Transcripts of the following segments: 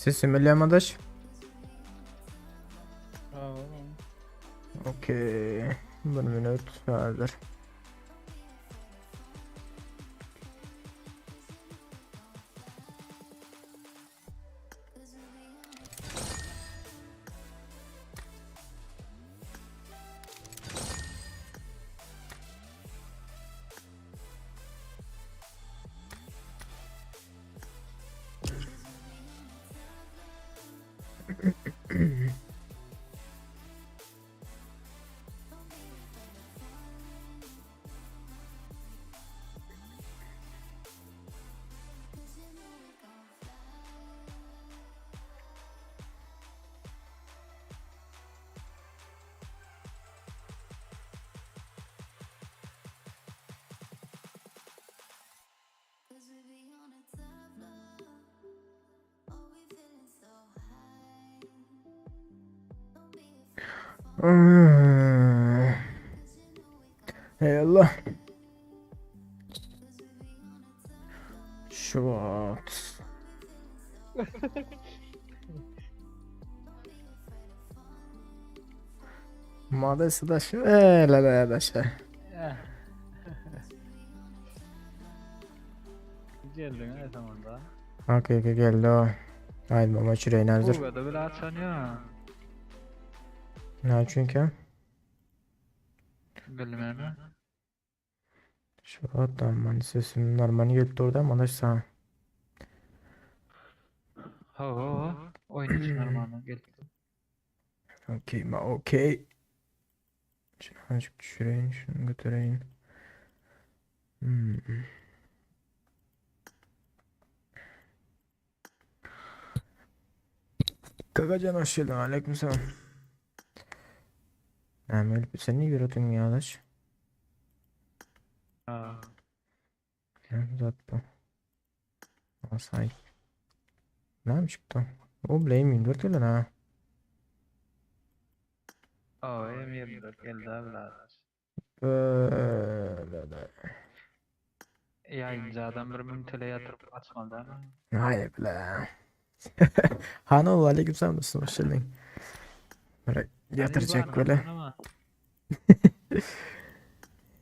Sesim gelýärmi adaş? Okey. Bir minut hazır. Hey Allah. Şu wagt. Madesi da şöyle de da şey. Geldin ha tamam Okey okey geldi o. Haydi baba çüreğin hazır. Bu da bile açan ya. Ne çünkü? Bilmem. Şu adam hani sesim normal gelip durdu ama da sana. Ho ho. Oyun için normalde geldi. Okey ma okey. Şunu azıcık düşüreyim, şunu götüreyim. Hmm. Kakacan hoş geldin. Aleykümselam. Emel sen niye yürüdün ya adaş? Ha. Ne zat bu? Asay. Ne çıktı? O Blame 24 geldi ha. O M24 geldi abi la. Böyle de. Yayıncı adam bir 1000 TL yatırıp açmadı ama. Hayır be. Hanol aleykümselam dostum hoş geldin. Böyle yatıracak böyle. Ama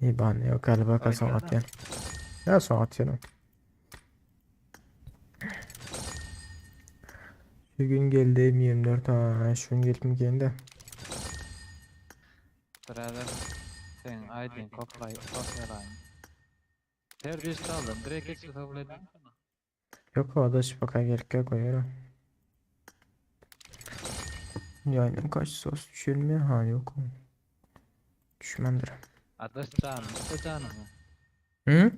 İban yok galiba ka soň Oýnada. atýan. Ya soň atýan. Şu gün geldi M24 ha şu gün gelip mi geldi? Birader sen aydın koplay kopyalayın. Her bir aldım. Direkt geçip kabul edin. Yok o da şifaka gerek yok koyuyorum. Yani kaç sos düşürmüyor ha yok. Düşmandır. Adaş canım iste canımı. Hı?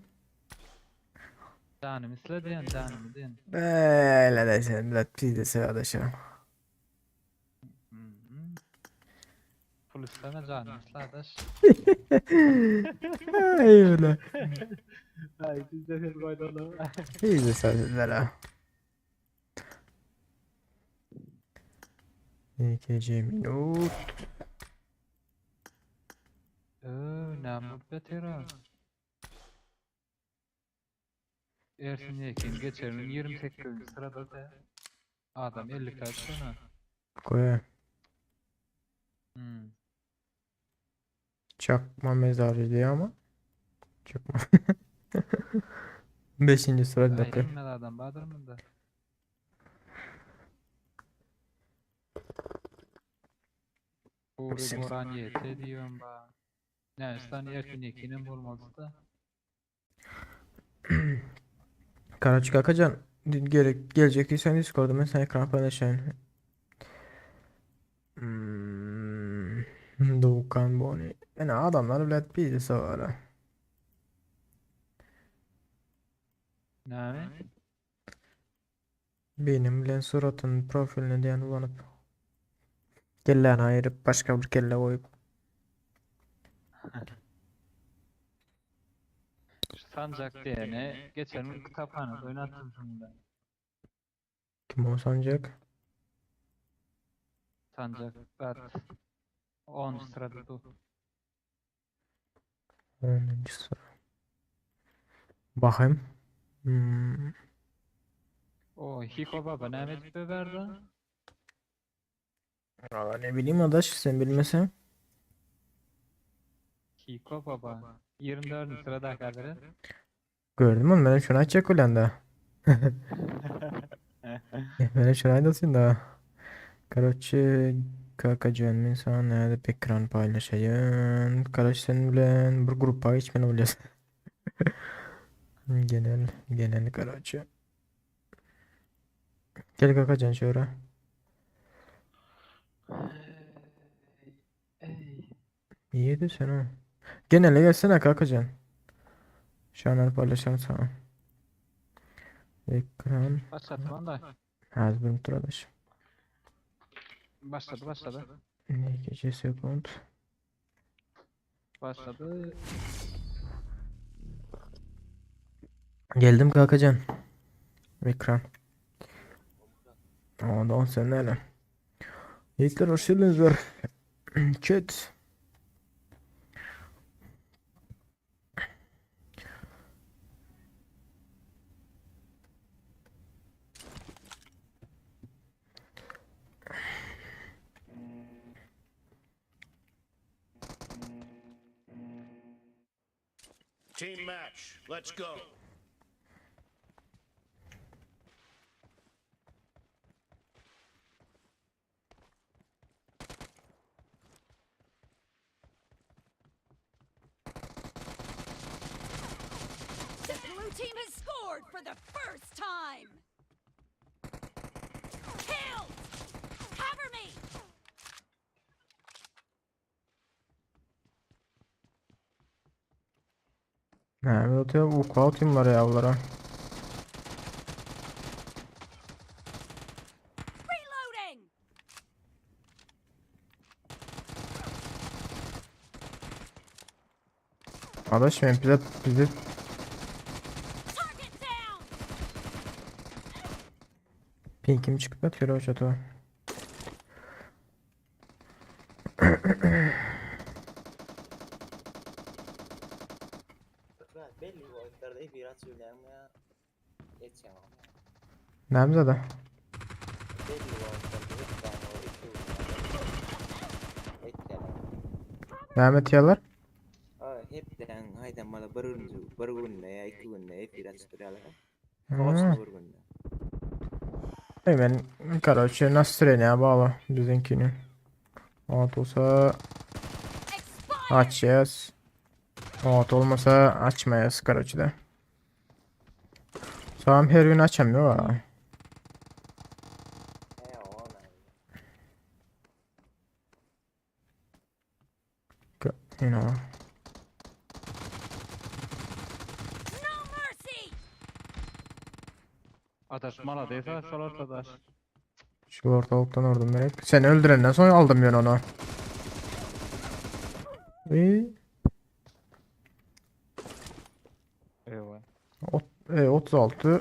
Canım iste diyen canımı diyen. Böyle de sen biraz pis de sev adaşım. Hı hı. Pul isteme canım iste adaş. Ay öyle. Ay biz de ses koydum. İyi de sözler ha. İkinci minut. Ööö ne muhabbet ya. Ersin Yekin geçerin 28. sırada da adam 50 kaç sonra. Koy. Hmm. Çakma mezarı diyor ama. Çakma. Beşinci sırada Ay dakika. hemme adam Bahadır mı da? Uğur Sim. Boran YT diyorum ba. Ne sen Ersin Yekin'in bulması da. Karaçık Akacan gerek gelecektiysen Discord'da ben sana ekran paylaşayım. Hmm. Doğukan Boni. Yani adamlar bilet birisi var. ha. Ne mi? Benim bilen suratının profiline diyen ulanıp. Kelleni ayırıp başka bir kelle koyup. Şu Sancak diyene geçen gün kütüphanede oynattım şunu ben. Kim o sancak? Sancak zaten 10 sırada dur. 10. sıra. Bakayım. Hmm. O Hiko baba näme edip beberdi? Valla ne bileyim adaş sen bilmesen. Hiko baba. 24. sırada haberi. Gördüm onu ben şunu açacak ulan da. Ben şunu açasın da. Karoçi kakacan men sana nädip ekran paýlaşaýyn. Karoç sen bilen bir grupa geçmeli bolýas. Genel genel karoçi. Gel kakacan şöyle. Ey. İyi de sen o. Genele gelsene kakacan. Şanlar paylaşalım sana. Ekran. Başlatman da. Az bir turadaş. Başladı başladı. Ne gece sekund. Başladı. Geldim kakacan. Ekran. Ondan sen neler? Yiğitler hoş geldiniz var. Chat. Team match, let's go. The blue team has scored for the first time! Killed! Cover me! Ne atıyor? Uku atayım var ya bunlara. Reloading! Adaş ben bize bize Target down! pinkim çıkıp atıyor o çatı. Belli bu oyunlarda hep biraz söyleyeyim ya. Geçeceğim ama. Ne da? Belli bu oyunlarda hep tane o iki oyunlarda. Etken. Mehmet yalar. Aa, hepden haydan bana bir gün bir günde ya iki günde hep biraz sürüyorlar. Hmm. Olsun bir günde. Ben короче настроение bağlı bizimkini. Ot olsa Expired! açacağız. Ot olmasa açmayız короче de. Tamam her gün açamıyor ha. He o ne? You know. No mercy! Adaş maladıysa şol ortadaş. Şu ortalıktan ordum direkt. Seni öldürenden sonra aldım ben onu. İyi. Eyvah. Ot, 36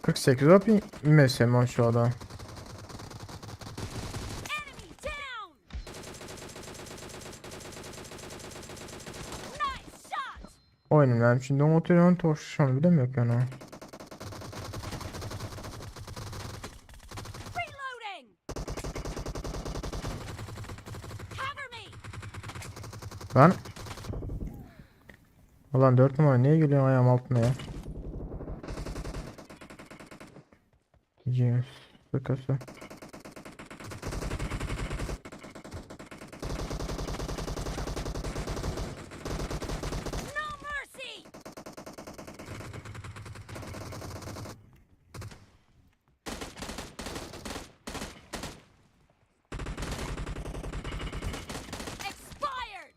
48 op mesela şu adam. Enemy down! Nice shot! Oyunum ben şimdi oturuyorum torşonu bilemiyorum yani. Reloading! Cover me! Lan. Ulan 4 numara niye geliyorsun ayağım altına ya? James sıkası. No mercy! Expired!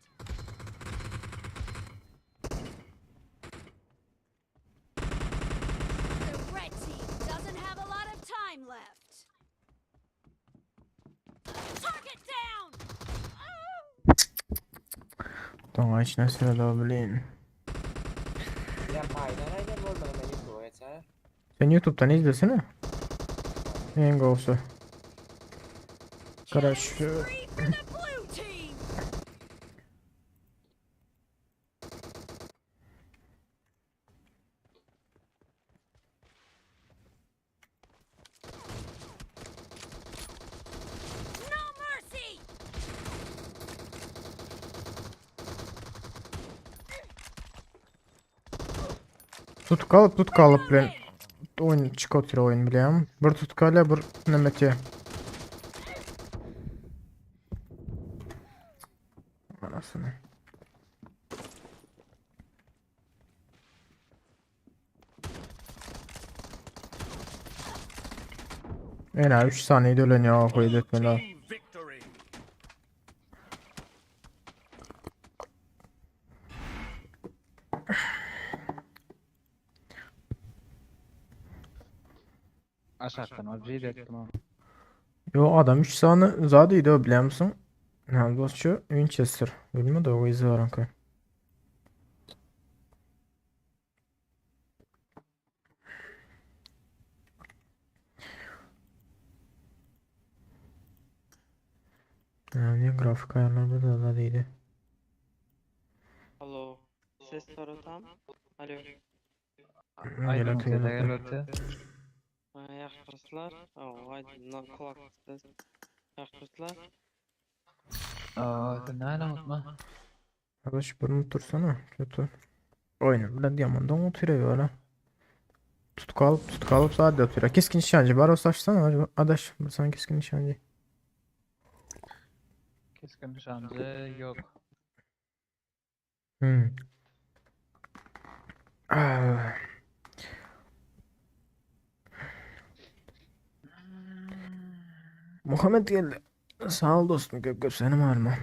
The red team doesn't have a lot of time left. Target down! Tamam içine sırada bileyim. Ya paydan haydan olmadı ben YouTube'a geçer. Sen YouTube'dan izlesene. En doğrusu. Killing Kardeş. spree for the blue team! Tutka alyp tutka alyp bilen oýun çyk otyr oýun bilýän. Bir tutka ile bir nemeti. Anasını. Ena 3 saniye dölen ya koydu Blue etmeli. team victory. Aşakdan ol bir etdim o. Yo adam 3 saniye zadıydı o biliyor musun? Ha dostçu Winchester. Bilmem de o izi var anka. Yani grafik ayarlarda da da değildi. Alo. Ses soru tam. Alo. Gel Aydın öte, gel öte, gel öte. öte. Yaxşısılar. Aydın kulak ses. Yaxşısılar. Aa, ne unutma. Arkadaş bunu tutsana. Kötü. Oyunu bilen diamond'dan oturuyor öyle. Tutku alıp tutku alıp sadece oturuyor. Keskin nişancı. Bari o saçsana. Adaş. Bu sana keskin nişancı. Keskin nişancı yok. Hmm. Ah. Muhammed geldi. Sağ ol dostum. Köp köp senim arma.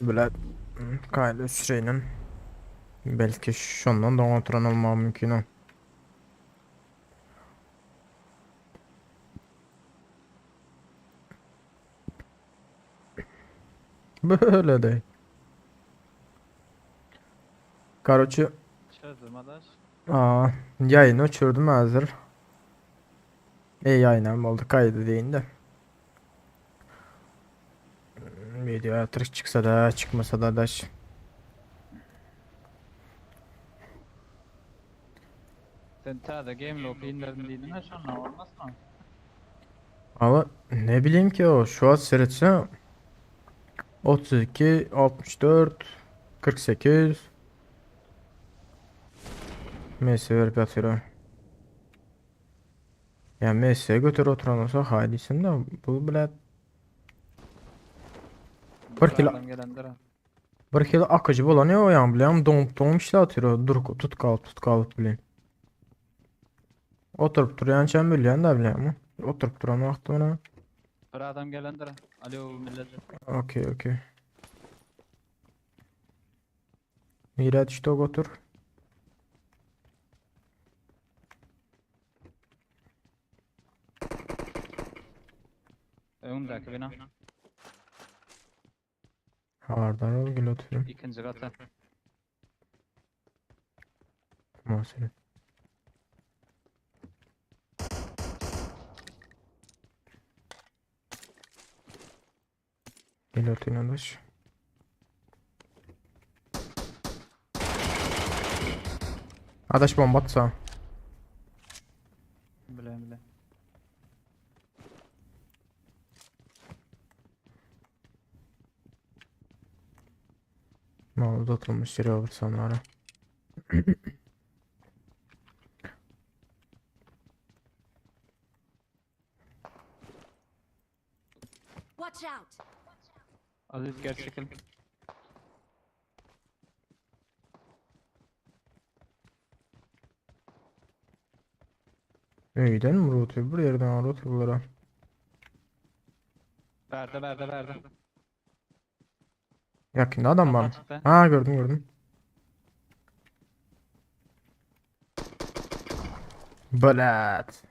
Böyle Kyle Süreyn'in belki şundan da oturan olma mümkün o. Böyle değil. Короче, Çözdüm adaş. aa, yayını uçurdum hazır. E yayınım oldu kaydı deyin de. Video artık çıksa da çıkmasa da daş. Sen ta da game loop indirdin dedin ha şundan olmaz mı? Ama ne bileyim ki o şu an seyretsen 32 64 48 MS verip yatıyor. Ya MS'ye götür oturan olsa haydisin de bu bile Bir kilo- Adam gelendir ha. bir kilo akıcı bolan ya o yan bileyim donup donup işle atıyor. Dur tut kalıp tut kalıp bileyim. Oturup duran çen bileyim de bileyim. Oturup duran vakti ona. Bir adam gelendir ha. Alo millet. Okey okey. Miraç işte otur. Öndeki bina. Hardar ol gel oturum. İkinci kata. Muhasebe. Gel oturun adaş. Adaş bomba atsa. Bile bile. Ne oldu atılmış yere alırsanlara. Watch out! Aziz gel çekil. Öýden mi rotu? Bir yerden rotu bulara. Verdi verdi verdi. Yakında adam var. Kapı açıktı. Ha gördüm gördüm. Belat.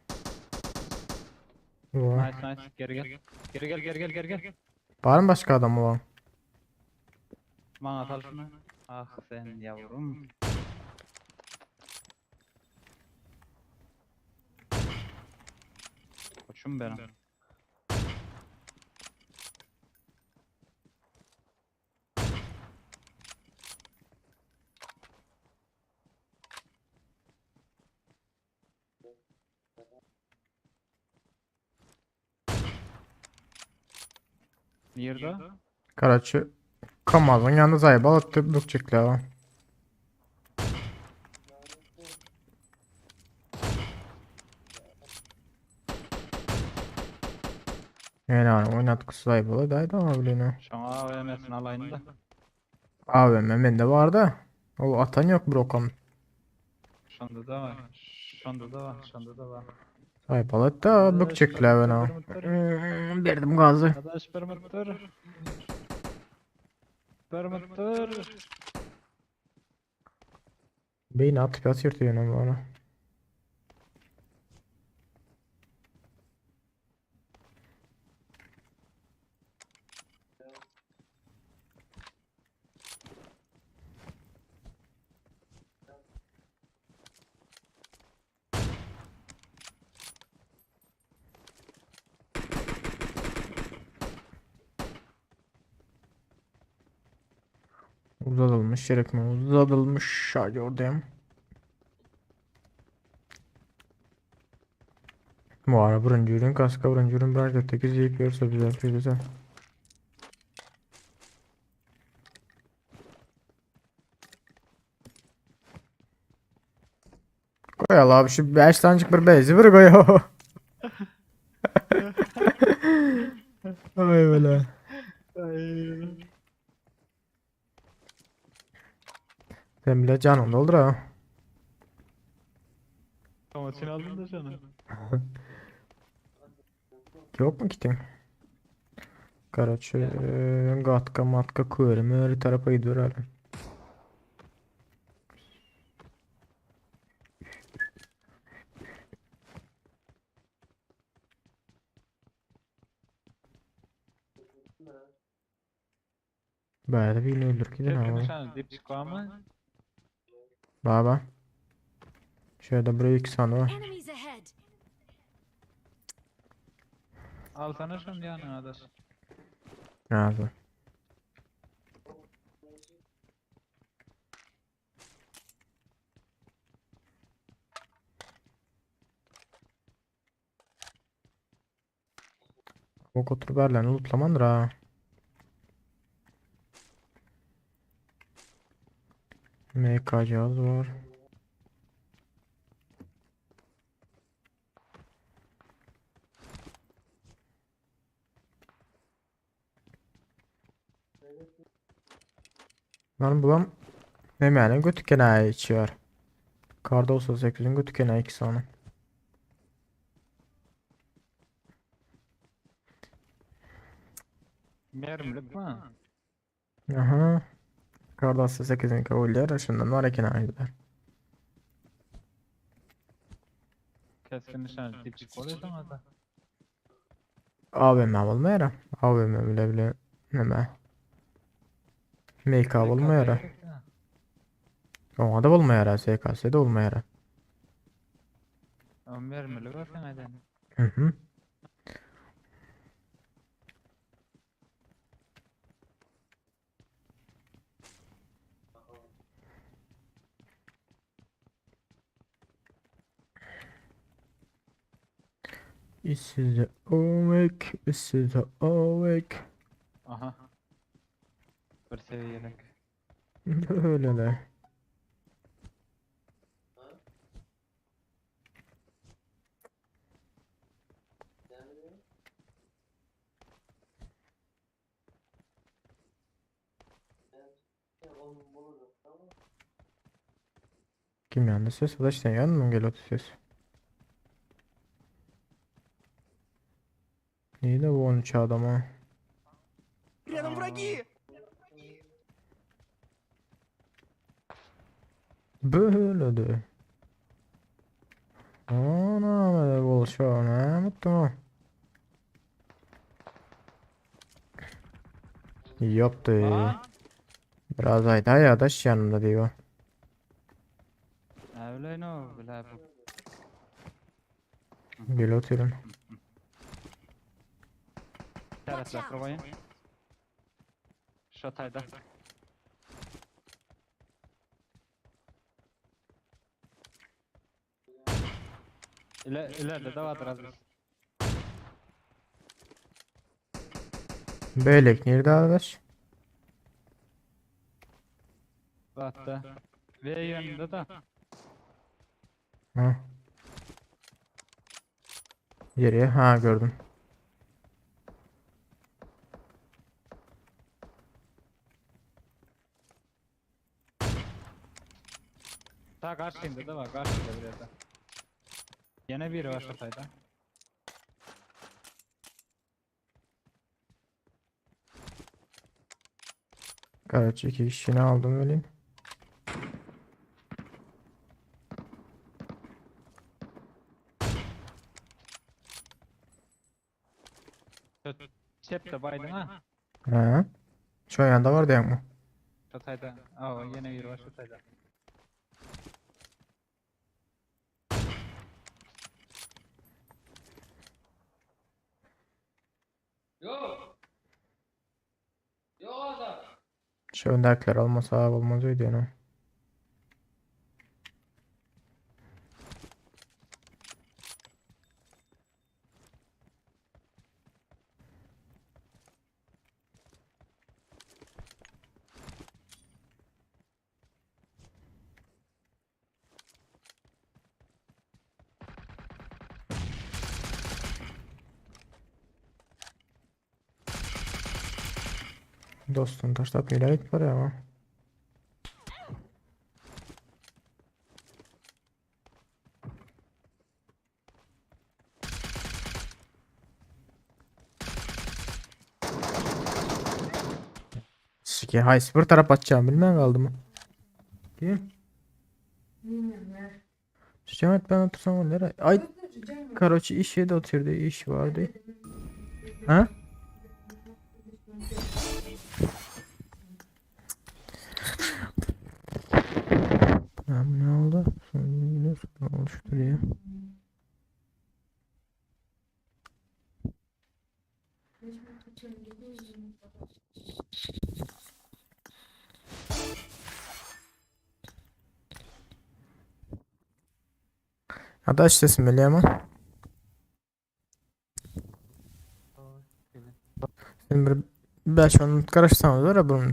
Vay. Nice nice. Geri gel. Geri gel geri gel geri gel. Var mı başka adam olan? Bana sal şunu. Ah sen yavrum. Şum beren. Nirde? Karaçy Kamazyň ýanynda zaýbal atdy bökjekläp. Ýene oýnatgysy zaýbal edäýdi oňa bilen. Şoňa AWM-sini alaýyn da. AWM mende barda. Ol atan ýok bir okam. Şonda da var. Şonda da var. Şonda da var. Zaýbal etdi bökjekläp ene. Berdim gazy. Adaş bir muttur. Bir muttur. Beýni atyp ýatyr diýen bana. Uzadylmış gerekmi? Uzadylmış şarjördem. Bu ara birinji ürün kaska birinji ürün bir 8 ýyp ýörse güzel güzel. Goýal abi şu 5 tanecik bir bezi bir goý. Ay böyle. Sen bile canın doldur ha. Tomatini aldın da canım. Yok mu kitin? Karaçı gatka matka köri möri tarapa gidiyor abi. Bayağı da birini öldür gidin Keskin abi. nişancı dipçik var mı? Baba. Şöyle buraya iki tane var. Enemies ahead. Alsana şunu yanına adaş. Nerede? Ok oturup erlerini lootlamandır ha. MK cihaz var. Lan bulam ne yani götü kenaya içiyor. Karda olsa 8'in götü kenaya 2 sany. Mermilik mi? Aha. Karda olsa 8'in kabuller. Şundan var eken aydılar. Keskin nişancı dipçik oluyor sana da. AVM bolmaýar. AVM bile bile neme. MK bolmaýar. Oňa da bolmaýar, SKS de bolmaýar. O mermilik var sen eden. Mhm. This is the awake, this is the awake. Aha. Bir seviyelik. Öyle de. Kim yandı ses? Bu da işte yandı mı geliyordu ses? Neydi bu 13 adama? Рядом враги! Böyle de. Ana böyle bolşa ne mutlu. Yaptı. Lan. Biraz ayda ya da yanımda diyor. Öyle no bile bu. Gel oturun. İşaretler koyayım. Şatayda. İle, ileride de vardır az bir. Beýlek nirde arkadaş? Hatta. V yönünde de. Ha. Geriye ha gördüm. Ta karşıyında da var. Karşıda bir yerde. Yine biri var şatayda. Karaç iki kişini aldım öyle. Çep de baydın ha. Ha. Şu yanda var diye mi? Şatayda. Aa yine biri var şatayda. Şu öndekiler almasa olmaz öyle yani. Dostum taşlap ileri git var ya ama. Sike hay bir taraf atacağım bilmem kaldı mı? Kim? Cemet ben otursam olur. Ay Karoçi iş yeri oturdu iş vardı. Ha? Ha, bu ne oldu? Sonra yine sorun oluşturuyor. Adaş sesim bile ama. Sen bir 5 minut karışsanız var ya bunu.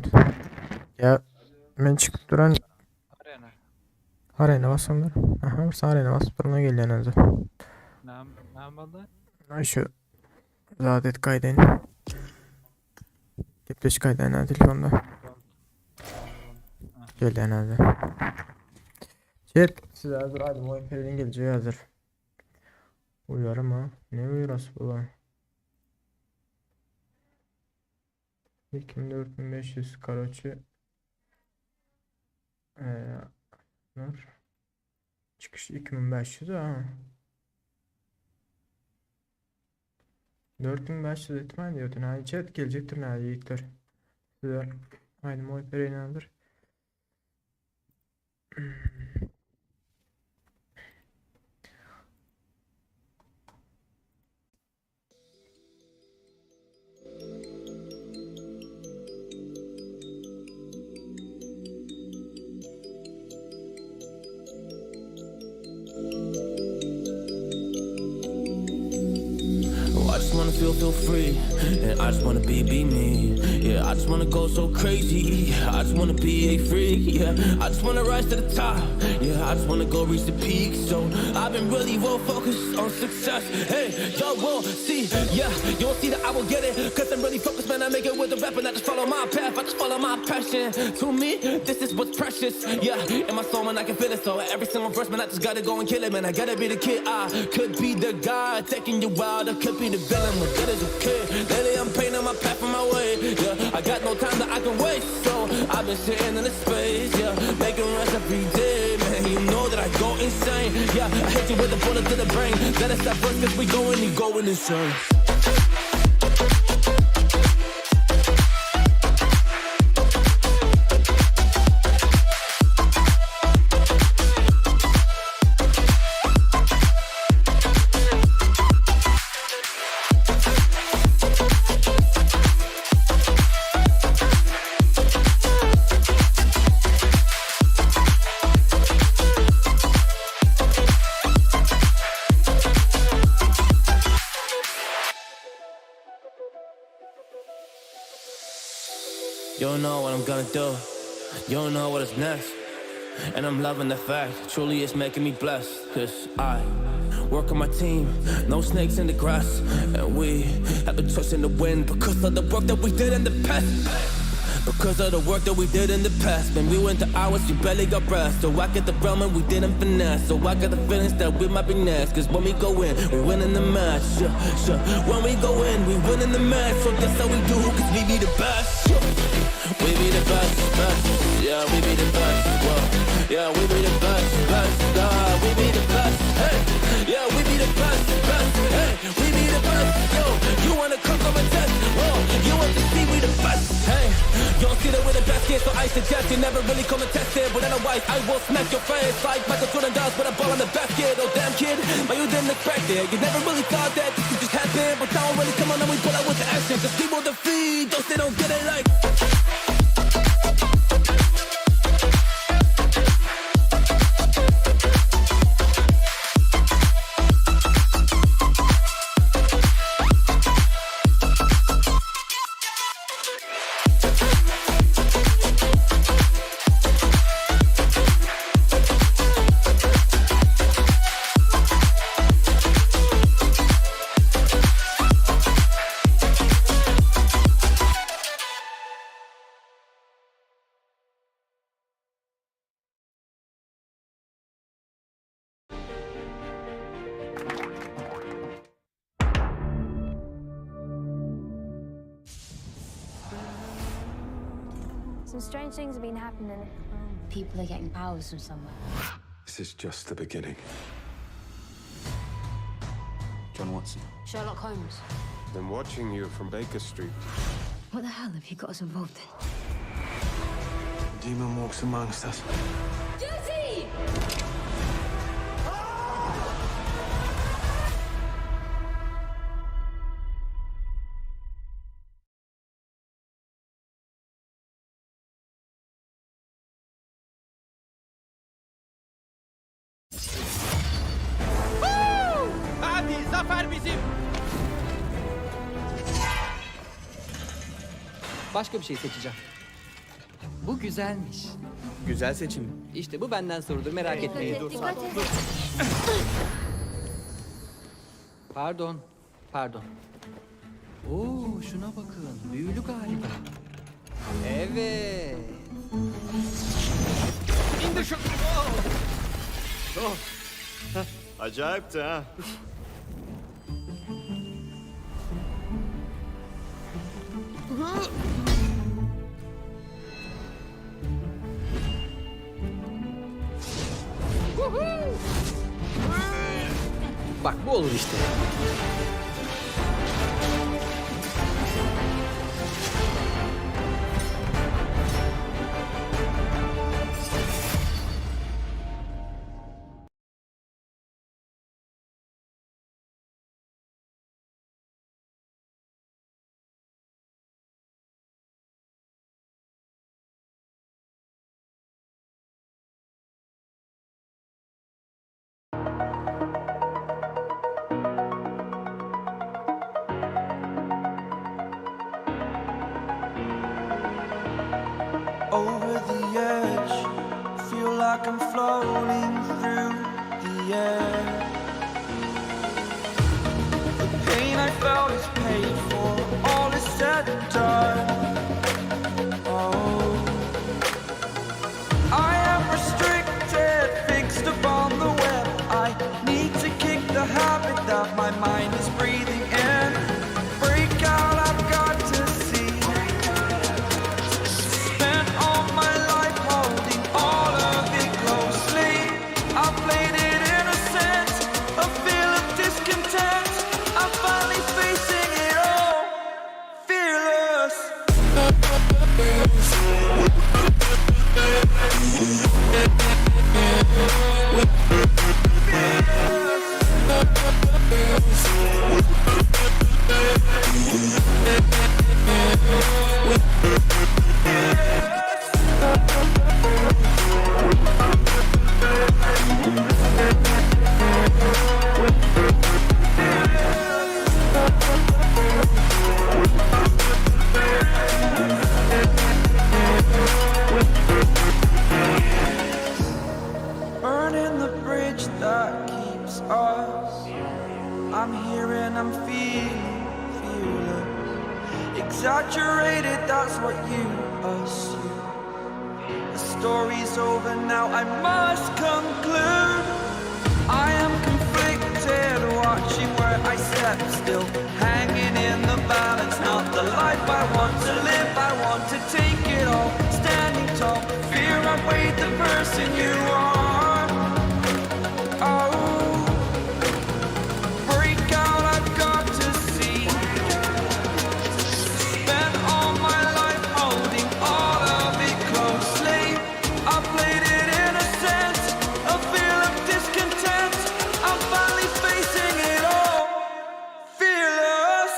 Ya men çykyp duran Arena. arena basamlar. Aha, bir arena basyp durma gelýän özü. Ne, ne oldu? Ay şu zadet kaydın. Gepleş kaydın ha telefonda. Gelýän özü. Chat size hazır hadi bu Efe'nin geleceği hazır. Uyarım ha. Ne uyarası bu lan? 4500 karoçi. Ee, dur. Çıkış 2500 ha. 4500 etmen diyor. Yani chat gelecektir ne yiğitler. Size aynı muhabere inandır. Oh, I just wanna feel, feel free. And I just wanna be, be me. Yeah, I just wanna go so crazy. I just wanna be a freak. Yeah, I just wanna rise to the top. Yeah, I just wanna go reach the peak. So I've been really well focused on success. Hey, y'all will see. Yeah, you'll see that I will get it. Cause I'm really focused, man. I make it with the rap and I just follow my path. I just follow my passion. To me, this is what's precious. Yeah, in my soul, man, I can feel it. So every single verse, man, I just gotta go and kill it, man. I gotta be the kid. I could be the guy taking you out. I could be the villain, but that is okay. Lately, I'm painting my path on my way. Yeah, I got no time that I can waste. So I've been sitting in the space, yeah, making rest every day, man. You know that I go insane. Yeah, I hit you with a bullet to the brain. Let us stop first, cause we going, you going insane. You don't know what I'm gonna do. You don't know what is next. And I'm loving the fact, truly it's making me blessed. Cause I work on my team, no snakes in the grass. And we have been trusting the wind because of the work that we did in the past. Because of the work that we did in the past. Man, we went to hours, we barely got rest. So I get the realm and we didn't finesse. So I got the feelings that we might be next. Cause when we go in, we win in the match. Yeah, yeah. When we go in, we win in the match. So that's how we do, cause we be the best. Yeah. We be the best, best. Yeah, we be the best. Whoa. Yeah, we be the best, best. We be the best. Hey, yeah, we be the best, best. Hey, we be the best. Yo, you wanna come come and test? Whoa, you want to see we the best? Hey, you don't see that we're the best kid, so I suggest you never really come and test it. But otherwise, I will smack your face like Michael Jordan does with a ball in the basket. Oh damn kid, but you didn't expect it. You never really thought that this could just happen. But now really come on and we pull out with the action. Cause people defeat those they don't get it like. Some strange things have been happening. People are getting powers from somewhere. This is just the beginning. John Watson. Sherlock Holmes. Been watching you from Baker Street. What the hell have you got us involved in? The demon walks amongst us. Duty! Hadi zafer bizim. Başka bir şey seçeceğim. Bu güzelmiş. Güzel seçim. İşte bu benden sorulur merak etmeyin. Dikkat et, dikkat et. Pardon. Pardon. Oo şuna bakın. Büyülü galiba. Evet. İndir şu. Oh. Acayipti ha. Bak bu olur işte. Over the edge, feel like I'm floating through the air. The pain I felt is paid for, all is said and done. Oh, I am restricted, fixed upon the web. I need to kick the habit that my mind is breathing in. Break out, I've got to see. Spent all my life holding all of it closely. I played it innocent, a feel of discontent. I'm finally facing it all, fearless. what you assume. The story's over now, I must conclude. I am conflicted, watching where I step still, hanging in the balance. Not the life I want to live, I want to take it all. Standing tall, fear I weighed the person you are. Oh, break out, I've got to see. Spent all my life holding all of it closely. I played it innocent, a feel of discontent. I'm finally facing it all, fearless.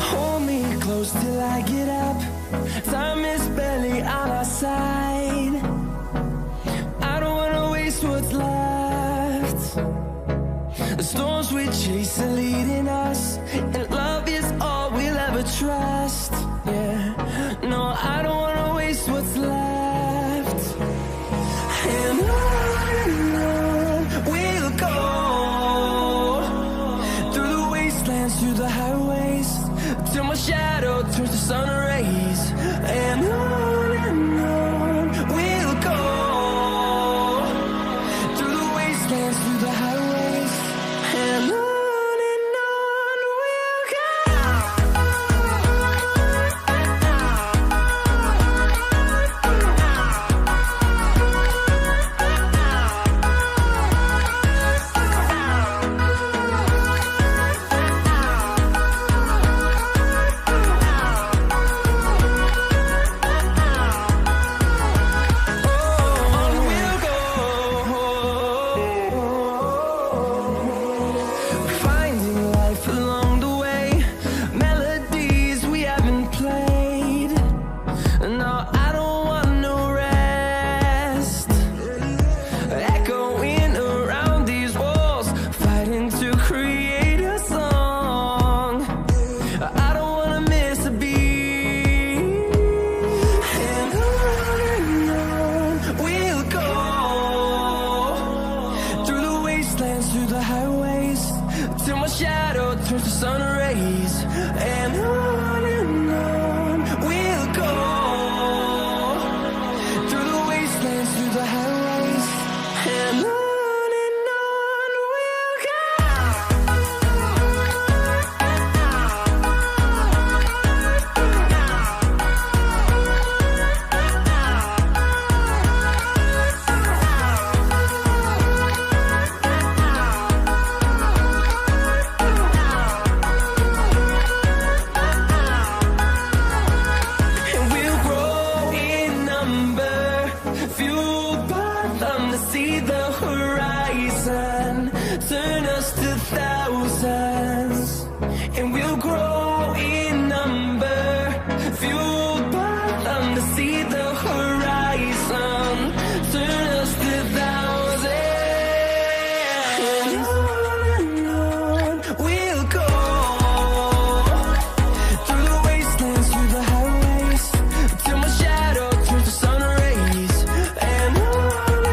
Hold me close till I get up. Time is barely on our side. I don't wanna waste what's left. The storms we chase are leading us, and love is all we'll ever trust. Yeah, no, I don't wanna waste what's left. And on we'll go through the wastelands, through the highways, till my shadow turns to sun rays. And on we'll go through the wastelands, through the highways, and on we'll go. On we'll go. Finding life along the way, melodies we haven't played. No, I don't want no rest. Echoing around these walls, fighting to create a song. I don't wanna miss a beat. And on we'll go through the wastelands, through the highways, till my shadow turns to sun rays. And on we'll go through the wastelands, through the highways, and on we'll go. And we'll grow in number, fueled by them to see the horizon. Turn us to thousands, and we'll grow in number, fueled by them to see the horizon. Turn us to thousands, and on we'll go. Through the wastelands, through the highways, till my shadow turns to sun rays. And on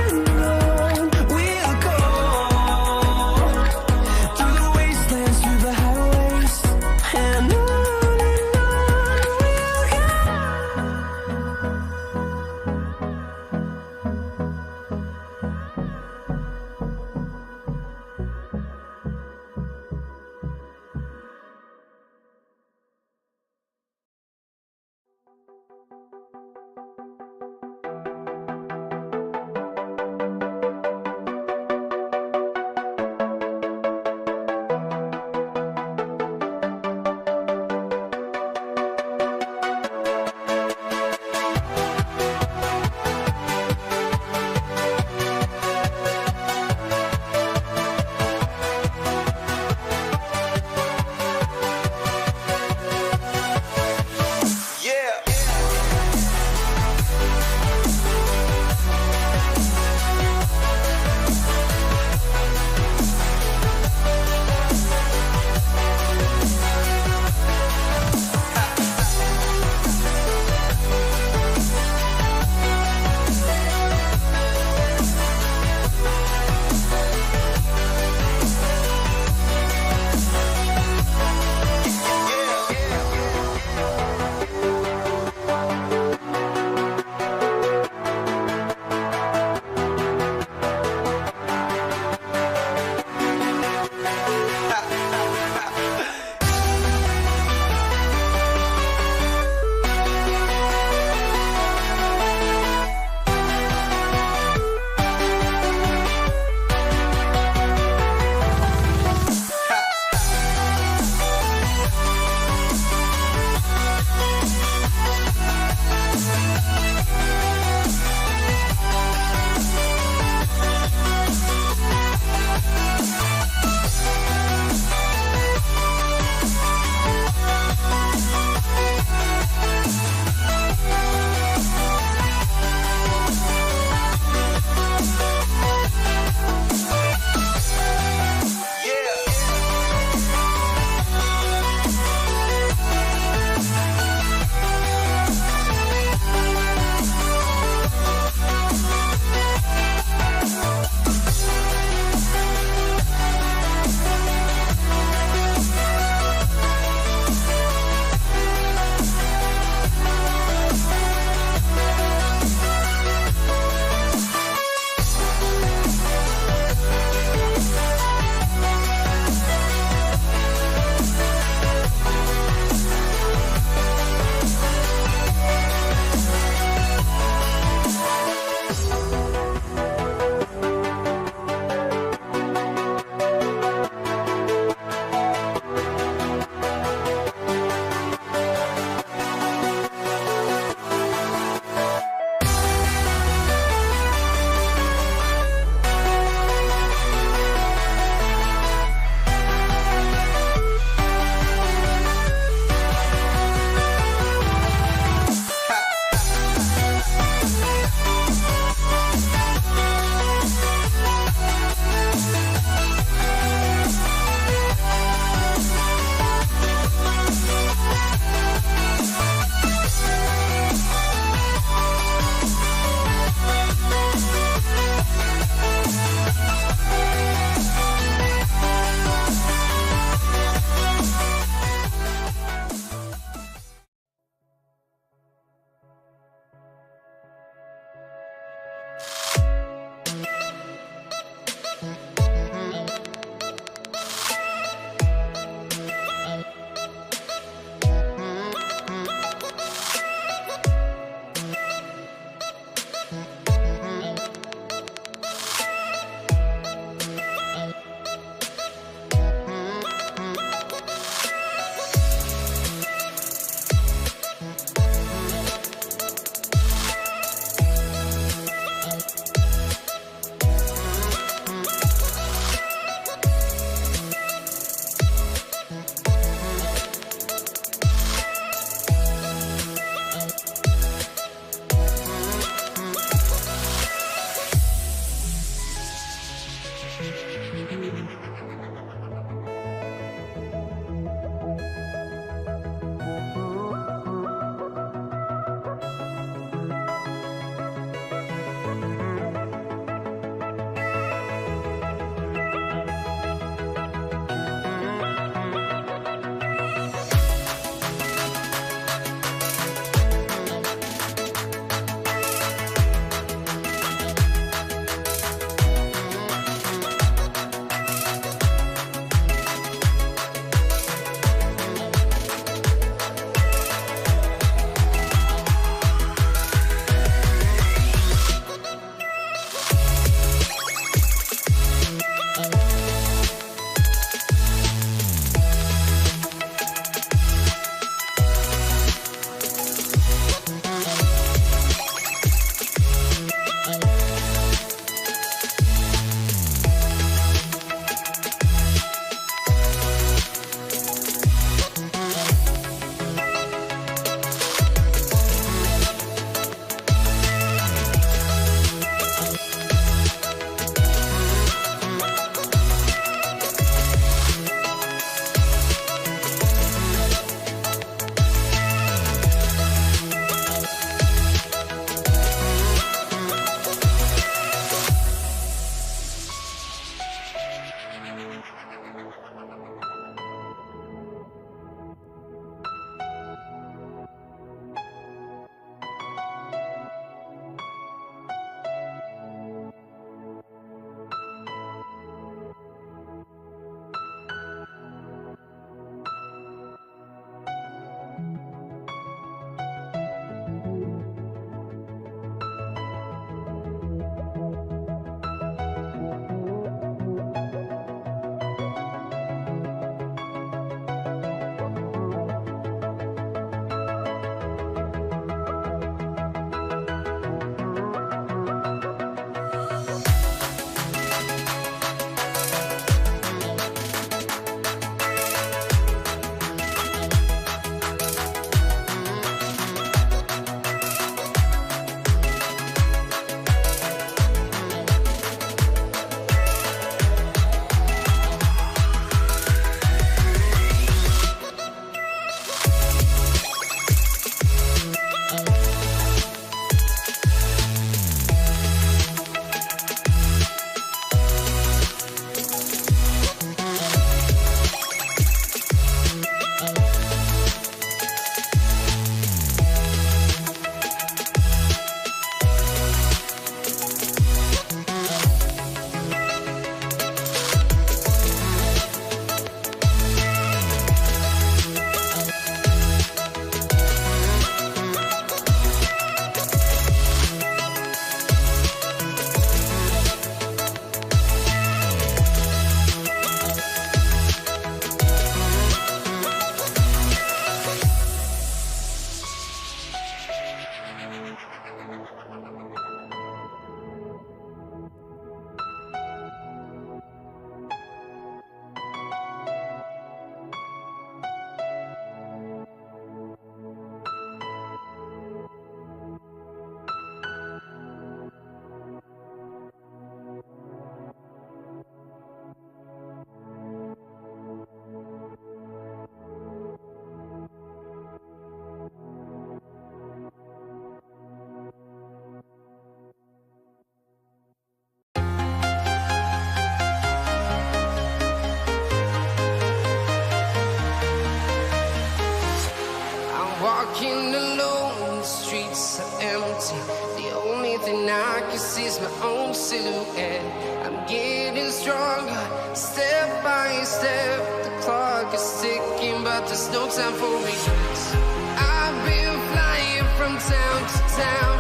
Only thing I can see is my own silhouette. I'm getting stronger, step by step. The clock is ticking, but there's no time for regrets. I've been flying from town to town,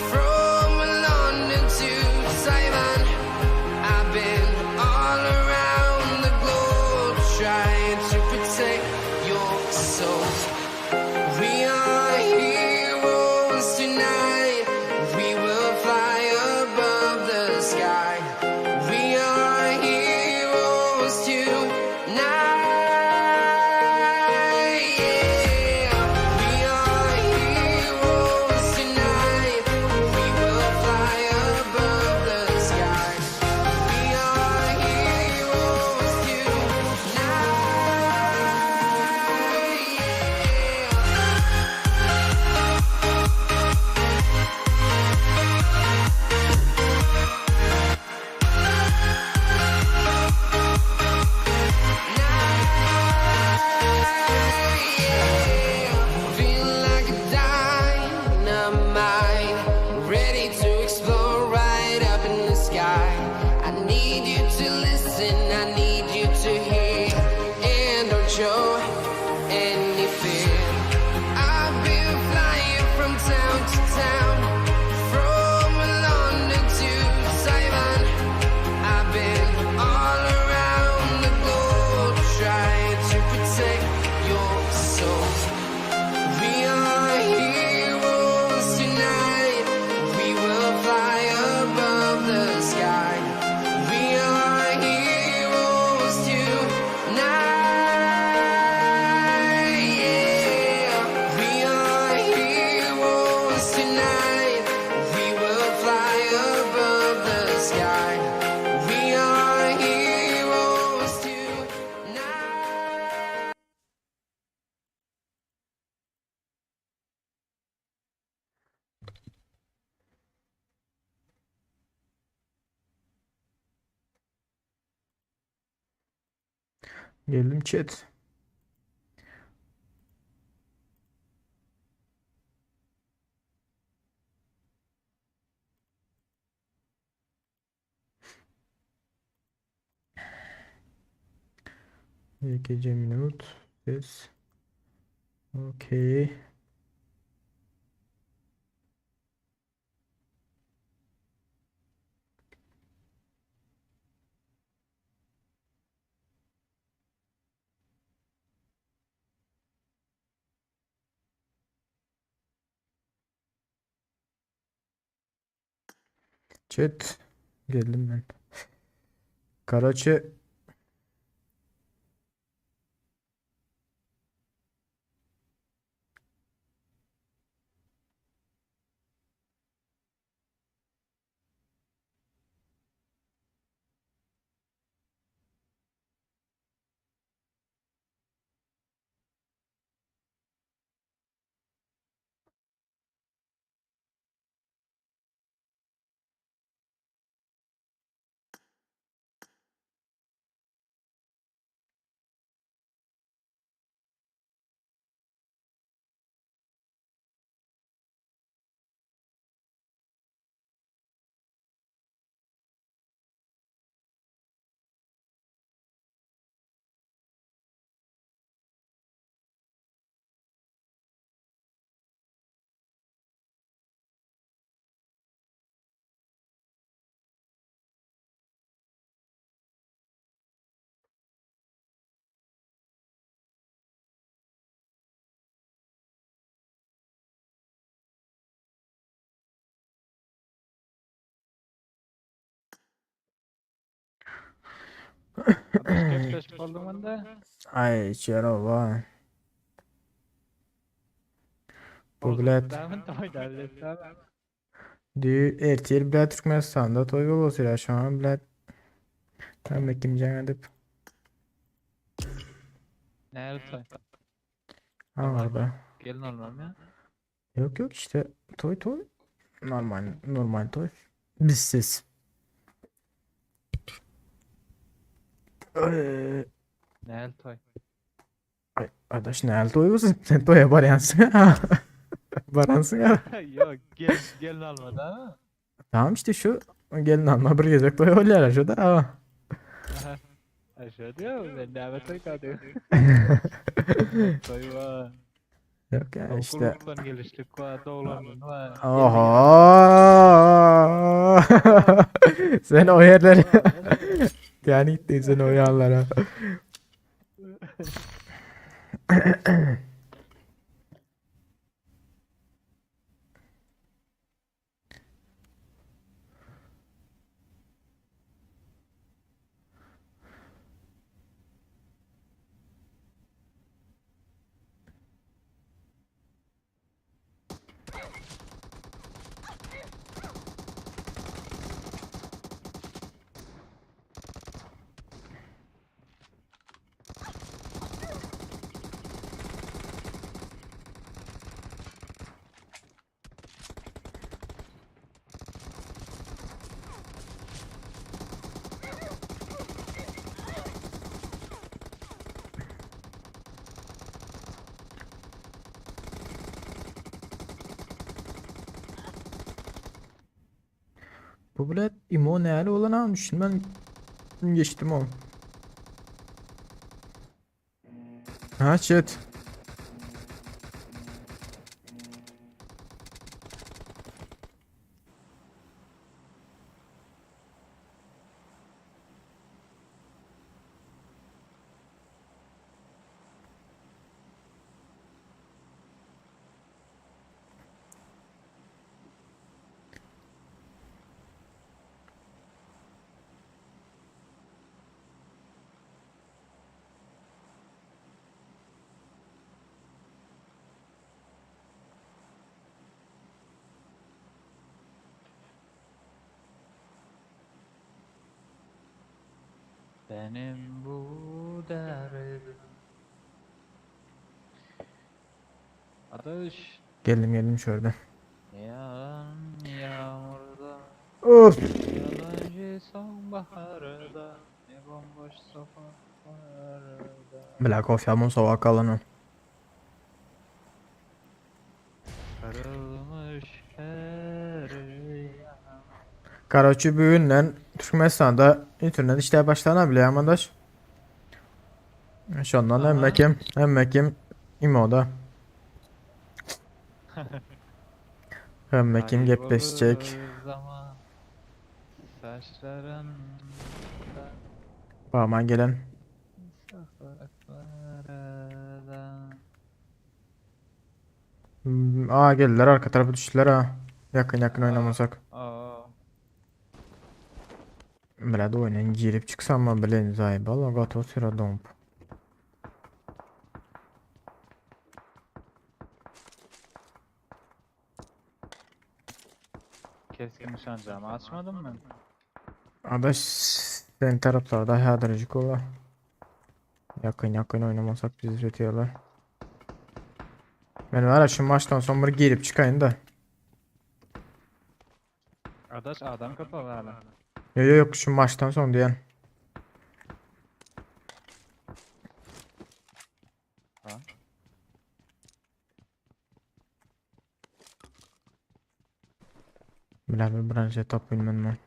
from London to Taiwan. I've been all around the globe trying to protect your soul. We are heroes tonight. We will fly above the sky. We are heroes tonight. Yeah. We are heroes tonight. We will fly above the sky. We are heroes tonight. Yeah. Feel like a dynamite, ready to explode right up in the sky. I need you to listen, I need you to hear, and don't show any fear. I've been flying from town to town, from London to Taiwan. I've been all around the globe trying to protect your soul. We are heroes tonight. We will fly above the sky. We are heroes tonight. Yeah. We are heroes tonight. We will fly above the sky. We are heroes tonight. Geldim chat. YKC minut. Ses. Okey. Chat. Geldim ben. Karaçe. Adaş gepleşip bolduň onda. Ay çero Bu bilet Toý da Dü ertir bilet Türkmenistanda toý bolsa şu an bilet. Hem kim jaň edip. Näle toý? Aňarda. Gelin olmam ya. Yok yok işte toy toy. Normal normal toy. Bizsiz. Ee, Näle toý? Ay, adaş näle toý bolsun? Sen toýa barýansyn. Baransyň ha. Ýok, gel gelin alma da. Tamam işte şu gelin alma bir gezek toý bolýar şu da. Aşa diýär, men näme toý kady. Toý bar. Yok ya işte. Okuldan gelişlik bar, doglan gün bar. Oho. Sen o yerlere yani gittin sen o yerlere. Bu bilet imo näli bolan ha düşünmen geçtim o. Ha chat. Benim bu derdim. Adaş. Geldim geldim şöyle. Yağan yağmurda, Of. yalancı sonbaharda, ne bomboş sokaklarda. Bla kofyamın soğuk kalanı. Kırılmış her yanım. Karaçı büyüğünden Türkmenistan'da internet işler başlanabiliyor arkadaş. Şondan Aha. hemme kim, hemme kim İmo'da. Hemme kim gepleşecek. Kaybolur zaman saçlarında Bağman gelen. sokaklarda. Aa geldiler arka tarafa düştüler ha. Yakın yakın oynamasak. Aa, Bile de oynayın girip çıksam mı bilen zayıf. Allah gat otura domp. Keskin nişancı açmadın mı? Adaş sen taraflarda hadırıcık ola. Yakın yakın oynamasak bizi üretiyorlar. Ben var ya şu maçtan sonra bir girip çıkayım da. Adaş adam kapalı hala. Yok yok yok şu maçtan sonra diyen. Ha? Bile bir branşa top bilmem ben.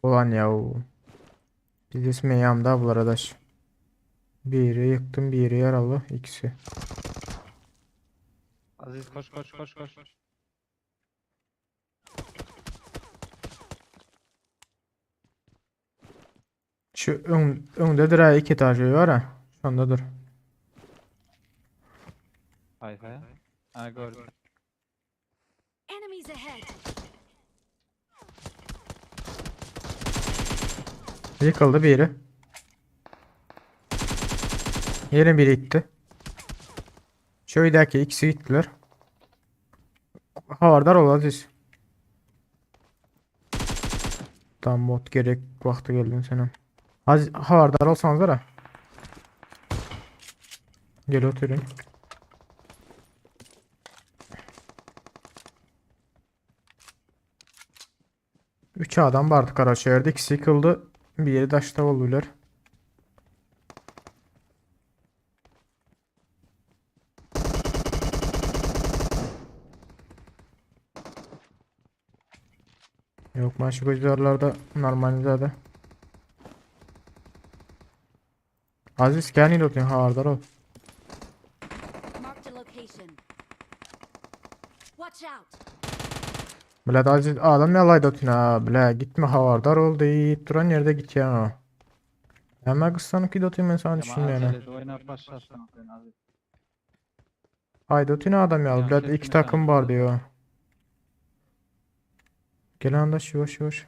Ulan yahu. Biz ismi yamda bular adaş. Biri yıktım biri yaralı ikisi. Aziz koş koş koş koş. Şu ön, öndedir ha iki etajı var ha. Şondadır. Hay hay. Ha gördüm. Enemies ahead. Yıkıldı biri. Yerin biri gitti. Şu öýdäki ikisi gitdiler. Habardar ol Aziz. Tam bot gerek wagty geldin senem. Aziz habardar olsaňyzlara. Gel oturun. Üç adam bardy karaç ýerde ikisi ýykyldy. Biri daşda boldular. Yok ben şu gözlerlerde normal zaten. Aziz gel oturuyor habardar ol. Marked a location. Watch out. Bile Aziz adam yalayda oturuyor ha bile gitme habardar ol deyip duran yerde git ya. Hemen kıssanıp git oturuyor ben sana Ama düşünmüyorum. acele oynap başlarsan sen Aziz. Haydi oturuyor adam ya. Ya Bile iki sesini takım sen- var diyor. Gel anda yavaş yavaş.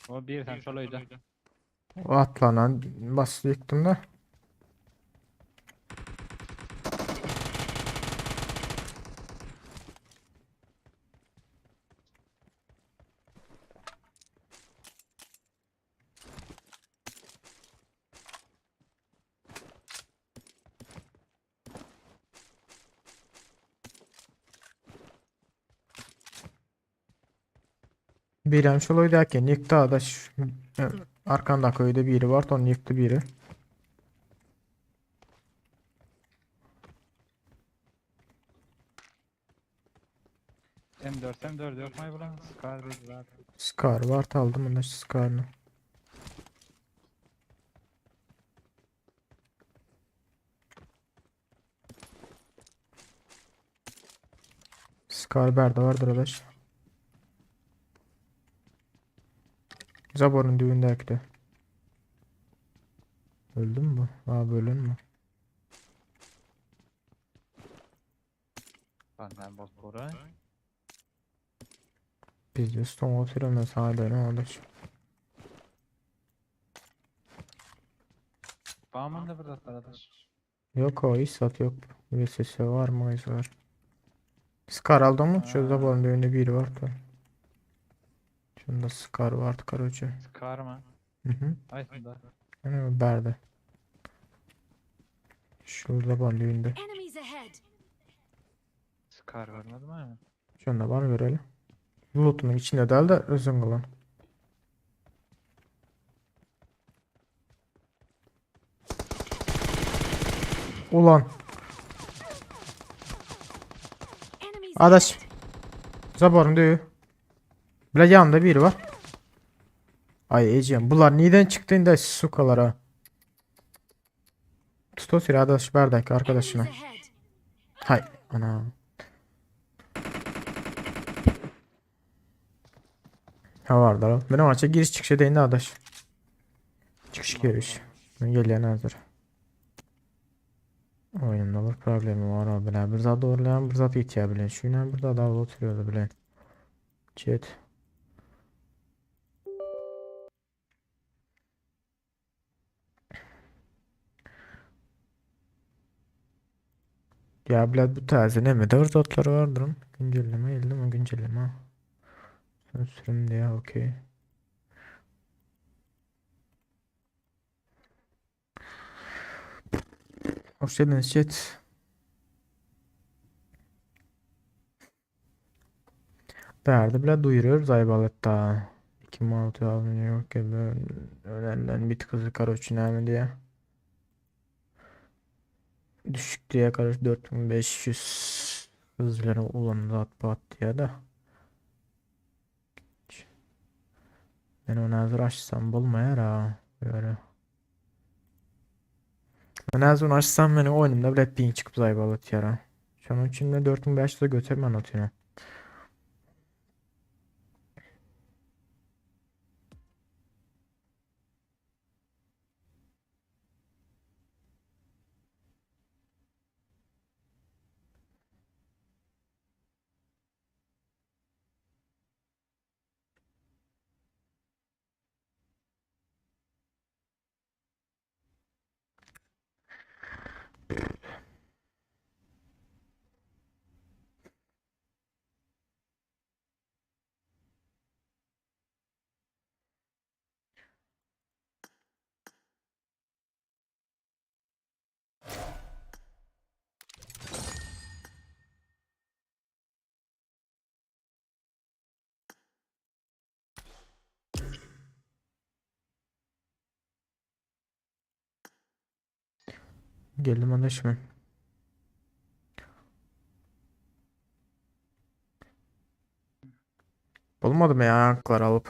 O bir sen şol öýde. Atlanan bas yıktım da. Birem şol derken yıktı adaş. Arkanda köyde biri var, onu yıktı biri. M4 M4 yok mu bulan? Scar bir var. Scar var aldım onu Scar'ını. Scar berde vardır adaş. Zabor'un düğündeki de. Öldü mü bu? Aa bölün mü? Benden bot bura. Biz de stone oturuyorum ben sana dönüyorum adaş. Bağımın da burada arkadaş. Yok o isat yok. VSS var mı var. Scar aldın mı? Şu Ha. Zabor'un düğünde biri var da. Şunda Scar vardı karoçı. Scar mı? Hı hı. Aysın da. Yani berde. Şurada var düğünde. Enemies ahead. Scar görmedim ama. Şunda var görelim. Loot'un içinde değil de özün kalan. Ulan Enemies Adaş. ahead. Zabor'un düğü. Bile yanında biri var. Ay Ecem bunlar neden çıktı da sukalara. Tut o sıra adaş berdaki arkadaşına. Enemies ahead. Hay ana. Ha vardır o. Benim maça giriş çıkış değil de adaş. Çıkış giriş. Ben gelen hazır. Oyunumda bir problemi var o bile. Bir zat doğrulayan bir zat yetiye bilen. Şuyla bir zat daha oturuyordu bilen. Chat. Ya bile bu taze ne mi? Dört zatları vardır. Güncelleme geldi mi? Güncelleme. Son sürüm diye okey. Hoş geldiniz chat. Bärde bile duyuruyoruz Aybalık'ta. 2006 yok gibi önerilen bit kızı karoçi mi diye. Düşük diye karış 4500 hızları ulan zat pat diye de. Ben onu hazır açsam bulmayar ha. Böyle. Ben hazır açsam beni oyunumda bile ping çıkıp zaybalat yara. Şunun için de 4500'e götürmen atıyor. Geldim adaşım. Bolmadymy ya aňklar alyp?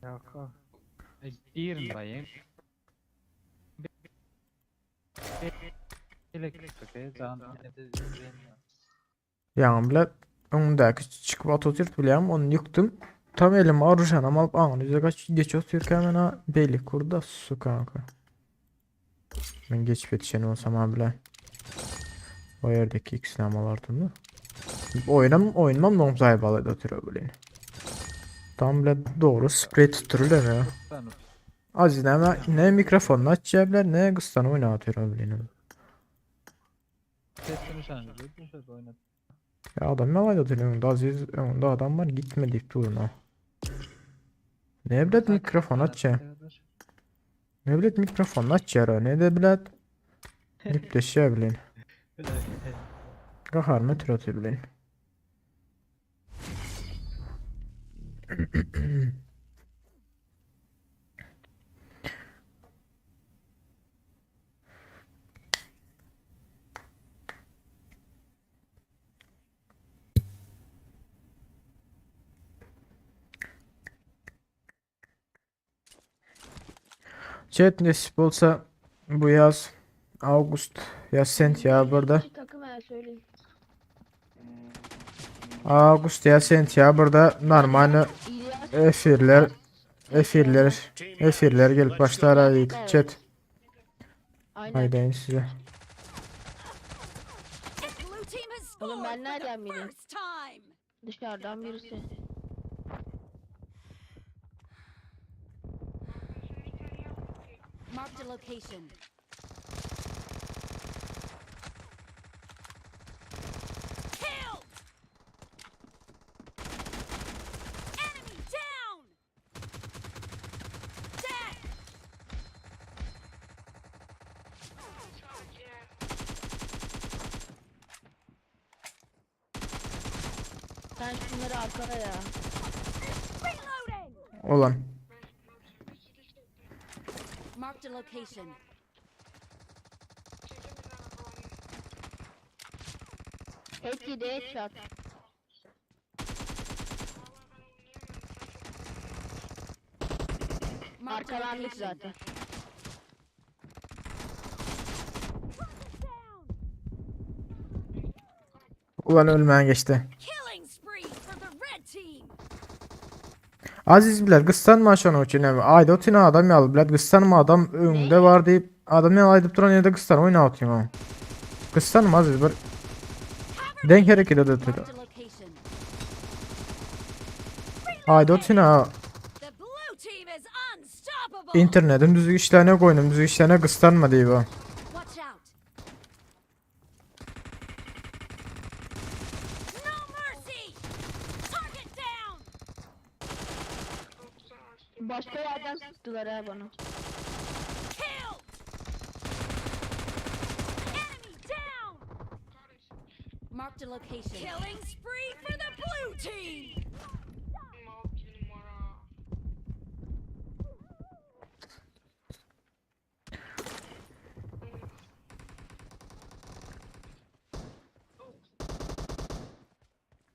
Ýok. Girin baýyň. Ýaňy bile öňündäki çykyp at otyrt bilýäňmi ony ýykdym. Tam elime aruşanam alyp aňyny ýüze gaç geç otyrka men ha beýleki kurda su kanka. Men geçip ýetişen bolsam ha bile. O ýerdeki ikisini hem alardym da. Oýnam oýnamam doňup zaýbaly otyr bilen. Tam bile dogry sprey tutdurylar ya. Aziz näme ne mikrofonyny açýar biler ne gysdan oýnap otyr bilen. Ya adam ne var önünde Aziz önünde adam var gitme deyip durun ha. Ne bilet mikrofon açýar. Ne bilet mikrofon açýar ne de bilet gepleşýär bilen. Gaharyma otyr otyr bilen. Chat nesip bolsa bu yaz Avgust ya sentyabrda Avgust ya sentyabrda normal efirler efirler efirler gelip başlar ilk chat. Haydi size. Oğlum ben nereden bileyim? Dışarıdan birisi. Marked a location. Killed! Enemy down! Dead! Sen şunları arkana ya. Reloading! Olan. Marked a location. Head yedi headshot. Marked a Arkalandık location. zaten. Ulan ölmeyen geçti. Killing spree for the red team. Aziz biler gyssanma şonuň üçin hem aýda otyna adam ýaly biler gyssanma adam öňünde bar diýip adam ýaly aýdyp duran ýerde gyssan oýna otyň o. Gyssanma Aziz bir deň hereket edip otyr. Marked a location. Aýda otyna The blue team is unstoppable. internetim düzgün işlerine goýnum düzgün işlerine gyssanma diýip o. Watch out. No mercy. Target down. Başka yerden sıktılar ha bana. Killed. Enemy down. Marked a location. Killing spree for the blue team.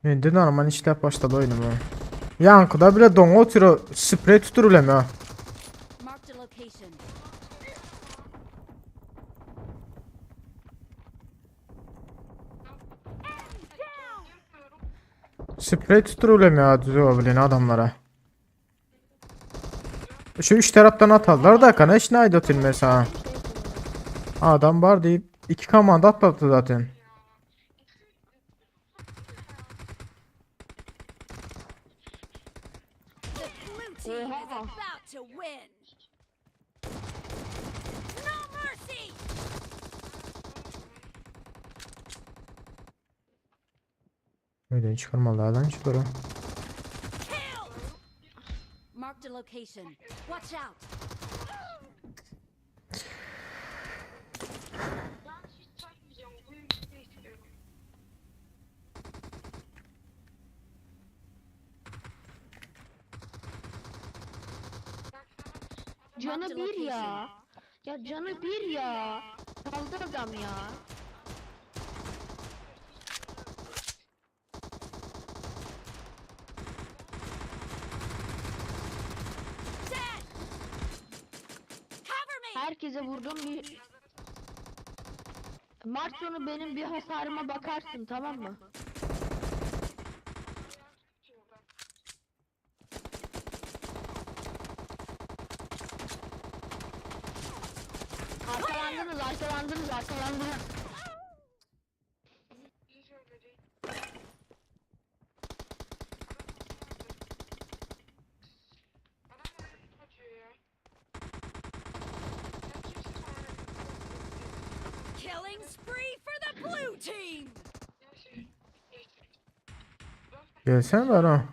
Indi normal işläp başlady oýnum o. Ýaňkyda bile doňa otyr o sprey tutur bilem ha. Marked a location. Enemy down. Sprey tutur bilem ya düzü o bilen adamlara. Şu üç taraftan atarlar da kana hiç nayda otyr mesela. Adam var deyip iki komanda atlattı zaten. The blue team is about to win. No mercy. Öýden çykarmaly adam şulary. Marked a location. Watch out. Canı bir ya. Ya canı bir ya. Kaldı adam ya. Herkese vurdum bir. Mart sonu benim bir hasarıma bakarsın tamam mı? Arkalandınız, arkalandınız, arkalandınız. Killing spree for the blue team. Gelsene bana.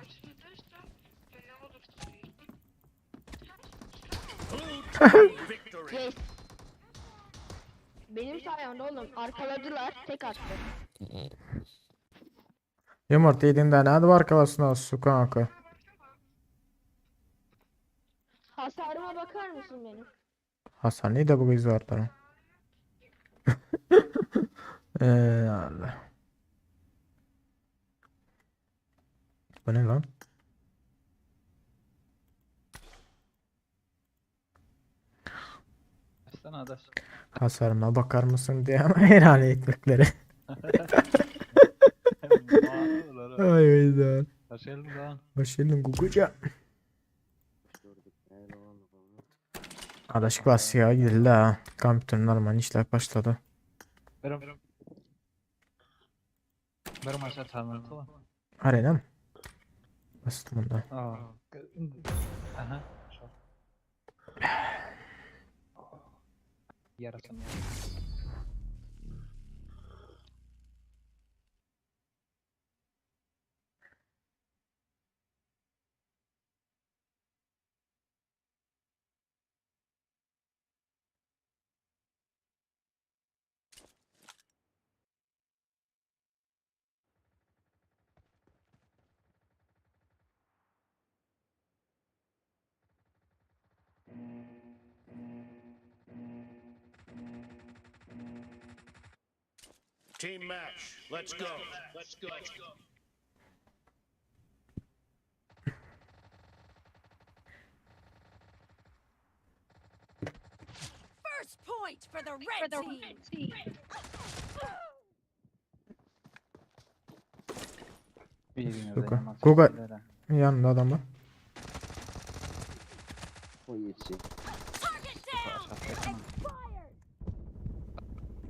Yes. Benim sayemde oğlum arkaladılar tek attı. Yumurta yediğinde ne var arkalasına su kanka. Hasarıma bakar mısın benim? Hasan ne de bu kız var lan. Allah. Bu ne lan? Açsana adaş. Hasarıma bakar mısın diye ama helal etmekleri. Ay ay Hoş geldin lan. Hoş geldin Guguca. Adaş klasiğe gidildi ha. Kompüter normal işler başladı. Benim. Benim aşağı çalmadı. Arena mı? Bastım bunda. Aa. Aha. Yarasın ya. Team match. Let's go. Let's go. First point for the red team. Bir Suka. Guga yanında adam var. Target down. Expired.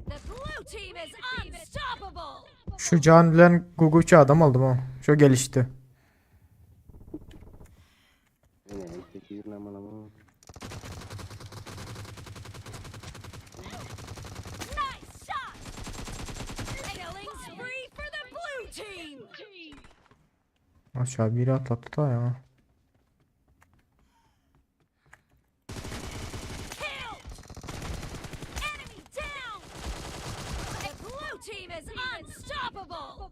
The blue team is unstoppable. Şu can bilen Gugu'cu adam aldım ha. Şu gelişti. Nice shot. Killing spree for the blue team. Aşağı biri atlattı da ya. Killed. Enemy down. The blue team is unstoppable.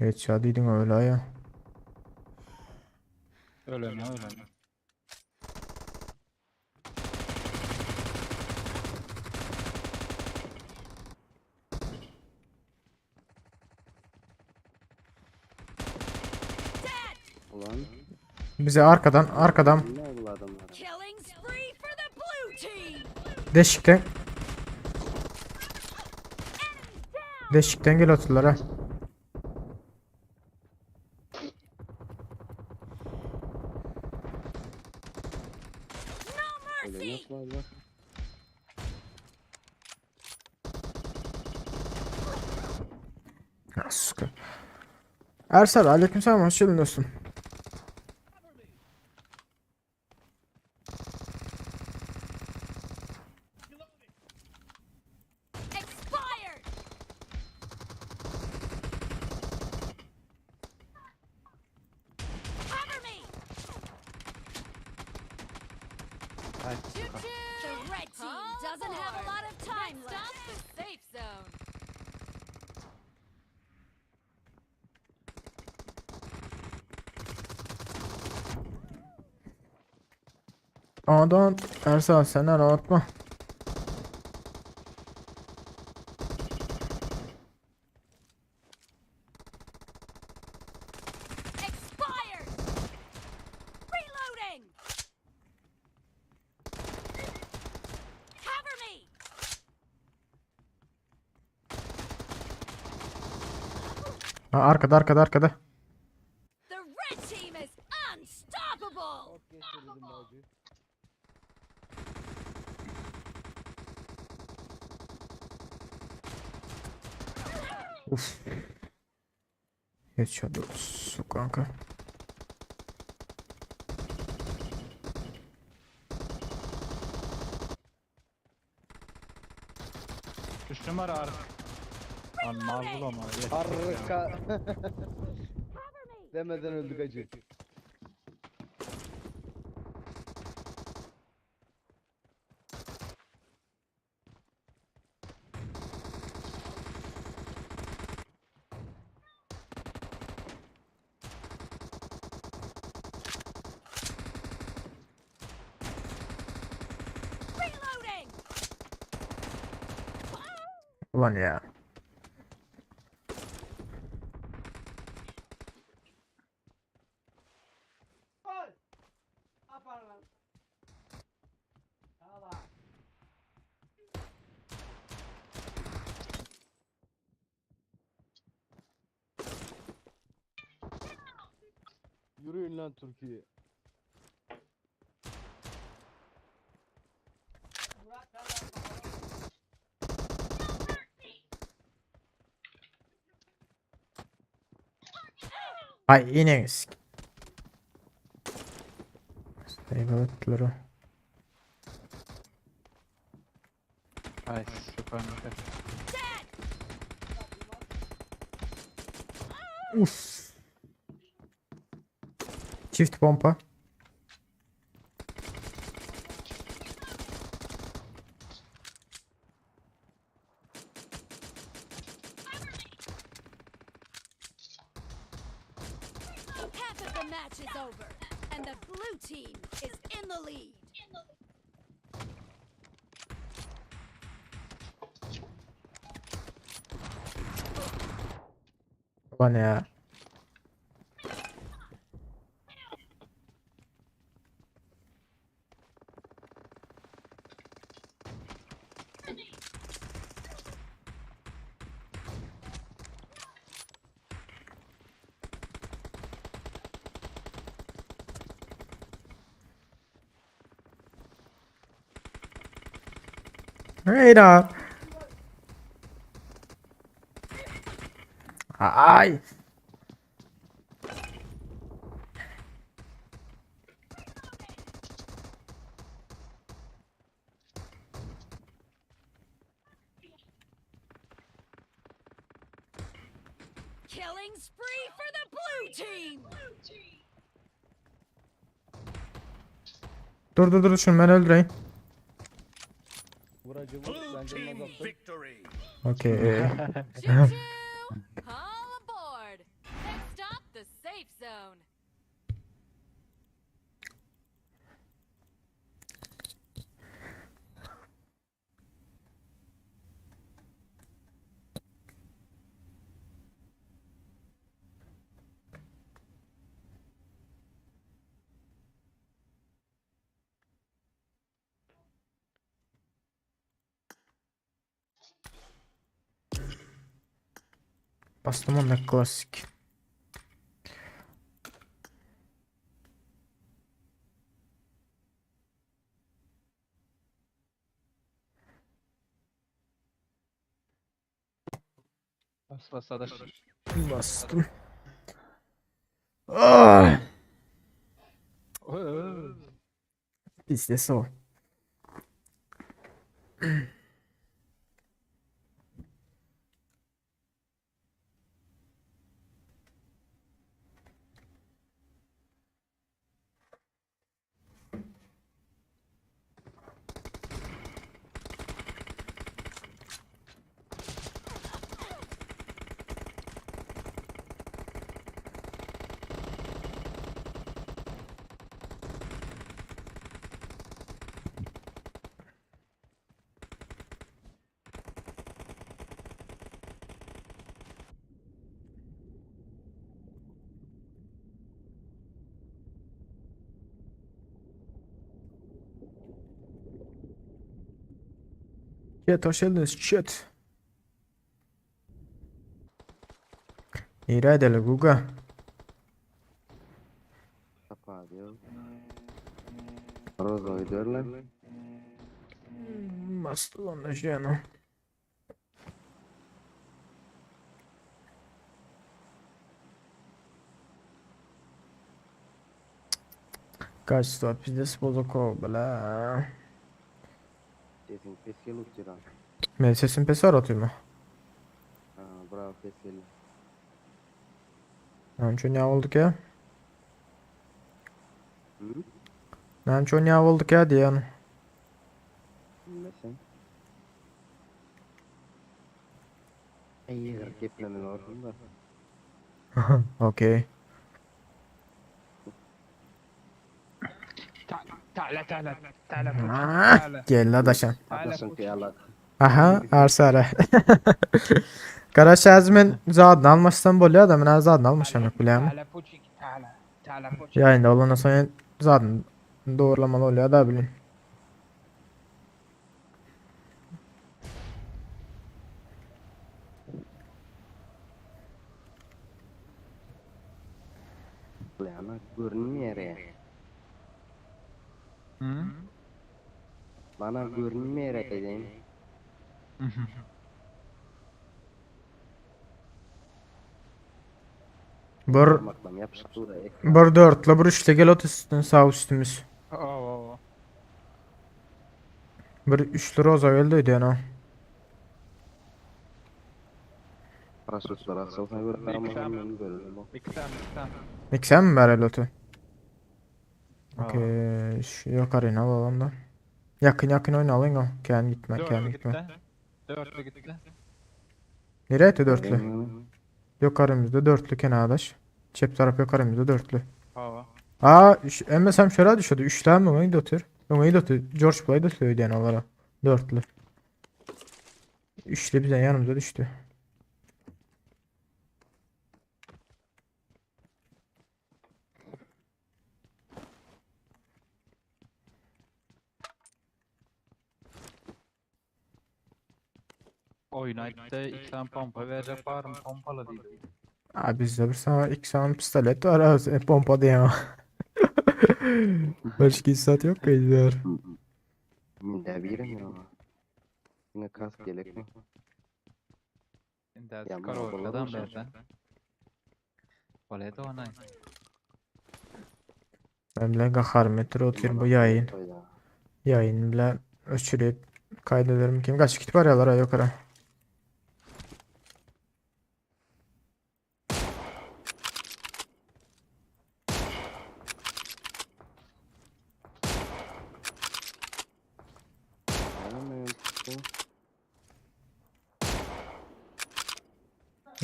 Evet şadiydin öyle ya. Öyle mi öyle mi? Bize arkadan arkadan Killing spree for the blue team. deşikten deşikten gel attılar ha. No mercy. Ya, sıkı. Ersel aleykümselam hoş geldin dostum. Ay suka. The red team doesn't have a lot of time left. Stop the safe zone. Adan Ersan sen rahatma. Expired. Reloading. Cover me. Ha, arkada arkada arkada. The red team is unstoppable. Uf. Headshot su kanka. Üç numara ark. Lan mal bulama. Arka. Demeden öldük acı. Reloading. Ulan ya. Yürüyün lan Türkiye. Ay yine sik. Stable ettiler o. Ay suka. Uf. Çift pompa. Half of the match is over, and the blue team is in the lead. Ulan ya. Radar. Ay. Killing spree for the blue team. Dur dur dur şunu ben öldüreyim. Vur acı vur. Blue Ben canını team azalttım. victory. Okey. Choo-choo! All aboard. Next stop, the safe zone. Bastım onda klasik. Bas bas adaş. Bastım. Ah! Bizde o. Chat hoş geldiniz chat. Nirä edeli Guga? Roza giderler. Bastı onda jeno. Kaç pizdes bozuk bla. Sesin pes gelip jira. Men sesim pes aratıyor Ha, bravo pes gelip. Näme üçin ýa bolduk ya? Hı? Näme üçin ýa bolduk ya diýen. Bilmesen. Ey, geplemeli olsun da. Okey. Ta'ala ta'ala ta'ala Ah, Gel la daşan. Adaşın kıyalak. Aha, arsara. Karaş men zadını almaşsam bolýar da men zadını almaşam yok bilýärmi? Ta'ala Puçik ta'ala ta'ala Puçik. Ýaýynda bolandan soň zadını doğrulamaly bolýar da bilin. Yana görünmeýär ya. Hı? Bana görünmeýär dedim. Bir Parmaklam yapışık dur. bir dörtlü bir üçlü gel ot üstün sağ üstümüz. Oo. Bir üçlü roza geldi öýdýän o. Paraşütler açılsa gör parmaklamdan görünür. Ikisem ikisem. Ikisem mi bereli otu? Okey, şu yukarı alalım da. Yakın yakın oynalyň o. Kän gitme, kän Dörtlü gitme. gitti. Dörtlü gitti. Nereye etti dörtlü? Yukarımızda dörtlü kenardaş. Çep taraf yukarımızda dörtlü. Hawa. Aa, emme sen şöyle düşüyordu. Üçlü mi? Öňe otur. Öňe otur. George Play da öýdýän onlara. Dörtlü. Üçlü bize yanımıza düştü. Oýnaýtdy ikisem pompa berjek barym pompaly diýdi. Aa, bizde bir sana iki tane pistolet var. Ha, pompa diýen. Başka hissat yok ki De birim ya. Yine kask gerek mi? Indi Ya, çıkar bana ortadan bolar berden. Bolýa da onay. Ben bilen gaharmetr otur bu yayın. Yayın bilen öçürüp kaydederim kim kaç git var yalara yukarı.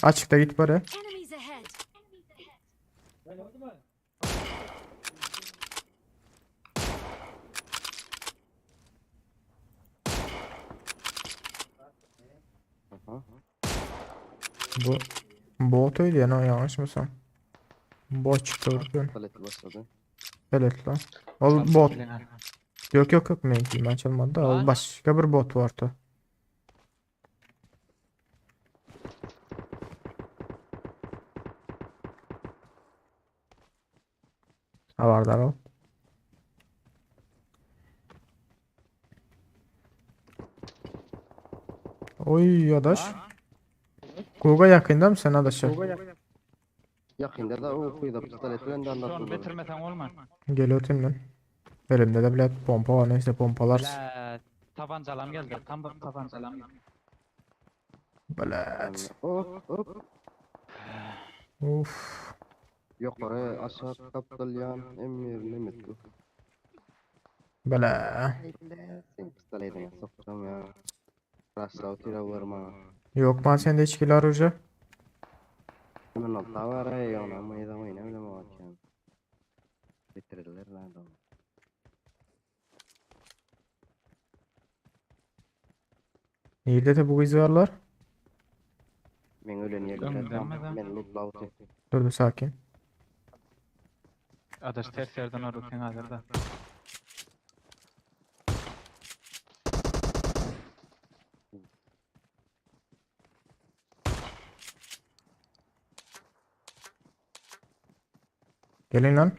Açıkta git bari. Enemies ahead. Aha. Bu bot öyle ya yanlış mısın? Bot çıktı oradan. Paleti başladı. Evet lan. Ol bot. Yok yok yok ben ben çalmadı da. Ol başka bir bot vardı. Ha var ol. Oy adaş. Google'a yakında mı sen adaşa? Yakında da o kuyuda pistolet bilen de Şonu anlatmadı. bitirmesen olma. Gel öteyim ben. Elimde de bile pompa var neyse pompalar. La tabancalam geldi. Tam tabancalam geldi. Bilet. Hop hop. Uf. Yukarı aşağı kaptalyan emir nemet bu. Bele. Sen pistoletine sokacağım ya. Rasla tira varma. Yok man sende hiç kill oruje. Hemen altta var ya ona mıyda mı ne bileyim o akşam. Bitirdiler lan adamı. Nerede de bu izlerler? Men ölen yerlere men loot Dur dur sakin. Adaş ters yerden orada kenarda. Gelin lan.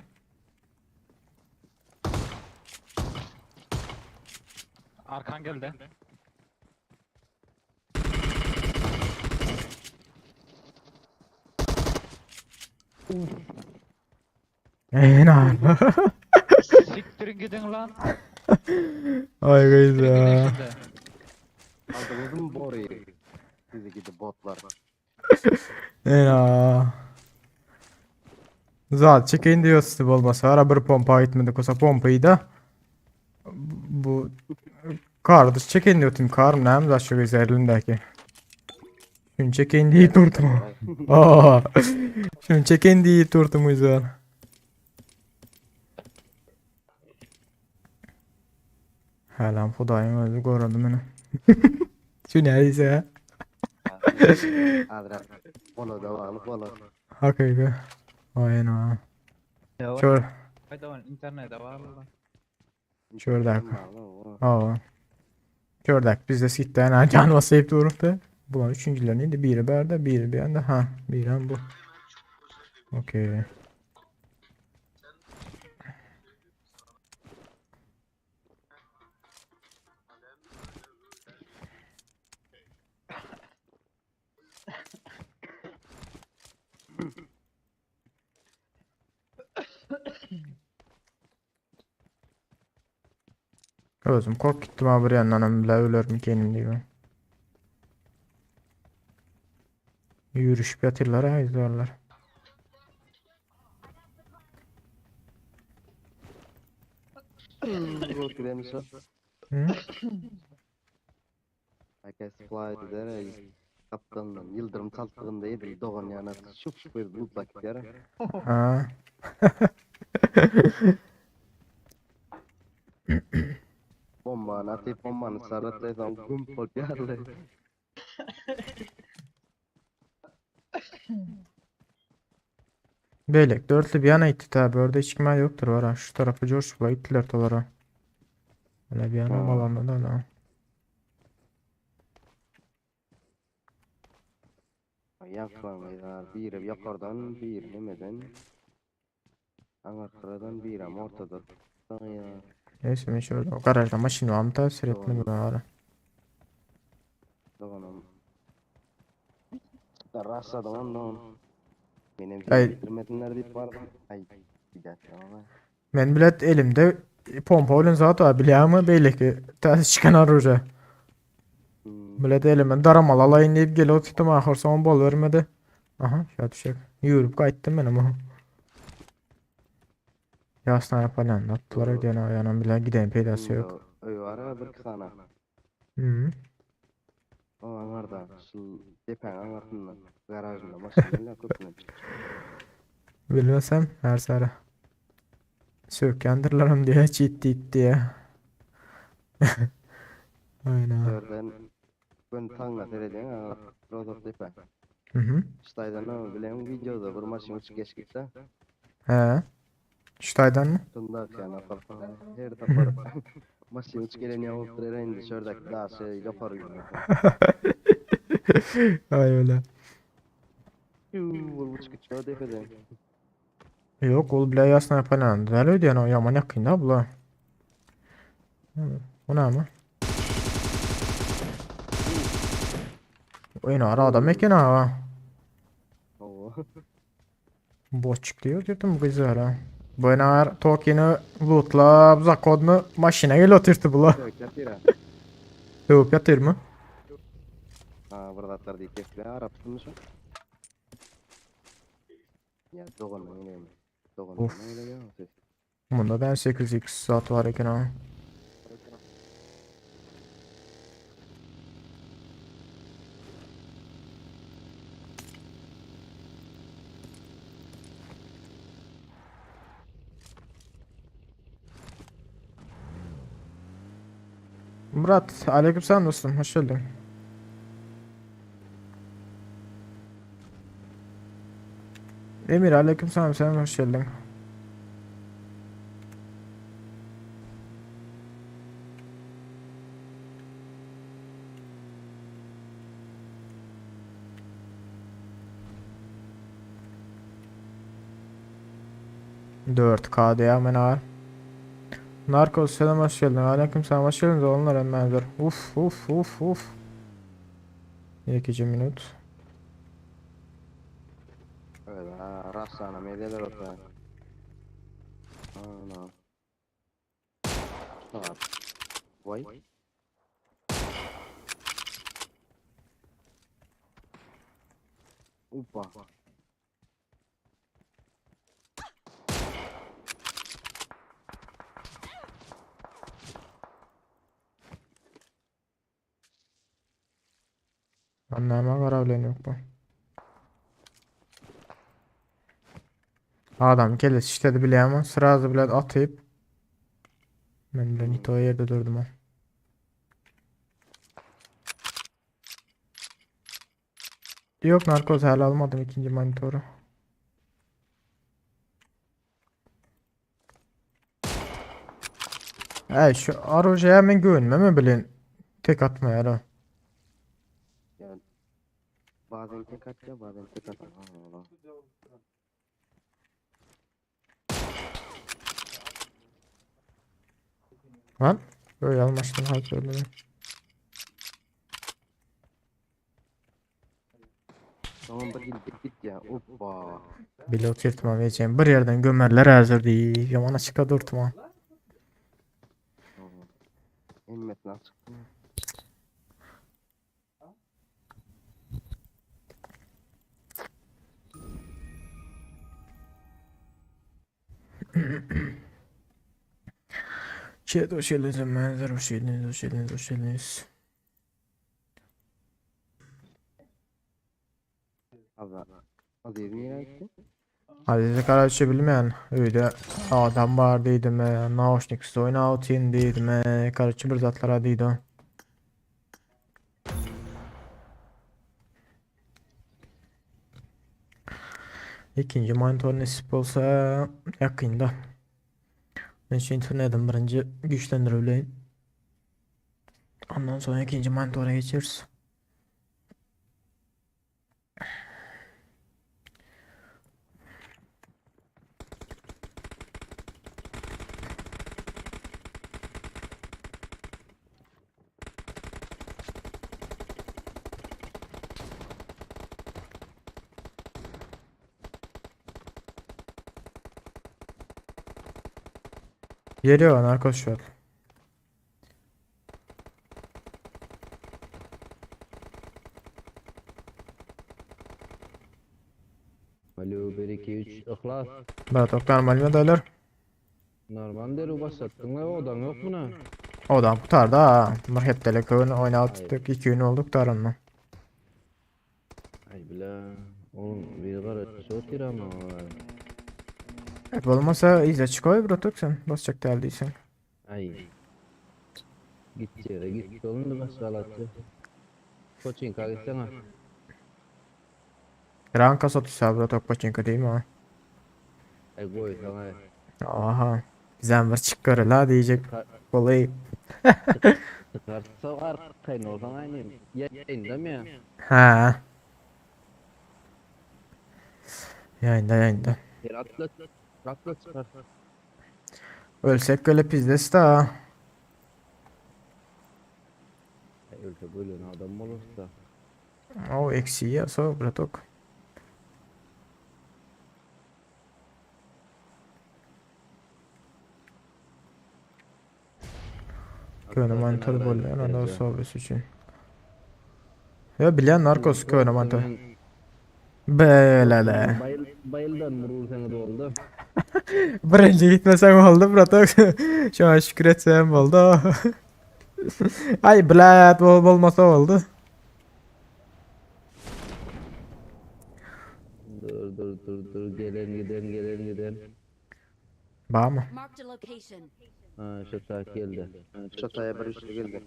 Arkan geldi. Eee Siktirin gidin lan. Ay Siktirin gidin gyza. şimdi. Aldyňyzmy bory? Sizi gidi botlar. Ena. Zat çekeyin diyor bolmasa ara bir pompa gitmedik olsa pompayı da bu kardeş çekeyin diyor tim karım näme da şu gyza elindeki. Şunu çekeyin diye durdum. Aa. Şunu çekeyin diye durdum gyza. Halam Hudaýyň özü gorady meni. Şu nädiyse. Adra. Bola da bagly bola. Hakyky. Aýna. Çör. Hayda internete bagly lan. Çördäk. Aa. Çördäk bizde sitden ha can basayıp durupdy. Bular üçüncüler neydi? Biri berde, biri bir ýanda. Ha, biri hem bu. Okey. Özüm kork gittim ha bir yandan hem bile ölerim kendim diye. Yürüyüş yatırlar ha izlerler. Gidemiş o. Hı? Herkes fly der. Kaptandan yıldırım çaltlygynda edil dogan ýana şup şup edip mutlak gidýär. Ha. Bombany atyp bombany sarratlaýsaň güm bolup ýarly. Beylek dörtlü bir yana gitti tabi orada hiç kime yoktur var ha. Şu tarafı George Bull'a gittiler dolara. Öyle bir yana Ha. malandı da la. Ýaňkylamaylar biri ýokardan, biri nemeden. Aňarkyradan biri hem ortada. Ya. Neyse men şöyle o garajda maşyn var mı tavsiye etmedim ben ara. Doganam. Rastladım ondan. Benim Ay. bitirmedinler deyip vardı. Ay bir dakika ama. Men bilet elimde pompa bilen zat var bilýärmi beýleki täze çykan oruja. Hmm. Bilet elime daramal alaýyn diýip gelip tutdum ahyr soň bol bermedi. Aha, şa düşek. Ýürüp gaýtdym men ama. Ýasna yapalyan atdylar öýdýän aýanam bilen giden peýdasy ýok. Öý var ya bir sana. Hı. O aňarda şu depäň aňarsynda garajynda maşynlar köpüne. Bilmesem her sara. Sökýändirlerim diýe çit diýip diýe. Aynen. Törden gün taňňa seredýän aňar Rodok depe. Hı hı. Ştaýdan ama bilen videoda bir maşyn uçup geçip gitse. He. Ştaýdan mı? Şunda yani her tapar. Maşyn uçup gelen ýa bolup durar indi şördäki daha şey ýokary gidiyor. Ay öyle. Yuu, uçup gitse depeden. Ýok, ol bile ýasna yapalan. Däl öýdýän o ýaman ýakynda bula. O näme? Oýun ara adam eken ha. Oo. Boçuk diýip oturdum gyzara. Bu enar tokeni lootlap zakodny maşyna gel oturdy bula. Yok ýatyr ha. Döwüp ýatyr mı? Ha, bir zatlar diýip geçdi. Arap şu. Ya dogan oýnaýmy? Dogan Of. oýnaýmy ya? Bunda ben 8x zat var eken ha. Murat, aleykümselam dostum, hoş geldin. Emir, aleykümselam, sen hoş geldin. 4K diýýär men agar. Narkos selam hoş geldiň. Aleyküm selam hoş geldiňiz oglanlar hemmäňizler. Uf uf uf uf. Ýekeje minut. Evet, ha, Rafsana medyalar ota. Ana. Tamam. Vay. Upa. Lan näme gara bilen ýok bu. Adam kellesi işledi bilýärmi? Srazy bilen atyp. Men bilen ito ýerde durdum. Yok narkoz hala almadım ikinci monitörü. Ey şu arujaya men güvenmeme bilen tek atmaýar o. Ya bazen tek atıyor bazen tek atıyor. Allah. Lan böyle almaştım hayır öyle. Tamam bir git git ya. Hoppa. Bile oturtma vereceğim. Bir yerden gömerler hazır değil. Yaman açıkta durtma. Emmet nasıl çıktı? Chat hoş geldiniz hemmäňizler hoş geldiniz hoş geldiniz hoş geldiniz. Allah. Aziz niye gitti? Aziz Karaçı bilmeyen öyle adam var dedim e, Naoşniks oyna atayım dedim e, Karaçı bir zatlara dedim. İkinci monitör nesip olsa yakında. Men şu internetim birinci güçlendirileyim. Ondan sonra ikinci monitöre geçeriz. Geliyor narkoz şu an. Alo 1 2 3 Ihlas. Bratok normal mi dayılar? Normal der başlatdyň we odaň ýok muna. Odam gutardy ha. Bir hepdelik öň oýnap tutdyk. 2 gün oldu gutaranyna. Ay bile. Oğlum bir gara otyr ama. Evet bolmasa yza çykoý bratok sen. Basjak däl diýseň. Ay. Git ýere git oğlum başga alatdy. Poçinka gitsene. Ranka satışsa bratok paçinka değil mi ha? Ay goý sana. Aha. Bizden bir çık görel ha diyecek. Kolay. Çıkarsa arkayın olsan aynı. Yayında mı ya? Ha. Yayında yayında. Yer atla atla çıkar. Ölsek öyle pizdes da. Ay ölse böyle adam olursa. O eksiği ya so bratok. Köne monitör bolýar onda sobes üçin. Ya bilýän narkos köne monitör. Belele. Bayıl, bayıldan vurur seni doldu. Birinci gitmesen oldu bratok. Şu an şükür etsem oldu. Ay blat bol bolmasa oldu. Dur dur dur dur gelen giden gelen giden. Bar mı? Marked a location. Ha şu tak geldi. Çataya bir üçlü geldi.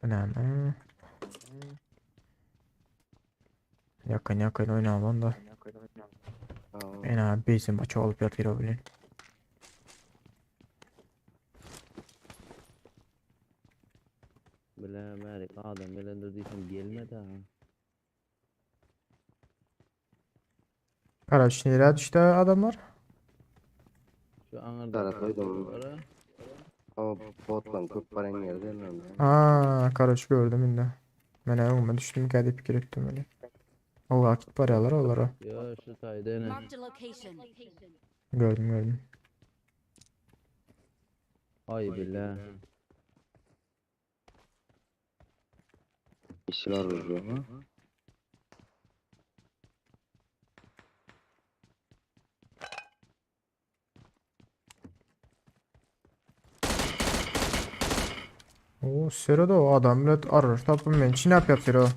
Önemli. Yakın yakın oynayalım da. En abi bizim maçı olup yatıyor bilin. Bile bärik adam gelendir diýsem gelmedi ha. Karaç nirä düşdi adamlar? Şu aňyrda Tarafdaydym. O botlan köp baran ýerde lan. Aa, karaç gördüm indi. Men öňüme düşdüm diýip pikir etdim öyle. O vakit barýarlar olara. Yo şu taýda ene. Marked a location. Gördüm gördüm. Ay bile. İşler oluyor ha. O Sero da o adam bilet arar. Tapım ben. Çin yap yapıyor o.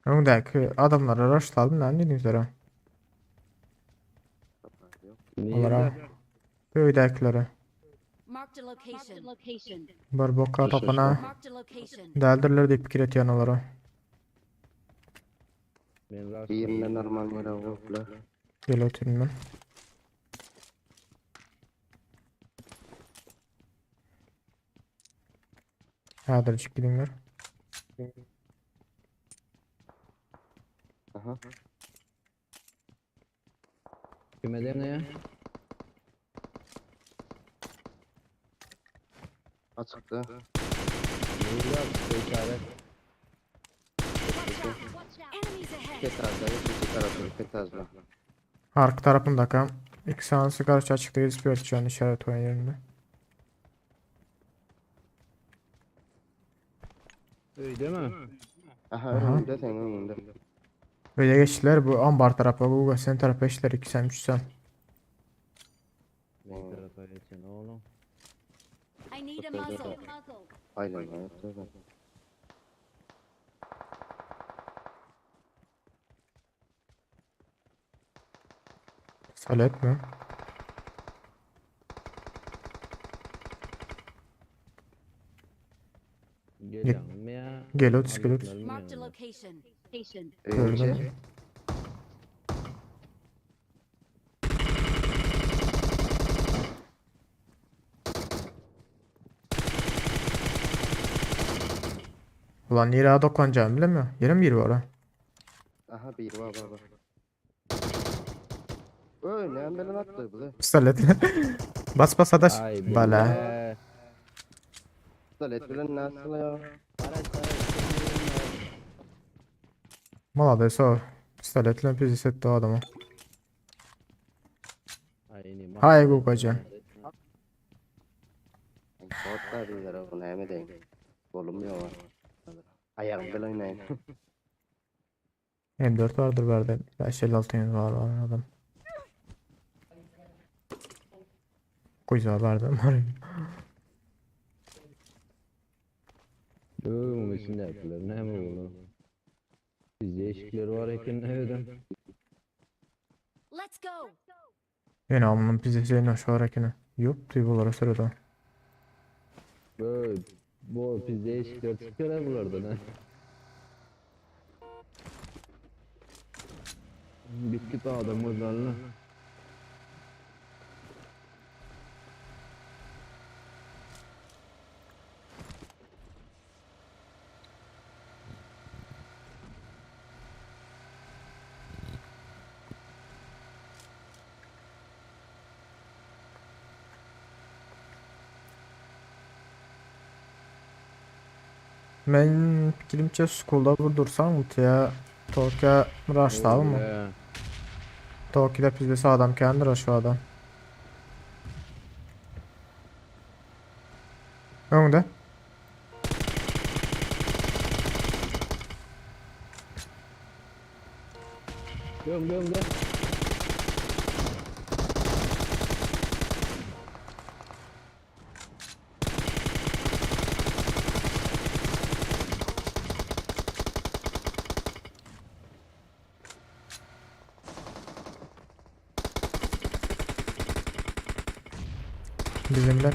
Öňdäki adamlara raşladım lan dedim Sero. Olara. Öydäkilere. Marked a location. Bir boka tapana. Marked a location. Däldirler diýip pikir etýän olara. Men Birine normal ýere gopla. Gel oturayım ben. Hädirjik gidinler. Aha. Kime ne ya? Açıktı. Neydi abi? İşaret. Enemies ahead. Ketazda, iki tarafı ketazda. Arka tarapındaka iki sansı karşı açıkta gezip ölçüyor işaret oyun yerinde. Öyle mi? Aha, Aha. önünde sen önünde. Öyle geçtiler bu ambar tarafa, bu sen tarafa geçtiler 2 sen 3 sen. Ne tarafa geçin oğlum? I need a muzzle. Aynen evet. evet. Salet mi? Gel ya. Gel otur, gel otur. Marked a location. Gördüm. Ulan nereye dokunacağımı bilemiyorum. Yerim bir var ha. Aha bir var var var. Öyle ne belen attı bu. Pistolet. bas bas adaş. Ay Bala. bile. Pistolet bilen nasıl ya? Malades o. Pistoletle pizis etti o adamı. Ay Hay Gugacan. Botlar bizlere bu ne mi deyin? Kolum yok. Ayağım bile oynayın. M4 vardır bende. 556 yönü var var adam. Kuyza vardı. Öğüm içindekiler ne mi oğlum? Biz değişikleri var eken ne ödem? Let's go. Yine amının pizesi yine şu harekini. Yok duygulara sırada. Böyle bu biz değişikler çıkıyor buralardan ha. Bitti be adam oradan Men fikrimçe school'da vurdursan ultiye Tokyo rushlayalım mı? Tokyo'da pizdesi adam kendi rush o adam. Öňde. Göm göm göm. Bizimler.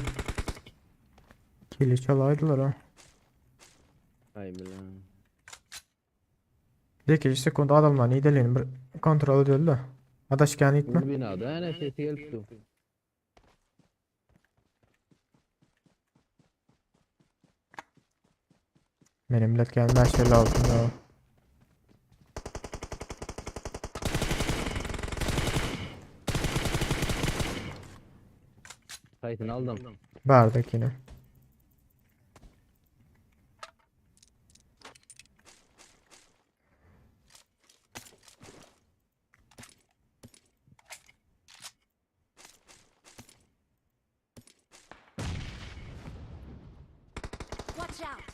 Kili çalaýdylar ha. Ay bilen. 2 sekund adamlar ideline bir kontrol edildi. Adaş gäni gitme. Bu binada ene sesi gelip dur. Benim millet gelmez şöyle aldım ya. Kayıtını aldım. Bardak yine. Watch out!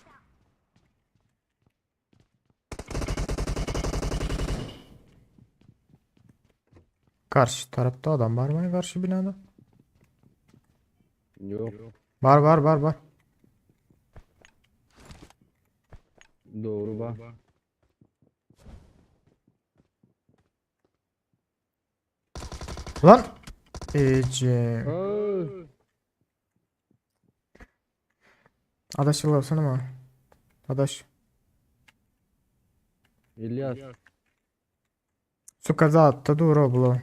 Karşı tarafta adam var mı karşı binada? Yok. Var var var var. Doğru bak. Lan! Ece. Oy. Adaş yıllasana ama. Adaş. İlyas. Su kaza attı dur o bulo.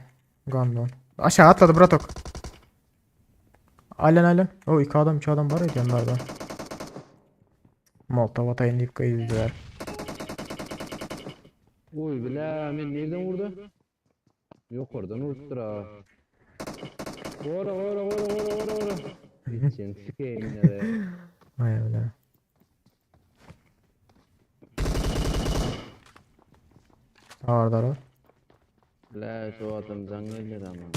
Gandon. Aşağı atladı bratok. Alen alen. O iki adam iki adam var ya yanlarda. Molotov atayın deyip kayıldılar. Oy bile men nereden vurdu? Yok oradan vurdu ha. Ora ora ora ora ora ora. Sen sikeyim yine de. Vay öyle. Ağır o. La şu adam can gelir ama.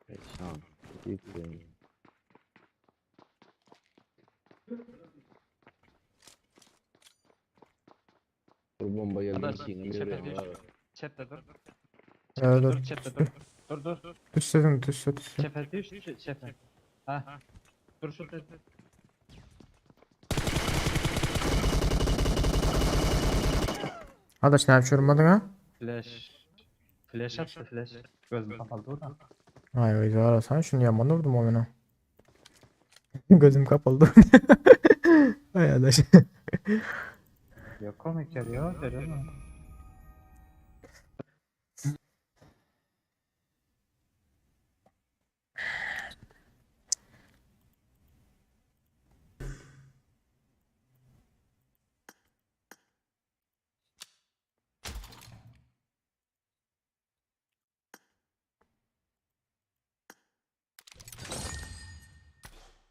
Perişan. Gitsin. Bir bomba geldi. Adaş, içine çepe görüyorum düş. abi. Çepte dur. Evet, Dur dur. çepte dur. Dur dur. Düşsedin düşse düşse. Çepe düş çepe. Ha. Dur şu dur. Adaş ne yapıyorum ha? Flash. Flash attı flash. Gözüm kapalı dur da. Ay oy zara sen şunu yaman vurdum o bana. Gözüm kapalı. Ay adaş. Yok komik geliyor görüyor musun?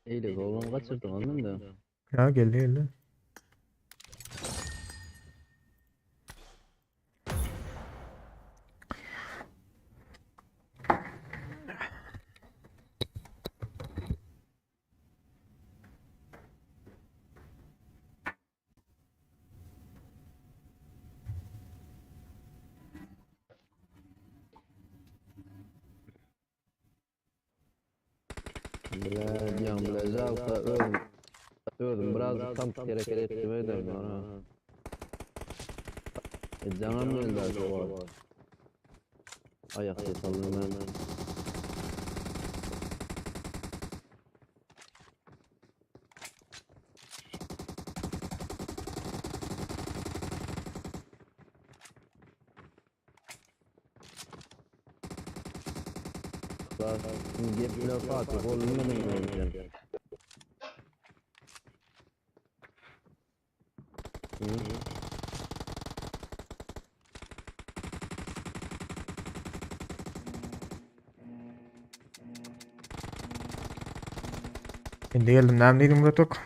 Eyle oğlum kaçırdın anladın da. Ya geldi geldi. Bile diyan bile jalta öldüm. Öldüm biraz tam hareket ettim öldüm ha. E canım öldü acaba. Ayak ses aldım ben. Gep bile Fatih olmadım ben. Hı? Indi geldim. Nem dedim bratok.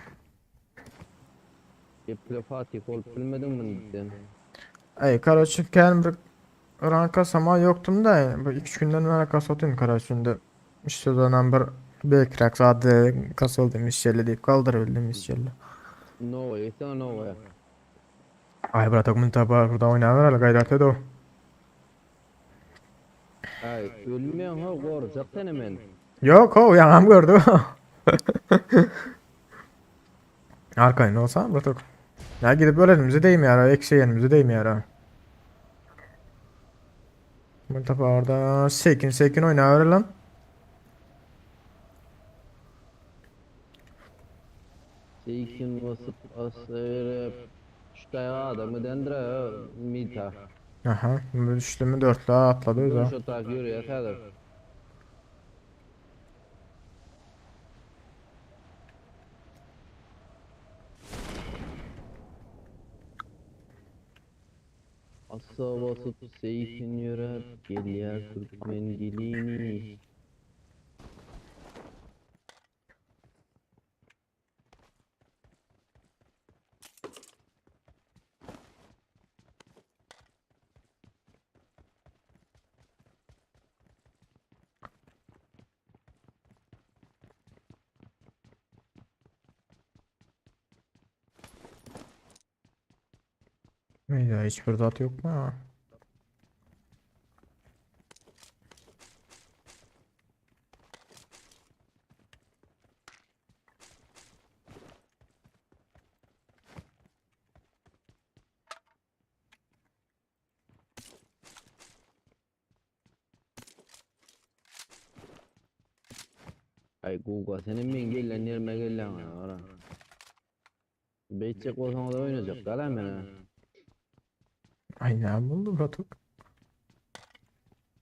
Gep bile Fatih olup bilmedim mi sen? Ey karaçı kendim bir ranka sama yoktum da bu iki üç günden beri kasatayım karaçında. İşte dönem bir bekrak zaten kasıldım işyerli deyip kaldırabildim işyerli. No way, sen no way. Ay bratok mun tapa burada oynayar gayret edo. Ay ölmeyen ha goracak seni men. Yok o yanam gördü. Arkayın olsa bratok. Ya gidip ölenimize değmiyor ha. Eksi yenimize değmiyor ha. Bu tapa orada sekin sekin oynar lan. Sekin basıp asyryp şu daýa adamy dendire mita. Aha, düştü mü dörtlü atladı Dur o. şu tak ýörýär häzir. Assa basyp seýkin ýöräp gelýär türkmen gelini. Neydi hiçbir zat yok mu ya? Ay Google senin men gelen yerime gelen ara. Beýtjek bolsaň da oýnajak dala mena. Ay ne buldu Batuk?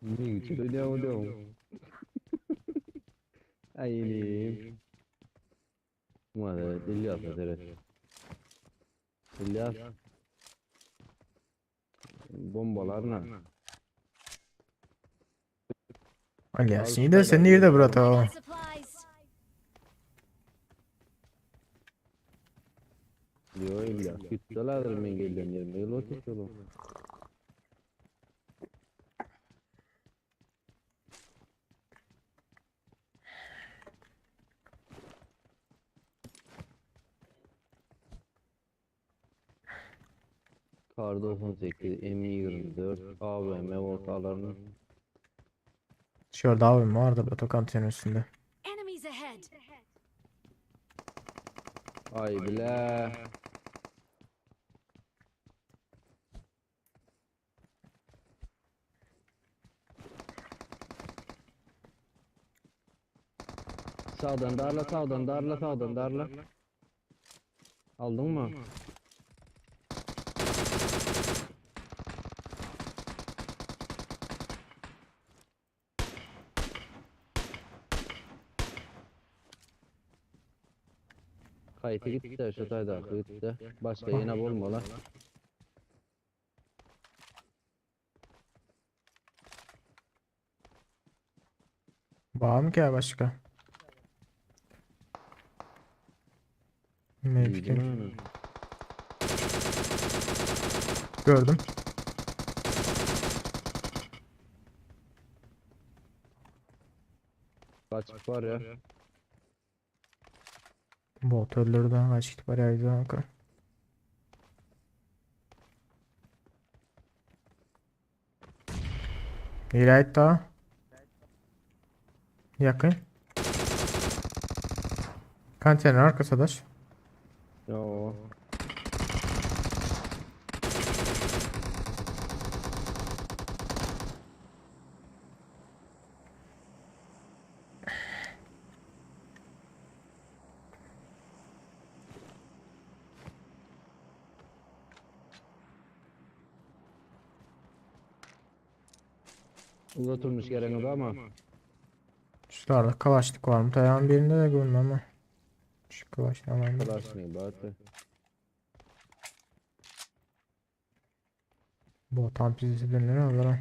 Ne üçin oýnaýaň? Ay inim. Mada İlyas seret. İlyas. Bombalar ne? İlyas iyi de sen nerede Brato? Yo İlyas gitdiler men gelen yerime gel oturdu. Kar 98, M24, AVM ortalarını. Şurada abim vardı Brato kantinın üstünde. Enemies ahead. Ay bile. Sağdan darla, sağdan darla, sağdan darla. Aldın mı? Kayıtı gitti, şu tayda gitti. Başka yine bulma lan. Var mı ki başka? Ne bileyim. Gördüm. Kaç var ya? Bot öldürdü. Kaç git bayağı kanka. Nereye daha? Yakın. Konteyner arkasıdaş. Yo. Uzatılmış gereği var ama. Şuralarda kalaşlık var mı? Tayağın birinde de görmem ama. Şu kalaşlık var mı? Kalaşnik batı. Bu tam pizisi dönüyor alır.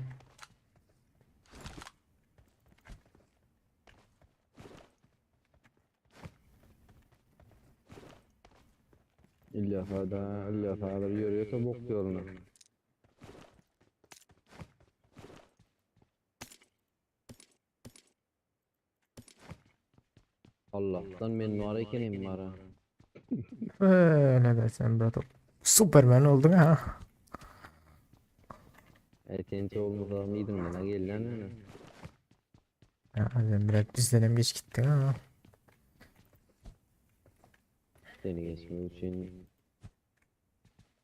İlla fada, illa fada yürüyor bok yoluna. Allah'tan men var ekenim var ha. Öyle dersen bro. Superman oldun ha. Erkenci olmasa mıydın bana gel lan öyle. Ya sen biraz bizden hem geç gittin ha. Seni geçmek için.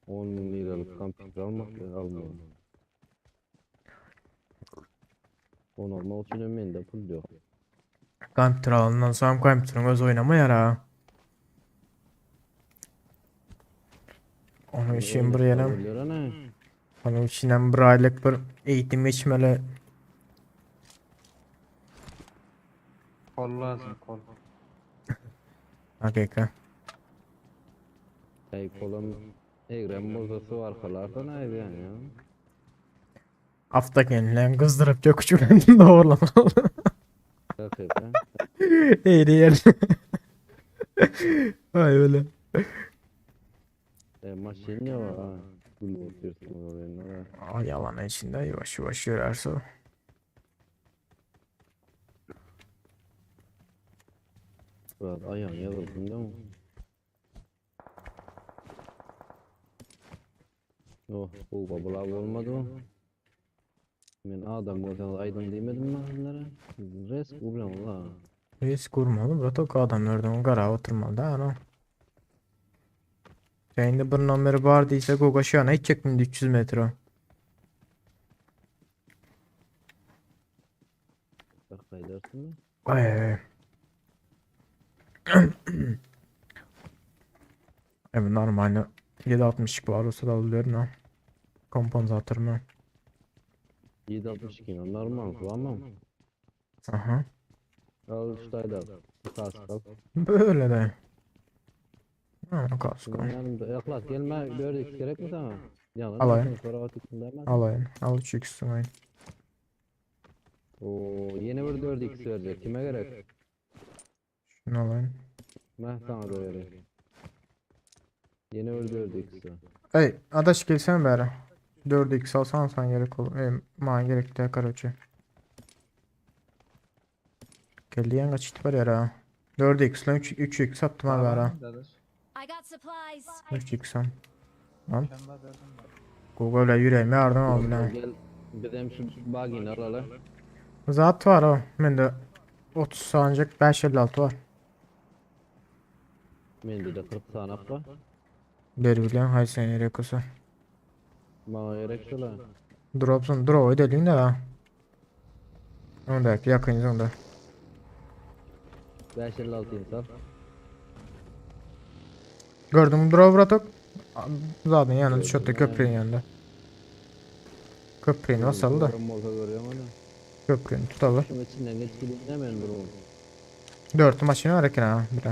10 müň liralyk kompýuter almak almaly. Onu almak üçin hem mende pul ýok. Kompýuter alandan soň kompýuteriň özi oýnamaýar ha. Onuň üçin bir ýenem Onuň üçin hem bir aýlyk bir eğitim geçmeli. Kol lazım kol. Hakyka. Ey kolum egrem bolsa su arkalardan aýdýan ya. Afta kendilerini kızdırıp çöküşülerini doğrulamalı. Hakyka. Eğri yer. Ay öyle. E maşyn ýok ha. Gül otursun oraya. Ay yalan içinde yavaş yavaş yürerse. Biraz ayağın yazıldın değil mi? Oh, bu babala olmadı mı? Men adam görseňiz aýdyň diýmedim mi sizlere? Res bilen la. Reis kurmalı. Bratok adamlardan gara oturmalı da ana. Şimdi bir nomeri var değilse Gogo şu an hiç çekmedi 300 metre. Bak kaydarsın mı? Ay ay ay. Evet normalde 7.62 var olsa da alıyorum ha. Kompansatör mü? 762 normal tamam. Aha. Al şurayı da kask al. Böyle de. Ha, kasko. Yanımda yaklaş gelme 4x gerek mi sana? Yalan. Alayım. Sonra atıksın demez. Alayım. Al 3x alayım. Oo yeni bir 4x verecek. Kime gerek? Şunu alayım. Ben sana da vereyim. Yeni bir 4x. Ey adaş gelsene beri. 4x alsan sen gerek olur. Ey, bana gerek de karoçe. Geldi kaç it var ya. 4x lan 3, 3x attım ha beri. I got supplies. 3x am. Lan. Google yüreğime yardım aldı lan. Gel bizim şu bug'ini alalım. Zat var o. Mende 30 sancak 556 var. Mende de 40 tane var. Ber bilen hay sen gerek olsa. Bana gerek şöyle. Dropsun drop edelim de ha. Ondaki yakın onda. 556 insan. Gördüm drop ratok. Zaten yanında şurada köprünün yanında. Köprünü basalım da. Görüyorum olsa görüyorum onu. Köprünü tutalım. Şunun içinden geç gideyim hemen durum. Dört maşını var eken ha bir.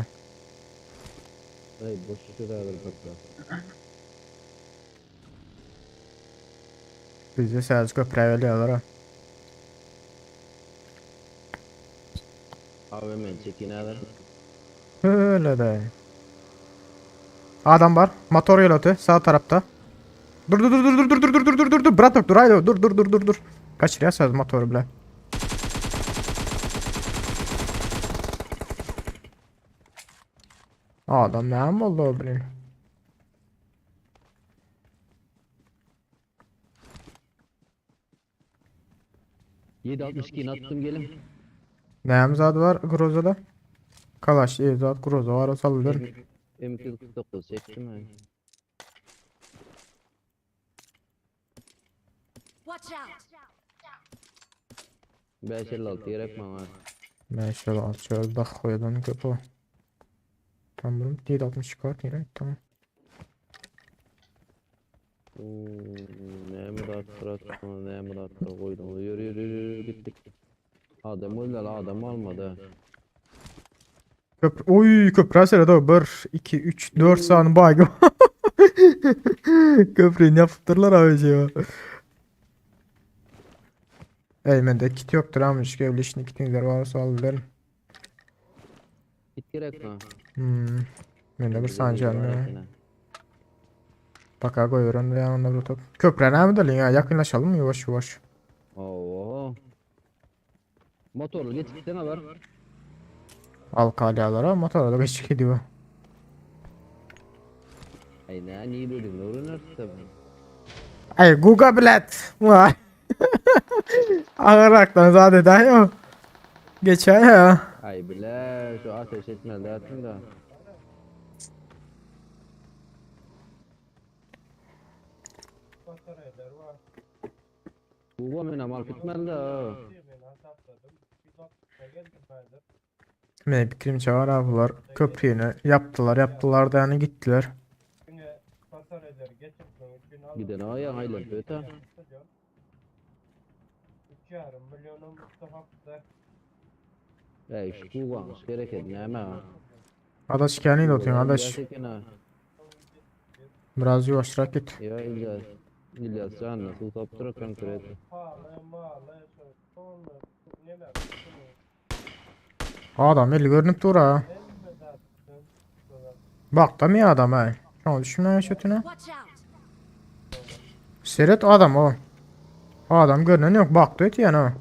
Ey boş şuraya bir köprü. Bizde sadece köprü veriyorlar ha. Abi hemen çekin alır. Öyle de. Adam var. Motor yolu öte sağ tarafta. Dur dur dur dur dur dur dur dur dur dur dur Bratok dur haydi dur dur dur dur dur. Kaçır ya motoru bile. Adam ne mi oldu o bilin? 762 attım gelin. Neyimiz adı var Groza'da? Kalaş iyi zat Groza var o sallıyorum. M249 çektim ben. Watch out. 556 gerek bana. 556 şöyle dah koyalım köpü. Tamam bunun 762 var nereye tamam. Hmm, ne murat ne murat koydum. Yürü yürü yürü gittik. Adam öldü adam almadı. Köprü oy köprü hasar o 1 2 3 4 saniye baygın. Köprüyü yaptırlar abi ya. Ey mende kit yoktur ama şu evli işini kitinizler varsa alırım. Git gerek mi? Hmm. Mende bir sancı almıyor. Bak koyuyorum yanında bir top. Köprü ne mi de ya yakınlaşalım mı yavaş yavaş. Oo. Motorlu geç gitsene var. Al kalyalara motora da geç gidiyor. Ay ne niye dedim ne öğrenirsin Ay Google bilet. Vay. Ağıraktan zaten ya. Geçer ya. Ay bile şu ateş etme dersin de. Guga menem alyp gitmeli de. Meniň pikirimçe bar bular köprüni ýapdylar ýapdylar da ýani gitdiler. Giden aýaň aýlanyp öte. Ey şu Gugaň şu hereket näme? Adaş känil otyň adaş. Biraz ýuwaşrak git. Ýa İlyas. İlyas janyna suw tapdyr konkret. Adam eli görünüp dur ha. Bak da mi adam ha? Şoňa düşünmän şötüne. Seret adam o. Adam görünen yok. Baktı ötýän o.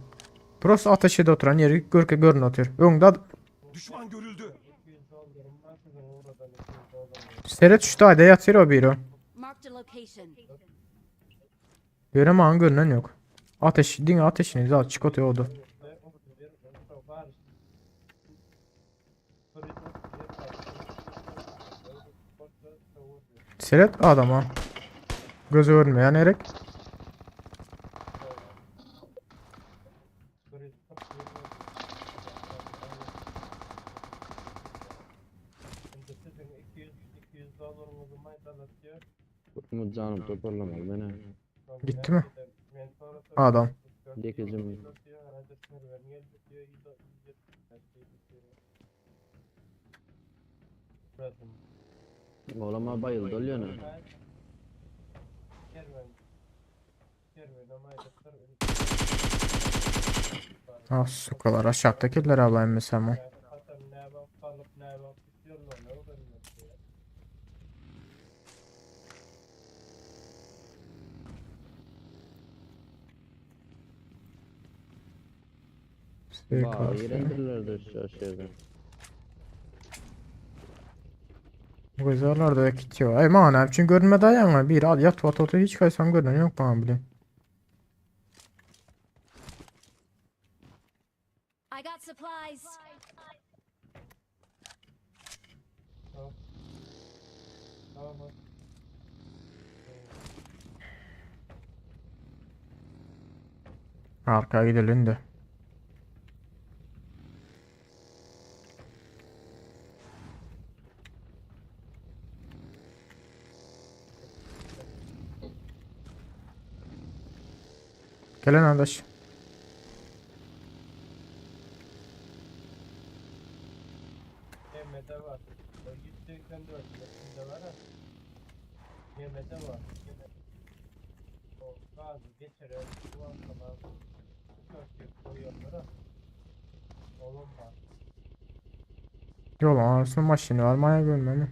Prosta ateş edip oturan ýeri görke görün otyr. Öňde ad- Düşman görüldü. Seret şu taýda ýatyr o biri. Marked a location. Biri maňa görünen yok. Ateş, diňe ateşini zat çyk otyr oda. Seret adama. Göze görünmeýän erek. Umut canım toparlamalı beni. Gitti mi? Adam. Dekicim. Oğlum bayıldı oluyor ne? Ah sukalar aşağıdakiler alayım mesela. Ba, iğrendirler şu aşağıda. Güzeller de gidiyor. Ey mana için görünmedi ayağına bir al yat vat otu hiç kaysam görünen yok bana bile. I got supplies. Arkaya gidelim de. Gelen arkadaş. Yol arasında maşini var maya görmemi.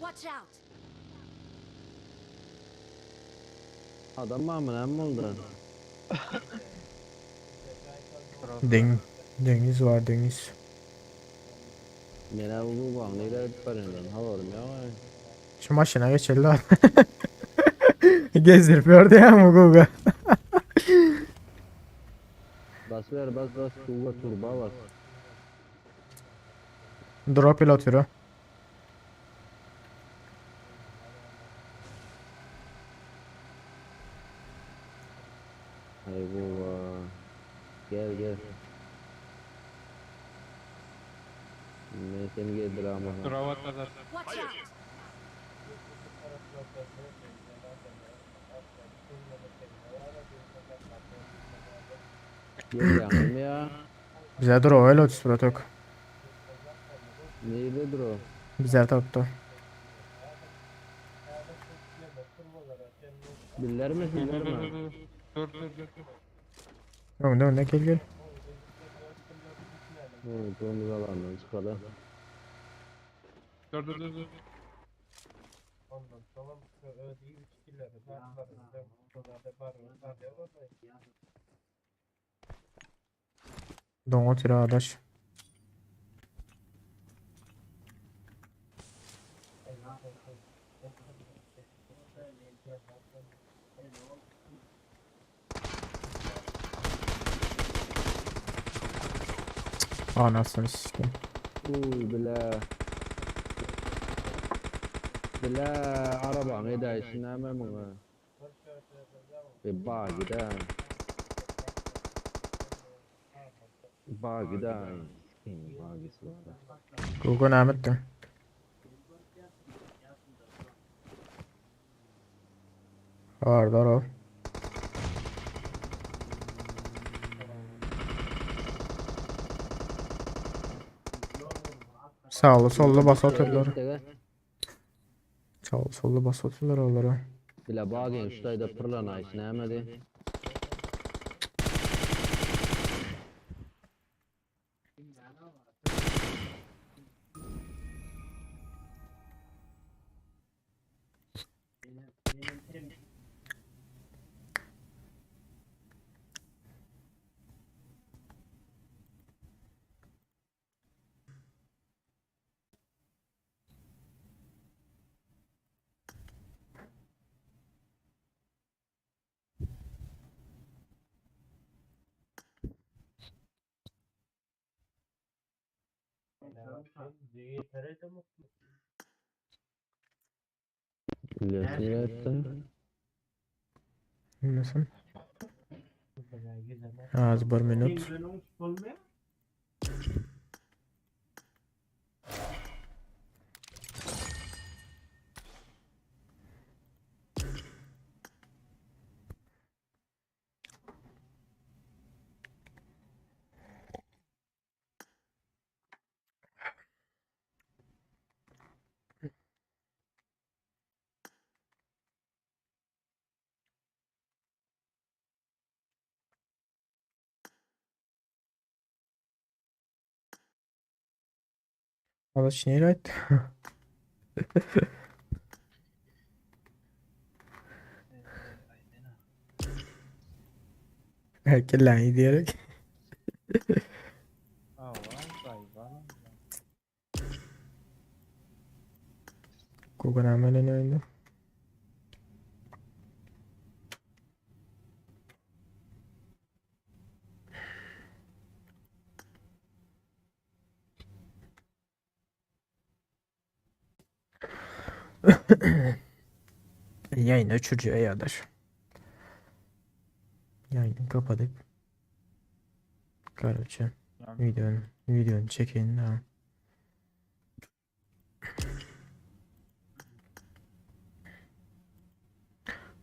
Watch out. Adam mı amına mı oldu? Den deniz var deniz. Mena bu bu neyle parenden havarım ya. Şu maşına geçelim lan. Gezdirip gördü ya mı Google? Bas ver bas bas Google turba bas. Drop ile atıyor. Hay bu Gel gel. Men seni gezdir ama. Drop atdylar. Watch out. Gel yanım ya. Bize drop öyle atıyor bratok. Neydi drop? Bize tarafta. Biller mi Dur biller dur mi? dur dur. Dur dur dur. Önde önde gel gel. Evet, omuz alandan çıkalım. Dur dur dur dur. Doňa otyr adaş. Anasyny sikim. Uy bile. Bile arabaň edäýşi näme muňa? E bagida. Bagida. Sikim bagisi. Google näme etdiň? Bardar ol. Sağlı sollu bas otyrlar. Sağlı sollu bas otyrlar olara. Bile bagin şutaýda pyrlanaýşy nämedi? Bilýän Bilmesin. Az bir minut. Adaş neyle aýtdy? Kelläňi diýerek. Google näme bilen oýundy? Ýaýyny öçürjek adaş. Ýaýyny kapadyp. Karoçe. Videonu, videonu çekeýin da.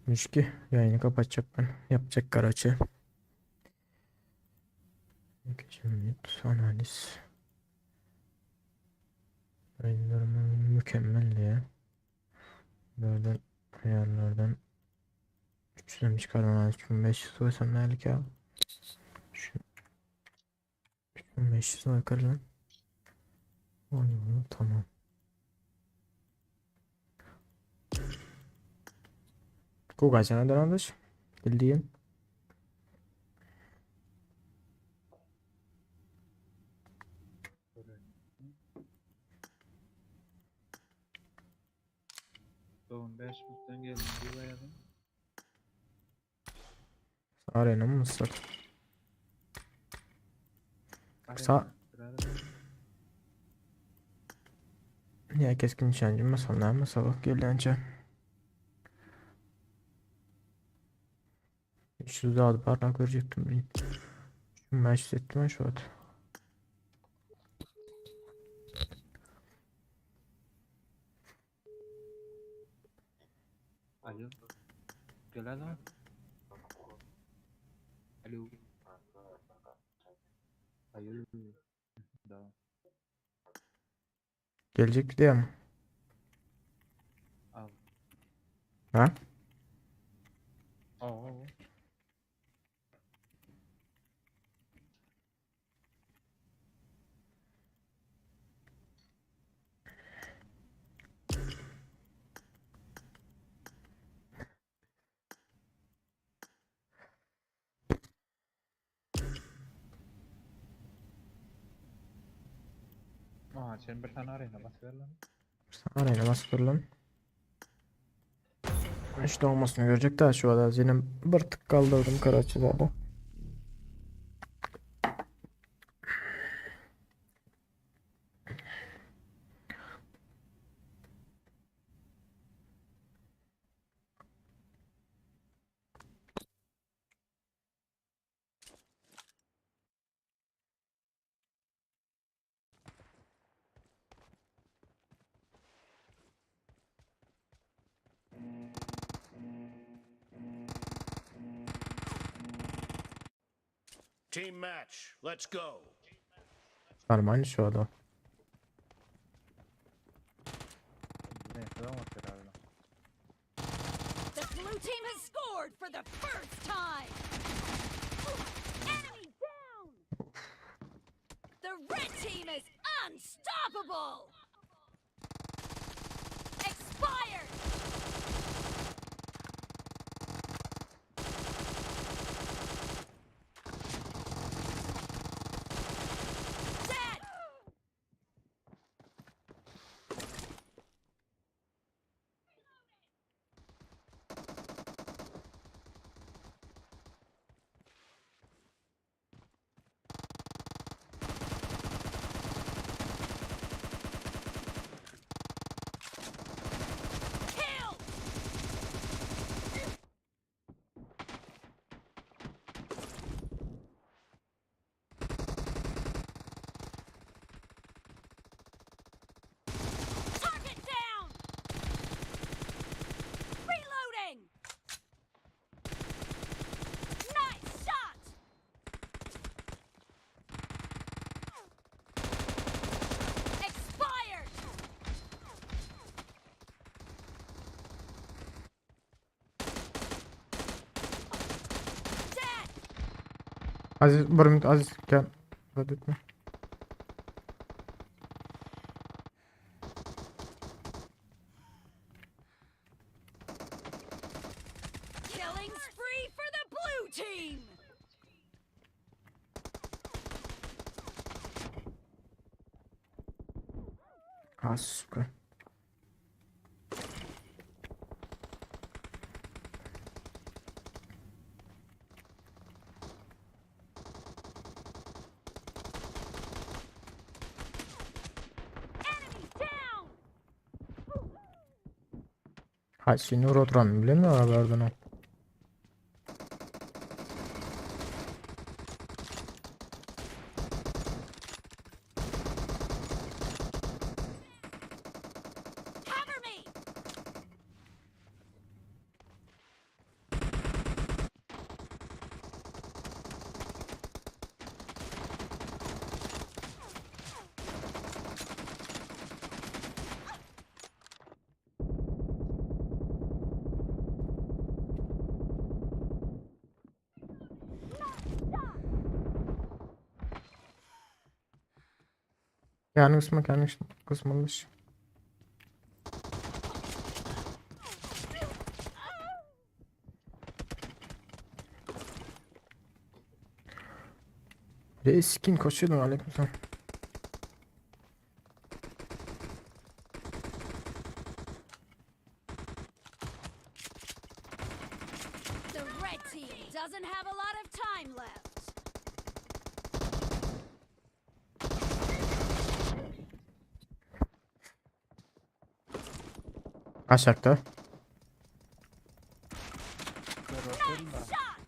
Müşki yayını kapatacak ben. Yapacak karaçı. Geçelim analiz. Yayınlarım mükemmel ya. Nereden ayarlardan 300'den çıkardan 3500 koysam nerede ya? Şu 3500 yukarı lan. Tamam. Google adaş. Bildiğin. Doğum 5 minuttan geldim bir bayadım. Arena mı mısır? Sa Ya keskin nişancı masal ne masal gelince. 300 daha barnak görecektim ben. Şu maç ettim şu at. Alo. Gel lan. Alo. Alo. Da. Gelecek diye mi? Al. Ha? Al al. Maňa çen bir sany arena basyp ber lan. Bir sany arena basyp ber lan. Hiç doğmasını görecek daha şu adam. Yine bir tık kaldırdım Karaçı'da. Team match. Let's go. Нормально şu adam. The blue team has scored for the first time. Enemy down. The red team is unstoppable. Expired. Dead. Kill. Target down. Reloading. Nice shot. Expired. Dead. Aziz bir minut Aziz gel. Hadi etme. Killing spree for the blue team. А, сука. Enemy down. Haýsy nur oturanyny bilenmi haberden o. Cover me. Yani kısmı kendi kısmıymış. Reskin koşuyordum aleykümselam. The red team doesn't have a lot of time left. Aşakta. Nice shot.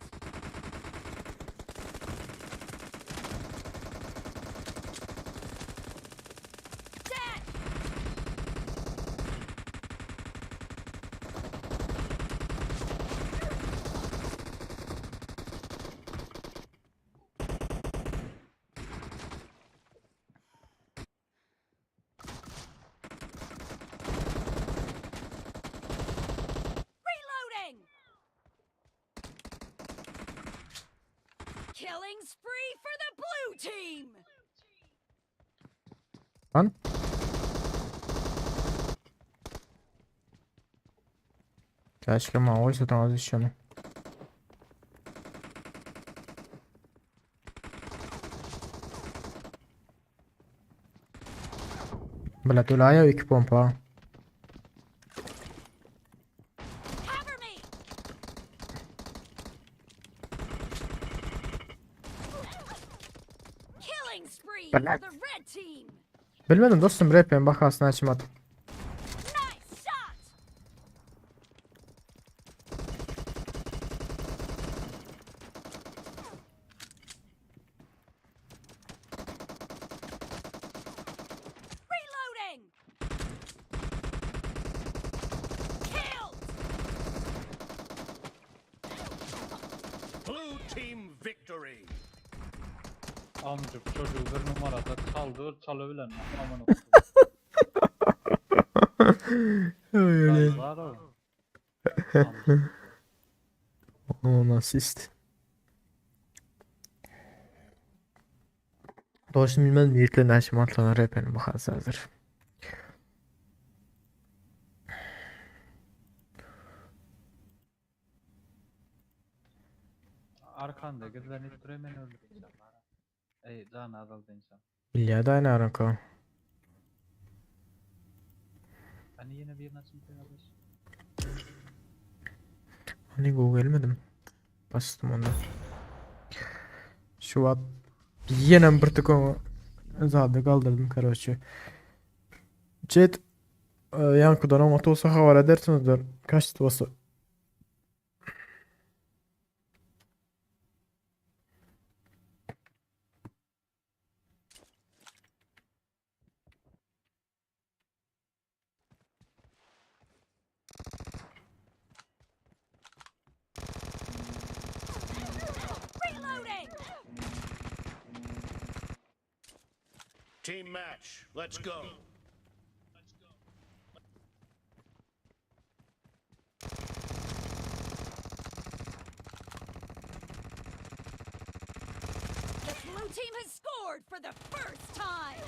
Dead. Reloading. Killing spree for the blue team. Lan. Keşke mavi satın az işini. Bile dolaýa iki pompa. Cover me. Killing spree for Bile. the red team. Bilmedim dostum rap bakarsın açmadım. Nice shot. Reloading. Killed. Blue team victory. Amcık çocuğu bir numarada çaldır çalıbilen. Aman okudum. Öyle. Var o. Onun asist. Dostum bilmem niyetli näçe rap bakasın hazır. Arkanda gizlenip duruyor beni öldüreceğim. Ey can azaldı insan. Bilýär da aýna Hani yine bir nasıl kardeş? Hani go gelmedim. Bastım onda. Şu at ýene bir tık onu zady galdyrdım karoçe. Chat e, ýankydan oňat bolsa habar edersiňizler. Kaç bolsa. Reloading. Team match. Let's go. The blue team has scored for the first time.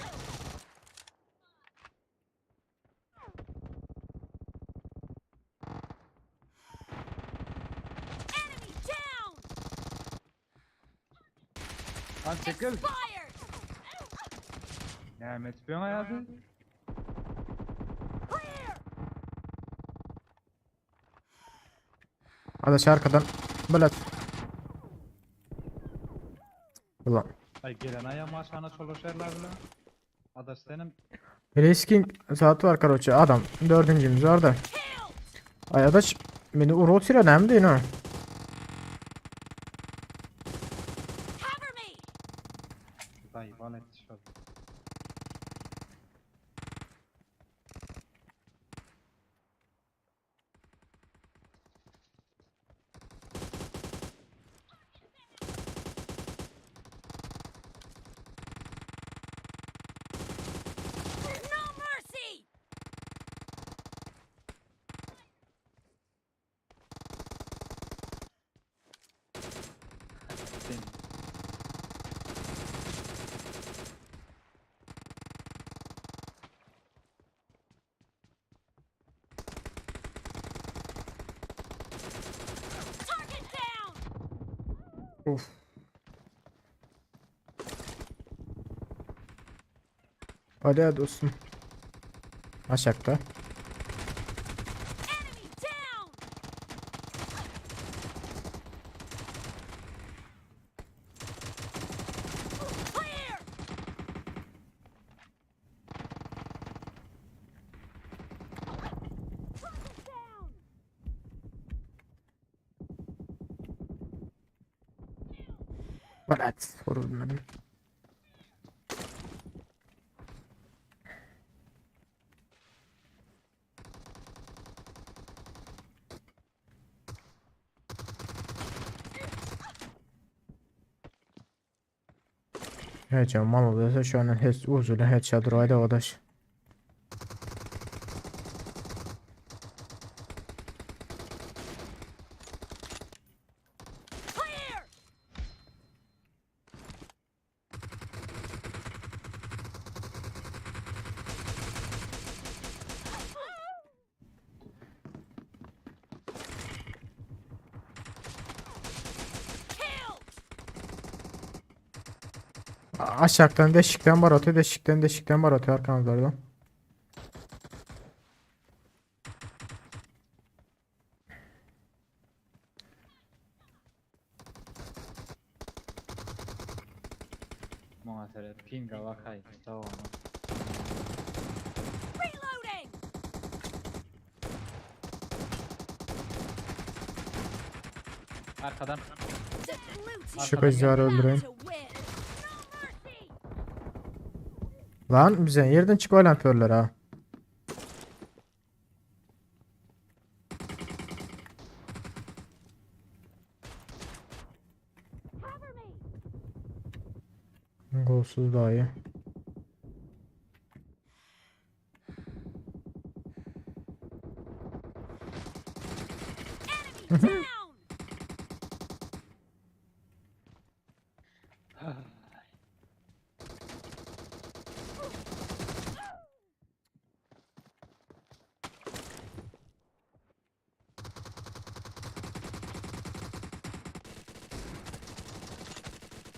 Enemy down. Lan çekil. Expired. Ne yapıyorsun hayatı? Clear. Adaş arkadan Bilet. Ulan. Ay gelen ayağıma aşağına çalışırlar bile. Adaş senin Risking saat var karoçe adam. Dördüncümüz var da. Killed. Ay adaş beni urot önemli değil ha. Cover me. dayı bana yetişiyor. No mercy. Senin. Target down. Of. Hadi hadi dostum. Aşağıda. Enemy down. Clear. Target down. Bilet. Vuruldum ben. Heç mal olursa şu an hiç uzun headshot rayda arkadaş. Clear. Killed. Aşağıdan deşikten var atıyor deşikten deşikten var atıyor arkamızlardan. Muňa seret, pinga bakaý, dogana. Reloading! Arkadan. The blue team Şu gyzlary is about öldüreyim. to win. No mercy! Lan bize yerden çık olan körler ha. Cover me! Golsuz daha iyi. Enemy down!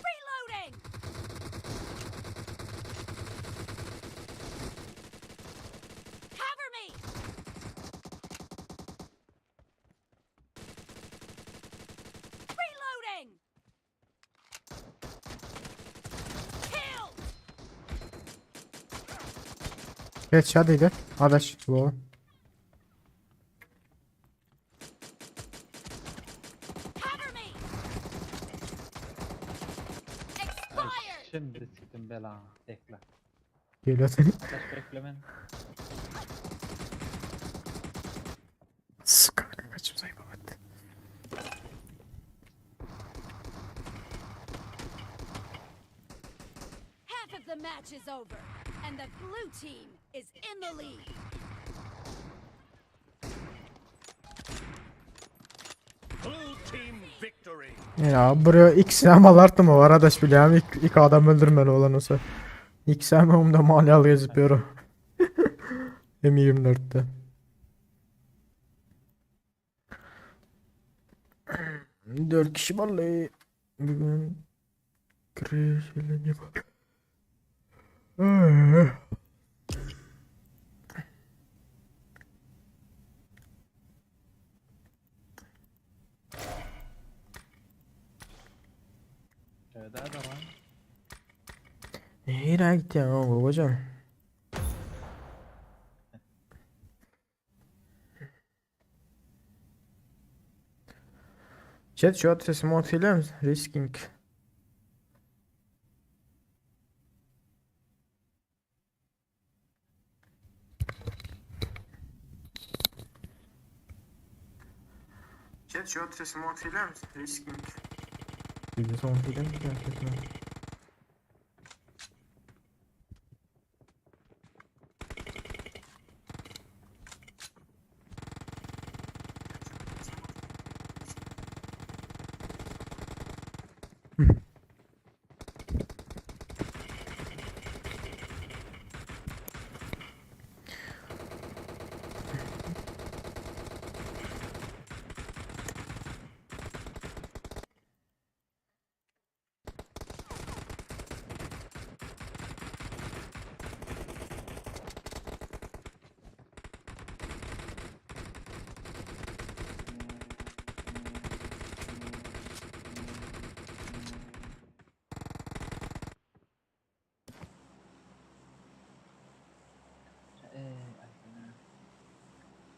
Reloading! Cover me! Reloading! Kill! Geç hadi gel. Adaş bu. Cover me! Expired! Şimdi siktim belanı. Bekle. Geliyor seni. Adaş bekle ben. Sık kaçım sayfa hadi. Half of the match is over, and the blue team is in the lead. Blue team victory. Ya buraya ikisini ama alarttı mı var adaş bilýän ilk, ilk adam öldürmeli olan olsa. İkisi hem umda maliyalı gezip ýörü. M24'te. 4 kişi vallahi bugün kriz var. Şöyle daha da var. Nereye gitti ya hocam? Chat şu an sesimi hatırlıyor musun? Risking. Chat şu an sesimi hatırlıyor musun? Risking. Bir de son hatırlıyor musun? Gerçekten.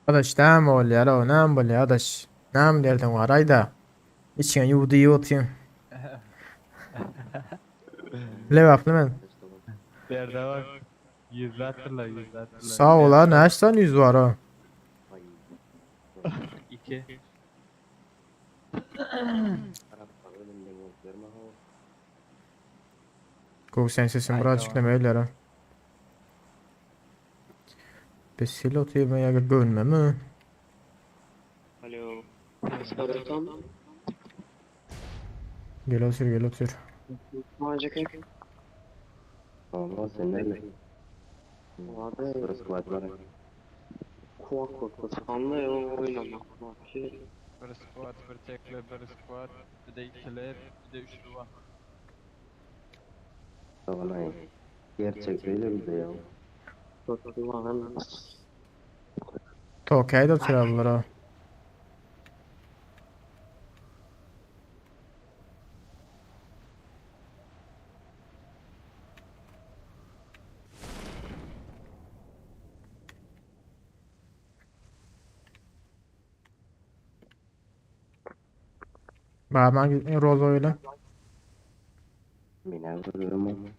Adaş näme bolýar o näme bolýar adaş? Näme derdiň var ayda? İçiňe ýuwdy ýuwutýan. Lewaply men. Derde bak. Yüzde hatırla yüzde hatırla. Sağ ol ha näçe tane yüz var ha? İki. Gowy sen sesin Ay, birazcık tamam. näme öýler ha. Besil otyr men ýa göwnmemi? Alo. Sarıtan. Gel otur gel otur. Macek. Allah sen nerede? Abi. Burası squad var. Kulak korkusu. Anlıyor oynamak. Bir squad, bir tekli, bir squad, bir de ikili, bir de üçlü var. Tamam Gerçek öyle bir de ya. Tokayda oturarlar ha. Ba man rozo bilen. Mena görürüm onu.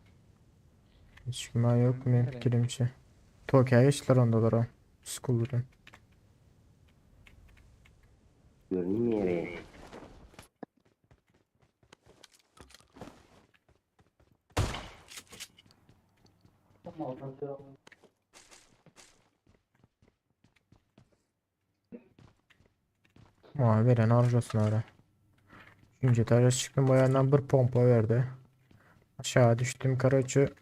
Hiç kim yok men pikirimçe. Tokyo'ya geçtiler onda da. School bilen. Görünüm yeri. Ma veren arjasyn ara. Üçünji etaža çykdym o ýandan bir pompa berdi. Aşağı düşdüm karoçe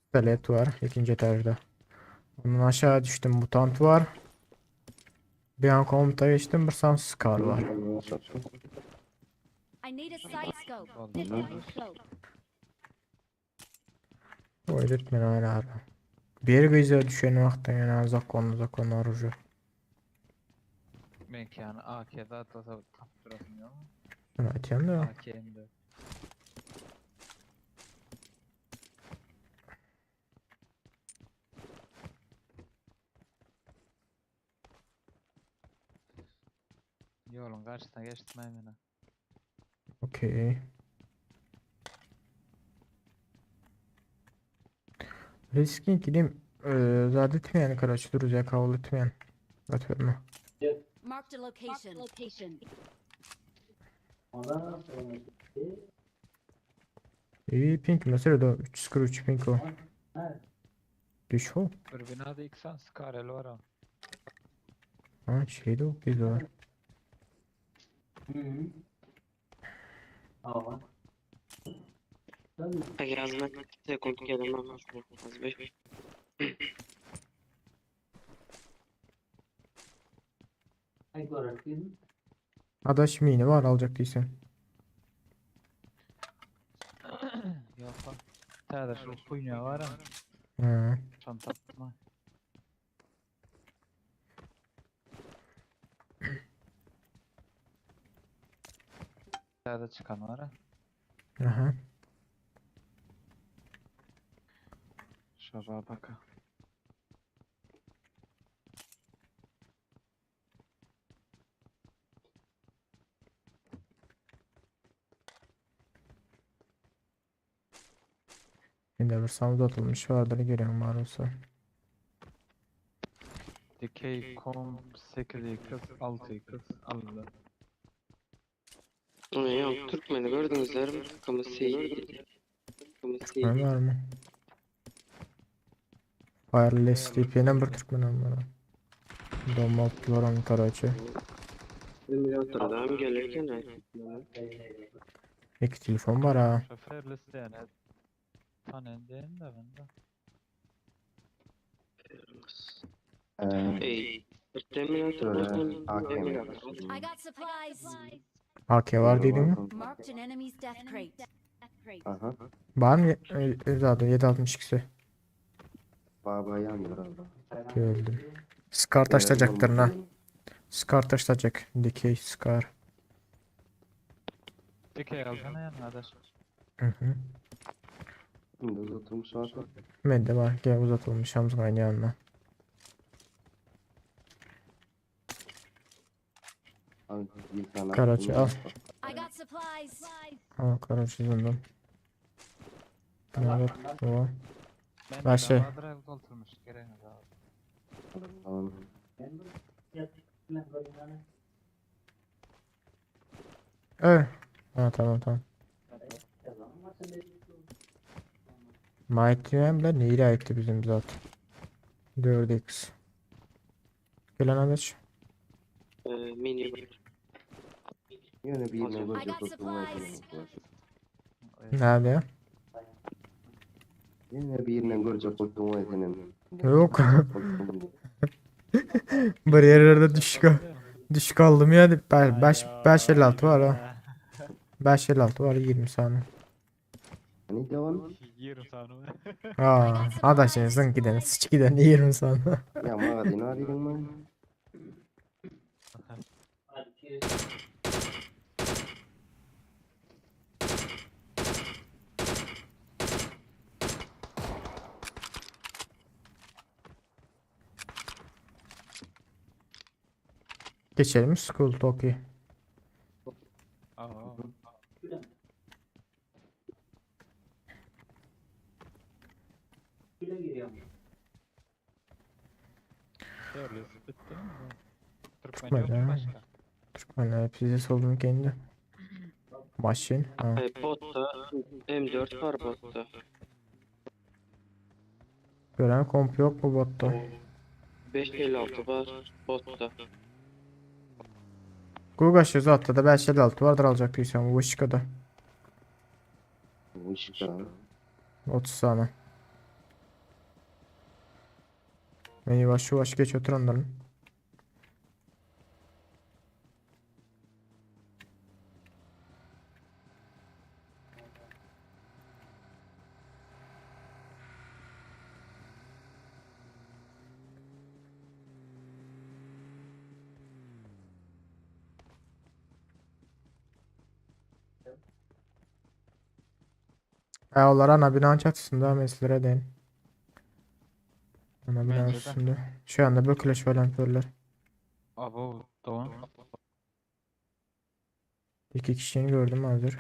pistolet bar ikinji etažda. Ondan aşağı düşdüm mutant bar. Bir an komuta geçdim bir san skar bar. I need a sight scope. Scope. Oýdup men oýnar. Bir gyza düşen wagtda ýene zakon zakon orujy. Mekan AK'de atlasa tapdyrasym ýok. Men aýtýan da. AK'imde. Ýoluň garşysyna geçdim aýmena. Okey. Riskin kilim zat etmeýän karaç druzýa kabul etmeýän. Zat berme. Marked a location. Location. İyi pink mesela da 343 pink o. Düş o. Bir binada iki san Skarel var ha. Ha şeyde o biz var. Yazmak sekund gelemem. Az bir. Adaş mini var alacak değilsen. Ýok. Täze şu huýna var ha. Hı. Şony tapma. Täze çykan var ha. Aha. Şoba baka. Şimdi bir san uzatılmış vardır görüyorum var olsa. Dikey kom 8x 6x alındı. Yok Türkmeni gördünüzler mi? Takımı seyidi. Takımı Türkmen seyidi. var mı? Wireless TP'nin bir Türkmen var. Domalttılar onu karaçı. Emülatörden gelirken İki telefon var ha. Şoför listeyene. Tanen deyin de ben de. Ey. Emülatör I got supplies. AK var dedin mi? Marked an enemy's death crate. Aha. Var mı? Zaten 7.62'si. Baba yanıyor abi. Gördüm. Scar taşlayacaktır ha. Scar taşlayacak. Dikey Scar. Dikey alsana yanına adaş. Hı hı. Şimdi uzatılmış var. Ben de var. Gel uzatılmış Hamza aynı yanına. Al bir tane. Karaçı al. I got supplies. Al karaçı zındım. Evet o. Ben Ver şey. de vardır doldurmuş gereğini abi. Tamam. Evet. Ha tamam tamam. Mighty bile neyle aitti bizim zaten. 4x. Gelen adaş. Mini var. Yine bir I ne got supplies. Nerede? Yine birine görecek koltuğum var senin. Yok. Bir yerlerde düşük düşük aldım ya. 5 5 56 var ha. 5 56 var 20 saniye. Hani devam? 20 saniye. Aa, adaşın zın giden sıç giden 20 saniye. Ya magazin var dedim ben. Geçelim School Tokyo. Aa. Terlisi bitti mi bu? Türkmen Türkmen yok mu ya. başka? Türkmenler hepsi soldum kendi. Maşin. Ha. Ay botta M4 var botta. Gören komp yok mu botta? 556 var botta. Google 106 da 556 vardır alacak diysem bu ışıkada. Bu ışıkta. 30 saniye. Ben yavaş yavaş geç otur onların. E onlar ana binanın çatısında meselelere deyin. Ana binanın Bence de. üstünde. Şu anda böküleş falan yapıyorlar. Abo doğan. İki kişini gördüm hazır.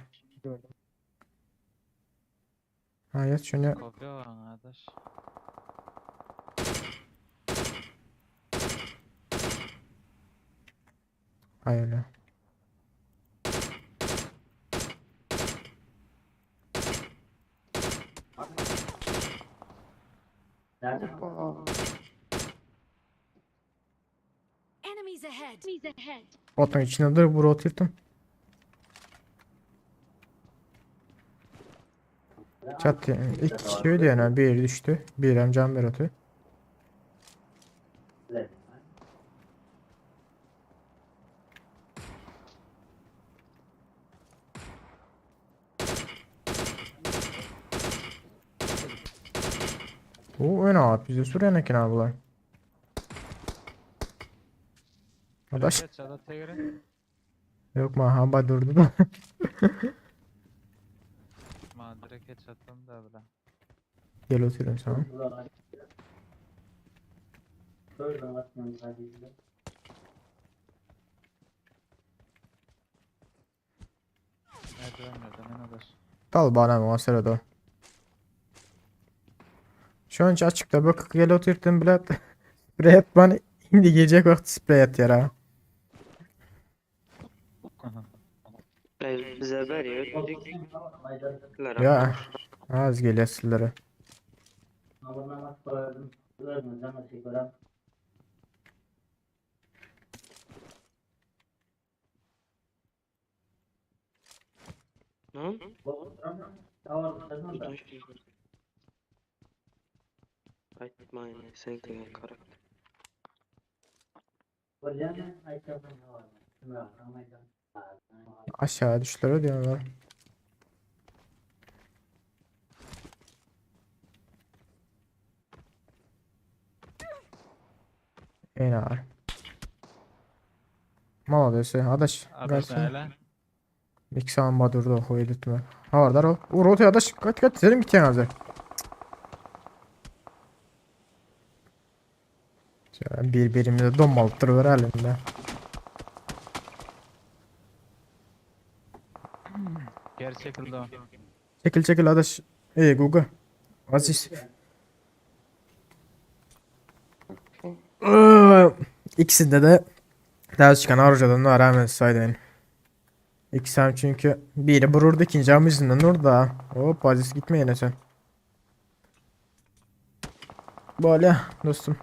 Ha yat şunu. Kopya var arkadaş. Hayır. Enemies ahead. Enemies ahead. Otun içinde dur buru oturttum. Çat iki kişi öldü yani bir düştü. Bir hem can ver atıyor. Bu ön abi bize sürüyen ekin abi bular. Adaş. Geç ada tegre. Yok ma ha durdu da. Ma direkt headshot'tan da bile. Gel oturayım sana. Merdiven merdiven adaş. Dal bana mı o Şu an açıkta bak gel oturttum bile. Sprey at bana indi gelecek vakti sprey at yara. Biz bize veriyor dedik. Ya az geliyor sizlere. Ne? Aytmayın sen degan karakter. Aşağı düştüler diyorlar. En ağır. Молодец, adaş. Adaş Gelsin. neyle? İki saniye badurdu o editme. Ha var o. Uğur otuyor adaş. Kaç kaç senin bitiyen hazır. Birbirimize domalıp verelim de. Geri çekildi o. Çekil çekil adaş. Ey Google. Aziz. İkisinde de daha çıkan Arja'dan da rağmen saydın. İkisi hem çünkü biri vururdu ikinci hem yüzünden orada. Hop Aziz gitme yine sen. Böyle dostum.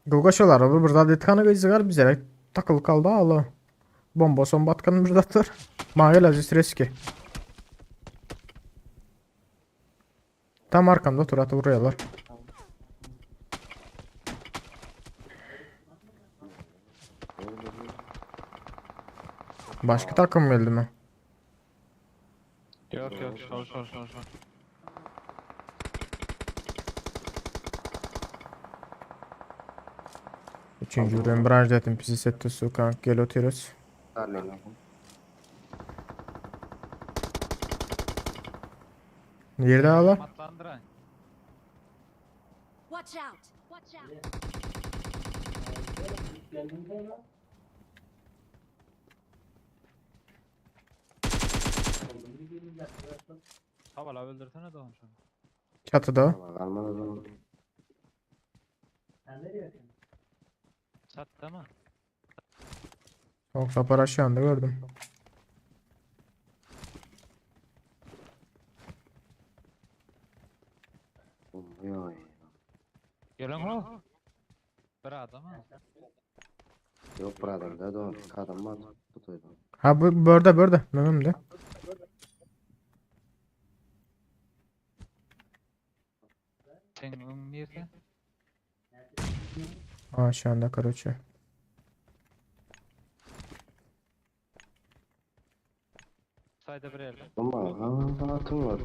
Google şolar bu burada detkanı gözler bize takılı kaldı Allah. Bomba son batkanı bir datır. Mahal Aziz riski. Tam arkamda tur atı vuruyorlar. Başka takım geldi mi? Yok yok sol sol sol sol. Üçüncü ürün branş zaten bizi sette su kanka gel oturuyoruz. Nerede hala? Matlandıran. Watch out. Watch out. Havala öldürsene de onu şunu. Çatıda. Almadı da. Çattı mı? Soğuk sapar aşağında gördüm. Olmuyor ya. Gelen o. Bir adamı. Yok brother da don. Adam var. Tutuyordu. Ha bu börde börde. Memem de. Sen ön niyeti. Aşağında karoçe. Sayda bir elde. Ama ha atım var.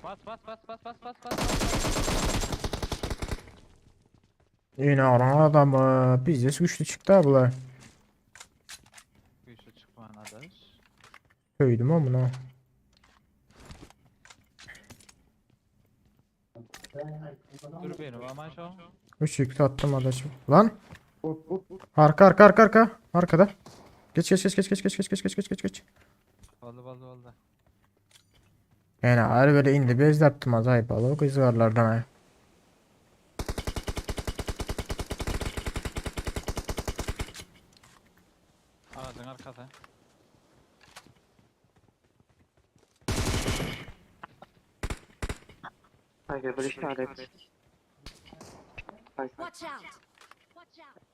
Bas bas bas bas bas bas bas. Yine aran adamı. Bizdes güçlü çıktı ha bular. Güçlü çıkman adaş. Söydüm amına. Dur benim aman şu. 3 yükü attım adaşım. Lan. Arka arka arka arka. Arkada. Geç geç geç geç geç geç geç geç geç geç geç geç. Oldu oldu oldu. Yani her böyle indi bez yaptım acayip alı kızlarlardan ha. Aracın arkası. Hayır bir işaret. Hayır. Watch out! Watch out!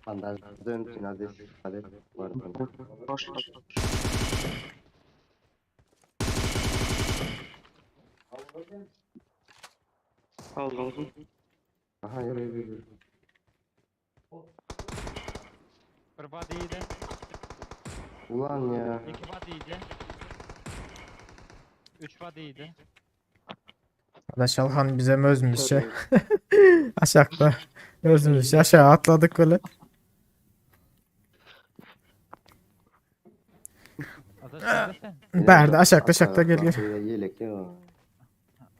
Bandaj dön hadi. Hadi. Var. Boş Aldım. Aha yürü yürü yürü. Bir body'ydi. Ulan ya. İki body'ydi. Üç body'ydi. Adaş Alhan bize özmüş şey. Aşağıda. Özmüş aşağı atladık böyle. Adaş neredesin? Berdi aşağıda aşağıda gel gel. Yelek ya.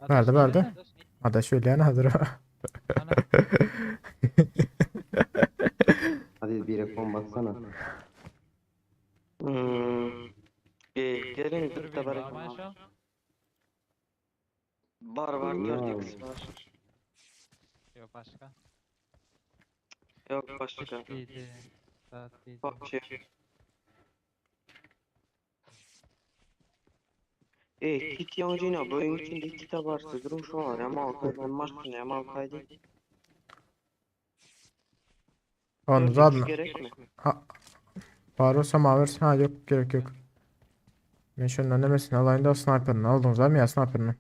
Adaş Nerede, nerede? neredesin? Adaş öyle yani hazır. Ana. Hadi bir reklam bassana. Hmm. E, gelin Dur bir benim de aman şu. Var var Ya. 4x var. Yok başka. Yok başka. Body'ydi. Body'ydi. Bak şey. E, kit yancına bu oyun içinde kit varsa durum şu var ama alkay ben maçını ama alkay değil. Onu 4x da gerek mi? Ha. Var olsa mavi Ha yok gerek yok. Ben şunun önlemesini alayım da sniper'ını aldınız değil mi ya sniper'ını?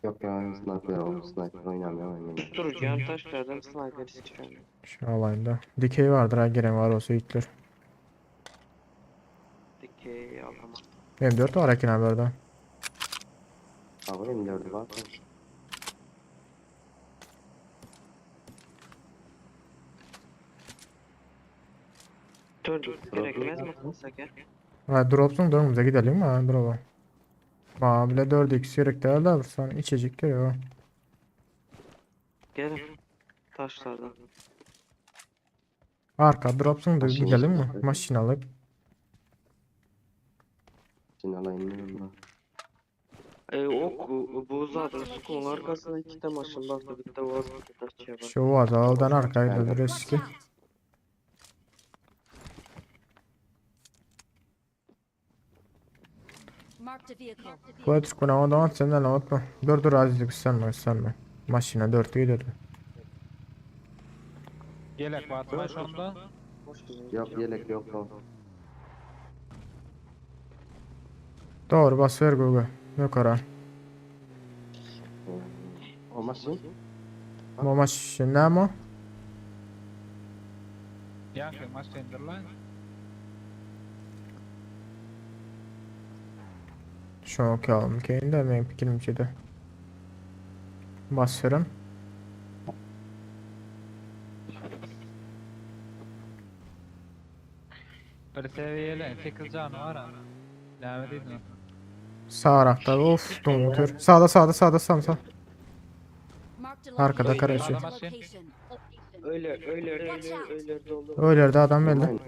Yok ya sniper oğlum sniper oynamıyorum ben. Duracağım taşlardan sniper istiyorum. Şunu alayım da. Dikey vardır ha giren var olsa yükler. Dikey alamam. M4 var Akin abi orada. Abi M4 var. 4x gerekmez mi Saka? Ha dropsun durumumuza gidelim mi? Ha drop'a. Ma bile 4x gerek değil de bir tane içecek geliyor. Gelin. Taşlardan. Arka dropsun da Maşin gidelim mi? işte. Maşin alıp. Şimdi alayım ben. E, ok bu zaten sukun arkasında iki de maşın var bir de vaz bir de şey var. Şu var aldan arkaya gidilir Watch eski. out! Marked a vehicle. Bu Türkmen o zaman senden unutma. Dur dur azıcık sen sen Maşina 4 gidiyordu. Yelek var mı şu anda? Yok yelek yok. yok. Doğru bas ver Google. Yok ara. O maşin. Bu maşin ne ama? Yankı maç lan. Şoňa alym keyin de meň pikirimçe-de. Basıram. Bir seviyeli 8 canı var ha. Näme diýdiň? Sağrakta of doňutur. Sağda sağda sağda sağ sağ. Marked a Arkada location. karaçı. Marked a location. Öyle öyle öyle öyle dolu. Öylerde adam belli.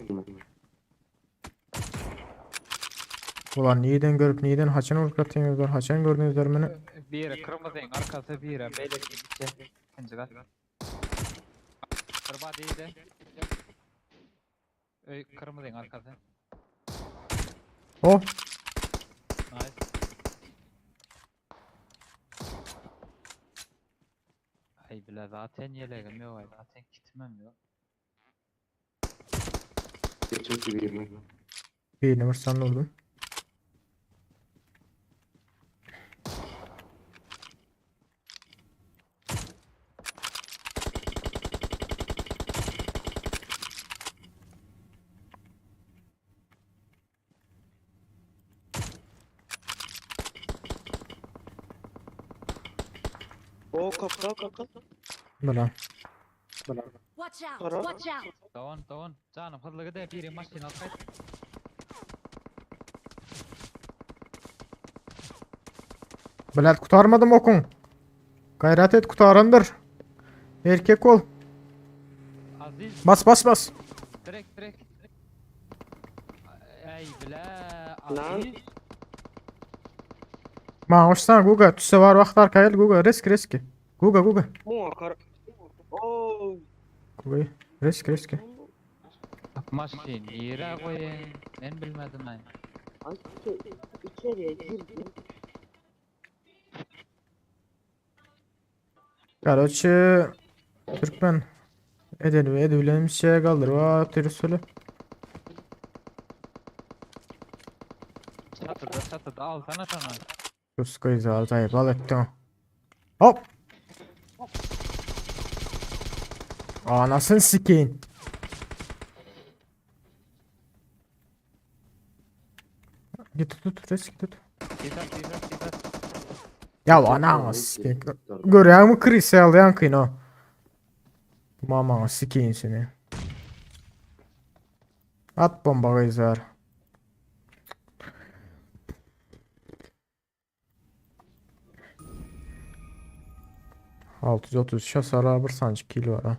Ulan niyeden görüp niyeden haçan urklatıyorlar haçan gördüğünüzler beni. Biri kırmızıyın arkası biri beýleki içi. İkinci gat. Bir body'de. Öý kırmızıyın arkası. Oh Nice. Ay bile zaten yeleğim yok ay zaten kitimim yok. Geçen birini. birini vursan vurdum. O kapı kapı. Ulan. Watch out! Para. Watch out! Down down. Canım hızlı gide biri maşin al kaç. Bilet kurtarmadım okun. Gayret et kurtarandır. Erkek ol. Aziz Bas bas bas. direkt direkt. Ay bile Lan. Aziz. Ma hoşsan Guga tüse var vakt arkaya gel Guga risk riski. Guga Guga. Bu akar. Oo. Guga risk riski. Maşin yere koyun. Ben bilmedim ay. Ay, içeriye girdim. Karoçe Türkmen edelim edelim şeye kaldır. Va terörü. Çatıda çatıda al sana sana. Ruskoy zayıf al ettin. Hop. Anasını sikeyim. Git tut tut risk tut. Yeter yeter yeter. Ya ananı sikeyim. Görüyor musun Chris alayan kıyın o. Mama sikeyim seni. At bomba kızlar. ...633 hasar bir sancı kill var ha.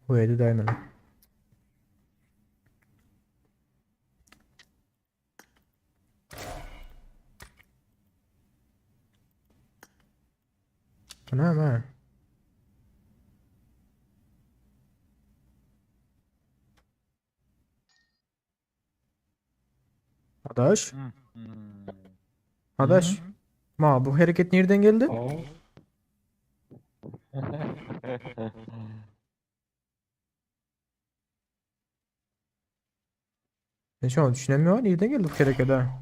Bu yedi diamond. Bu ne be? Adaş. Hmm. Adaş. Ma bu hareket nereden geldi? Ben şu an düşünemiyorum. Nereden geldi bu hareket ha?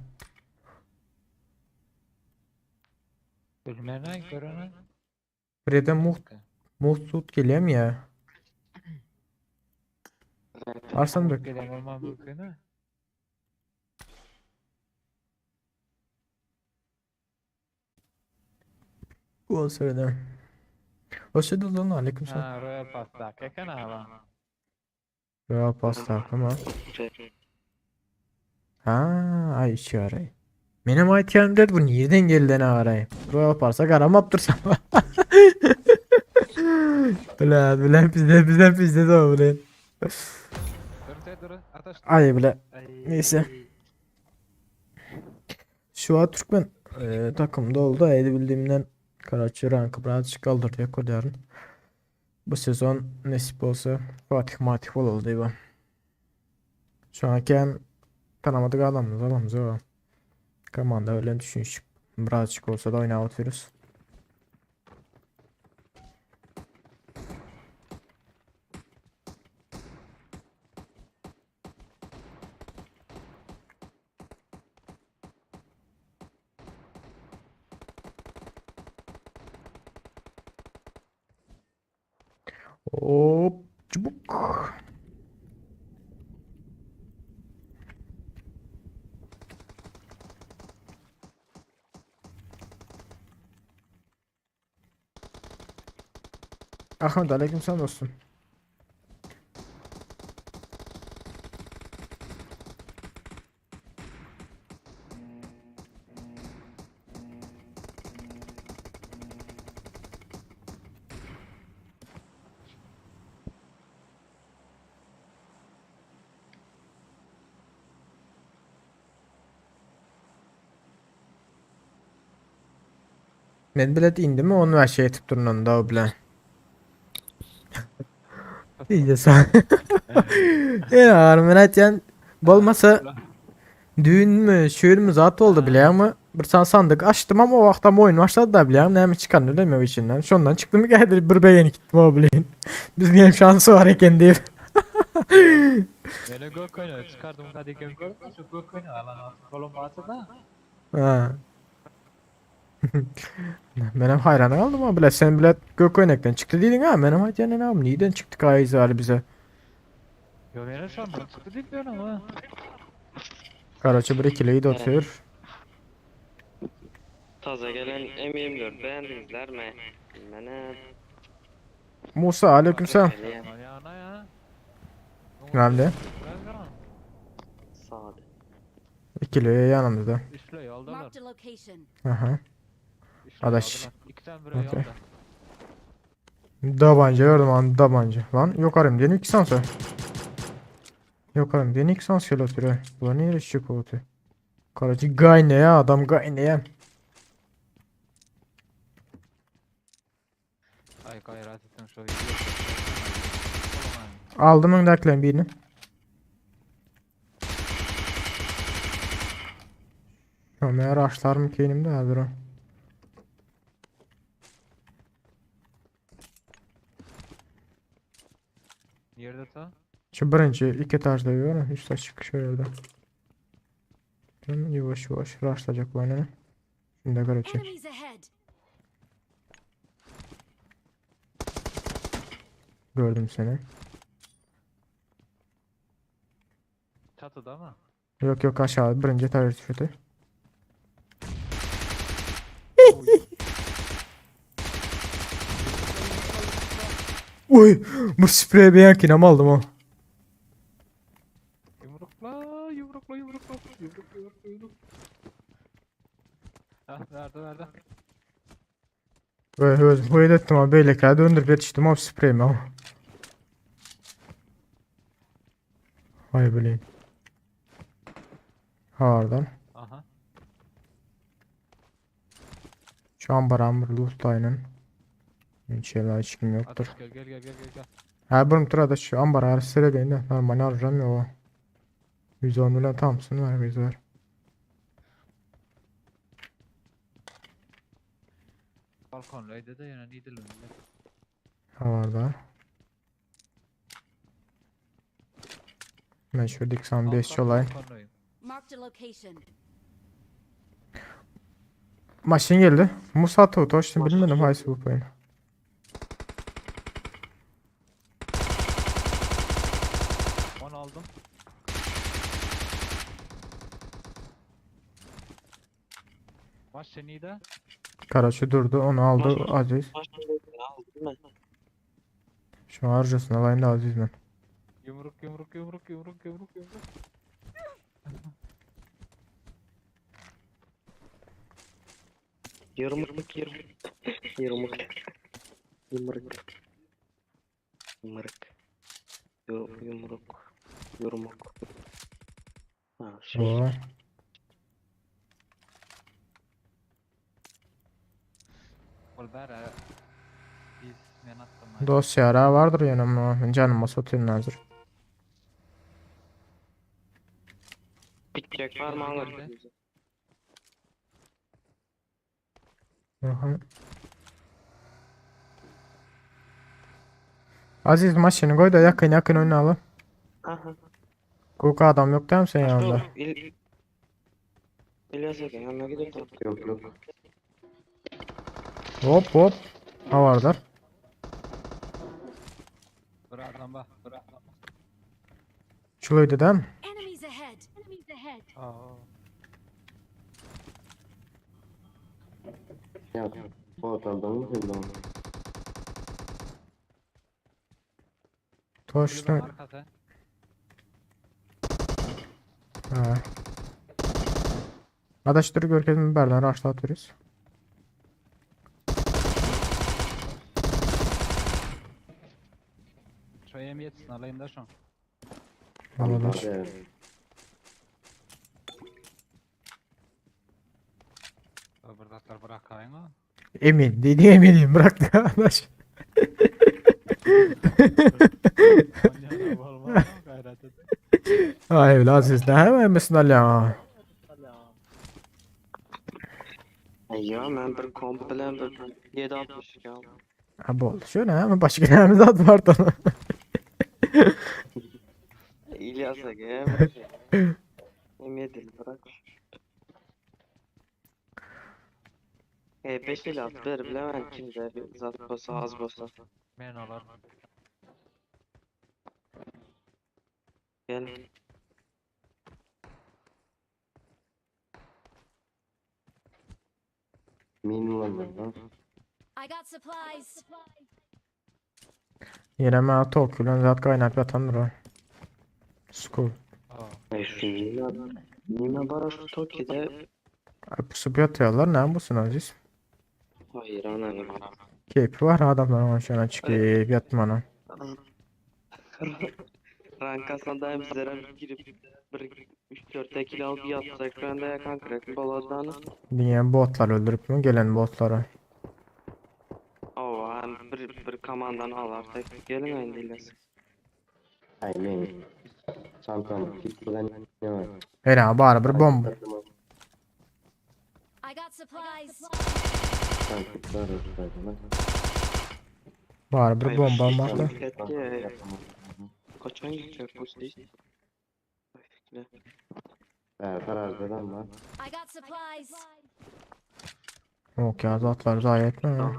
Bilmene görene. Buraya muht muht gelem ya. Arsan dök. Gelen olmam mümkün ha. Bu söyledi. Hoş geldin lan aleyküm selam. Ha Royal Pass'ta. Keken ha. Royal Pass takımı. Ha, ay içi arayı. Benim aytyan dedi bu nereden geldi ne arayı? Royal Pass'a karamap dursam. Ulan ulan bizde bizde bizde de ulan. Dur dur dur. Ataş. Ay bile. Ay. Neyse. Şu an Türkmen takımda oldu. Edebildiğimden Karaçı rankı birazcık kaldırdı koyarım. Bu sezon nasip olsa Fatih Matih oldu bu. Şu anki tanımadık adamımız adamımız o. Komanda öyle düşünüş. Birazcık olsa da oynatıyoruz. Hop çubuk. Ahmet aleyküm selam dostum. Men bilet indimi onu ver şey etip durun onu da o bilen. İyice sen. Ya men aytyan bolmasa düğün mü şöyle mü zat oldu bile ama bir san sandık açtım ama o vaktam oyun başladı da bile ne mi çıkan öyle mi içinden. Şondan çıktım geldi bir beğeni gittim o bileyin. Bizim hem şansı var eken deyip. Meni gök oýna çykardym hadi eken görme şu gök oýna alan kolum batı da. Ha. Menem hayran kaldım ama bile sen bile gök oynaktan çıktı dedin ha. Menem aytyan ne abi neden çıktı kayız bize. Yo meni şondan çykdy diýip ýörün ama. Karaçı bir ikileyi de atıyor. Taze gelen M24 beğendinizler mi? Mene Musa aleykümselam. Ayağına ya. Nerede? Sade. İkili yanımızda. Üçlü yoldalar. Marked a location. Aha. Üçlü Adaş. yoldalar. İki tane bir Okey. yolda. Tabanca gördüm an tabanca. Lan yok arayayım diye iki sansa. Yok arayayım diye iki sans şöyle oturuyor. Ulan niye çık oturuyor? Karacı gayne ya adam gayne ya. Ay gayret ettim şu videoyu. Aldım öndekilerin birini. Ömer açlarım keyinimde hazır o. Yerde ta. Şu birinci iki etajda görüyorum. Üst açık şöyle. Yavaş yavaş rushlayacak bu oyunu. Şimdi göreceğim. Enemies ahead. Gördüm seni. Çatıda mı? Yok yok aşağı birinci etaj düşürdü. Uy, bu sprey bir yankine aldım o. Yumrukla, yumrukla, yumrukla, yumrukla, yumrukla, yumrukla. Ah, verdi, verdi. Böyle özüm huyet ettim abi böyle kadar döndürüp yetiştim abi spreyimi ama. Hay bileyim. Oradan. Aha. Şu an baramır loot aynen. Hiç şeyler hiç kim yoktur. Ateş gel, gel, gel, gel, gel, gel. Ha bunun tura şu an bara sıra değil de normal arayacağım ya o. 110 bilen Thompson var biz var. Balkonlaydı da yana neydi lan? Ha var da. Ben şu 95 olayım. Marked a location. Maşın geldi. Musa Tuğ, şimdi bilmedim haysi bu oyunu. Onu aldım. Maç seniydi. Karaçı durdu onu aldı Aziz. Aldım ben. Şu harcasın alayım da Aziz ben. Yumruk yumruk yumruk yumruk yumruk yumruk. Yumruk yumruk. Yumruk. Yumruk. Yumruk. Yumruk. Yumruk. Ha, şey. Oo. Ol bära biz men attım. Dosya ara vardır yanımda. Canım masa nazır. Bitecek var mı alır? Aha. Aziz maşını koy da yakın yakın oynayalım. Aha. Koku adam yok değil mi senin yanında? İl İlyas Ege yanına gidip Yok yok. Hop hop. Ha vardır. Bir adam bak, bir adam. Şulaydı değil mi? Enemies ahead. Enemies ahead. Aa. Ya bu adamdan mı sen de? Toşna. Arkasy. Ha. Adaş dur görkezme berden raşla atıyoruz. Şu M7'sini alayım da şu. Adaş. Bir zatlar bırakaýyň o. Emin dedi eminim bıraktı adaş. Ay evlat siz ne hemen misin ya? Ya men bir komp bilen bir 7.62 aldım. Ha boldy. Şöyle hemen başka neyimiz adı var da. İlyas aga M7 bırak. E 5 ile at ver bilemem kimde bir zat bolsa az bolsa. Men olar. Gel. Min ulanlar lan. I got supplies. Yine ben Tokyo'dan zat kaynap yatandır o. School. Ay şu Nina, Nina Baroş Toki'de Ay pusup yatıyorlar. Ne busun Aziz? hayır anam. Keyfi var adamların aşağına çıkıp yatmanın. Rankasında hem zerem girip bir 3-4 kill alıp yatsak ben de yakan kırık baladan. Diye botlar öldürüp mü gelen botları. O hem bir bir komandan alarsak gelin endi İlyas. Ay men. Çantam git bilen ne var? Hele bari bir bomba. I got supplies. Çantam var lan. Bari bir bomba vardı. Kaçan gidecek bu siz? Garajda var. I got supplies. Yok ya zatlar zayi etme. ya.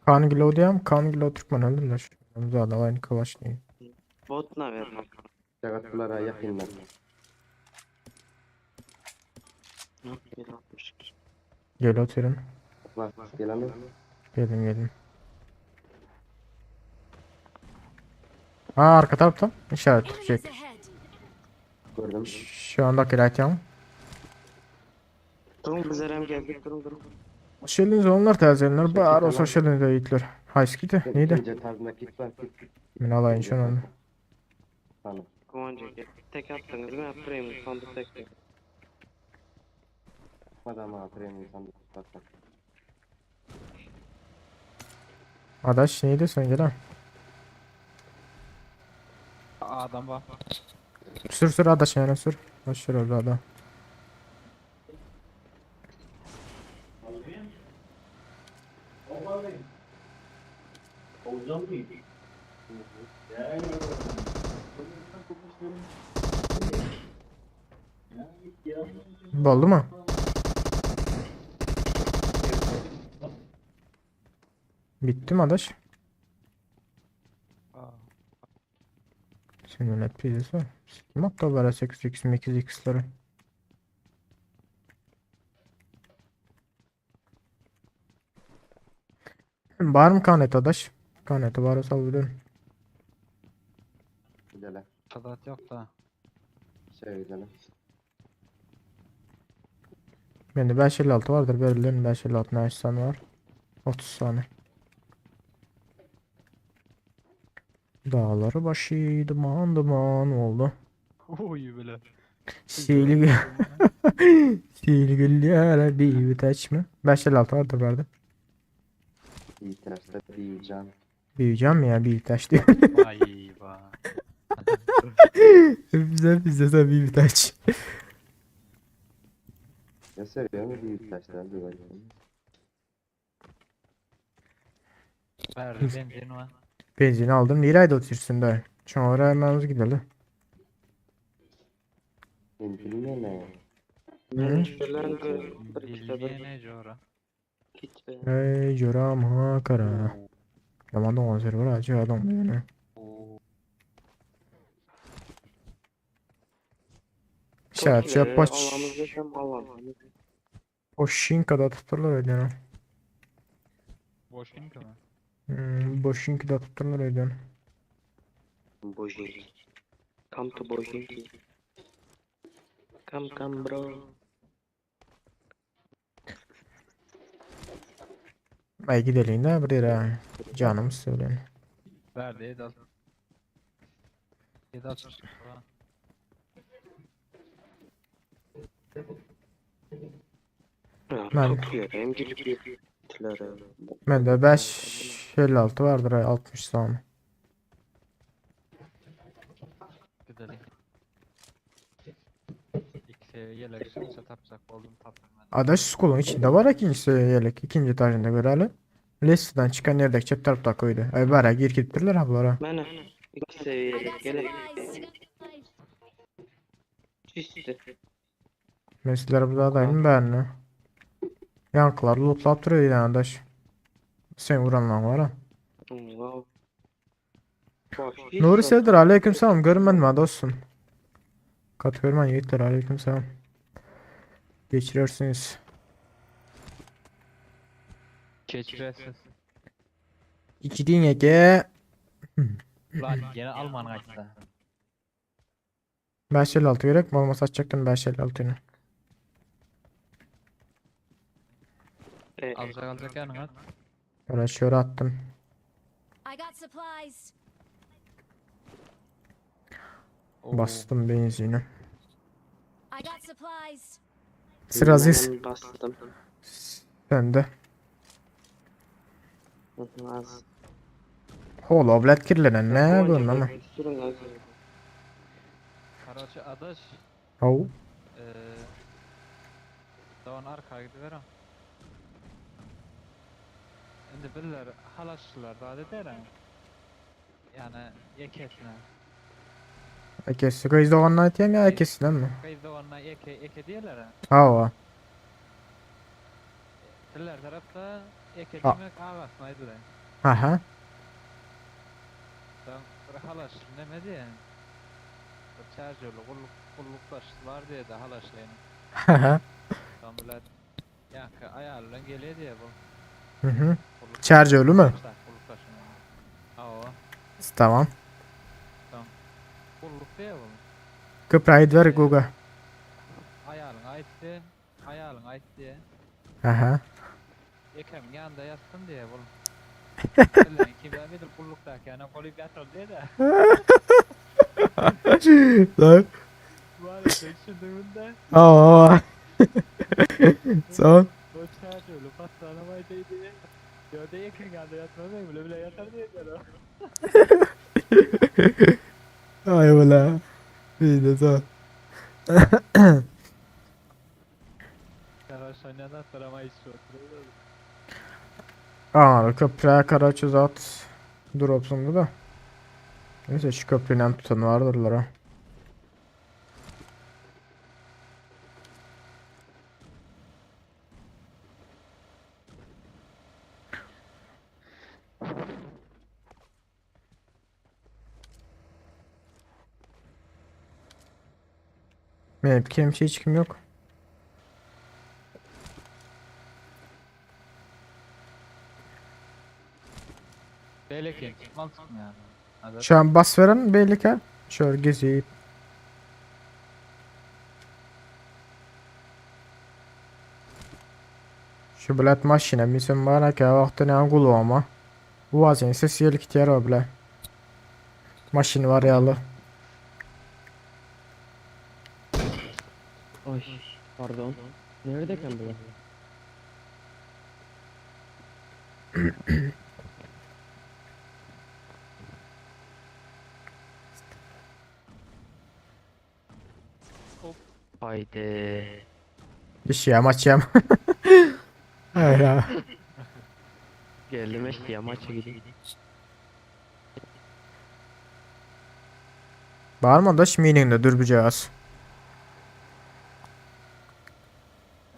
Kan Gilo diyem. Kan Gilo Türkmen öldürdüler. Zaten aynı kıvaç değil. Bot ne ver? Çakatlara yakınlar. Ne 762. Gel oturun. Bak gelen Gelin gelin. Ha arka tarafta. İşaret Enemies çek. ahead. gördüm. Şu anda kiratyan. Durun biz Erem geldik durun durun. Şelin onlar təzələr. Bar olsa şelin de yiğitler. Hayskidi. Neydi? İnce tarzında kit var kit. Men alayım şunu onu. Tamam. Kıvanca gel. Tek attınız mı? Premium sandık tek tek. Adam premium sandık tutarsak. Adaş neydi sen gel ha. Adam var. Sür sür adaş yani sür. Adaş sür öldü adam. Boldu mu? Bitti mi adaş? Senin net pizzası. Kim attı o 8x 8x'leri? Var mı kanet adaş? Kaneti var olsa alabilirim. Gidelim. Sadat yok da. Şey gidelim. Bende 556 vardır. Verilen 556 ne tane var? 30 tane. Dağları başı duman duman oldu. Oy bile. Silgi Silgilere bir taç mı? 556 vardır verdi. İyi tarafta diyeceğim. Büyüyeceğim ya bir taş diyor. Vay be. Bize bize sen bir taş. Ne seviyor mu büyük taşlar bir bakayım. Verdi benzin var. Benzin aldım. Nereye otursun da? Sonra hemen gidelim. Ben bilmiyorum ne. Hı? Şuradan bir bir işte bir Bilmeyene cora. kit be. Ey joram ha kara. Yaman da konser var acı adam yani. İşaret Toki'de baş. Allah'ımız desem Allah'ım. Boşinka da tuturlar öyle. Boşinka mı? Boşinka da tuturlar öyle. Bojinki. Come to Bojinki. Come come bro. Ay gidelim de bir yere. Canım söyleyin. Verdi 7 7 60 falan. Ben- Çok hem gelip gittiler. Ben de 5.56 vardır ay 60 saniye. Gidelim. İlk seviye yelek şunca tapacak oldum taptım ben. Adaş School'un içinde var ikinci seviye ikinci etajında göreli. Listeden çıkan yerdeki çep tarafta koydu. Ay bara gir gittirler ha bulara. Mana ikki I seviyeli got gele. supplies. Çizdi. Mesela burada adayım ben ne? Yankılar lootlap duruyor yani adaş. Sen vuranlar var ha. Wow. Nuri Sevdir aleyküm selam görünmedin mi dostum? Kat görmen yiğitler aleyküm selam. Geçiriyorsunuz. Keçiresiz. İki din yeke. Lan gene Alman kaçtı. 556 gerek mi olmasa açacaktım 556'ını. Alacak alacak yanına. Öyle şöyle attım. I got supplies. Bastım benzini. I got supplies. Sıra Aziz. Ben bastım. Sen de. Az. Hola oblet kirlenen ne bunun ama. Sürün az. Karaçı adaş. Hau. Eee. Davan arkaya gidiverem. Şimdi birler halaşçılar da ederim. Yani yekesine. Ekesi kız doğanla atayım ya ekesinden mi? Kayıp doğanla yeke eke diyorlar. ha. Hava. Diller tarafta eke Ha. demek ağasmaydılar. Aha. Tamam, bir halaşlı neme diye. Bir çarjörlü kulluk kulluktaşlar diye de halaşlayın. Aha. Tam böyle yankı ayarlan geliyor diye bu. Hı hı. Kulluk- Çarjörlü mü? Kulluktaşın. Ha o. Tamam. Tamam. Kulluk diye bu. Köprü ver Guga. Ayarın ait diye. Ayarın ait diye. Aha. Ekem yanında yatsın diye bu. Lan kim bilir kulluktaki ana koyup yatır diye de. Lan. Var ya düşündüğümde Aa. Son. o çarjörlü patlanamaydı diye. Gördü yakın geldi yatmamaya bile bile yatar diye diyor. Ay ulan. Bir de son. Karaş oynayandan sonra ama hiç oturuyor. Aa köprüye kara çöz at. Dropsumdu da. Neyse şu köprüden tutan vardırlar ha. Benim kimse hiç kim yok. Belki çıkmaz yani. Hadi. Şu an bas veren belli ki. Şöyle gezip. Şu bilet maşina misin bana ki vakti ne kulu ama. Bu vaziyetin ses yelik yer o bile. Maşin var yalı. Ay pardon. Neredeyken bu? Haydi. İş ya maç ya. Hayır ha. Geldim işte ya maça gideyim. Bağırma da şminingde dürbücağız.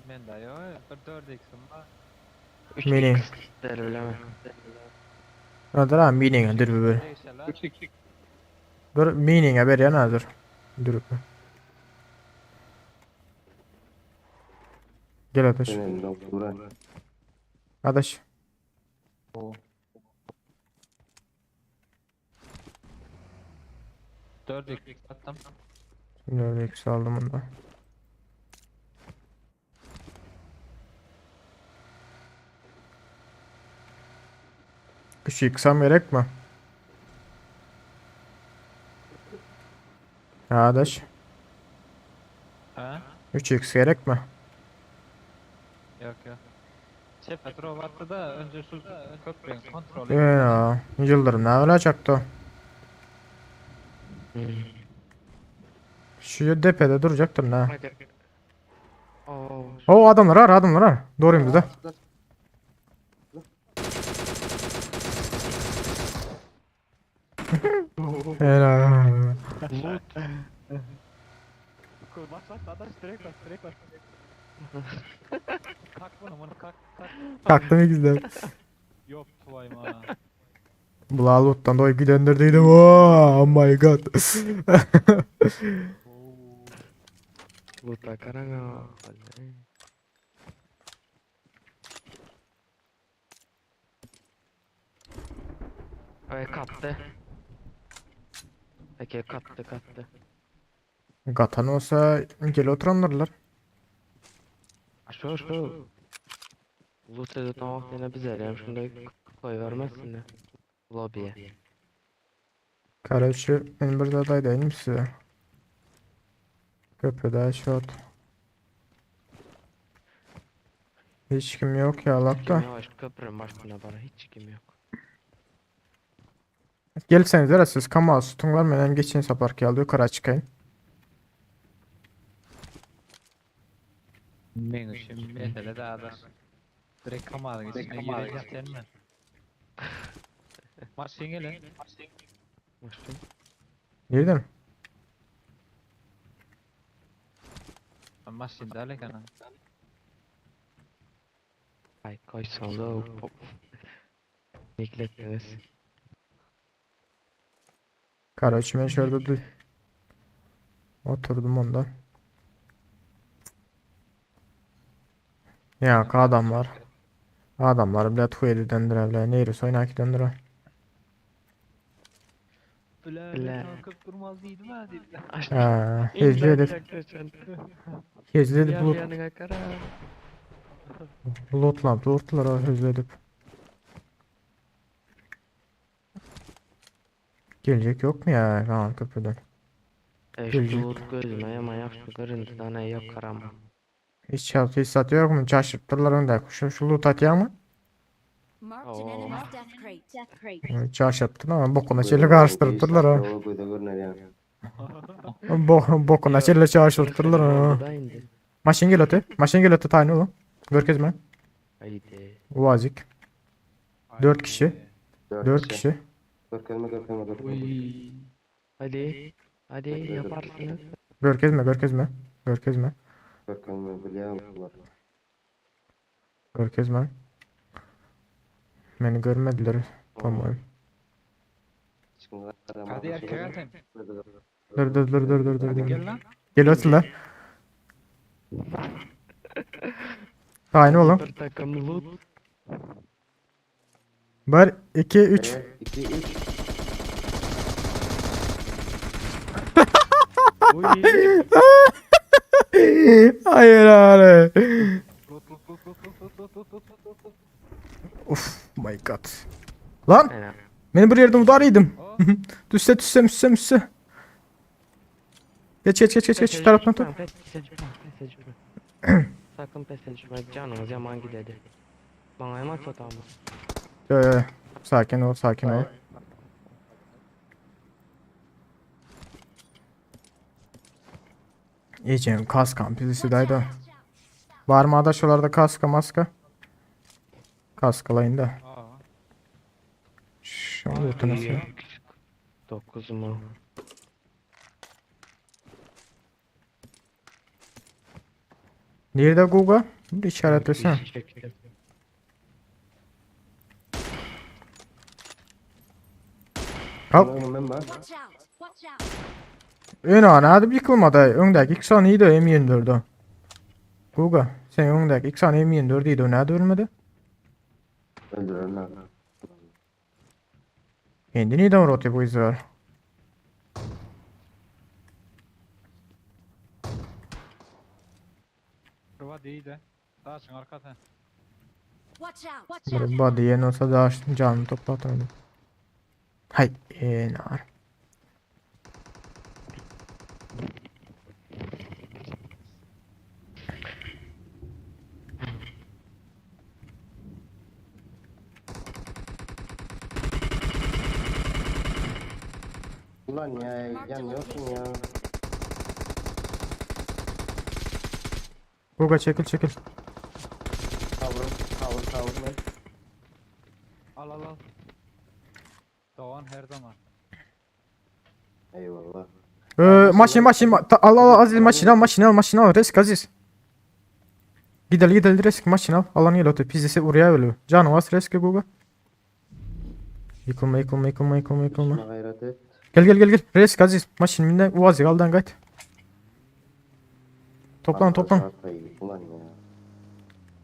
Ben de yok. Bir 4 x'im var. Mining. Der bilemem. Nedir ha mining'e dürbü böyle. Değişeler. Dur mining'e ver ya nedir? Dürbü. Gel adaş. Senin doktora. Adaş. Oo. 4x attım. 4x aldım onda. 3x am gerek mi? Adaş. Ha? 3x gerek mi? Yok yok. Çep drop attı da önce şu köprüyü kontrol et. Ya, Yıldırım ne olacaktı o? Şu depede duracaktır ne? Hadi. Oo. O adamlar var adamlar var. Doğruyum bizde. Helal. Loot. Bas bas adaş direkt bas direkt bas. Kalk bunu bunu kalk kalk. Kalktım ikizler. Yok tulayım ha. Bula loot'tan doy gidendirdiydim. Oh, oh my god. Loot'a karanga. Ay katty. Peki katty katty. Gatan olsa gel oturanlarlar. Şu şu. Loot edip vaktine biz eleyim şunda koy vermezsin de. Lobiye. Karaçı benim bir aday değil mi size? Köprüde shot. Hiç kim yok ya Kim lakta. yavaş köprünün başına bana hiç kim yok. Gelseniz siz kamu sütunlar menen geçin sapar geldi yukarı çıkayım. Men için mesele de adaş. Direkt kamarın içine gireceksin mi? Maşın gelin. Maşın. Girdim. Maşın da alakana. Ay koysan da pop. Nikletiniz. Karaçı ben şöyle dur. Oturdum ondan. Ya adamlar. Adamlar bile tuğyedi döndüre bile. Neyri oynaki döndüre. Bile Bile. kalkıp durmaz değildim ha deyip. Ha, hezli edip. Hezli edip loot, Yanına kara. lootla lootlara hezli edip. Gelecek yok mu ya? Ha köprüden. E Gelecek. şu loot gözüme yama yakşı görüntü tane yok karama. Hiç şart hiç satıyor yok mu? Çaşırttılar önde. Şu, şu loot atıyor mu? Marked an Oh. enemy's death crate. Death crate. Çaşırttın ama bokuna çeli karıştırdılar ha. O göze görünür ya. Bo bokuna çeli çaşırttılar ha. Da indi. Maşın gel öte. Maşın gel öte tane oğlum. Görkezme. Haydi. Uvazik. 4 kişi. 4 kişi. Görkezme görkezme görkezme. Uy. Hadi. Hadi yaparsınız. Görkezme görkezme. Görkezme. Görkezme biliyorlar. Görkezme. Beni görmediler. Tamam. Şimdi Hadi erkek atayım. Dur dur dur dur dur dur. dur. Gel lan. Gel otur lan. Tane oğlum. Bir takım loot. 1 2 3. 2 3. Uy. Hayır abi. Loot loot loot loot loot loot loot loot loot loot. Of my god. Lan Aynen. beni bir yerden udarıydım. Düşse düşse düşse düşse. Geç geç geç geç geç şu taraftan tut. Pes etme, pes etme. Sakın pes etme. Canımız yaman gidedi. Bana yaman satamız. Yo, yo, yo. Sakin ol sakin ol. İyice kaskam pizisi daydı. Var mı adaşlarda kaska maska? Kaskalayın da. Aa. Şu loot'u nasıl? 9 mu? Nerede Google? Bir işaretlesene. Çektim. Hop. Ben var. Watch out. Watch out. Ön ana hadi yıkılmadı. Öndeki iki saniye de M24'ü. Google sen öndeki iki saniye M24 idi. Nerede ölmedi? Öldürürler. Kendi neden roti bu izler? Bir body de. Daşyň arkasy. Watch out! Watch out! Bir body ýene olsa daş janyny toplatmadı. Hay, enar. Ulan ya yanıyorsun ya. Guga çekil çekil. Kavur kavur kavur men. Al al al. Doğan her zaman. Eyvallah. Maşin maşin ma- ta- al al Aziz maşin al maşin al maşin al risk Aziz. Gidel gidel risk maşin al. Alan gel otur pizzesi oraya ölü. Canı vas risk Guga. Yıkılma yıkılma yıkılma yıkılma yıkılma. Şuna gayret et. Gel gel gel gel. Risk Aziz. Maşin minden Uazi aldan gayt. Toplan toplan. Arkayı, Ulan ya.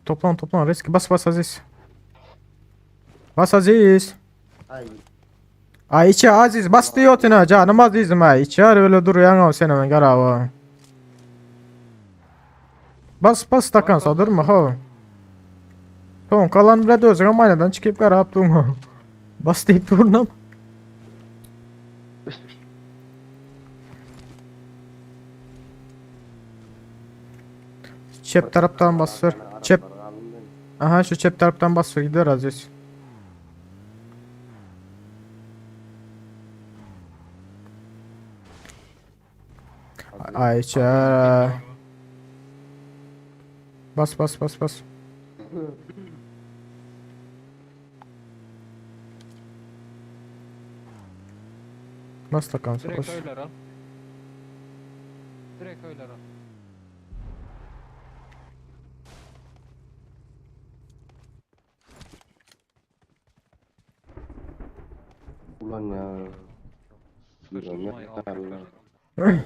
Toplan toplan risk. Bas bas Aziz. Bas Aziz. Ay Ay içi Aziz bas diyor tına canım Aziz'im ay içi öyle duruyor ama sen hemen gel abi. Bas bas takan durma ha. Tamam kalan bile de özür aynadan çıkıp kara yaptım ha. Bas deyip durnam. Çep taraftan basıyor. Çep. Aha şu çep taraftan basıyor gider Aziz. Ayça. Bas bas bas bas. Bas takan Direkt bas. öyle al. Direkt öyle al. ulan ya. Ulan Sıkıştırmayı ya. al.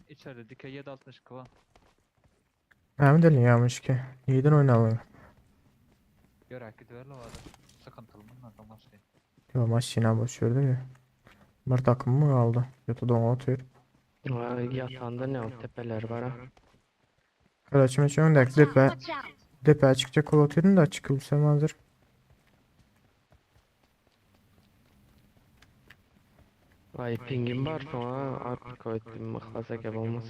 İçeride dikey 762 var. Hem de yamış ki. Neden oynalım? Görək gidiverle vardı. Sıkıntılı bunlar da şey. Yo maşina boş verdi ya. Bir takım mı kaldı? Yoto don atıyor. Yatağında ne o tepeler var ha. Kardeşim hiç öndeki Watch out! depe. Watch out! Depe çıkacak kol atıyorum da çıkılsam hazır. Ay pingim var sonra artık ötüm mıhlasa gibi olmaz.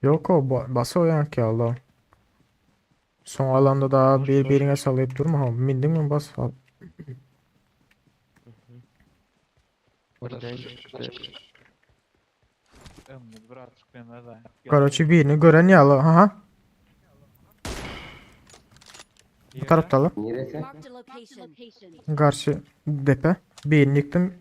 Yok o ba- basa o ki Allah. Son alanda da bir birine sallayıp durma ha. Bindin mi bas al. Buradan çıktı. Ömür birazcık benimle de. Karaçı birini gören ya Allah. Ha ha. Bu tarafta lan. Neresi? Marked a location. Karşı depe. Birini yıktım.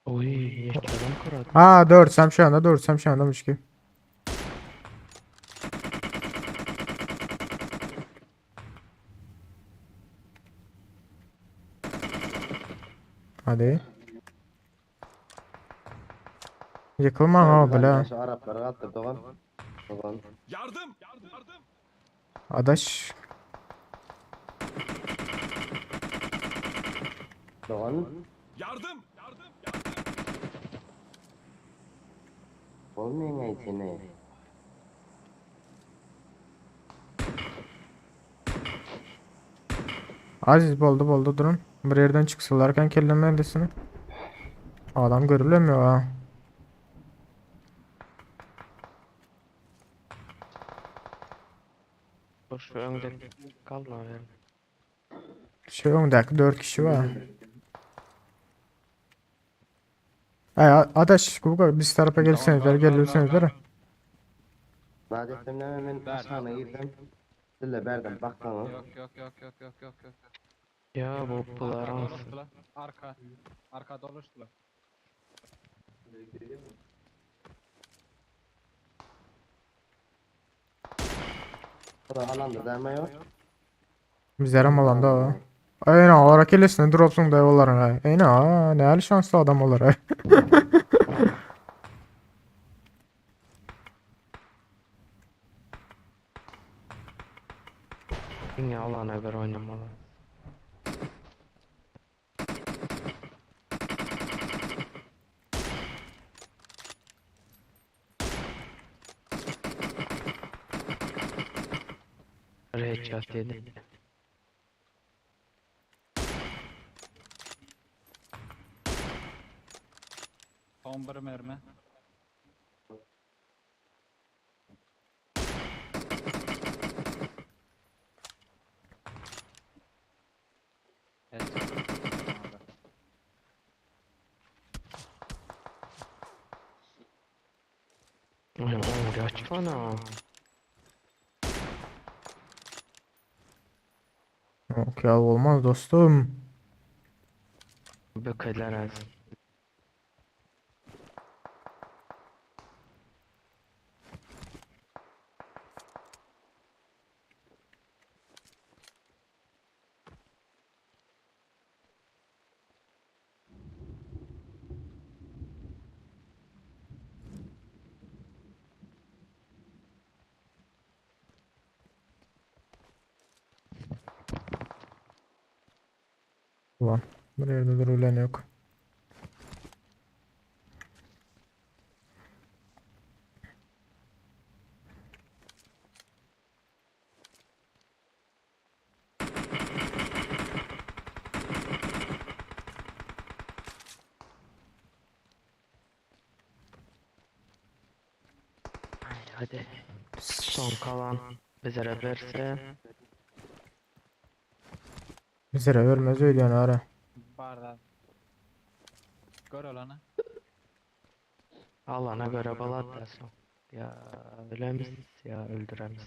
Oy yeşil adam kuradı. Ha 4 sem şu anda 4 sem şu andamış ki. Hadi. Yıkılma ha Ulan bile. ya, Şu Arapları attı Doğan. Doğan. Yardım! Yardım! Adaş. Doğan. Yardım! Yardım! Yardım! Olmayan ay seni. Aziz boldu boldu durun. Bir yerden çıksınlarken kellemedesini. Adam görülemiyor ha. Boş ver önde kalma ver. Şey öndeki 4 kişi var. Ay adaş Google biz tarafa gelsenizler gelirsenizler. Nadettim hemen aşağına girdim. Dille berdim baksana. Yok yok yok yok yok yok yok. Ya bu bular Arka alsın. doluştular. Arka. Arka doluştular. Bu da alanda deme yok. Bizler alanda o. Eýna ora kellesine duropsyň da olaryň ha. Eýna näli şansly adam olar. Diňe alana göre oýnamaly. Bir headshot yedi. Son bir mermi. Headshot. Oğlum açsana. Yok ya olmaz dostum. Bökeler az. Ulan bir yerde durulan yok. Ay, hadi. Son kalan bize verse. Bizlere vermez öyle yani ara. Barda. Gör olanı. Alana göre balat dersin. Ya ölemiz ya öldüremiz.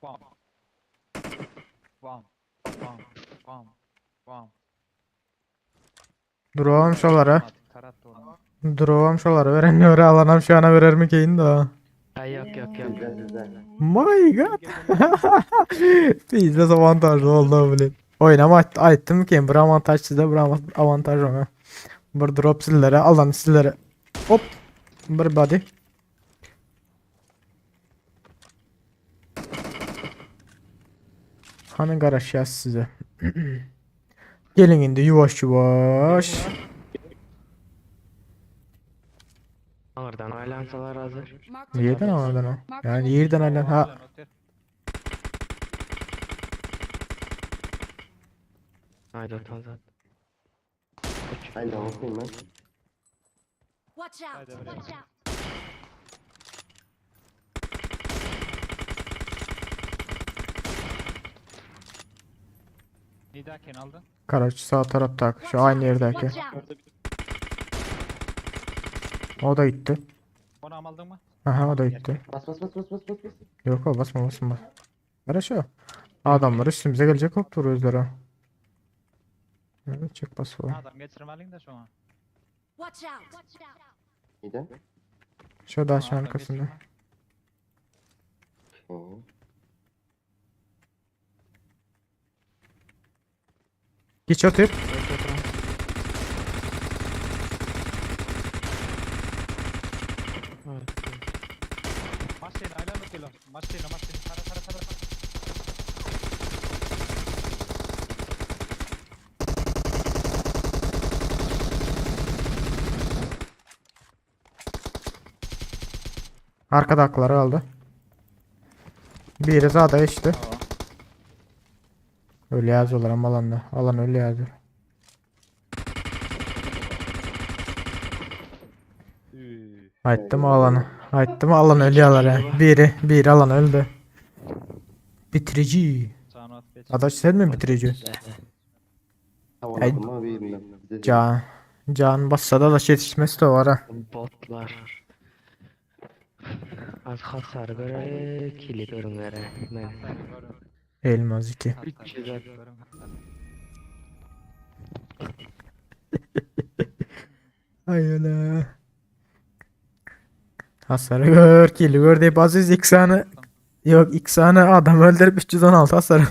Bam. Bam. Bam. Bam. Bam. Duruvam şolara. Tarattı onu. Duruvam şolara veren öre alanam şu ana verer mi keyin da. Ay yok yok yok. My god. Bizde avantajlı oldu bile. Oynama aytdım ki bir avantaj size bir avantaj ona. Bir drop sizlere alan sizlere. Hop. Bir body. Hani garaş size. Gelin indi yavaş yavaş. Oradan aylansalar hazır. Yerden oradan o. Yani yerden aylan ha. Haydi otan zaten. Haydi bakayım ben. Watch out! Watch out! Nidaken aldın. Karaç sağ taraftaki şu aynı yerdeki. O da gitti. Onu aldın mı? Aha o da gitti. Bas bas bas bas bas bas. Yok o basma basma. Karaç o. Adamlar üstümüze gelecek hop duruyorlar ha. Evet çık bas falan. Adam geçirmeliyim de şu an. Watch out! Watch out! Neden? Şu da şu arkasında. Oo. Geç otur. Maşin aylan kilo. Maşin maşin. Tara tara tara. Arkada hakları aldı. Biri sağda işte. Öyle yazıyorlar ama alanda. Alan öyle yazıyor. Aytdım alanı. Aytdım alan ölüyorlar ha. Biri alan öldü. Bitirici. Adaş sen mi bitirici? Ay, Can. Can bassa da adaş yetişmesi de var ha. Botlar. Az hasar göre, kili görünlere. Men. Elmaz 2. 300 Aý öle. Hasarı gör, kili gör diýip Aziz iki sany Yok iki sany adam öldürüp 316 hasar.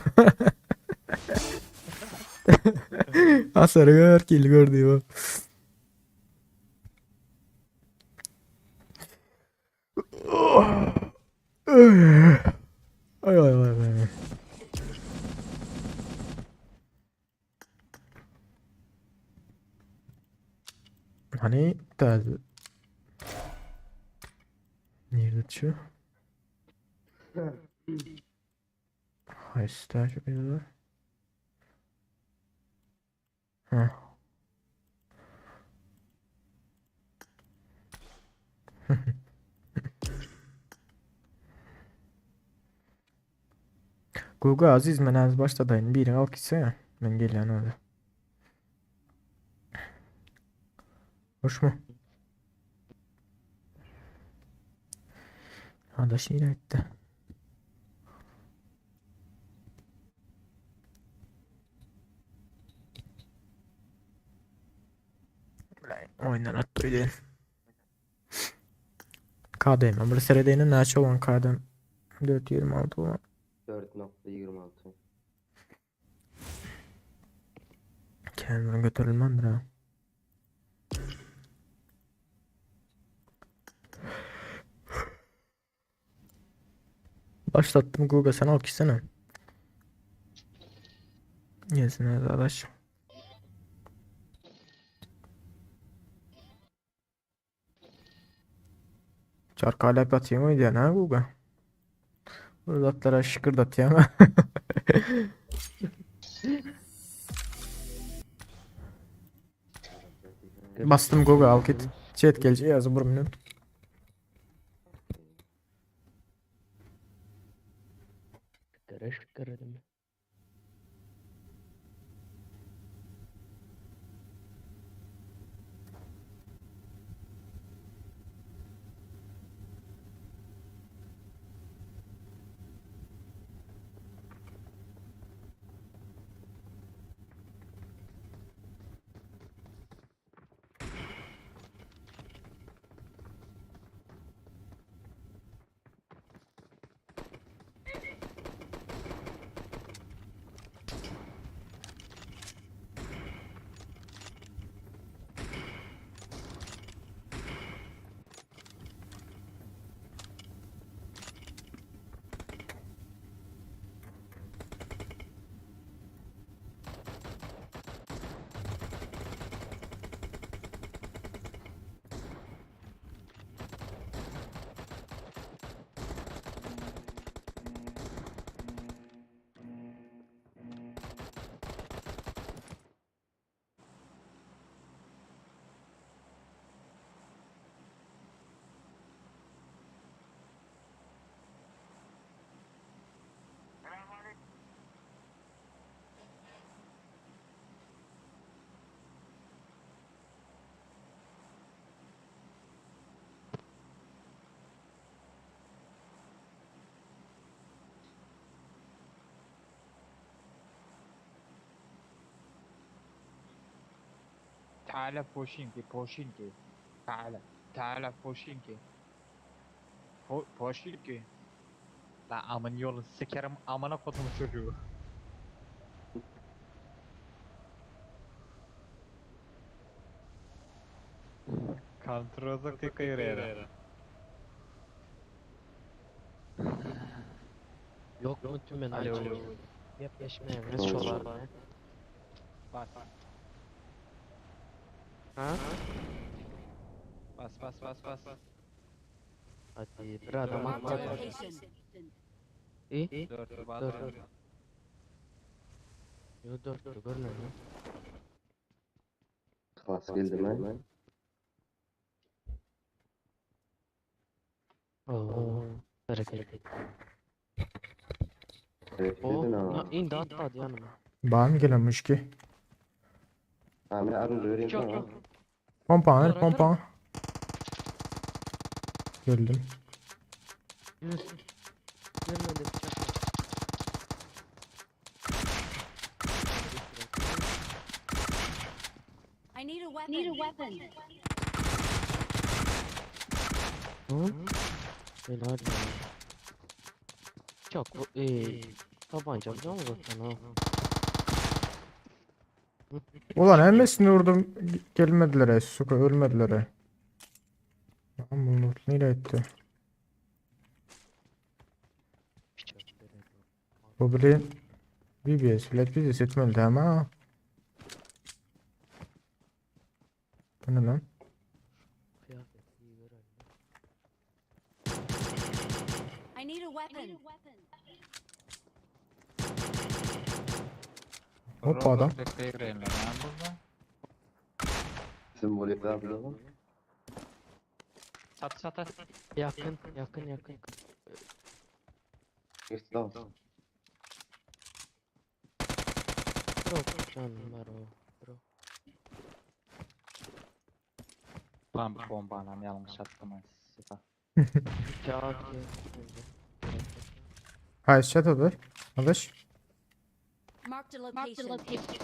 Hasarı gör, kili gör diýip. Ay ay ay ay. Hani täze Nirde şu? Haýsy täze şu Ha. Google Aziz men az başladaýyn birini alyp gitsene. Men gelýän öyle. Hoşmu? Adaş nire gitti? Oýundan atdy öýden. KDM bir seredeýine näçe bolan KDM? 4.26 bolan. 4.26. Kendine götürülmem ha. Başlattım Google sen al gitsene. Gelsin hadi adaş. Çarkalep atayım mı diyen ha Google? Burada şıkırdatıyor ama. Bastım Google al git. Chat gelecek yazı bir minut. Şıkırdım. تعالى بوشينكي بوشينكي تعالى تعالى بوشينكي Poşinki. La amın yolu sikerim amına kodumu çocuğu. Kontrolü kıyır Yok mu tümen Alo. Gepleşmeýäňiz şolar. Bas. Ha? Bas bas bas bas. Hadi bir adam Marked a atacak. location. İyi. Dört bas. Dört. Yo dört görmüyorum. Klas geldi mi? Oo. Bereket. Evet O dedin ama. indi atladı yanıma. Bar mı gelen müşki? Ha men arun vereyim Çok sana. çok. Pompa ver pompa. Gördüm. Yürü. Görmedi bıçak var. I need a weapon. Need a weapon. Hı? Helal ya. Çok e, tabanca biliyor musun zaten ha? Ulan hemmesini vurdum. Gelmediler e, suka ölmediler e. Lan bunu nereye etti? Bu bile BBS bilet bizi etmeli ama. Bu ne lan? Kıyafet iyi görelim. I need a weapon. Hop adam. Çat çat çat. Yakın yakın yakın. Bro canım var o. Bro. Lan bombanam yanlış attım. ay, Sıfa. Kağıt önce. Hayır çatıdır. Arkadaş. Marked a location.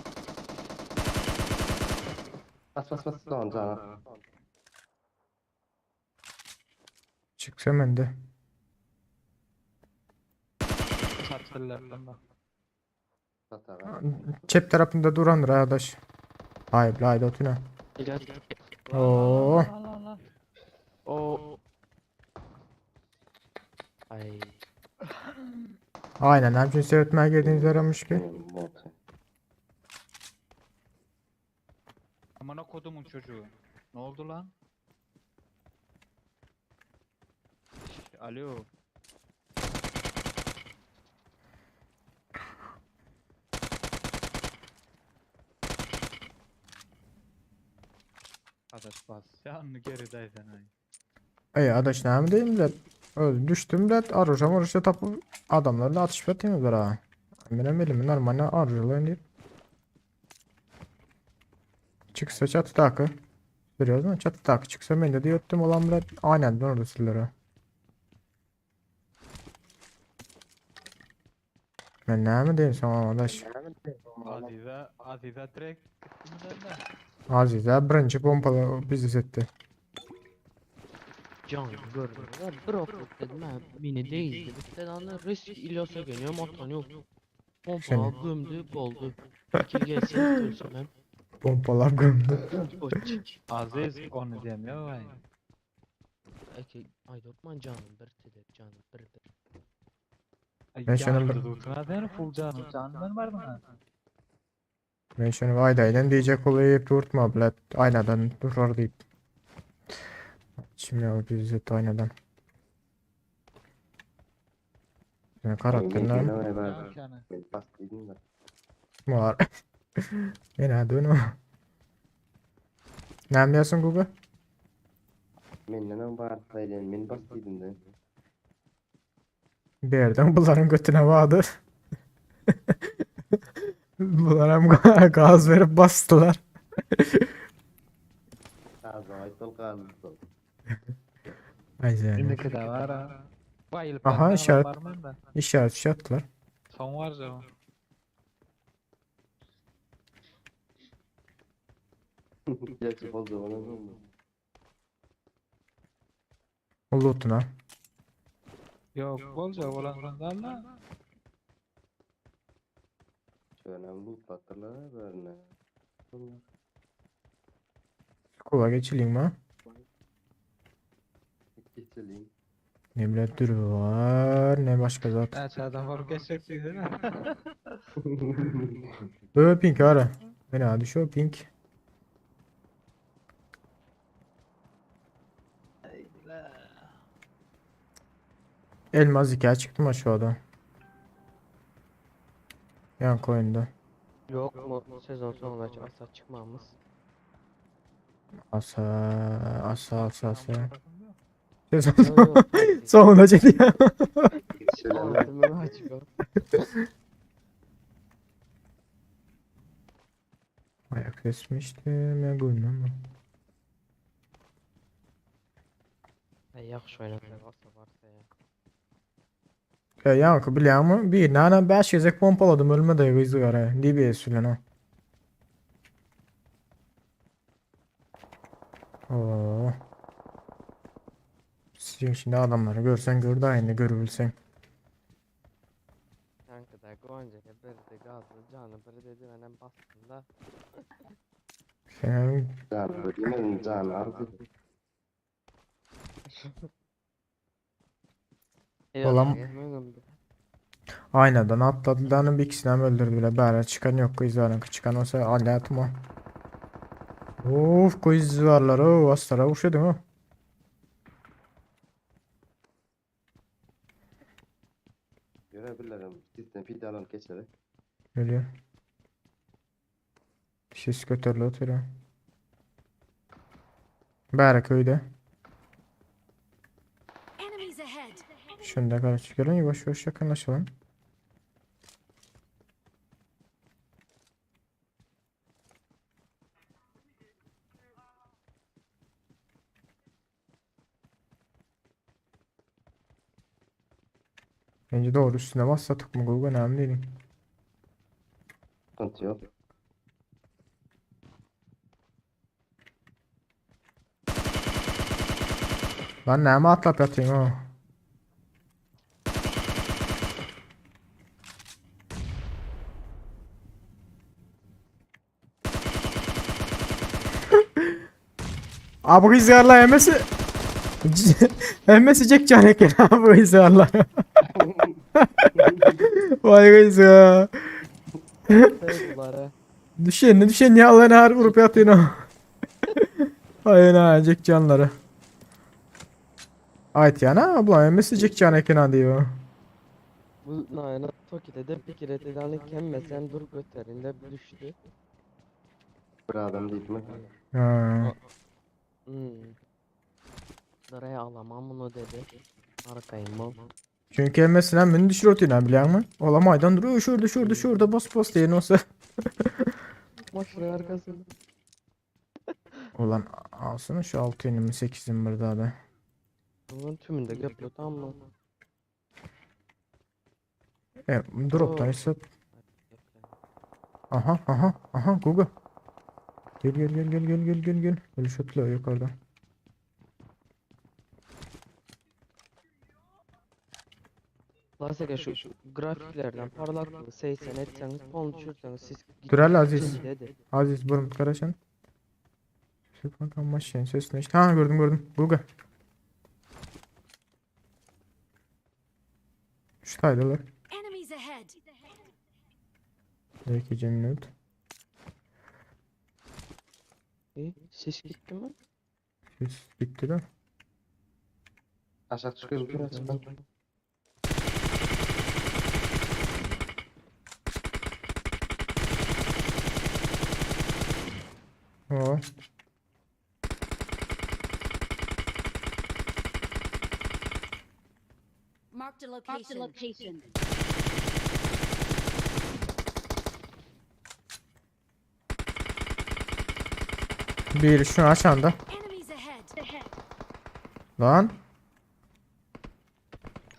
Bas bas bas lan cana. Çıksam ben de. Çatırlardan bak. Çep tarafında durandır arkadaş. Hayır, haydi otuna. Helal. Oo. Lan lan lan. O. Ay. Aynen hem çünkü seyretmeye girdiğiniz aramış ki. Amına kodumun çocuğu. Ne oldu lan? Şş, Alo. Adaş bas. Yanını gerideydin ay. Ey adaş ne diyeyim de öyle düştüm de arayacağım arayacağım tapıp adamlarla atışıp atıyorlar ha. Benim elimin normalde arayacağım deyip. Çıksa çatı takı. Görüyoruz mu? Çatı takı çıksa ben de diyordum olan bile aynen orada sillere. Ben ne mi diyeyim sana adaş? Azize, Azize direkt gittim de. Azize birinci pompalı biznes etti. Can gördüm. Ya bro dedim ha mini değildi. Bir tane risk İlyas'a geliyor matan yok. Pompa Seni. gömdü oldu. İki gelsin ölsün hem. Pompalar gömdü. Koç. Aziz onu demiyor vay. Eki ay dotman canım bir tedi canım bir bir. Ay, Ben şunu bir- yandı durtuna den full canım. Canım var mı? Ben şunu aydaydan diyecek olayıp durtma bilet. Aynadan durar deyip. Şimdi ya biz de aynadan. Yani karakterler var. Yine dön o. Ne diyorsun Google? Menden bar sayden men bas dedim de. Bir yerden bunların götüne vardı. Bunlar hem gaz verip bastılar. Ağzı aytol kaldı. Ay yani. Şimdiki de var ha. Bayılıp Aha, baksana işaret. var mı da? İşaret şey attılar. Son var canım. Gerçi boldu ona mı? Lootuna. Yok bolca olan da. Şöyle loot batırlar böyle. Bunlar. Kula geçelim mi? Geçelim. Ne bile dürü var ne başka zat. Aşağıdan var geçecek değil mi? Böyle pink ara. Ne hadi şu pink. Elmas hikaye çıktı mı aşağıda? Yan koyunda. Yok mu sezon sonuna asla çıkmamız. Asa asa asa asa. Sezon Yok yok. sonuna çekiyor. Altını açıyor. Ayak kesmiştim ya gülmem. Ay yaxşı oynadılar varsa varsa ya. Ya yankı biliyor musun? Bir nane 5 gezek pompaladım ölmedi kızı ara. DBS filan ha. Oo. Siziň içinde adamlary görsen gör da indi görübilseň. Kanka da Gonca birdi gazly jany bir dedi menem bastım da. Sen Can bir diýmedim, can az dedi. Olam aynadan atladylar bir ikisini hem öldürdü bile. Bäri çıkan yok kızların çıkan olsa alatım o. Of kız varlar o astara uşadın o. Görebilirim. Sizden fidalanyp geçeli. Ölüyor. Ses göterilip oturuyor. Bäri köyde. Enemies ahead. Şunda karşı gelin yavaş yavaş yakınlaşalım. Bence doğru üstüne bassatık mı Google önemli değil. Sıkıntı yok. Lan neme atlap yatayım o. Abi izgarla hemmesi hemmesi Jack can eken abi izgarla. Vay kız ya. Bunlara. Düşen ne düşen ya Allah'ın her vurup yatıyor o. Hayır ha Jack canları. Ait yana abla hemmesi Jack can eken diyor. Bu nayana Toki'de de pikir etidanı kemmesen dur götlerinde düştü. Bir adam değil mi? Ha. Hmm. Daraya alamam bunu dedi. Arkayım ol. Çünkü hemmesinden beni düşür otuyor biliyor musun? Olamaydan duruyor şurada şurada şurada bas bas diye olsa. Maşın arkasında. Ulan alsana şu 6 mi 8'in burada da. Bunun tümünde göplü tamam mı? E, drop'tan ise Aha aha aha Google. Gel gel gel gel gel gel gel gel. Böyle şutla yukarıda. Laseke şu grafiklerden parlaklığı 80 etseniz ton düşürseniz siz Dur hele Aziz. dedi. Aziz burun karaşan. Şu kanka maşın sesini işte. Ha gördüm gördüm. Google. Şu taydalar. Enemies ahead. Belki cennet. İyi, Ses gitti mi? Ses bitti de. Aşağı çıkıyorum biraz ben. Oo. Marked a location. location. Bir şunu açan da. Enemies ahead. Lan.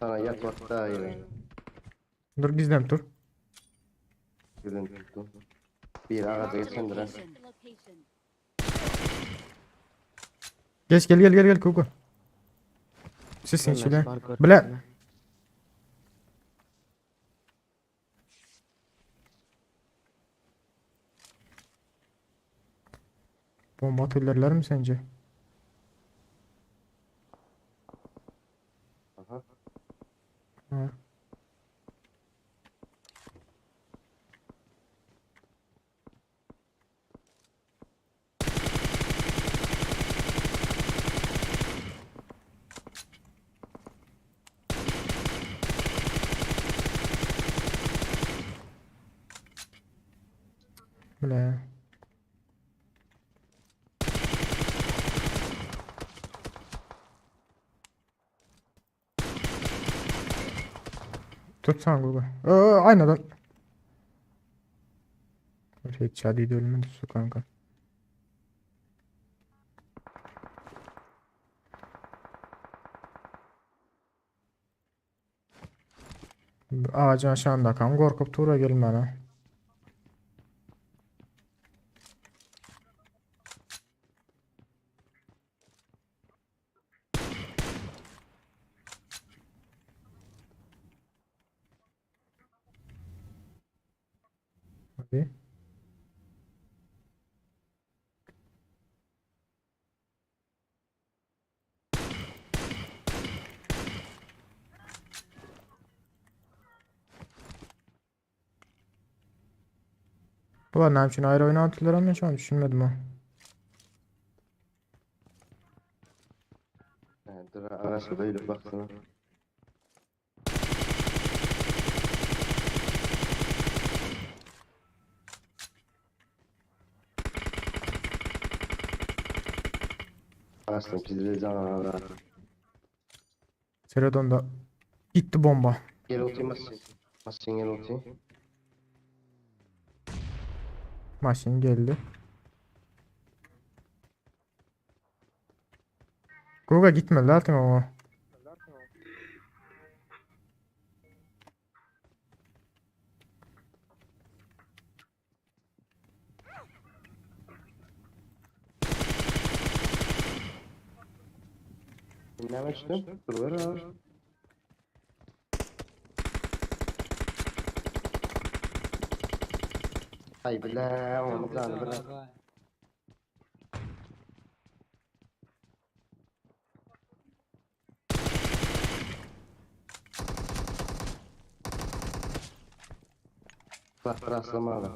Sana yatmak daha iyi. Dur gizlen dur. Gülün tuttum. Bir ağaca Marked a geçendir ha. location. Geç gel gel gel gel Google. Sesin içine. Bile. Bomba atabilirler mi sence? Aha. Ha. Bile. Tutsan Google. Aynadan. Hiç hadi ölmedi su kanka. Ağacın aşağında kan korkup tura gelme lan. Bular näme üçin aýry oýnadylar men şony düşünmedim o. Dur araşda öyle baksana. Araşda pizde canavar. Seredonda gitti bomba. Gel ulti masın. Masın gel ulti. Maşın geldi. Goga gitme zaten ama. Ne açtım? Dur ver abi. Ay bile onu da bile. Bak rastlama abi.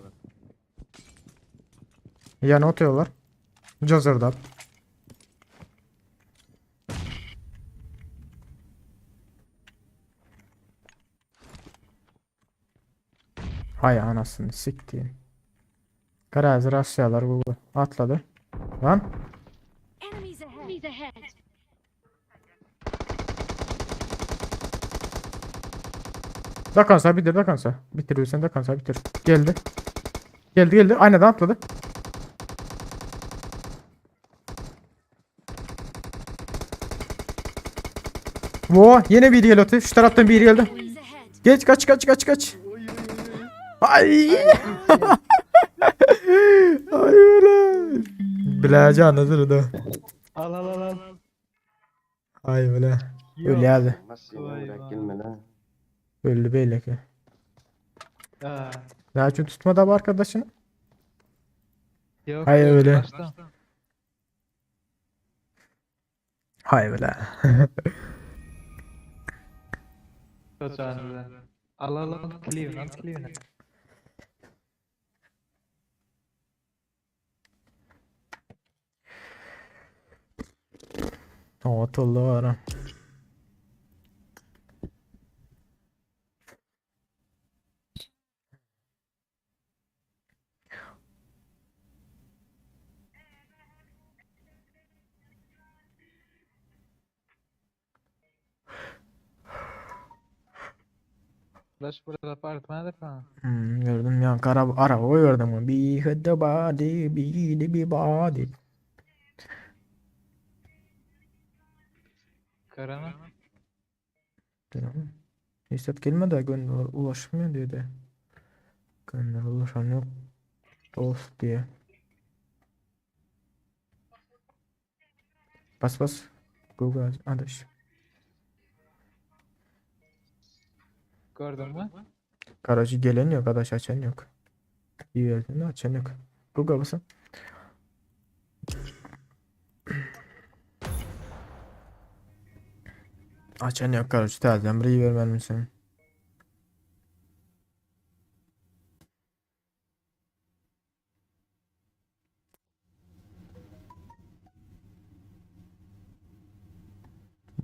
Yana atıyorlar. Cazırdat. Hay anasını siktiğim. Garazı rastlıyorlar Google. Atladı. Lan. Enemies ahead. Enemies ahead. Dakansa bitir dakansa. Bitiriyorsan dakansa bitir. Geldi. Geldi geldi. Aynadan atladı. Vo yine biri geldi. Şu taraftan biri geldi. Geç kaç kaç kaç kaç. Ay. Ay öyle. Bilece anladın da. Al al al al. Ay öyle. Öyle hadi. Masın bırak gelme lan. Öldü belli ki. Aa, Daha çok tutmadı bu arkadaşını. Yok Hay yok, öyle. baştan. Hay öyle. Koçanı. Al al al. Cleveland Cleveland. Atıldı var ha. Flash burada apartmanda falan. Gördüm ya araba araba gördüm. Bir hıdı body bir de bir body. Karana. Tamam. Neyse gelmedi gönder ulaşmıyor dedi. Gönder ulaşan yok. Dost diye. Bas bas. Google adaş. Gördün mü? Garajı gelen yok, adaş açan yok. Bir yerden de açan yok. Google basın. Açan yok garajı. Təzədən bir verməlisən.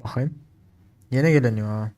Bakayım. Yine gelen yok ha.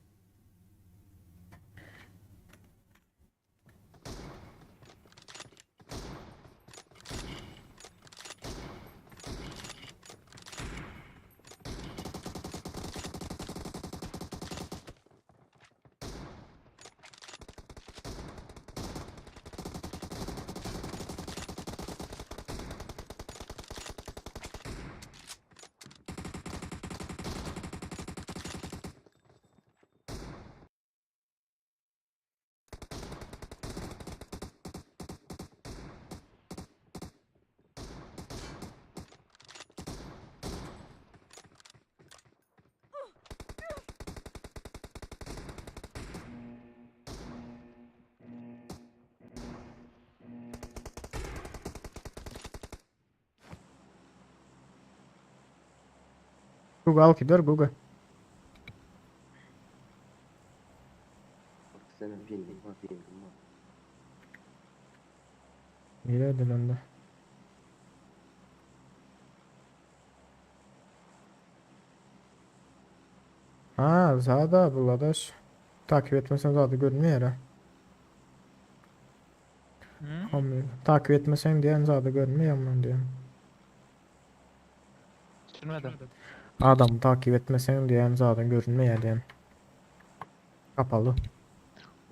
Guga al gider Guga. Senin pingin var, pingin var. Nerede lan da? Ha zada bu adaş. Takip etmesen zada görünmüyor ha. Hı? Amma Takip etmesen diyen zada görünmüyor aman diyen. Düşünmedim. Adam takip etmesen diyen zaten görünmüyor diyen. Kapalı.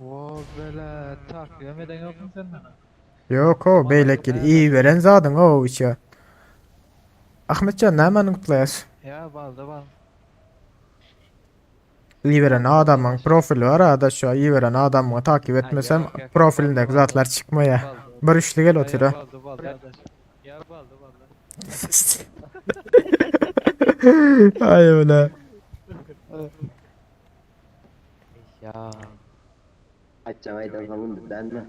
O böyle takip eden yok mu sen bana? Yok o beylekil iyi veren zaten o içe. Ahmetcan ne hemen kutlayas. Ya balda bal. İyi veren adamın profili var ha da şu iyi veren adamı takip etmesem yok, yok, profilindeki balda, balda. zatlar çıkmaya. Balda. Bir üçlü gel otur Ya ha. balda balda adaş. Ya balda balda. Ay öyle. Ya. Açacağım aydan zaman ben mi?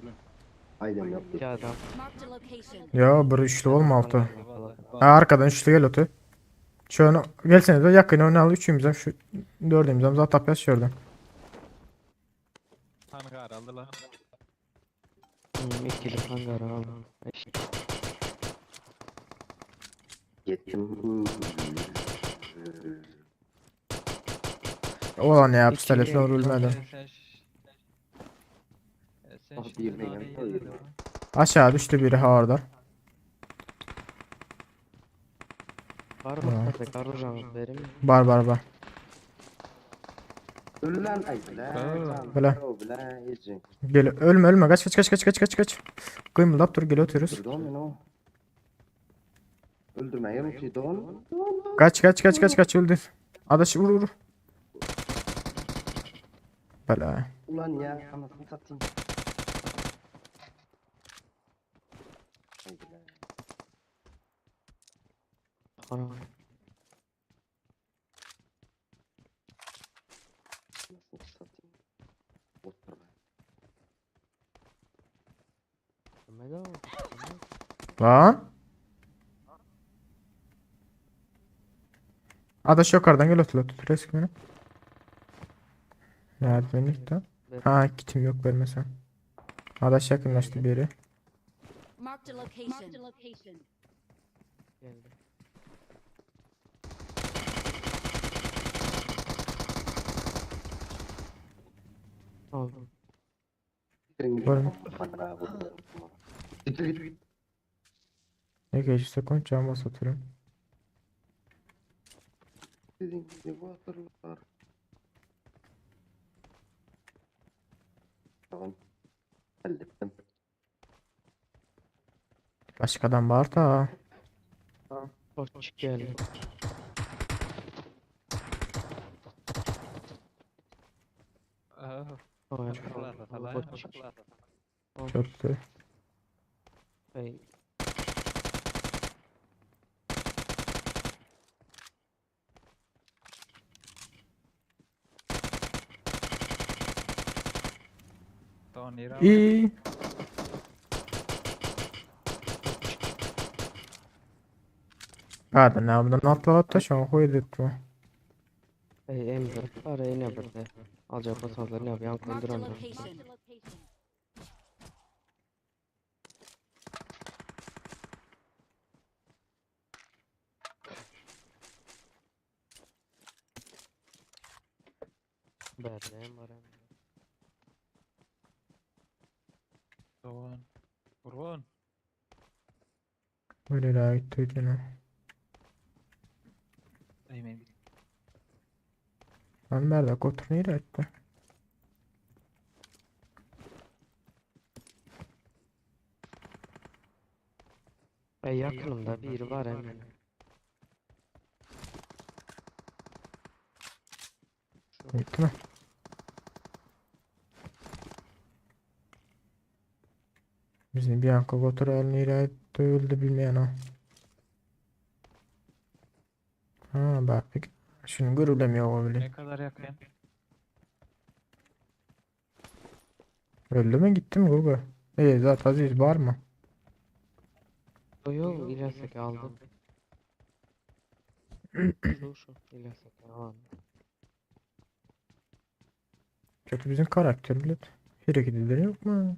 Aydan yaptı. İki adam. Marked a location. Ya bir üçlü olma altı. Balda Ha, balda. arkadan üçlü gel otur. Şunu gelsene de yakın onu al üçümüzden şu dördümüzden zaten tap şuradan. Hangar aldı lan. İkili hangar aldım. Gittim. Olan ya İkili pistoletle vurulmadı. Sen sen Ah, şimdi bir nane benim. yedin ama. Aşağı düştü biri ha orada. Var Ha. mı tabii karıcam verim. Bar bar bar. Öl lan ay bile. Bile. Bile. Hiç. Gel ölme ölme kaç kaç kaç kaç kaç kaç kaç. Kıymıldap dur gel oturuyoruz. Don no. Öldürmeye mi don? Kaç kaç kaç kaç kaç öldür. Adaş vur vur. Bela. Ulan ya anasını satayım. Ay bile. Ana. Anasını satayım. Otur be. Mehmet abi. Lan. Adaş yukarıdan gel otur otur resmini. Nerede benim de? Ha kitim yok vermesen. Adaş yakınlaştı bir yere. Marked a location. Marked a location. Geldi. Aldım. Var mı? Bana vurdu. Git git. Ne geçse konuşacağım bas oturuyorum. Sizin gibi bu hatırlar. Tamam. Hallettim. Başkadan var da. Koç geldi. Ah, Oy, Falan, Koç. Çöktü. Ey, Don yeri İyi. Hadi ne bundan atla atla şu an koydu bu. ey M4 var ey ne bir de. Alacak o sazları ne yapıyor? Marked a Konduran. location. Berlin var hem. Don. Kurban. Öyle la gitti yine. Ay men Lan nerede otur nereye etti? Ey yakınımda biri var hemen. Gitti mi? Bizim Bianca Gotur nereye etti öldü bilmeyen o. Ha bak peki. Şunu görülemiyor o bile. Ne kadar yakın? Öldü mü gitti mi Google? İyi zaten Aziz var mı? Yo yo ilerisek aldım. Şu şu. İlyas tamam. Kötü bizim karakter bilet. Hareket edeni yok mu?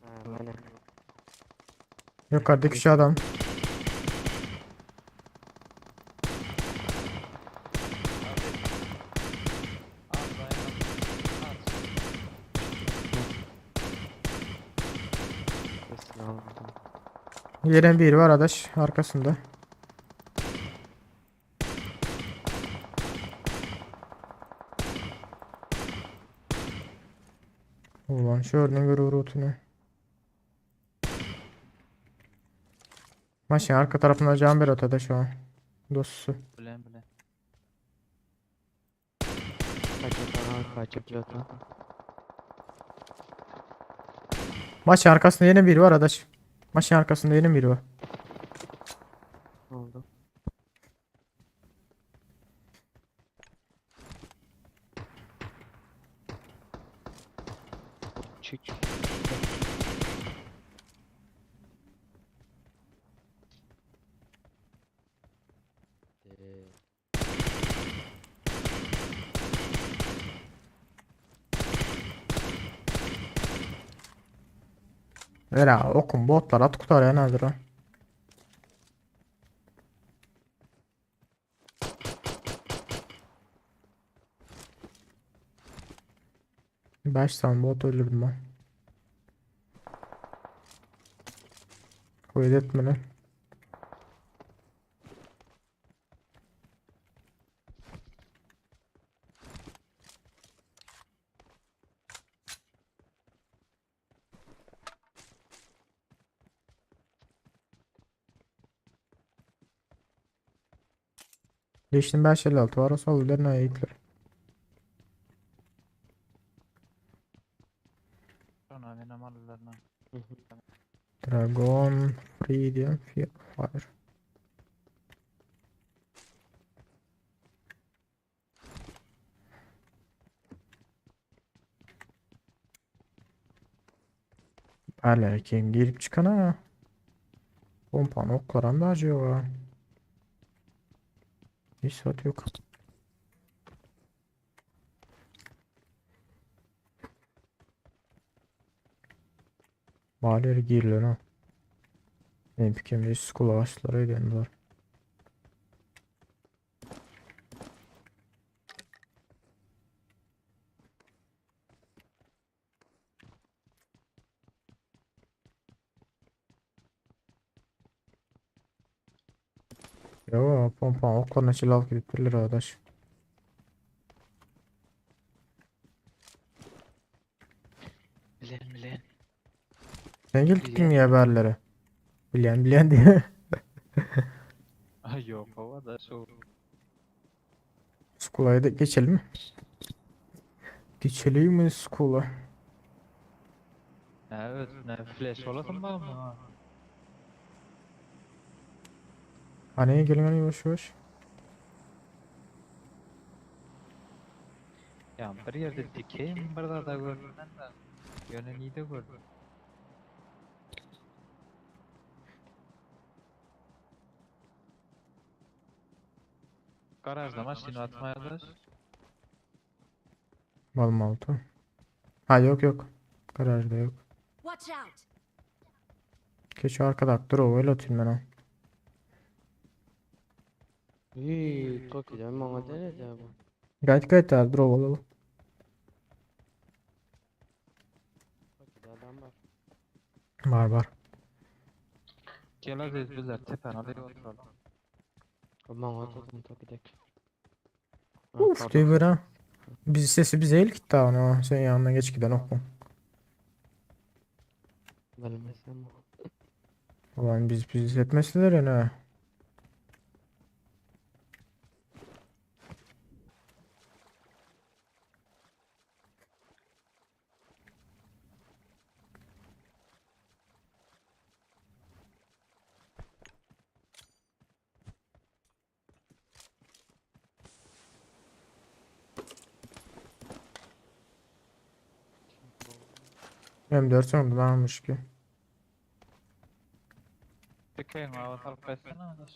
Ha bana. Yukarıdaki şu adam. Al dayan. At. Sesini almadım. Yeren biri var adaş arkasında. Ulan şu örneğin göre rutunu. Maşın arka tarafında can bir atada şu an. Dostu. Bilen bilen. Kaç atan kaç pilota. Maçın arkasında yine biri var adaş. Maçın arkasında yine biri var. Ne oldu? Çık. Vera okun botlar at kutar ya nedir o? Beş tane bot öldürdüm ben. Koyut etme lan. Geçtim 556 var o sol ne yiğitler. Sonra menem alırlar. Dragon Freedom Fire. Hala kim girip çıkana? Pompan oklaran da acıyor ha. Hiç saat yok. Mahalleye girilir ha. Benim fikrimce school ağaçları ödendiler. Yo pompa oklarına silah gidip arkadaş. Bilen bilen. Sen gel gittin niye haberlere? Bilen bilen diye. Ay yok baba da şu. Skula'ya da geçelim mi? Geçelim mi Skula? Evet ne flash olasın bana mı? Haneye gelin hani yavaş yavaş. Ya bir yerde dikeyim bir da gördüm ben de. Yönünü iyi de gördüm. Garajda maşini atmaya da. Malım altı. Ha yok yok. Garajda yok. Watch out! Geç arkada dur o öyle atayım ben ha. İyi, çok güzel. Bana denedi ya bu. Gayet gayet abi dur alalım. Çok güzel adam var. Var var. Gel hadi bizler tepen hadi oturalım. Bana tutun tabii de. Uf diyor ha. Biz sesi bize el gitti ha. Sen yanına geç giden okum. Bilmesem o. Ulan biz biz etmeseler ya ne. M4 sonunda almış ki. Çık. Dikeýiň awa salyp gaýtsana adaş.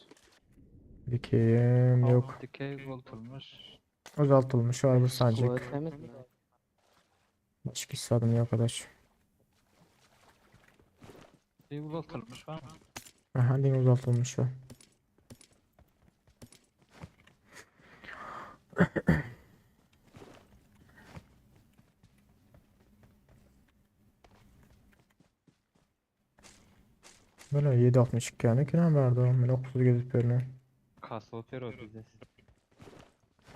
Dikeýim ýok. Dikeý boltulmuş. Uzaltylmış var bir sancak. Kuvvet temiz mi? Başka istadım yok adaş. Bir uzaltılmış var mı? Aha din uzaltılmış var. Böyle 7.62 yani ki verdi o. Ben 30 gezip görünüyor. Kasa oturuyor o bize.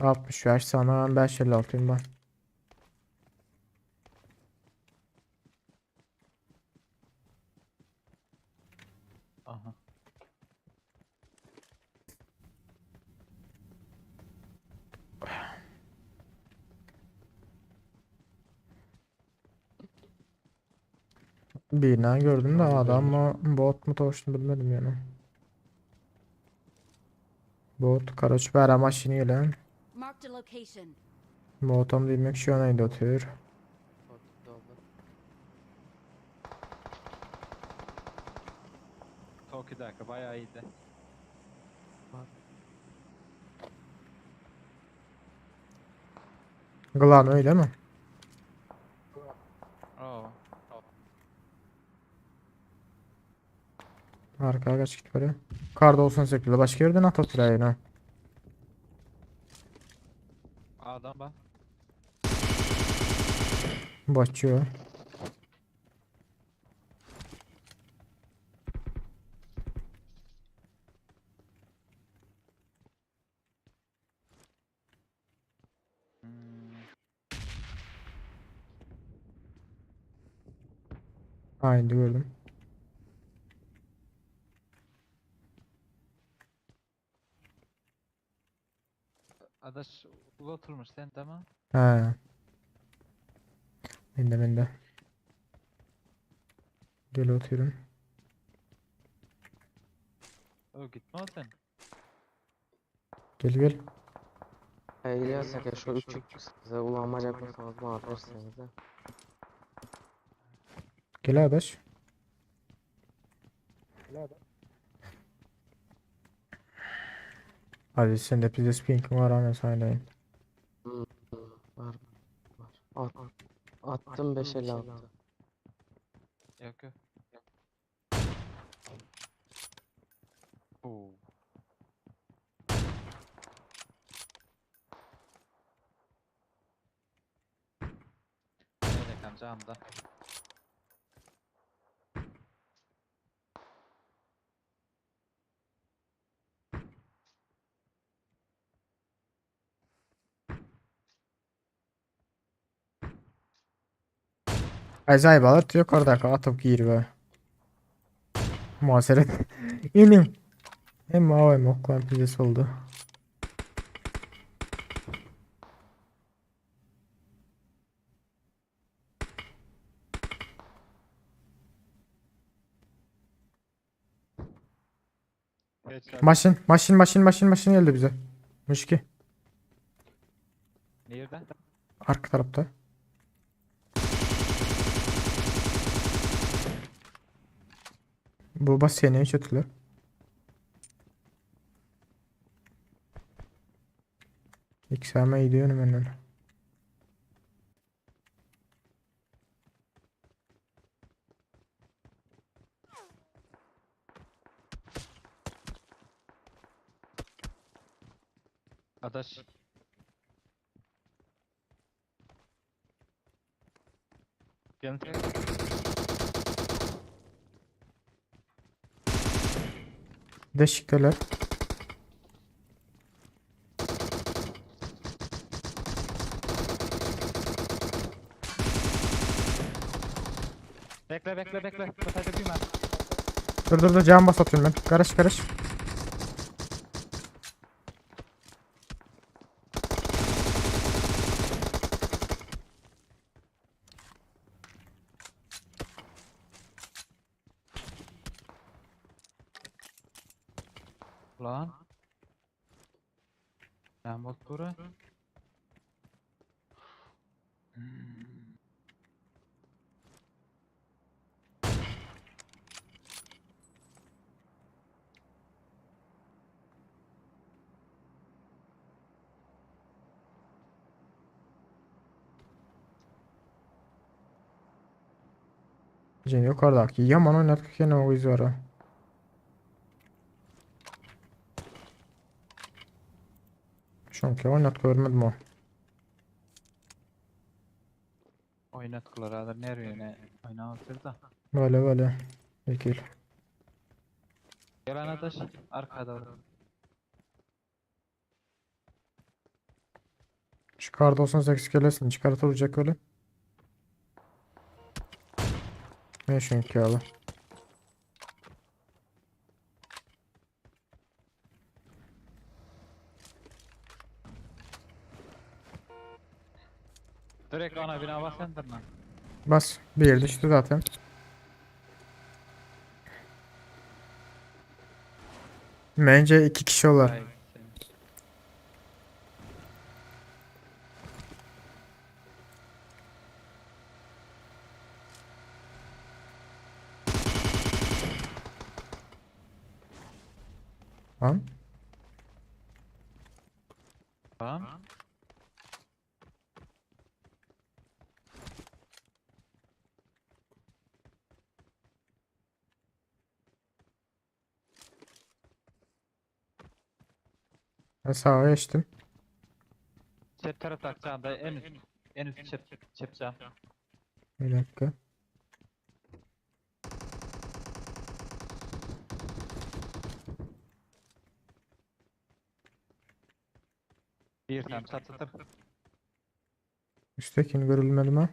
65 sana 5.56'yım ben. Aha. Birini gördüm de Tamam, adam mı bot mu toşunu bilmedim yani. Bot karaç bära maşyny gelen. Marked a location. Botam diýmek şu ýana otyr. Toki'daki bayağı iyiydi. Glan öyle mi? Oo. Arkaya kaç git böyle. Karda olsun sekilde başka yerden at otyr ýene. Adam bak. Başlıyor. Hmm. Aynı gördüm. Adaş uzatılmış sen de mi? He. Ben de ben de. Gel oturum. O gitme o sen. Gel gel. İlyas aka şu 3 size ulanmayacak mısınız bana verseniz de. Gel adaş. Hadi sen de bize spinkin var ama sen Hmm, var var. At, attım 5.56. Yok yok. Oo. Öyle amca anda. Acayip alır yukarıdaki atıp gir be. Muhasebe. İnim. Hem av hem oklan pidesi oldu. Geç hadi. Maşın, maşın, maşın, maşın, maşın geldi bize. Müşki. Nerede? Arka tarafta. Bu bas seni çöktüler. XM gidiyorum ben. Adaş. Gelin tek. Deşikteler. Bekle bekle bekle. Mesajı duyma. Dur dur dur cam bas atıyorum ben. Karış karış. Lan. Ben bot bura. Jen ýokardaky ýaman oýnatky eken o gyz bara. Şoňky oýnat görmedim o. Oýnatkylar hazır nerwine oýnap otyr da. Böyle böyle. Vekil. Gel anadaş arkada dur. Şu kar 98 gelesin çıkart olacak öyle. Ne çünkü alı. Direkt ana bina bas endirna. Bas. Bir yerde düştü zaten. Bence iki kişi olar. Ay, Lan. Tamam. Ben sağa geçtim. Çep tarafta akçağında en üst. En üst çep, çep cam. Bir dakika. Bir tam çatlatır. Üsttekini görülmedi mi?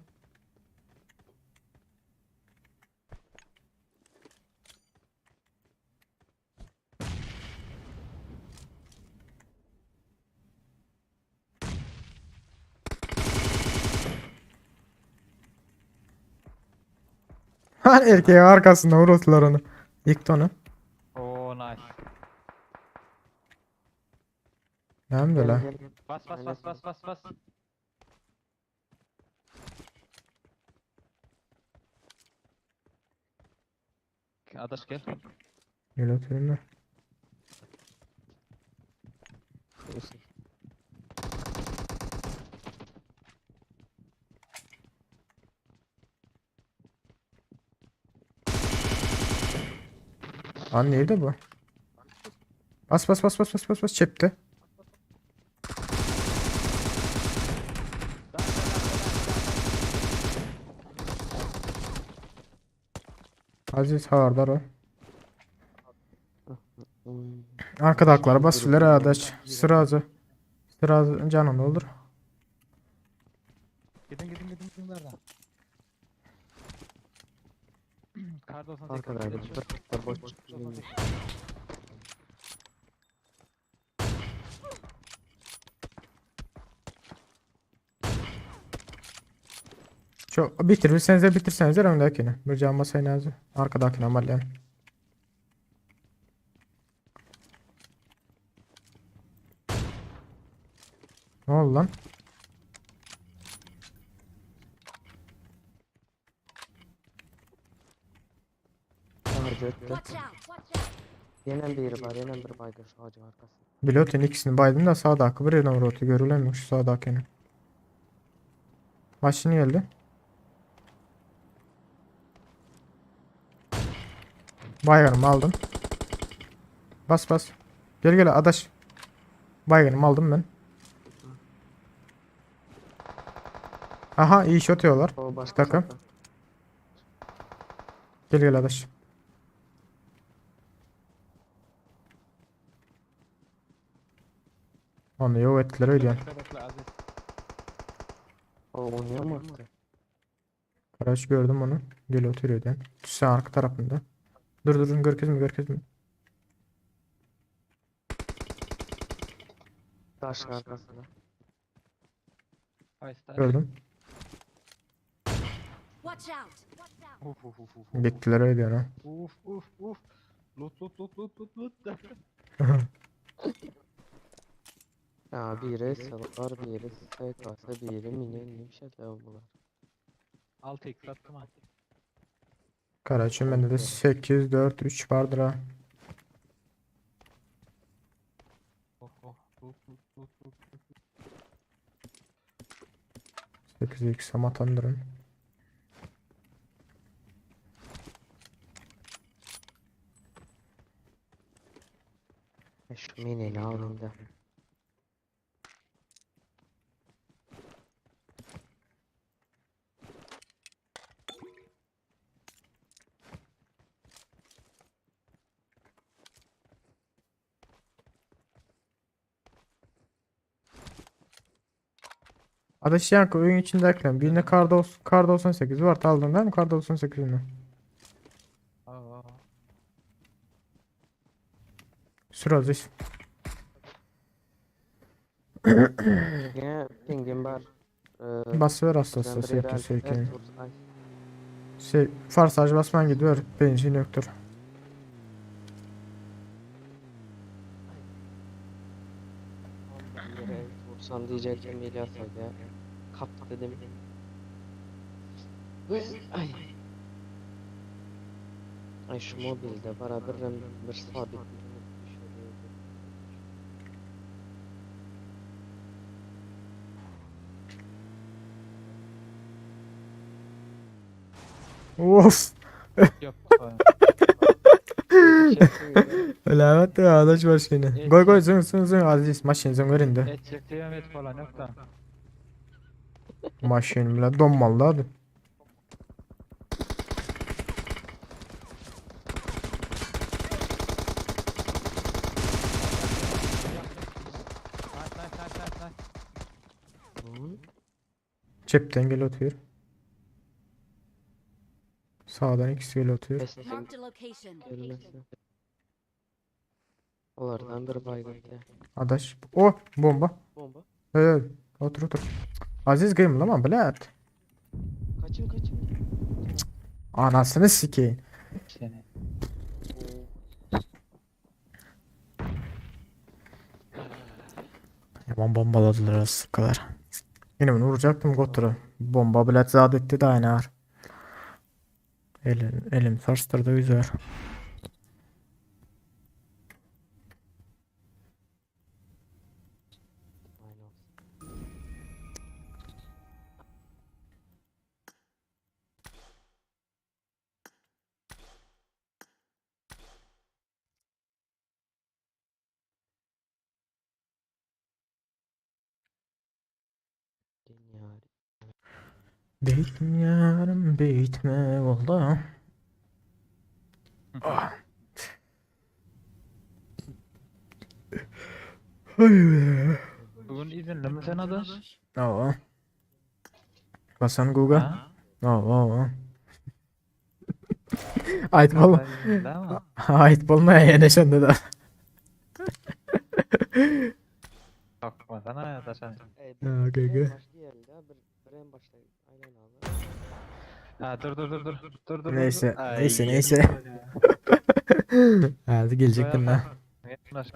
Ha erkeğin arkasında vurdular onu. Yıktı onu. Oo nice. Ne böyle? Gel gel. Bas bas bas bas bas bas. Adaş gel. Gel oturayım da. Lan nerede bu? Bas bas bas bas bas bas bas çepti. Aziz havardar o. Arkadaklara basıyorlar arkadaş. Sırazı. Sırazı canını olur. Gidin gidin gidin gidin nereden? Kar 98 Arkadaydı. gidin. Boş. 98. Çok bitirmişseniz de bitirseniz de öndekini. Bir can basayın azı. Arkadakini amalyan. Ne oldu lan? Ağacı ötdü. Watch out! Watch out! Yenen biri var, yenen bir baygın şu ağacın arkasında. Pilotin ikisini baydım da sağdaki bir yerden rotu görülemiyor şu sağdakini. Maşini geldi. Baygınımı aldım. Bas bas. Gel gel adaş. Baygınımı aldım ben. Aha iyi shot yiyorlar. O başka Takım. tarafta. Gel gel adaş. Onu yok ettiler öyle yani. Bekle bekle Aziz. O oynuyor mu attı? Karaç gördüm onu. Gel oturuyor yani. Sen arka tarafında. Dur durun görkezme görkezme. Taşın arkasında. Aysta. Gördüm. Watch out! Watch out! Uf uf uf uf. Gittiler öyle yani. Uf uf uf. Loot loot loot loot loot loot. Ya biri SLR, biri SKS, biri mini, ne bir şeyler bunlar. 6x attım ha. Karaç'ın bende de 8, 4, 3 vardır ha. Oh oh. Loot loot loot loot. 8 x atandırın. Adaş ýaňky öýüň içindäkileň birinde kar kar 98 bar. Aldın değil mi kar 98'ini? Hawa. Sür Aziz. Ýa pingim bar. Ee, Basıver hastası ben bir sevki yere sevki. alt vur- Ay, Şey, farsaj basman gidiyor. Benzin yoktur. ben bir yere alt vursam diyecektim İlyas aga. Kap dedim. Ay. Ay şu mobilde beraber bir sabit. Of. Yok. Öyle ya adaş maşını. Goy goy zın zın zın Aziz maşın zın verinde. Et kıyamet falan yok da. Maşın bile donmalı hadi. Nice nice nice nice nice. Cepten gel oturuyor. Sağdan ikisi gel oturuyor. Marked a location. Görmesi. Olardan bir baygın. Adaş. O bomba. Bomba. Evet. Otur otur. Aziz kıyımlama bilet. Kaçın kaçın. Anasını sikeyim. Seni. Yaman bombaladılar az kadar. Yine bunu vuracaktım Gotur'u. Bomba bilet zat etti de aynı ağır. Elim, elim sarstırdı güzel. Aynen. Dünya. Bitme yarım bitme oldu. Ah. Ay be. Bugün izinli mi sen adaş? Aa. Basan Google. Ha? Aa, aa. Ait bol. Sen izinli ama. Ait bolmaya ýene da. Bakmasana ya da sen. Ey, Ha, okey, bir okey. en başta geldi ha, bir en başta. Aynen abi. Ha dur dur dur dur. Dur dur. Neyse, dur. Ay, neyse, neyse. Hadi gelecektim ben. Yaklaş.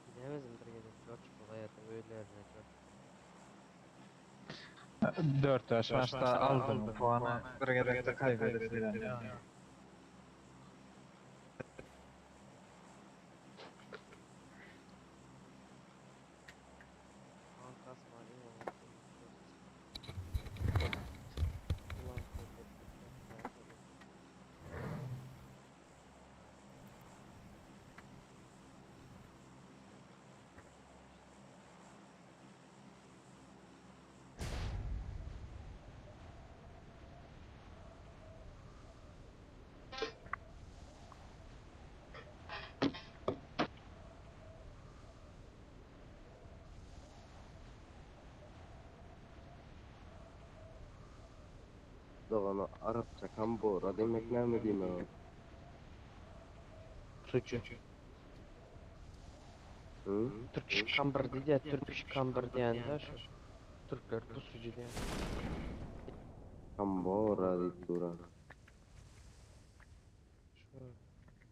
Gidemezim bir gece. George kolay öyle George. 4 yaş maçta aldım puanı bir gezekte kaybedildi. Aman kasma, iyi oldu. Ulan köpek. Dogany arapça kambora diýmek näme diýmek ol? Suçu. Hı? Türk kambir diýýär, Türk kambir diýende şu. Türkler pusucu diýen. Kambora diýip duran. Şu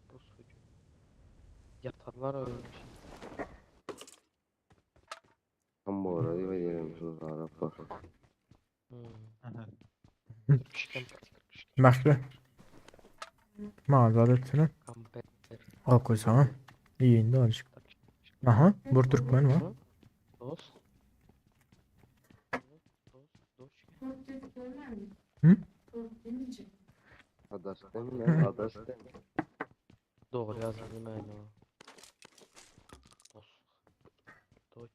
pusucu. Yatarlar öyle bir şey. Kambora diýip aýdýarlar şu araplar. Hmm. Türk kambir. Mähri. Mazat etsene. Kambir. Al koysana. İyi indi azıcık. Aha, bir türkmen var. Dost. Dost. Hı? Adaş deme, adaş deme. Doğru yazdım ben o. Dost. Doç.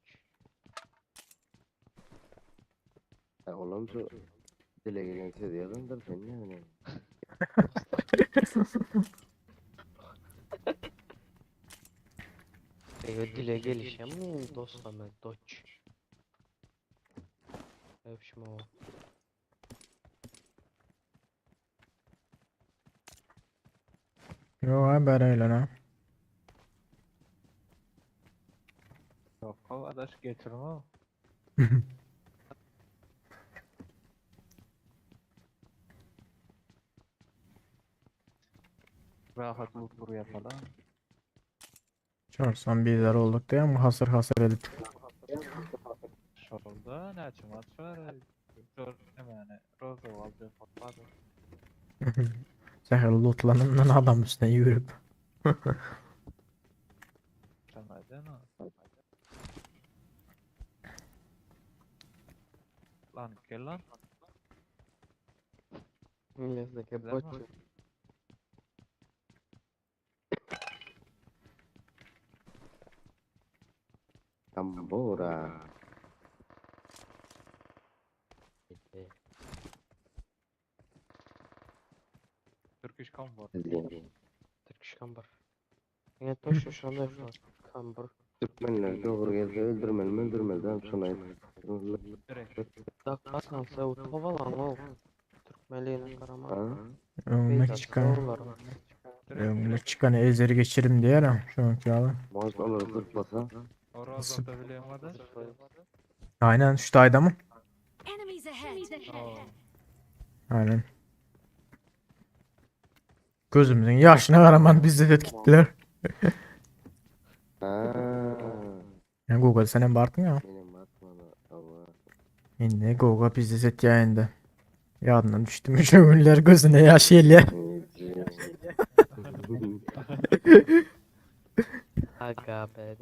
Ha, olam şu dile gelen söz yazandır sen yani. Eyo dile gelişen mi dost ama doç. Öpüşme o. Yo ha bereyle ha. Yok o adaş getirme o. Rahat loot yapalım. Çarsan bizler olduk diye ama hasır hasır edip. Şolda ne maç var? Zor yani Rozo aldı patladı. Zehir lootlanımdan adam üstüne yürüp. Sen aydın o. Lan gel lan. Milletdeki Güzel boç. mi? Kambora. Turkish Combo. Turkish kambir. Yine toş şu anda şu kambir. Türkmenler doğru geldi öldürmeli mi öldürmeli mi şuna Direkt. Dakika kalsa o kovalan o. Türkmeliğine karama. Ha? Öňüne çıkan, öňüne çıkan ezeri geçirim diye şu anki alan. Maaş alır zırtlasa. O Rozo'da biliyorum adaş. Aynen şu dayda mı? Enemies ahead. Oo. Aynen. Gözümüzün yaşına karaman bizi de gittiler. Ha. Yani Google senin bartın ya. Benim atmadı ama. Indi Google bizi set ya indi. Yadından düştüm şu gözüne yaş geliyor. Aga be.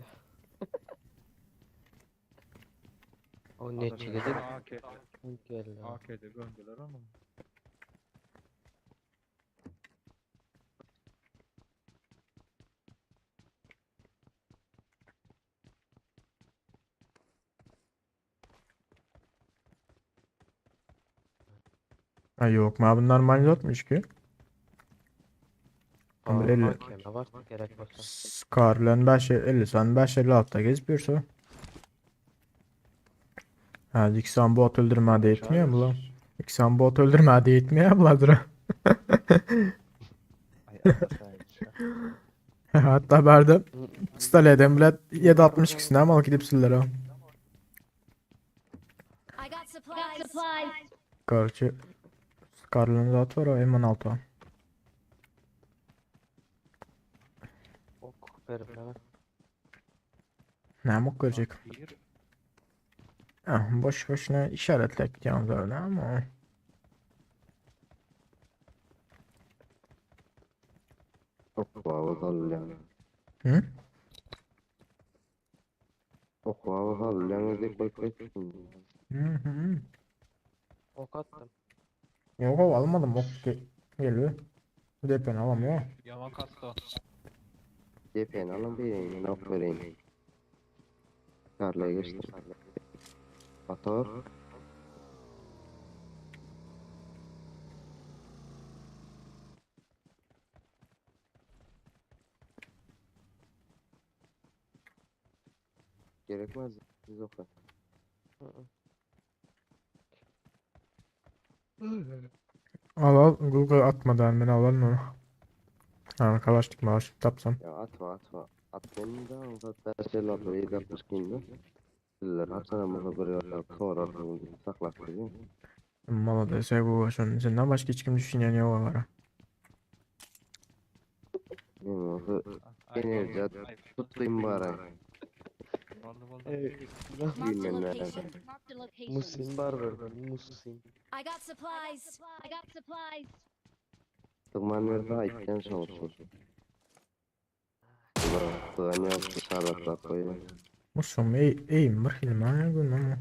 O ne çiledi? AK. Geldi. AK'de gömdüler onu. Ha yok ma bunlar manzatmış ki. Aa, 50. AKM var gerek olsa. Scar bilen 5 50 sen 5 56 gezip yürüsü. Ha İksan bot öldürmede etmiyor mu lan? İksan bot öldürmede etmiyor mu lan? Ay adaş Hatta berde Staleden bile 7.62'sine ama gidip siller ha. I got supplies. Karşı Scarlet'ın zaten var o M16. Ok ver bana. Ne mok görecek? Bir. Ah, boş boşuna işaretlek yalnız öyle ama. Okwa sallan. Hı? Okwa sallan diýip koyup koyup. Hı hı. Ok attım. Yok o almadım ok geliyor. Depen alamıyor. Yaman kastı o. Cephen alın vereyim, ok vereyim. Tarlaya geçtim. Motor. Gerekmez. Siz oku. Hı hı. Al al Google atmadan men alaryn ony. Yani kalaşnik malaşnik tapsam. Ya atma atma. At beni de alsa 556 762 indi. Sizler haçanam bolsa bir ýerde sorarsyň diýip saklap durýan. Malades ya Google şonun senden başka hiç kim düşünýän ýok olara. Men bolsa enerjiýa tutdym bara. Boldy boldy. Marked a Bilmem näme. location. Marked a location. Musin bar bir, Musin. I got supplies. I got supplies. Tygman berse aýtýan şoň üçin. Bular tygan ýok, şarlatlap goýýan. Musum ey eým bir hili maňa gün ama.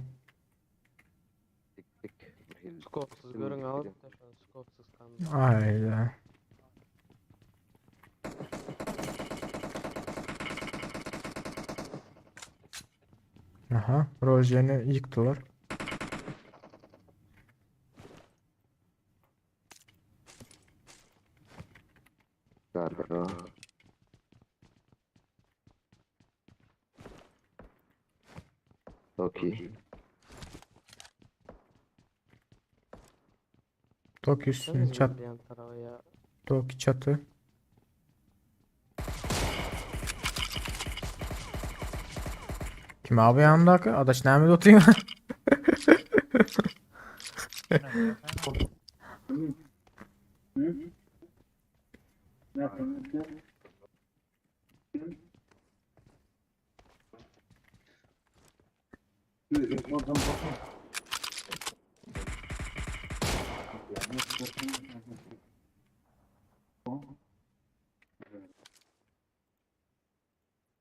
Dik dik. Bir hili. Skopsuz görüň alyp da şony skopsuz kan. Ayda. Aha, projeni yıktılar. Garra. Toki. Toki üstünü çat, Sen yan tarafa ya. Toki çatı. Kim abi yanındaki? Adaş nerede oturayım?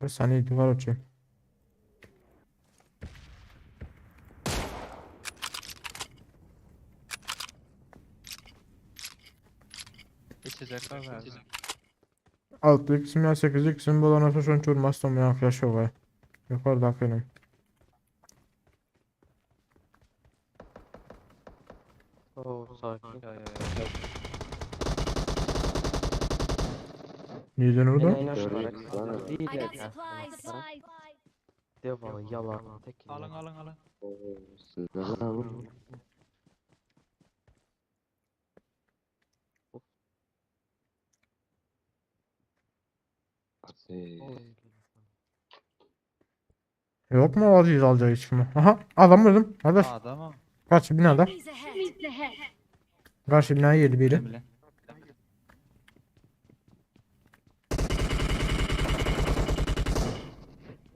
Bir saniye duvar açayım. İçecek var verdi. Altı x'im ya 8 x'im bolan olsa şunu vurmazsam ya flash var. Yukarıda benim. Oo sakin. Ya ya ya. Nereden vurdu? En aşağı. I Bir got ya. supplies. Devalı yalan tek. Alın alın alın. Sizde var mı? Aziz. Yok mu Aziz alacağı hiç mi? Aha adam vurdum. Kardeş. Adamım. Karşı binada. Enemies ahead. Karşı binaya girdi biri. Bile.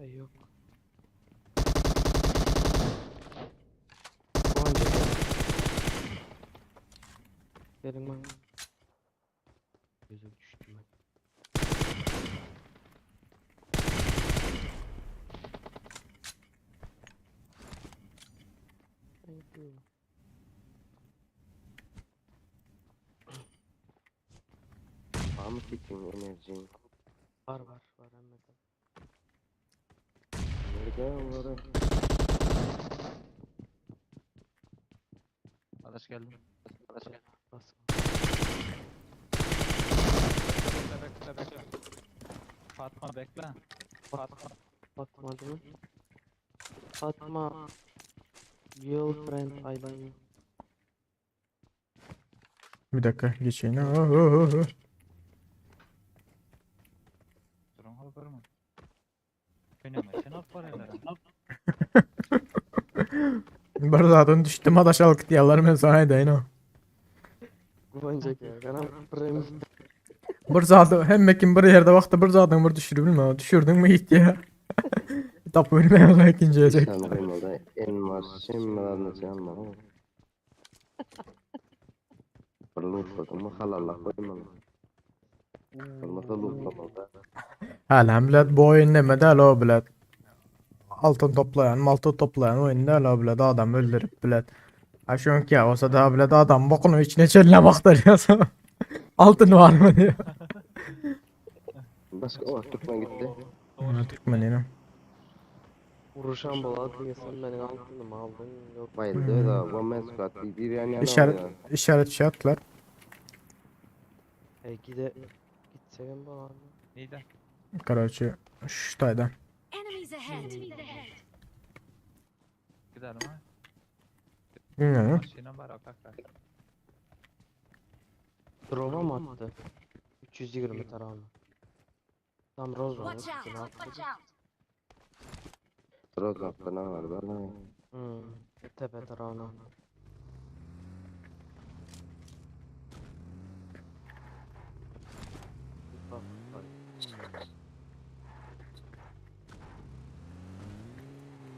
Ay yok. Oyuncu. Gelin bana. Gözüm düştü ben. Thank you. Var mı fitin enerjin? Var var var Ahmet abi. Nerede onları? Adaş geldim. Adaş geldim. Bas. Bekle bekle bekle. Fatma bekle. Fatma. Fatma değil mi? Fatma. Girlfriend I love you. Bir dakika geçeyim. Oh, oh, oh, oh. Durun haber mi? Oynama sen al parayla. Bir zaten düştüm adaş alık diyorlar ben sana edeyim o. Güvencek ya. Kanam prem. Bir zaten hem kim bir yerde baktı bir zaten bir düşürür mü? Düşürdün mü gitti ya. Tap ölmeye ikinci edecek. Sen kıymadan elmas şemmalarını canma. Bir lootladım mı halalla koymalı. Olmasa lootlamalı. Hala bilet bu oyun demedi hala o bilet. Altın toplayan, maltı toplayan oyunda hala bilet adam öldürüp bilet. Ha çünkü ya olsa daha bilet adam bokunu içine çeline baktırıyorsun. Altın var mı diyor. Başka o Türkmen gitti. Ha, Türkmen yine. Vuruşan bala diye sen benim altınımı aldın. Yok. Bayıldı da one man squad bir, bir yan yana İşaret, oluyor. işaret şey attılar. E gide gitsem bala. Neydi? Короче, şu tayda. Enemies ahead. Gidelim ha. Bilmiyorum. Maşina var akak. Drop'a mı attı? 320 tarafına. Tam Roza'nın Watch out! üstüne attı. Watch out! Roz attı ne var bana. Hmm. Tepe tarafına. Bak, bak.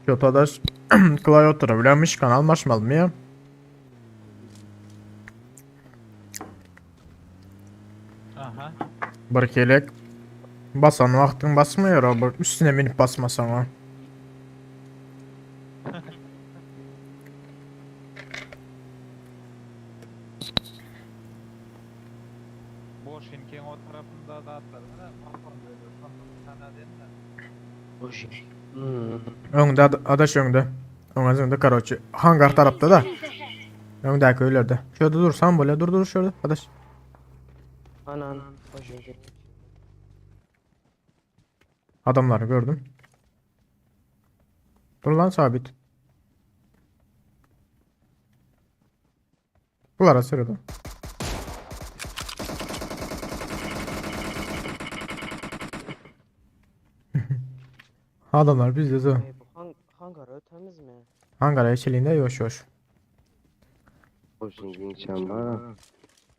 Kötadaş klaviatura bilen myşkan almaşmalymy ýa? Aha. Bir kelek basan wagtyň basmaýar o bir üstüne minip basmasaň o. Boşinkiň o tarapynda zatlar bar. Boş. Hmm. Öňde adaş öňde. Öňe öňde karoçi. Hangar tarapda da. Öňdäki öýlerde. Şurada dursan böyle dur dur şurada adaş. Anan. Boş. Adamları gördüm. Dur lan sabit. Bulara sırada. Adamlar bizde de. Ey, bu hang hangar ötemiz mi? Hangara içiliğinde yoş yoş. Boşinkiň içen var.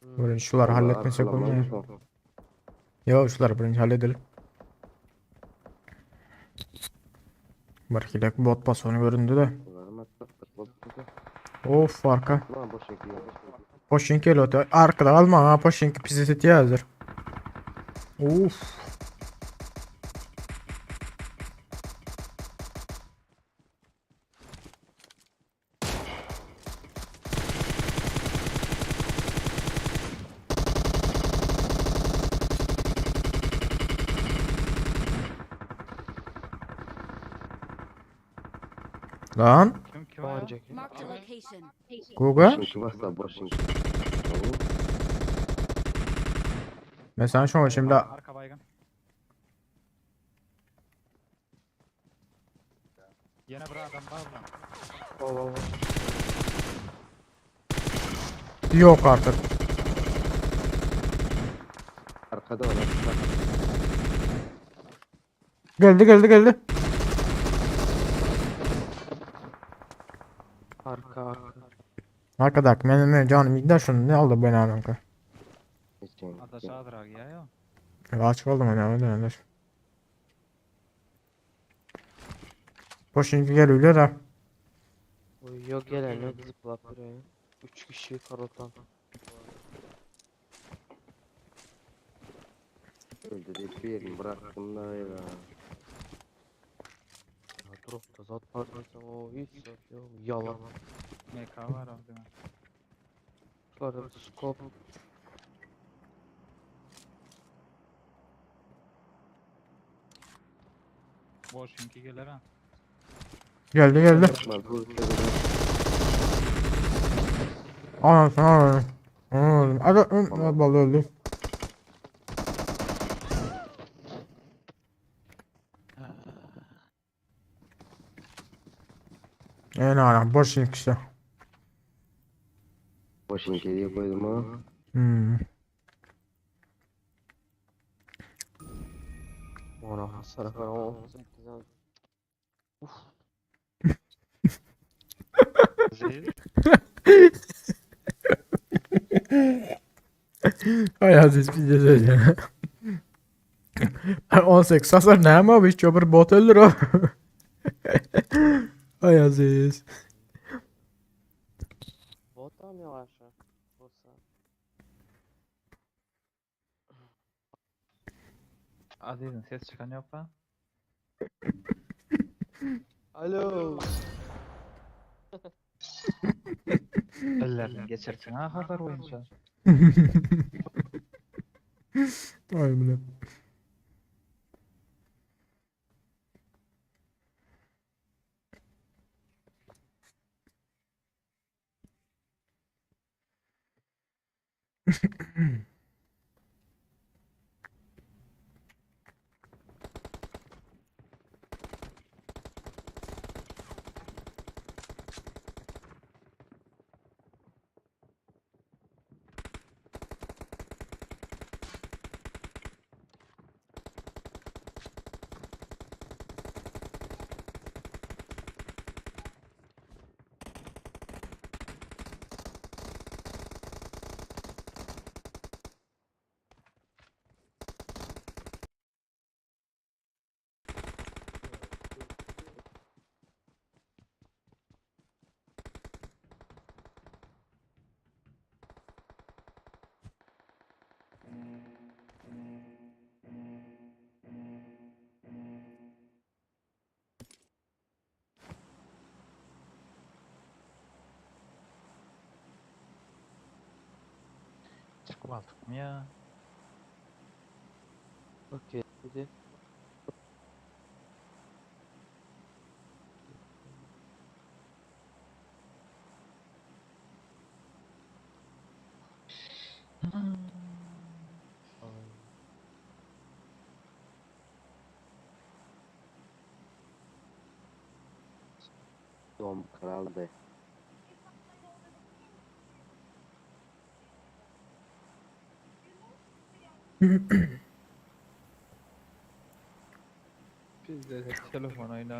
Birinci şuları halletmesek olmuyor. Yo şuları birinci halledelim. Barkilek bot basonu göründü de. Of arka. Lan boşinki yok. Poşinki öte. Arkada alma ha Poşinki pisi hazır. Of. Lan Kim kim o ya? Önceki. Marked a location. Google. Boşinki varsa boşinki. Mesela şu an şimdi Arka baygın. Yine bir adam var mı? Baba baba. yok artık. Arkada var arkada. Geldi geldi geldi. Arka arka. Arkadaş benim benim canım gider şunu ne aldı beni ananka. İçen. Adaş adrak ya ya. Açık oldum hani öyle öyle. Boşinki gel öyle de. Oy, yok gelen yok zıplap buraya. 3 kişi karotan. Öldü deyip bir yerini bıraktım da ya. Ya drop da zat var o hiç zat yok. Yalan. MK var abi. Şurada bir scope. Boşinki gelir ha. Geldi geldi. Lan bu ülkede Anasını anasını. Anasını. Aga vallahi öldü. En ana boşinki işte. Boşinki diye koydum ha. Hmm. Ona hasar var 18 al. Uf. Zil. Ay Aziz bir de söyle. 18 hasar ne ama abi hiç bir bot öldür o. Ay Aziz. Bot da mı yavaş? Botsa. Aziz'in ses çıkan yok lan. Alo. Ellerini geçirsin ha hasar boyunca. Ay bile. Çykyp aldykmy ýa? Okey. Hadi. Dom kraldy. Bizde telefon oýna.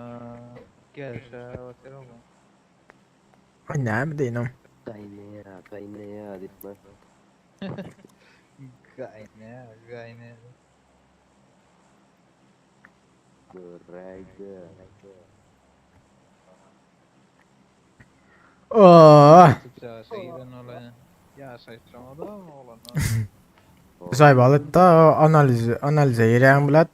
Gelse o telefon. Ay näme diýinim? Gaýnaýa, gaýnaýa diýip ben. Gaýna, gaýna. Göräýdi. Oh. Zaýbalytda analiz analize girýän bilet.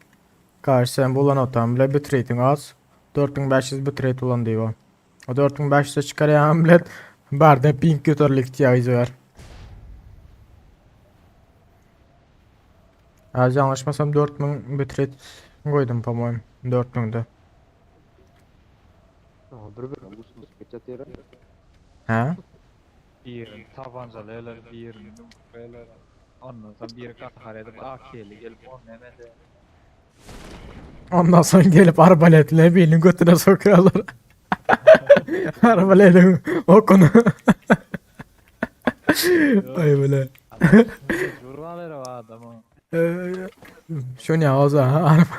Karşı sen bulan otan bile bitrate'in az. 4500 bitrate bolan diýip o. O 4500'e çykarýan bilet barda ping göterilik ihtiýajy bar. Az yanlışmasam 4000 bitrate goýdum po-moýem 4000-de. Hä? Birini tabanjalylar, birini yumruklylar. Ondan soň biri gahar edip AK'li gelip on nemede. Ondan soň gelip arbaletle biriniň götüne sokýarlar. Arbaletiň okuny. Aý bile. Jurbalar o adamı. Şony ýa arba.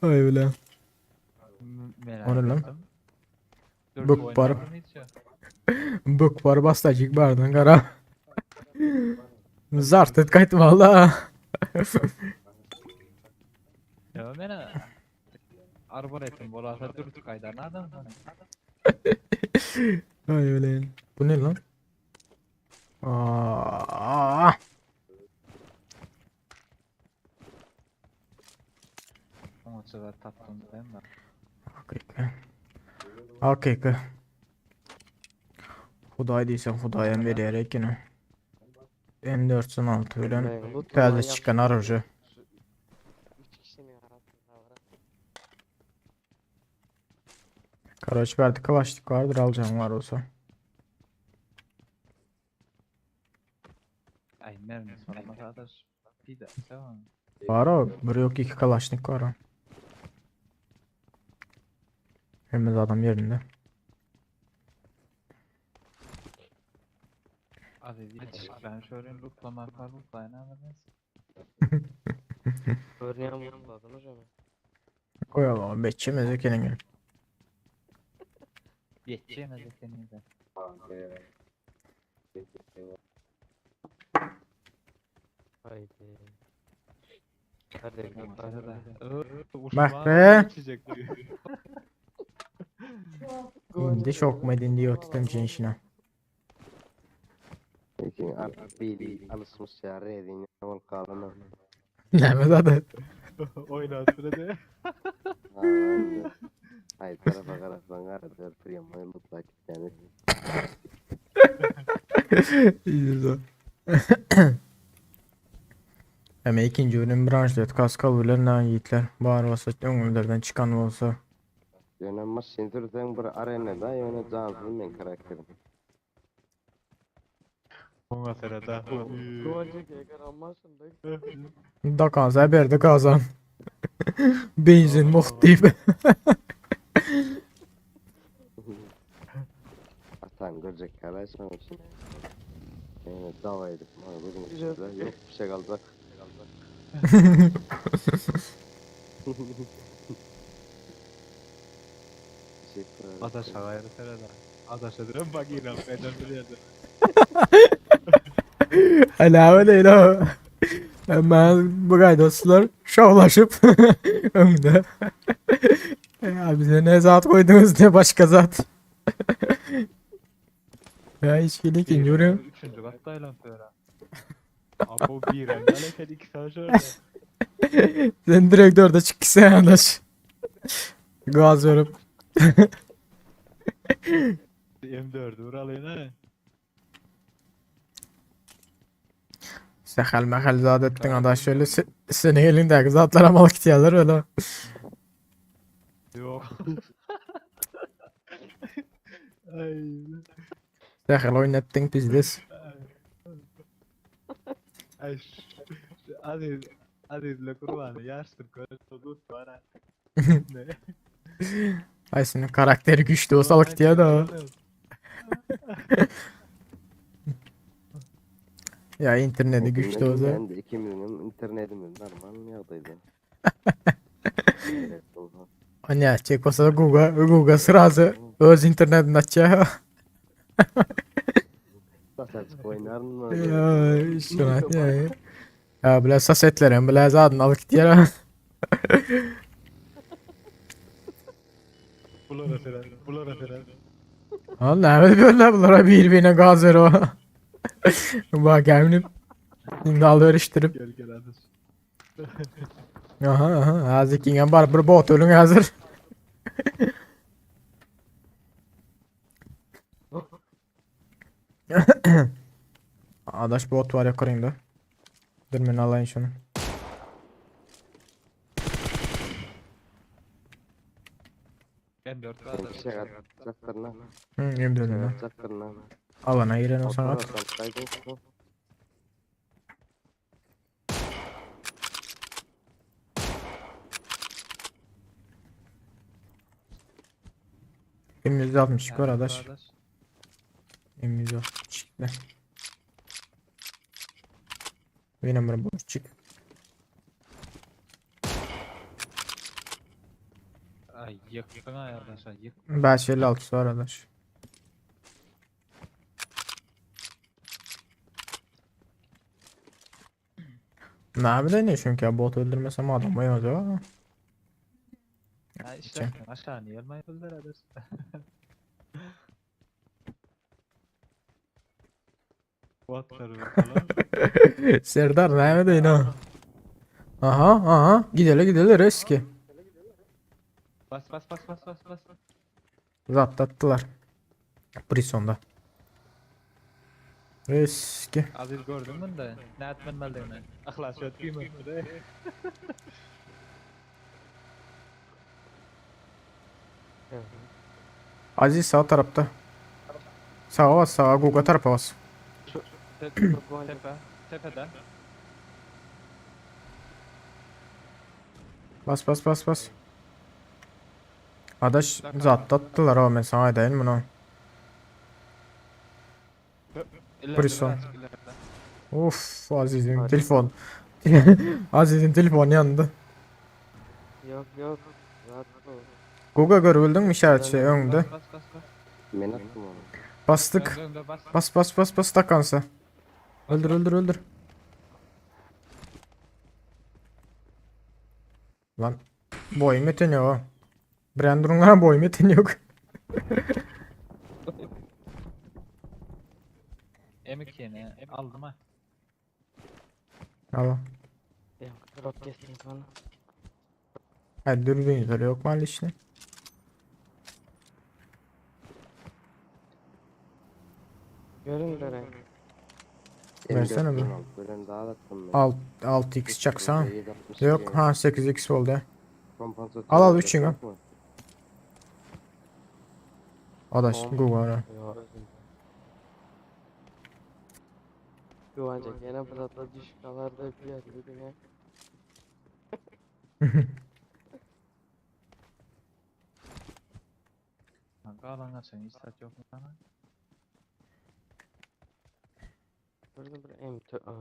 Aý bile. Merak O ne lan? ettim. Dört Bök baryp. oynadın hiç ya. Bök baryp astajyk bardan gara. Zart et gaýtdy valla. Ya mena arbaletim bolasa dürtük aýdan adam. Ay öyle. Bu ne lan? Aa. Oňa tapdym ben de. Hakyky. Hakyky. Hudaý diýseň Hudaýam berýär ekeni. M416 bilen täze çykan oruje. Üç kişinin arasında var. Karoç verdi kalaşlık vardır alacağım var olsa. Ay mermi sorma arkadaş. Bir de tamam. Var o. Bir yok iki kalaşnik var o. Hem de adam yerinde. Abi hiç ben şöyle lootlamak var lootlayın ama neyse. Örneğin vurmadın hocam. Koyalım beçemez ekenin. Yetişemez kendinize. Haydi. Hadi Bak be. Indi şok medin diyor tutum cinşine. Lekin bili alışmış ya redin ol kalana. Näme zady? Oynatır de. Ay tarafa garasdan garadylar priyamay mutlak yani. İyi Hemen ikinci bölüm branşlet kaskal bilen lan yiğitler. Bar olsa öňümlerden çıkan olsa. Ýöne maşyn sürseň bir arenada ýöne jansyz men karakterim. Oňa sırada. Da kaza berdi kazan. Benzin muht diýip. Atan görecek kalaşma için. Yani dava edip bana gözüm üstüne yok bir şey kalacak. Teşekkür ederim. Adaşa gayrı sırada. Adaşa durum bak yine benden biliyordu. Alave değil o. Ben bu gaydoslar şovlaşıp önde. Ya bize ne zat koydunuz ne başka zat. Ya hiç ikinci bölüm. Üçüncü kattayla sonra. Abo bir emlak iki tane şöyle. Sen direkt orada çık sen arkadaş. Gaz verip. M4 vuralayın ha. Sähel mähel zat etdiň adaş şöyle seniň elindäki zatlaram alyp gitýärler öyle. Ýok. Aý. Sähel oýnatdyň pizdes. Aý. Aziz, Azizle Gurbany ýaşdyr gör, dost bar. Aý seniň karakteri güýçli bolsa alyp gitýär da. Ya interneti güýçli bolsa. Endi ikimiziň internetimiz normal ýagdaýda. Gerek bolsa. Anya çek bolsa Google Google srazu öz internetini açýar. Sasa çykyp oýnaryn. Ya şuna ya. Ya bile sasetlerim bile zaten alyp gitýär. Bulara seren, bulara seren. Ha näme böyle bulara bir-birine gaz ver o. Bak gelip Şimdi alıveriştirip. Gel gel Aziz. Aha aha azı bar bir bot ölün hazır. Adaş bot var yukarında. Dur men alayım şunu. M4 var. Şey atjakdyr Hı, M4 'ü. Atjakdyr Alana giren olsan at. M162 var adaş. M162. Yine bir boşçuk. Ay ýykdyň aýardaşa, ýyk. 556 var adaş. Ne bileyim çünkü bot öldürmesem adam oynamaz o. Ha işlerken aşağı niye ölmeyi adaş? Botlar bakalım. Serdar ne bileyim ha. Aha aha gideli gideli riski. Bas bas bas bas bas bas. Zatlattılar. Prisonda. Riski. Aziz gördün mü de? Ne etmen meldigini? Ahlas ýat giýmedi. Aziz sağ tarafta. Sağa bas sağa Guga tarafa bas. Tepe, tepede. Bas bas bas bas. Adaş zatlattılar ama ben sana edeyim bunu. Prison. Of Aziz'in telefon. Aziz'in telefon yandı. Yok yok. Rahat ol. Guga görüldün mü işaret şey önünde. Bas bas bas. Men atdym onu. Bastık. Önde önde bas. Bas bas bas bas takansa. Öldür öldür öldür. Lan boyum yeteniyor ha. Brandon'un boyum yeteniyor. M2'ni aldım ha. Al. Yok drop kestim sana. Hadi dürbün öyle yok mu işte. Görün de Versene bir. Bölen daha attım ben. Alt 6x çaksan. Yok ha 8x oldu. Kompansatör Al al 3 yok mu? Adaş Google ara. Güvencek yine burada düşük alarda bir yer yine. Kanka alan açan hiç saat yok mu sana? Burada bir M Aa,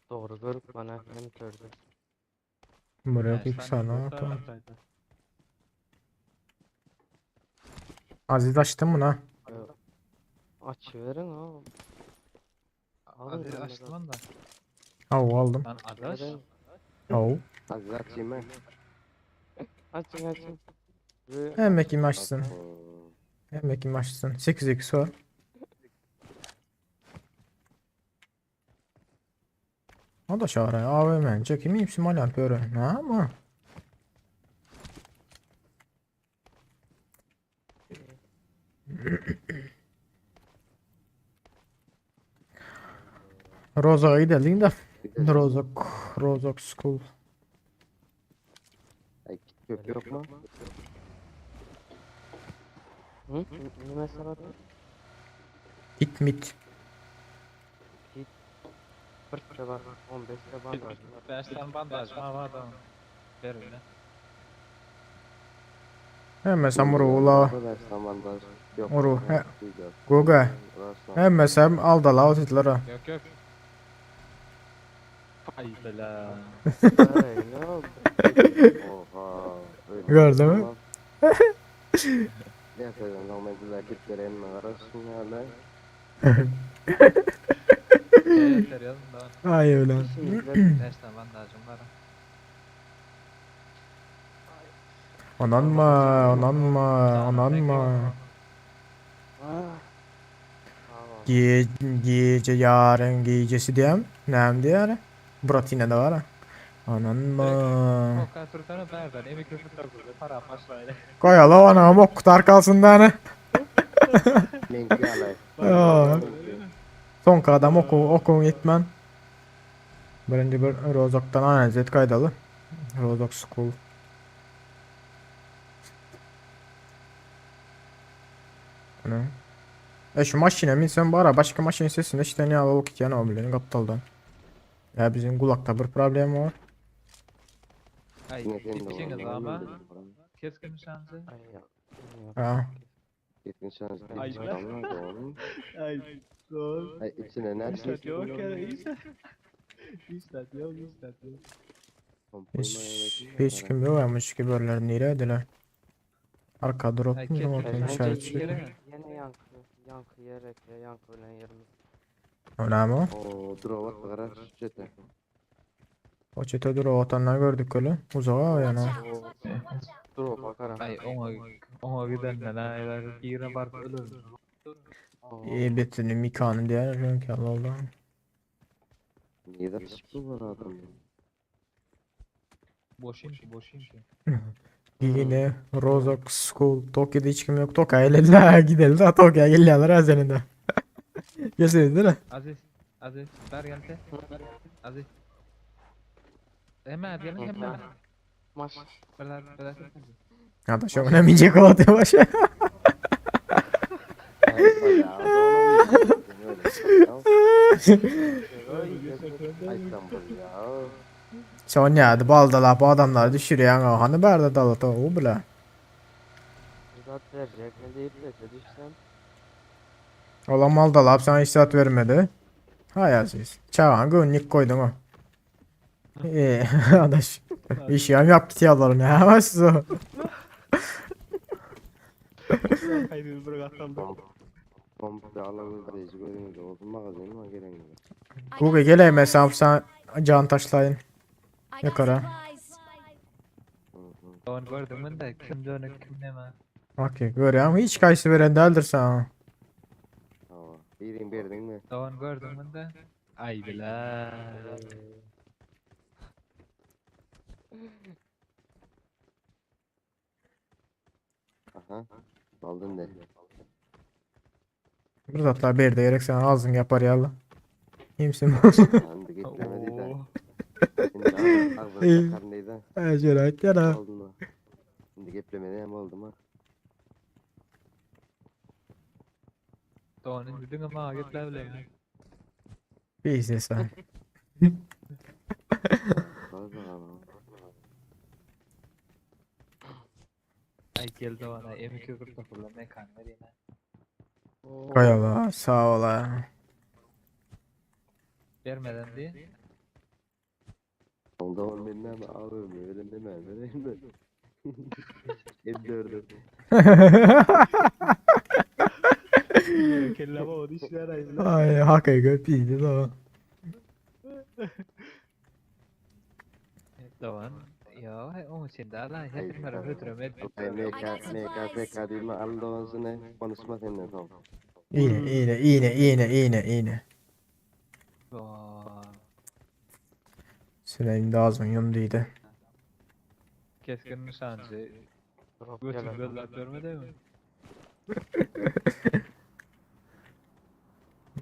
doğru görüp bana M4'ü. Buraya Beş bir tane sana bot var tamam. ataydı. Aziz açtın bunu ha. Açıverin oğlum. Alın Aziz ben de açtım onu da. Av aldım. Lan adaş. Verin. Av. Aziz açayım ben. Açın açın. Ve Hem kim açsın. Hem kim açsın. 8x var. O da şahane. AVM. Çekimi ipsi malam pöre. Ne ama? Roza'ya gidelim de. Rozok, Rozok School. Ay köp yok mu? Hı? Nime soradın? Git mit. Git. Bir var. 15 de bandaj var. 5 tane bandaj mı var adam? Ver öyle. Hemmesem ula. Bandaj yok. Uru. He. Goga. Hemmesem al da la otitlere. Yok yok. Ay bela. Ay, ne oldu? Oha. öyle Gördün mü? Gerçekten normalde kitlere inme arasın ya lan. Evet yazın da. Ay öyle. 5 tane bandajım var. Onanma, onanma, onanma. Ge gece yarın gecesi diyem. Nem diyor? Burat yine de var ha. Onanma. Okan Turkan'ı berber. Emi köpük takıldı. Para başlayla. Koy ala anam ok kutar kalsın da ne. Menki alay. Aa. Soňky adam oku okuň ýetmän. Birinji bir Rozokdan analiz et gaýdaly. Rozok School. Ana. E şu maşina minsen bara başka maşina sesini eşiden ýaly bolup gitýän o bilen gapdaldan. Ya bizim gulakda bir problem var. Ay gitmişsiniz ama. Keskin nişancı. Ha. Keskin şansı. Ay. Ay. Ay Ay içine ne İşte yok ya işte. İşte yok işte yok. Hiç, hiç kim yok ama şu bölümler nereye Arka drop Ay, mu keskin ortaya nişancı dışarı iki çıkıyor. kere. Yine yankı, yankı yer ekle, yankı bilen yerimiz. Öyle mi? Oo drop at gara çete. O çete drop atanlar gördük öyle. Uzağa yani. Drop bakar. Ay ona ona gidenler ha yine var ölür. İyi bitini mikanı diğer çünkü Allah Allah. Niye de çıktı bu adam? Boşayım ki boşayım ki. Yine Rozok School Tokyo'da hiç kim yok. Tokyo'ya geldiler gidelim de Tokyo'ya geliyorlar ha senin de. Gelsene değil mi? Aziz Aziz ver gel Aziz. Hemen gelin hemen. Maş. Beraber beraber. Ya da şu an minecek ola başa. Sonya baldala bu adamlar düşürüyor ha. Hani barda dalata o bile. Zat verecek ne deyip de düşsem. Ola mal dalap sana işaret vermedi. Hay Aziz. Çağan günlük koydun o. Eee adaş. İş yam yap git yalvarım ya. Nasıl o? Haydi bırak atalım. Komple alabildiği görünüyor. Oldu magazin mi gelen gibi. Google geleyme sen can taşlayın. Yukarı. Onu gördüm ben de kim dönük kim neme. Okey görüyorum hiç kayısı veren değildir sana. Tamam. Birin berdin mi? Onu gördüm ben de. Ay bela. Aha. Aldın de. Bir zatlar bir de gerek sen ağzın yapar yalla. İyimsin. Hadi gitlemedi de. Şimdi ağzını takarındaydı. Ay şöyle ayt yana. Oldu mu? Şimdi geplemedi hem oldu mu? Doğan'ın dedin ama gitler bile. Bir sen. Ay geldi bana M249 mekan vereyim. Koy sağ ol ha. Vermeden diye. Onda on bilmem abi öyle deme öyle mi? M4'ü. Kelleme o dişler ay. Ay hakikat piydi da. Doğan. Ya onun için de lan hep bir hödürüm Ay MK MKSK değil mi? Al doğansın konuşma seninle tamam. İğne iğne iğne iğne iğne iğne. Süleyman da ağzın yumduydu. Keskin nişancı. Götüm gözler görmedi mi?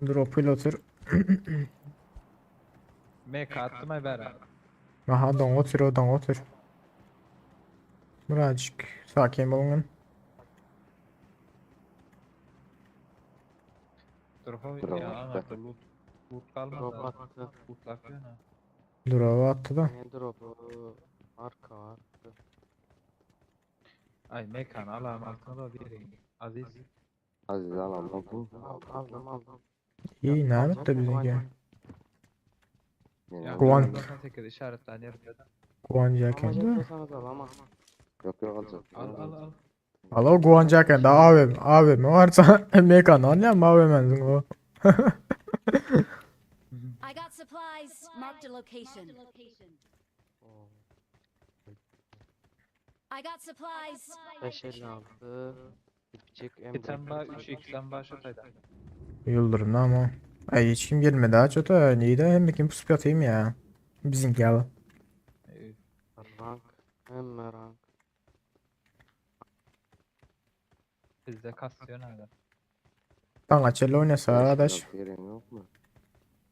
Drop ile otur. MK atdym ay bära. Aha doňa otyr o doňa otyr. Birazcık sakin bolun. Dur Drop ya atdy. anahtar loot. Loot kalmadı. Drop atdy. Loot akıyor ha. Durava atdy da. Ne drop'u? Arka arka. Ay mekan alam altına da bir Aziz. Aziz alam bu. Al, aldım aldım. İyi ne Alacağım yaptı da bizimki? Men Ya Guvan- 98 işaretlen yerinde. Guvanca Alacak kendi. olsanız al ama. Yok yok alacak. Al al al. Alo Guvanca kendi AVM AVM varsa mekan alýan AVM o. I got supplies. Marked a location. Oo. I got supplies. 556. Dipçik Bir tane daha M4. 3x'den başlataydı. Yıldırım ama. Ay hiç kim gelmedi ha çota. Neydi hem kim pusup yatayım ya. Bizimki al. Ee, Rank. Hem rank. Bizde kasıyor nerede? Daňa çelle oynasa adaş. Yerin yok mu?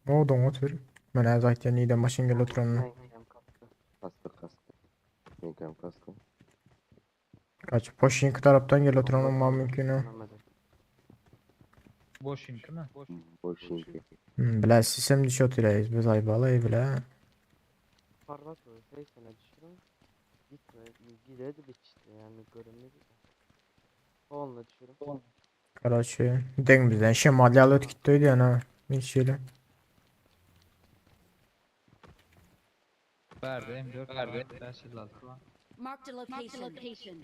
O doňa otyr. Men zaten neydi maşyn gel oturanny. Hem kaptı. Kastı kastı. Mekan kastı. Kaç poşinki tarapdan gel oturan olma mümkün o. Anlamadım. Boş imki mi? Boş. Boş şimdi. Hmm, bile sistem düşü oturuyoruz biz ay balayı bile. Parlat ölseysen düşürüm. Gitme. Giderdi biçti yani görünmedi. Onunla düşürüm. Karaçı. Deň bizden şemal ýaly ötüp gitdi öýdýän ha. Hiç şeýle. Verdi M4 verdi. 556 var. Marked a location.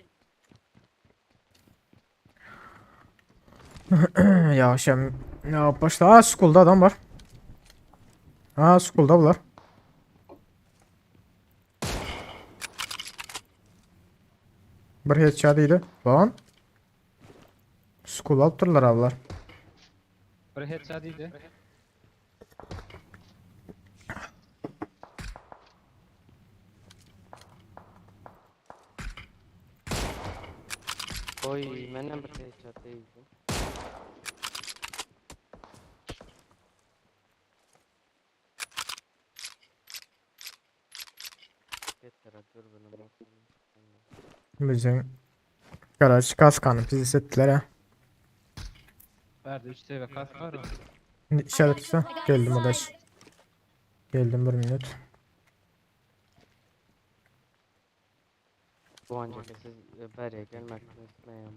Ýaş hem ya başla. Ha school'da adam var. Ha school'da bular. Bir headshot idi. Lan. School alyp durlar ablar. Bir headshot idi. Oy benden bir headshot değildi. Yeter dur benim olsun. Bizim Karaçı kaskany bizi settiler ha. Verdi 3 seviye kask var mı? İşaret tutsa. Geldim adaş. Geldim bir minut. Bu ancak siz e, beriye gelmek istemeyen.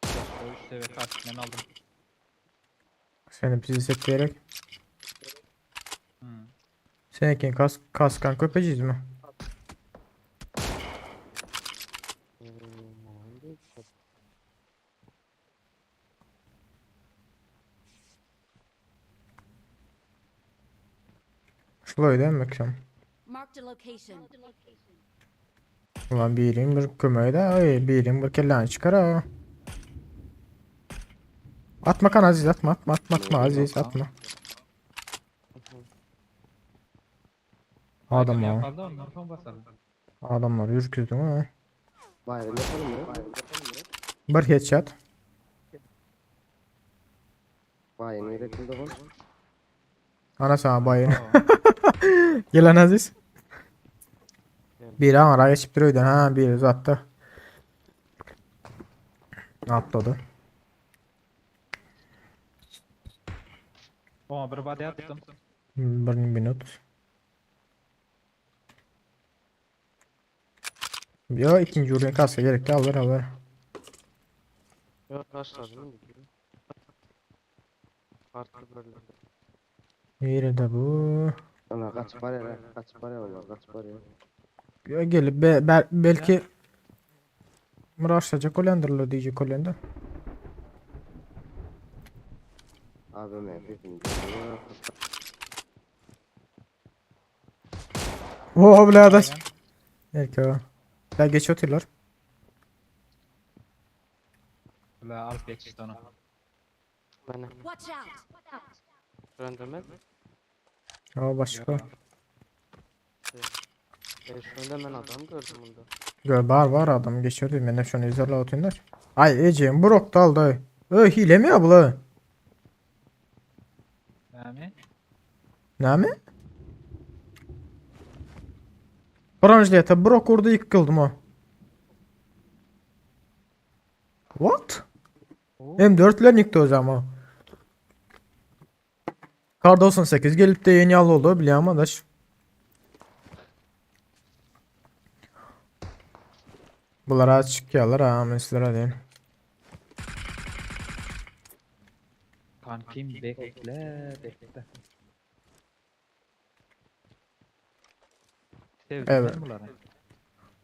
O 3 seviye kask ben aldım. Seni bizi setleyerek. Hmm. Seninki kas kaskan köpeciz mi? Şulaydı emmeksem. Marked a location. Ulan birin bir kömeği de ay birin bir kelleni çıkar ha. Atma kan Aziz atma atma atma atma Aziz atma. Adam ha. Yapalım da ondan sonra basalım. Adamlar ürküzdün ha. Bayram yapalım mı? Bayram yapalım mı? Bir headshot. Bayram gerekli de var. Ana sana bayın. Gelen Aziz. Biri ara geçip duruyordu ha biri uzattı. Atladı. Ona bir body attım. Bir minut. Ya ikinci ürün kasa gerekli alır alır. Yok başladım mı? Farklı böyle. Yeri de bu. Ana kaç para ya? Kaç para var? Kaç para ya? Ya gelip be, be- belki Mıraşlayacak olandırlar diyecek olanda. Abi ben hepsini. Oo bile adaş. Belki o. Ya geç oturuyorlar. Böyle alıp geçti onu. Bana Watch out. Röndemez. Aa başka. E, şurada ben adam gördüm bunda. Gör var var adam geçiyordu. Ben de şunu izlerle atıyorlar. Ay Ece'm bu rokta aldı. Ö hile mi ya bu la? Näme? Näme? Bronjlete bir ok urdy ýykyldym o. What? M4 bilen ýykdy özem o. Kar 98 gelip de ýeni ýaly oldu bilýäňmi adaş. Bular az çykýarlar ha men sizlere diýen. Kankim bekle bekle. Sevdim Evet. ben bunları.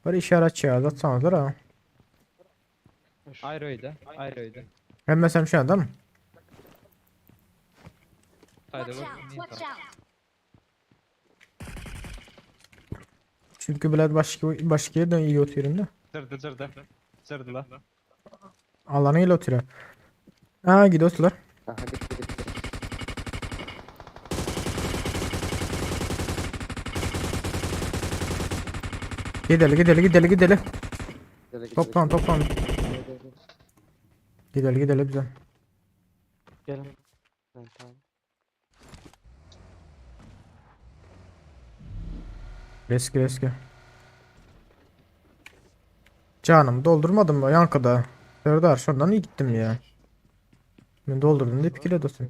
Bir işaret çağırdı atsanızlar ha. Ayrı öýde, ayrı öýde. Hem mesela şu anda mı? Haydi Watch bak. out! Watch out! Çünkü bilet başka başka yerden iyi oturuyorum da. Cırdı cırdı. Cırdı la. Allah'ın ile oturuyor. Ha gidiyorlar. Aha gitti gitti. Gidelim gidelim gidelim gidelim. Gele gele. Toplan toplan. Gidelim gidelim bize. Gelin. Ben tamam. Risk risk. Canım doldurmadım mı yankıda? Serdar şundan iyi gittim ya. Ben doldurdum deyip kile dostum.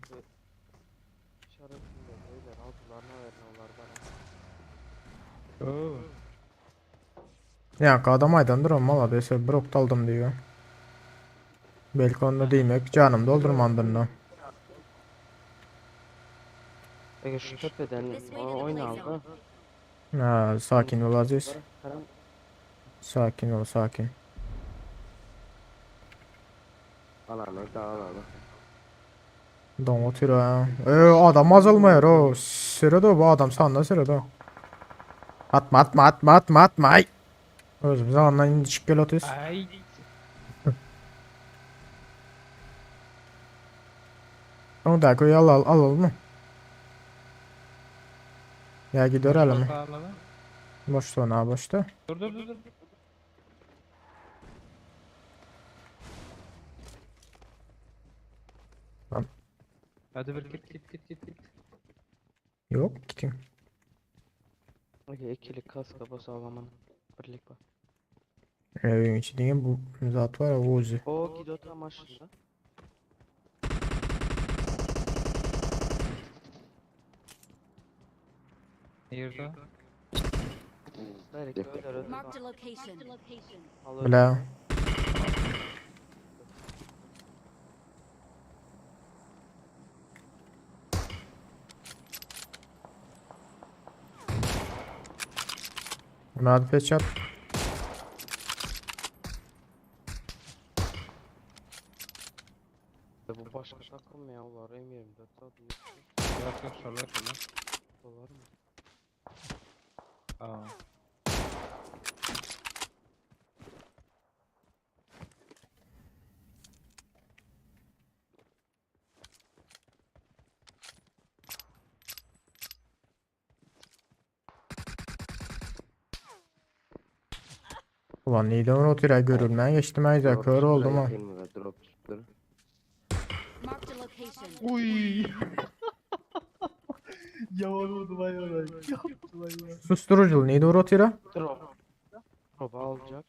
İşaretinde beyler altılarına verin onlar bana. Oo. Yankı adam aydandır o mala dese bir ok aldım diyor. Belki onda demek canım doldurmandın lan. Ege şu tepeden This way to o the oyun play aldı. zone. Ha, sakin ol Aziz. Karan Sakin ol sakin. Alana da alana. Don oturuyor ha. Adam azalmıyor o. Sürüdü bu adam sanda sürüdü. Atma atma atma atma atma ay. Özümüze andan çık gel atıyoruz. Ay. Onu da koy al al alalım mı? Ya gidiyor mi? Sağladı. Boş sonra boşta. Dur dur dur dur. Tamam. Hadi bir git git git git git. Yok gideyim. Ege ikili kaska bas ağlamanın. Birlik var. Evin içinde bu zat var ya Uzi. O gidiyor tam aşağıda. Nerede? Belki öyle öyle. Marked a location. Al öyle. Bile. Hadi peçat. Bu başka takım ya ular M24 zaten yok. Yok yok şurada şurada. Dolar mı? Aa. Ulan neyden oturuyor görülmeyen geçtim ayda kör oldum ha. Drop çıktı. Marked a location. Uy. Yalan oldu vay vay. Susturucu neydi oturuyor? Drop. Drop alacak.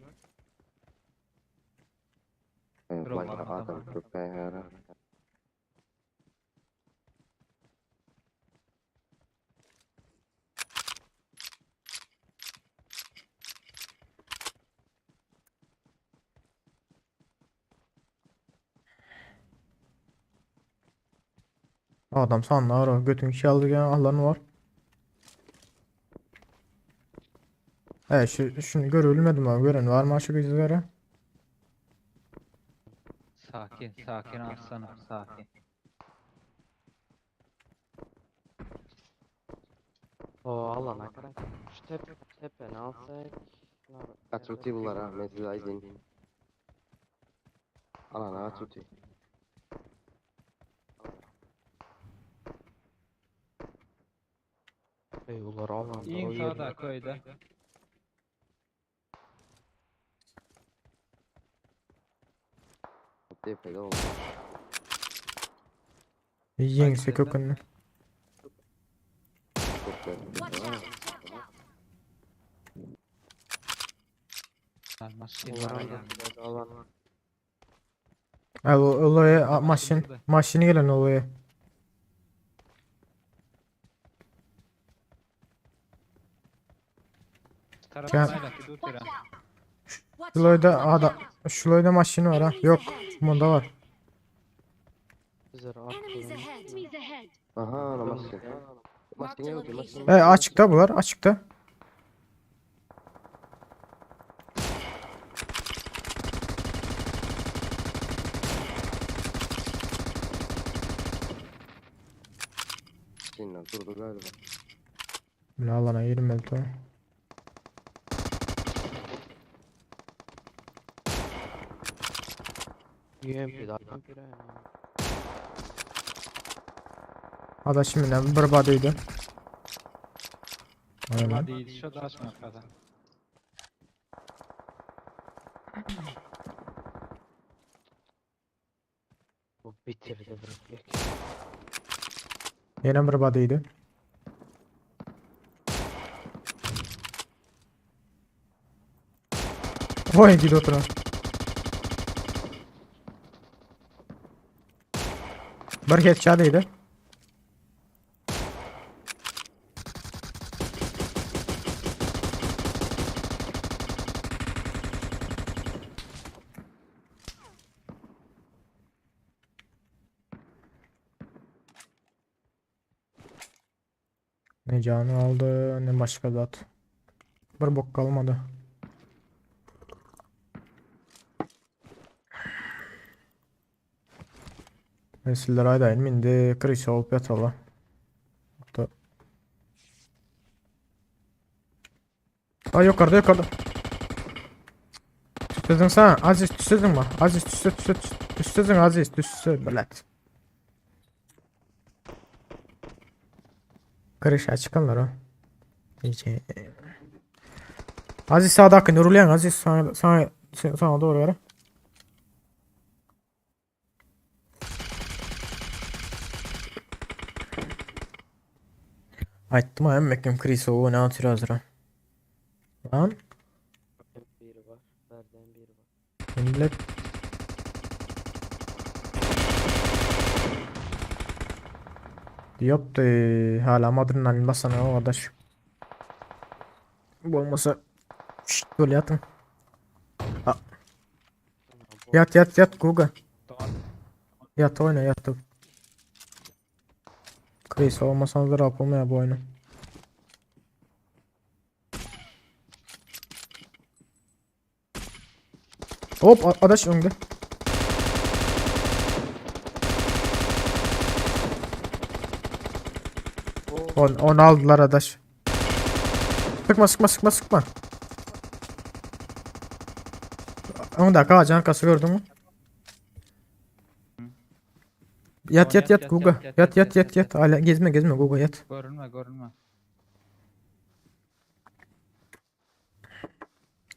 Evet, Drop başka almadan adam çok her. Adam sanlar o götün çaldı gene Allah'ın var. Evet şu, şunu görülmedim abi gören var mı şu güzellere? Sakin sakin aslanım sakin. O alana kadar. Şu tepe tepe ne alsak? Atruti bunlar ha ben size aydın. Alana atruti. Ey ular alanda İn o yer. sağda köyde. Tepede oldu. Yengisi kökünü. Maşyn bar ya. Alan. Ay olaya maşyn maşyny gelen olaya. Tarafına dur bir Şuloyda ada şuloyda maşyn var ha. Yok bunda var. Bizler Enemies arkadan. ahead. Enemies ahead. Aha ana maşyn. Marked Maşyn a geldi maşyn. location. E açıkta bular açıkta. Maşynlar durdu galiba. Bile alana girmedi tamam. UMP daha bir Ada şimdiden bir badıydı. Aynen. Hadi şu daşın arkada. Bu bitirdi bırak. Yine bir badıydı. Voy gidi oturan. Bir headshot idi. Ne canı aldı ne başka zat. Bir bok kalmadı. Nesiller aydayın indi kriz olup yatalı. Hatta. Ay yukarıda yukarıda. Düşsüzün sen. Aziz düşsüzün mü? Aziz düşsü düşsü düşsüzün Aziz düşsü bilet. Kırışa çıkanlar o. İyice. Aziz sağdaki Nurulayan Aziz sana sana sana doğru ver. Aytdım ha emmekim kriz o ne atıyor hazır. Lan Biri var. Nereden biri var. millet Yaptı hala adrenalin basana o kardeş. Bu olmasa Şşt, böyle yatın. Ha. Yat yat yat Guga. Yat oyna yat. Chris olmasanız da rahat olmuyor bu oyunu. Hop a- adaş önde. On aldılar adaş. Sıkma sıkma sıkma sıkma. 10 dakika ağacın arkası gördün mü? Yat yat yat Guga. Yat yat yat yat. Hala gezme gezme Guga yat. Görünme görünme.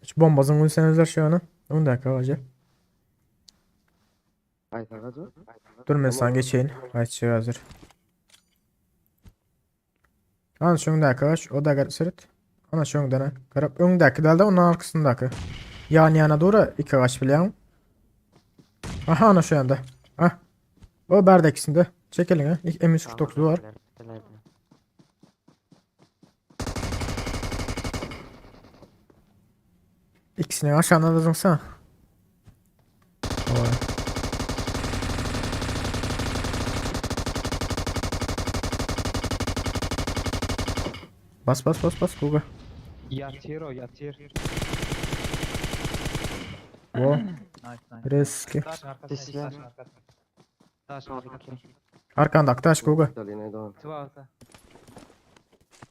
Şu bombazın ölsenizler şu anı. 10 dakika ağacı. Ay tagacı. Dur ben sana geçeyim. Ayçiçeği hazır. Ana şu öndeki ağaç. O da garip Ana şu önden. Garip öndeki dalda onun arkasındaki. Yan yana doğru iki ağaç biliyorum. Aha ana şu yanda. Ah. O berdekisinde. Çek elini. M149 var. İkisini aşağıdan da sen. Oy. Bas bas bas bas Guga. Yatır o yatır. Wo? Nice nice. Riski. Taşın arkasına taşın arkasına. Taşın arkasına. Arkanda taş Guga. Yine devam. Tuvalete.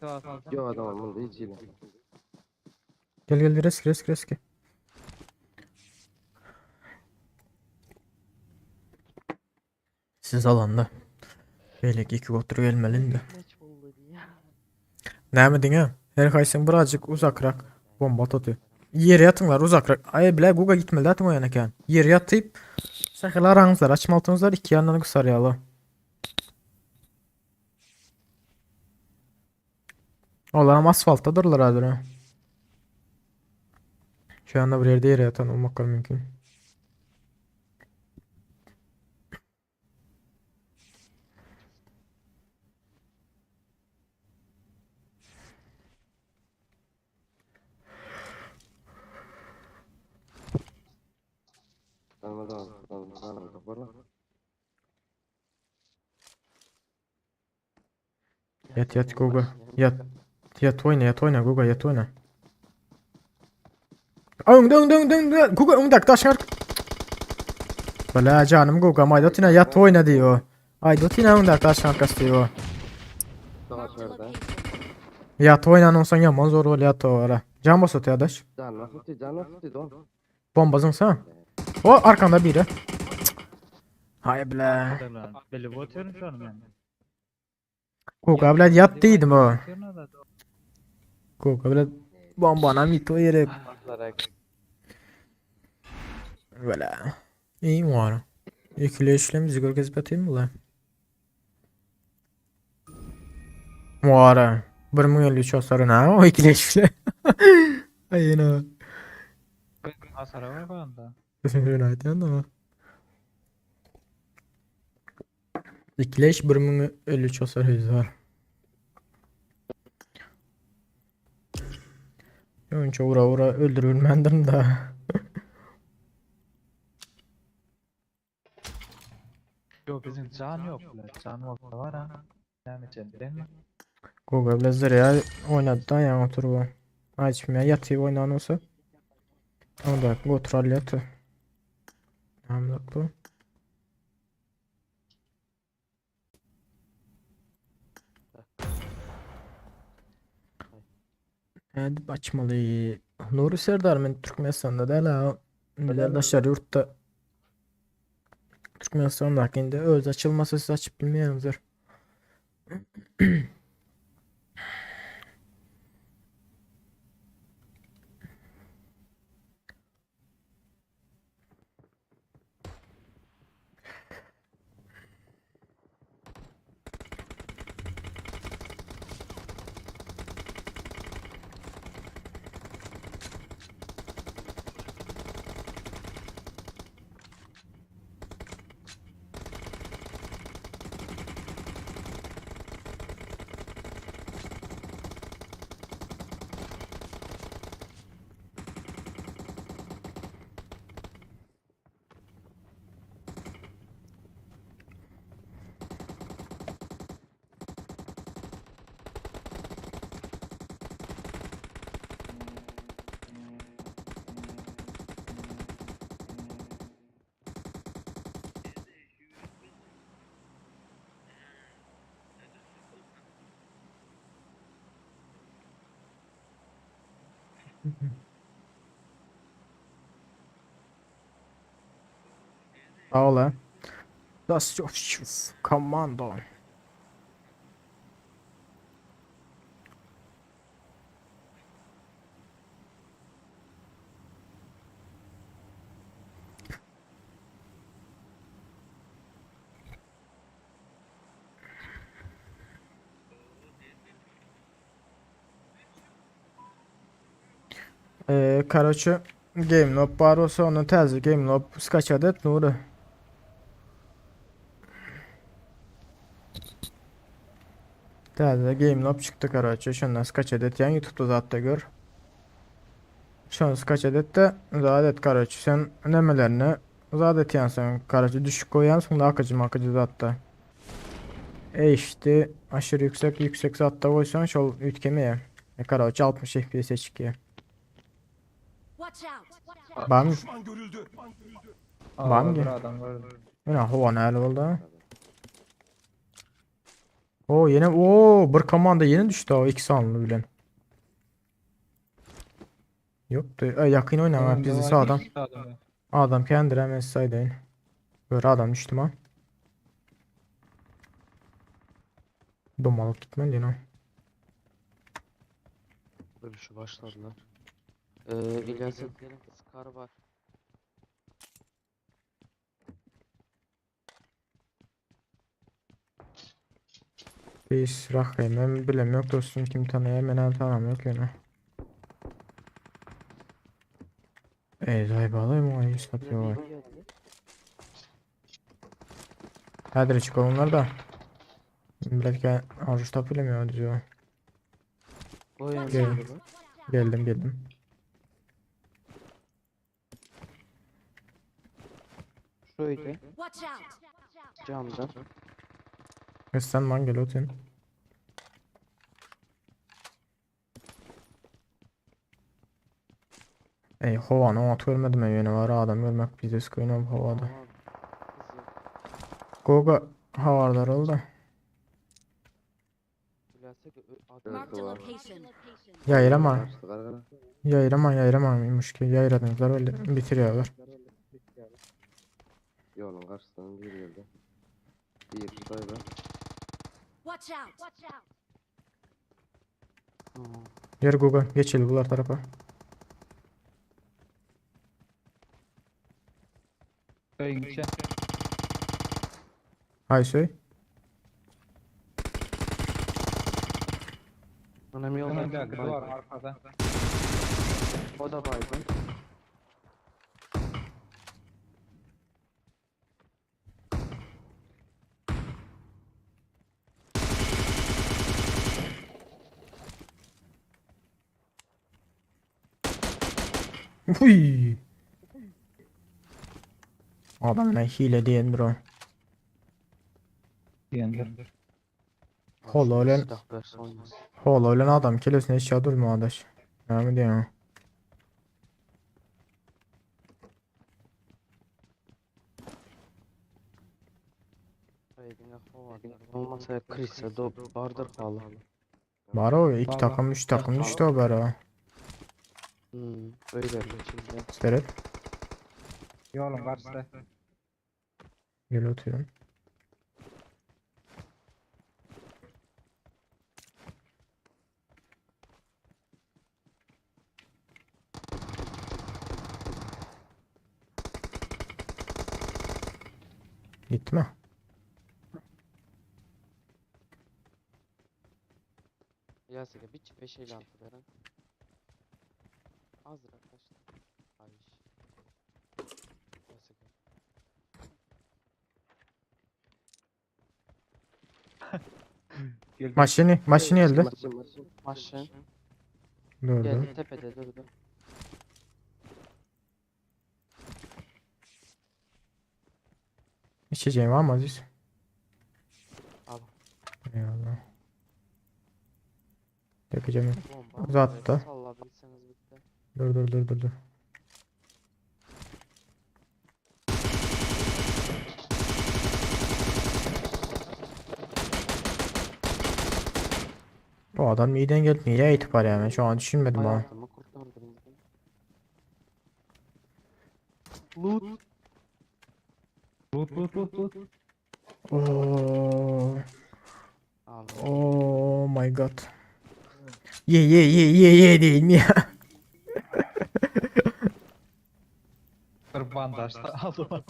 Tuvalete alacağım. Yok adamım bunda hiç iyi. Gel gel risk risk risk. Siz alanda. Belki iki otur gelmeliydi. Näme diňe? Her haýsyň birazcık uzakrak bomba atıyor. Ýere ýatyňlar uzakrak. Ay bile Guga gitmeli atın o yana kan. Ýere ýatyp Sakal araňyzlar açmaltyňyzlar iki yandan gusar ýaly. Olar hem asfaltdadyrlar hazır. ha. Şu ýanda bir ýerde ýere ýatan bolmaklary mümkin. Ýat ýat Goga. Ýat. Ýat oýna, ýat oýna Goga, ýat oýna. Öňde öňde öňde öňde Goga öňdäki daşyň ark. Bala janym Goga maýda tina ýat oýna diýo. Aýda tina öňdäki daşyň arkasy diýo. Ýat oýnan olsaň ýaman zor bolýar ýat ara. Jan basat ýadaş. Jan basat, jan basat, don. Bomba zyňsa. O arkanda biri. Hay bile. Bilip otyryn şony men. Koka bilen ýat diýdim o. Koka bilen bombana mito ýere. Wala. İyi var. İkili işlem bizi görkezip atayım mı lan? Muara. 1053 hasarı ne o ikili işle. Ay yine. Hasara var banda. Aýdýan da. Ikileş 1053 hasar yüz var. Önce ura ura öldürülmendim da. Yok bizim can yok bile. Can olsa var ha. Näme etjegini bilenmi? Goga bilen zırya oýnady da ýaňy oturyp. Açmaya ýatyp oýnan olsa. Onda oturar ýaty. Näme bu? Nädip açmaly? Nuri Serdar men Türkmenistanda däl ha. Bizler daşary ýurtda Türkmenistandaky indi öz açylmasa siz açyp bilmeýäňizdir. Sag ol. Das Kommando. Ee, karoçe Game Loop bar bolsa ondan täze Game Loop skaçat et Nury. Täze Game Loop çykdy karoçe şondan skaçat et yani YouTube'da zatda gör. Şony skaçat et de zat et karoçe sen nemelerini zat etýänsiň karoçe düşük goýýansyň da akyjy makyjy zatda. E işte aşırı yüksek yüksek zatda goýsaň şol üýtgemeýär. E, karoçe 60 FPS çykýar. Watch out! Bar mı? Düşman görüldü. Var mı Aa, ki? bir adam gördüm. Ýene howa näle boldy? O ýene o bir komanda ýene düşdi o iki sanly bilen. Ýokdy. E, ýakyn oýnaň Önde bizi var, sağdan. iki adam var. Adam kendir hemen saýdaýyn. Bir adam düşdü ma. Domalıp gitmeli ýene. Şu başladılar. Ee, İlyas'ın Scar var. Biz rahim bilem ýok dostum kim tanaýar men hem tanam ýok ýene. Ey zaýbaly muňa hiç zat ýok. Häzir çyk onlar da. Belki arzuş tapyp bilemiyor diyor. Gel. Geldim geldim. Şöyle Watch out! camda. Sen man gel otur. Ey havany oňat görmedim men ýöne bar adam görmek bizde kyn havada. Goga habardar oldu. Marked a location. Ýaýrama. Ýaýrama ýaýrama müşki ýaýradyňyzlar öyle bitiriyorlar. Yolun karşısından bir geldi. Bir sayda. Watch out! Ýer Goga geçeli bular tarapa. Öýüň içi. Haýsy? Anam yolda. Öňündäki duwaryň arkasy. O da baygın. Uy. Adam ne hile diýen bro. Diýendir. Holo ölen Silah verse olmaz. Holo ölen adam kelesine eşya durma adaş. Näme diýen? Baygın Olmasa Chris'e do bardır hala. Bar o iki takım üç takım düştü o bara. Hmm, öyle içinde. Seret. Ýoluň garşysy. Gel oturuyorum. Gitti mi? Yasike bir 556 veren. Azra kaçtı. Ay. Yasike. Maşini, maşini elde. Maşın maşın. Maşın. Durdu. Geldi tepede durdu. İçeceğim var mı Aziz? Al. Eyvallah. Dökeceğim. Bomba. Uzattı. Sallabilseniz bitti. Dur dur dur dur dur. Bu adam neden gelip nereye itip ya ben şu an düşünmedim ha. Hayatımı kurtardım. Loot. Loot loot loot loot. Oo. Al. Oh my god. Ye ye ye ye ye değil mi ya? Bir bandaj da aldım.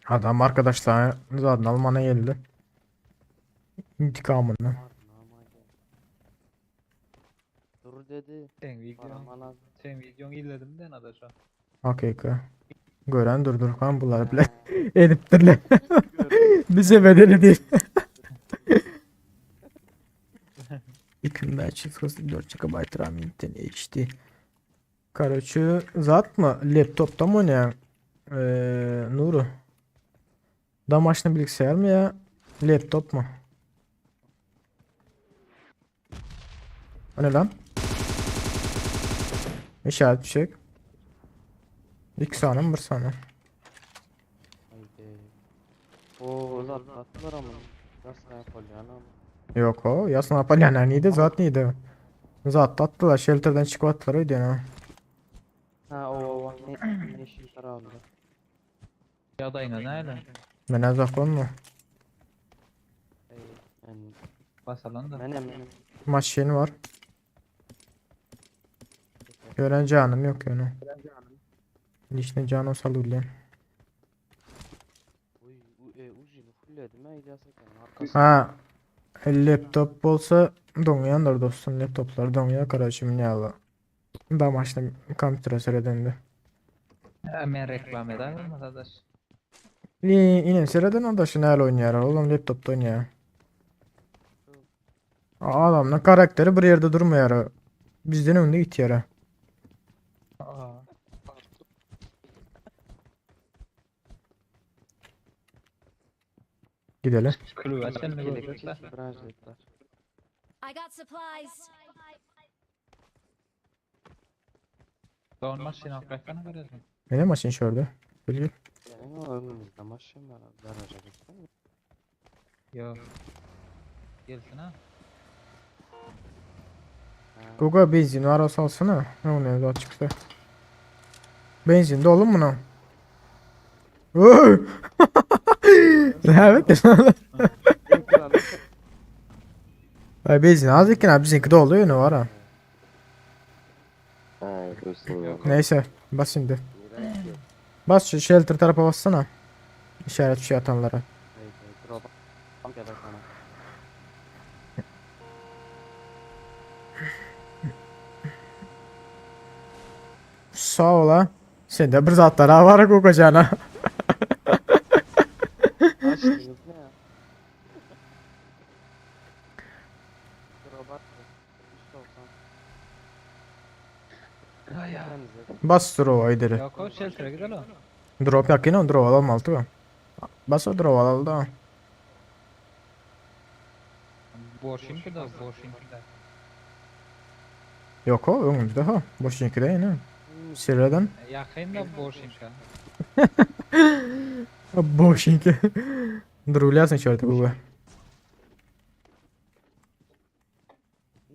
Adam arkadaşlar zaten Almanya geldi. İntikamını. Dur dedi. Sen videon, Param lazım. sen videon izledim de adaşa. Hakika. Gören durdur kan bunlar bile ediptirler. Bize bedeli değil. 2544 GB RAM internet HD. Короче, zat mı? Laptopta mı ne? Ee, Nuru. Damaşlı bilgisayar mı ya? Laptop mu? O ne lan? İşaret bir şey. İki saniye mi bir saniye? Haydi. Oo uzattılar ama. Nasıl yapalım ama. Yok o. Yasna Polyana neydi? Zat neydi? Zat attılar. Shelter'dan çıkıp attılar öyle ya. Ha o o ne ne işin tarafında. Ýagdaýyňa näle? Ben azak olma. Ey ben Basalan da. menem menem. Maşin var. Gören canım yok yani. Lişne canım salıyorum. Biledim Ilias ekeniň arkasynda. Ha laptop bolsa doňýandyr dostum laptoplar doňýar karaçy münýäli. Damaşny kompýutere seredende. Ha, men reklam edäýdim adaş. Ine sereden onda şu näle oýnaýar olam laptopda oýnaýar. Adamның karakteri bir ýerde durmaýar. Bizden öňde gitýär. Aa. Gidelim. Kulübe çenli gördük da. Branjetler. I got supplies. Don maşyn alyp gaýtsana garaja. Nene maşyn şurada? Gel gel. Senin o önümüzde maşyn var. Garaja gitsin. Ýok. Gelsin ha. Gogo benzin var olsa alsana. Ne oluyor daha çıktı. Benzin dolu mu buna? Oy! Evet. Ay benzin az iken abi bizimki dolu yine var ha. Ha, görsün ya. Neyse bas şimdi. Bas şu shelter tarafa bassana. İşaret şey atanlara. Hey, hey, drop. Gerek ona. Sağ ol ha. Sen de bir zatlara var kokacağına. Açtınız ne ya? Drop attı. 390. Ay ya. Temizledim. Bas drop ileri. Ýok, o shelter'e gidelim. Drop yakın drop alalım altı mı? Bas o drop alalım da. Boşinki da, boşinki da. Yok o önümüzde ha. Boşinki de yine. Sireden. Ýakyn da boşinka. Boşinki. Dur ulyasın şöyle bu.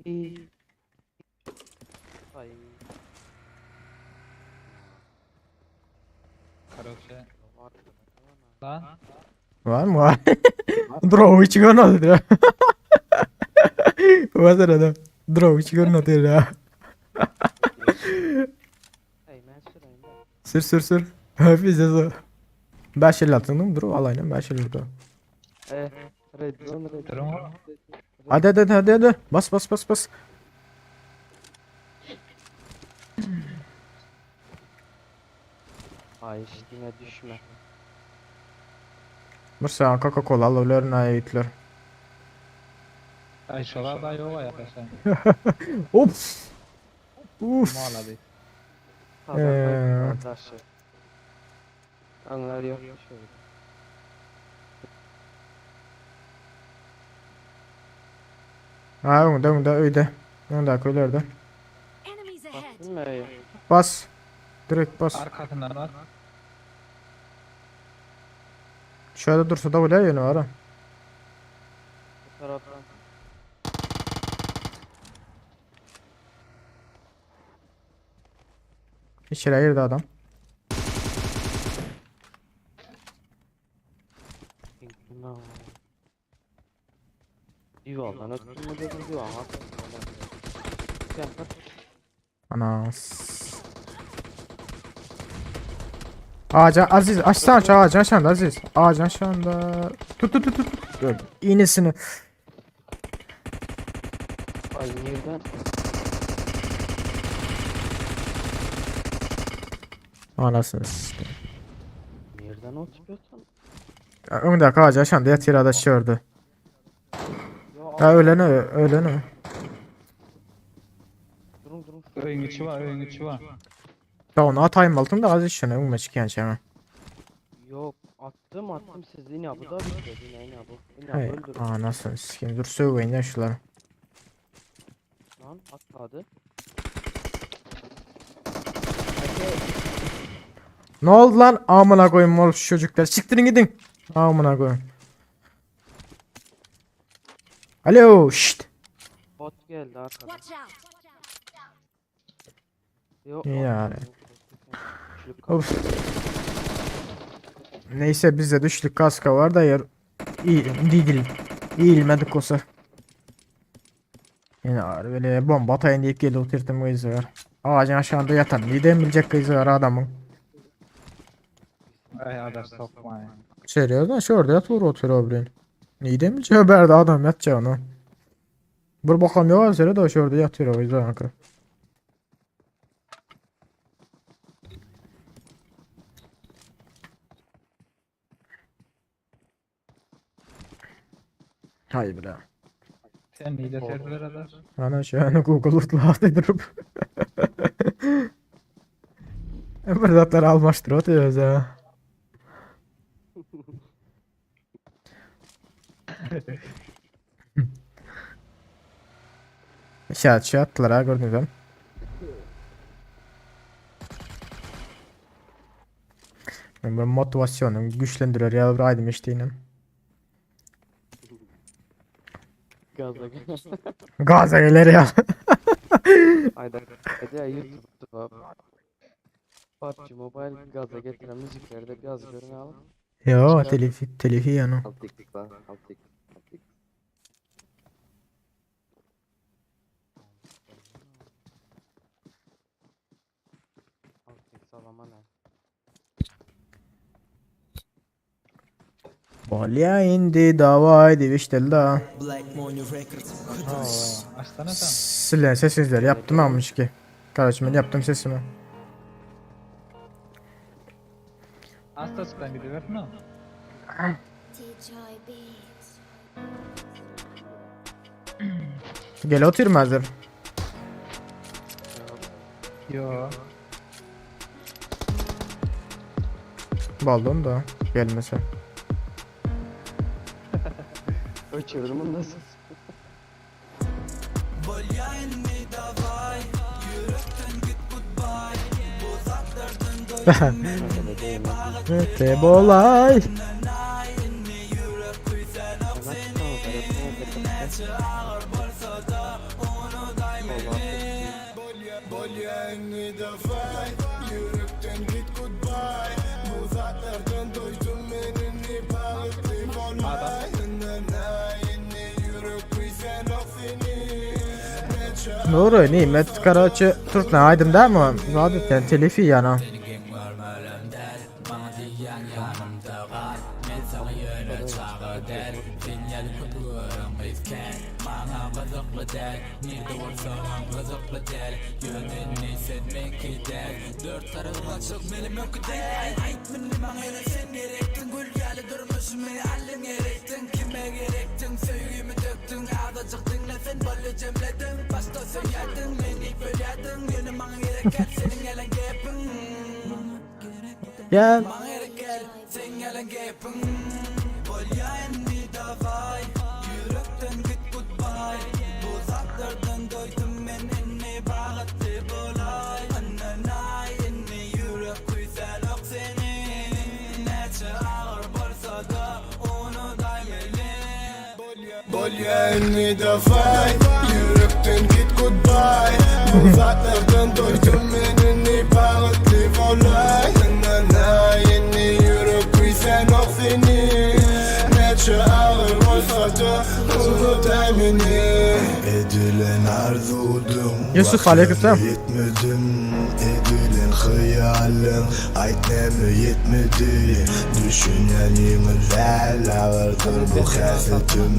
İyi. Ay. Karoçe. Lan. Var mı var? Drop hiç görmedi ya. Var adam. Drop hiç görmedi ya. Hey ben süreyim de. Sür sür sür. Hafiz yazı. 5 el attın dur alayım 5 el orada. Eh, red zone red. Durun zone. o. Hadi hadi hadi hadi hadi. Bas bas bas bas. Ay yine düşme. Mırsa Coca-Cola alırlar ne yitler. Ay şola da ýok aýaklaşan. Of. Uf. Mala Pazar Ee. taşı. Anlar yok şöyle. Ha önde önde öyle. Önde köylerde. Enemies ahead. Baktın mı öyle? Bas. Direkt bas. Arkasyndan var. Şöyle dursa da öyle yönü var ha. Bu taraftan. İçeri girdi adam. No. Divandan ötdüm mü dedim divan arkasından. Gel Anas. Ağaca Aziz açsana şu ağacın aşağında Aziz. Ağacın aşağında. Tut tut tut tut. Dur. İğnesini. Ay nereden? Anasını sikeyim. Nereden o çıkıyorsun? Öndeki ağacın aşağında yatıyor adaş gördü. Ya Ha öyle ne öyle ne. Durun durun. Öýüň içi var, öýüň içi var. Da onu atayım altında Aziz şunu önüme çıkan şey. Yok attım attım siz yine bu da bitmedi yine yine bu. Yine Hey öldürün. anasını sikeyim. Dur sövmeyin ya şuları. Lan atladı. Ne oldu lan? Amına koyayım oğlum şu çocuklar. Siktirin gidin. Amına koyayım. Alo şşt. Bot geldi arkadan. Watch out. Yok. Yani. Üçlük Of. Neyse bizde düşlük kaska var da yer iyi değil. İyilmedik olsa. Yine ağır böyle bomba atayın deyip geldi oturttum kızı var. Ağacın aşağında yatan neden bilecek kızı var adamın. Ay adaş sokma. Serýozno şu ýerde ýatyp otyr o bilen. Nirden biljek bärde adam ýatjagyny. Bir bokam ýok seret o şu ýerde ýatyr o ýanka. Hay bile. Sen nide serdiler adar? Ana şu an Google utlady durup. Bir zatlar almaşdyr otyr ha. Şat şatlar ha gördünüz Men bir motiwasyonyň güýçlendirer ýaly bir aýdym eşideyinem. Gaza gel. Gaza geler ya. Ayda hadi ya YouTube'da PUBG Mobile gaza getiren müzikleri de biraz görün al. Yo telifi telifi yani. 6x la 6x 6x. Altı salama ne? Bolya indi davay demişti da. Black Money Records. Aa, açsana sen. Silen sessizler yaptım almış ki. Kardeşim ben yaptım sesimi. Asta çıkan gidiver mi? DJ Beats. Gel oturma hazır. Yo. Baldon da gelmese. Öçürdüm onu nasıl? Mete bolay. Nuri nimet karaçı Türkmen aydın değil mi? Zaten telifi yani. Gel. Bolya inni davay Yürekten git goodbye Bu zatlardan doydum men inni bagtly bolay Na na inni yürek küýsenok seni Näçe agyr bolsa da unutay meni Edilen arzuwdyň Yusuf, aleykümselam. Ýetmedim edilen hyýalyň Aýt näme ýetmedi Düşünen ýeňil däl agyrdyr bu häsetim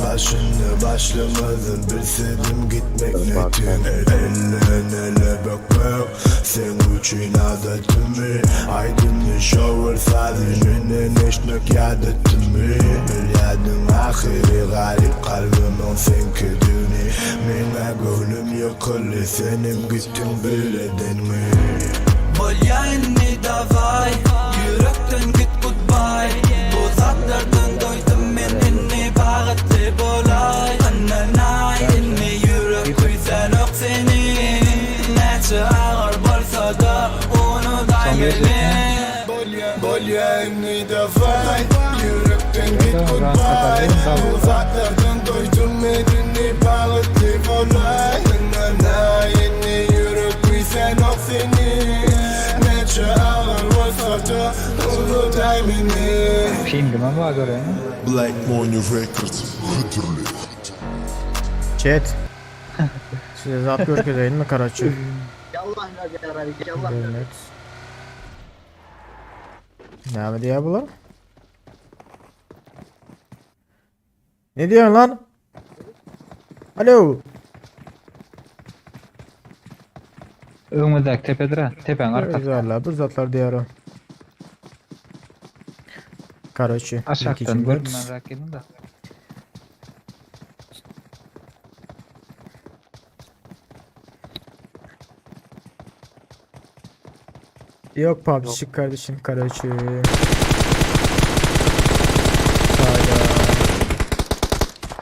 Başyny başlamazyn bilsedim gitmek netin Elden ele bökmek seň üçin adatymy Aýdymny şowur sazy menden eşitmek ýadatymy Bilýädiň ahyry garyp kalbymyň seňkidigini Meňä göwnüm ýykyldy senem gitdiň biledenmi Bolýa indi daway Ýürekden git goodbye Bu zatlardan doýdum men indi bagtly bolaý Ynanaý indi ýürek küýsänok seni Näçe agyr bolsa-da unudaý meni Bolýa indi daway Ýürekden git goodbye Bu zatlardan doýdum men indi bagtly bolaý Ynanaý indi ýürek küýsänok seni Näçe agyr bolsa-da unudaý meni Pingime mi var göreyim? Black Money Records hödürli. Chat. Size zat görkezeyim mi karaçı? Internet. Näme diýýär bular? Ne diyorsun lan? Alo. Öňümizdäki tepedir ha. Tepäň arkasy. Güzeller, bir zatlar diýerim. Karoçi. Aşakdan görünmän rakibiň de. Yok PUBG kardeşim Karoçi. Hayda.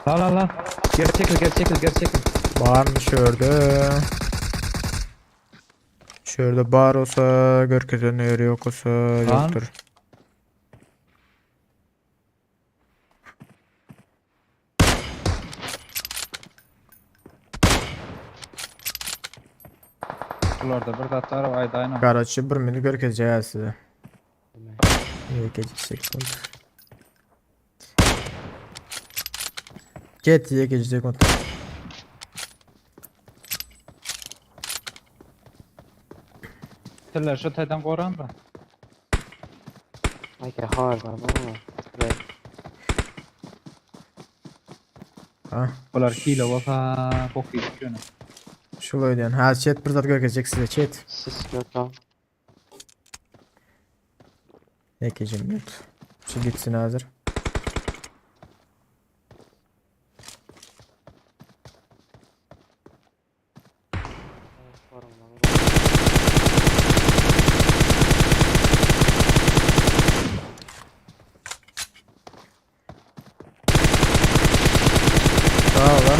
Lan lan lan. Geri çekil geri çekil geri çekil. Barmy şurada? Şurada bar olsa görkezen yeri yok olsa Lan. yoktur. Bularda bir zat bar aýdaýyn. Karaçi bir minut görkezeceğiz size. İyi gececek Get diye geçecek onu. Tiller şu taýdan goran da. Ay har var ama. Ha. Bular hile bolsa bok ýiyip ýöne. Şul ödüyorsun. Ha chat bir zat görkezecek size chat. Sis yok lan. Ne gecem yok. Şu gitsin hazır. Sağ ol lan.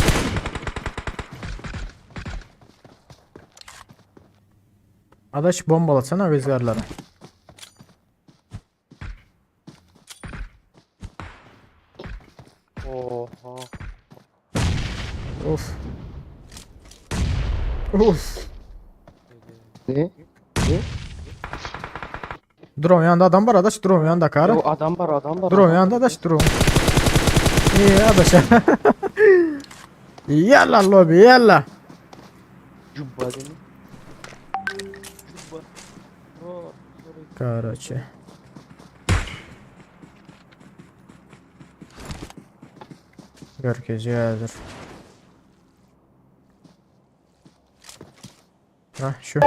Adaş bombalasana rüzgarları. Oha. Of. Of. Ne? Drone yanında adam var adaş drone yanında karı. Yo, adam var adam var. Drone adam yanında var. adaş drone. İyi adaş. Yalla lobi yalla. Cubba değil mi? Cubba. Oo, sorry. Короче. Görkezýärdir. Ha şu.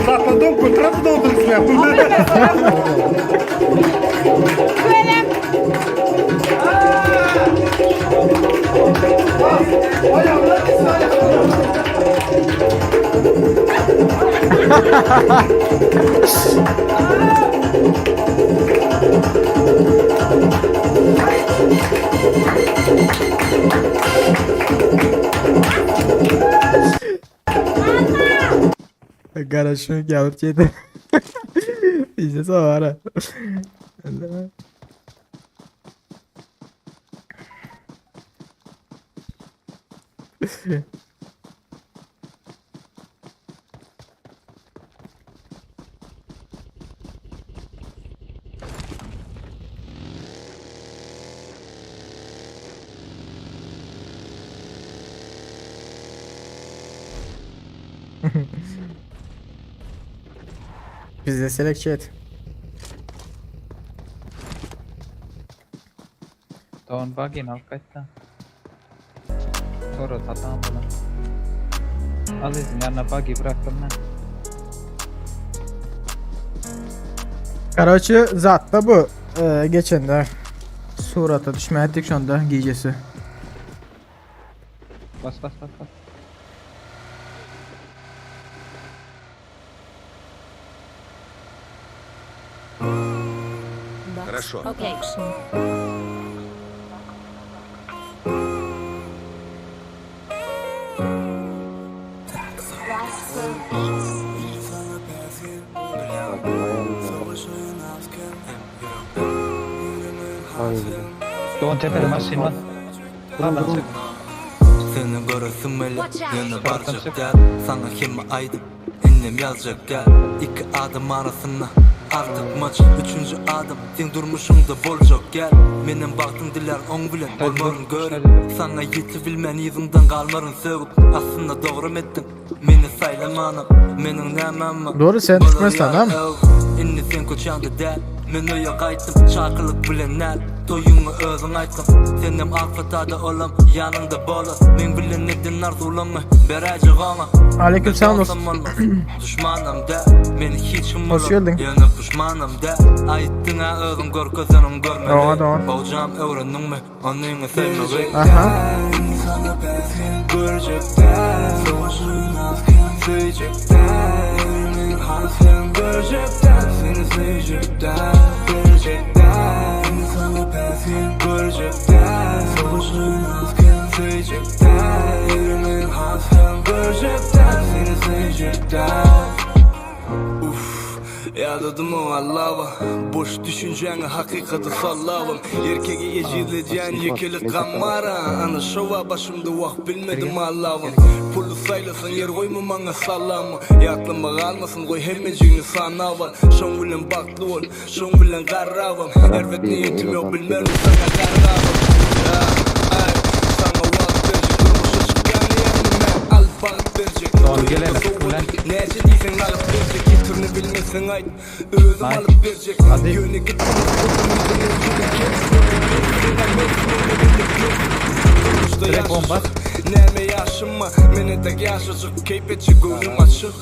Patladım kontratı doldurmuşlar. Garaşını gelip yedi. İşte var. Biz de selek chat. Don buggyny alyp gaýtda. Sonra satan bulan. Al izin ýanyna buggy bıraktım ben. Короче, zatda bu. Ee, geçen de surata düşme ettik şu anda gecesi. Bas bas bas bas. Хорошо. Okay. Ay. Don tepede maşyn var. Lan lan. Göresim gelýär, Watch out. ýöne barjak däl Saňa hemme aýdyp, indem ýazjak däl Iki adam arasynda artykmaç Üçünji adam seň durmuşyňda boljak gel Menem bagtyň dilär oň bilen bolmaryn görüp Saňa ýetibilmän yzyňdan galmaryn sögüp Aslynda dogram etdiň meni saýlamanam Meniň nämem bar Dogry sen bolar Türkmenistandan. ýaly öw Indi sen köçäňde däl Men öýe gaýtdym çakylyk bilen däl Toýuňy özüň aýtgyn Senem ak patada olam ýanyňda bolar Meň bilen eden arzuwlaňy beräýjek oňa Aleyküm selam dost. Dostam bolmaz duşmanam däl Meni hiç kim Hoş bolar geldin. ýöne puşmanam däl Aýtdyň-a özüň görkezeniň görmeli Doga doga. Gowjam öwrendiňmi onyňy söýmegi Aha. Ýadadym oňa lava Boş düşünjäňi hakykata sallabam Erkegi ejizledýän ýekelik gammara Ana şowa başymda wah bilmedim allabam Pully saýlasaň ýer goýma maňa sallama Ýatlama galmasyn goý hemmejigini sanap al Şoň bilen bagtly bol şoň bilen garrabam Erbet niýetim ýok bilmerin saňa gargabam Aý saňa wagt berjek durmuşa çykýan ýerimi men al bagt berjek Toýuňda sowgat näçe diýseň nagt berjek Ýitirini bilmeseň aýt özüm alyp berjek Ýöne git Durmuşda ýaşajyk näme ýaşyma Men entek ýaşajyk keýp etjek göwnüm açyk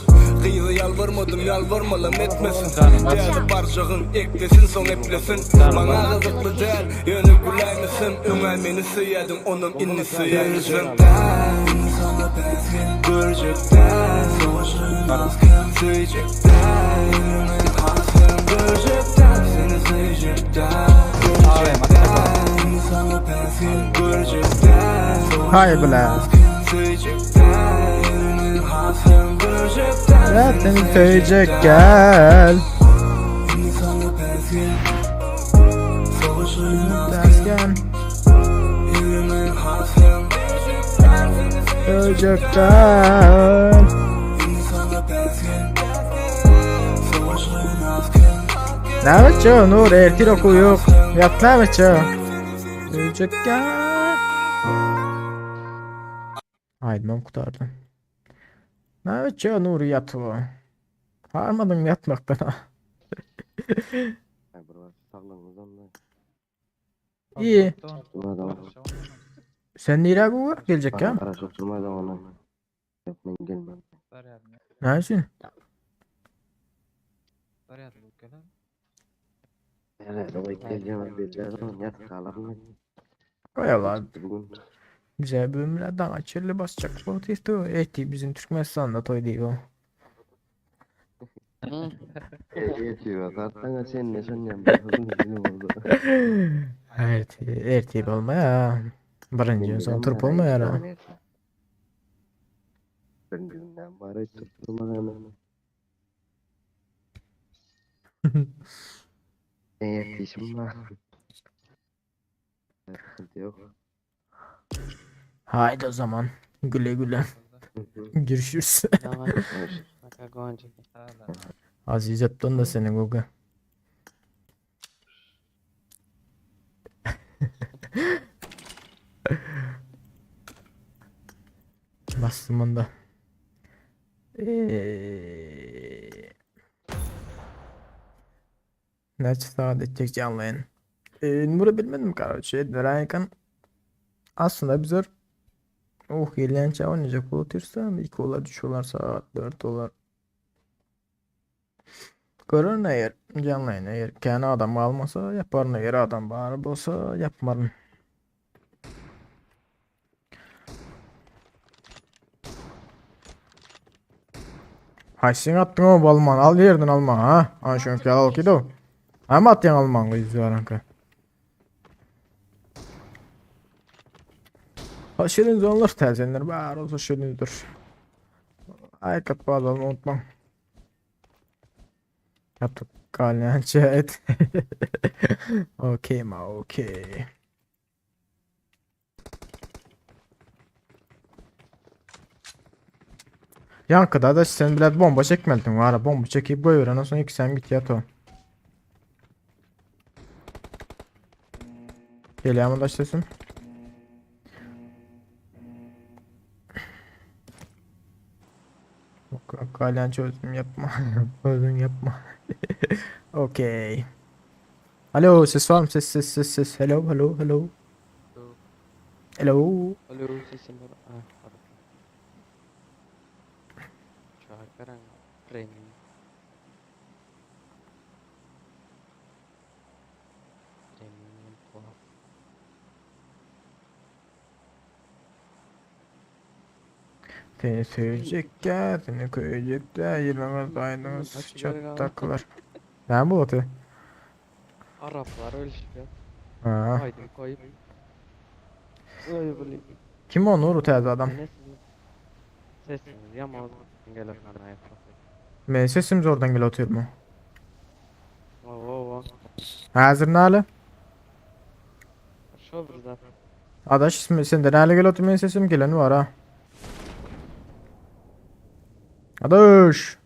Gyza ýalbarmadym ýalbarmalam etmesin Täze barjagyn eklesin soň eplesin Maňa gyzykly däl ýöne güläýmesem Öňä meni söýýädiň onam indi söýäýmesem Hay bile. Zaten söýjek gel. Ters Söýjek gel. Näme ço Nur ertir okuw ýok. Ýat näme ço? Söýjek gel. Aýdymam gutardy. Näme ço Nury ýatyp. Harmadyň ýatmakdan. Bir wagt saglygyňyz onda. İyi. Sen nirä guwa geljek ýa? Garaşyp durmaýda ona. Ýok men gelmem. Näme üçin? Herhalde goý gelýän gelýän ýatyp galaryn men. Goýalar. Bugün. Bize bölümler daňa çenli basjak wagt ýetdi. Eti bizim Türkmenistanda toý diýip o. Ertir basarsan sen ne şonýan boldy. Erti, erti bolmaýar. Birinji gün soň turup bolmaýar. Birinji günden bari turup durmadan. Erti işim bar. Sıkıntı yok. Haydi o zaman. Güle güle. Görüşürüz. Aziz öptün da seni Google. Bastım onda. Ee, Näçe sagat etjek janly ýaýyn? Ee, Nuri bilmedim karoçe. Edmeräýken aslynda bizler oh gelýänçä oýnajak bolup otyrsa 2 bolar, 3 bolar, sagat 4 bolar. Görerin eger janly ýaýyn eger kän adam galmasa ýaparyn eger adam bar bolsa ýapmaryn. Haýsyň atdyň o alman al ýerden alma ha. Ana şoňky al kido. Hem atýaň alman gyz ýaranka. Ha şirin zonlar täzenler bar olsa şirindir. Ay kapalı unutma. Yaptık galyan chat. Okey ma okey. Ýaňkyda da sen bilen bomba çekmelidiň wara bomba çekip goýberenden soň ikisem gitýär to. Gelýär munda sesim. Kalyan çözdüm yapma. Özün yapma. Okey. Alo ses var mı? Ses ses ses ses. Hello hello hello. Hello. Alo sesim var. Ah, pardon. Çağırkaran premium. Premium tuhaf. Seni sevecekler, seni koyacaklar, yılmaz aydınız çatlaklar. Ne bu atı? Araplar ölüşüyor. Ha. Aydın koyup. Öyle böyle. Kim o Nuru täze adam? Sesiniz yamaz gelir bana yapmak. Men sesim zordan gelip otyr mu? Oo. Häzir näle? Şo bir zat. Adaş sende näle gelip otyr men sesim gelen var ha. Adaş.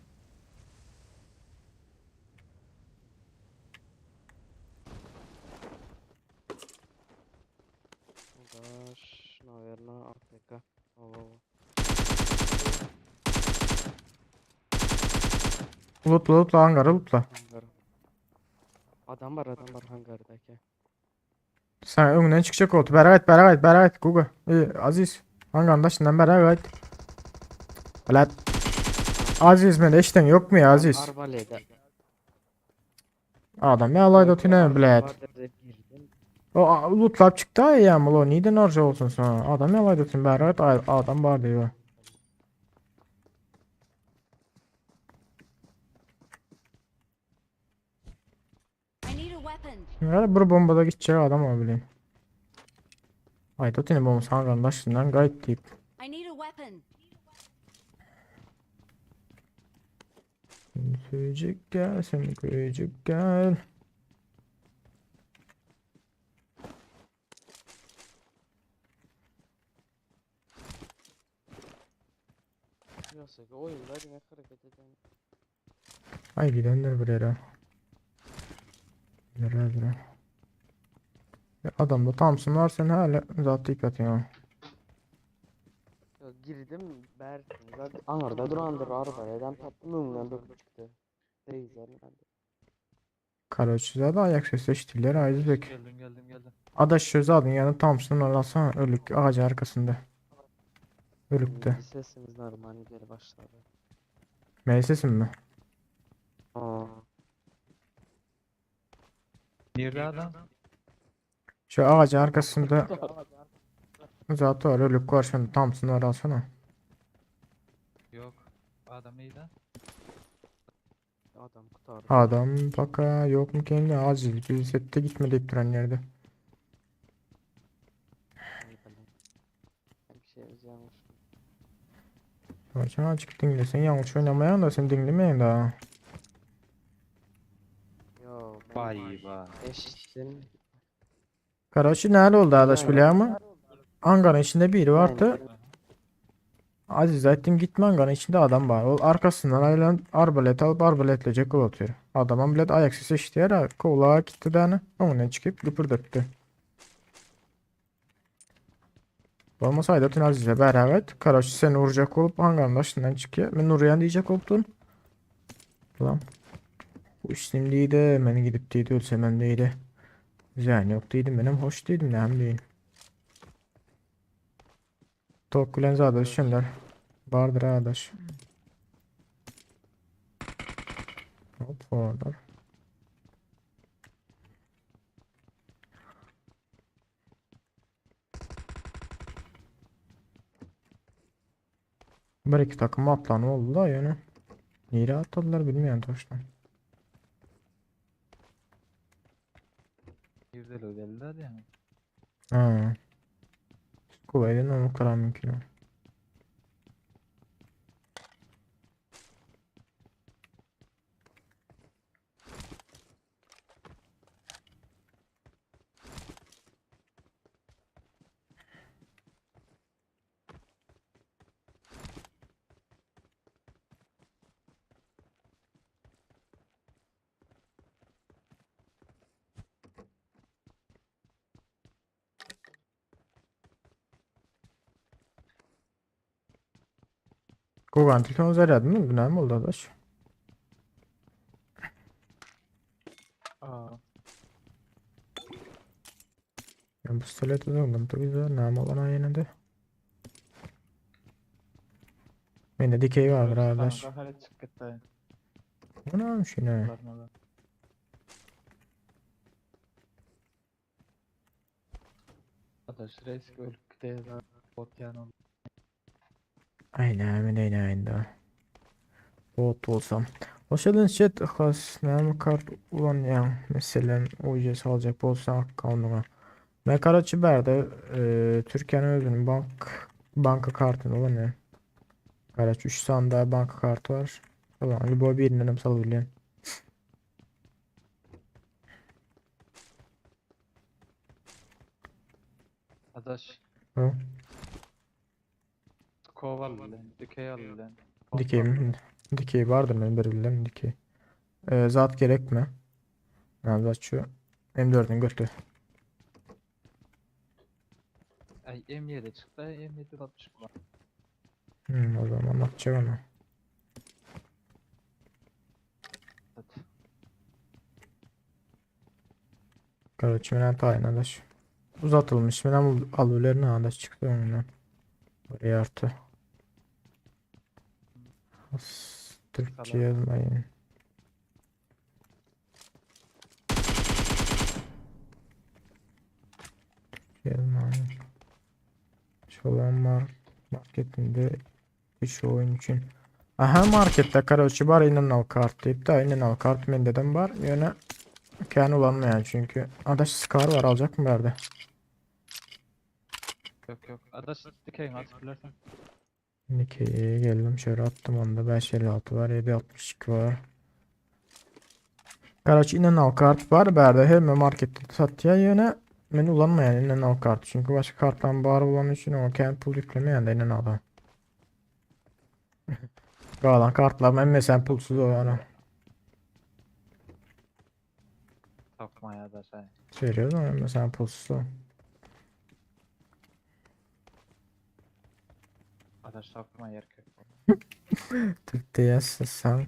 Adaş, naverna, AFK. Oo. Lootla lootla hangara lootla. Hangar. Adam var adam var hangardaki. Sen öňünden çykjak oldu. Beri gayt, beri gayt, beri gayt Gugu. Ey, Aziz. Hangarın daşyndan beri gayt. Bilet. Aziz men eşden yok mu ya Aziz? Arbalede. Adam ya alayda tüne bilet. Girdim. O lootlap çykdy ya o neden arja olsun sana? Adam ya alayda tüne beri gayt adam bar diyor. I need a weapon. Yani bir bombada gidecek adam o bileyim. Ayda tüne bombası hangarın daşyndan gayt deyip. I need a weapon. Seni söyleyecek gel, seni koyacak gel. Yoksa ki oyunda yine hareket eden. Ay gidenler bir yere. Nereye nereye? Ya adamda Thompson var sen hala zaten ip atıyorsun. Ya girdim Bersin. Zaten Angarda durandır arbaleden tattım önünden döküp çıktı. Teyze herhalde. Karaçıza da ayak sesi eşittiler Aziz Bek. Geldim geldim geldim. Adaş sözü aldın yani Thompson alsana ölük ağacın arkasında. Ölükte. Şimdi sesimiz normal geri başladı. M sesim mi? Aa. Nerede adam? Şu ağacın arkasında zaten var ölük var şimdi Thompson var alsana. Yok. Adam iyi de. Adam kurtardı. Adam baka yok mu kendi acil bir sette gitme deyip duran yerde. Ay ben. Bir şey yanlış. Sen açık dinle sen yanlış oynamayan da sen dinlemeyin daha. Yo ben Vay vay. eşittim. Karaçı nerede oldu adaş Aynen. biliyor musun? Angarın içinde biri vardı. Aynen. Aziz aytdım gitme angarın içinde adam var. O arkasından ayrılan arbalet alıp arbaletle cekul atıyor. Adamın bilet ayak sesi işliyor ha. Kulağa gitti de önünden çıkıp gıpırdattı. Olmasaydı tüm Aziz'le beraber Karaçı seni vuracak olup hangarın başından çıkıyor. Ben Nuriyen diyecek oldun. Ulan. Bu işim değildi. Beni gidip değildi ölsem değildi. Yani yok değildim benim hoş değildim ne hem değil. Tok kulen adaş şunlar. Vardır adaş. Hop orada. Bir iki takım atlan oldu da yani. Nereye atladılar bilmiyorum taştan. Girdi geldi hadi yani. Ha. Kuvvetin onu kadar mümkün. Gogan telefon zarýady mı? Bu näme boldy adaş? Aa. Ben pistolet uzandım güzel. Näme bolan ýene de. Mende dikey vardır adaş. Gahara çykyp gitdi. Bu neymiş yine? Adaş reis ölüp gidýär. Bot ýany. Ay näme neýläýin da. Bot bolsam. Hoş geldin chat Yhlas näme kart ulanýaň? Meselem UC saljak bolsaň akkaundyňa. Men karaçy bärde e, Türkiýäniň özüniň bank banka kartyny ulanýan. Karaçy 3 sany daha banka karty bar. Ulan lüboý birinden hem salyp bilýän. Adaş. Ha? Skov al bilen, dikey al bilen. Dikey mi? Dikey vardır benim bir bildim dikey. Ee, zat gerek mi? Ha, zat şu M4'ün götü. Ay M7 çykdy, M7 60 bu. Hmm, o zaman atacak onu. Hadi. Karaçı menen tayin adaş. Uzatılmış menen alülerini adaş çıktı önünden. Buraya artı. As, Türkçe yazmayın. Türkçe yazmayın. Şolan mar marketinde üç oyun için. Aha markette karaoke bar inen al kart deyip de inen al kart mendeden bar. Yöne kendi ulanmayan çünkü. Adaş Scar var alacak mı verdi? Yok yok. Adaş dikeyini atıp bilersen. Dikey'e geldim şöyle attım onda 556 var 762 var. Karaç inen al kart var berde hem markette satya yöne men ulanmayan inen al kart çünkü başka karttan bar olan için o kendi pul yüklemeyen de inen al. Galan kartlar ben mesela pulsuz o Tapmaya adaş ay. Söylüyorum ama mesela pulsuz o. Adaş tapma erkek. Türk'te yaşasan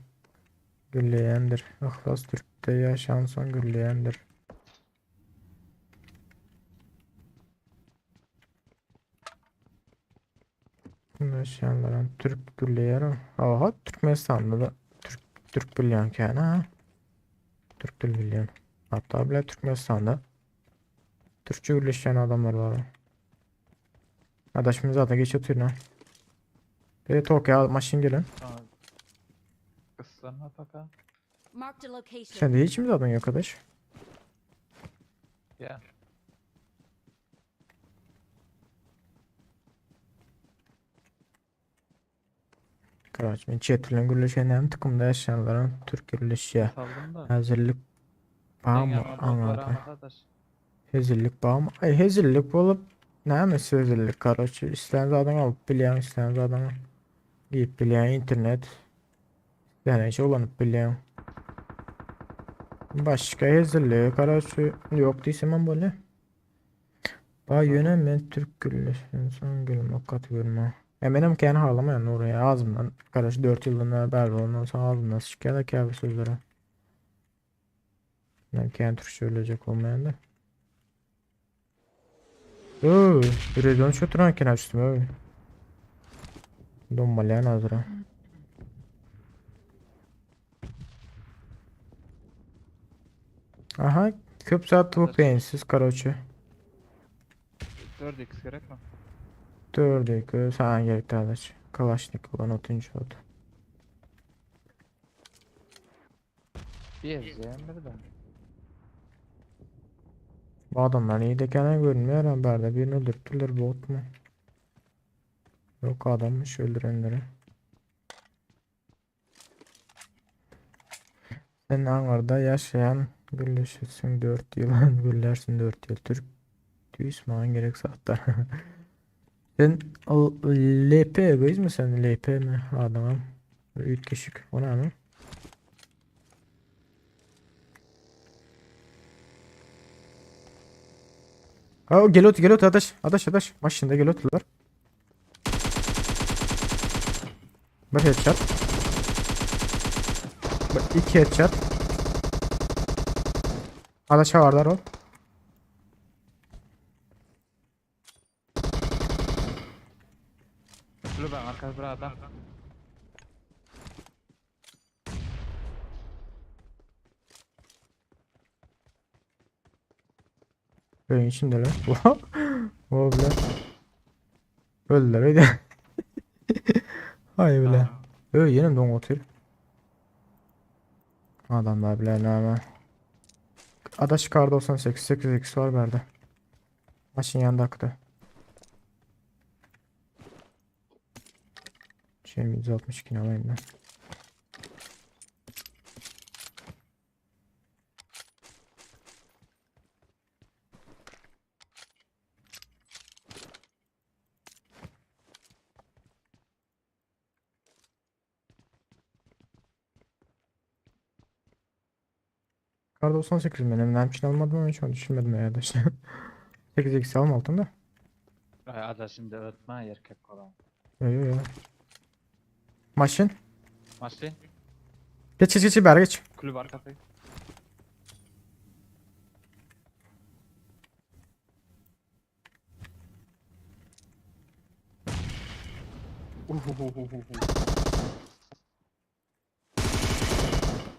gülleyendir. Ihlas Türk'te yaşansan gülleyendir. Yaşayanların Türk gülleyer. Aha Türkmenistan'da da Türk Türk bilýän kän ha. Türk dil bilýän. Hatta bile Türkmenistan'da Türkçe gürleşen adamlar var. Adaşımız zaten geç oturuyor ha. Bir Tokyo maşın gelin. Kıssanma paka. Marked a location. Sende hiç mi zaten yok arkadaş? Ya. Karaç men çet bilen gürleşen tıkımda yaşayanların Türk gürleşýär. Saldım da. Hazırlık Sen bamy ama botlar aňarda. almasa adaş. Hezillik bamy? Ay hezillik bolup näme hezillik karaç islän zadyňy alyp bilýäň, islän zadyňy giyip bilýäň internet. Yani hiç ulanyp bilýäň. Başka hezillik karaç yok diýsem hem bolýar. Ba ýöne men Türk gürleşen soň gülmek gaty görme. Ya benim kendi halamayan oraya ağzımdan kardeş 4 yıldan beri ondan sonra ağzımdan çıkıyor da käbir sözleri. Ben kendi Türkçe söyleyecek olmayan da. Oo, bir rezon çötüren kenar üstüme öyle. Donmalyan hazır ha. Aha, köp saat tavuk beyinsiz karaoke. 4x gerek mi? 4 sen gerek arkadaş. Kalaşnikov olan 30. oldu. Bir evciyim bir de. Bu adamlar iyi de kendine görünmüyor haberde. Birini öldürttüler bot mu? Yok adammış öldürenleri. Sen Ankara'da yaşayan gülleşirsin 4 yıl güllersin 4 yıl Türk Tüysman gerek saatler. Sen LP egoizm mi sen LP mi adamım? Üytgeşik o ne mi? Ha o geliyor geliyor adaş adaş adaş maşında geliyorlar. Bir headshot. Bir iki headshot. Adaş çavardar ol. Lüben arkası bir adam. Öýüň içindeler. O bile. Öldüler öyle. Hay bile. Öý ýenem doň otyr. Adamlar bile näme. Adaş kar 98 8x var berde. Maşyn ýandakyda. Şey 162 alayım ben. Kar 98 benim näme üçin almadım onu hiç onu düşünmedim ya da işte. 8x almadım da. Ay adaş şimdi ötme erkek olan. Yo yo yo. Maşyn. Maşyn. Geç geç geç beri geç. Kulüp arkası.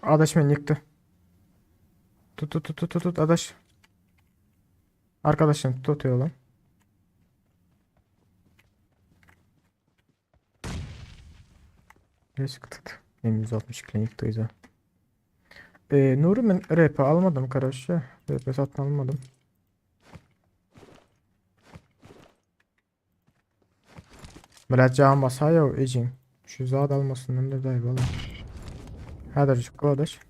Adaş beni yıktı. Tut tut tut tut tut tut adaş. Arkadaşım tutuyor lan. Ne sıktık? M162 yıktı güzel. Nuri ben RP almadım kardeşim. RP satın almadım. Biraz can basa ya ejin. Şu zat almasından da dayı valla. Hadi şu kardeş.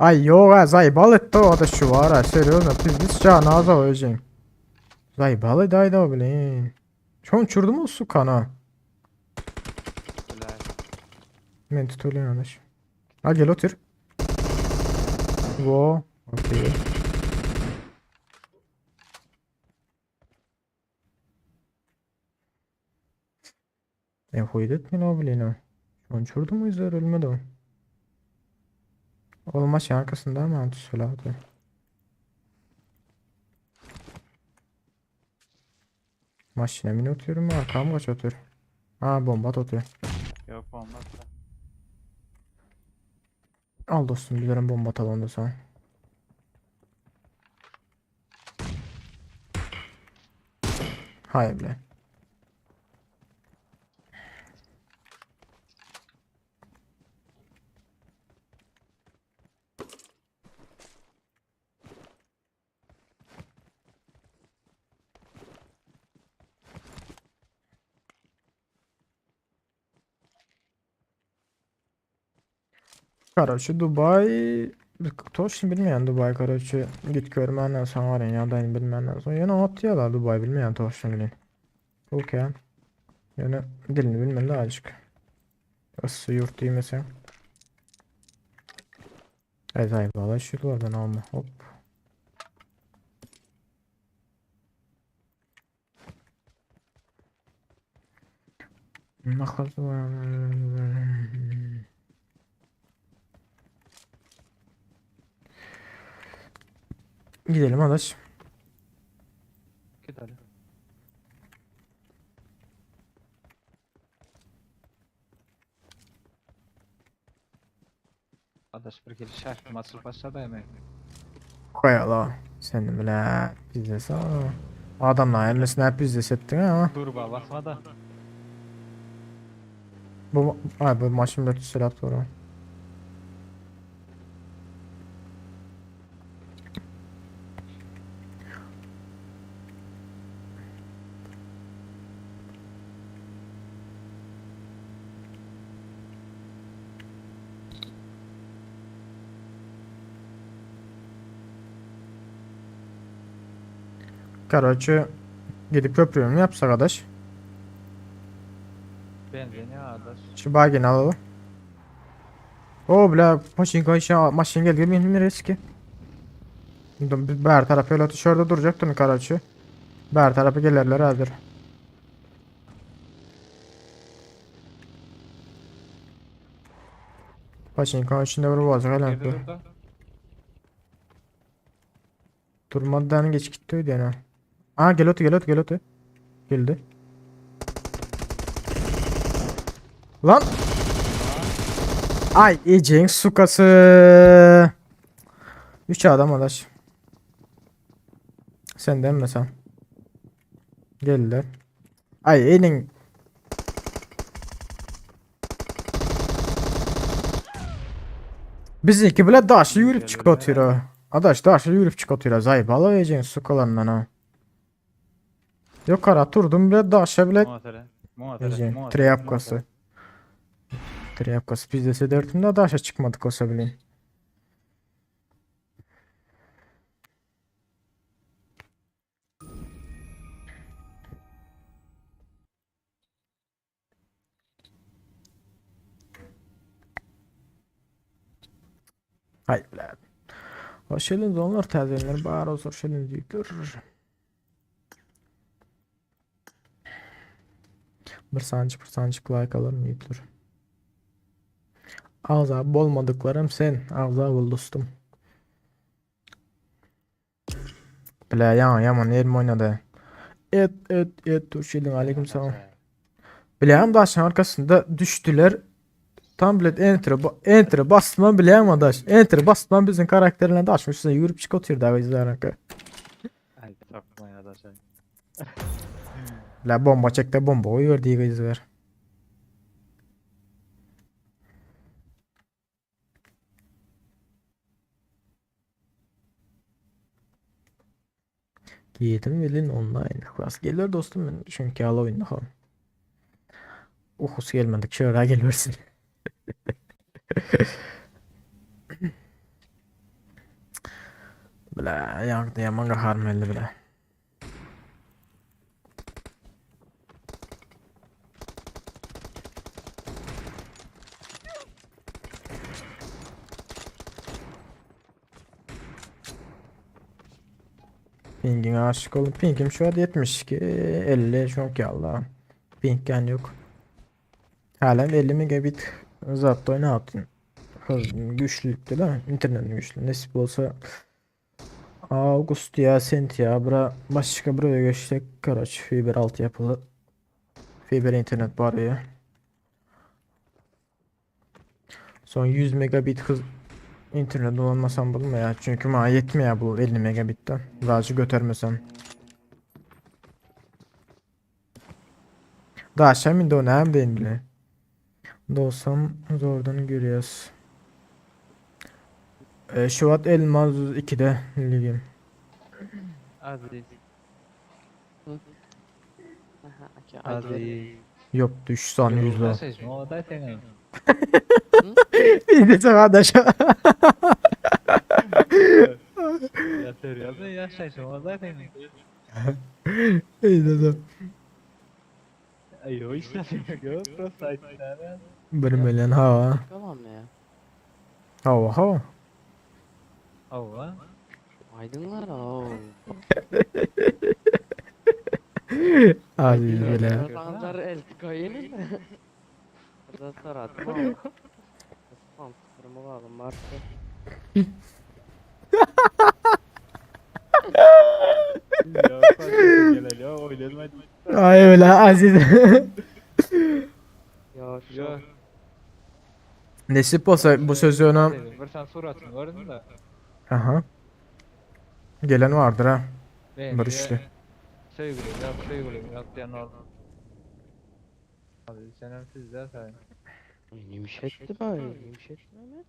Ay yok ha zaybal etti o da şu var ha серьезно пиздец can az o ejin. Zaybal dayı da блин. Çok uçurdu mu sukana? Men tutuyor yanlış. Ha gel otur. Wo. Okey. E huydet mi la blin o? Uçurdu mu izler ölmedi o. Olmaz ya arkasında ama söyledi. Maşine mi oturuyorum arkam kaç otur. Ha bomba atıyor. Yok bomba da. Al dostum bilirim bomba atalım da sana. Hayır bile. Короче, Dubai Toşun bilmeyen Dubai короче git görmenden sonra var ya ýagdaýyny bilmenden soň ýene atýarlar Dubai bilmeýän toşun bilen. Okey. Ýöne dilini bilmeli azıcık. Issy ýurt diýmesen. Evet ay valla şuralardan alma hop. Gidelim adaş. Gidelim. Adaş bir geliş şarkı açılıp başladı hemen. Koyala. Sen bile bizde Adamlar elmesine hep bizde ettin ha. Dur ba basma da. Bu ay bu maçın 400 silah var. Короче, gidip köprüyü mü yapsak adaş? Benzin ya adaş. Şu bagini alalım. O bile maşyn kaýşa maşyn geldi men riski. Biz bär tarapa öyle dışarıda duracaktım karaçı. Bär tarapa gelerler hazır. Paçinka içinde bir olacak Nerede herhalde. durdu? Durmadan geç gitti öyle yani. Aa gel öte gel öte gel öte. Geldi. Lan. Ay Ece'nin sukası. 3 adam adaş. Sen mi sen? Geldiler. Ay elin. Bizdeki bile daşı yürüp çık atıyor. Adaş daşı yürüp çık atıyor. Zayıf Ece'nin sukalarından ha. Yok ara durdum bile daşa bile Ece treyapkası. Treyapkası biz de sedertim de daşa çıkmadık olsa bile. Hay bile. Hoş geldiniz onlar təzəyenler. Bar olsun hoş geldiniz büyükler. Bir sancı bir sancı like alır büyükler. Ağza bolmadıklarım sen. Ağza bol dostum. Bile ya yaman yerim oynadı. Et et et hoş geldin aleyküm selam. Bileyim daşın arkasında düştüler. Tam bile enter enter basma bileyim adaş. Enter basma bizim karakterine daşın üstüne yürüp çık atıyor da bizler arka. Ay sokma ya da şey. La bomba çekti bomba koyuyor diye bizler. Giydim bilin online. Klas gelir dostum ben çünkü hala oyunda ha. Uhus gelmedik şöyle gelversin. Bile yardı yaman gaharım elde bile. Ping'ine aşık oldum. Ping'im şu an 72, 50 çok Allah. Ping yani yok. Halen 50 megabit zaten ne yaptın? Hız güçlülükte değil mi? İnternetin güçlü. Nasip olsa August ya Sent ya bura başka buraya geçtik. Karaç fiber altyapılı fiber internet var ya. Son 100 megabit hız internet kullanmasam bulma ya. Çünkü ma yetmiyor bu 50 megabitten. Birazcık götürmesem. Daha şimdi önemli değil bile. Dostum zordan görüyoruz. Şubat Elmaz 2'de ligim. Aziz. Aziz. Yok düş son yüzde. Bir de kardeş. Ya seriozno ýaşaýşym o senin. İyi dedim. Aý o işte yok prosta aýtýan. Bir milyon hava. Tamam ya. Hava hava. Hawa. Aydınlar o. Aziz bile. Sancar el koyun. Burada saratma. Spam kırma alım var. Ay öyle Aziz. Ya şu. Nesip olsa bu sözü ona... Bir sen suratını gördün de. Aha. Gelen vardır ha. Ben Bir üçlü. Söygülüm yap söygülüm yap diyen oldu. Abi sen hem sizler sen. Yumuşattı bay. Yumuşattı Mehmet.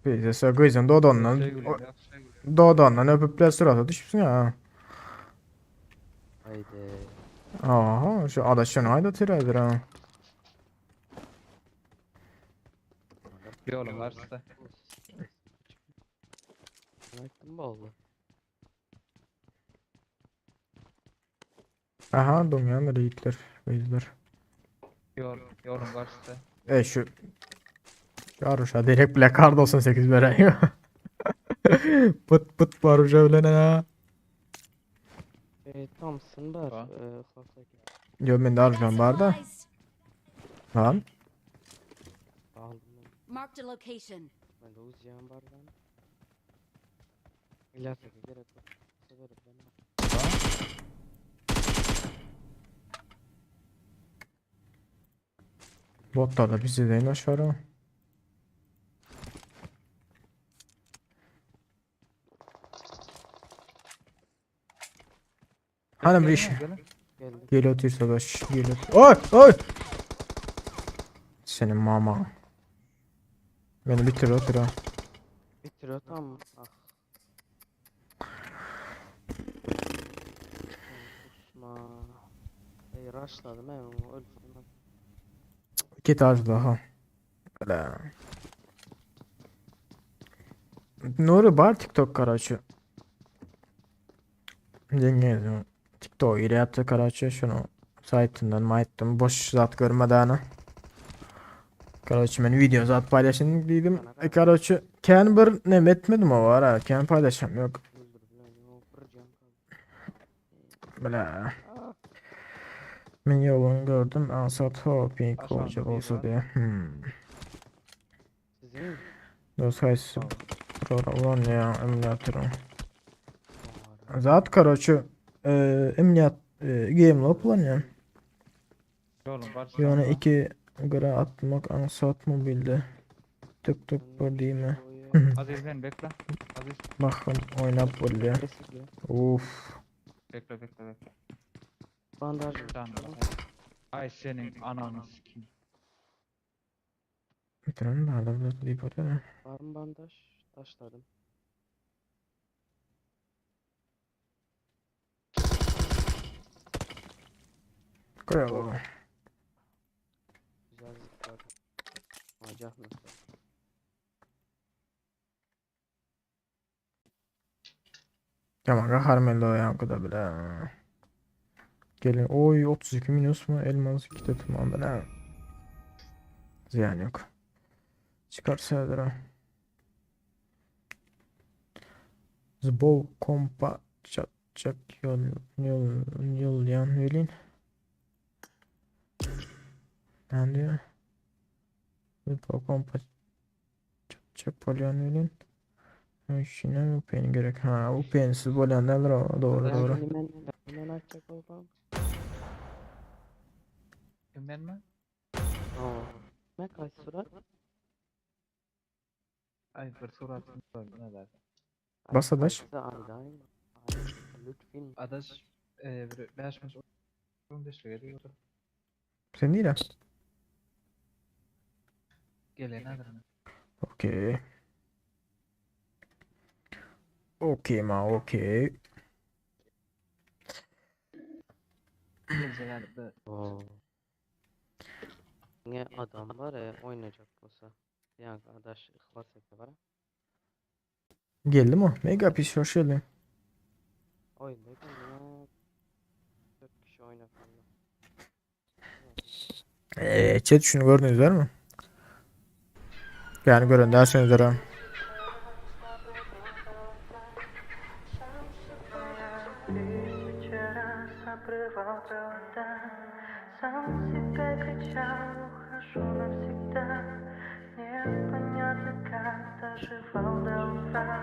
Bir de sen kızın dodondan dodondan öpüp surata düşüpsün ya. Haydi. Aha şu adaşın hayda tiredir ha. Yolum varsa. Bıraktım oldu. Aha donyan da yiğitler. Yiğitler. Yol, yolum varsa. E şu. Garuşa derek bile kar 98 beren. Pıt pıt baruşa bilen ha. E, Thompson bar. E, Yhlas eke. Yo men de arujam bar da. Lan. Aldım ben. Marked a location. Bende Uzi'm bar lan. İlyas eke gerek yok. Severim ben. Botlar da bizi de aşağı. Hani bir iş. Geldi. Gel otur savaş. Gel otur. Oy oy. Senin mama. Beni bitir otur ha. Bitir o tamam. Ah. Kusma. Ey rushladım he onu öldürdüm. Git az daha. Öyle. Nuri bar TikTok karaçı. Dinleyelim. TikTok ile yaptı karaçı şunu saytından mayttım boş zat görmeden. Karaçı ben video zat paylaşın dedim. E, karaçı ken bir ne etmedim o var ha. Ken paylaşam yok. Bla. Men yolunu gördüm. Ansat hopping Aşağıda olacak biri olsa var. diye. Hmm. Sizin mi? Dost kayısı program ya emülatörü. Zat karoçu emülat game loop lan ya. Yolun var. Yani 2 gra atmak ansat mobilde. Tık tık bu değil mi? Aziz ben bekle. Aziz Bakın oynap böyle. Uf. bekle bekle bekle. Bandaj. Tamam. Ay senin ananı sikeyim. Bir tane daha da burada deyip atıyor. Var mı bandaj? Taşladım. Koyalım. Güzel zıpladı. Acah nasıl? Tamam Harmelo yankı da bile. Gelin oy 32 minus mu? Elmas 2 de tamam bile. Ziyan yok. Çıkarsa lira. Zbol kompa çat çak yol yol yol yan velin. Ne diyor? Zbol kompa çat çak polyan velin. Şimdi bu pen gerek. Ha bu pensiz bolyan neler o? Doğru doğru. Hemen hemen açacak olmam. Kimden mi? Aa. Ne kaç surat? Ay bir suratını gördüm ne derdi. Bas adaş. Ayda Lütfen. Adaş e, bir 5 maç 15 lira geliyor. Sen değil ha. Gelen adını. Okey. Okey ma okey. Gelecek abi. Oo. Ne adam var ya oynayacak olsa. Yani adaş ihlas eke var. Geldi mi? Mega pis hoş geldin. Oyunda kendine 4 kişi oynatalım. Chat şunu gördünüz değil mi? Yani görün derseniz üzere. Сам себя кричал, ухожу навсегда Непонятно, как доживал до утра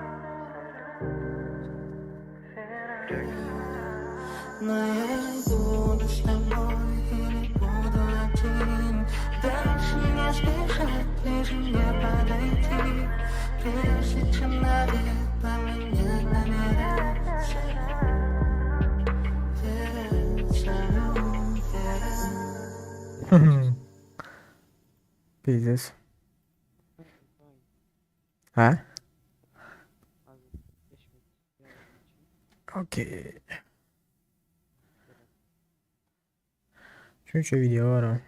Но я буду с тобой и не буду один Дальше не сбежать, ближе не подойти Прежде чем навек поменять номера Вера, салют, Вера Pizdes. Ha? Okey. Şunça video var ha.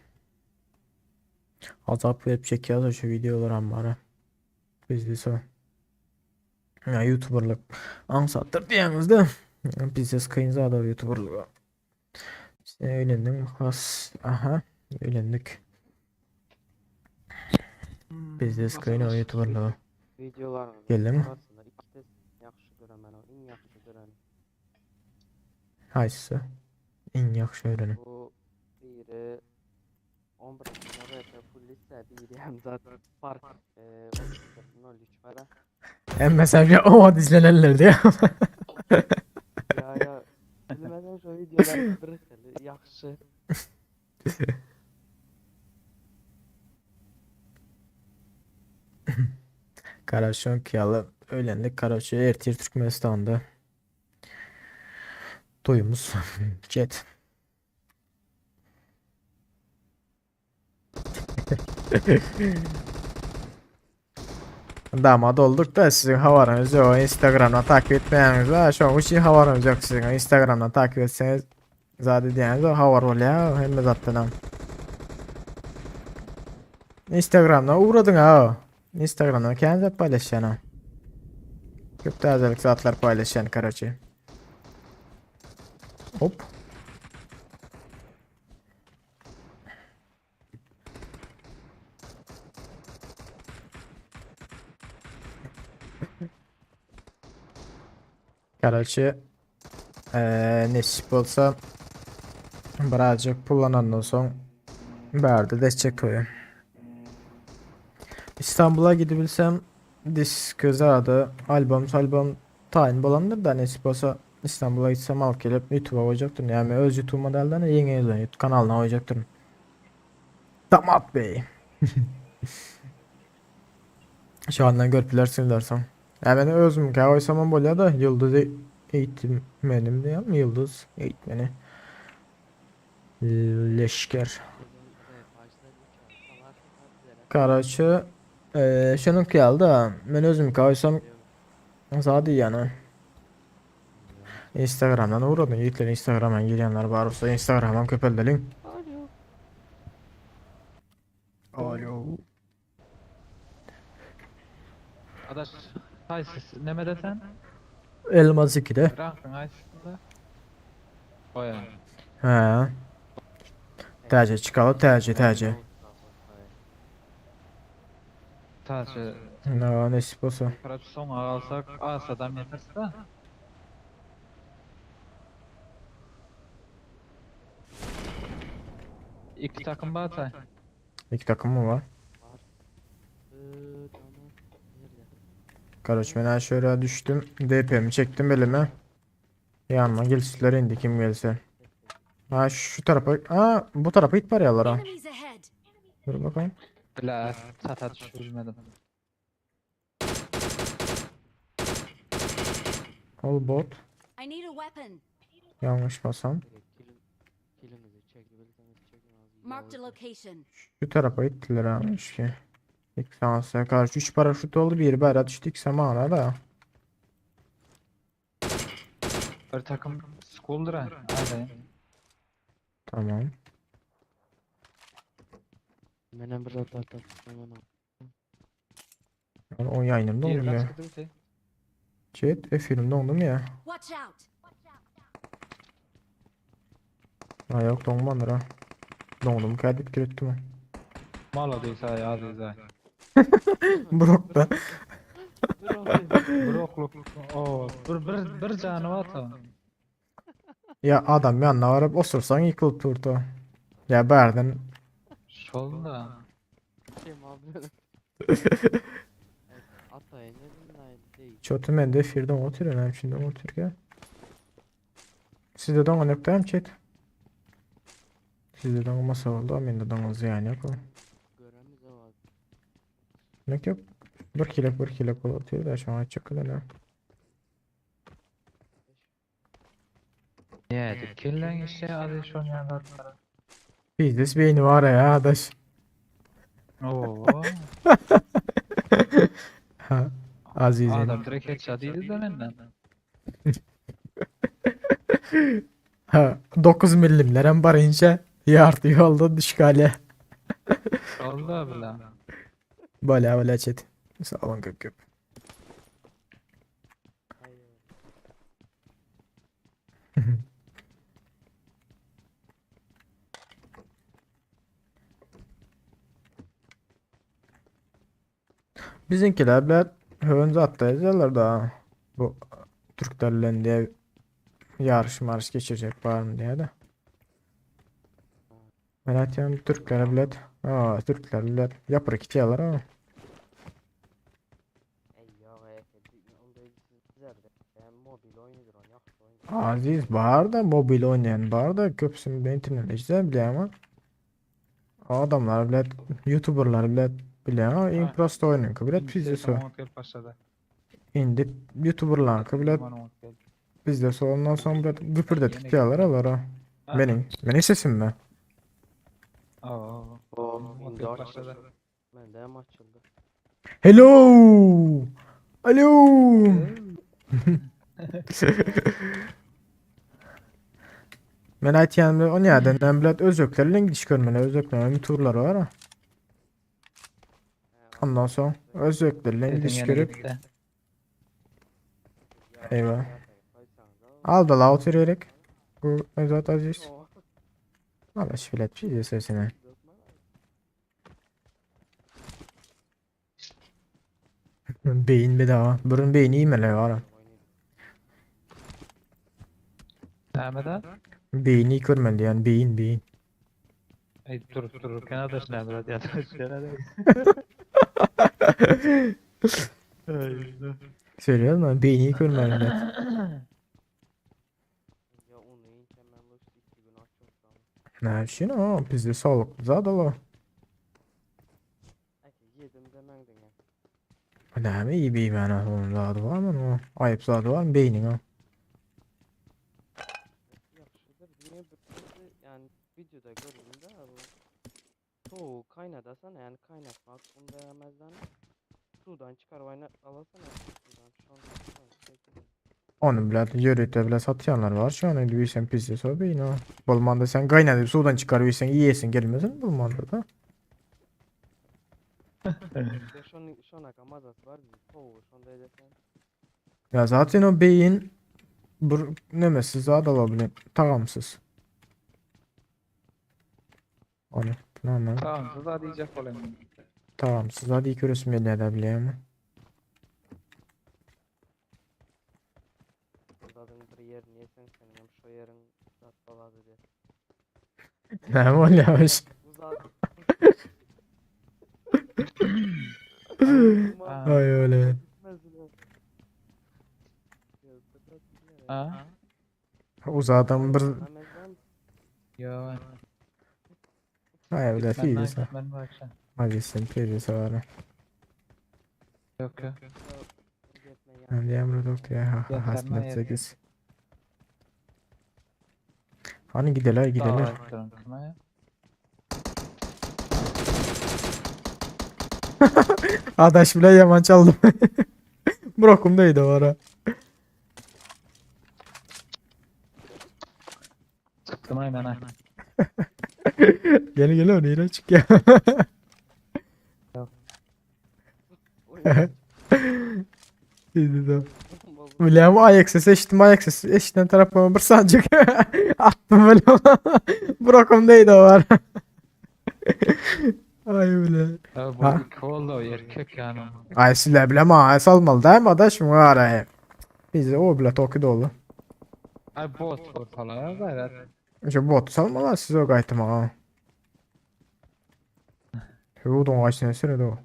Azap verip çekiyoruz şu videolar amma ara. Bizde o. Ya YouTuber'lık ansattır diyenizde. Bizde kıyınza da YouTuber'lık. İşte öğrendim. Has. Aha. Öğrendik. Bizde screen o YouTuber'lar. Videolarňyzyň Geldiňmi? arasynda ikisi ýagşy gören o iň ýagşy göreni. Haýsy? Iň ýagşy göreni. Bu biri 11 RP Pulisse biri hem zat Park 3403 bara. Hemme sen o izlenenler diýe. Ya ya bilmeden şu videolar bir hili ýagşy. Karaşon kiyalı öğlenlik Karaşı ertir Türkmenistan'da. Toyumuz. Chat. Damat olduk da sizin habaryňyz yok. Instagram'dan takip etmeýäňiz var. Şoň üçin habaryňyz yok sizin. Instagram'dan takip etseniz zat edýäňiz o habar bolýar hemme zatdan. Instagram'dan ugradyň ha. Instagram'dan kän zat paýlaşýan ha. Köp täzelik zatlar paýlaşýan karaçy. Hop. Karaçy eee nesip bolsa birazcık pullanandan soň bärde destek toýa. İstanbul'a gidebilsem disk ady albüm albüm tayin bolandyr da nesip bolsa İstanbul'a gitsem alyp gelip YouTube'a goýjakdyryn. Ýagny öz YouTube modelden ýeňi YouTube kanalyna goýjakdyryn. Damat bey. Şu andan görüp bilersiňiz dersen. Ya ben özüm goýsamam bolýar da Ýyldyz eğitmenim diýem Ýyldyz eğitmeni. Leşker. Karaçı eee şunun da men özüm goýsam zady yani. Instagram'dan uğradım. Yiğitler Instagram'dan girenler var olsa Instagram'dan köpeldelin. Alo. Alo. Adaş haýsy neme desen? Elmas 2'de. Rankın haýsysynda? Oýa. He. Tercih çıkalım tercih tercih. Taşı Ne nesip olsa. Karaç soňa alsak asadan yeterse da. İki takım batay. İki takım mı var? Ee, tamam. Nerede? Karaç ben şöyle düştüm. DP'mi çektim elime. Yanıma gelsinler indi kim gelse. Ha şu tarafa. Ha bu tarafa git bari ha. Enemies ahead. Dur bakalım. Bile çata düşürmedim. Ol bot. I need a weapon. Yanlış basam. Direkt kilim, kilimizi çekebilseniz çekin az. Marked a location. Şu tarafa gittiler abi ki. İlk şansa karşı 3 paraşüt oldu bir bayrağı düştük samana da. Bir takım school'dur ha. Aynen. Tamam. Menem bir zat atar. Hemen al. Yani o yayınımda Bir oldum ya. kaç gitti? Chat F20'de oldum ya. Watch out. Ha yok donmadır ha. Dondum kaydet kirettim. Malo değilse ay aziz ay. Brok'ta. Brokluk. Oo, bir bir bir canı var ta. Ya adam yanına varıp osursan yıkılıp durdu. Ya berden Şolda. Şey abi. Atayın dedim de değil. Çotu men de firden oturuyor hem şimdi oturuyor ya. Sizde dongan yok değil mi chat? Sizde donmasa oldu ama bende dongan yani yok. Göremiz o var. Yok yok. Bir kilo bir kilo kol atıyor da şu an açık kadar. Ya, killen işte aziz şon yanlar. Bizdes beyni var ya adaş. Oo. Ha. Azizim. Adam direkt headshot yedi de benden. Ha 9 milimlerem var ince. Yardı yolda düşük hale. Şolda bile. Bala bala chat. Sağ olun köp köp. Biziňkiler bilen höwen zatda edýärler da. Bu türkler bilen diýe ýaryş maryş geçirjek barmy diýe de. Men aýtýan türklere bilet. Aa, türkler bilet. Ýapyr kitýärler ha. Aziz bar da mobil oýnaýan bar da köpüsini de internet işde bilýärmi? Adamlar bilet, youtuberlar bilet bilýär, iň prosta oýnuňky bilet fiziso. Indi youtuberlarky bilet bizde ondan soň bilet güpürde tikýärler olara. Meniň, meniň sesimmi? Mende hem açyldy. Hello! Alo! Men aýtýan o näden men bilet özbekler bilen gidiş görmeli özbekler hem turlar bar. Ondan soň özbekler bilen gidiş görüp Eyvah. Al da la otur gerek. Bu Özat Aziz. Al bilet bir sesine. Beyin bedava. Burun beyni iýmeli gara. Näme-de? Beýni görmeli yani beyin beyin. Ey dur dur kenarda näme diýýär. Söylüyorum lan beyni görmeli net. Ne işin o bizde sağlıklı zat ola. Näme iyi bir mana onun zadı var mı o? Ayıp zadı var mı beynin o? Yaxşıdır. Niye yani videoda gördüm de bu soğuğu kaynadasana yani kaynatmak bunu da yemezden sudan çıkar oyna alasana sudan şu an Onu bile ýörite bile satýanlar var şu an indi bilsen pizza so beyin o. Bolmanda sen gaýnadyp suwdan çykaryp ýesen iýesin gelmesin bolmanda da. İşte şonu şona mazası var soğuğu şonda edesen Ya zaten o beyin bir nemesiz zat olabilir. Tagamsyz. Onu tamam. Tamam, da diýjek bolayım. Tagamsyz zat iyi görüsüm gelýär da bilýärmi? Zaten bir yerini yesen senin hem şu yerin zat baladı diye. Näme bolýarmyş? Bu zat Ay öyle. Ha? Uzadan bir Yo. Ay öyle fiilse. Ben bu akşam. Hadi sen fiilse var. Yok yok. Ben diye doktor ya ha ha ha 8. Hani gideler gideler. Adaş bile yaman çaldım. Brokumdaydı o ara. Çıktım aynen ha. Gel gel oraya çık ya. İyiydi de. Bilýän ayak sesi eşittim ayak sesi eşiten tarafıma bir sancık attım böyle Brokumdaydı o var. Ay öyle. Ya bu Ha? iki oldu o erkek yani. Ay sizler bilem ay salmalı değil mi adaşım var ay. Bizde o bile toki dolu. Ay bot bot falan gayret. Şu bot salmalar size o gaytım ha. Hudun kaçtığını sürede o.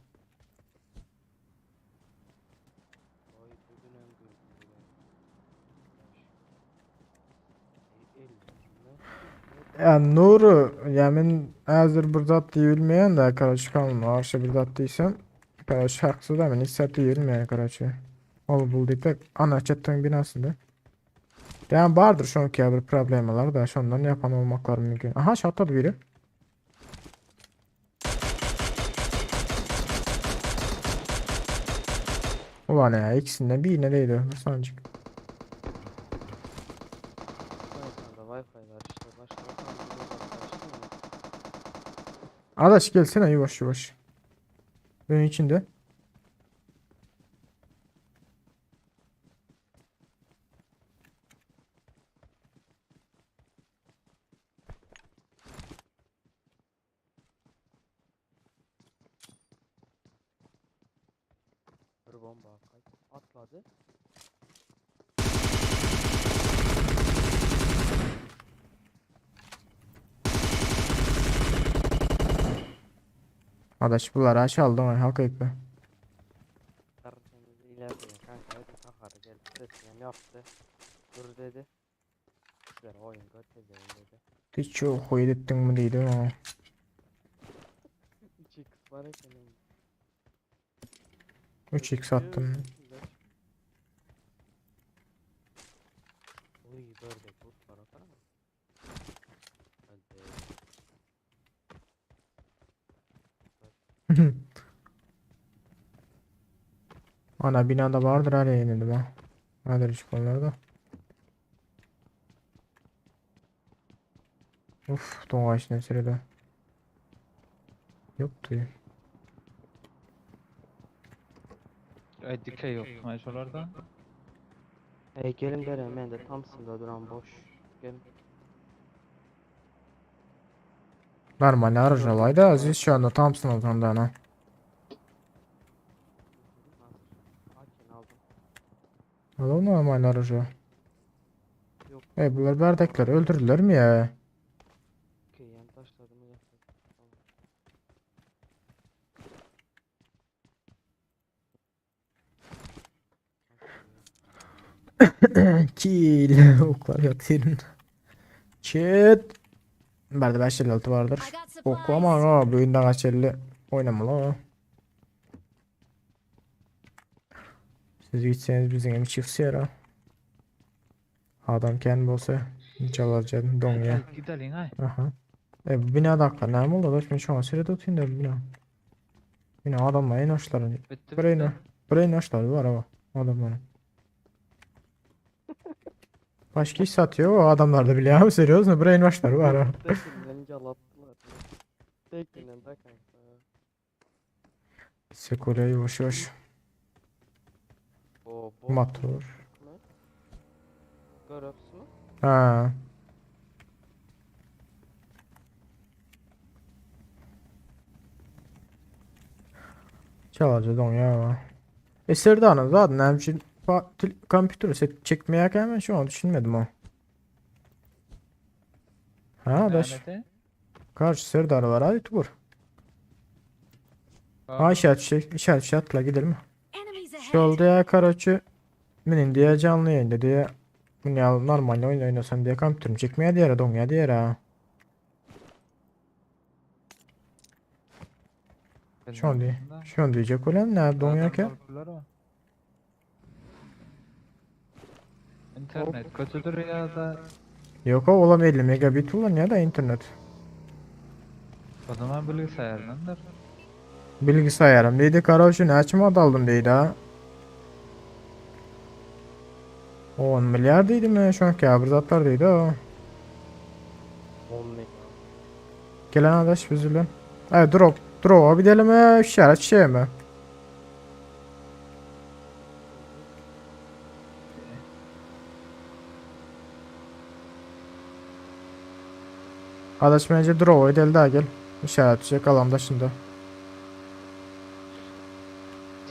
Ya Nuru, ya men häzir bir zat diýilmeýän da, короче, kanuna garşy bir zat diýsem, короче, haksyz da men hiç zat diýilmeýän, короче. Ol bul diýip ana çetden binasynda. Yani bardyr şonki bir problemalar da şondan yapan olmaklar mümkün. Aha şatladı biri. Ulan ya ikisinden birine değdi. Sancık. Wi-Fi var işte başka uzaklaştı mı? Adaş gelsene yavaş yavaş. Benim içinde. bomba atlady. Adaş bunları çaldım ay hakyky. Tertemiz ilerliyor kanka hadi kakara geldi sesini yaptı. Dur dedi. Sizlere oyun götüreceğim dedi. Hiç yok ettin mi diýdim ama. 3x var eken. 3x attım. Uy böyle kurt var atar mı? Hadi. Ana binada vardır her yerinde ha. Hadi çıkanlarda. Uf, doňaç nesirede. Yoktu. Ay dikey yok şolarda. Ey gelin beri ben de Thompson'da duran boş. Gelin. Normal arızalaydı Aziz şu anda Thompson altında ana. Hakin aldım. Al normal arıza. Yok. Ey bunlar berdekler öldürdüler mi ya? Okey yani taşladım uzakladım. Tamam. Kill. Oklar yatırın. Chat. Berde 556 vardır. Oku ama ha bu oyundan kaç 50 oynamalı ha. Siz gitseniz bizim hem çift siyara. Adam kendi olsa çalacağım don ya. Gidelim ay. Aha. E bu binada haklar ne oldu? Ben şu an sürede oturayım da bina. Bina adamlar en hoşları. Bitti Burayı bitti. Burayı hoşları var ama adamların. Başka iş satıyor o adamlar da biliyor musun? Seriyoruz mu? Brain başlar var ha. Tekinden yalattılar. Tekinden de kanka. Sekole yavaş yavaş. O bot Motor. mu? Görüyorsun mu? Ha. Çalacı don ya. E Serdar'ın zaten hem için kompütürü set çekmeye hemen şu an düşünmedim o. Ha daş. Nerede? Karşı Serdar var hadi YouTuber. Ha işaret şey, işaret şey atla gidelim. Enemies ahead. Şu oldu ya karaçı. Menin diye canlı yayında diye. Bunu ya normal oyun oynasam diye kompütürüm çekmeye diğer don ya diğer ha. Şu an diye. Şu an diyecek olan ne don ya ki? İnternet kötüdür ya da Yok o olam 50 megabit ulan ya da internet. o zaman bilgisayardandır. Bilgisayarım dedi karaçı ne açma daldım dedi ha. 10 milyar dedi mi şu anki abrzatlar dedi o. 10 mega. Gelen adaş üzülen. Evet drop. Drop'a gidelim mi? İşaret şey mi? Adaş bence drop'a gidelim daha gel. İşaret şey kalan da şimdi.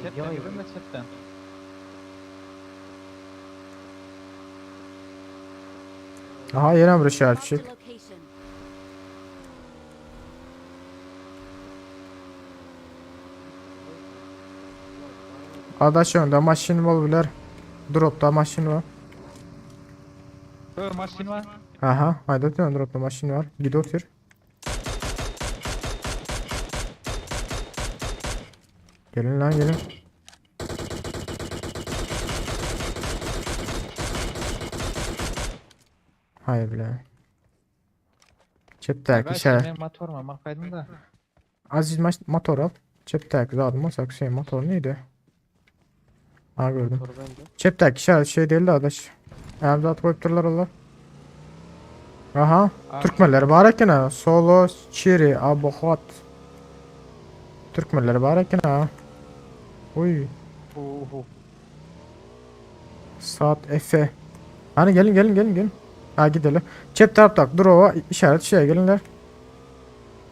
Chatten gidelim de chatten. Aha yine bir işaret Marked şey. a location. Adaş önde maşin bol biler. Drop'ta maşin var. Ö maşin var. Aha, haydi ötüyorum drop'ta maşin var. Gid otur. Gelin lan gelin. Hayır bile. Çepteki Ben şey. şimdi motor mu? Bakaydım da. Aziz maç motor al. Çepteki zaten masak şey motor neydi? Ha gördüm. Motor bende. Çepteki şey, şey değil de adaş. Emzat koyup dururlar onlar. Aha. Türkmenler var eken ha. Solo, Çiri, Abuhat. Türkmenler var eken ha. Uy. Oho. Saat Efe. Hani gelin gelin gelin gelin. Ha gidelim. Çep tarafta dur o işaret şeye gelinler.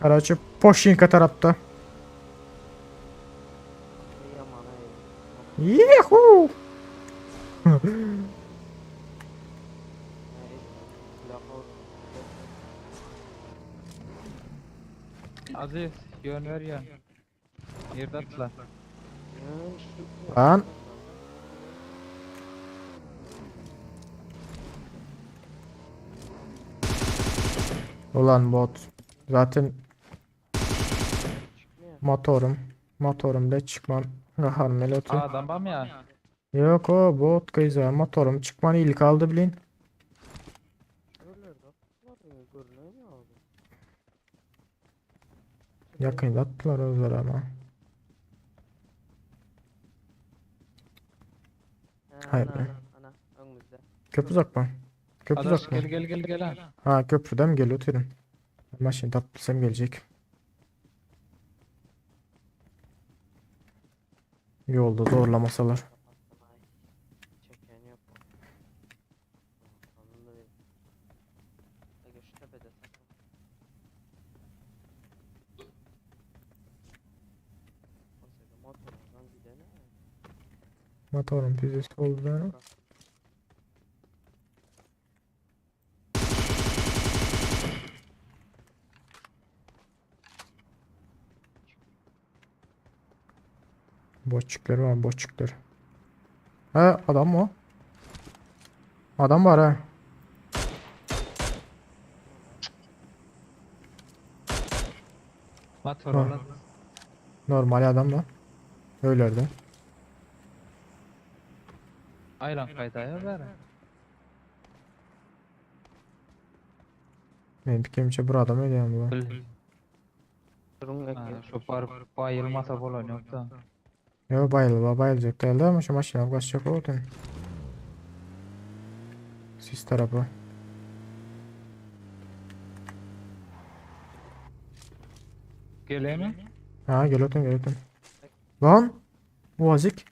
Araçı Poşinka tarafta. Ey aman ey. Yehu! Aziz yön ver yön. Nirde atla? Lan. Ulan bot. Zaten motorum. Motorum da çıkman. Gahar meloti. Aa, adam var mı ya? Yok o bot kıyza. Motorum çıkman ilk aldı bilin. Yakın attılar özler ama. Hayır be. Ana önümüzde. Köprü uzak mı? Köprü Adaş uzak mı? gel gel gel gel ha. Ha köprüden mi geliyor tırın? Maşın tatlısı gelecek. Yolda zorlamasalar. Çeken yok. Anında değil. Ege şu tepede saklan. Oysa motorundan gidene. Motorun füzesi oldu da. Boşçukları var boşçukları. Ha adam mı o? Adam var ha. Motor Ha. olan. Normal adam da. Öylerde. Aylan kaydaya ver. Benim fikrimce bu adam öyle yani bu. Durun Ha, şu bar bayılmasa bolan yok da. Yo bayılır bayılacak değil ama şu maşına kaçacak o Sis tarafı. Geleyim mi? Ha gel otur gel otur. Lan! Uazik.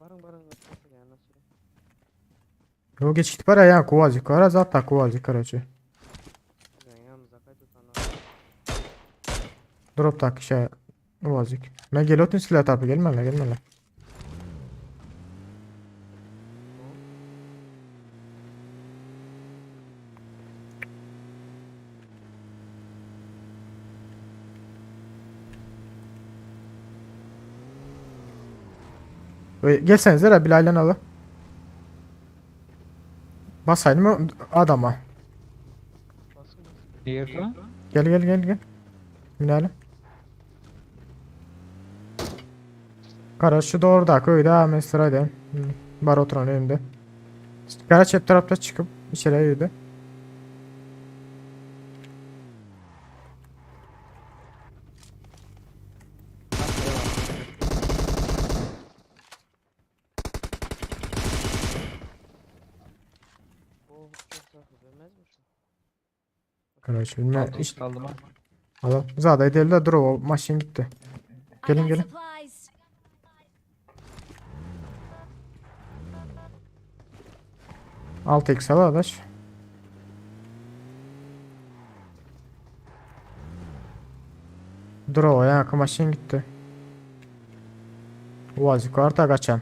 Varın varın nasıl ya nasıl? Yo geçti para ya kuvazik kara zaten kuvazik karaçı. Yanımıza kaydı sana. Drop tak şey uazik. Ben gel otur silah tarafı gelme lan gelme lan. Gelsenize la Bilal'den alın. Basaydım mı adama. Nerede? Gel gel gel gel. Bilal'im. Kara şu doğru köyde hemen sıraydı. Bar oturan önünde. Kara çep tarafta çıkıp içeri yürüdü. Bu çok zahı vermez mi şu? Kara bilmem Aldım işte. aldım ha. Alalım. Zaten delide dur o maşin gitti. I Gelin got gelin. supplies. Alt eksi al adaş. Dur o ya maşin gitti. Uazik var kaçan.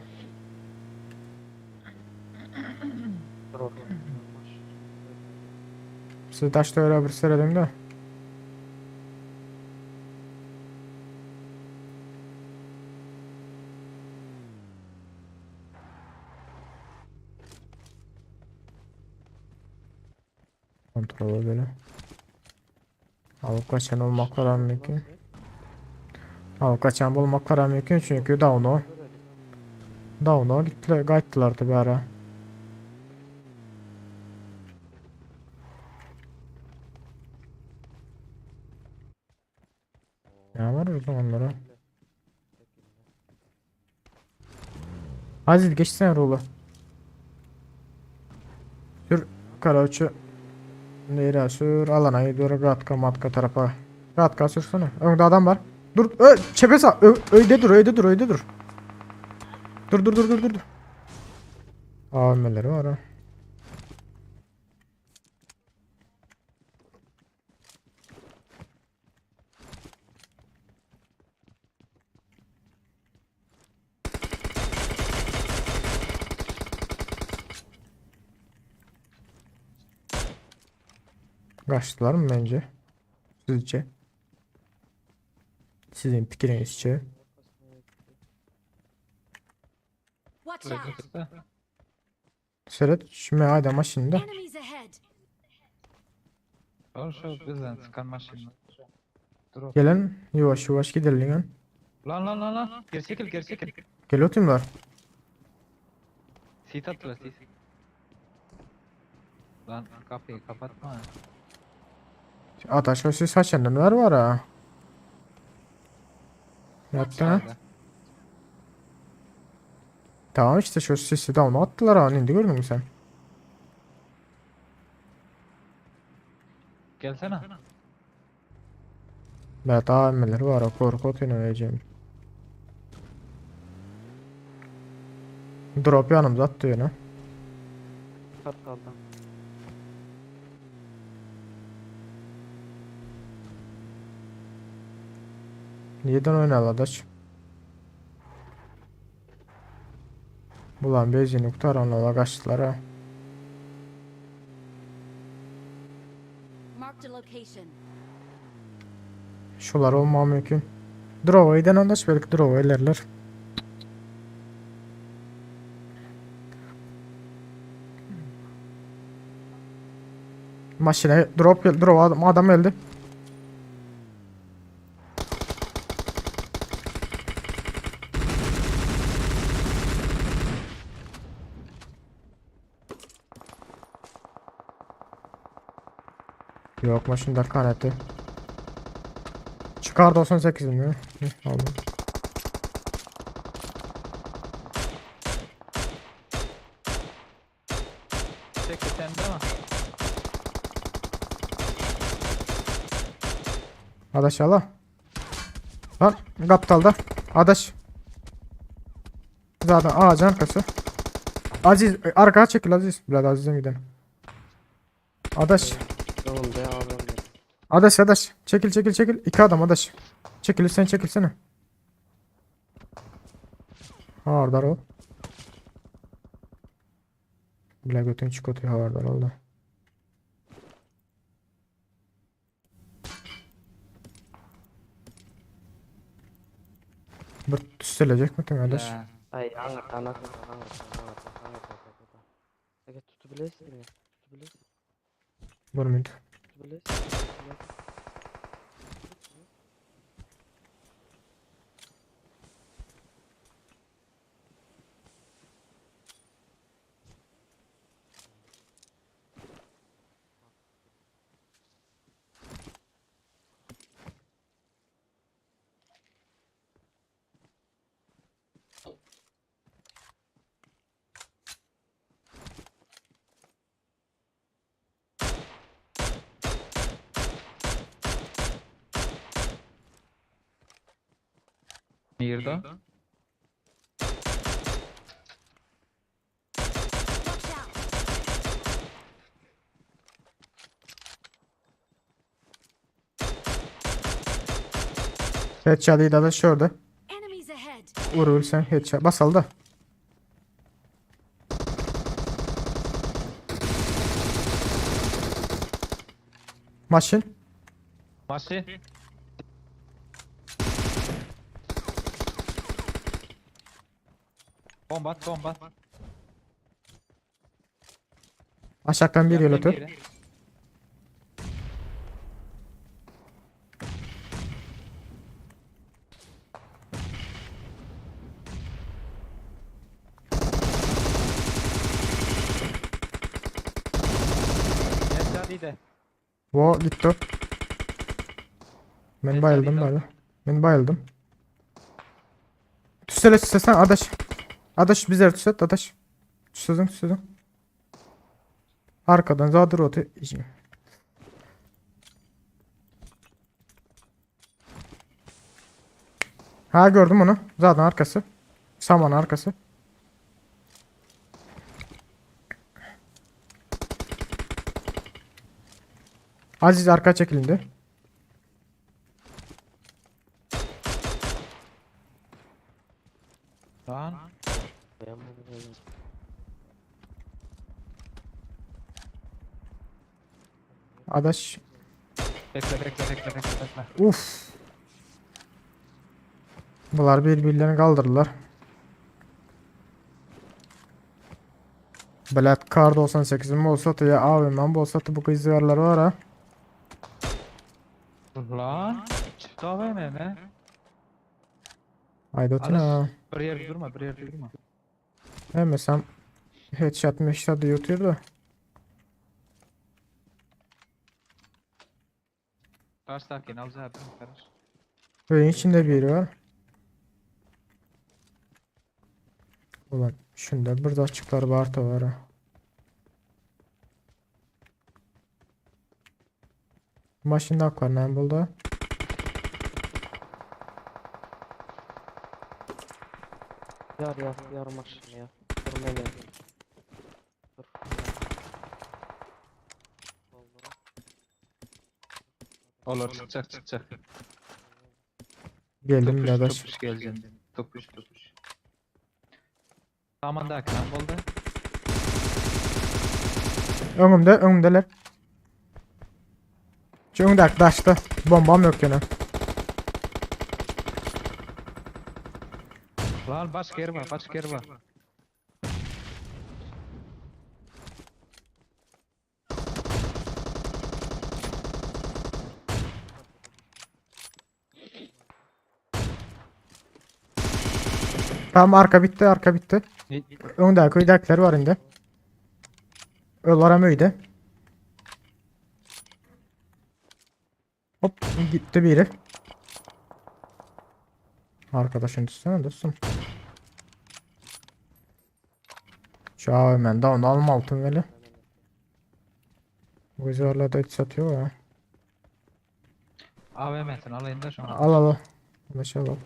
Siz daşta öyle bir seyredin de. Kontrolü böyle. Alıp kaçan olmaklar mümkün. Alıp kaçan bulmaklar mümkün çünkü down'u. Down'u gittiler, gayttılar tabi ara. Ne var orada onlara? Aziz geçsene rolu. Sür karaçı. Nereye sür? Alana gidiyor. Ratka matka tarafa. Ratka sürsene. Önde adam var. Dur. Ö, çepe sağ. Ö, öyle dur, öyle dur, öyle dur. Dur dur dur dur dur. AVM'leri var ha. Gaçdylar mı bence? Sizce? Sizin pikiriňizçe? Watch out! Seret şu me ayda maşynda. Enemies ahead! Ol şu bizden çıkan maşyn. Drop. Gelen yavaş yavaş gidelim. Lan lan lan lan. Geri çekil geri çekil. Gel oturumlar. Sit attılar sit. Lan kapıyı kapatma. Ataş o siz neler var ha? Yaptı ha? Tamam işte şu sisi de onu attılar ha. Indi gördün mü sen? Gelsene. Evet AVM'ler var ha. Korku otuyla vereceğim. Drop yanımıza attı yine. Kartal'dan. Neden oynadı adaş? Ulan benzini kurtaranlara kaçtılar ha. Marked a location. Şular olma mümkün. Drop'a giden adaş belki drop'a ilerler. Maşine drop geldi. Drop adam, adam geldi. Yok maşında kaneti. Çıkar 98 mi? Hı, aldım. Çekil sen de mi? Adaş ala. Lan kaptalda. Adaş. Zaten ağacın arkası. Aziz arkaya çekil Aziz. Biraz Aziz'e gidelim. Adaş. Tamam be abi. Adaş adaş. Çekil çekil çekil. İki adam adaş. Çekil sen çekilsene. Havardar ol. Bile götün çikolatayı havardar oldu. Bir tüsselecek mi adaş? Ya. Ay anlat anlat anlat anlat anlat anlat anlat. Ege tutabilirsin ya. Tutabilirsin. Bir minut. Tutabilirsin. Nirde? Watch out! Headshot iyi adaş orada. Enemies ahead! Vur sen headshot. Bas al da. Maşın. Maşin. Bomba at bomba at. Aşağıdan bir Yakın yol biri. Headshot iyi de. Vo gitti. Ben Headshot bayıldım iyi de. böyle. Ben bayıldım. Tüsele tüsesen adaş. Adaş bizler tüset adaş. Tüsezin tüsezin. Arkadan zadır otu. Ha gördüm onu. Zaten arkası. Saman arkası. Aziz arka çekilindi. Lan. Ben bunu. Adaş. Bekle bekle bekle bekle bekle. Uf. Bular bir-birlerini galdyrdylar. Bilet kar 98 mi bolsa ya AVM bolsa bu gyzgarlar var ha. Lan. Çift AVM mi? Aýda Adaş bir yerde durma bir yerde durma. Hemesem headshot meşat diýip da. Karşı sakin al zaten kardeş. Öýüň içinde biri var. Ulan şunda bir açıklar var da var ha. Maşında aklar ne buldu? Yar yar yar maşını ya. Dur mele. Dur. Olur çıkacak çıkacak. Geldim Topuş birader. topuş geleceksin. Topuş topuş. Tamam da akran boldu. Öňümde, öňümdeler. Şu öňdäki daşda. Bombam yok ýene. Lan başka yer var başka yer var. Tamam arka bitti, arka bitti. Öňdäki öýdäkiler var indi. Ölar hem öýde. Hop gitti biri. Arkadaşın düşsene dostum. Şu AVM'den de onu alma altın veli. Bu güzeller hiç satıyor ha. AVM'sini alayım da şunu. Al al al. Adaş al al.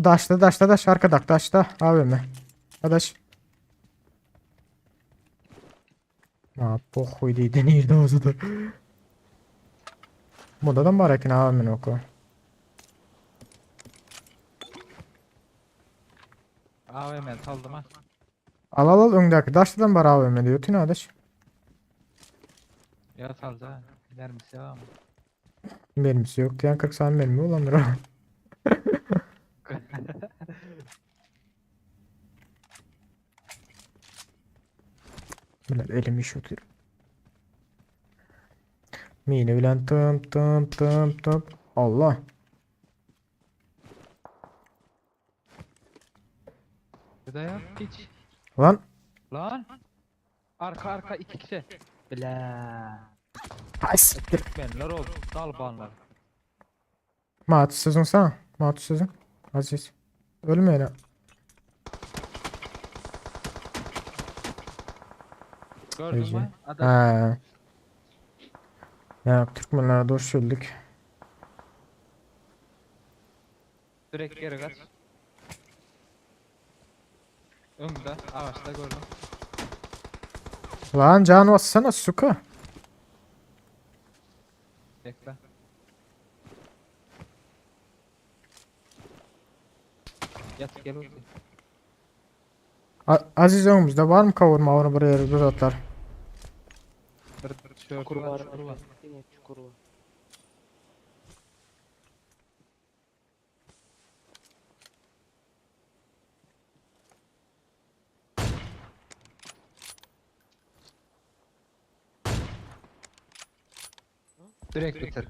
Daşta daşta daş arkada daşta AVM. Adaş. Ha pohuy diýdi nirde olsa da. Bunda da bar eken AVM oku. AVM saldım ha. Al al al öňdäki daşdan bar AVM diýip tün adaş. Ya saldı ha. Mermisi var mı? Mermisi yok diýen 40 saniye mermi olandyr. Bilen elim iş otyr. Mine bilen tım tım tım tım. Allah. Bir de ya hiç. Lan Lan. Arka arka iki kişi. Bile. Hay siktir. Türkmenler oldu. Dalbanlar. Mat sözün sana. Mat sözün. Aziz. Ölme hele. Gördün mü? Adam. Ha. Ya Türkmenlere doğru söylük. Direkt geri kaç. Önde ağaçta gördüm. Lan can bassana suka. Bekle. Yat gel ulti. Aziz önümüzde var mı kavurma onu buraya bir atlar. Bir Çukur var, var. çukur var. Yine çukur var. Direkt bitir.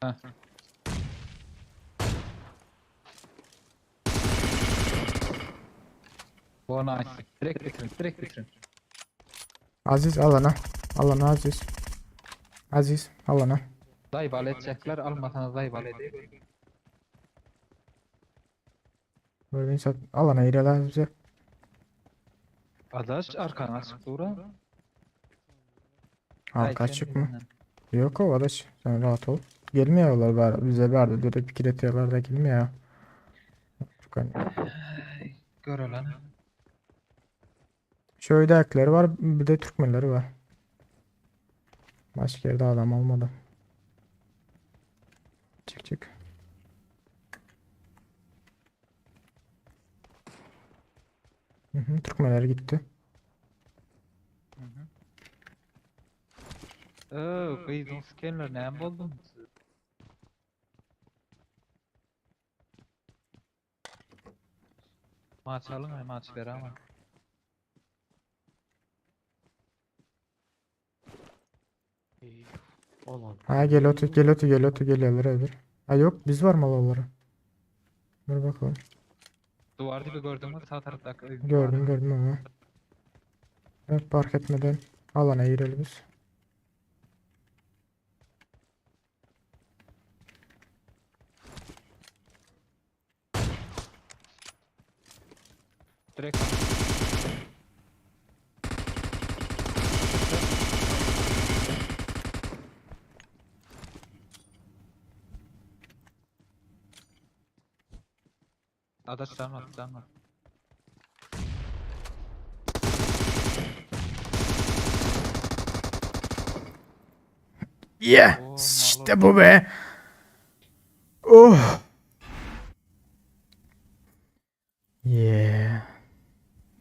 Heh. Bu nice. Direkt bitirin, direkt bitirin. Aziz alana. Alana Aziz. Aziz alana. Dayı edecekler, almasanız dayı edeyim. Böyle insan alana ilerler bize. Adaş arkana açık dura. Arka açık mı? Yok o adaş. Sen rahat ol. Gelmiyorlar bari bize verdi. Direkt fikir ediyorlar da gelmiyor. Hani Gör lan. Şöyle ayakları var bir de Türkmenleri var. Başka yerde adam olmadı. Çık çık. Hı hı, Türkmenler gitti. Öö, gyzyň skinleri näme boldy? Maç alyň, ay maç ber ama. Ha gel otur gel otur gel otur geliyorlar öbür. Ha yok biz var malı onlara. Dur bakalım. Duvar dibi gördün mü sağ taraftaki öýüň Gördüm gördüm ama. Evet fark etmeden alana girelim biz. Direkt. Adaş can var, can var. Yeah! İşte bu be. Oh. Yeah.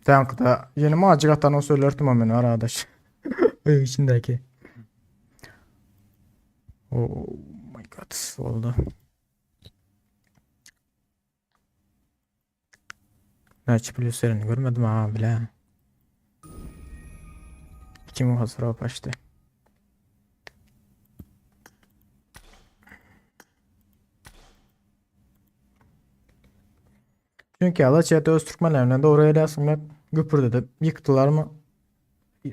Tankda yeni macera atan o söylerdim ama arkadaş. Oyun içindeki. Oh my god oldu. Gerçi pluslarını görmedim ha bile. Kim o hazır o başta. Çünkü Alaçatı öz Türkmenlerinden doğru eləsin hep güpürdedip yıktılar mı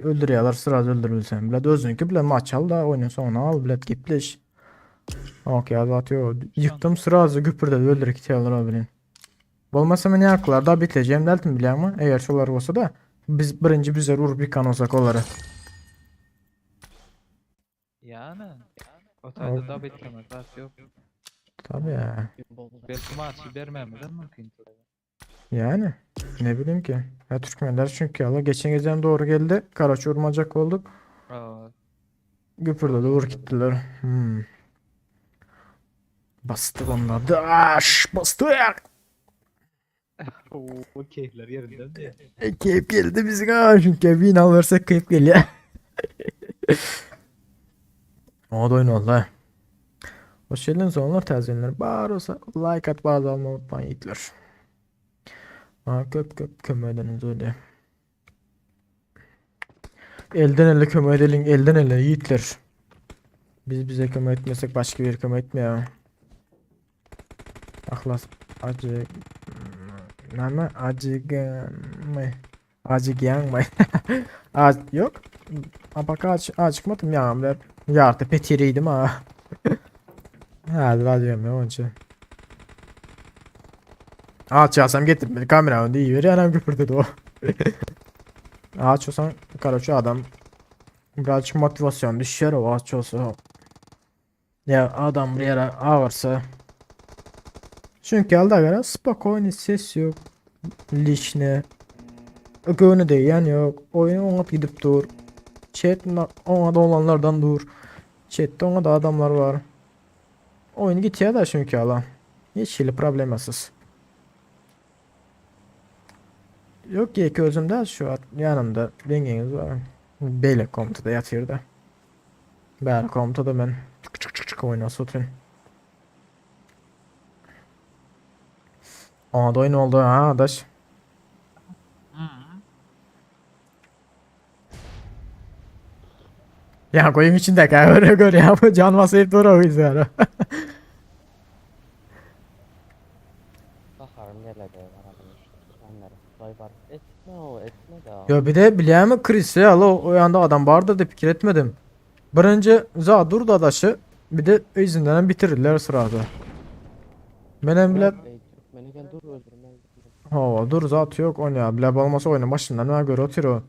öldürüyorlar sırada öldürülsen bile özünkü bile maç al da oyunun sonuna al bile gitliş. Ok ya zaten yıktım sırada güpürdedi öldürük itiyorlar o bilin. Bolmasa men yaklar da biteceğim deltim bile ama eğer şolar olsa da biz birinci bizler vurup yıkan olsak onları. Yani. O taýda da bitmez, zat yok. Tabii ya. Belki maçı bermemiz mümkün. Yani ne bileyim ki. Ya Türkmenler çünkü Allah geçen gecem doğru geldi. Karaç vurmacak olduk. Aa, Güpürdedi vur gittiler. Hmm. Bastık onlar. Daş bastık. o keyifler yerinde mi? E, keyif geldi bizim ha çünkü win alırsak keyif geliyor. O da oyun oldu ha. Hoş geldiniz onlar təzə Bar olsa like at bazı almayı unutmayın yiğitler. Ha, köp köp kömək ediniz öyle. Elden ele kömək edelim elden ele yiğitler. Biz bize kömək etmesek başka bir kömək etmiyor. Ahlas acı Name acıgın mı? Acıgyan mı? Az yok. Ama aç acıkmadım ya ben. Yartı petiriydim ha. Ha hadi ya onun için. Ağaç yasam getirmedi kamera önünde iyi veriyor anam köpürdü o. Ağaç olsan karaçı adam birazcık motivasyon düşüyor o ağaç olsa. Ya adam bir yere ağırsa. Çünkü alda göre spokojny ses yok. Lişne. Göğünü değen yok. Oyun ona gidip dur. Chat ona da olanlardan dur. Chat'te ona da adamlar var. Oyun gitiyor da çünkü ala. Hiç hili problemasız. Yok ki özümde şu an yanımda dengeniz var. Beyle komutada yatıyor da. Bäri komutada ben çık çık çık çık oyuna sotun. Ona da oyun oldu ha adaş. Ya koyun içinde öyle gör ya bu can basayıp dur o yüzden. Baharım nerede var Türkmenlere. Var. Etme o etme de. Ya bir de bilýärmi mi Chris ya o yanda adam bardy diýip pikir etmedim. Birinci za durdu adaşı bir de yüzünden bitirdiler sırada. Menem bile Türkmeni dur öldürme. Hava dur zat yok oynaya bile olmasa oyunun başından ne göre oturuyor.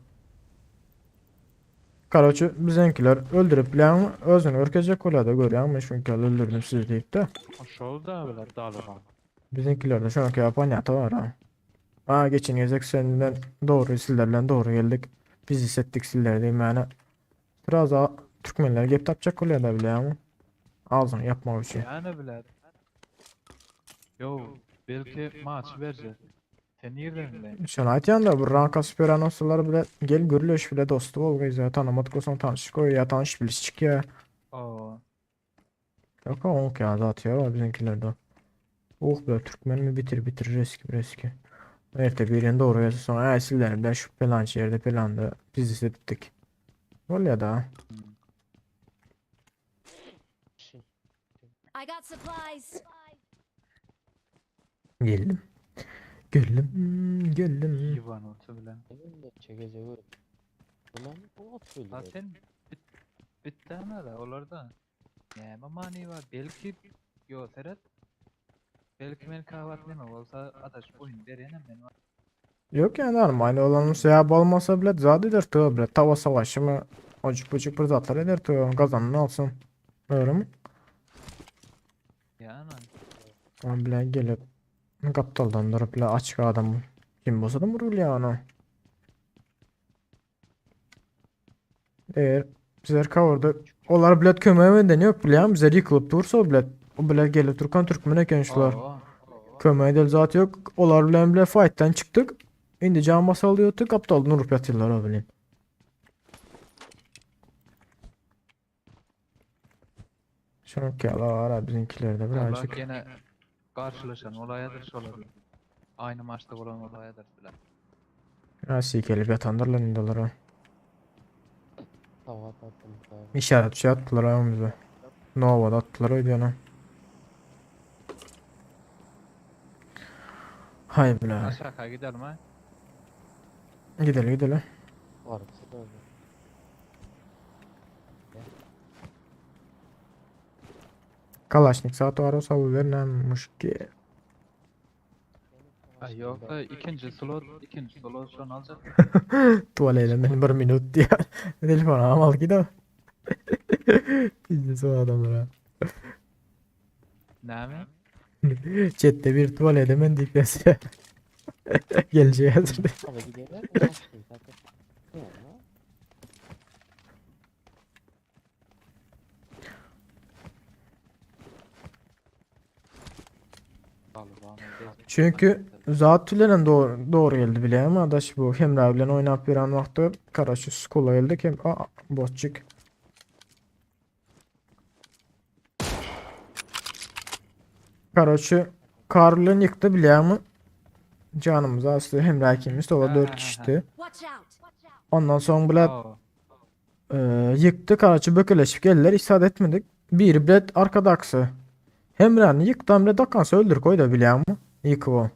Karaçı bizimkiler öldürüp bilen özünü ürkecek da görüyor ama çünkü öldürdüm sizi deyip de. Şol da biler dağılır. Bizimkiler de şu anki yapan yatı var ha. Ha geçen gezek senden doğru sillerle doğru geldik. Biz hissettik silleri değil yani. Biraz daha Türkmenler gelip tapacak oluyor da bile ama. Ağzını yapmak için. Yani biler. Yo, belki maç verecek. Sen nirden bilen? Şony aýtýan-da, bir rank asyp ýören bolsalar bile gel gürleş bile dosty bol gyza, tanamadyk bolsaň tanyşyp goý ýa tanyş biliş çykýa. Oo. Ýok oňk ýa zat ýok biziňkilerde. Uh be türkmenmi bitir bitir reski reski. Erte birini dogry gelse soň äý sizler bilen şu pelançy ýerde pelanda biznes edipdik. Bolýa da. I got supplies. Geldim. Geldim. Geldim. Iwan olsa bilen. Çekecek Ulan bu at Ha sen bit bitdämi da olarda? Näme many bar? Belki yo seret. Belki men kahwat neme bolsa adaş oýun berenem men. Yok yani normal olanın sebäbi bolmasa bile zat eder tüwe bile tawa savaşy mı ojuk bujuk bir zatlar eder tüwe gazanyn alsyn. Dogrymy? Ýa Ol bile gelip gapdaldan durup bile açyk adam kim bolsa da vurulýar ona. Eger bizler coverda olar bilet kömege menden yok bilýän bizler ýykylyp dursa o bilet o bilet gelip durkan türkmen eken şular. Kömege del zat yok. Olar bilen bile fight'tan çykdyk. Indi can basaly ýotdy gapdaldan urup ýatyrlar o bilen. Şoňky ýaly ara biziňkilerde Allah birazjyk. ýene garşylaşan bolaýadyr şolar. Aýny maçda bolan bolaýadyr bilen. Nasıl gelip ýatandyrlar indi olara. Tavat attım. İşaret şey attılar önümüze. Nova'da attılar öyle Hay bile. Aşağı gidelim ha. Gidelim gidelim. Var da öyle. Kalaşnik saat var olsa bu vermemiş ki. Ay yok da ikinci slot, ikinci slot şu an alacak. Tuvaleyle beni bir minut diye. Telefon al gidelim. Bizde son adamlara. Ne mi? Chat'te bir tuvalete ben deyip yazıyor. Geleceği hazır. Abi gidelim. Zaten. Ne ama? Çünkü zat bilen doğru, doğru geldi bile ama adaş bu Hemra bilen oynap bir an vakti Karaşı skola geldik hem aa botçuk. Karaşı kar bilen yıktı bile ama canımız aslı Hemra ikimiz de ola 4 kişiydi. Watch out. Ondan sonra bile e, yıktı Karaçı bökeleşip geldiler isat etmedik. Bir bilet arkada aksı. Hemra'nı yıktı Emre dakansa öldür koy da bile ama yıkı o.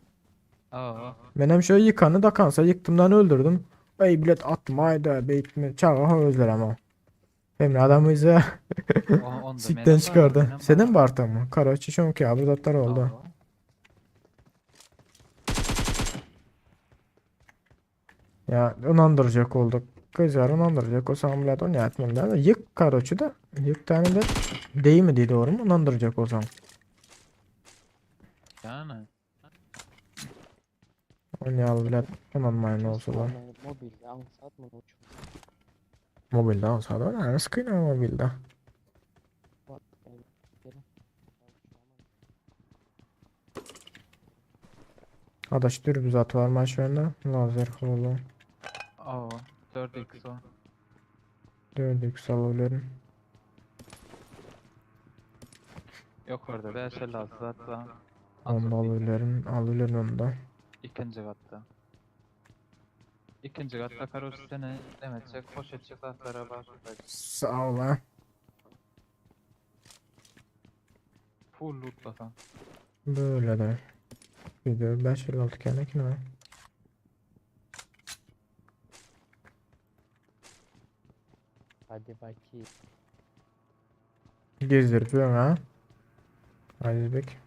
Aa. Ben hem şöyle yıkanı dakansa yıktımdan öldürdüm. Ey bilet atmaydı beytme çağa özler ama. Emre adamı bize onda sikten benim var, çıkardı. benim var. Senin mi arttı mı? Karaçı çünkü abi zatlar oldu. Ya inandıracak olduk. Kızlar inandıracak o zaman bilet onu yatmam da yık karaçı da yık tane de değil mi diye doğru mu inandıracak o zaman. Yani. Oynayalım bilet inanmayın olsa da. Mobilde ansat mı uçum? Mobilde olsa da ne sıkın ama mobilde. Adaş dürbüz atı var maç önünde. Lazer kurulu. Aa, 4x o. 4x alabilirim. Yok orada 5 56 zaten. Onu da alabilirim. Alabilirim onu da. İkinci katta. İkinci katta karoş seni demetecek, hoş edecek zatlara var. Sağ ol ha. Full lootlasan. Böyle de. Video 556 kene ki ne? Hadi bakayım. Gezdirip ha. Aziz Bek.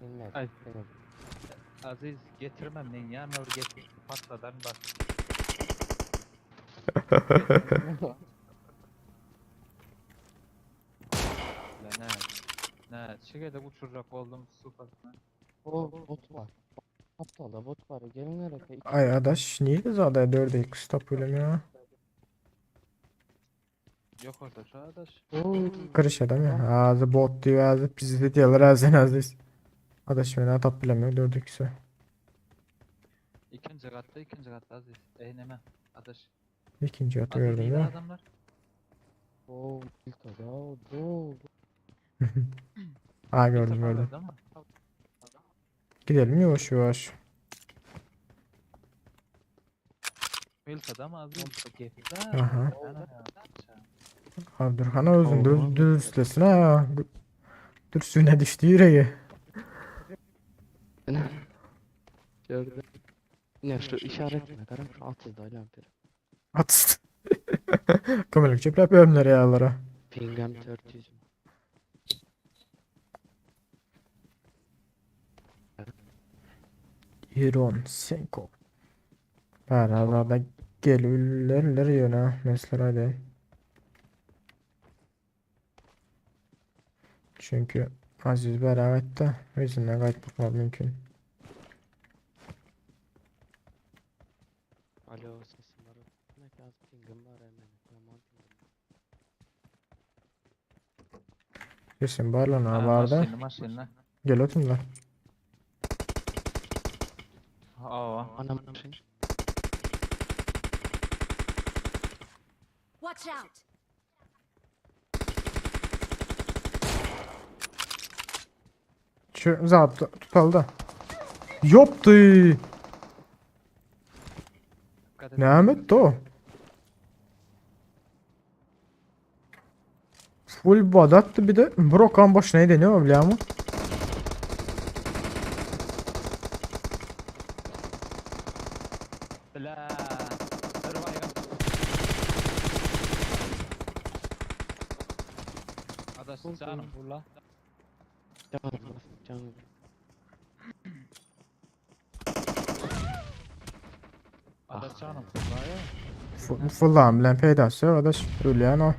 Bilmem. Ay. bilmem. Aziz getirmem ben yarın or getir patladan bak. Lan ne? Ne? Şurada uçuracak oldum supasına. O bot var. Aptal da bot var. Gelin nereye? Ay adaş niye de zaten 4x tapıyorum ya? Yok orada şu adaş. Kırış adam ya. Ağzı bot diyor ağzı bizi diyorlar ağzı ağzı. Adaş beni tap bilemiyor 4x'e. Ikinji gatda, ikinji gatda Aziz. Ey neme? Adaş. Ikinji gaty Aziz gördüm iyile ya. adamlar. Oo, da do. Ha Bir gördüm sefer gördüm. verdi ama. Gidelim yavaş yavaş. Milka da mı Aziz? Aha. Aha. Abdurhan özün dür dürüstlesin ha. Dürsüne düştü yüreği. Gördüm. Ne şu işaretine karam şu 600 da bir. At. Kömelek çöplep ömleri yağlara. Pingem 400. Iron Senko. Beraber gelirler yöne. Mesela hadi. Çünkü Aziz beraber yüzünden kaçmak mümkün. Alo sesim var. Ne az pingim var hemen. Yaman pingim. Kesin barlan Ha, ha barda. maşinli maşinli. Gel oturlar. Aa. Anam şey. Watch out! Şu zat tutaldı. Yoptu. Dikkat et. Ne o? Full badattı bir de Brokan başına deniyor biliyor musun? Bla. Dur baygın. Adaş canım vurla. Canım canım. Adaş canım vurla ya. Full bilen peydası yok adaş. Ölüyen o.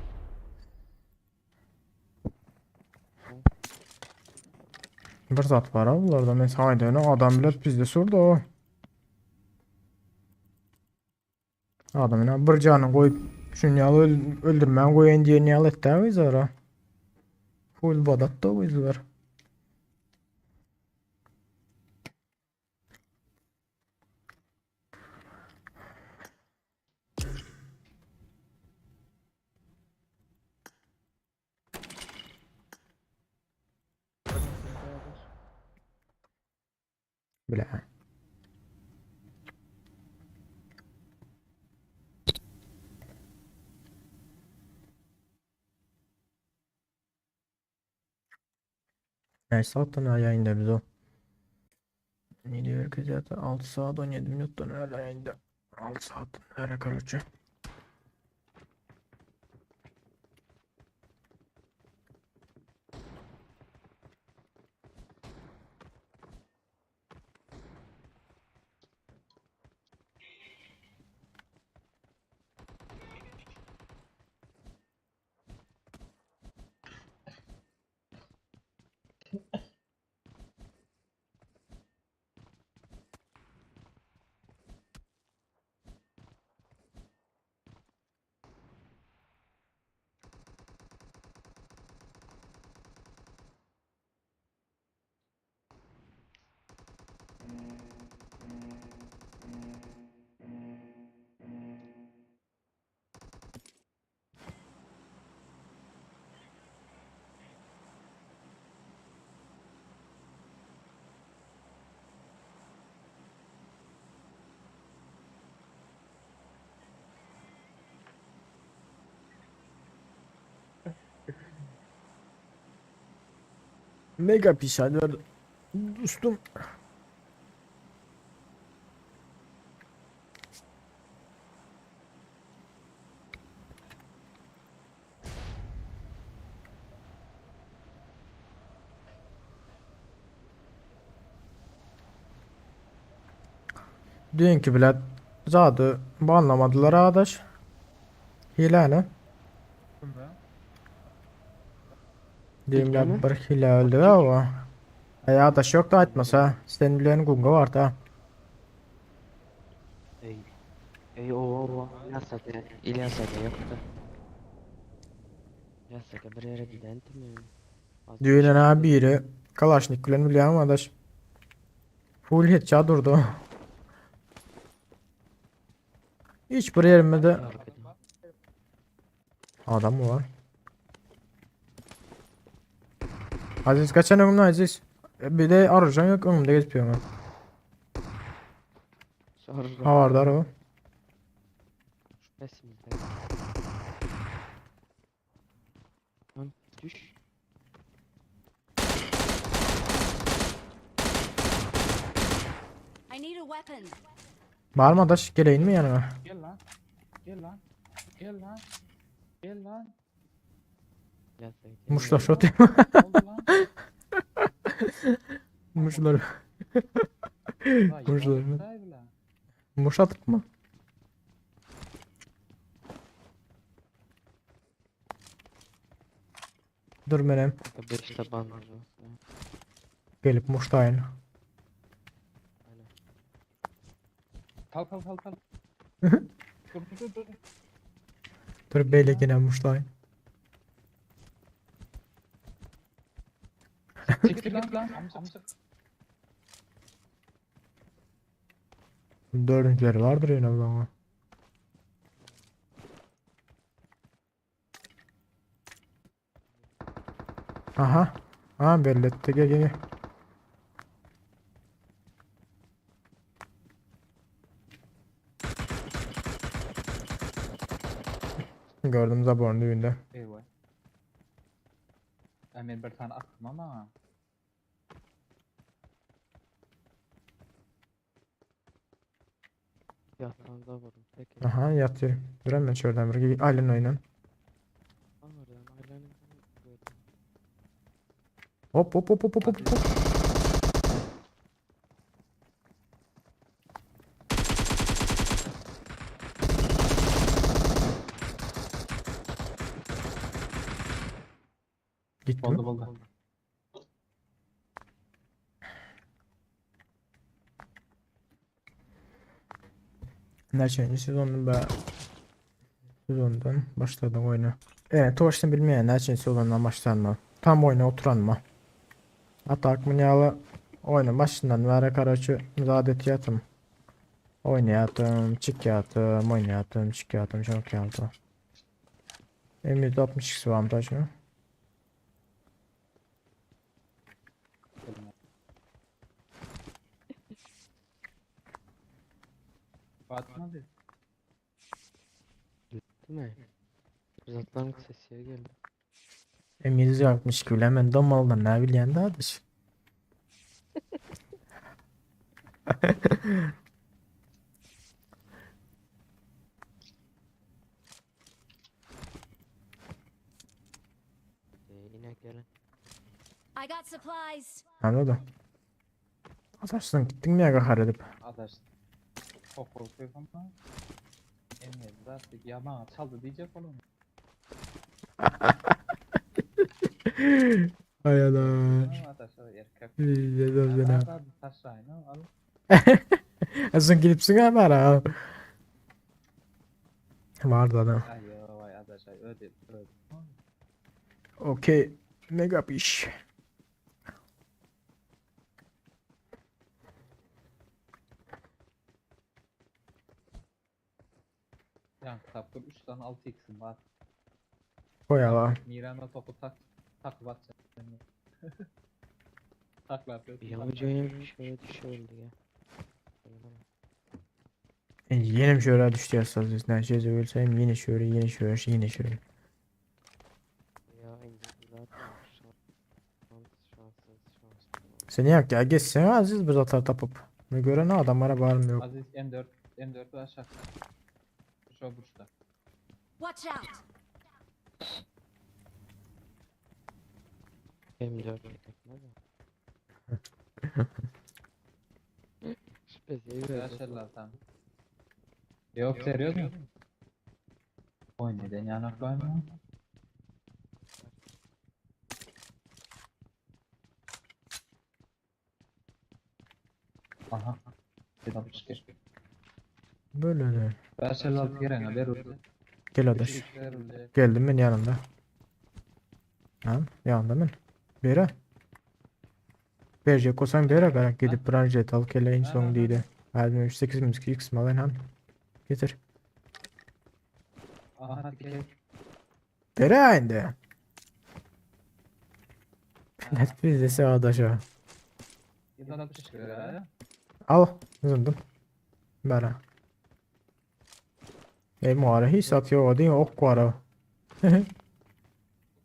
Bir zat var ha bunlarda. Mesela haydi öyle adam bile bizde sordu o. Adam yine bir canı koyup şunu yalı öldürmem koyun diye niye etti ha bizlere. Full badat da bizler. Bile. Neyse saattan hala yayında biz o. Ne diyor ki zaten 6 saat 17 minuttan hala yayında. 6 saat nereye karoçu? Mega pişer dostum. Dünkü bile zadı banlamadılar arkadaş. Hile ne? Diýimler bir hile öldü o. Ay adaş yok da atmasa. Sen bilen gunga var da. Ey. Ey o o İlyas Aga. İlyas Aga yoktu. İlyas Aga bir yere giden mi? Düğünen ha biri Kalaşnik bilen bilýän adaş. Full headshot durdu. Hiç bir yerimde adam mı var? Aziz kaçan öňümde Aziz. E, Bir de arıcan yok öňümde gezip ýörün. Sarı. Havardar o. Şüphesimizde. Lan düş. I need a weapon. Var mı adaş geleyin mi yanına? Gel lan. Gel lan. Gel lan. Gel lan. Gelsek. Muşla şot. Ne oldu lan? Muşlar. Vay, Muşlar. yalan sahibi lan. Muş atıp mı? Dur menem 5 tabanca. gelip muştayın. Aynen. Kal kal kal kal. Dur dur dur. dur. Dur beyle gene muştayın. Çekil lan lan. Amcık. Dördüncüleri vardır yine o zaman. Aha. Ha belli etti. Gel gel gel. Gördüm zaborun düğünde. Eyvah. Ya men bir tane attım ama. Yatağında varım. Tek Aha yatıyor. Dur hemen şuradan bir ailen oynan. Oradan ailenin gördüm. Hop hop hop hop hop hop. hop. Gitti mi? Boldu boldu. Neçenci sezonun be sezondan başladık oyuna. Evet, toşunu bilmeyen neçenci sezondan başlanma. Tam oyuna oturanma. Hatta akmınyalı oyunun başından beri karaçı zadet yatım. Oynayatım, çık yatım, oynayatım, çık yatım, çok yatım. M162 var mı taşını? Fatma dedi. Değil mi? Uzaktan sesiye geldi. M762 bilen ben domaldan ne bilen daha dış. Ee, yine gelen. I got supplies. Anladım. Atarsın gittin mi ya kahar edip? Adaş. Çok korkuyorum ama. Emniyet artık ya bana çaldı diyecek oğlum. Hay Allah. Adaş erkek. İyi, de Al al taşlayın al. Sen gidipsin haber ha. Vardı adam. Ay vay adaş ay öde öde. Okey. Mega piş. Yan kitapta 3 tane 6 x'im var. Koy ala. Miranda topu tak tak bat. Takla yapıyor. Yavuz oyun şöyle düşürdü ya. E, Yine şöyle düştü yasal yüzünden. Şey söyleseyim yine şöyle yine şöyle yine şöyle. Ya ince zaten şans şanssız şanssız. Seni yak ya geçsene Aziz bir atar tapıp. Ne göre ne adamlara bağırmıyor. Aziz M4 M4 aşağı. Şu burçta. Watch out. M4 tekme de. Şüphesiz Aşağılar tam. Yok seriyor mu? Oy neden yanaklar mı? Aha. Bir dakika. Böyle öyle. 556 giren haber oldu. Gel adaş. Geldim ben yanında. Lan yanında men. Bere. Verecek olsan bere garak gidip branjet al kele en son değil. Hadi 8 x malan han. Getir. Aha dike. Bere indi. Net bizdesi adaşa. 762 lira. Al. Zındım. Bere. Ey muara hiç satıyor değil mi? Ok var o.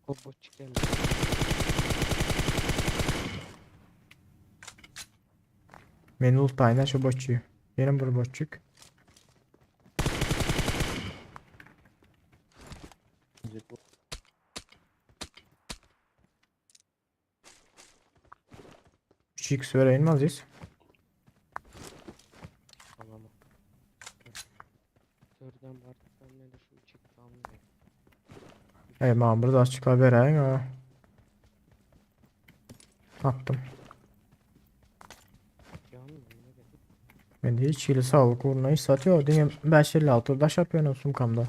Robotçuk geldi. Men ultayna şu botçu. Benim bir botçuk. Üç X vereyim mi Aziz? Alamam. Törden barttan ne de şu çıktı anlıyorum. Ey man bir açıkla vereyim ha. Attım. Canım ne demek? Ben de hiç hile sağlık uğruna hiç satıyor. Diňe 556 daş yapıyorum sumkamda.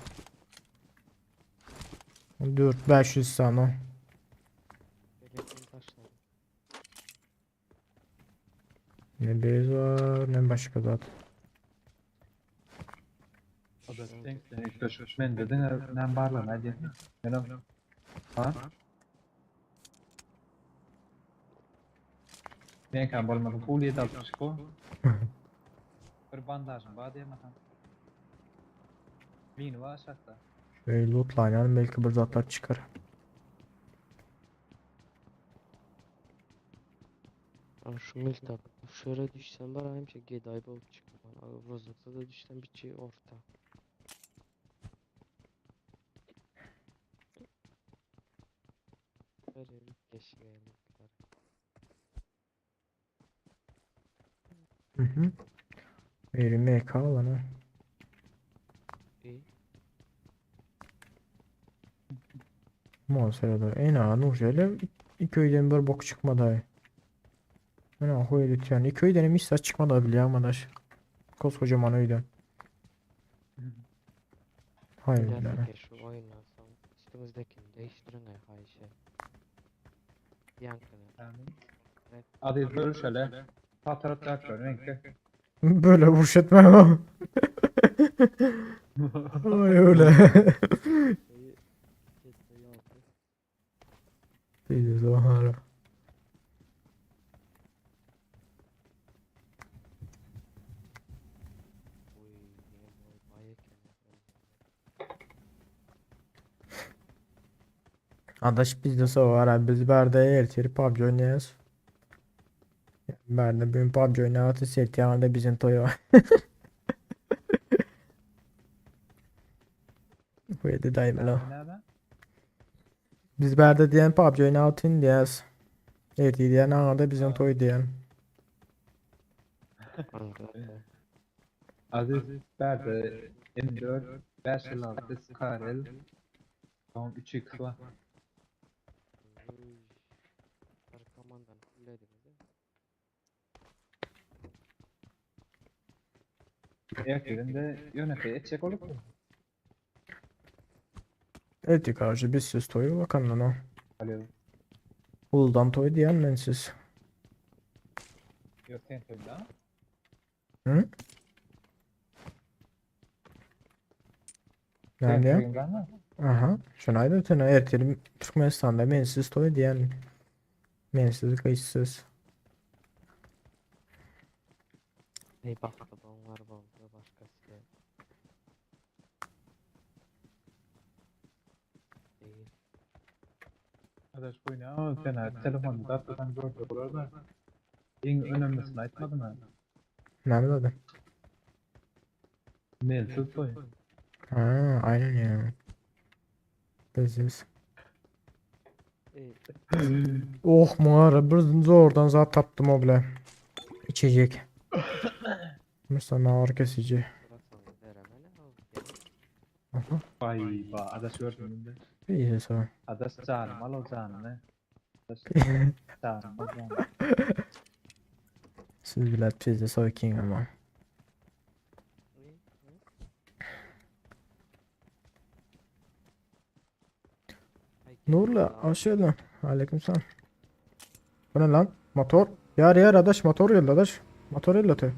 4 500 sana. Belediyenin taşları. Ne bez var ne başka zat. O da Men dedin ben barlan hadi. Men Ha? Men kan bolmadı. Pul 762. Bir bandajım var diye matam. Min var aşağıda. Şöyle lootlayalım belki bir zatlar çıkar. Lan şu milta şöyle düşsen var hem şey geday bolup çıkma. Rozokta da düşsen bir şey orta. Böyle bir keşke Hı hı. Biri MK lan ha. İyi. Muhasebede en ağır şöyle iki öýden bir bok çıkmadı. Men ahoy öýden iki öýden hem hiç saç çıkmadı biliyor musun? Koskocaman öýden. Hayır Gel billahi. ki şu oyundan sonra üstümüzdekini değiştirin ya Ayşe. Yankını. Hadi böyle şöyle. Fotoğraf çarpıyor renkli. Böyle vuruş etmem ama. Ay öyle. Şeyi ketmeyi aldı. Değil zamanı. Uy, yine boy bay eken. Adaş bizde so var abi. Biz berde erteri PUBG oynayız. Berde bugün PUBG oynayatı sertiyanda bizim toyu var. Bu yedi daima la. Nerede? Biz berde diyen PUBG oynayatın diyez. Erti diyen anada bizim toy diyen. Anladım. Aziz Berde M4 556 Skarel Tamam 3x var. Uy. Arkamandan fullediniz he. Erkeğin de yönete edecek olup mu? Erti karşı biz siz toyu bakan lan o. Alo. Uldan toy diyen mensiz. Yok sen söyle ha. Hı? Sen Nerede ya? söyleyeyim ben mi? Aha. Şunayda ötene erteli Türkmenistan'da mensiz toy diyen. Mensiz kayıtsız. Ey bak babam var babam başkası da. Değil. Arkadaş bu ne ama sen ha telefonu da zaten gördü burada. En önemlisini aytmadın ha. Nerede adı? Mensiz toy. Ha, aynen ya. Biziz. Ey, Oh mağara bir zordan zat taptım o bile. İçecek. Mesela ağrı kesici. burası veremene al. Gel. Aha. Vay ba adaş gördüm de. İyi sağ. Adaş canım al o canını. Adaş canım al canını. Siz bile pizde soykin ama. İyi, hı? Ay, Nurla gel. aşağıda. Aleykümselam. Bu ne lan? Motor. Yar yar adaş motor geldi adaş. Motor geldi.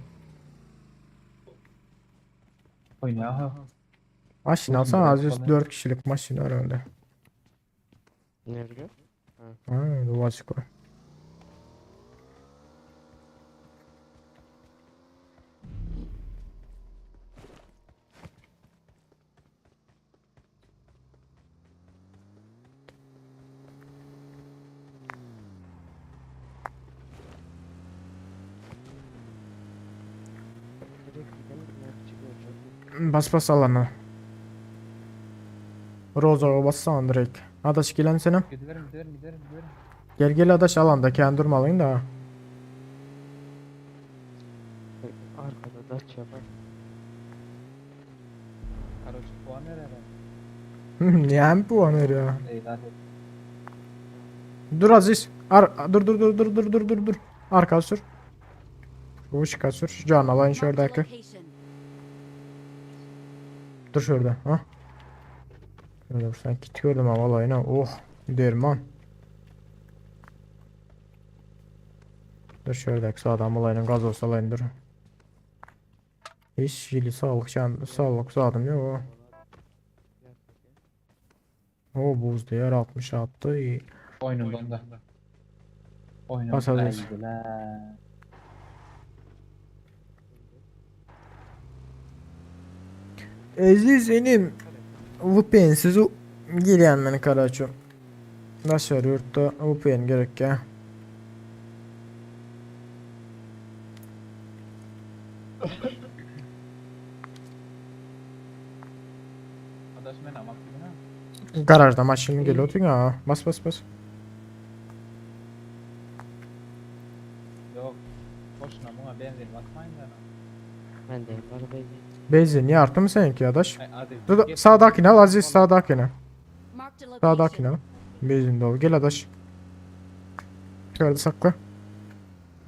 Oyna ha. Maşyn alsan Aziz 4 kişilik maşyn var önde. Nerede? Ha, duvaçka. Direkt gidelim. Nerede çıkıyor çok. Bas bas alana. Rozo'ya bassana direkt. Adaş gelen senin. Giderim giderim giderim giderim. Gel gel adaş alanda kendi durmalıyım da. Arkada Dacia var. Karoç puan nerede? Niye bu an ya? Eyvah. Dur Aziz. Ar dur dur dur dur dur dur dur dur. Arka sür. Bu çıka sür. Şu can alayın şuradaki. Dur şurada. Ha. Şurada sen kit gördüm ama vallahi ne. Oh. Derman. Dur şuradaki sağdan olayın gazoz alayın dur. Hiç jili sağlık can sağlık zadım yok. O buz değer 60 attı. İyi. Oyunun dondu. Oyunun Bas Aziz. Eziz inim VPN'siz gelýän men karaço. Daşary ýurtda VPN gerek ya. Adaş men amak ha. Garajda maşyn geliyor ha. Bas bas bas. Yok. Boşuna buna benzin basmayın da. Ben de var benzin. Benzin yartı mı seninki adaş? Ay, hadi. Dur dur, sağdakini al Aziz sağdakini. Marked a location. Sağdakini al. Benzin dolu. Gel adaş. Şöyle sakla.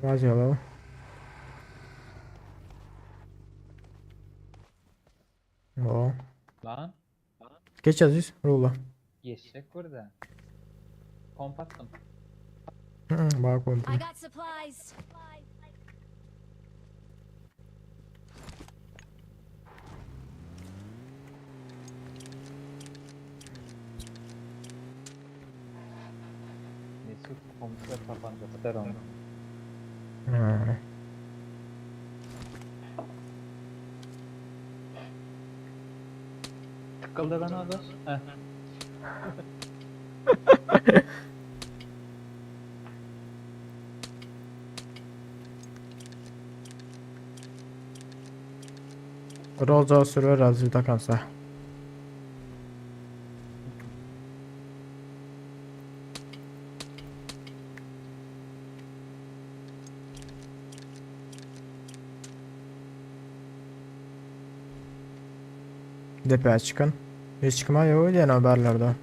Gazi alalım. Oo. Lan. Geç Aziz. Rulla. Geçecek burada. Pomp attım. Hı, bak oldu. I got supplies. Mesut komşuya tabanca tutar onu. Hı. Tıkıldı lan adaş. Heh. Roza sürür Aziz takansa. Depeye çıkın. Hiç çıkma yok yani haberlerde.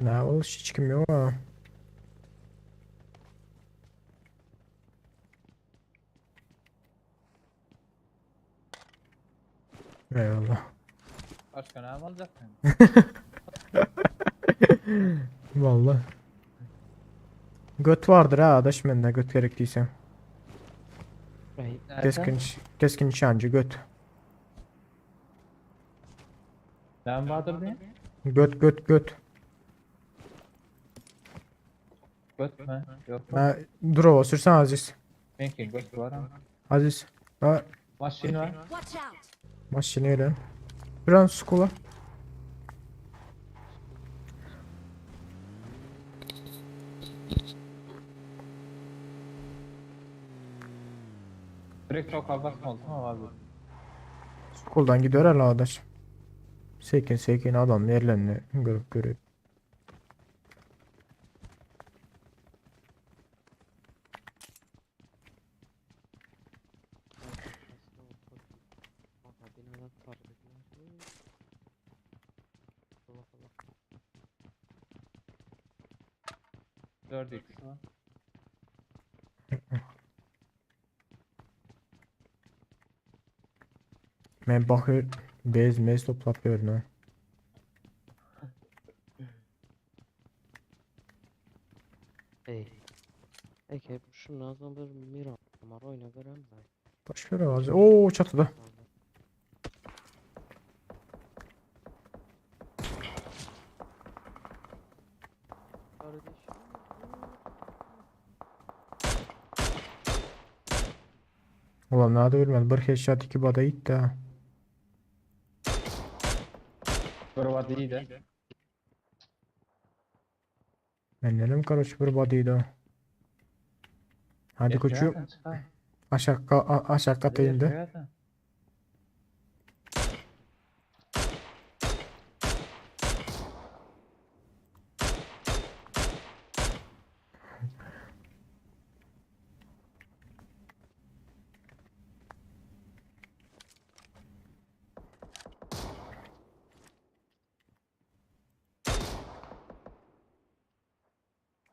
Ne ol hiç kim yok ha. Eyvallah. Başka ne alacaksın? Vallahi. Göt vardır ha adaş bende göt gerektiyse. Keskin, keskin nişancı göt. Ben vardır diye. Göt göt göt. Göt mü? Yok. Ha, dur o sürsen Aziz. Benimki göt var ama. Aziz. Ha, Maşin var. Watch out. maşini öyle. Biraz skula. Direkt çok basma oldu ama abi. Skuldan gidiyor hele adaş. Sekin sekin adam yerlerini görüp görüp. Aha binadan tarladılar. Allah Allah. 4x var. Men bakıyor bez mez toplap görünüyor. Ey. Eke şundan soň bir Miramar oýna göremmi? Boş ver ağacı. Oo çatıda. Kardeşim. Ulan nerede ölmedi. Bir headshot iki bada gitti ha. Bir body iyiydi. Ben dedim karoç bir body'ydi o. Hadi koçum. Aşağı, a- aşağı kata indi.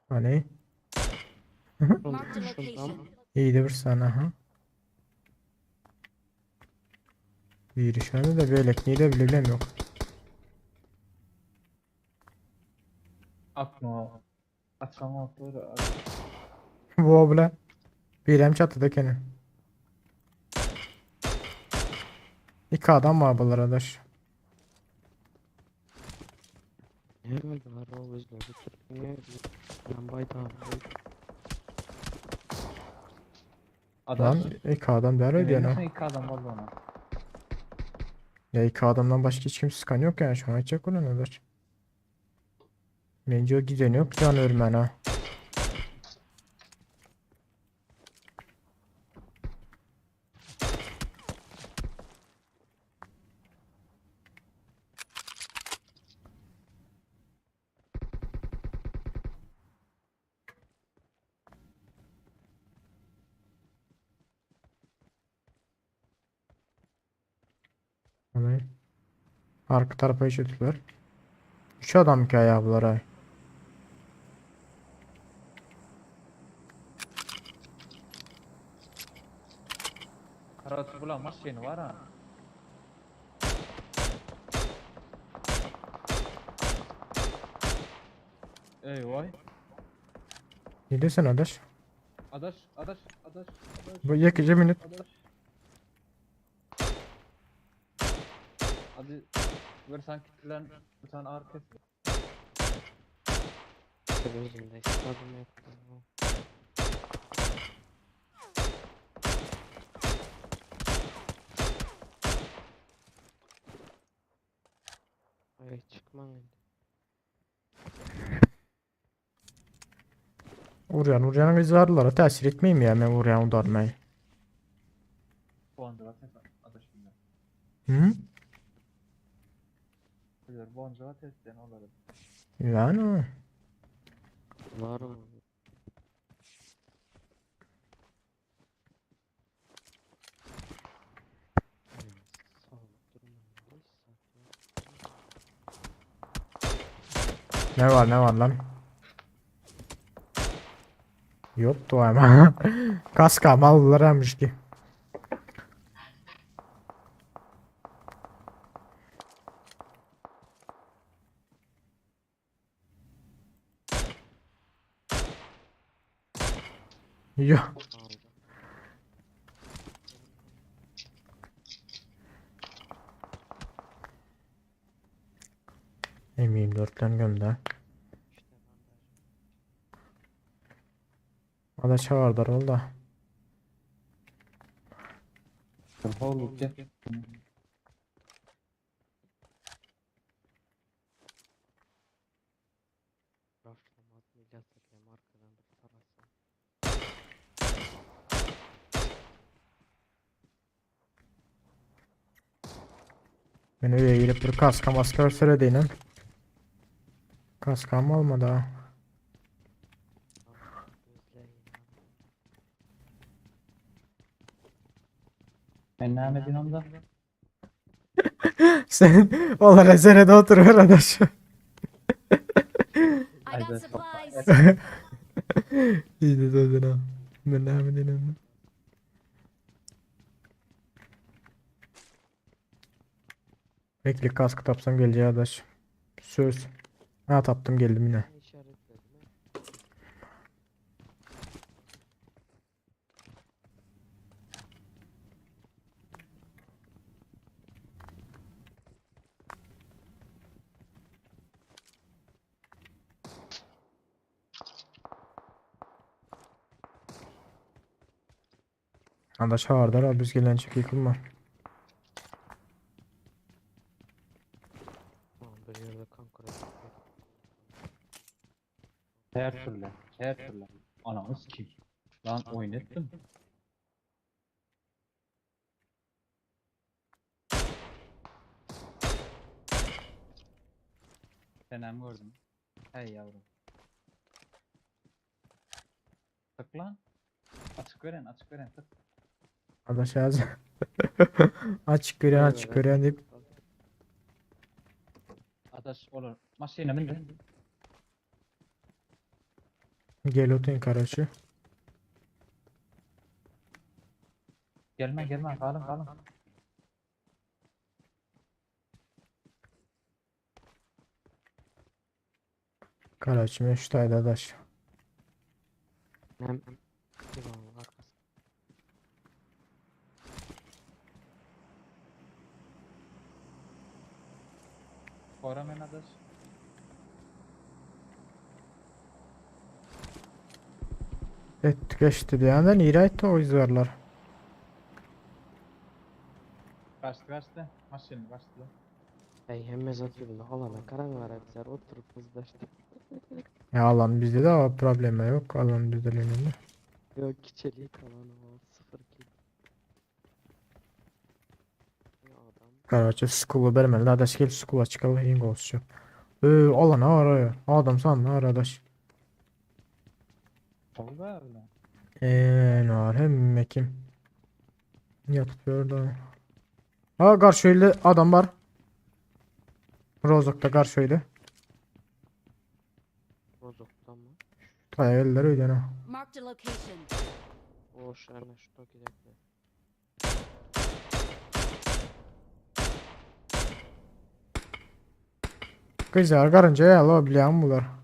Hani? Marked a location. İyiydi bir saniye ha. Bir şöyle de böyle niye de bilem yok. Atma. Atma atma. Bu abla. Bir hem çatıda kendi. İki adam var bunlar arkadaş. Ne öldüler o bizler bitirmeye Ben baytağım. Lan iki adam der öyle yani. İki adam oldu ona. Ya iki adamdan başka hiç kimse sıkan yok yani şu an açacak olan arkadaş. Bence o giden yok can örmen ha. Hani arka tarafa geçirdiler. Üç adam ki ayağı bunlar ay. Karat bulan maşini var ha. Ey vay. Ne diyorsun adaş? Adaş, adaş, adaş, adaş. Bu yakıcı minut. Adaş. Hadi ver sen kitlen bir tane arka. Gözümde istedim yok. Ay çıkma indi. Uryan Uryan'ın zarlara təsir etmeyeyim ya ben Uryan'ı udarmayı. Boncuğa test adaş bunlar. Hı? Bilir boncuğa test yani onları. Yani o. Var o. Ne var ne var lan? Yoktu ama. Kaska mallılar ki. Yok. M24'ten gömdü. Ada çavardar oldu. Hol gel. Raflamaz millet arkadan bir tarasa. Ben öyle girip bir kaska maska versene deyinen. Kaskam olmadı ha. Ben ne edeyim onda? Sen onlara senede otur arkadaş. I got supplies. İyi de dedin ha. Ben ne edeyim Bekle kask tapsam geleceği arkadaş. Söz. Ha taptım geldim yine. İşaretledim. Anda çağırdılar biz gelen çekik mi? Tamam bir yerde kanka. Her türlü, her türlü. Ananı sikeyim. Lan oyun ettim. Senem gördüm. Hey yavrum. Tık lan. Açık veren, açık veren tık. Adaş yaz. Açık gören açık gören deyip Adaş olur. Maşina bindi. gel oturun karaçı. Gelme gelme kalın kalın. Karaçı meştaydı adaş. Hem Eyvallah arkası. Koramen adaş. Et geçti diýenden ýere aýtdy o izlerler. Kaçtı kaçtı. Maşina kaçtı. Hey hemme zat ýüzünde alana karan var hepsi oturup kızdaştı. Ya alan bizde de o problemi yok. Alan bizde önemli. Yok kiçelik alanı var 0 kill. Ya adam Karaçı skulu bermeli. Adaş gel skula çıkalım. İng olsun. Ee, alan araya. Adam san aradaş. Oldu öyle. Eee ne var hem kim? Yatıp orada. Ha karşıyla adam var. Rozok'ta karşıyla. Rozok'ta mı? Taya eller öyle ha. Marked a location. O şu ana şu Toki'deki. Kızlar karınca ya la bilen bular.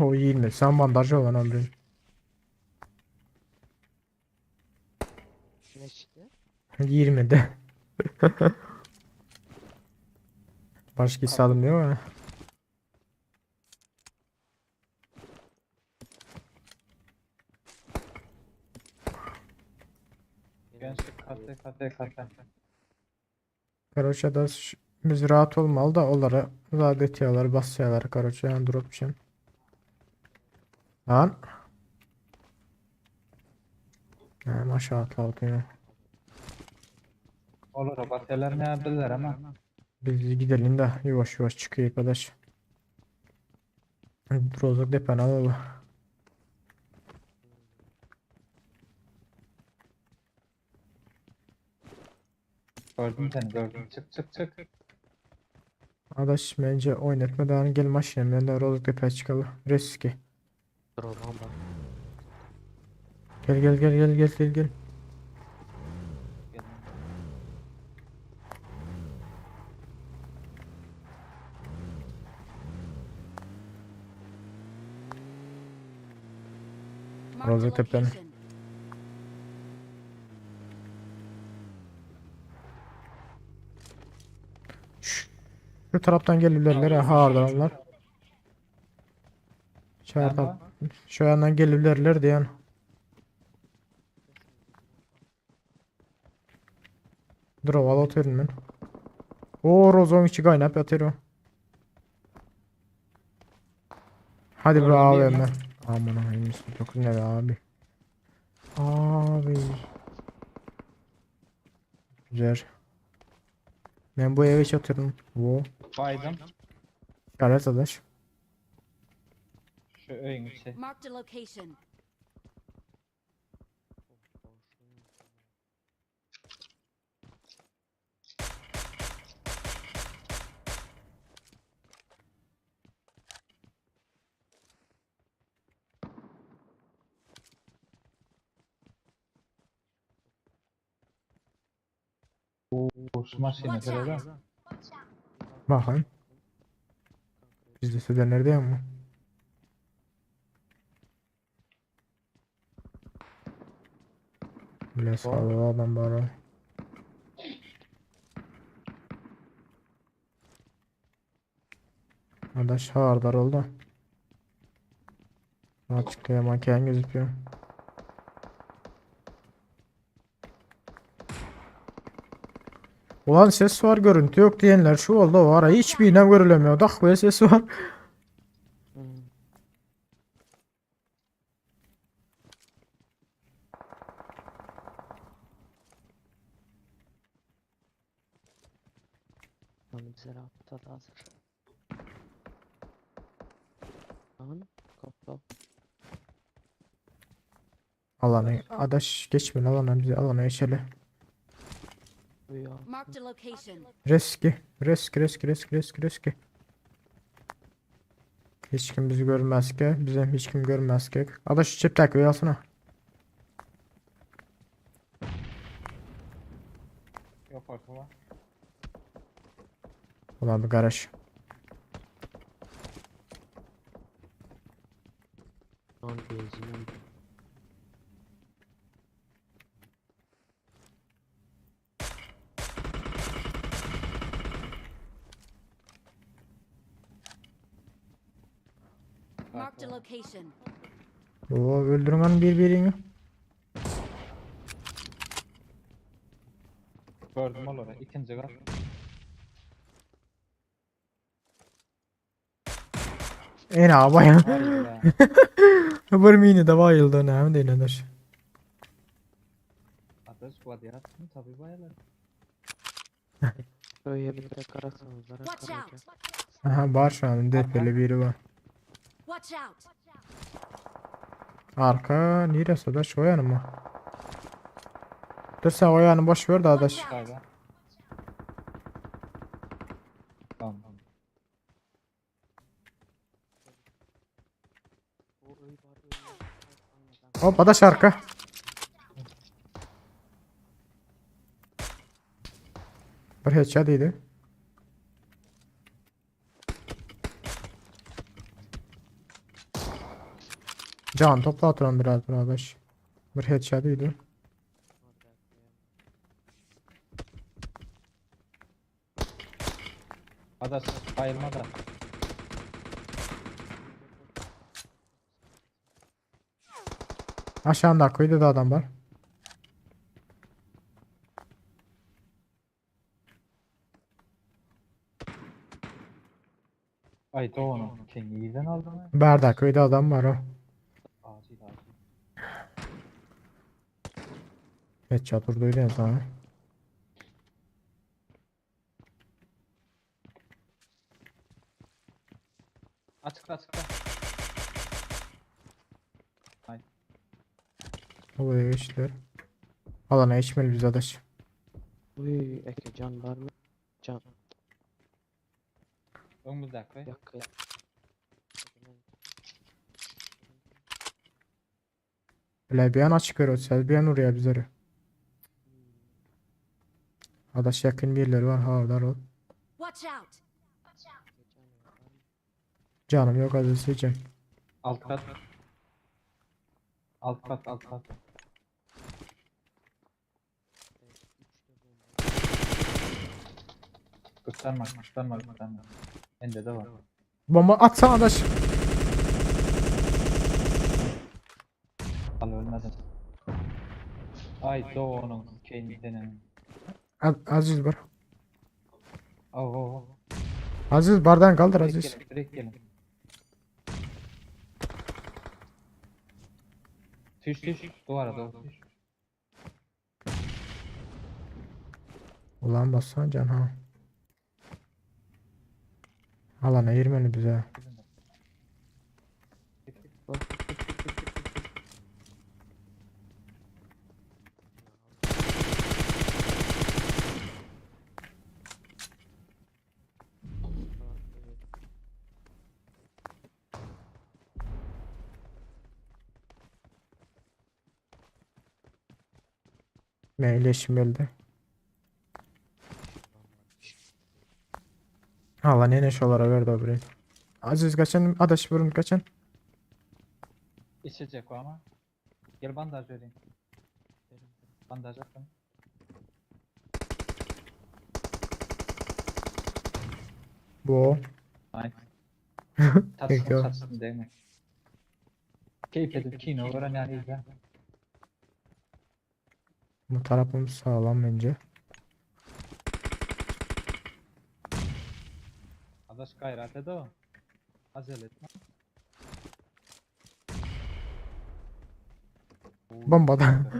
O iyi Sen bandajı olan ömrün. Ne çıktı? 20'de. Başka hiç alınmıyor ama. Gençlik kate kate kate. Karoça da biz rahat olmalı da onlara zat etiyorlar, basıyorlar karoça yani drop için. Lan. Ha, maşallah atıyor. Olur o bateler ne bilirler ama. Biz gidelim de yavaş yavaş çıkıyor arkadaş. Rozok depen alalım. Gördüm seni gördüm. Çık çık çık. Adaş bence oynatmadan gel maşinem ben de Rozok depe çıkalım. Riski. Drop'an bak. Gel gel gel gel gel gel gel. Marked a Rozok tepeden. location. Şu taraftan gelirler ha hardalar. Şu taraf, şu yandan gelirler diyen. Dur al atıyorum ben. O rozon içi kaynap yatıyor. Hadi bre abi ben. Aman aman 9 ne be abi. Abi. Güzel. Ben bu eve çatırdım. Wo. Baydım. Gel adaş. Şu öyün içi. Marked a location. Oo, şu maşina Watch şöyle. out. Bakayım. Bizde södenler değil mi? Bile sağlı adam var o. Adaş hardar oldu. Açıkta manken gözüküyor. Ulan ses var görüntü yok diyenler şu oldu o ara hiçbir inem görülemiyor. Dah böyle ses var. Lan bize rahat hazır. Lan kaptal. Alanı adaş geçme alana bize alana geçeli. Uya. Marked a location. Reski, reski, reski, reski, reski, reski. Hiç kim bizi görmez ki. Bize hiç kim görmez ki. Adaş şu çip takviye alsana. Yok farkı var. Ulan bir garaj. Lan benzinim. Marked a location. Oo, öldürün lan birbirini. Gördüm onları. İkinci kat. En abi ya. Hayda. Bir mini de bayıldı ne mi adaş. Adaş bu adı yarattın tabi bayılır. Öyle bir de karasanızlara Watch karaca. out! Aha var şu an depeli biri var. Watch out! Arka neresi adaş o yanı mı? Dur sen o yanı boş ver de adaş. Watch out! Galiba. Tamam. Bu öy var öy var. Hop adaş arka. Bir headshot idi. Can topla atıram biraz adaş. Bir headshot idi. Adaş bayılma da. Aşağında kuyuda da adam var. Ay doğru. Kendini aldın mı? Bardak kuyuda adam var o. Acil acil. Headshot vurduydu en son. Açıkla açıkla. Ay. Oraya geçtiler. Alana geçmeli biz adaş. Uy eke can var mı? Can. Önümüzde koy. Yakı. Öyle bir an açık ver bir an oraya bizleri. Adaş yakın birileri var havadar ol. Watch out! Canım yok az seçeceğim. Alt kat. Alt kat alt kat. Gösterme gösterme gösterme. Bende de var. Bomba atsana adaş. Al ölmedim. Ay doğunun kendinin. Aziz var. Oh oh oh. Aziz bardan kaldır Direkt Aziz. gelin, direkt gelin. Düş düş duvara doğru düş. Ulan bassana can ha. Alana girmeli bize. Ne iyileşim geldi. Allah nene şolara berdi o birini. Aziz kaçan, adaş burun kaçan. İçecek var ama. Gel bandaj vereyim. Bandaj attım. Bu. Ay. Peki Tatsın o. tatsın değil mi? Keyif edip kino öğren yani izle. Bu tarafımız sağlam bence. Adaş gayret et o. Acele etme. Bombada.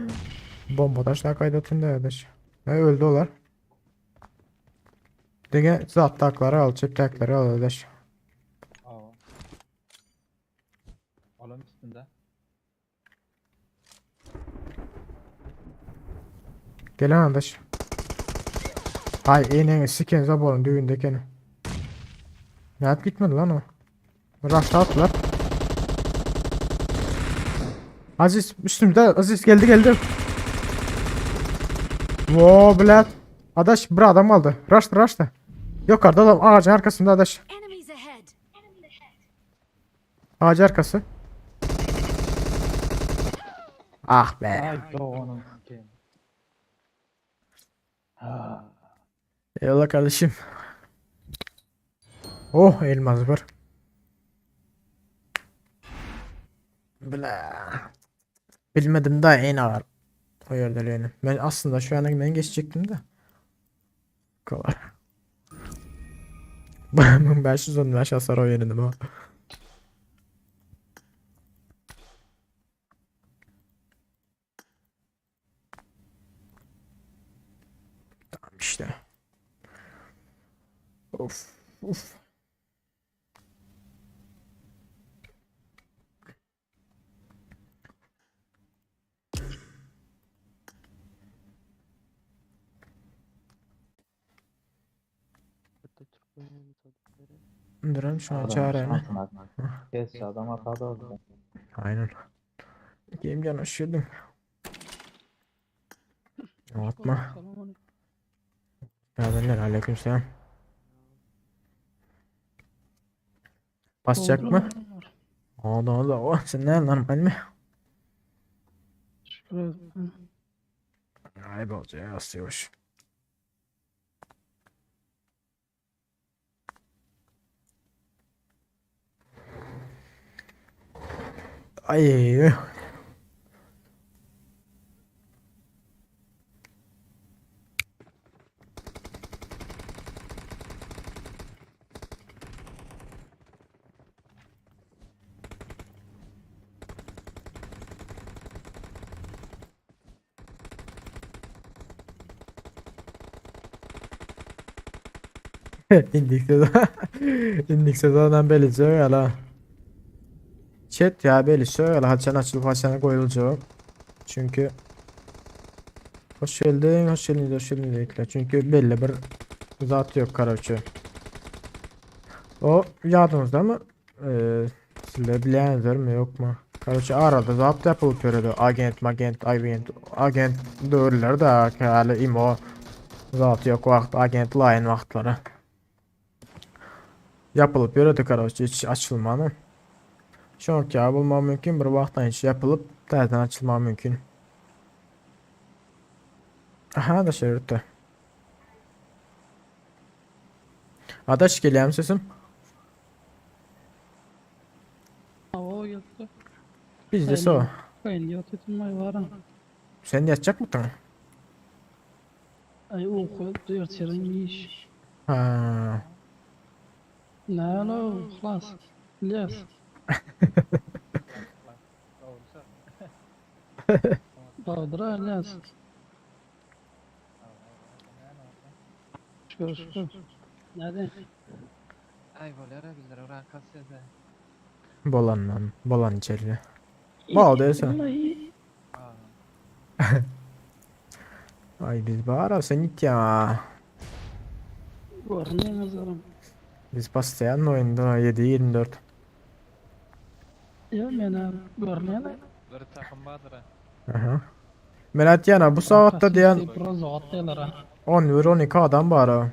Bombada aşağı kaydatın da adaş. Ne öldü olar. Dege zat takları al, çip takları al adaş. Aa. Alan üstünde. Gelen adaş. Hay eneni siken zaborun düğündekeni. Ne yap gitmedi lan o? Rush'ta attılar. Aziz üstümde Aziz geldi geldi. Wow blat. Adaş bir adam aldı. Rush'ta rush'ta. Yukarıda adam ağacın arkasında adaş. Enemies ahead. Ağacın arkası. Ah be. Ay doğanım sikeyim. Ha. Eyvallah kardeşim. Oh elmas var. Bla. Bilmedim daha en ağır. O yerde yani. Ben aslında şu ana ben geçecektim de. Kolay. 515 hasar o yenildim ha. Tamam işte. Of of. Hatta Türkmen'in tadıkları. Duralım şuna Adam çağırayım. şansına. Kes adam hata da oldu. Aynen. Game can hoş geldin. Atma. Merhabalar aleykümselam. Basacak mı? Oldu oldu. Oh, sen ne normal mi? Ayıp olacak asıyormuş. Ay. İndik de İndik zaten belli söyle. Chat ya belli söyle. Haçan açılıp haçan koyulacak. Çünkü Hoş geldin, hoş geldin, hoş geldin dedikler. Çünkü belli bir zat yok karaoke. O yadınızda mı? Ee, sizler bilenler mi yok mu? Karaoke arada zapt yapılıp yürüdü. Agent, magent, agent, agent dövürler de hali imo zat yok vakt, agent line vaxtları. Yapılıp yürüdü karaoke hiç açılmanı. Şu anki bulma mümkün bir vaxtdan hiç yapılıp terden açılma mümkün. Aha da şey yürüttü. Adaş geliyor mu sesim? O geldi. Bizde so. Ben yatırım var. Sen yatacak mısın? Ay oku dörtlerin iş. Ha. Ne lo خلاص. Yes. Badra yes. Şükür şükür. Nerede? Ay bolera bizler oran kasede. Bolan lan. Bolan içeri. Bal değilse. Ay biz bağıra sen git ya. Var ne yazarım? Biz bastayan oyunda 7-24. Ya men görmeyen. Bir takım vardır ha. Aha. Merat yana bu saatte diyen Biraz atlayalım. 11-12 adam var ha.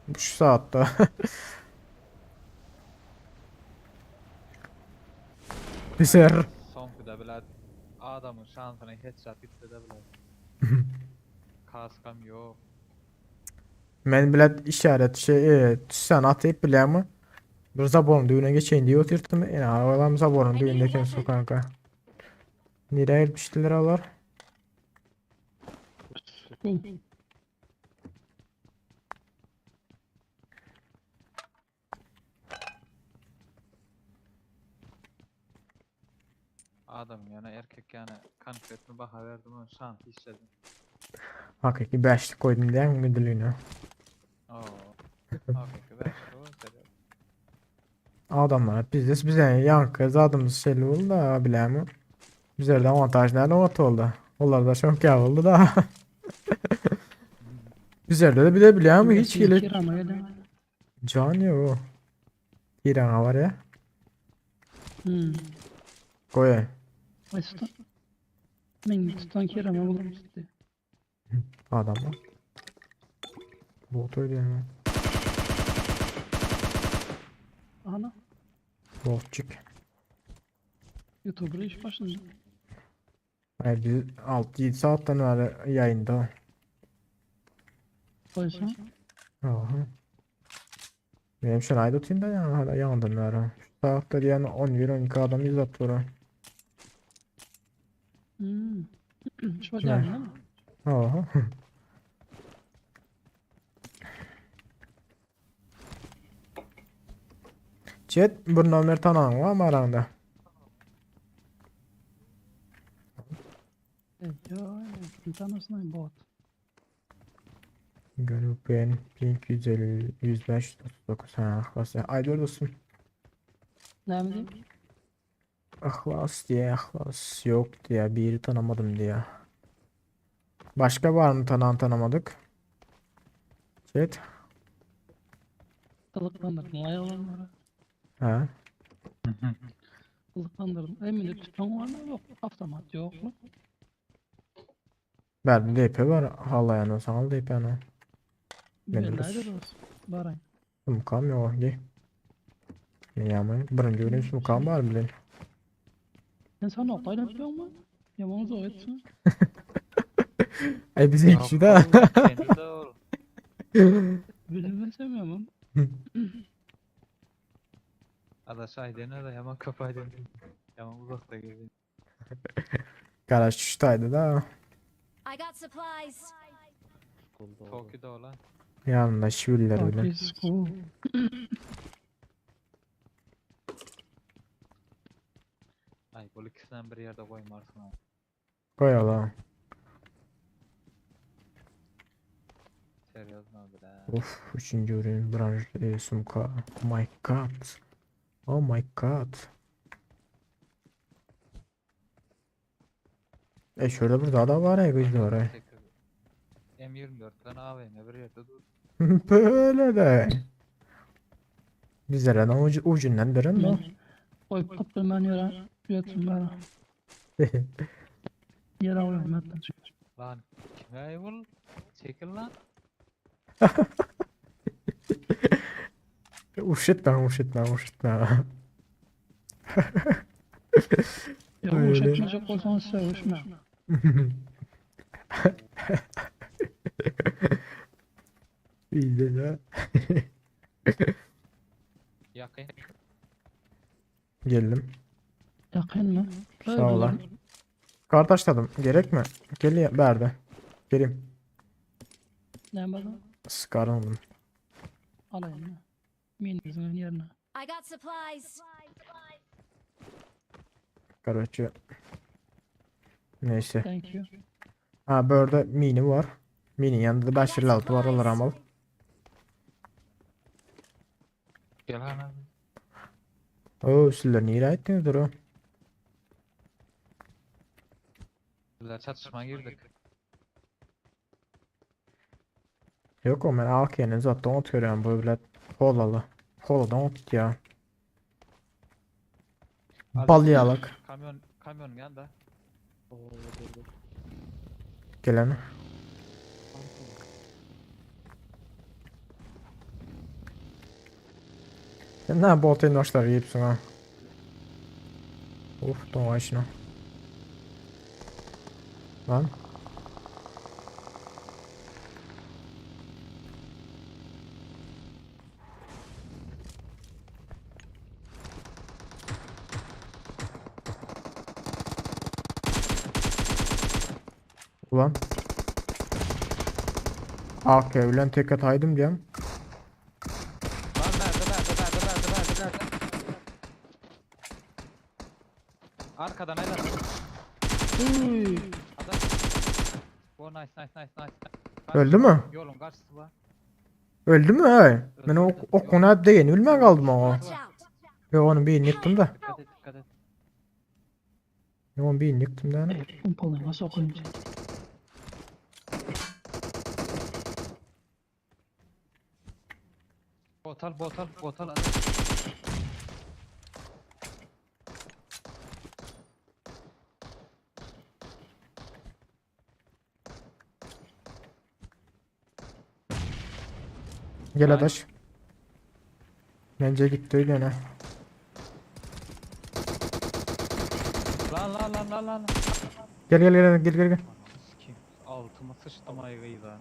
Bu şu saatte. Biser. Soňkyda bilet adamyň şansyna headshot gitse-de bilet. Kaskam ýok. Men bilet işaret şey e, tüssan atyp bilýärmi? Bir zaborun düğüne geçeýin diýip otyrtym. Ene arabalam zaborun düğünde eken su kanka. Nereye gitmiştiler olar? Adam ýöne erkek ýany konkretno baha berdim ony şans işledim. Hakyky bäşlik koydum diýen gündüliğine. Oo. Hakyky bäşlik o sebäp. Adamlar bizde bize yankı zadımız şeyli oldu da bilemi. Bizlerde avantaj nerede ot oldu. Onlar da çok ya oldu da. Bizlerde de bir de biliyor musun hiç gelip Kirama gelin. can yok. İran var ya. Hmm. Koy. Başta. Men tutan kirama bulup Adamlar. Bot öyle yani. Ana. Botçuk. YouTuber iş başında. Hayır biz 6-7 saatten beri yayında. Başa. Aha. Benim şu an ayda da yani hala yandım beri. Şu saatte yani 11-12 adam izletiyor. Hmm. Şu geldin değil mi? Aha. Chat bir nomer tanıyan var mı aranda? Ya, bir tanesine bot. Görüp ben 1150 105 39 ha ahlas. Ay dostum. Ne bileyim? Ahlas diye ahlas yok diye biri tanımadım diye. Başka var mı tanıyan tanımadık? Chat. Kılıklandırdım. Ayağlarını. Ha. Kılıklandırdım. Emine tüfeğin var mı? Yok. Avtomat yok mu? Ben DP var. Hala yani sana DP ana. Ne Belli bilirsin? olsun. Barayın. Mukam yok. Gel. Ne Birinci bölüm mukam var bilen. Sen sen noktayla tutuyor mu? Ya bunu zor etsin. Ay bize ikisi de. Kendi de ol. Benim ben sevmiyorum. Adaş aydın da yaman kapı aydın. Yaman uzakta gibi. Garaj şutaydı da. I got supplies. Tokyo'da olan. Yanında şiviller bile. Tokyo School. Ay bu ikisinden bir yerde koymarsın ha. Koyalım. Seriozno bile. Of üçüncü ürün branş e, sumka. Oh my god. Oh my god. E şurada burada da var ya güzel oraya. M24'ten AVM bir yerde dur. Böyle de. Bizlere de ucu, ucundan birin mi? Koyup kaptım ben yere. Yatım bana. Yere alıyorum hatta. Lan kime ayıbıl? Çekil lan. Uş etme, uş etme, uş etme. Ya Öyle. uş etmeyecek olsan sevişme. İyi de ya. Yakın. Geldim. Yakın mı? Sağ ol. Kardeşladım. Gerek mi? Gel ya, berdi. Geleyim. Ne bana? Sıkarım. Alayım ya. Minizin yerine. I got supplies. Короче. Neyse. Thank you. Ha burada mini var. Mini yanında da 556 var. Alır al. Gel lan abi. Oo sizler niye ettiniz o? Bizler çatışma girdik. Yok o men AK'nin zaten ot görüyorum bu bilet. Holalı. Holadan ot ya. Bal yalak. Kamyon kamyon yanında. Oo dur dur. Gelen. Sen ne bot başlar yiyipsin ha. Uf, doňaýşyna. Lan. Ulan. AK bilen tek ataydym diýem. Lan nerede nerede nerede nerede nerede nerede? Arkadan aynen. Adam. Oh nice nice nice nice. Öldü mü? Yolun karşısı var. Öldü mü hey? Men o okuna degeni bilmän galdym oňa. Yo onu birini ýykdym da. Dikkat et dikkat et. Yo onu birini ýykdym da. ana. Pompalyňa sokayım seni. Botal botal botal. Gel adaş. Bence gitti öyle ne. Lan lan lan lan lan. Gel gel gel gel gel gel. Sikeyim. Altıma sıçtım ayğıyı da.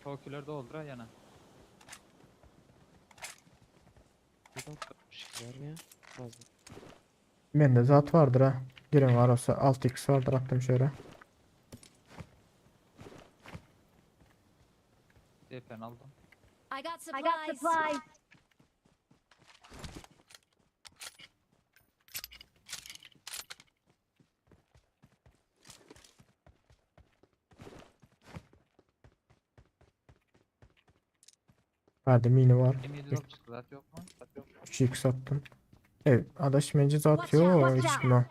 Tokiler doldur ha yana. Bir şey var ya. Fazla. Mende zat vardır ha. Girin var olsa 6x vardır attım şöyle. DP'n aldım. I got supplies. I got supplies. Hadi mini var. M7 drop çıktı zaten yok mu? 3x attım. Evet adaş bence zat yok hiç mi?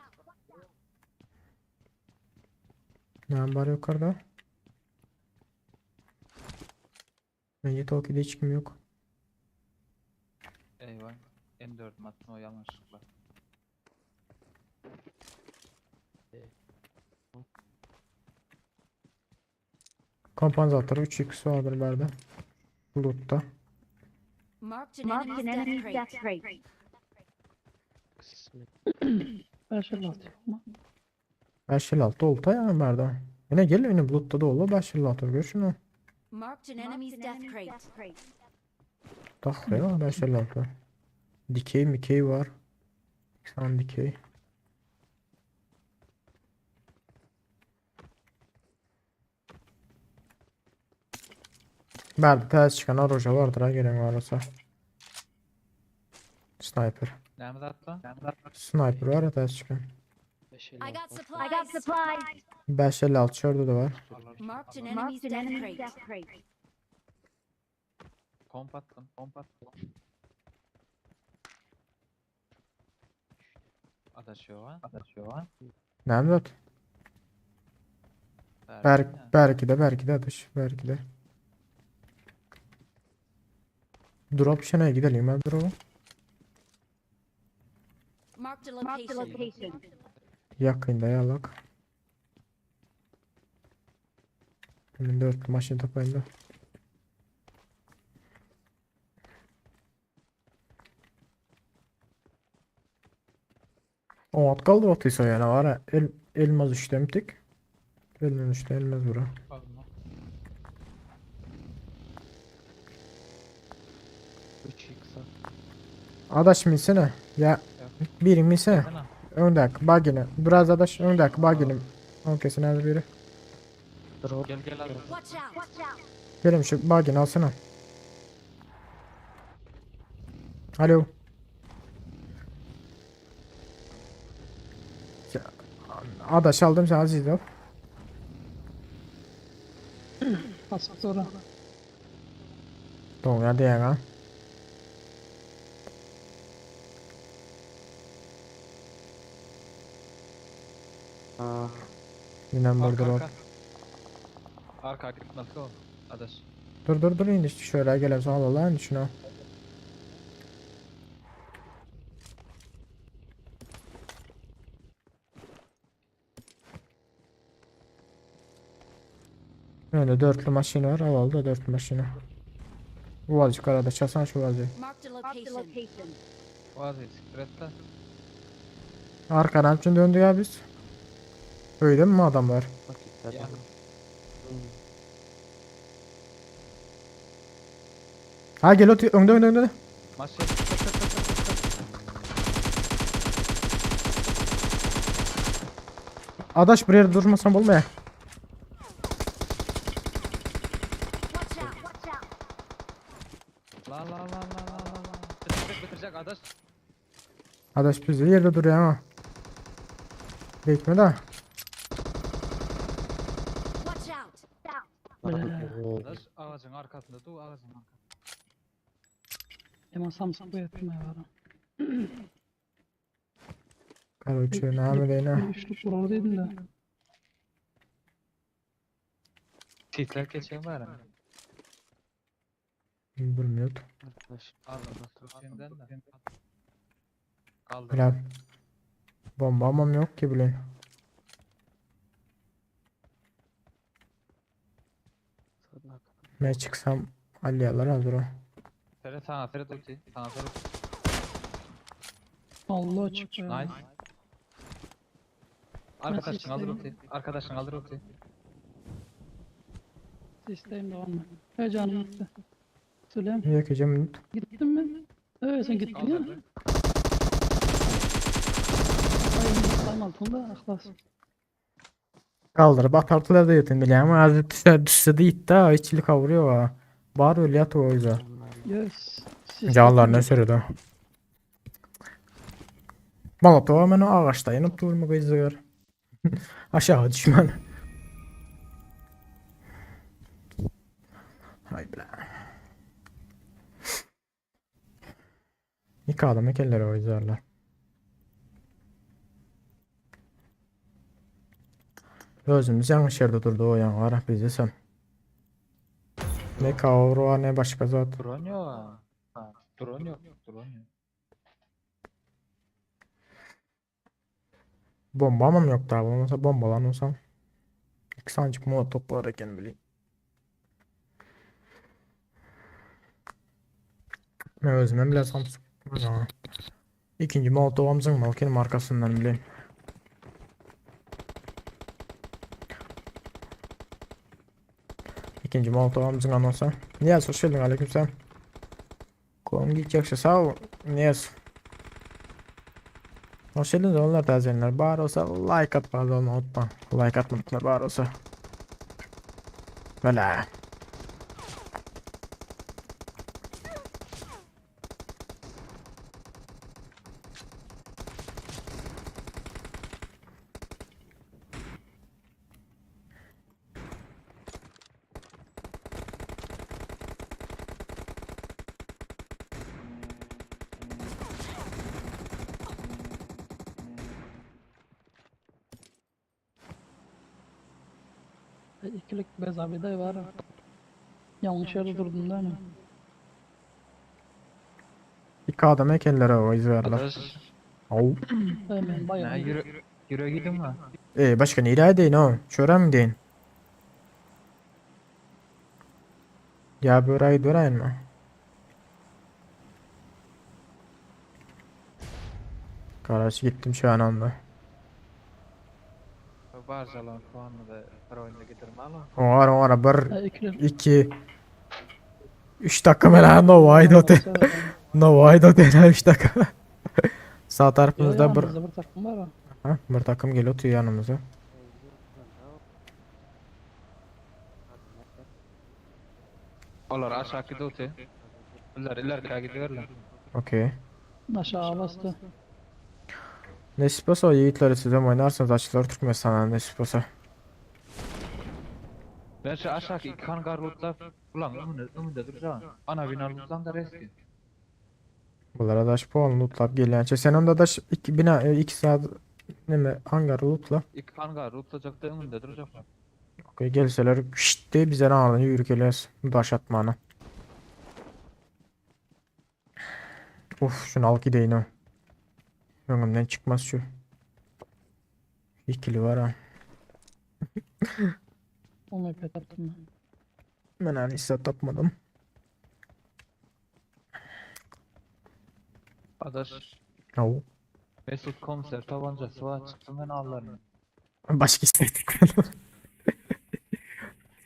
Ne var yukarıda? Bence Tokyo'da hiç kim yok. Eyvah. M4 attım o yanlışlıkla. Kompansatör 3x vardır bende. Loot'ta. Marked an enemy's death crate. 556 yok mu? 556 olta ya bende. Yine gel yine Loot'ta da oldu 556 gör şunu. Marked an enemy's death crate. Tak ya 556. Dikey mikey var. Sen dikey. Bende ters çıkan aroja vardır ha gelen var olsa. Sniper. Neyimiz attı? Neyimiz attı? Sniper var ya ters çıkan. I got supplies. I got supplies. 556 şurada da var. Marked an enemy's death crate. Komp attım. Komp attım. Adaşıyor ha. Adaşıyor ha. Nerede? Berk, belki de belki de atış belki de. Drop şene gidelim ben drop'a. Marked a location. Yakında yalak. Hemen dört maşın tapayım da. O at kaldı otuysa yani var ya el, elmaz üçlemtik. Elmaz üçte elmaz bura. Alma. 3x at. Adaş minsene. Ya biri minsene. Sana. Öndek bagini. Biraz adaş öndek bagini. On kesin az biri. Drop. Gel gel abi. Watch out. Watch out. Gelin şu bagini alsana. Alo. Ya, Adaş aldım sen Aziz al. Basıp sonra. Doğru diyen ha. Aa, Yine Arka burada arka. Arka arka gitmez o. Adaş. Dur dur dur indi şöyle gelen sonra alalım şunu. Önde dörtlü maşyn var. Al al da dörtlü maşyny. Uazjik arada çasan şu uazjik. Marked a location. Vazi siktir et de. Arkadan için döndü ya biz. Öyle mi adamlar? Yani. Ha gel otur. Önde önde önde. Maşyn. Çık çık çık çık çık. Adaş bir yerde durmasan bolmaya. Watch out. Watch out. La la la la la la la. Bitirecek bitirecek adaş. Adaş biz de yerde duruyor ama. Bekme de. Watch out. Adaş ağacın arkasında dur ağacın arkasında. Hemen Samsung bu etmeye var. Karoçe ne amele Bir üçlük vurur dedim de. Titler geçen var mı? Bilmiyorum. Arkadaş. Aldım. Şimdiden de. Kaldı. Helal. Bomba amam yok ki bilen. Ben çıksam alyalar hazır o. Ferhat sana Ferhat ulti. Sana Ferhat. Allah açık ya. Nice. Arkadaşın alır ulti. Arkadaşın alır ulti. İsteyim de olma. He canım gitti. Söyleyeyim. Yakacağım minut. Gittin mi? Evet sen gittin ya. Kaldırdı. Ay sayım altında ahlas. Kaldırıp atartılar da yetin bile ama az düşse, düşse de gitti ha. İçili kavuruyor ha. Bar öyle yat o yüzden. Yes. Canlar ne sürüdü. Molotov hemen o ağaçta yanıp durma kızıyor. Aşağı düşman. Hay bile. İki adam ekelleri o yüzlerler. Özümüz yanlış yerde durdu o yan var bizi sen. Ne kavru var ne başka zat. Drone yok. Ha, drone yok. Drone yok. Bomba mı yok daha? Olmasa bombalan olsam. İki sancık molotof var eken bileyim. Ben özüme bile Samsung. Ya. İkinci molotovamızın malkenin arkasından bileyim. İkinci molotovamızın anonsa. Niyaz hoş geldin aleykümselam. Kolum gidecekse sağ ol. Niyaz. Hoş geldiniz onlar tazenler. Bar olsa like atmadı onu unutma. Like atmadıklar bar olsa. Böyle. İkilik bezabi var. Yanlış yerde durdun değil mi? İki adam ekenlere o izlerler. Adaş. Au. Hemen bayağı. Ne yürü yürü gidin mi? E başka nereye deyin o? Çöre mi deyin? Ya böreği döreyin mi? Karşı gittim şu an anda. Barcalan puanını da bir oyunda getirme ama. Oğar oğar bir, Ha, ikilik. iki, üç dakika mela no why do te. No why do te 3 dakika. Sağ tarafımızda bir, Yanımızda bir takım var. ha. ha, bir takım geliyor tüy yanımıza. Onlar aşağı gidiyor ulti. İler iler gidiyorlar. Okey. Aşağı bastı. Nesip olsa o yiğitleri size oynarsanız açılır Türkmenistan'a nesip olsa. Ben şu aşağı iki hangar lootlar. Ulan önünde önünde duracağım. Ana bina lootlan da reski. Bunlara daş puan lootlap gelen. Sen onda daş 2 bina 2 saat ne mi hangar lootla. İki hangar lootlayacak da önünde duracaklar. Okey gelseler şşt diye bize ardından yürü geliyoruz. Daş atmanı. Uf şunu al gideyim o. Önümden çıkmaz şu. İkili var ha. UMP tapdym men. Men hany hiç zat tapmadym. Adaş. Haw. Mesut komiser tabancasy bar çykdy men allaryn. Başga hiç zat tapmadym.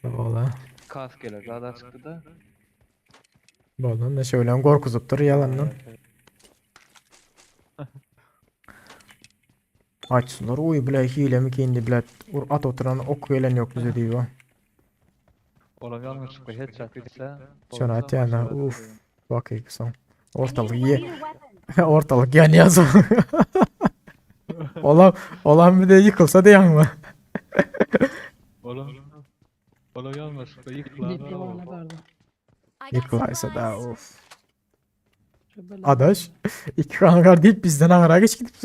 Sag bol ha. Kaskeler zada çykdy da. Boldy da şöyle gorkuzypdyr ýalandan. Açsınlar uy bile hile mi kendi bile ur at oturan ok gelen yok bize diyor. Olam ýalňyşlykla headshot gitse. Şona bolsa atýan maşgala uf. Bak son. Ortalyk I ye. need a weapon. Ortalyk yanıyor son. Olan olan bir de yıkılsa da yanma. Olam Olam ýalňyşlykla ýykylan. Dipli var ne barda. I got Yıkılaysa da supplies. uf. Şu böyle. Adaş iki hangar deyip bizden hangara geç gidip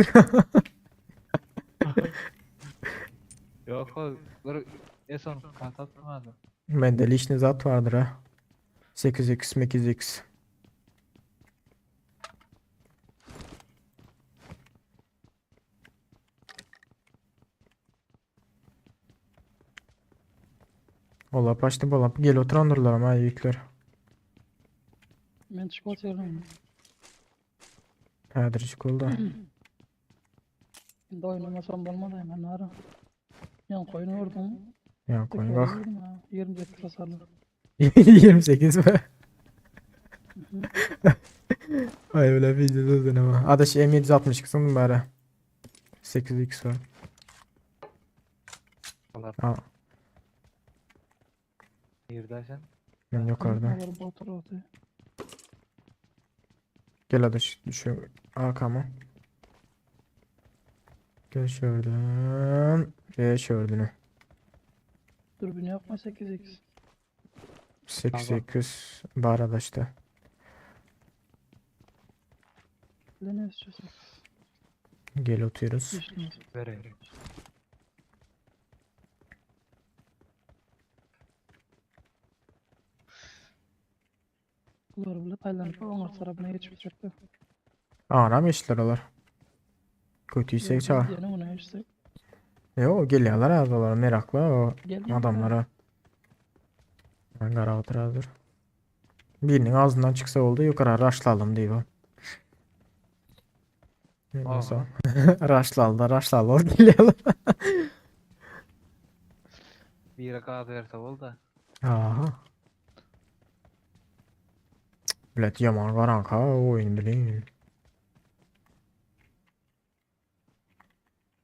Ýok o bir en kat atmadı. Bende lişni zat vardır ha. 8x 8x. Ola başlı bola gel oturandırlar ama yükler. Men çikolata ýerdim. Hädir çikolda. Şimdi oynamasam bolmady hemen ara. Yan koyun vurdum. Ya koyun bak. Vurdum ha. 28 hasarlı. 28 mi? Ay öyle bir düzün ama. Adaş M762 sandım bari. 8x var. Olar. Aa, Nirde sen? ben yukarıda. Olar botur oty. Gel adaş şu arkama. Gel şuradan. Gel şuradan. Dürbünü yok mu 8x? 8x bar adaşta. Ne istiyorsun? Gel oturuyoruz. Düşmez. Vereyim. Bular bile paylanıp oňar tarapyna geçip çykdy. Anam geçtiler olar. Kötüysek çağır. Ýene ona geçsek. Yo geliyorlar az olar meraklı o Gelýär. adamlara. Ben qara oturazdır. Birinin ağzından çıksa oldu yukarı raşlalım diyor. Nasıl? Raşlaldı raşlaldı o geliyorlar. Biri gaz verse bol da. Aha. Bilet yaman karanka oyun bileyim.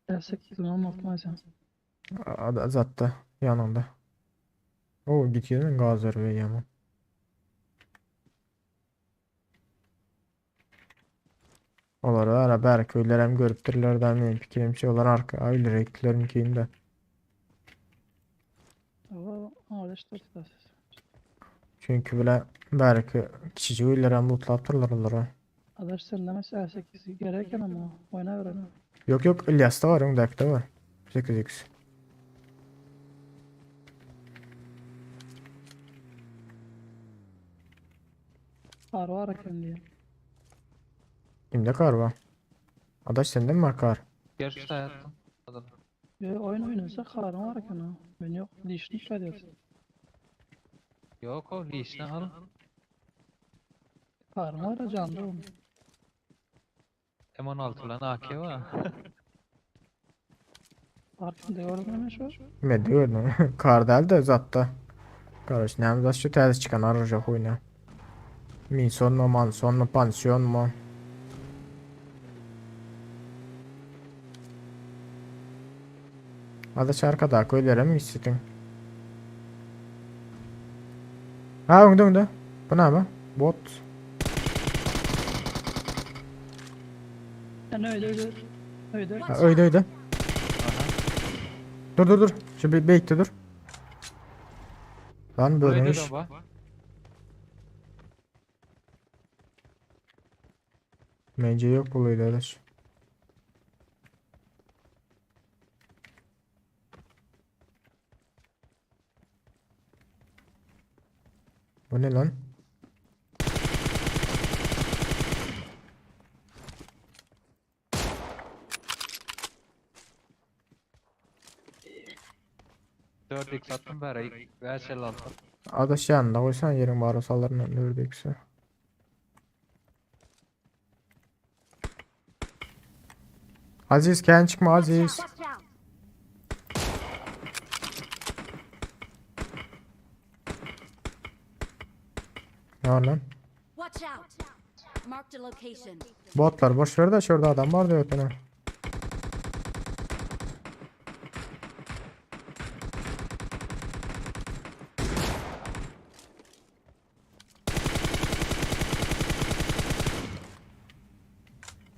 8 16 maýsan. Zatta yanında. O gidiyor gaz ver yaman. Olara ara bärki öýlerem görüpdirler da meň pikirimçe olar arka öýlere gitdiler de. Ava aňar işte Çünkü bile bärki kiçijik öýlerem lootlapdyrlar olara. Adaş sen demez 8 gereken ama oyna verelim. Yok yok İlyas'ta var, öňdäki var. 8x. Kar var eken diye. Kimde kar var? Adaş sende mi var kar? Gerçi hayattım. Adam. Yo, oyun oynasa karın var eken ha. Ben yok dişini çıkarıyor. Yok o lişne al. Karın var ya canlı oğlum. M16 lan AK var. Arkında gördüm hemen şu. Men de gördüm. Kar däl de zatda. Karoç näme zat şu täze çykan arajak oýna. Minson mu, manson mu, pansiyon mu? Adaş arkadaky öýlere mi gitsin? Ha öňde öňde. Bu näme? Bot. Yani öyle öyle. Öyle. Ha, öýde öýde. Dur dur dur. Şu bir bekle dur. Lan Öyle bölünmüş. de var. Bence yok bu öyle adaş. Bu ne lan? 4x attym bäri 556. Adaş ýanynda goýsan ýeriň bar bolsa alaryn 4x-i. Aziz kän çykma Aziz. Ne var lan? Watch out. Marked a location. Botlar boş ver de şurada adam var diyor ötene.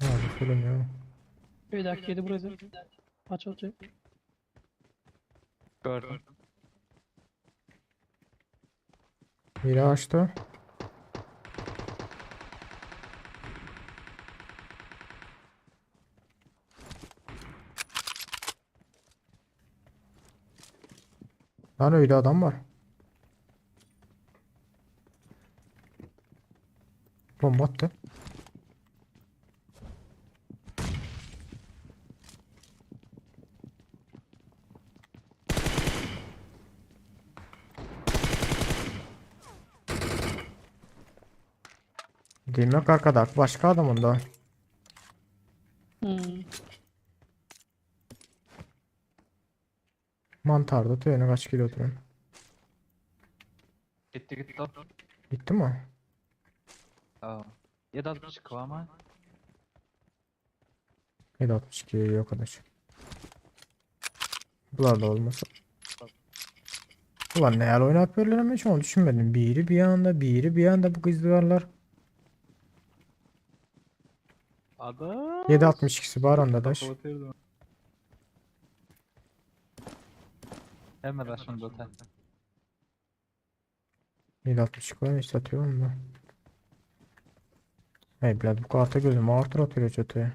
Ne oldu film ya? Bir dakika yedi burası. Aç olacak. Gördüm. Biri açtı. Lan öyle adam var. Bomba attı. Demek arkadaş başka adam onda. Hmm. Mantarda tüyene kaç kilo oturan. Gitti gitti top. Gitti mi? Tamam. 762 var mı? 762 yok arkadaş. Bunlar da olmasa. Ulan ne yer oynatıyorlar ama hiç onu düşünmedim. Biri bir anda, biri bir anda bu kızdılarlar. Ada. 7.62'si var onda daş. Hemen başım zaten. 7.62 var hiç satıyor mu? Hey blad bu karta gözüm artır atıyor çatıya.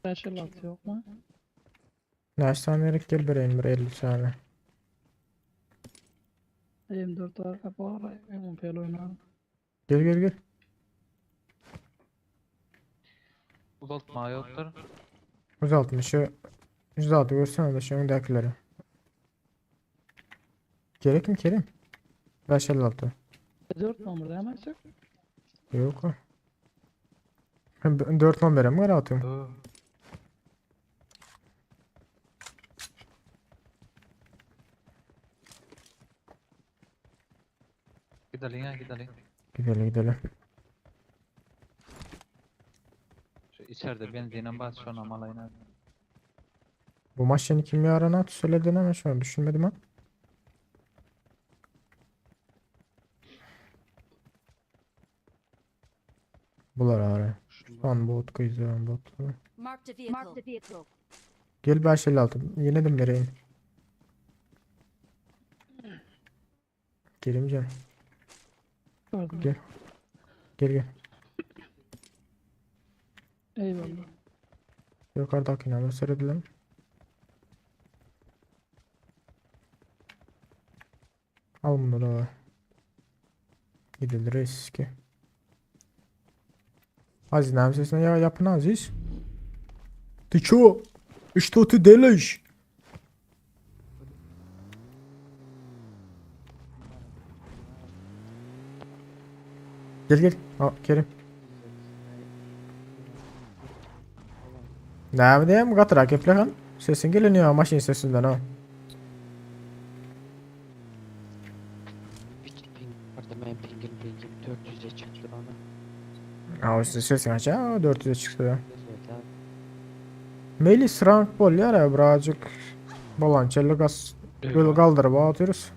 556 yok mu? Ne saniyelik gel bereyim bir 50 saniye. M4 arka var. M10 oynarım. Gel gel gel. Uzatma yoktur. Uzatmışı. 106 görsene de şu öndekileri. Gerek mi Kerim? 556. 4 numara hemen çık. Yok. 4 numara mı atıyorum? Gidelim ya gidelim. Gidelim gidelim. Şu içeride benzine bas şu an amalayına. Bu maç yeni kim yarına söyledin ama şu an düşünmedim ha. Bular ara. Şu bot kıyızı bot. Marked a vehicle. Marked a vehicle. Gel 556. Yine de vereyim. Kerimcan. Gördüm. Gel. Gel gel. Eyvallah. Yukarıdakine gösterelim. Al bunu da. Gidilir eski. Aziz ne sesine ya yapın Aziz. Ты чё? Что ты делаешь? Gel gel. Aa, Kerim. Ne diyeyim gatırak geplehan. Sesin geliniyor maşin sesinden ha. Bir ping vardı ben pingim pingim 400'e çıktı bana. Aa, o sesin aç ha 400'e çıktı. Güzel Melis rank bol ya birazcık balançalı gaz böyle kaldırıp atıyoruz.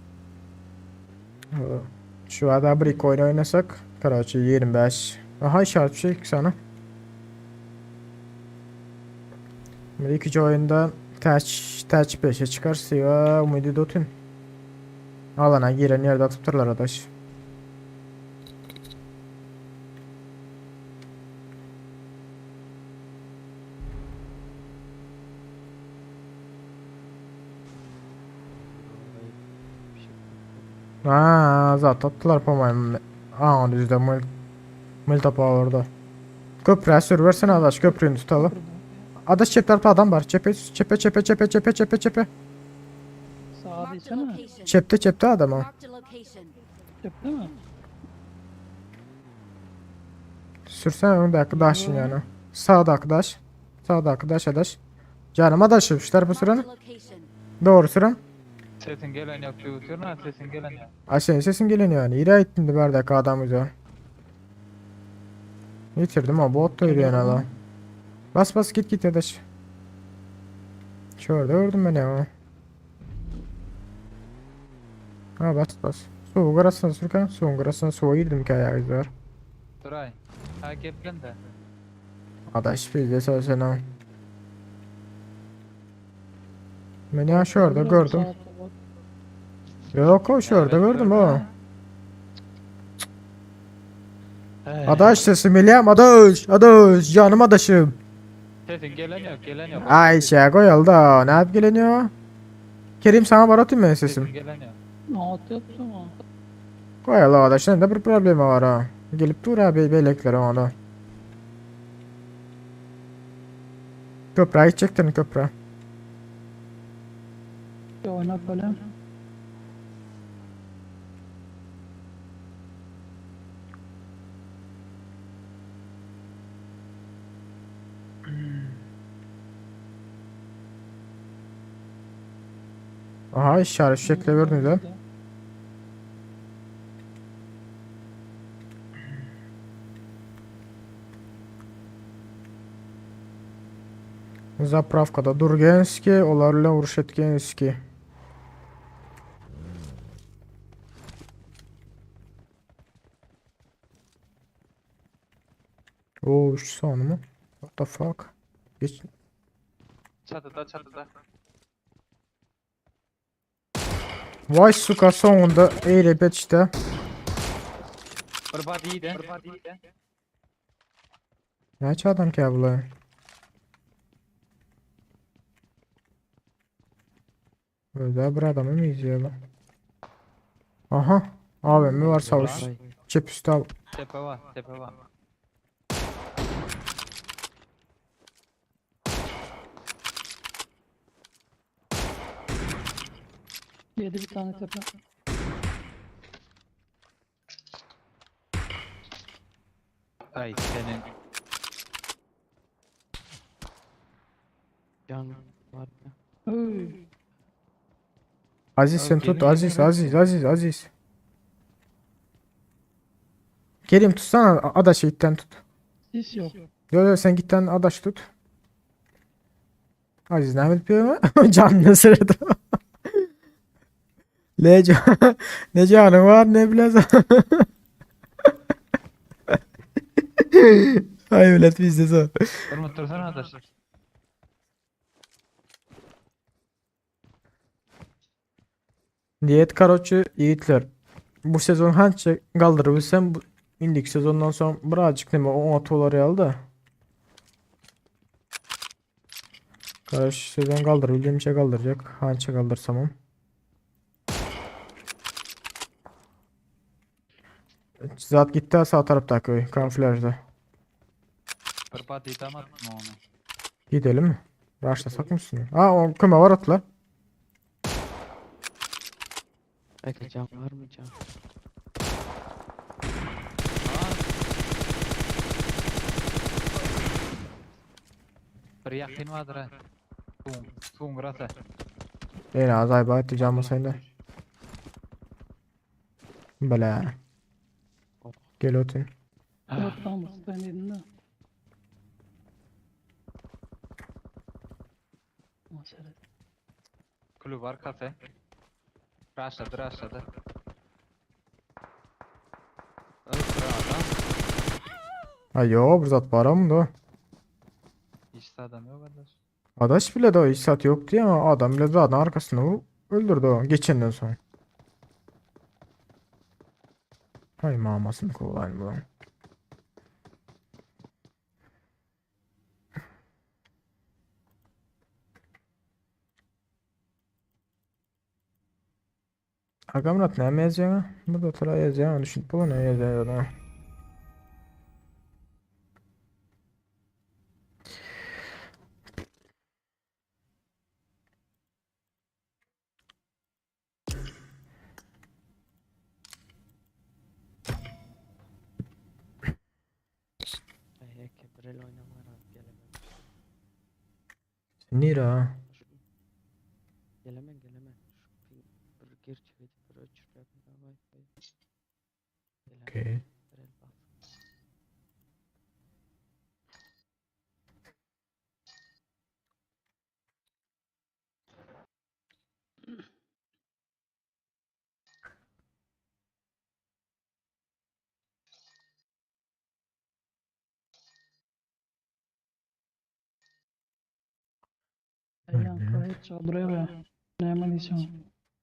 Şu ada bir iki oyun oynasak Karaçı 25. Aha işaret bir şey sana. Şimdi ikinci oyunda taç taç 5'e çıkarsa ya umidi dotun. Alana giren yerde atıp adaş. Ha, zaten attılar по-моему. Aa, düzde mul Multi power'da. Köprüye sür versene adaş köprünü tutalım. Adaş çep tarafta adam var. Çepe çepe çepe çepe çepe çepe çepe. diýsene. Çepde çepde adam o. Çepde mi? Sürsene öňdäki daşyň ýanyna. Sagdaky daş. Sagdaky daşa daş. Canım adaşym şu tarapa süren. Dogry süren. Sesin gelen yok diýip otyryn ha sesin gelen yok. A senin sesin gelen ýa. Nirä gitdin bärdäki adam güzel. Yitirdim o bot da yürüyen adam. Bas bas git git adaş. Şurada gördüm ben ya. Ha bas bas. Suw gyrasynda sürken suwuň gyrasynda suwa girdim ki aýagy zor. Duraý. Ha geplen de. Adaş bizde söz sen Men ya şurada gördüm. Yok o şurada gördüm o. Adaş sesim bilýän adaş adaş canım adaşym. Sesin gelen yok gelen yok. Ay şey goýalda nädip gelenýär? Kerim sana bar atayım men sesim. Sesin gelen yok. At yapsam ha. Goýala adaş sende bir problemi var ha. Gelip dur abi beýlekilere ona. Köprä gitjekdirin köprä. Bir oynat böyle. Aha işaret şekli gördünüz ha. Zapravkada Durgenski, olar bilen uruş etgenski. Oo 3 sany mı? What the fuck? Geç. Çatyda çatyda. Vay suka soňunda eýle betişde. Bir body ýedi. Bir body ýedi. Näçe adam ki bular? Özel bir adamı mı izliyorlar? Aha. AVM var savaş. Çep üstü al. Tepe var tepe var. Yedi bir tane tepe. Ay senin. Can var ya. Öy. Aziz sen tut. Aziz, Aziz, Aziz, Aziz. Kerim tutsana. Adaşı itten tut. Sis yok. Yo yo sen gitten adaş tut. Aziz ne yapıyor mu? Canını sırada. Ne can, ne canı var ne bilezem. Ay millet bizde so. Durma dursana adaş. Niyet karoçi yiğitler. Bu sezon hançe galdyrabilsem bu indiki sezondan soň birazjyk neme oňat bolar ýaly da. Karoç sezon galdyrabildiğimçe galdyrjak. Hança galdyrsamam. Zat gitdi sağ tarapdaky öý, kamuflajda. Bir body dam atma onu. Gidelim mi? Rushlasak mı üstüne? Aa o köme var atla. Belki can var mı can? Bir ýakyn bardyr ha. Suwuň, suwuň gyrasy. En az ayba etdi can basayda. Bele. Gel otur. Evet tamam ben yedim de. Maşallah. Kulüp arkasy. Rushlady, rushlady. Öl bir adam. Ay yo bir zat bar da. Hiç adam yok kardeş. Adaş bile de o hiç sat yoktu ya ama adam bile zaten arkasını vurup öldürdü o geçenden sonra. Hay mamasını kovalayın bu. Aga Murat näme ýazýaň? Bu da tura ýazýaň, düşünip bolan ne ýazýaň. Bir el oýnaman alyp gelemen. Sen nire ha? Gelemen gelemen. Şu ping bir gerçek edip bir öçürýär Wi-Fi. Gelemen. Okey. Bir el bas. Ýaňky hiç duruyor ya. Näme diýseň.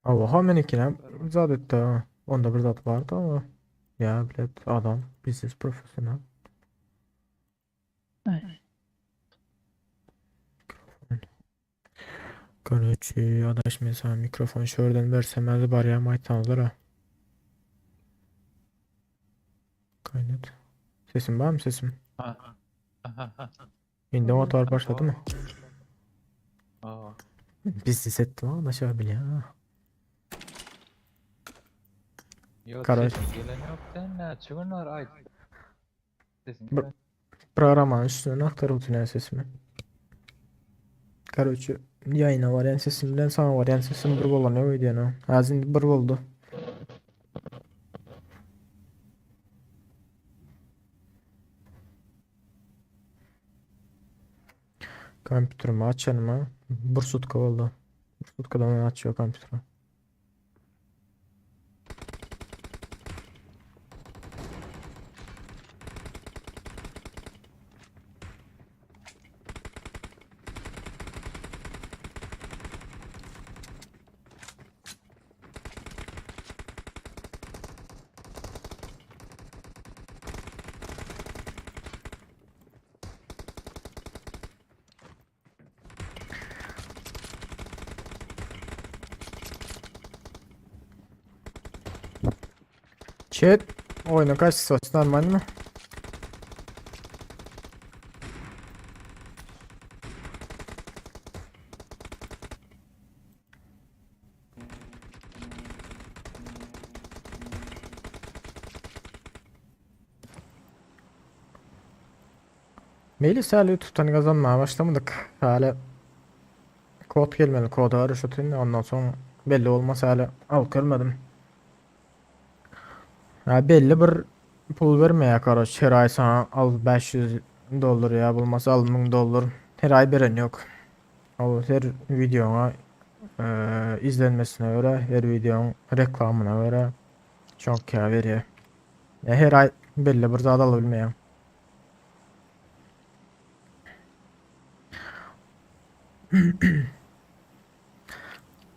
Oha menikine zat etdi ha. Onda bir zat vardı ama. Ya bilet adam biznes profesyonel. Ay. Короче, adaş men sana mikrofon şörden bersem hadi barýam aýtsaňyzlar ha. Kaynat. Sesim bar mı sesim? Ha. Aha. Indi motor başladı mı? Aa. Biznes ettim ama aşağı bile ha. Yok Karar. sesin gelen yok sen ne? Çıkın var ay. Sesin Bir- gelen. Programın üstüne aktarıldı ne sesimi. Короче, yayına varyan sesim bilen sana varyan sesim bir bolan yok diýen o. Azin bir boldu. Kompýuterimi açanyma bir sutka boldy. Bir sutkadan açıyor kompýuteri. Chat oyunu kaç saç normal mi? Melis hala YouTube'dan kazanmaya başlamadık. Hala kod gelmedi. Kodu arışatın ondan sonra belli olmaz hala al görmedim. Ya belli bir pul vermeye karoç. Her ay sana al 500 dolar ya bulmasa al 1000 dolar. Her ay veren yok. Al her videona eee, izlenmesine göre, her videonun reklamına göre çok kâr veriyor. Ya her ay belli bir zat alabilmeyen.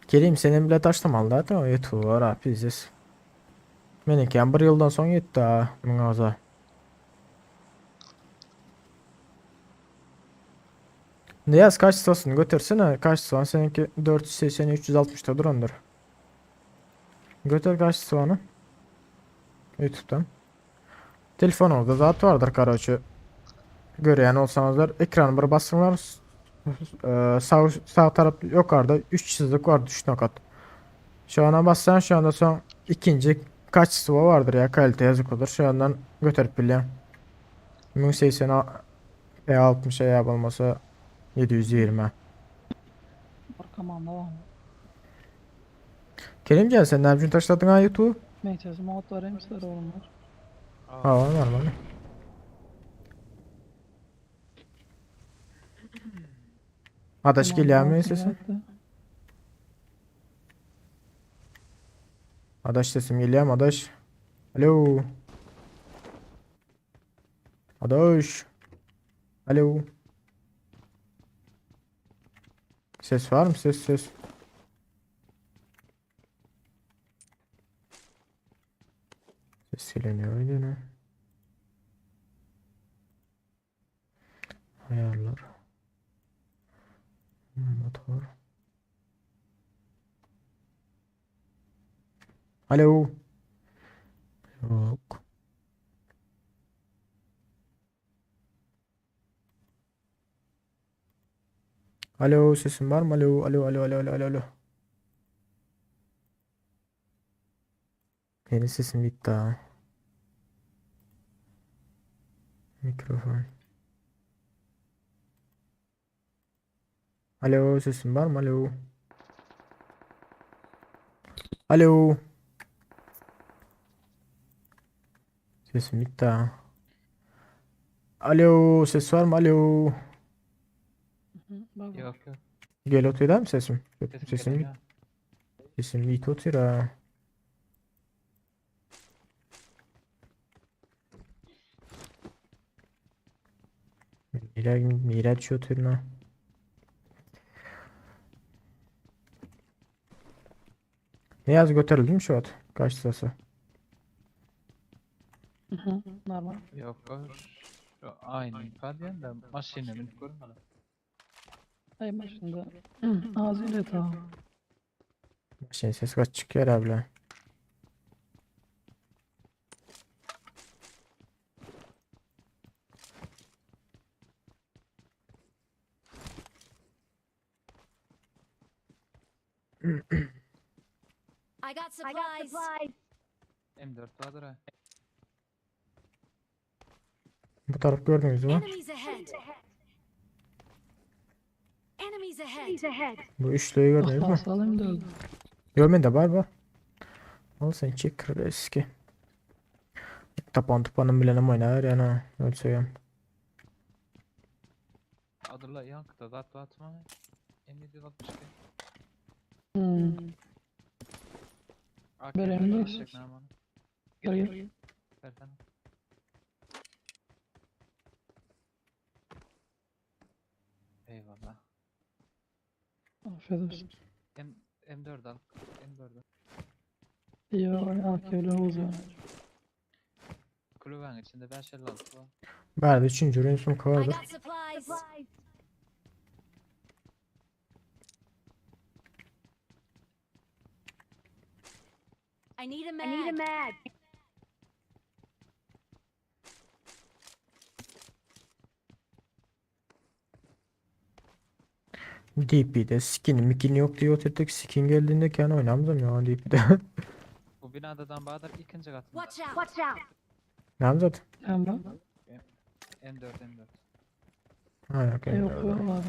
Kerim senin bile taşlamalı da o YouTube var ha pizdes. Meniki bir yıldan son yetti ha mağaza. Niyaz kaç stasını götürsene kaç soğan seninki 480 360'da durandır. Götür kaç soğanı. YouTube'dan. Telefon orada zat vardır karaoke. Göreyen olsanızlar ekranı bir bassınlar. Eee, sağ, sağ taraf yukarıda 3 çizgi var 3 nokat. Şu ana bassan şu anda son ikinci kaç sıvı vardır ya kalite yazık olur. Şu andan götürüp bileyim. 1080 p 60'a ya olmasa 720. Arkamda var. Kerimcan sen ne yapıyorsun taşladın ha YouTube? Men sesim ot bereyim sizlere oğlumlar. Ha normal. Adaş Tamam, geliyor mu altın sesin? geldi. Adaş sesim geliyor mu adaş? Alo. Adaş. Alo. Ses var mı? Ses ses. Ses gelmiyor öyle ne? Ayarlar. Motor. Alo. Yok. Alo sesim var mı? Alo alo alo alo alo alo alo. Yeni sesim gitti ha. Mikrofon. Alo sesim barmy alo. Alo. Sesim gitti ha. Alo ses var mı alo. Yok yok. Gel otur mi sesim? Sesim Sesim geliyor. Sesim git otur ha. Mira mira otur ha. Ne yaz götürüldü mü şu at? Kaç sası? Mhm, Normal. Yok o şu aynı ifade de maşine binip görmedi. Ay başında. Ağzıyla tamam. Şey ses kaç çıkıyor abla. I got supplies. M4 vardır ha. Bu taraf gördünüz mü? Enemies ahead. Enemies ahead. Bu üçlüyü gördünüz mü? Bas alayım da öldüm. Görmedi de var var. Al sen çek eski. Tapan tupanın bilenim oynar yani. Öyle söyleyeyim. Adırla yankıda zat atma. M762. Hmm. AK Vereyim dur. çek Naman'ı. Gel gel. Versene. Eyvallah. Afiyet olsun. M M4 al. M4 al. Yo AK'le uzuyor. Kulübenin içinde 556 var. Berde üçüncü ürün son I vardır. got supplies. I need a mag. I need a mag. DP'de skin mikin yok diye oturduk. Skin geldiğinde kendi oynamadım ya DP'de. Bu binadadan Bahadır ikinci katında. Watch out. Watch out. Ne yapacağız? Hem M4 M4. Ha okey. Yok yok abi.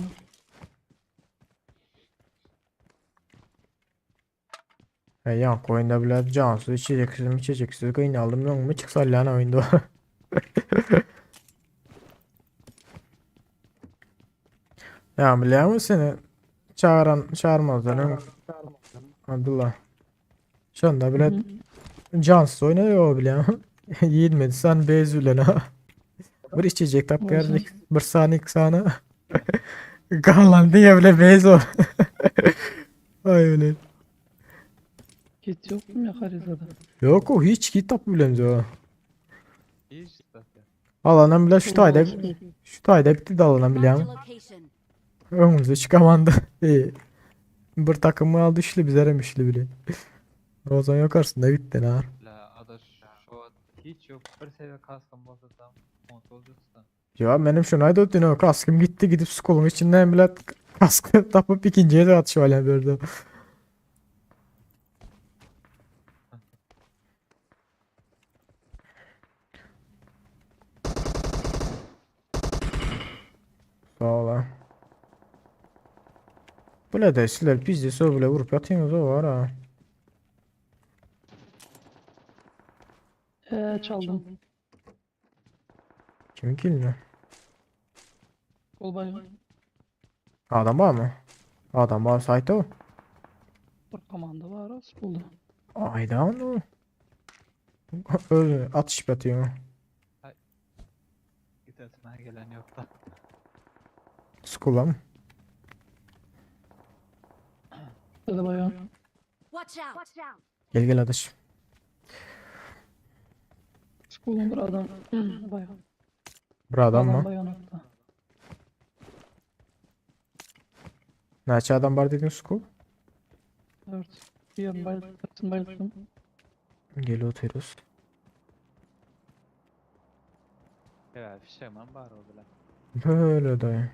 E, yok oyunda bile cansız içeceksiz içeceksiz kıynaldım yok mu çıksa lan oyunda. Ya biliyor musun seni çağıran çağırmazlar ha? Abdullah. Şu anda bile cansız oynuyor bile. Yiyilmedi sen bez bile ha. Bir içecek tap geldik bir saniye sana. Kalan diye bile bez o. Ay öyle. Git yok mu ya haritada? Yok o hiç kitap bile o. İyi zaten. Alanan bile şu tayda şu tayda bitti de alanan Marked bile. a location. Önümüze çıkamandı. İyi. Bir takımı aldı üçlü bize üçlü bile. O zaman yokarsın da bitti lan. La adaş şu an hiç yok. Bir seviye kaskım olsa tam kontrol da. Ya benim şunu ayda ötün kaskım gitti gidip skolun içinden bile kaskı tapıp ikinciye de atış öyle böyle. Sağ ol ha. Bu ne de sizler biz de sonra bile vurup yatıyorsunuz o var ha. Çaldım. Kimin killini? Kol baygın. Adam var mı? Adam var site o. Bir komanda var az buldu. Ayda onu. Öyle atış atıyor. Gidesine gelen yok da. Skula mı? Hadi bayan. Watch out. Gel gel adaş. Skulun bir adam. Bayan. Bir adam mı? Bayan hatta. Neçe adam var dedin school? Evet. Bir yerin bayılttım bayılttım. Gel oturuyoruz. Evet fişeğim var o bile. Böyle dayı.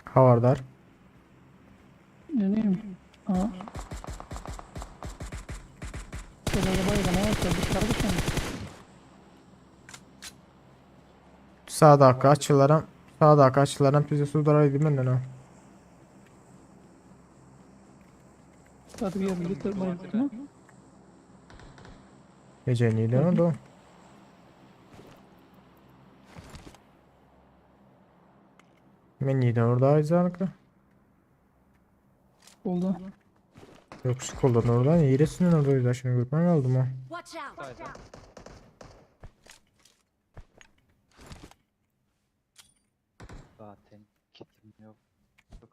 Havardar. Ne diyeyim? Aa. Şöyle de baygın evet dışarı düşün. Sağdaki açılarım sağdaki açılarım bizi sudara edeyim ben de. Hadi bir yerine getir bayılttı mı? Gece neydi oldu? Men neyden orada ayzanıkla? Oldu. Yok skoldan oradan yerisinden orada şimdi görmen aldım ha. Watch out! Zaten kitim yok. Yok.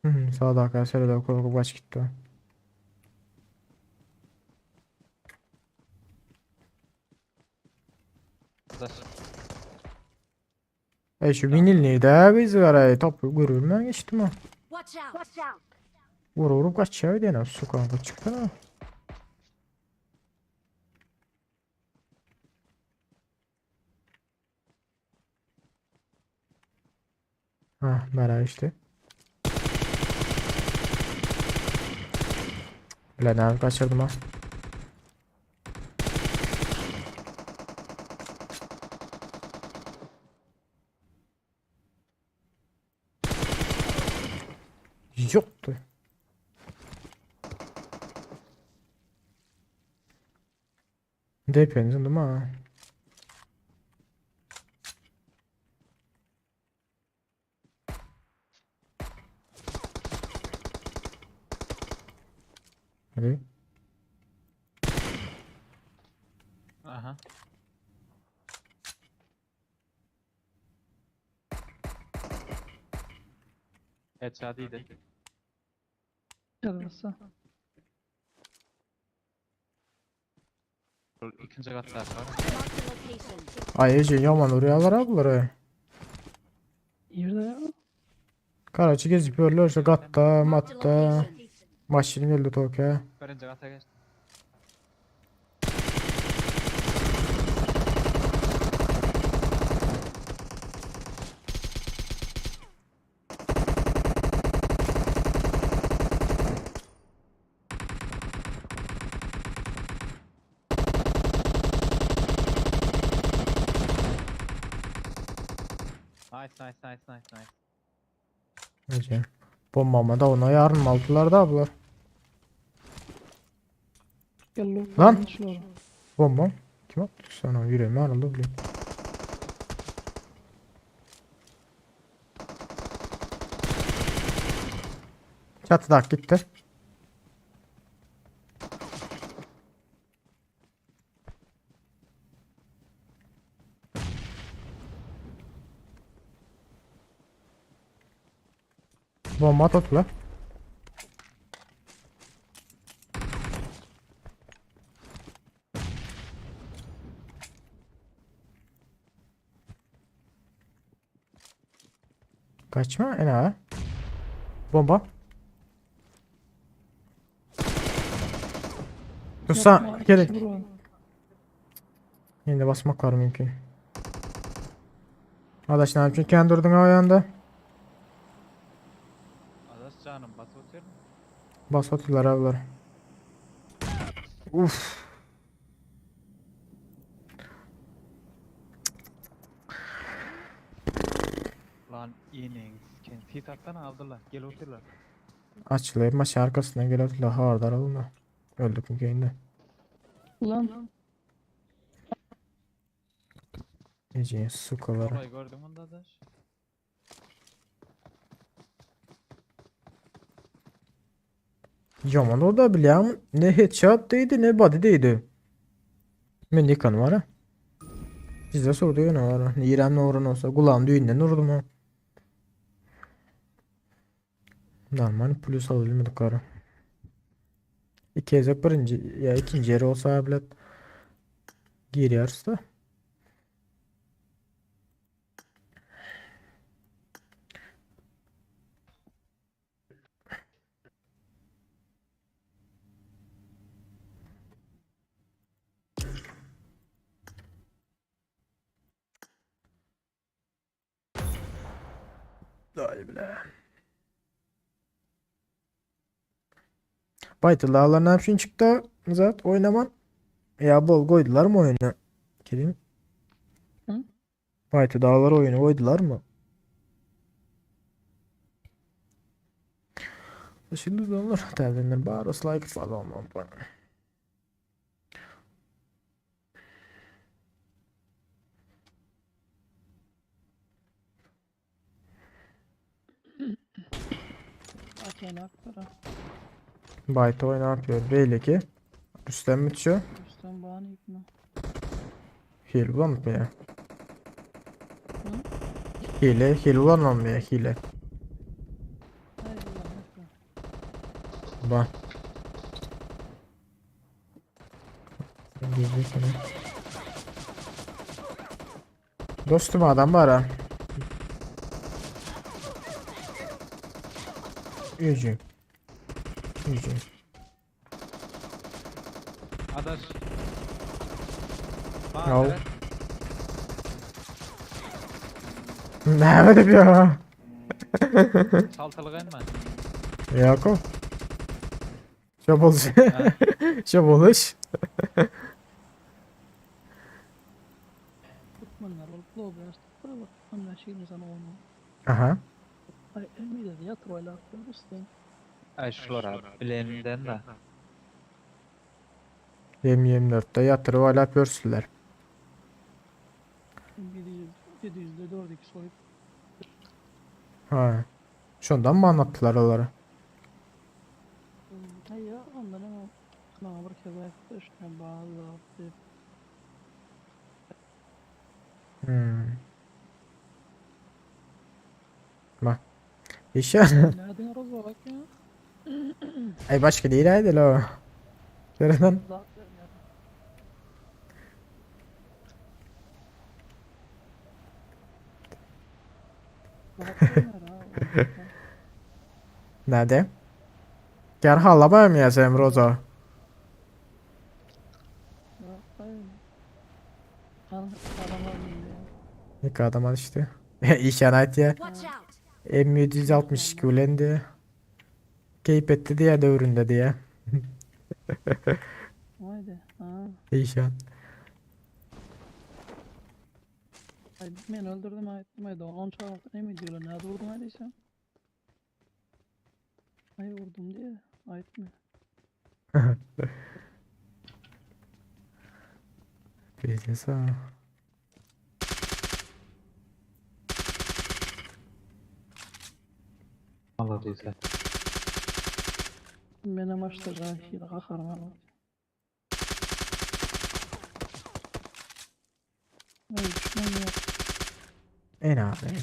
Hı, sağda arkadaşlar da korku baş gitti. o. Adaş. Ey şu vinil neydi biz var ay top görülmen geçti mi? Watch out! Watch out! Vur vurup kaçıyor diye su kanka çıktı mı? Ha merak işte. Ulan abi kaçırdım ha. Yoktu. Dependendo de uma. Hadi. Aha. Headshot iyiydi. Yarısı. İkinci katta var. Marked a location. Ay Ece yaman oraya ablaları. Yerde ya. Karaçı gezip görürlerse gatta Marked a matta. location. Maşini geldi Tokyo. Birinci kata geçti. Nice nice nice nice nice. Ece. Bombama da ona yarın aldılar da ablar. Gel lo. Lan! Bomba. Kim attı sana? Yüreğime arıldı bile. Çatıdak gitti. Bomba attılar. Kaçma ena. Bomba. Tutsa gerek. Yine basmak var mümkün. Adaş ne yapıyorsun? Kendi durdun ayağında. Adaş canım bas otur. Bas atıyorlar abiler. Uf. Lan inin siken. Sis atsana aldılar. Gel oturlar. Açılıyor maç arkasından gel atıyorlar. Hardar alın da. Öldük mü yine. Ulan. Ece'nin sukaları. Orayı gördün mü adaş? Yaman orada bilýän ne headshot değdi ne body değdi. Men yıkan var ha. Bizde sordu ne var. İrem ne oran olsa kulağım düğünden vurdum ha. Normal plus alabilmedik karı. İki ezek birinci ya ikinci yeri olsa bile giriyoruz da. Dayı bile. Baytıllarlar ne yapsın çıktı zat oynaman. Ya bol koydular mı oyunu? Kerim. Bayty daglar oýuny goýdularmy? Şimdi dolar täzeden barys like follow unutmaň. Akenak para. Bayty oýny yapıyor. Beýleki. Rüstem mi düşüyor? Üstten bana yıkma. Hile ulanmıyor. Hile, hile ulanmıyor hile. Hayır ulan yıkma. Ba. Gizli seni. Dostum adam var ha. Yüzüm. Yüzüm. Adaş. Ya. Ne edip ya? Çaltalyk enme. Ýok. Şo boluş. Şo boluş. Türkmenler olup lobi açtık. Bak 15 20 sene oldu. Aha. Ay emide de yatır oylap üstten. Ay şular bileninden de. M24'te ýatyryp aýlap ýörsüler. 700 700'de 4 2 soyup Ha. Şondan mı anlattılar onlara? Ay ya ondan ama bana bir kez ayakta işte bazı deyip Hmm. Bak. İşe. Nereden roz bak ya? Ay başka değil haydi lo. Nereden? Zaten ya. Zaten ya. Nerede? Gel halamayam ya sen Rozo. İlk adam al işte. İşan ait ya. Watch out! M762 ulendi. Keyip etti diye dövründe diye. Haydi. Ha. İşan. Ay ben öldürdüm ay. Haydi on çabuk ne mi diyorlar? Nerede vurdum haydi sen? Ay vurdum diye. Ait mi? Biznes ha. Allah diýse. Mene maçta gahil kahraman. Ay düşman yok. En abi.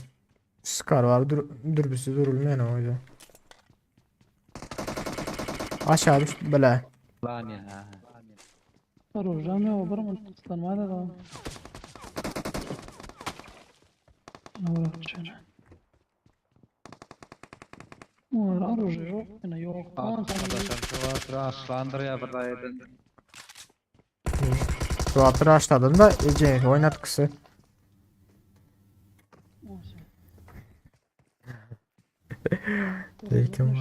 Scar var. Dur, dürbüsü durulmayan oydu. Aşağı düş bile. Lan ya. Orujam yok bir mutlanmadı da. Ne uğraşıyor? Orujam yok. Yine yok. Adaşam şu var aslandır ya bir daýdan. Şu atı açladın da Ece oynat kısı. Yıkım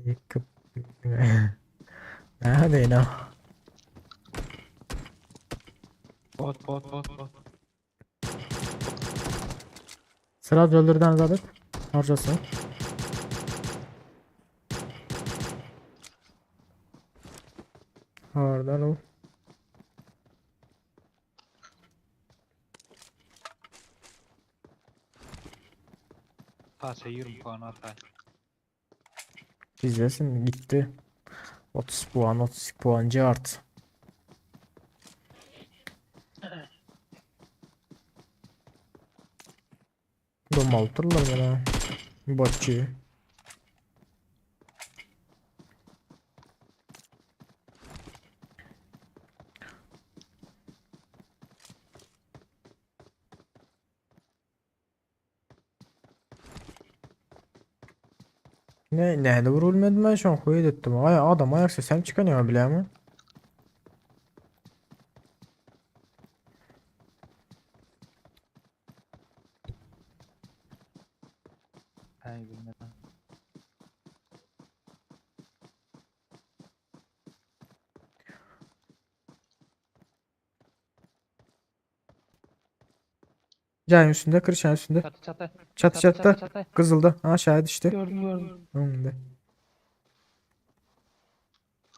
Yıkıp Nerede yine? Bot bot bot bot. Sıra öldürden zaten. Harcasın. Oradan o. Paça 20 puan atay. İzlesin gitti. 30 puan 32 puan art. Domaltırlar bana. Botçu. Ne nerede vurulmadı ben şu an koyu ettim. Ay adam ayak sesem çıkanıyor bile mi? Hay bilmem. Jaýyň üstünde, kirişäň üstünde. Çaty çaty. Çaty çatda. Gyzylda. Ha aşağı düşdi. Gördüm gördüm. Öňünde.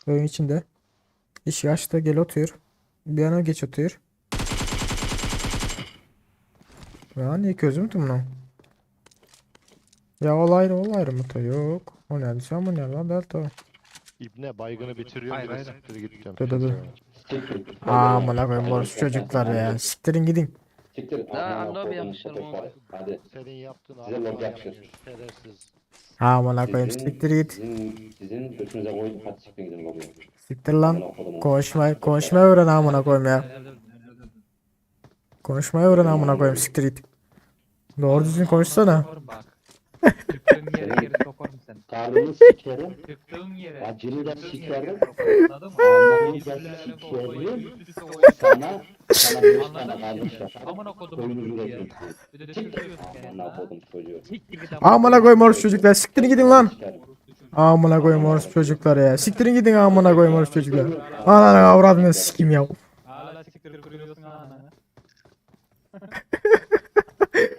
Öýüň içinde. Işik açdy, gel otur. Bir yana geç otur. Ya niye közüm bunun? Ya ol ayrı ol ayrı mı ta? Yok. O ne sen bu ne lan delta. İbne baygını bitiriyor Hayır, bir de hayır. siktir git diyorum. Dur dur dur. Amına koyayım orospu çocuklar ya. Siktirin gidin. Daha lobi yakışır mı? Hadi. Senin yaptığın Size adamlar log yakışır. yapmıyor, Şerefsiz. Amına koyayım siktir git. Sizin, sizin götünüze koydum. Hadi siktirin gidin lobiye. Siktir lan. Konuşma konuşma öğren amına koyayım ya. Konuşmayı öğren amına koyayım siktir git. Doğru düzgün konuşsana. Sokarım bak. Çıktığın yere geri sokarım seni. Karnını sikerim. Çıktığın yere. Acını da çıktığın yere sikerim. geri sokarım, Anladın mı? Ananı da İbnelere sokayım, sikerim. üst üste koyayım. Sana, sana beş tane Anladın mı kardeş şimdi? yaparım. Amına kodumun Boynuzu çocuğu ya. yerim. Bir de küfür kendine. Amına kodum çocuğu. Siktir git amına Amına koyayım orospu çocuklar siktirin gidin lan. Amına koyayım orospu çocuklar ya. Siktirin gidin amına koyayım orospu çocuklar. Ananı avradını sikeyim ya. Hala siktir duruyorsun ananı.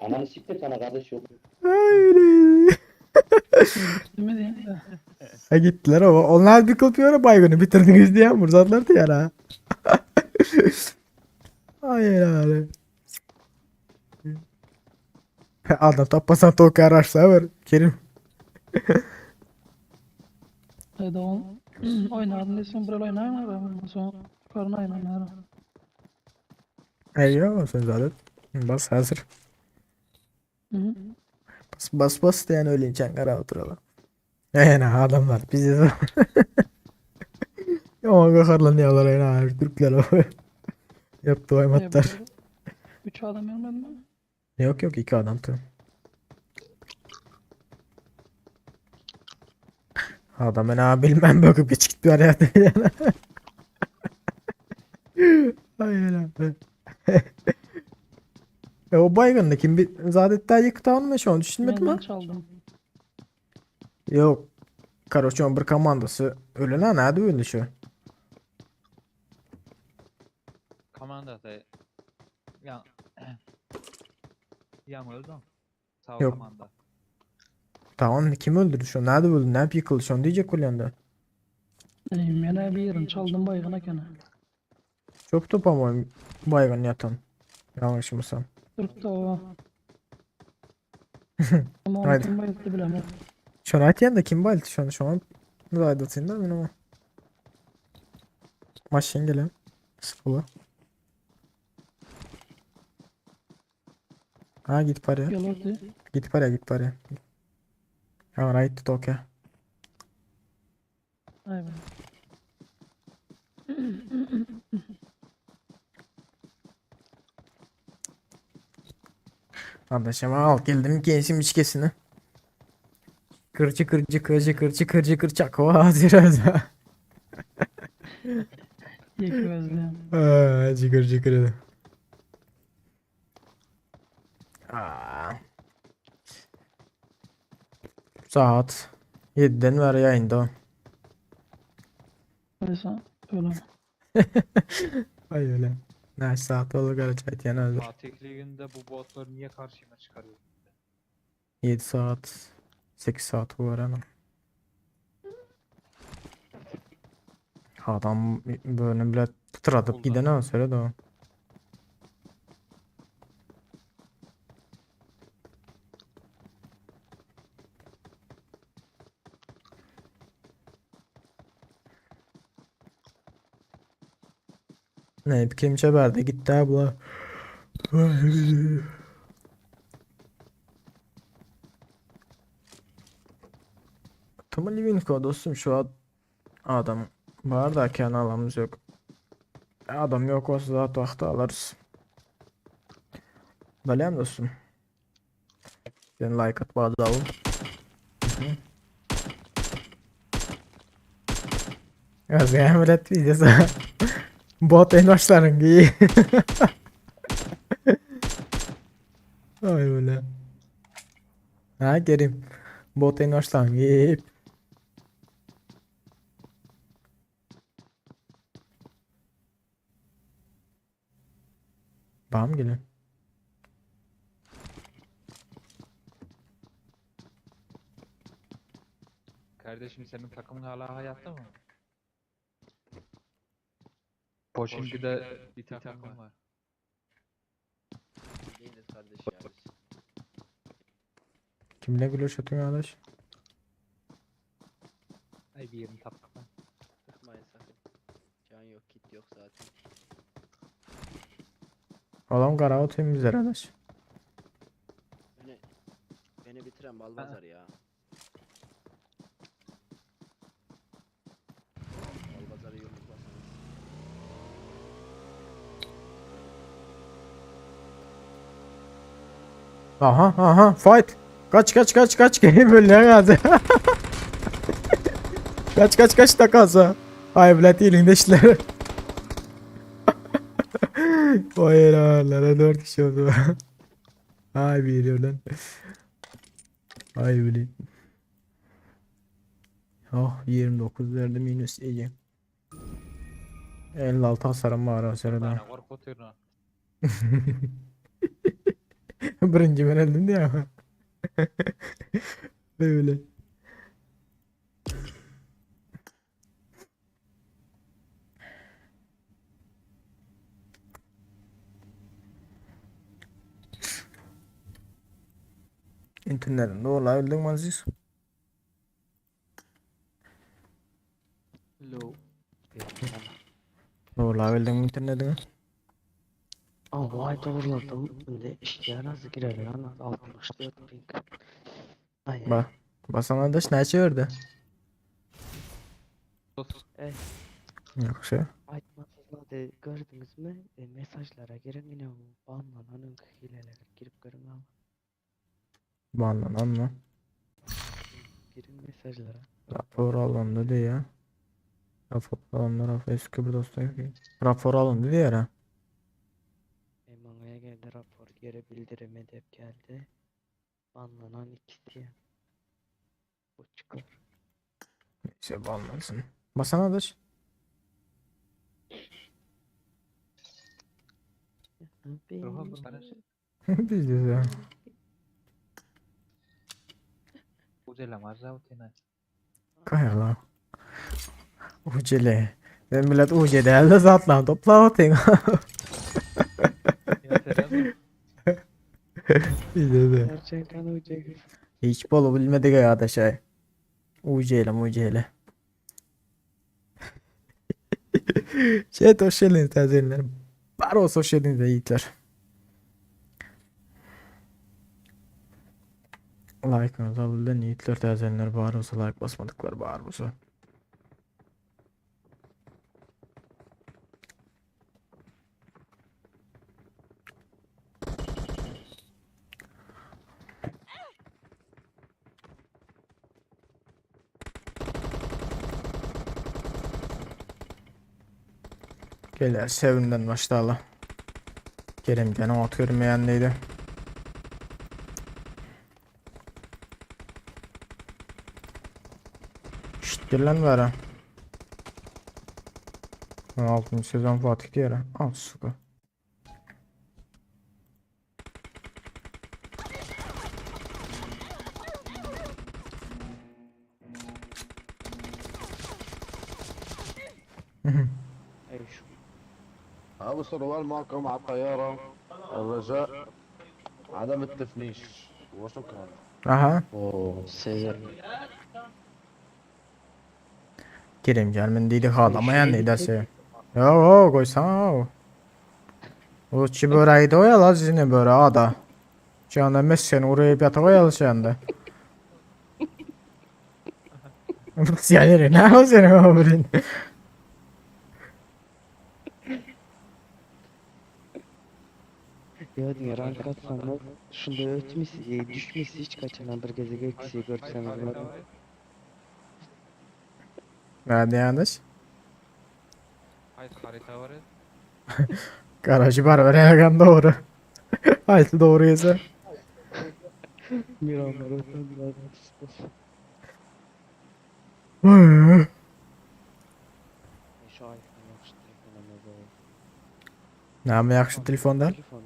Ananı siktir sana kardeş yok. Hayır. Değil mi diyeyim de. Ha gittiler ama onlar bir kılpıyor baygını bitirdiniz diye vurzadılar diye ha. Hayır abi. Adam tapmasan toka araçlar var. Kerim. Haydi on oynardım desin buraya oynayayım abi. Son karına oynarım. Eyvah sen zaten. Bas hazır. Hı hı. Bas bas bas diyen öyle çankara oturalım. Yani adamlar bizi Ama kaharlanıyorlar yani Türkler o. Yaptı Ya oymatlar. böyle Üç adam görmedin mi? Yok yok iki adam tamam. Adam ben abi bilmem bakıp geç gitti araya yani. Hayır abi. E o baygındı kim bir zaten yıktı mı şu an düşünmedim Ben ha? çaldım. Yok. Karoçon bir komandası. Öyle lan nerede öldü şu? Komandası. Ya. Yan öldüm. Sağ Yok. komanda. Tamam kim öldürdü şu an? Nerede öldü? Ne yapıp yıkıldı şu an diyecek ulan Ben bir yerim çaldım baygına gene. Çok top ama baygın yatan. Yanlışımsam. Türk de o. Ama onu Haydi. kim bayılttı bilemem. Şu an aytyan da kim bayıldı şu an şu an Zaydat'ın da ama. Maşın gelen. Sıkılı. Ha git paraya. Gel orada. Git paraya git paraya. Ha right to Tokyo. Ay be. Kardeşim al geldim gençim içkesini. Kırcı kırcı kırcı kırcı kırcı kır çakva hazır hazır. Yekmezdi. Aa, cıkır cıkır dedi. Aa. Saat 7'den beri yayında. Neyse öyle. Ay öyle. Ne saat oldu karı çay hazır. Fatih Ligi'nde bu botları niye karşıma çıkarıyor? 7 saat 8 saat bu var ama. Adam böyle bile tıratıp giden ha söyle de o. Ne kim çeberdi gitti abla. Tamam Livinko dostum şu an adam var da kendi alamız yok. Adam yok olsa da tahta alırız. Dalyan dostum. Sen like at bazı alın. Özgür videosu. Bot en başların giy. Ay öyle. Ha gerim. Bot en başların giy. Bam gelin. Kardeşim senin takımın hala hayatta mı? Pochinki'de bir takım var. Değiliz kardeş ya biz. Kimle gülüş atıyorsun arkadaş? Ay bir yerini taptık lan. Sıkmayın sakın. Can yok, kit yok zaten. Adam kara atıyor bizler arkadaş. Beni, beni bitiren Balbazar ya. Balbazar'ı yumruklasanız. Aha aha fight. Kaç kaç kaç kaç gene böyle geldi. Kaç kaç kaç takasa. Ay bilet elinde işler. Vay helallere 4 kişi oldu. Ay bir yerden. Ay bile. Oh 29 verdi minus iyi. 56 hasarım var o sırada. Bana korkutuyor lan. Birinci ben öldüm diye ama. Böyle. İnternetin doğru öldün mü Aziz? Low. Doğru öldün mü internetini? Vay doğruladım. Şimdi işler nasıl girer lan? 64 ping. Ay ay. Ba. Basan arkadaş ne çevirdi? Eh. Yoksa. Aytmasızladı gördünüz mü? E, mesajlara girin yine bu banlanan hileler girip görün ama. Banlanan mı? Girin mesajlara. Rapor alındı diye. Rapor alındı. Rapor eski bir dostu. Rapor alındı diye ha. E, bana geldi rapor geri bildirim edip geldi. Banlanan ikisi. Bu çıkar. Neyse banlansın. Basan arkadaş. Ruha bu barış. Biz de ya. Ucele marza utena. Kaya lan. Ucele. Ben millet ucele elde zatlan topla atın. Ya sen Biz de. Gerçekten ucuz. Hiç bolu bilmedik ya da şey. Ucele mucele. Şey hoş geldiniz teyzeler. Baros hoş geldiniz de yiğitler. Like'ınızı alın yiğitler teyzeler. Baros'a like basmadıklar Baros'a. Geler sevinden başlayalım. Gelin gene at görmeyenliydi. Şşt gel lan bari. 6. sezon Fatih diğer. Al suka. Ey şu ابو سروال معكم على الطيارة الرجاء عدم التفنيش وشكرا Aha. Oo Sezer. Gireyim gelmen değil ağlamayan neydi Ya o koysana o. O çi böreği de o ya la zini böreği ada. Cana messen oraya bir yatağa yalışandı. Yani ne o senin o birin. Ya diye rank atsanız şunda ötmesi, e, düşmesi hiç kaçanan bir geze eksiği görseniz var. Nerede yanlış? Hayır harita var ya. Garajı var var doğru. Haydi doğru yese. Miramar ötenler. Şu iPhone yaxşı telefon ama bu. Ne mi yakşı telefondan? Telefonu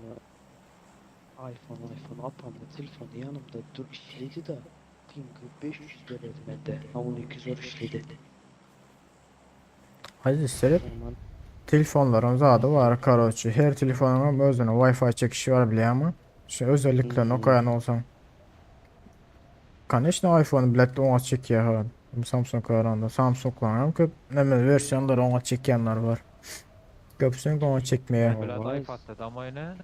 iPhone iPhone apamda telefonu yanımda dur işledi da. Pingi 500 berýärdi mende. Ha 12 zor işledi. Aziz seret. Telefonlaryň zady bar karoçi. Her telefonyň hem özüne Wi-Fi çekişi bar bilýäňmi? Şu özelliklerini okaýan bolsaň. Koneçno iPhone bilet oňa çekýär ha. Samsung garanda Samsunglaryň hem köp näme wersiýalary oňa çekýänler bar. Köpüsiniň oňa çekmeýär. Bilet iPad'da da oýna.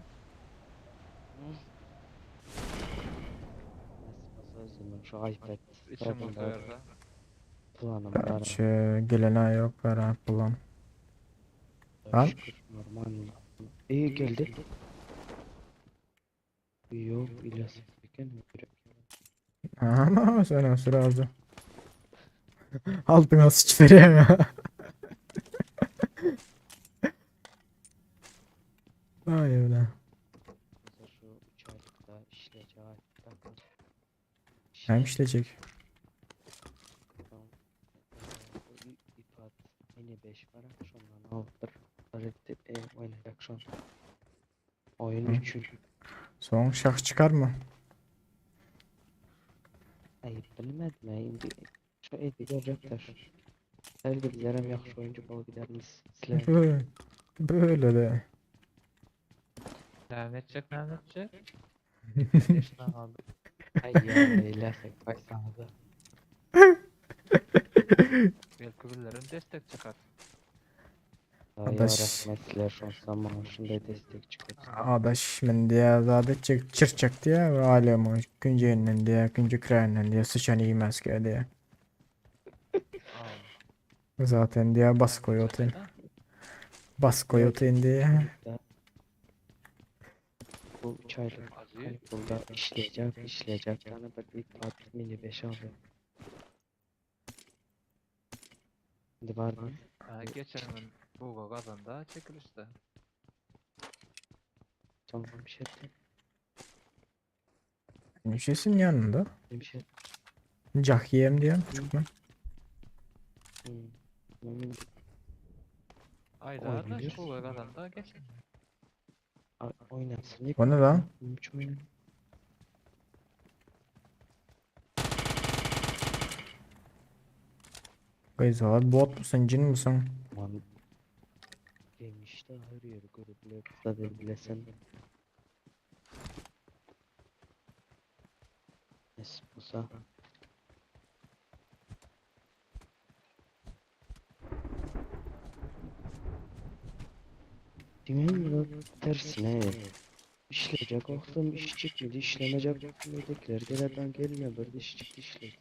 Şu iPad Içim bolsa ýerde. Planym bar. Karoçi gelene ýok bar plan. Lan. Şükür normal. İyi geldi. Yok İlyas eken. Ama sen sürerdi. Altıma sıç vereyim ya. Vay öyle. Mesela şu 3 aylıkta işleyecek iPad var. Hem işleyecek. Tamam. Ee, bu iPad mini 5 var. Şundan alıp bir alet e, oynayacak şu an. Oyun Hı. için. Son şah çıkar mı? Ay bilmedim ya. Şimdi şu edi görecekler. Her bizler yaxşı oyuncu bol giderimiz. Sizler. Böyle, böyle de. Devam edecek, devam edecek. Yaşına kaldı. Ay ya İlyas ay sana da. Belki birilerin destek çıkar. Ay Adaş. rahmetler şu an zaman şunday destek çıkıyor. Adaş men diye zade çek çırçak diye ve alemi künceğinden diye künce krayından diye sıçan yemez ki diye. Zaten diye bas koy otel. Bas koy otel diye. Bu 3 aylık burada işleyecek işleyecek. Tane bir iPad mini 5 aldım. Şimdi var mı? Ha, geçen gün Google kazandı çekilişte. Tamam bir şey de. Neşesin yanında. Bir şey. Cah yiyem diye küçük mü? Hmm. Hmm. Ayda da Oynuyor. Google kazandı geçen. A- Oynasın. O ne lan? Üç oyun. Gayzalar bot musun cin misin? Aman. Demiş de her yeri görüp zaten bilesen. Nasip olsa. Dünyanın tersine işleyecek baktım iş çıkmadı işlemeyecek baktım ötekiler geleden gelmiyor bir de iş çıktı işledi.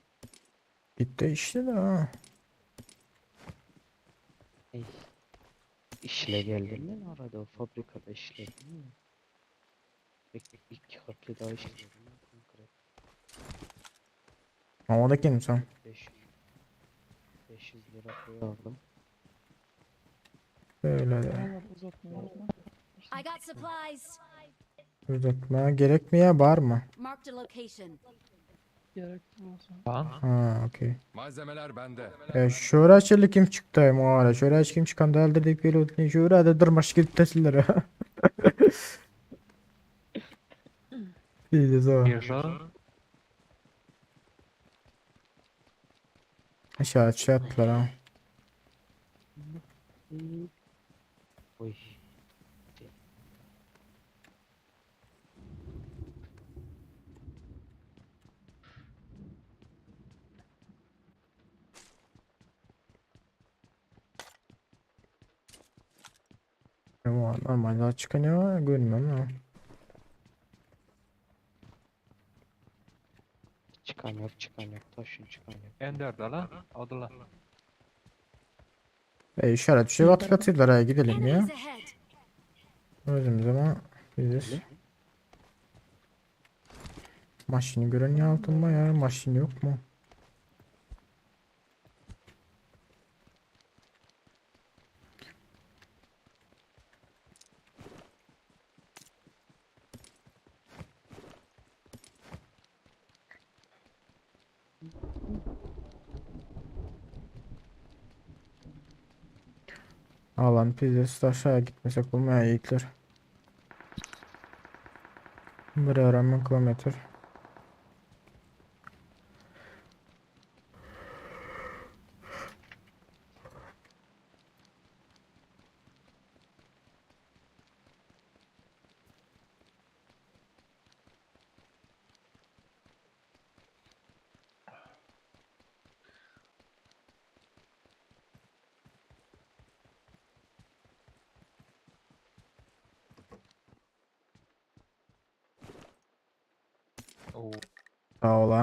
Gitti işte de ha. Ey. İşle geldim ben arada o fabrikada işledim ya. İki, iki katlı daha işledim ben konkret. Ama da kim sen? 500 500 lira koy aldım. Böyle de. Tamam uzatma uzatma. I got supplies. Uzatma gerek mi ya var mı? Marked a location. Gerek olsa. Lan. Ha okey. Malzemeler bende. E, şöyle çeli kim çıktı o ara? Şöyle kim çıkan da elde deyip geliyor. Şöyle de dırmaş gidip tesirlere. İyi de o. Bir Aşağı aşağı attılar ha. Oy. Ama normalde çıkan ya görmüyorum ha. Çıkan yok çıkan yok taşın çıkan yok. N4 lan. Aldılar. E işaret bir şey atıp atıyorlar ha gidelim ya. Enemies ahead. Özümüz ama biziz. Maşini gören ya altında ya maşin yok mu? Alan pizzası aşağı gitmesek olmuyor yiğitler. Bir öğrenme kilometre. Oo. Sag ol a.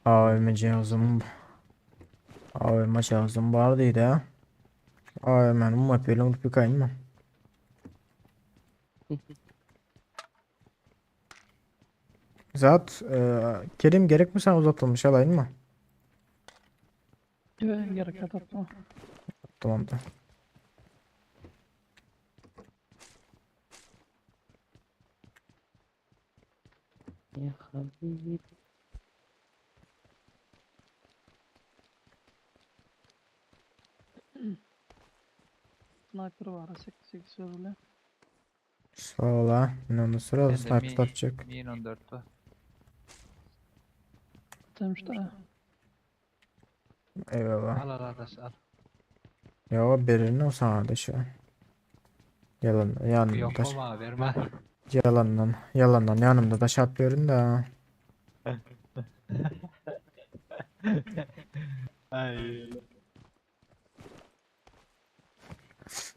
AVM cihazım AVM cihazım bar diýdi a. AVM-ni UMP bilen urup ýykaýyn mı? Zat, e, Kerim gerek mi sana uzatılmış alayım mı? Yok gerek yok atma. Tamam da. Ya habibi. Sniper var 8 öyle. Sağ ol ha. Yine ondan sonra Bende sniper mi- tapacak. Min 14 var. Demiş de. Eyvallah. Al al adaş al. Ya birini o sana da şu. Yalan, yanımda Yok taş. baba verme. Yalandan, yalandan yanımda taş atlıyorum da. Ay.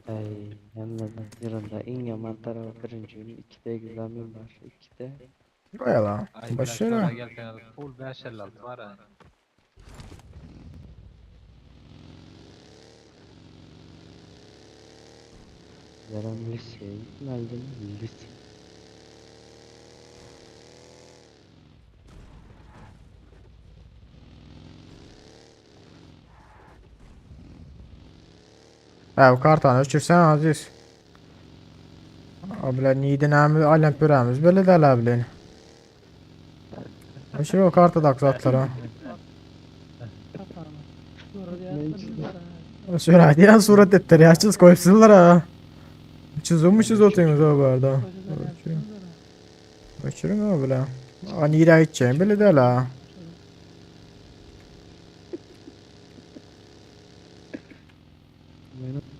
Ay hemmeden yılında en yaman tarafı birinci gün 2'de egzamin var 2'de. Goýala. Ay Başara. Gel sen full 556 var ha. Yarın liseye gitmeliydim lise. Ha, bu kartanı öçürsen Aziz. Abiler niydi nami alem püremiz böyle de abilen. Öçür o kartı da zatlara. Öçür hadi ya surat ettiler ya çiz koysunlar ha. Çizilmişiz oturuyoruz o bu arada. Öçürün. Öçürün o bile. Ani ira içeceğim böyle de la.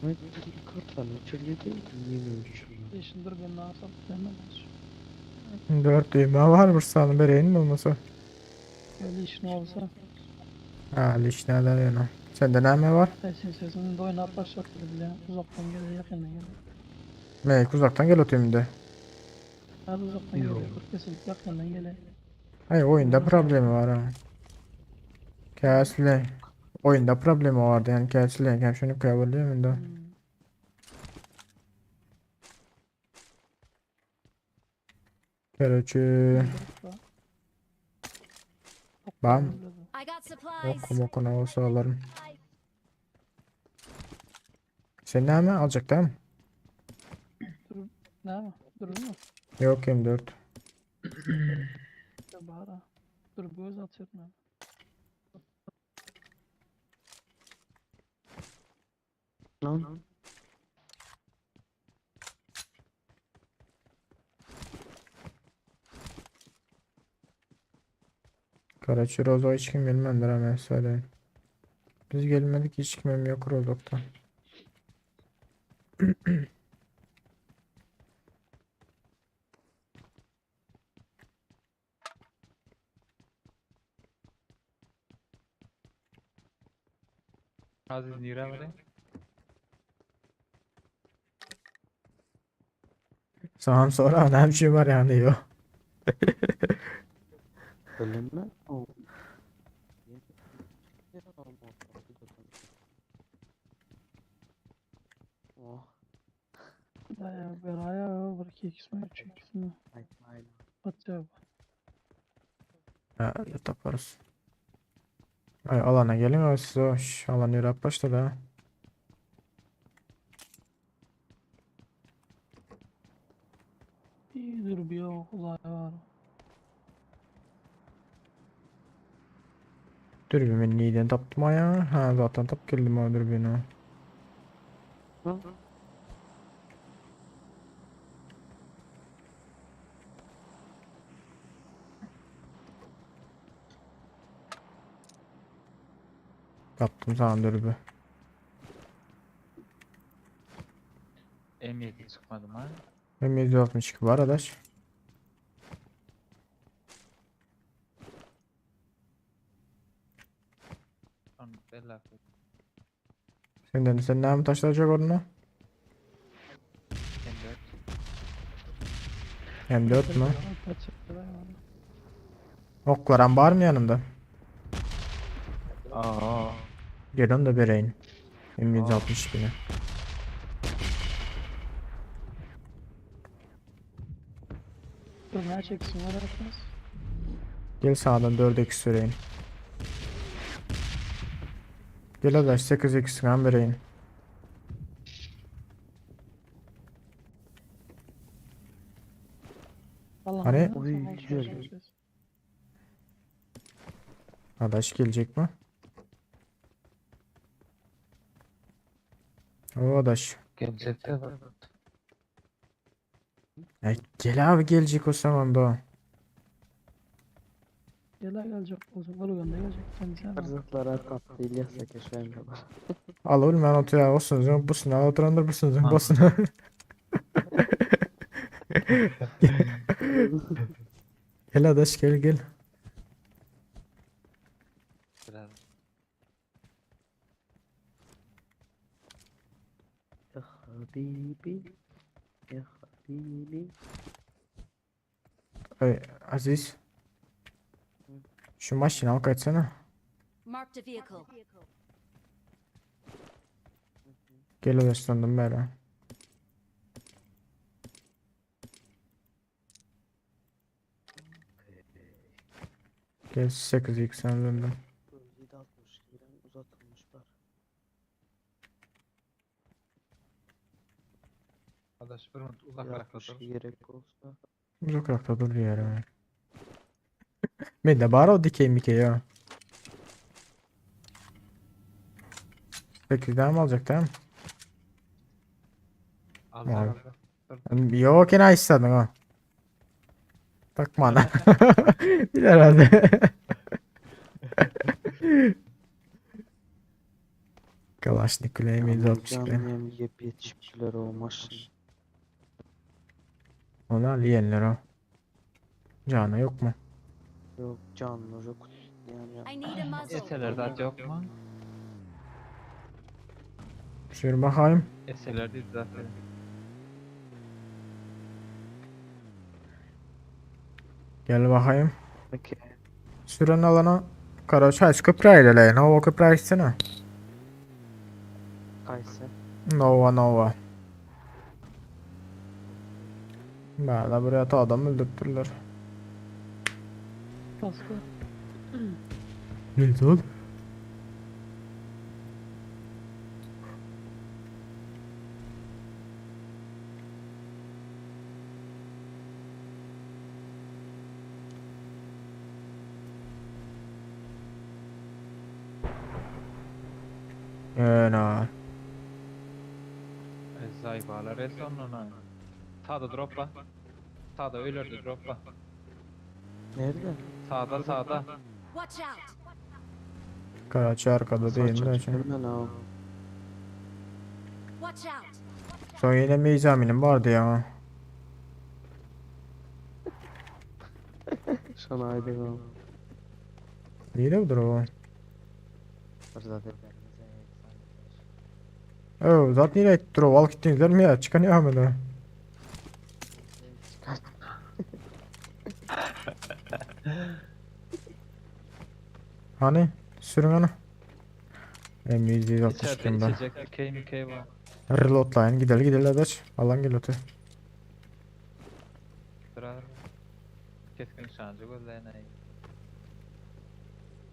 Ben kartlarını uçurdu yine uçurdu. Değişindir ben ne yapsam demem. Dört düğme var bu sana bereyin mi olmasa? Öyle işin olsa. Ha lişneler yana. Sende ne var? Sesin sesini de oynat başlattı bile. Uzaktan geliyor yakından geliyor. Meyk uzaktan gel oturuyorum de. Her uzaktan geliyor. Kesinlikle yakından geliyor. Hayır oyunda problemi var ha. Kesle. Oyunda problemi vardı yani kesle. Yani şunu koyabiliyor da. Короче, Bam. I got supplies. Okum okuna olsa alırım. Sen ne mi alacak değil mi? Ne mi? Durur mu? Yok M4. Ya bahara. Dur göz atıyorum ben. Lan. Karaçı Rozo hiç kim bilmemdir hemen söyleyeyim. Biz gelmedik hiç kimim yok Rozok'ta. Aziz nire var. Sağım sonra önemli şey var yani yok. Öyle mi? Oh. Oh. Ya beraya bir iki ikisi mi? Üç ikisi mi? Aynen. Batıyor. Ha, öyle taparız. Ay alana gelin o size hoş. Alan yürü başladı ha. İyi dur bir olay var. Dürbümü neyden taptım ya? Ha zaten tap geldim o dürbünü. Hı? Taptım sana dürbü. M7 çıkmadı mı? M762 var adaş. Son bella. Senden sen ne mi taşlayacak onu? M4. M4 mü? Oklaram bar mı yanında? Aa. Gel onu da vereyim. M762 bine. Dur ne çeksin var atmaz. Gel sağdan 4x süreyim. Gel adaş 8x kan vereyim. Allah'ım Hani? ya, Oy, sen al şunu, güzel. şunu. Adaş gelecek mi? O adaş. Gelecek de var. Ya gel abi gelecek o zaman da. o. Gel gelecek olacak. Ol gönder gelecek. Kendisi al. Erzaklara kattı İlyas'a keşfem var. Al oğlum ben oturuyor olsun. Busun al oturandır busun. Ha. Basın. Gel adaş gel gel. Biraz. Ya habibi. Ya habibi. Ay, Aziz. Şu maşini al kaçsana. Marked a vehicle. Gel adaş sandım böyle. Gel 8 sen döndüm. 762'den uzatılmış var. Adaş bir minut uzakrakta dur. 762 gerek olsa. Uzakrakta dur diyor. Men de bar o dikey mikey ya. 8 tane mi alacak tamam? Alacak Abi. alacak. Dur. Yok yine istedin ha. Takma lan. Bir herhalde. Kalaşnikov M762. Canım yiyip yetişmişler o maşın. Onlar yiyenler o. Canı yok mu? Yok canlı yok. Yani I need a muzzle. Eseler zaten yok mu? Şöyle bakayım. Eseler değil zaten. Gel bakayım. Okey. Süren alana Karaçay köprü ile Nova köprü gitsene. Kayse. Nova Nova. Böyle buraya ta adam öldürttürler. Kaskı. Ne oldu? Ena. Zaybalar el sonuna. Sağda drop var. Sağda ölürdü drop var. Nerede? Sağda sağda. Watch out. Karaçay arkada değil mi? Saç hemen al. Watch out. Son yine meyzaminim vardı ya. Şana aydın al. İyi de budur o. Zaten Oo, zaten yine drop al gittiğinizler mi ya? Çıkan ya hemen. Hani? Sürün onu. M162 İçeride ben. içecek dikey mikey var. Reloadlayın gidelim gidelim adaş. Alan gel öte. Durar. Keskin nişancı gözlerine.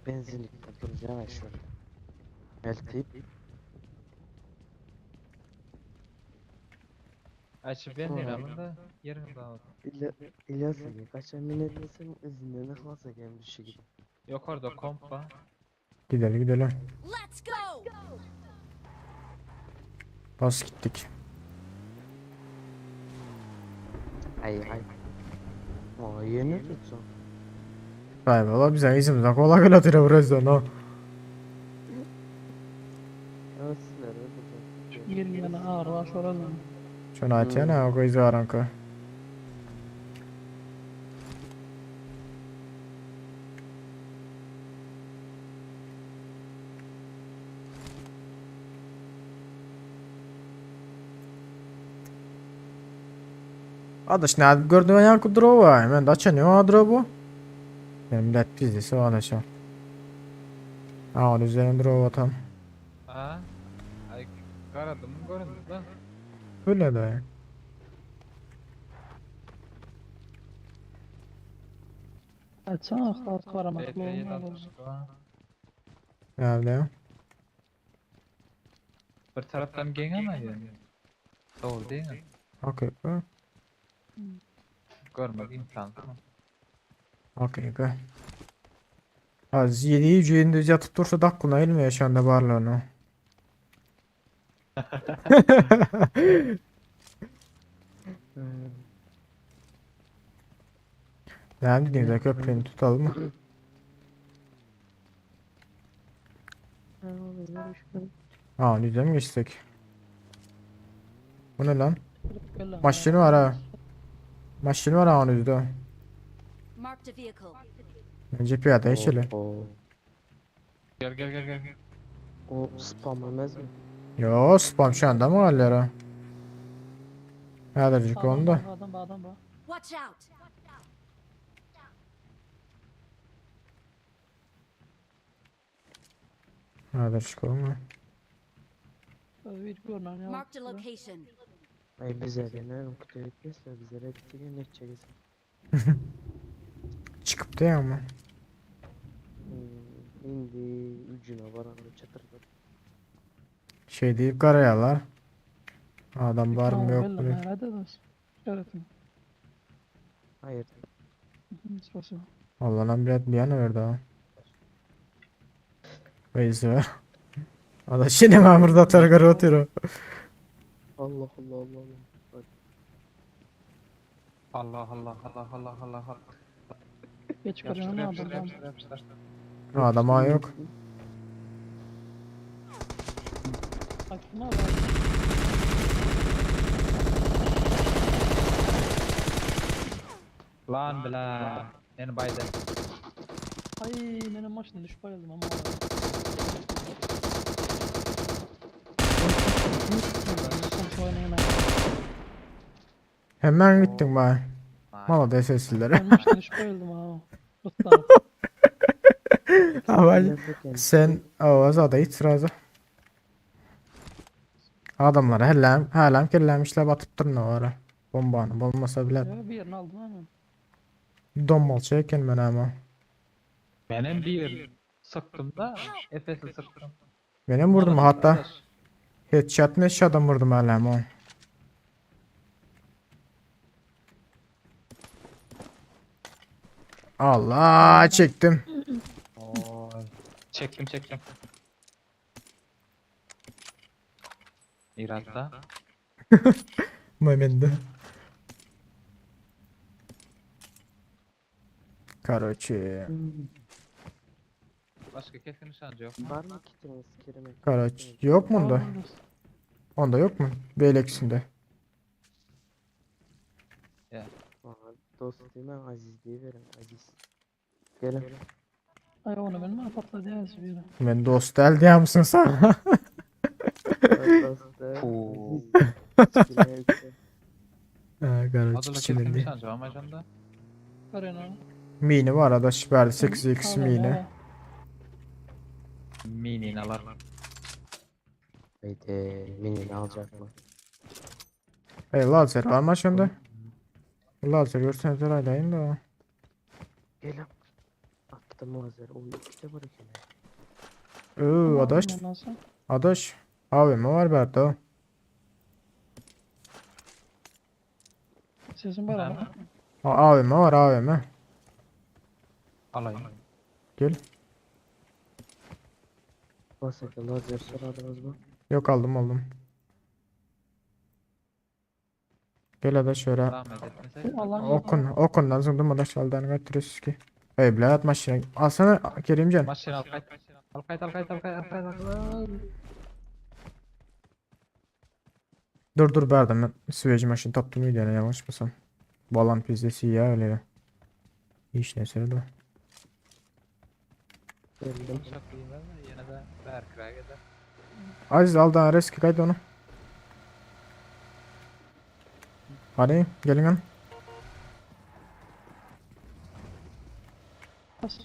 Benzinlikte duracağım ya şurada. Eltip. Açıp ben değil alın da yerim daha. İlla, İlyas Ege kaçan minnetlesem izinden ıhlasa gelmiş gibi. Yok orada komp var. Gidelim gidelim. Let's go. Bas gittik. Ay ay. O yeni tutsun. Vay be ola bize izimizden kola gel atıyor burası no. Evet sizler öyle Yerin yana ağır var şurada. Şunu atayana o koyzu aranka. Adaş nädip gördüň ýaňky drowy? Mende açan ýok drowy. Sen millet pizdesi adaş. Aa, üzerine drow atam. Ha? Ay garadym göründü da. Öyle de. Açsana ahlak karamaklı BP olmalı. Nerede? Bir taraftan gene ama yani. Doğru değil mi? Okey. Okay. Görmek imkansız mı? Okey. Okay. Az yediği gündüz yatıp dursa da aklına ilmiyor şu anda varlığını. Ne dediğimde köprünü tutalım mı? Aa yüzden mi geçsek? Bu ne lan? Maşini var ha. Maşini var ha onun yüzde. Marked a vehicle. Bence piyade içelim. Gel gel gel gel. gel. O spam emez mi? Yo spam şu anda mı hallere? Neredecik Adam onda? var, adam var, adam var. Watch out. Neredecik oğlum? Bir görünen ya. Marked a location. Ay bize de ne kutuyu etmezse bize de bittiğin ne çekilsin. Çıkıp da ama. Hmm, indi ucuna varan çatırdı. Şey deyip karayalar. Adam var mı yok mu? Evet. Hayır. Спасибо. Allah'tan biraz bir yana verdi ha. Reisi var. Ada şimdi ben burada atar karı atıyorum. Allah Allah Allah Allah. Bak, Allah Allah Allah Allah Allah Allah. Geç Yapıştır görünen yapıştır adam. yapıştır yapıştır. Adam ha yok. Aklıma bak. Lan bila. Yani bayda. Ay benim maçtan düşüp bayıldım ama. Hemen gittin bay. Mala da seslileri. Ben maçtan düşüp bayıldım ha. Lütfen. Ama sen avaz da itirazı. Adamlara hellem, hellem kellemişler batıp durma o ara. Bombanı olmasa bile Ya bir yerini aldım ama. donmal çeken ben ama. Benim bir sıktım da Efes'i sıktım. Benim vurdum hatta. Arkadaş, Headshot ne adam vurdum hellem o. Allah çektim. Oy. Çektim çektim. İrat'ta. Momenti. Короче, Başka keskin nişancı yok mu? Var mı kitiniz Kerim'e? короче, yok mu onda? Onda yok mu? Beylekisinde. Aa, dost değil mi? Aziz diye verin. Aziz. Gelin. Ay onu benim ha patladı ya bir yere. Ben dost del diye misin sen? Dost da Puh. Aziz. Sikine yükle. Ha, Короче, Adada keskin kiçilendi. nişancı var mı ajanda? Görünen onu. Mini var adaş verdi 8x mini. Mini alar. Haydi mini alacak mı? Ey lazer var mı şimdi? Lazer görseniz herhalde da. Gelin. Attım lazer. O iki de var ekene. Oo adaş. Adaş. AVM var bende. Sesin var ama. Ha, AVM var AVM. Alayım. Gel. Basakı lazer soradınız mı? Yok aldım aldım. Gel adaş şöyle. Zahmet etmesek. Allah'ın Okun, okundan zıngdım adaş aldan götürüyoruz ki. Ey blat maşına. Alsana Kerimcan. Maşini al kayıt. Al kayıt al kayıt al kayıt al kayıt al kayıt. Dur dur berdim ben süveci maşını tapdım videonu yanlış mısın? Balan pizzesi ya öyle. ya. Hiç neyse de. Geldim. Çok iyi ama yine de ver kırağa gider. Aziz al da reski kaydı onu. Hadi gelin lan. Bas.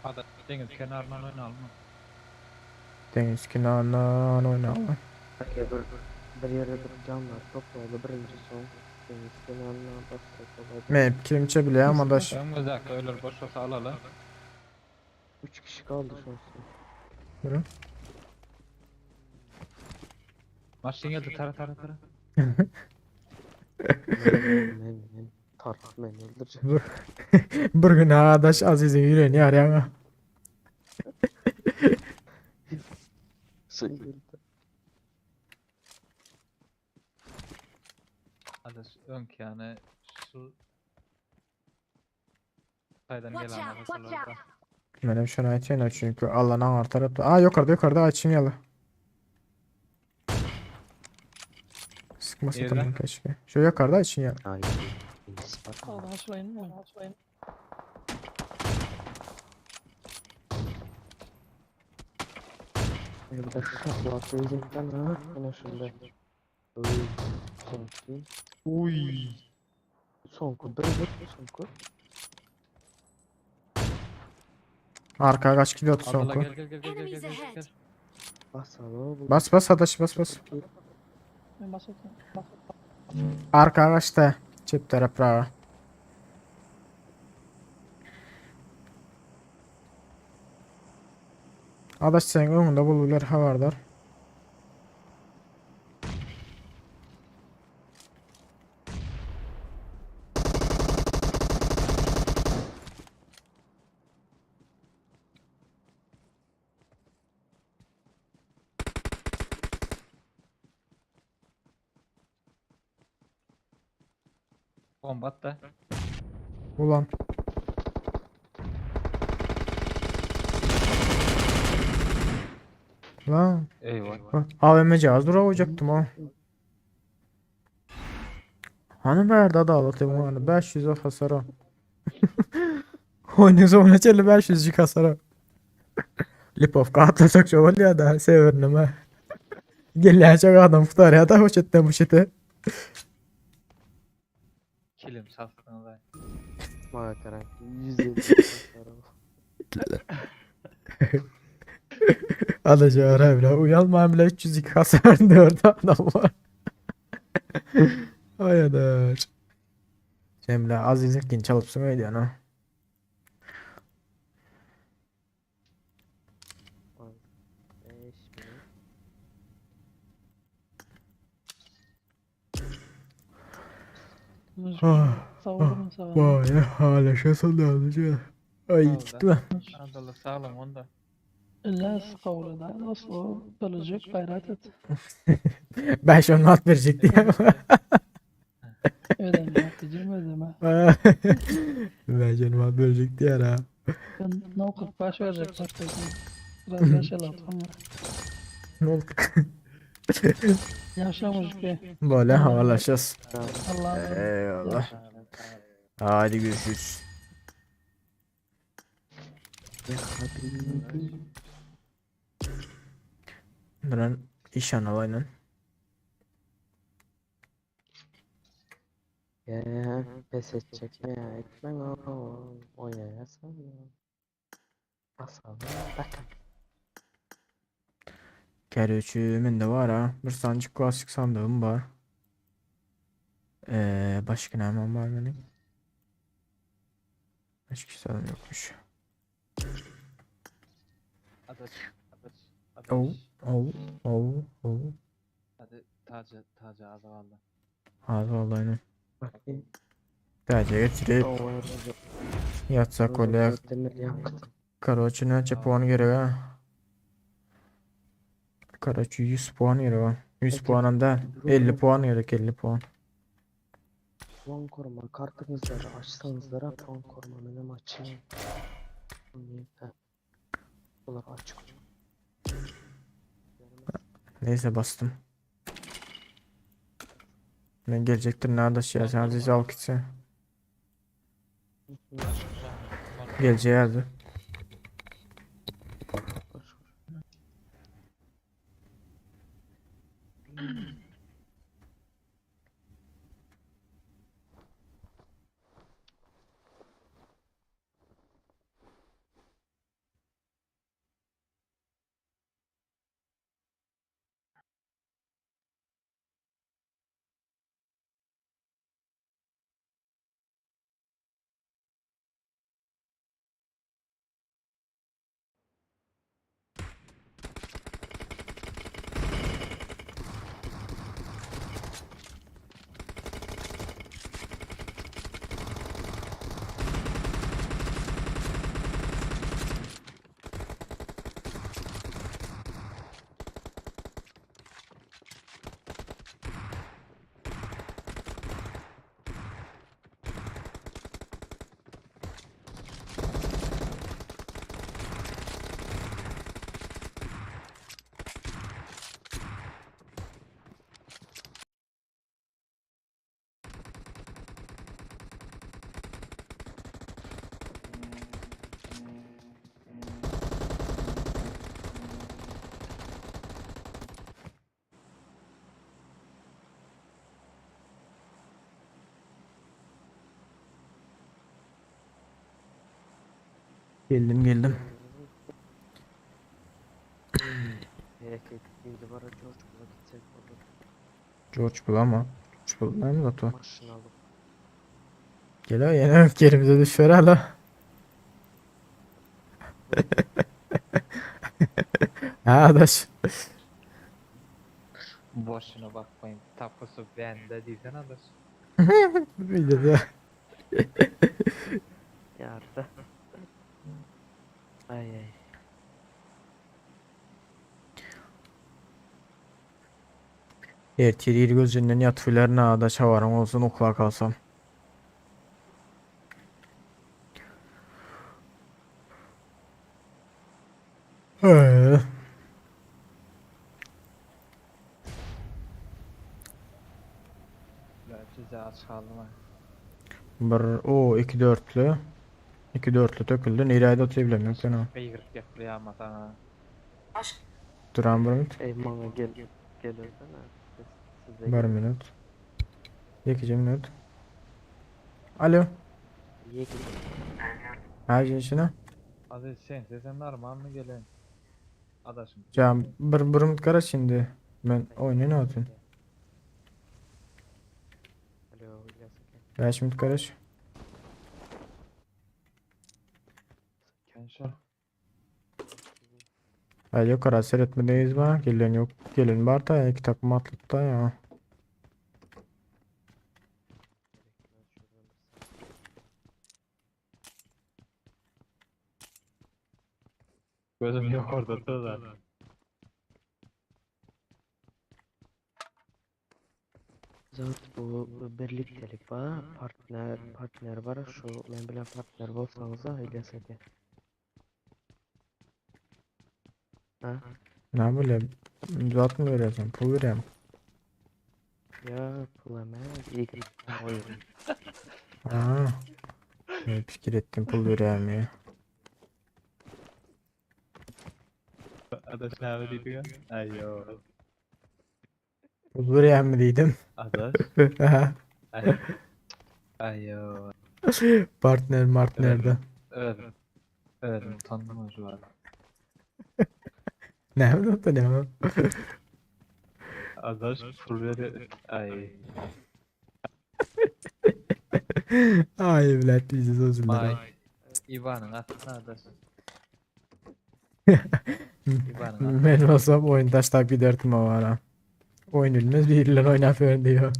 Ada deňiz kenaryndan oýnalymy? Deňiz kenaryndan oýnaly. Eke bir bir ýerde durup janlar toplaly birinji soň deňiz kenaryna bassak bolar. Men pikirimçe bilýän adaş. Öňümizdäki öýler boş bolsa alaly. 3 kişi kaldy şonsuz. Biri. Maşyn geldi tara tara tara. Men men men tarap men öldürjek. Bir, bir gün adaş Aziz'iň ýüregini ýarýaň ha. Sen geldi. Adaş öňki ýany şu Taýdan Watch gelen out, watch out. Menem şony aýtýan çünki Allah'ın aňar tarapda. Aa yukarıda yukarıda açın ýaly. Sıkmasa Nerede? tamam keşke. Şu yukarıda açın ýaly. Ay. Sağdan açılayın mı? Açılayın. Bir de şaplat özünden ha. Ana şunda. Oy. Sonki. Uy. Sonku bir bir sonku. Arka kaç gidiyordu Abdullah sonku. gel gel gel gel gel Enemies gel gel ahead. gel. Basalım. bu. Bas bas adaş bas bas. Ben basatım. Bas. Arka kaçta. Çep tarafra. Adaş sen önünde bulurlar havardar. Bomba at da. Ulan. Lan. Eyvah. AVM cihaz dura koyacaktım ha. Hani nerede adalet hani 500 hasara. Oyunun sonuna çelli 500 hasara. Lipovka atlasak çok ya da severim ha. Gelecek adam tutar ya da hoşetten bu şete. Kilim sattın da. Makara. 150 hasarı. Alacağım bile. Uyanma bile 302 hasar diyor adam var. Ay adaş. Cemre Aziz'in çalıp öyle diyorsun ha. 5 mi? Ah, Sağ olun sağ olun. Vay hala şaşırdı alacağım. Ay gitti mi? Abdullah sağ olun onda. La kavradan nasıl olacak gayret et. Ben şunu at verecek diye. Ödeme yapacağım ödeme. Ben şunu at verecek diye ha. Ben ne 45 verecek bak Biraz beş el atmam var. Ne oldu? Yaşamış ki. Böyle havalaşacağız. Allah'a emanet. Eyvallah. Hadi görüşürüz. Ya habibi. Duran iş analayla. Ya pes edecek mi ya? Etmem ama oynayasam ya. Basalım bakın. Kerüçümün de var ha. Bir sancık klasik sandığım var. Başka ne hemen var benim? Başka sandım yokmuş. Adaş adaş Oh, adaş. oh, oh, oh. Hadi tacı tacı az kaldı. Hadi vallahi ne. Bakayım. Tercih getirip yatsak olaya. Demir yaktım. Karoçi neçe puan gerek ha? Karoçi 100 puan gerek ha. 100 Peki, puanım da 50 puan gerek 50 puan. Puan koruma kartınızları açsanızlara puan koruma benim açayım. Niye? Heh. Bunlar açık. Neyse bastım. Ben gelecektir nerede şey sen Aziz al gitsin. Geleceği yazdı. Geldim geldim. Hereket indi bara George Bull'a gitsek olur. George Bull ama. George Bull ne mi o? Maşın alıp. Gel o yine yerimize düşer hala. Ha adaş. Boşuna bakmayın. Tapusu bende diýsen adaş. Videoda. Yarda. Ay ay. Ertir ir gözünden ýatyp bilerin adaş habaryň bolsun ukla kalsam. Ee. Ben size aç kaldım ha. Bir o 2 dörtlü. 2 dörtlü töküldü. Nereye oturuyor bilemiyorum ben o. Gygyryp gepleýär sana. Duran bir minut. Ey bana gel gel özene. Size Bir minut. İkinci minut. Alo. Yek. Ha cinşine. Aziz sen sesen normal mı gelen? Adaşım. Can bir bir minut kara şimdi. Ben oyunu ne atayım? Alo İlyas aka. 5 minut karaş. Kenşer. Ay yok ara seyretmedeyiz ba. Gelen yok. Gelin var da iki takım atlık da ya. Gözüm yok orada da. Zat bu birliktelik var. Partner partner var. Şu men bilen partner bolsanız ha İlyas aka. Ha? Ne bileyim. Zat mı veriyorsun? Pul veriyorum. Ya pul emas, yigit oyun. Ha. Ne fikir ettim pul veriyorum ya. Adaş ne abi diýdi Ay yo. Pul veriyorum mi dedim. Adaş. Aha. Ay. Ay yo. Partner martner'de. Evet. Evet utandım şu an. Ne bileyim ne bileyim. Adaş pul ver. Ay. Ay evlat bizi özür dilerim. Ay. İvan'ın aslında adaş. İvan'ın aslında. Men olsam oyun taşlap giderdim o ara. Oyun bilmez birileri oynatıyor diyor.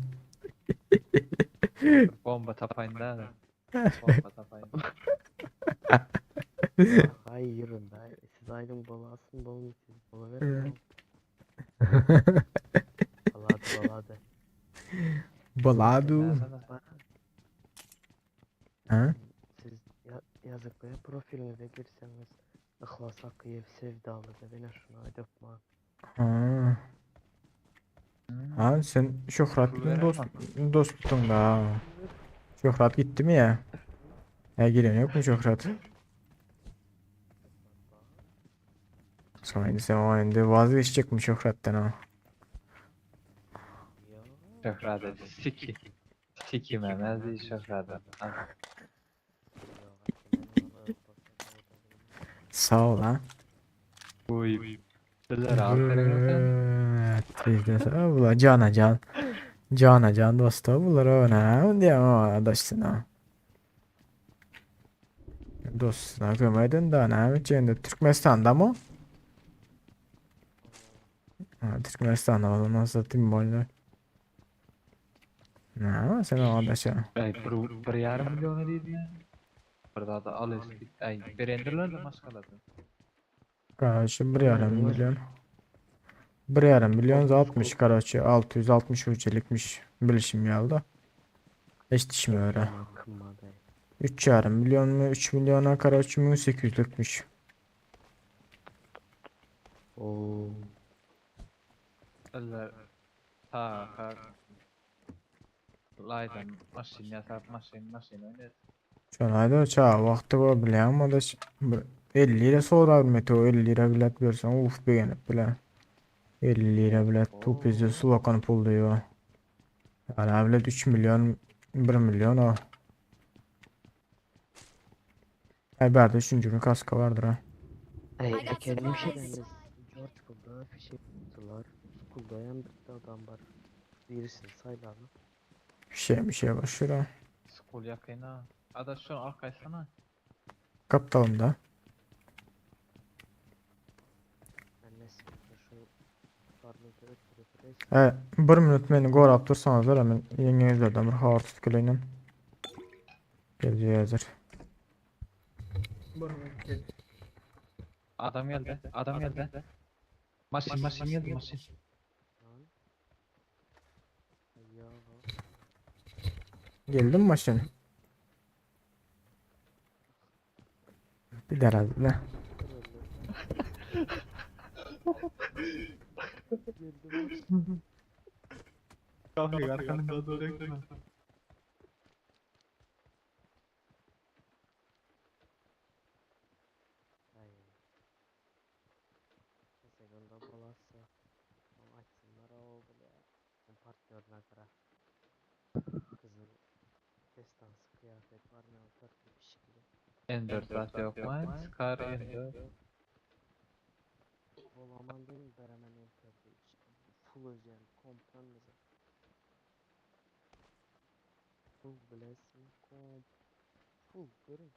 Bomba tapayın da. Bomba tapayın. Ay yürün da. Siz aydın bolasın bolun siz bolaverin. Baladı baladı. Baladu. Ha? Siz ya, yazık be profilinize girseniz Ihlas Akıyev sevdalı da beni şuna yapma. Ha. Ha sen Şöhrat bilen dost dostun da. Şöhrat gitti mi ya? Ya giren yok mu Şöhrat? Sonra indi sen o indi vazgeçecek mi Şöhrat'tan ha? Şöhrat siki. Siki memez şöhrat. Sağ ol ha. Uy. Bizler aferin sen. Evet, bizde sağ ol. Bular cana can. Cana can dostu bular o ne diye o adaşsın ha. Dostuna kömedin da ne biçimde Türkmenistan'da mı? Ha, Türkmenistan'da o zaman satayım boynu. Ne sen o adaşı. Ay bir, bir yarım milyon diýdi. Bir daha da al eski. Ay berendirler de maşgaladı. Kardeşim bir yarım milyon. Bir yarım milyon zatmış karaçı 660 ucelikmiş bilişim yalda. Eşitişme öyle. 3 yarım milyon mu 3 milyona karaçı 1800'lükmüş. Oo. Eller ha ha. Laydan maşyn ýasap maşyn maşyn oýnat. Şonayda ça wagty bor bilýän o da 50 lira sorar metro 50 lira bilet bersen uf begenip bile. 50 lira bilet tup izle su bakan pul diyor. Yani bilet 3 milyon 1 milyon o. Ay bärde üçünji gün kaska bardyr ha. Ey I got ekelim supplies. şeyleriniz. George burada fişek attılar. School'da bir adam var. Birisini saylarım. Bir şey bir şey var şura. Skol yakayna. Adaş şunu arkaysana. Kaptalımda. Annesi şu parmada ötürü E, bir minut meni gorap dursaňyzlar men ýeňňeňizlerden bir habar tutup geleýin. Geldi hazır. Bir minut gel. Adam geldi. Adam geldi. Maşin maşin geldi maşin. Ya Geldim maşın. Bir herhalde. Kalkıyor arkandan doğru gitme. Ay. Segunda balası. Onu açsınlar o bile. O partnerine göre. Kızıl destansı kıyafet var ne o tatlı bir şekilde. N4 saat yok mu? Scar N4. Bolaman değil mi? Beremen M4 Full özel komplan bize. Full bilesin komp. Full görün.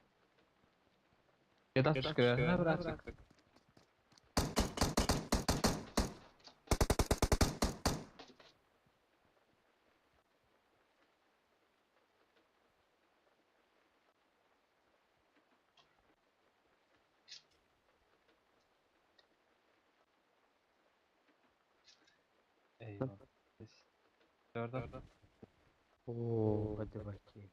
Ya da çıkıyor. Ne bırakacak? Eyvah. Biz Dört at. Oo hadi bakayım.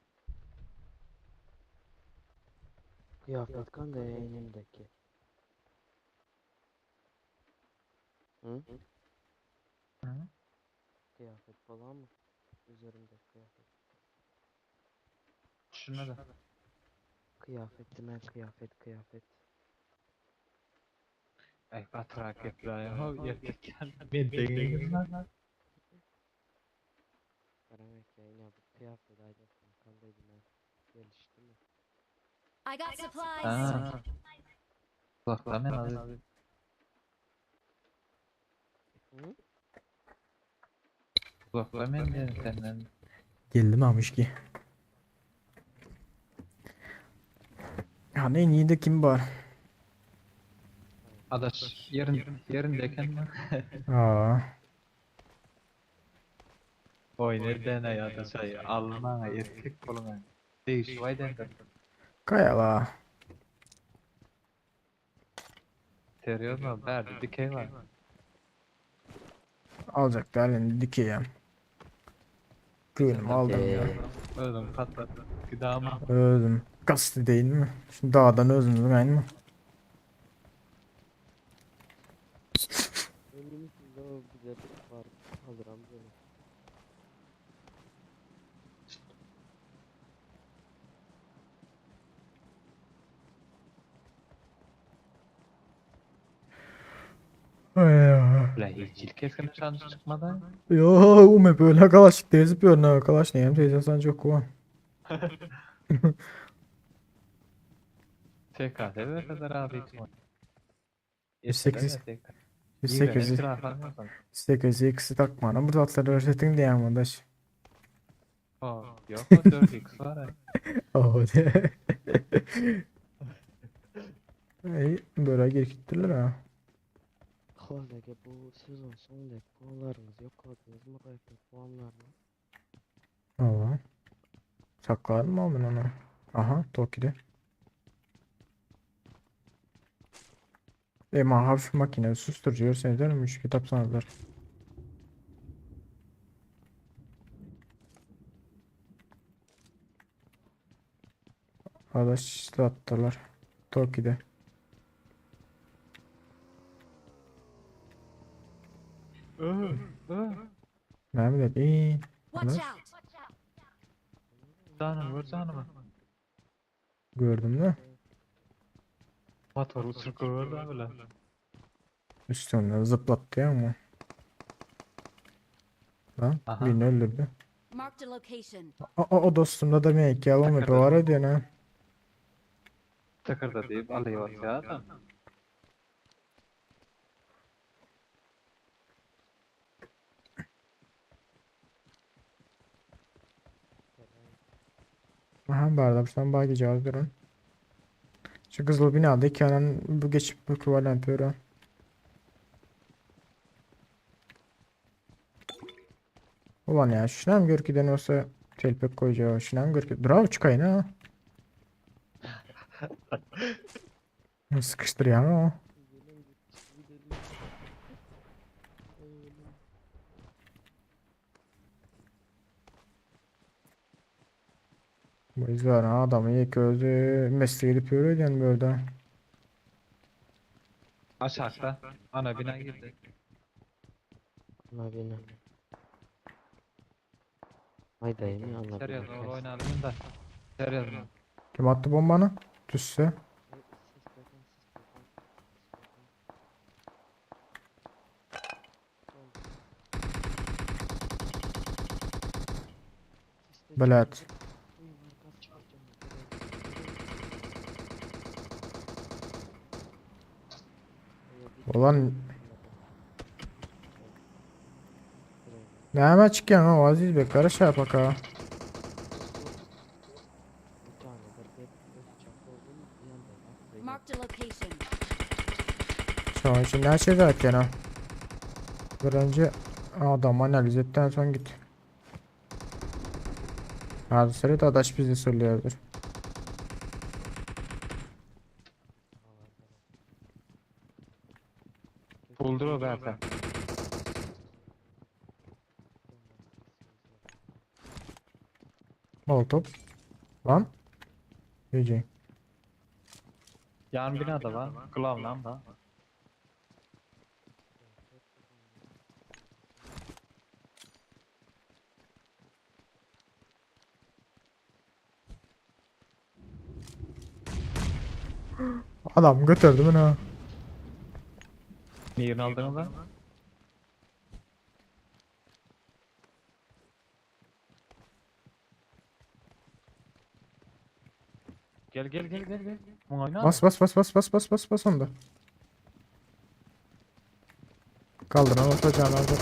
Kıyafet kan da elimdeki. Hı? Hı? Kıyafet falan mı? Üzerimde kıyafet. Şuna da. Kıyafet ben kıyafet kıyafet. Ay batırak yapıyor ya. Erkek geldi. Ben de lan. Karamek ya yine bu kıyafet ayda kandaydı ben. Gelişti mi? I got supplies. Ha. Uzaktan ben alayım. Hı? Uzaktan ben dedim senden. Geldim amış ki. Ya ne iyi de kim var? Adaş yerin yerindeyken mi? Aa, Oy nereden ay adaş ay alma erkek koluna. Değiş vay den. kayala. Seriyor mu? Berdi dikey var. Alacak da elini dikeyim. Gülüm aldım ya. Öldüm patladı. Gıdama. Öldüm. Kastı değil mi? Şimdi dağdan özümüzün aynı mı? Önümüzde o güzel var. Alırım böyle. La hiç ilk keskin şansı çıkmadan. Yo, ume böyle kalaş teyze bir ne kalaş ne hem teyze sen çok kuvan. TKT ve kadar abi ihtimal. 108 108 8 x takmana bu atları öğretin diye arkadaş. Oh, yok o 4x var. ha. Oh de. Ey böyle gittiler ha. Xaladagi bu sezon sonundaki puanlarınız yok kadınız mı kayıp puanlarını? Aa. Saklar mı aldın onu? Aha Toki'de. E ma hafif makine susturucu seni dönmüş kitap sanatlar. Adaş attılar. Toki'de. Mehmet iyi. Watch out. Canım vur canımı. Gördün mü? Motor uçur koyuyordu abi lan. Üstünden zıplattı ya ama. Lan Aha. birini öldürdü. Marked a location. O, o, o dostumda da bir heykel olmadı. Var ediyor ha. Tıkırda diýip alyp atýar adam. Aha barda bir tane gece az durun. Şu kızıl binada iki anan bu geçip bu kıvalan pöre. Ulan ya şunam görkiden olsa telpek koyacağı şunam görki. Dur çıkayın ha. Sıkıştırıyor ama o. Bu yüzden adamı ilk öldü. Mesleği edip öyle böyle. Aşağıda ana bina girdi. Ana bina. Ay dayım ana Ser bina. yazma oynayalım da. Ser yazma. Kim attı bombanı? Düşse. Belat. Ulan Näme çykýan o Aziz bek garaş baka. Marked a location. Şu an için her şey zaten ha. Birinci adam analiz etten son git. Hadi seret adaş bizi söylüyordur. Buldur o zaten. Molotov. Lan. GG. Yan binada var. Kulağımdan da. Adam götürdü bunu. Niye aldınız lan? Gel gel gel gel gel. Oyna. Bas bas bas bas bas bas bas bas onu da. Kaldır onu atacağını aldı.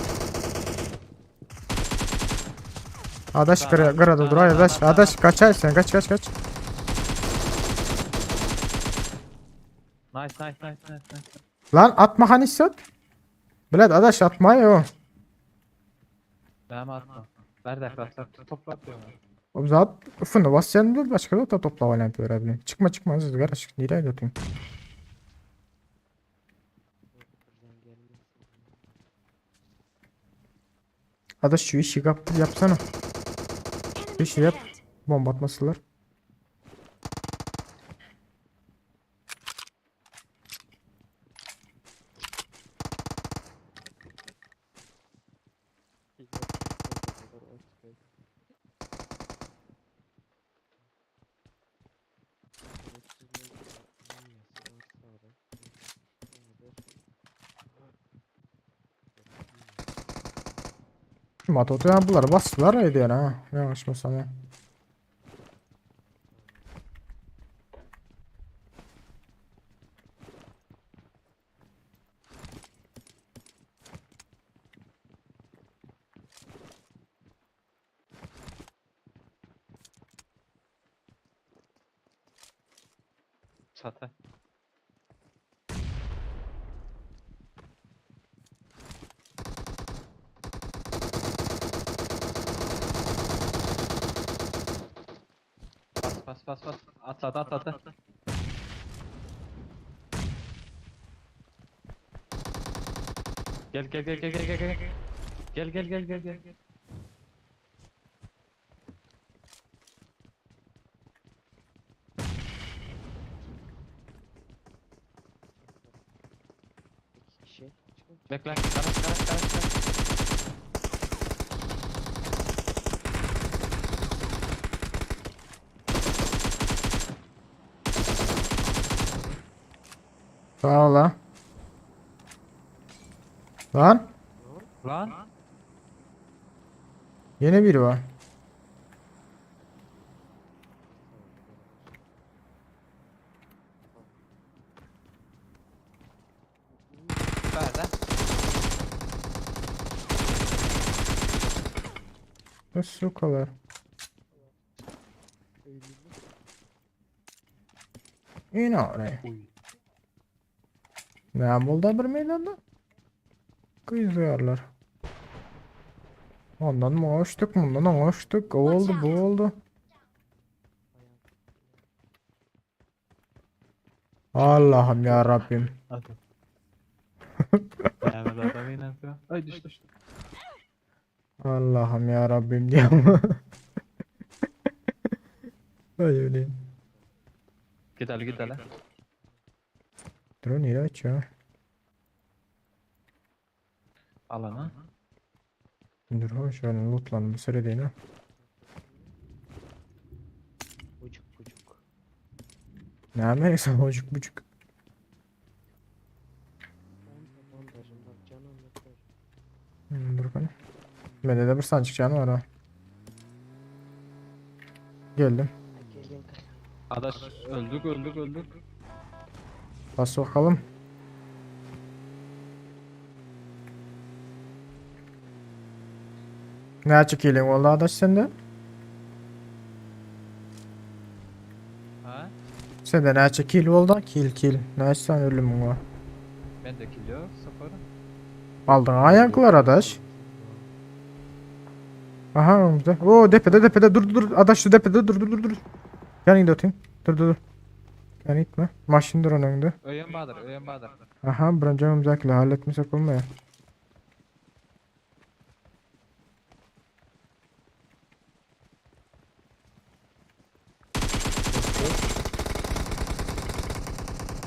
Adaş kıra kırada dur adaş adaş kaç sen kaç kaç kaç. Nice nice nice nice nice. Lan atma hani sat. Bilad adaş atma yo. Ben atma. Ver de atla topla diyorum. O zat ufunu basyan dur başka da topla valan görebilir. Çıkma çıkma aziz kardeş nereye götüreyim? Adaş şu işi yap, yapsana. Bir şey yap. Bomba atmasınlar. Matotu ya bunlar bastılar ediyor ha. Yanlışmasam ya. Çatı. Bas bas bas bas. Atladı atladı. Gel gel gel gel gel gel gel. Gel gel gel gel gel. İki kişi. Çıkın. Bekle. Karaş karaş karaş karaş. Sağ ol lan. Lan. Lan. Yine biri var. Öýlimi sukalar. Ine oraya. Ne oldu bir meydanda? Kıyızıyorlar. Ondan mı hoştuk, bundan hoştuk. O oldu, bu oldu. Allah'ım ya Rabbim. Hadi. Näme adam inansa. Ay düştü. Allah'ım ya Rabbim diyorum. Ay öyle. Gideli gideli. Dur nereye açıyor? Alana. Dur hoş şöyle lootlanın bir süre değil ha. Bucuk bucuk. Ne yapıyorsun bucuk bucuk. Bandajım bak canım yok. Dur bakalım. Bende de bir sancık canı var ha. Geldim. Gelin kaya. Adaş öldük öldük öldük. Bas bakalım. Ne açık elin oldu adaş sende? Ha? Sende ne açık kill oldu? Kill kill. Ne açsan ölümün var. Ben de kill yok sıfır. Aldın ayaklar adaş. Aha önümüzde. Oo depede depede dur dur adaş şu depede dur dur dur dur. Yanında atayım. Dur dur dur. Yani gitme. Maşın dur önünde. Öyen Bahadır, Öyen Bahadır. Aha birinci önümüzdekiyle halletmesek olmuyor.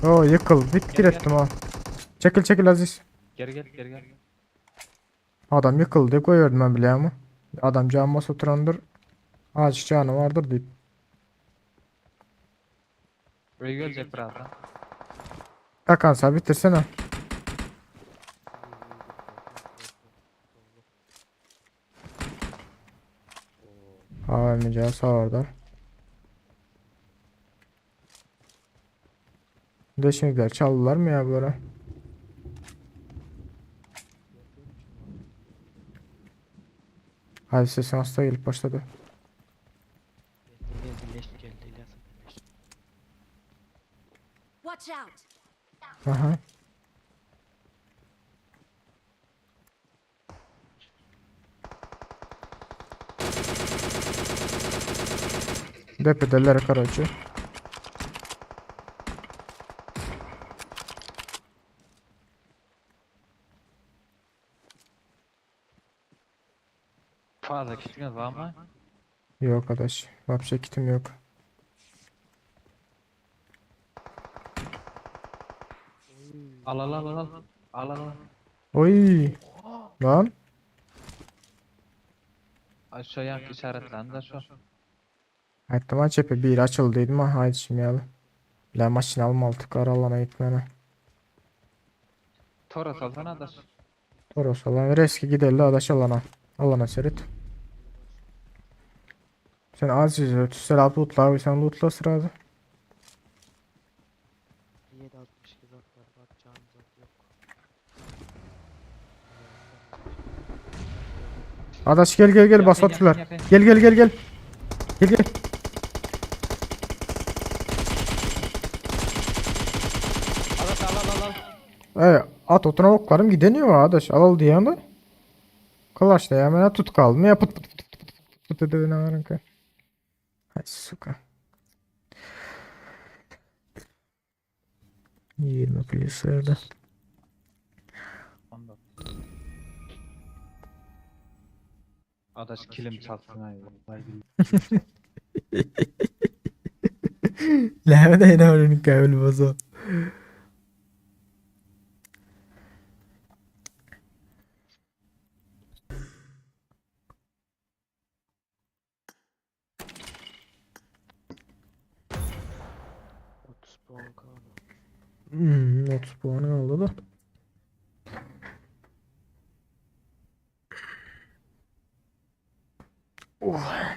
Oo yıkıl. Bittir Gel, gel. ettim ha. Çekil çekil Aziz. Geri gel, geri gel. Adam yıkıldı koyuyordum ben bile ama. Adam can bas oturandır. Ağaç canı vardır deyip. Öyle gelecek birazdan. Hakan sen bitirsene. AVM'ci sağ orada. De çaldılar mı ya böyle? Hadi sesin hasta gelip başladı. Watch out! Aha. Depedeler karaçı. Fazla kitiniz var mı? Yok arkadaş. Vapşe kitim yok. Al al al al. Al al al. Oy. Lan. Aşağıya işaretlendi şu. Aytdım ha çepe bir açıldıydım ha haydi şimdi yalı. La maşın almaltık aralana gitmene. Toros alsana adaş. Toros alan reski gidelim adaş alana. Alana seyret. Sen Aziz ötüsel abi lootla sen lootla sırada. 7.62 zat var bak canım zat yok. Adaş gel gel gel bas atıyorlar. Gel gel gel gel. Gel gel. Adaş al al al al. E, at oturan oklarım gideniyor adaş. Al al diyen de. Kılaçla ya mena tut kaldım ya pıt pıt pıt pıt pıt pıt pıt dedi ne var ki. Hay suka. 20 plus verdi. 19. Adaş kilim çalsın ay. Vallahi billahi. La da yine öyle kabul bozo. Otuz puan kaldı. 30 puanı oldu da. Oh.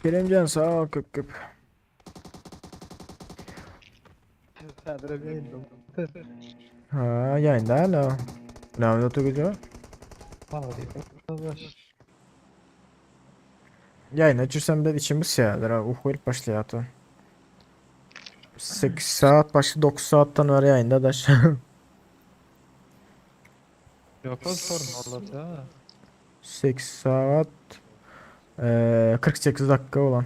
Keremjan sag ol köp köp. Ha ýaýynda hala. Näme oturgyja? Ýaýyna düşsem de içim ysýardyr ha, uky gelip başlaýardy. 8 saat başy 9 saatdan bäri ýaýynda daş. Yok ol sorun olada. 8 saat eee 48 dakika bolan.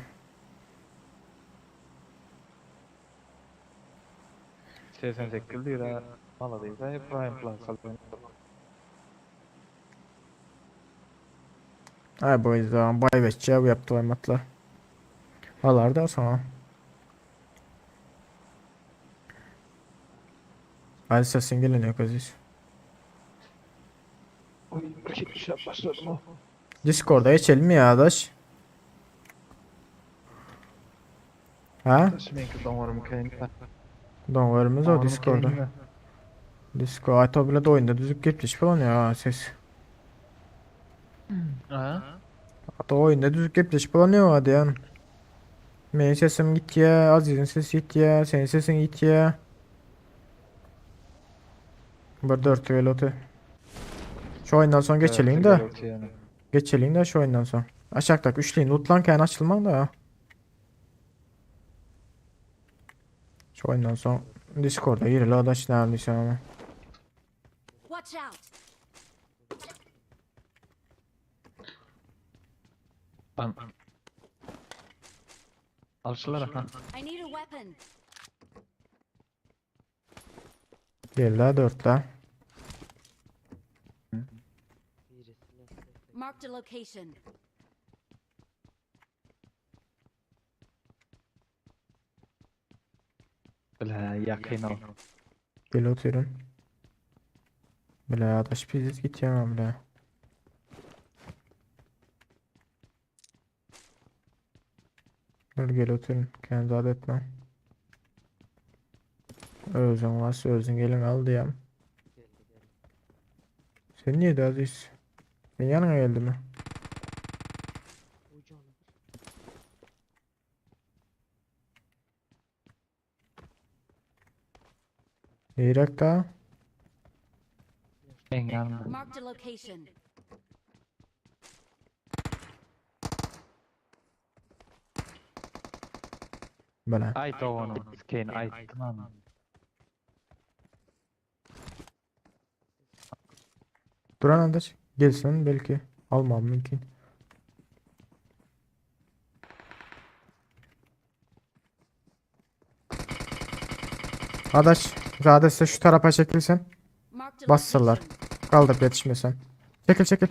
88 lira maladıysa Prime Plus alın. Ay bu zaman bay beçe bu yaptı matla. Alar da sonra. Ay sesin geleniyor Aziz. Başladım o. Discord'a geçelim mi ya adaş? Ha? Taşımayın domarım kayında. Dongarımız o Domarım Discord'da. kayında. Discord ay tabi de oyunda düzüp gepleşip falan ya ses. Aha. Hatta oyunda düzüp gepleşip falan ya hadi yani. Benim sesim gitti ya, Aziz'in sesi gitti ya, senin sesin gitti ya. Bir dört otu. Şu oyundan sonra geçelim de. Geçelim de şu oyundan sonra. Aşağıdaki üçleyin lootlan kendi açılman da. Şu oyundan sonra Discord'a girelim adaş ne yapıyorsun ama. Watch out! An. Alşılar ha. I need a weapon. Gel la dört la. Marked a location. Bile yakın ol. Gel oturuyorum. Bile adaş pizit git ya bile. Dur gel oturun. Kendi adet etme. Özün varsa özün gelin al diyem. Sen niye de Aziz? Ben yanına geldi mi? Irak'ta. Ben yanımda. Marked a location. Bana. Ay doğunu. Skeyin ay tamam. Duran adaş. Gelsin belki. Almam mümkün. Adaş, Zades'e şu tarafa çekilsen. Marked a Bassırlar. location. Kaldırıp yetişmesen. Çekil çekil.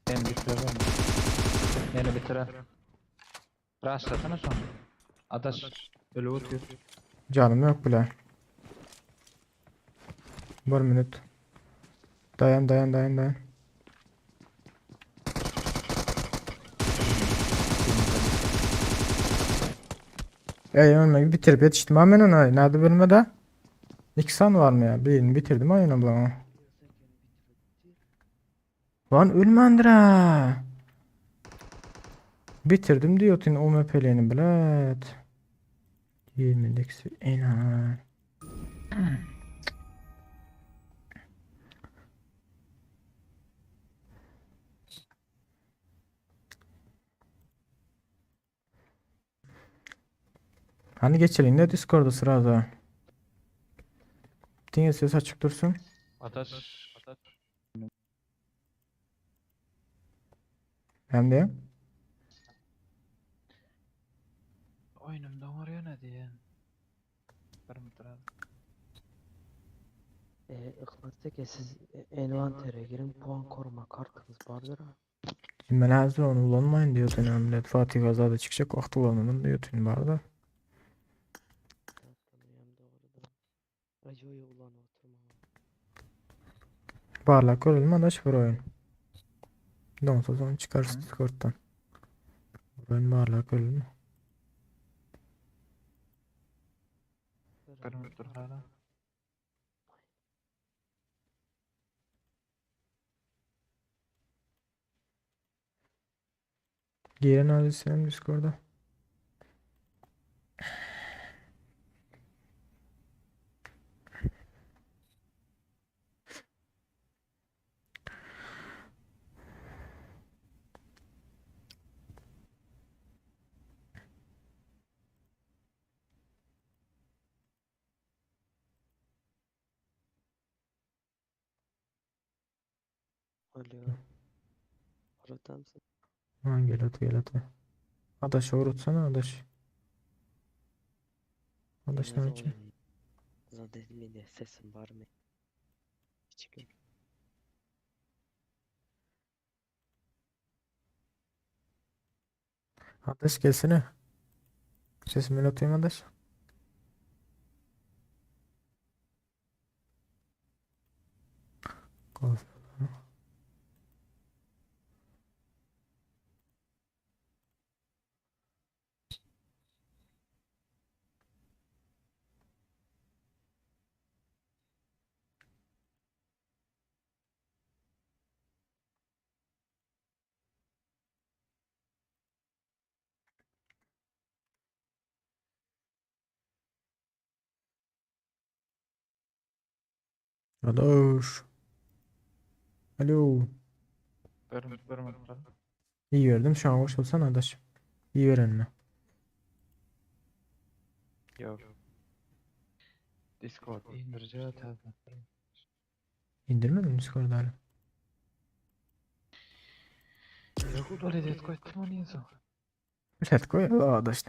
Beni bitirelim. Beni bitire. Rastlasana sonra. Adaş. Ölü oturuyor. Canım yok bile. Bir minut. Dayan dayan dayan dayan. Ey ölme bitirip yetiştim hemen ona. Nerede bölmede? İksan var mı ya? Birini bitirdim aynen abla. Lan ölmendir ha. Bitirdim diyor o MP'lerini bilet. 20 inan. Hani geçelim ne Discord'da sırada. Diňe ses açık dursun. Adaş. Adaş. Hem de. Oyunum donuyor ne diye. Bir metre. E, Ihlas teke siz envantere girin puan koruma kartınız vardır ha. Şimdi ben hazır onu kullanmayın diyor millet. Fatih Azade çıkacak vakti kullanalım diyor tüm bu arada. Rajo'yu ulan oturma. Parlak görelim adaş bir oyun. Donsa sonra çıkarız Discord'dan. Oyun parlak görelim. Görünüp dur hala. Giren abi senin Discord'a. Alo. Orada mısın? Ha gel at gel at. Adaş uğratsana adaş. Adaş ne Nerede için? oyun? Zaten beni sesim var mı? Hiç yok. Adaş gelsene. Sesimi atayım adaş. Golf. Adaş. Alo. Görünüp görünüp dur. İyi gördüm. Şu an hoş olsana adaş. İyi öğrenme. Yok. Discord indireceği tabi. İndirmedin mi Discord'u hala? Yok udalet et koydum onu insan. Bilet koy Allah adaş.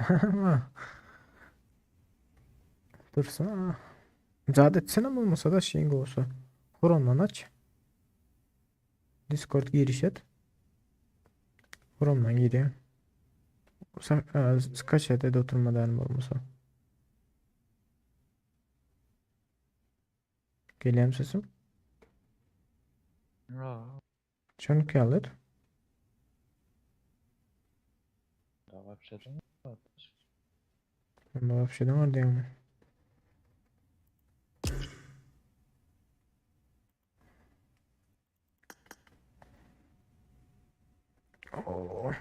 Dursana. Müsaade etsene mi olmasa da şeyin olsa. Horondan aç. Discord giriş et. Horondan gireyim. Sen, e, kaç et oturma olmasa. Geliyor sesim? Ya. Çünkü alır. Ya bir şey değil mi? Bunda bir şey de var değil mi? Oo.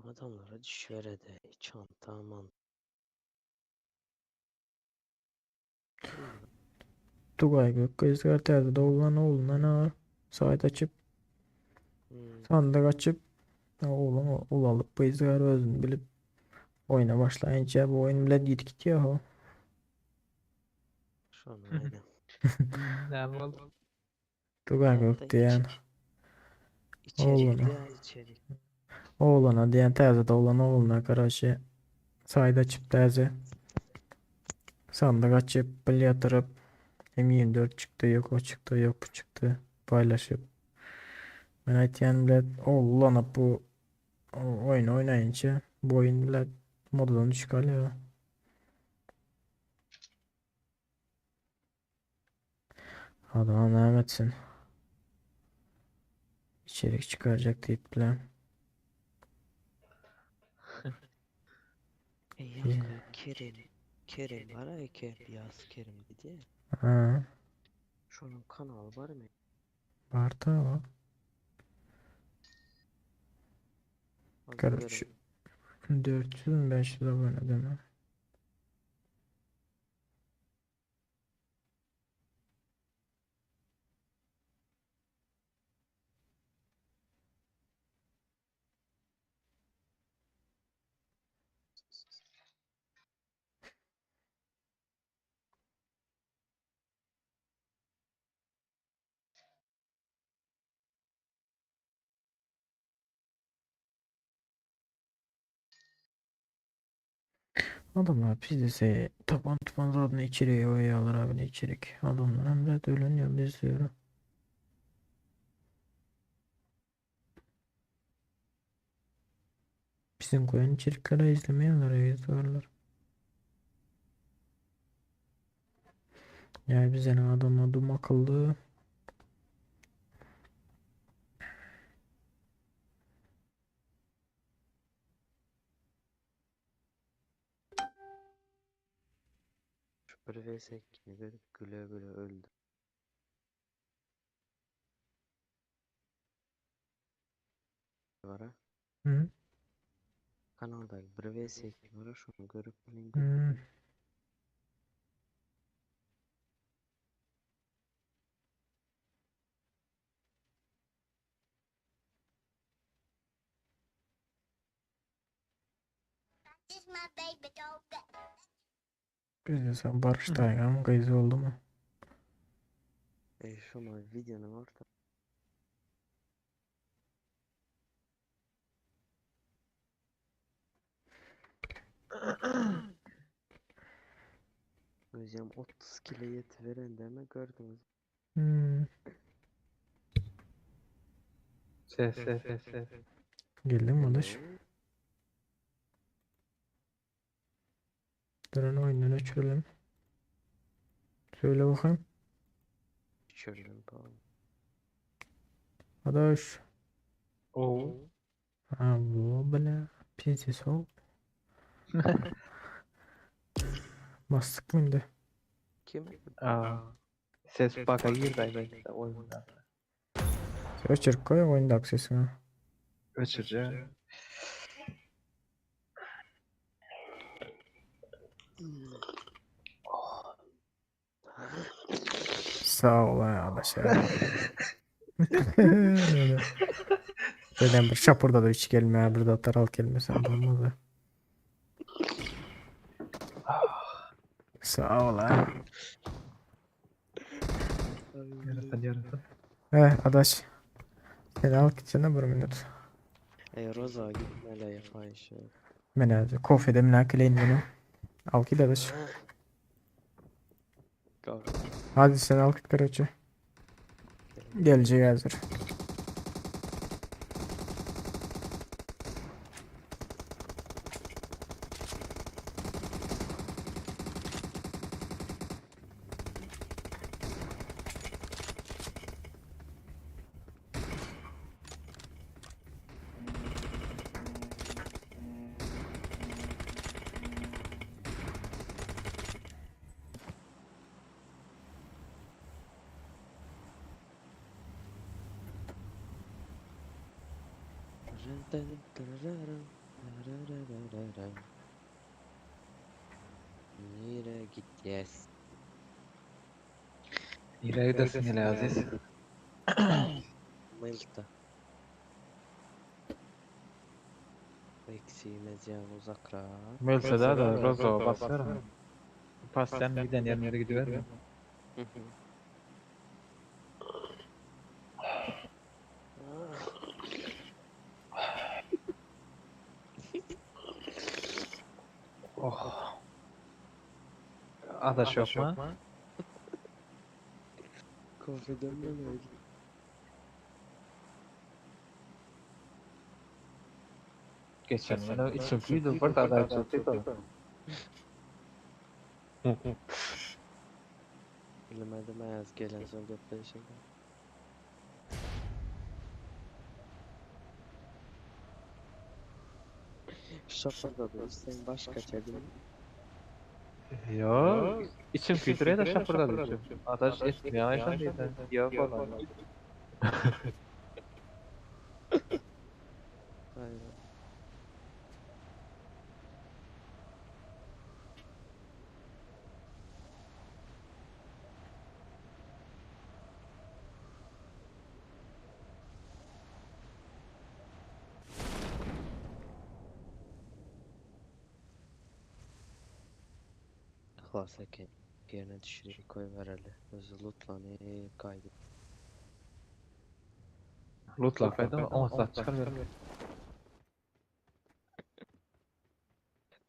Adamlara düşüveredi. Çanta man. Tugay Gökkızgar täze doglan oglundan agar. Saýt açyp Hmm. sandyk açyp oglan ulalyp gyzgar özüni bilip oýna başlaýynça bu oýun bilen ýitip gitýär ho. Şu an aynen. Ne oldu? Tugay Gök Hatta diýen içerik ogluna ya içerik. ogluna diýen täze doglan ogluna garaşy saýt açyp täze sandyk açyp bil ýatyryp M24 çykdy yok o çykdy yok bu çykdy paylaşıp Men aýtýan bilen oglanyp bu oýun oýnaýynça bu oýun bilen modadan düşüp galýar. Adam devam etsin. İçerik çıkaracak deyip bilen. E yok Kerim. Kerim var ya Kerim. Yaz Kerim dedi. Ha, Şunun kanalı var mı? var da o. Az Короче, görün. 400 mü 500 abone değil mi? Adamlar pidese tapan tupan zaten içeriye oyallar abi ne içerik. Adamlar hem de ölün ya izliyorum. Siziň goýan içeriklere izlemeýärler ýüzügarlar. Ýa bizeniň adamlar dum akylly. Şu 1 vs 2'ni görüp güle güle öldüm. Bara. Hı? Kanalda 1 vs 2 var şunu görüp bilen Hmm. Biz de sen Barış Taygan kızı oldu mu? E şu mu videonun orta. Hocam 30 kilo yet veren deme gördünüz. Hmm. Ses ses ses ses. Geldin mi Adaş? Durun oyundan öçürelim. Söyle bakayım. Düşürdüm tamam. Adaş. Oo. Ha bu bile. Pizza ol. Bastık mı indi? Kim? Aa. Ses baka girdi belki de oyunda. Öçür koy oyunda sesini. Öçüreceğim. Sağ ol ha adaş ya. Neden bir şapurda da hiç gelme bir de atar al gelmesen olmaz ha. Sağ ol ha. Yarasın yarasın. He adaş. Seni al gitsene bir minut. Ey Roza gitme la yapayım. Men hadi kofede münakeleyin bunu. Al git adaş. Hadi sen al git короче. Gelecek hazır. Nereye gideceğiz? Nereye gidersin hele Aziz? Mılta. Eksiğimiz ya uzakra. Mölse da da Rozo basıyorum. Pastan giden yerlere gidiyor mu? Oh. Adaş yok mu? Kafeden mi öyle? Geçen sene içim güydü bir da açıldı. Bilmedim ayaz gelen son gepleşelim. Şapırda da sen başka çedin. Yo, içim güydürüyor da şapırda da içim. Adaş etmiyor ayşan değil. Yo falan. Aynen. Xullas eken yerine düşürüp koyuvereli. Özü lootlanıp kaydı. Lootla kaydı 10 saat çıkar ver.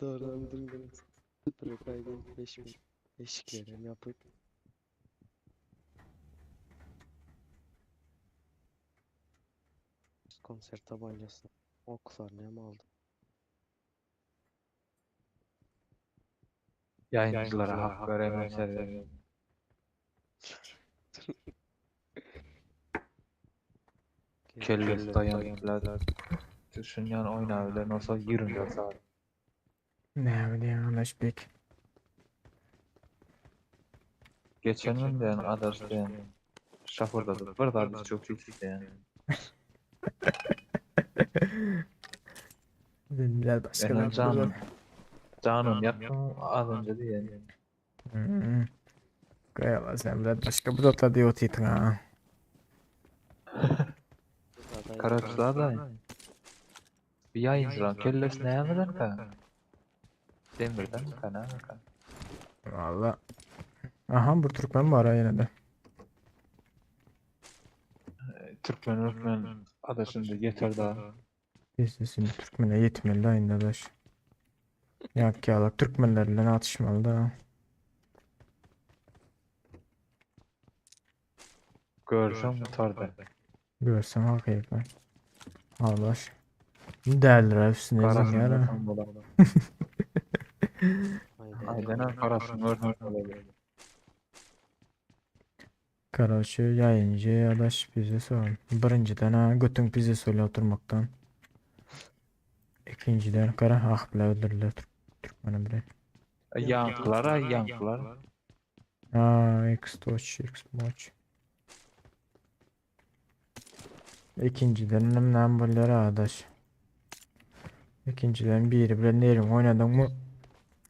Doğrudan duydum. Sıfır kaydı 5000 eşiklerim yapıp. Konser tabancasını oklar ne mi aldım? Ýaýynjylara hak beremem serwerden. Kellesi daýanyp Düşünýän oýnabilen bolsa 24 sagat. Näme diýýäň Adaşbek? Geçen gün diýen Adaş diýen şapyrdadyp bir zat içip otyr diýen. Ben biraz başka Ene zat canım. Canım ýakdyň az önce diýen. Hmm. Gaýala sen biraz başga bir zatlar diýip otyrdyň ha. Karaçda Bir ýaýynjylaryň kellesi nämedenkä? Demirdenkä nämekä? Valla. Aha bir Türkmen bar ha ýene de. Türkmen Türkmen adaşynda yeter daha. Bizde şimdi Türkmene ýetmeli da indi adaş. Ýak ýalak Türkmenler bilen atışmaly da. Görsem tutardy. Görsem hakyky. Adaş. Däldir üstüne Karasını ýara. görsem bolar. Aynen karasını görsem bolar. Karaçı yayıncı adaş bize sorun. Birinciden ha götün bize söyle oturmaktan. İkinciden kara ah bile öldürdüler Türk Türkmeni bile. Yankılar yankılar. Ha X toç X moç. İkinciden nem bolýar adaş. İkinciden biri bilen nerin oynadın mı?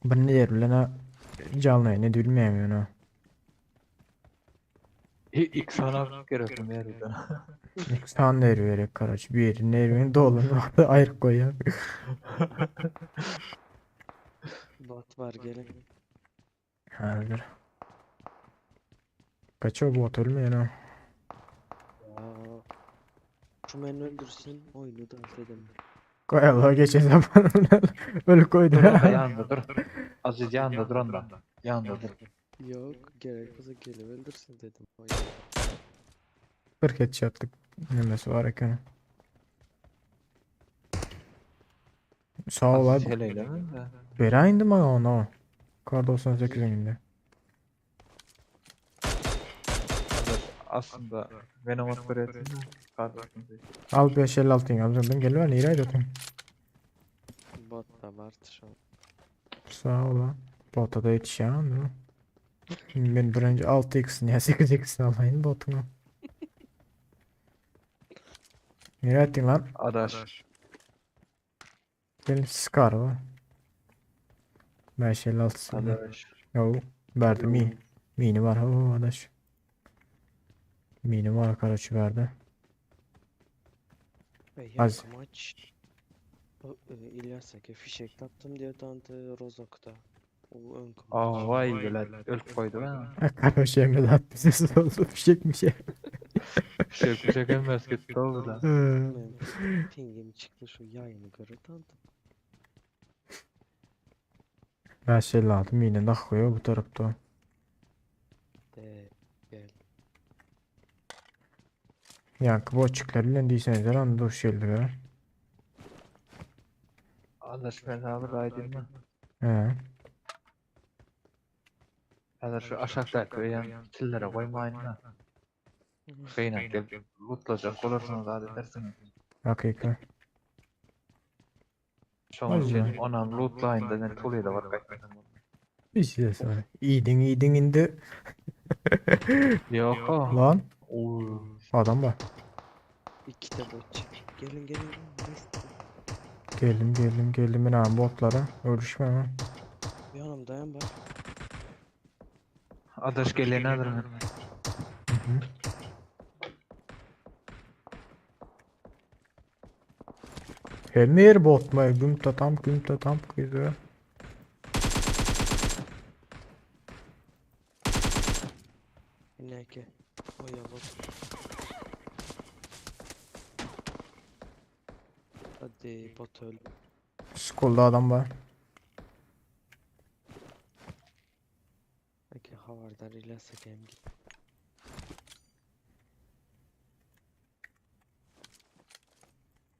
Bir ner bilen ha canlı ne bilmeyeyim onu. İlk sana gerekim yerden. İki tane ner verek karaç. Bir nerin dolun ayrı koyuyor. Bot var gelin. Hazır. Kaç o bot ölmeyen ha. Ya. Şu beni öldürsün oyunu da dedim. Koy Allah geçen zaman öyle koydu. Dur onda yanında dur. Aziz yanında dur onda. Yanında dur. Yok gerek olsa gelip öldürsün dedim. Oyunu. 40 headshotlık nemesi var eken. Sağ ol Aziz abi. hele ile mi? de? Bera indi bana ona. Kar 98 indi. Aziz aslında Venom at Kardeşim. Al 556 al ben geliver nereye atıyorsun? Bot da var şu an. Sağ ol lan. Bota da yetişen değil mi? Şimdi ben birinci 6x'ini ya 8x'ini alayım botunu. Nereye attın lan? Adaş. Benim Scar var. 556 Adaş. Yo, verdi mi? Mini var. O adaş. Mini var karaçı verdi. Ve Az- yankı maç. O, İlyas Ake fişek attım diye tanıdı Rozok'ta. O ön maç. Aa vay güle ölüp koydu ha. Karaçı emre de attı sesi oldu. Fişek mi şey? Fişek fişek emez gitti o da. Ben pingim çıktı şu yayını görür tanıdım. 556 mini de koyuyor bu tarafta. De gel. Yankı boçuklar ile diyseniz lan dur şeyler ha. Adaş ben abi aydın mı? He. Adaş şu aşağıdaki öyen tillere koymayın da. Kıynak gelip lootlayacak olursunuz adet dersiniz. Hakika. Şoň üçin onam lootlayın da ben tolyda var gaýtmadan. Bir şey sonra. İyiydin iyiydin indi. Yok o. Lan Oo. adam var. İki de bot çıktı. Gelin gelin gelin. Neyse. Geldim geldim geldim ben abi botlara. Ölüşme ha. Yanım dayan bak. Adaş geleni alırım. Hı hı. Hemir bot mu? Güm tatam güm tatam kıydı. İneke. O ya bot. Hadi bot öl. Skolda adam var. Peki havardar İlyas Ake'm git.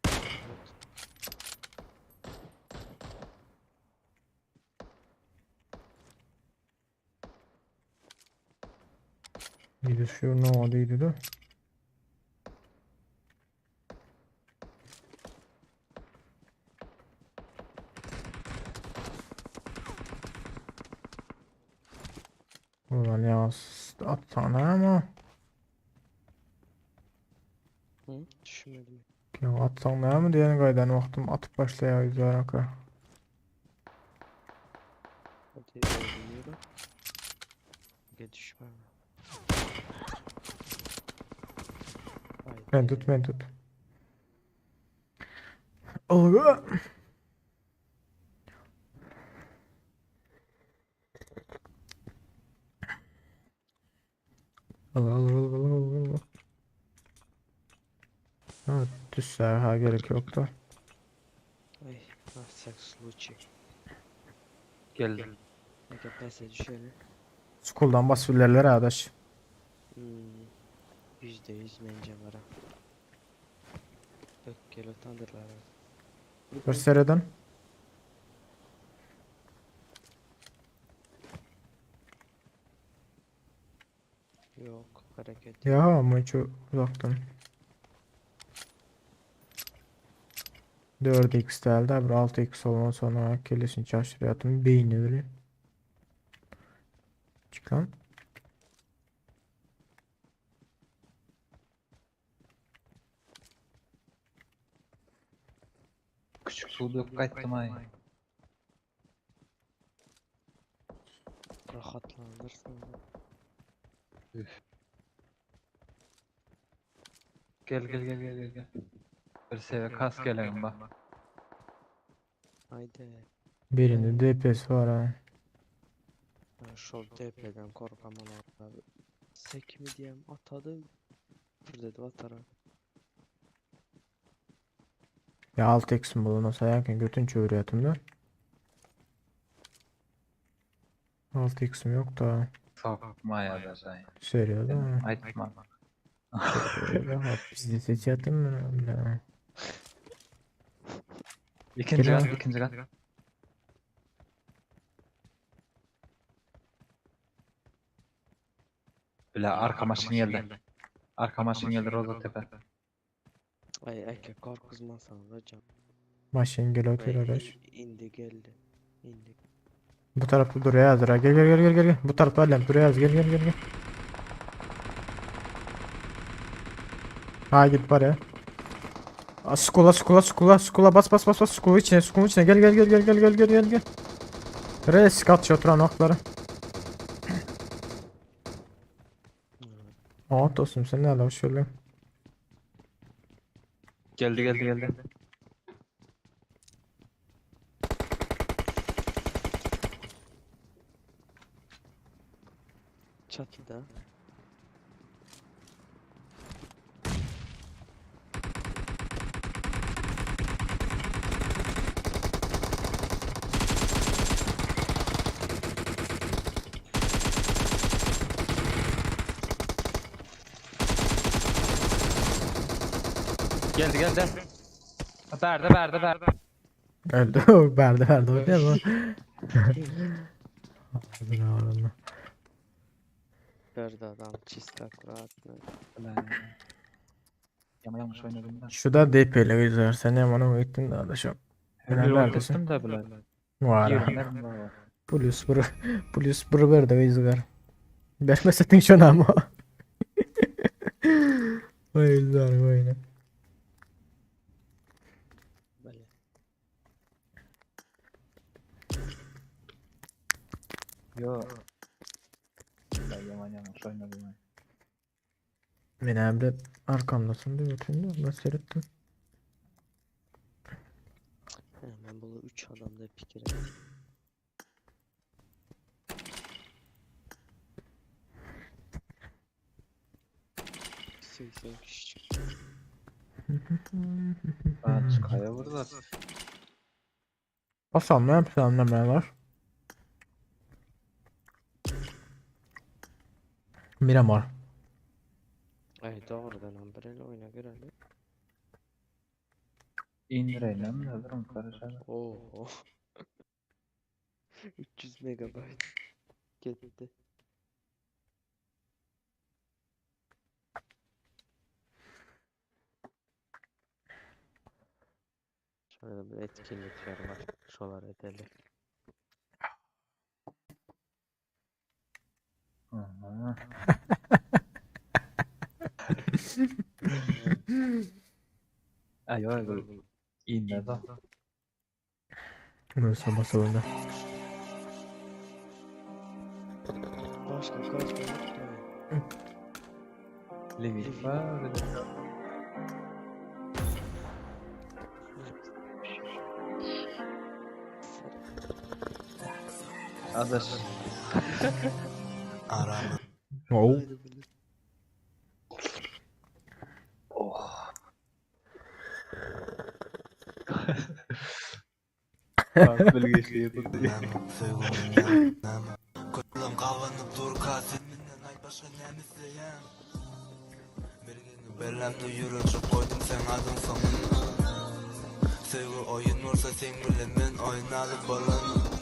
Bot. Diýdi şu no diýdi de. Ulan ya atsana ama. Hı? Düşünmedim. Ya atsan näme diýen gaýdan wagtym atyp başlaýar ýüzler aka. Hadi öldürüyorum. Gel düşme. Men tut, men tut. Olga. Allah Allah Allah Allah Allah Allah. Ha, düşse ha gerek yok da. Ay, на всякий случай. Geldi. Ege pese düşelim. Skuldan bas bilirler arkadaş. Hmm. %100 mence var ha. Dök gel utandırlar. Bir sereden. Yok hareket. Ya ama hiç uzaktan. 4x geldi bir 6x olman sonra kelesini çarşırıyatım beyni böyle. Çık lan. Küçük su dök gaýtdym ay. Rahatlandırsın. Üf. Gel gel gel gel gel gel. Bir seve kas gelelim bak. Haydi. Birinde DPS var ha. Ben şol DP'den korkamam abi. Sekmi diyem atadı. Dur dedi atara. Ya 6x'im bulunsa sayarken götün çövrüyatım da. 6x'im yok da. Sokma ya da sen. Seriyor da. Aytma. Biz de seçiyatım mı? İkinci Gel kat, abi. ikinci kat. Bile arka maşın geldi. Arka maşın geldi Roza Tepe. Ay eke korkuzmasan hocam. Maşın gel otur Ay, arkadaş. in- indi geldi. İndi. Bu tarafta duruyor hazır ha. Gel gel gel gel gel. gel. Bu tarafta alem duruyor hazır. Gel gel gel gel. Ha git bari. Aa, Skula skula skula skula bas bas bas bas skula içine skula içine gel gel gel gel gel gel gel gel gel. Res kat şu oturan okları. Aa dostum sen nerede şöyle. Geldi geldi geldi. Çatıda. Geldi geldi. Berde berde berde. Öldü. Verdi verdi oynuyor mu? Ağzına ağzına. Gördü adam çista kuratını. Ulan. Yama yanlış oynadım ben. Şu da DP ile güzel. Sen hemen onu gittin de arkadaşım. Öyle Neredesin? oturttum da bile. Var. Yerimden var. Plus bir plus bir verdi izgar. Bermesetin şuna ama. Vay izgar vay ne. Böyle. Yo. Ben yaman yanlış oynadım. ben. Ben hem arkamdasın değil mi? Bütün de ben seyrettim. Hemen bunu 3 adam da pikir ettim. Seksen kişi çıktı. Ben çıkaya vurdular. Basalım ne yapalım ne var? Miramar. Ay doğrudan Umbrella oyuna görelim. İndirelim de durun karışalım. Oo. 300 megabayt. Gitti. Öyle bir etkinlikler var. Şolar edeli. Aha. Ay yok inmez o. Neyse basalım da. Başka kaç tane? Levit var. bir de- Adaş. Oh. Oh. Bak bilgeçli yapıldı. Kulum kavanıp dur kaseminden ay başka ne isteyen Bir belemde yürücü koydum sen adın sonuna Sevgi oyun olsa sen bile men oynadı balonu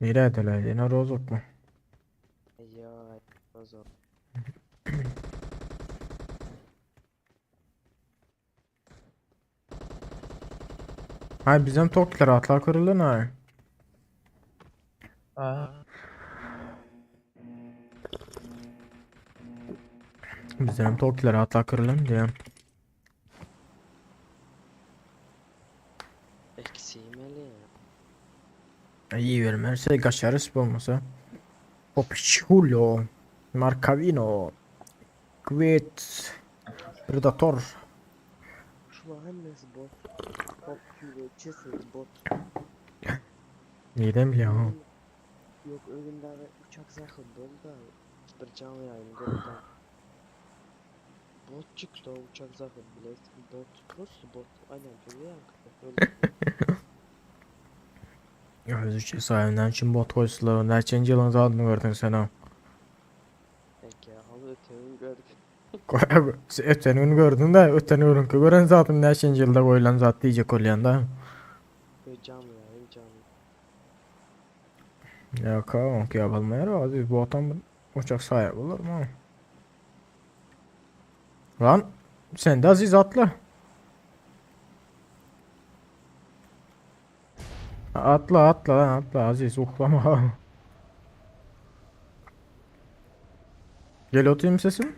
Nerede Yine rozok mu? Ya o zaman. Hay bizim toklar atlar kırıldı ne? Aa. Bizim toklar atlar kırıldı diye. Eksiğimeli ya. İyi vermezse kaçarız bu olmasa. Popçulo. Marcavino. Quit. Predator. Şula hemmesi bot. Pop küre, ceset bot. Neden biliyorum? Yok önümde uçak zakın dolu da bir canlı yayın gördüm. Bot çıktı o uçak zakın bile. Bot, prosto bot. Aynen böyle ya. Öyle. Özü sahibinden için bot koysular. Neçinci yılın adını gördün sen ha? Peki ya, halı öteğini gördüm. Öten gün gördün de öten günü gören zaten neçinci yılda koyulan zat diyecek oluyan da. Böyle canlı yayın canlı. Ya ka ki yapalım ya aziz bu adam uçak sahibi olur mu? Lan sen de aziz atla. Atla atla lan atla aziz uklama. Gel oturayım sesim.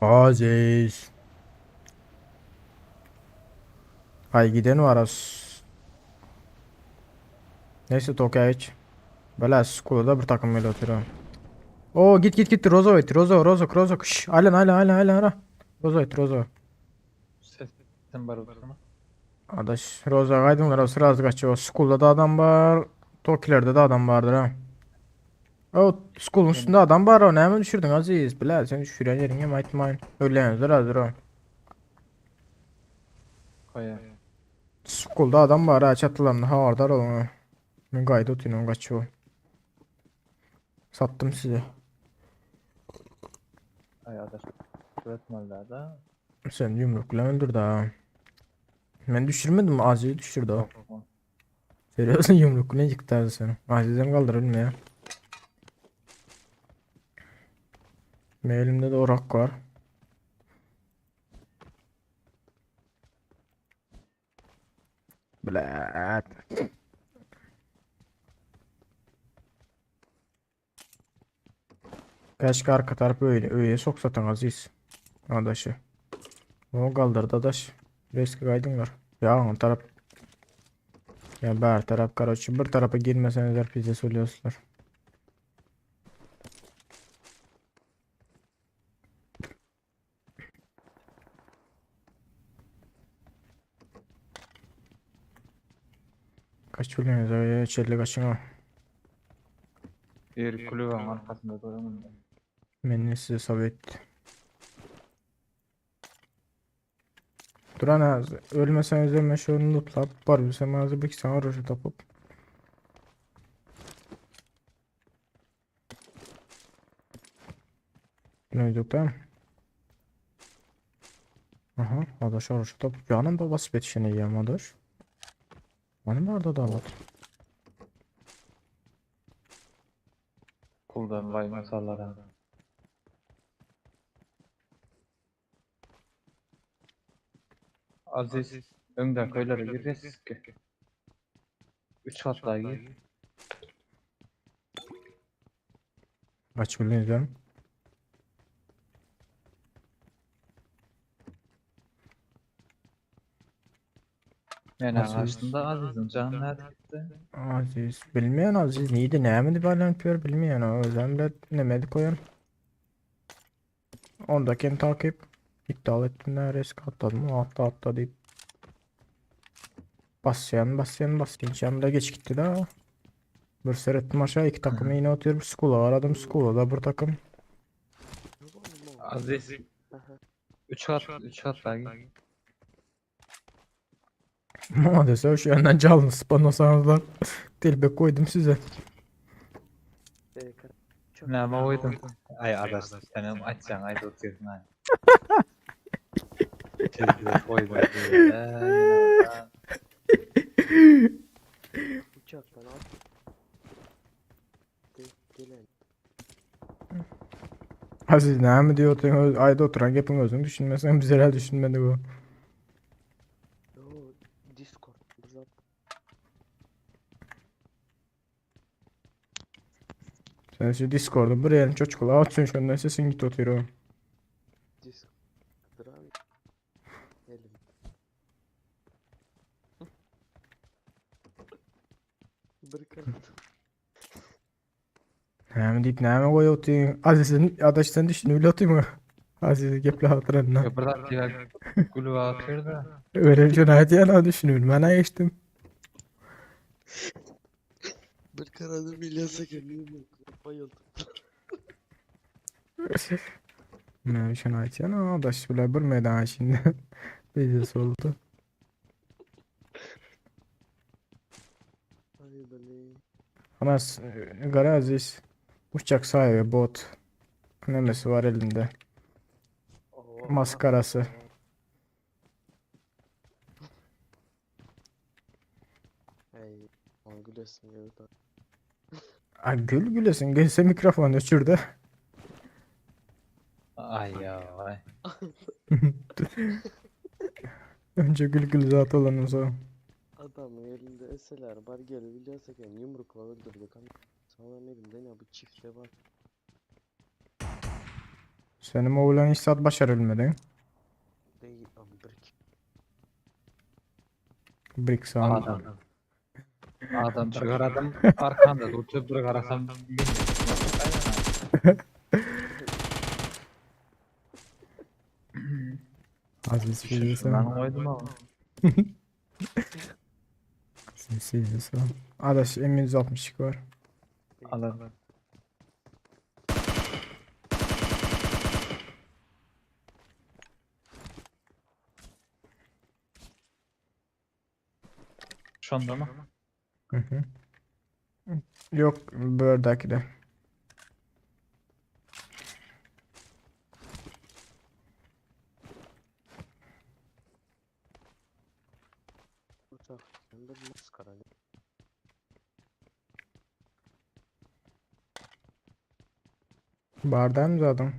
Aziz. Hay giden var az. Neyse Tokyo'ya geç. Böyle Skula'da bir takım öyle oturuyorum. Oo git git git Rozo it Rozo Rozo Rozo. Şş, alen alen alen alen alen. Rozo it Rozo. Sesin var oturma. Adaş Rozo kaydımlar o sıra az kaçıyor. Skula'da da adam var. Tokyo'da da adam vardır ha. O Skull'un üstünde adam var o ne hemen düşürdün Aziz. Bilal sen düşüren yerin ya might mine. Öyle hazır o. Koya. Skull'da adam var ha çatılarında ha orada o. Ben kaydı oturuyorum kaçıyor. Sattım sizi. Ay adaş. Üretmeliler da. Sen yumrukla öldürdü ha. Ben düşürmedim Aziz'i düşürdü o. Seriyorsun yumrukla yıktı seni. Aziz'den kaldıralım ya. Benim elimde de orak var. Blat. Keşke arka tarafı öyle öyle soksatan Aziz. Adaşı. O kaldırdı adaş. Riske kaydın var. Ya o taraf. Ya bir taraf karoçi bir tarafa girmesenizler pizza söylüyorlar. Kaç biliyorsunuz öyle çelli kaçın o. Bir kulübün arkasında duruyorum. Ben size Sovyet. Duran az ölmeseniz de meşhurunu lootlap var bilsem azı bir sana roşu tapıp. Ne öldük tamam. Aha, adaş roşu tapıp. Canım babası betişene yiyem adaş. Many barda da alat. Puldan vay masallara. Aziz, öňdäki öýlere gir reski. Üç gatla gir. Kaç günden izlerim. Men Aziz. aslında Aziz'in canı nerede gitti? Aziz bilmeyen Aziz neydi näme diýip aýlanyp ýör bilmeýän o özem bile nemedi koýan. Ondaki takip iptal etdim nä risk atladım atla atla diýip. Basýan basýan basýançam da geç gitdi da. Bir seretdim aşağı iki takım yine otyr bir skula garadım skula da bir takım. Aziz. Üç kat, üç kat gir. Maalesef şu yandan canlı spanasanızlar. Telbek koydum size. Näme goýdun? Ay adaş, senem açjaň aýda otyrsyň ay. Telbek goýdum. Uçaktan at. Gelen. Aziz näme diýip otyrsyň aýda oturan gepiň özüň düşünmesen bizler düşünmedi bu. Yo Discord. Bir zat. Sen şu Discord'u bir yerin çoçkula atsın şundan sesin git otyr o. Discord. abi. Elim. Bir karadım. Näme diýip näme goýup otyrsyň? Aziz'in adaş sen düşünip bile otyrmy? Aziz geple hatyrandan. Bir zat diýip gülüp atyr da. Öyle bir aýdýan düşünüp men geçtim. Bir karadım İlyas'a kendimi bayıldım. Ne şunu aýdýan adaş bile bir meýdan içinde. Biznes oldu. Ay beni. Anas Gara Aziz uçak sahibi bot nemesi var elinde. Maskarası. Hey, aman gülesin geldi. Ay gül gülesin gelse mikrofon öçürdü. Ay ya ay. Önce gül gül zat olan o zaman. Adamın elinde eseler var gelip İlyas'a kendini yumrukla öldürdü. Sonra elinde ne bu çifte bak. Senin oğlan hiç saat başarabilmedin. Değil am bir Brick sağ Adam. Adam bir garadım arkanda dursa bir garasam Aziz Ben sen. koydum ama. Aziz sen. Adaş M162 var. Alırım. Şonda mı? Hı hı. Yok Bird'daki de. Uçak bir maskara. Bardan mı zaten?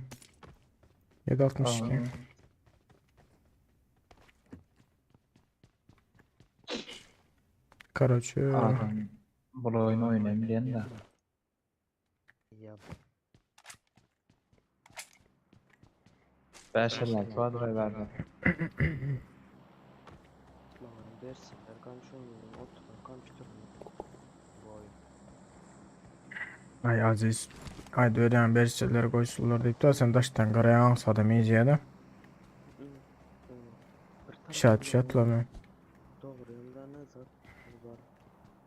762. Karaçı. Adam bu oyunu oynayayım diyen de. Ya 556 vardır verdi. Lan versinler kamçı oynuyorum. Oturun kamçı Bu oyun. Ay Aziz. Ay öyle berseler koysunlar deyip de sen daştan karaya alsada meyzeye Bir Şat şatlama. Doğru yanda ne zat var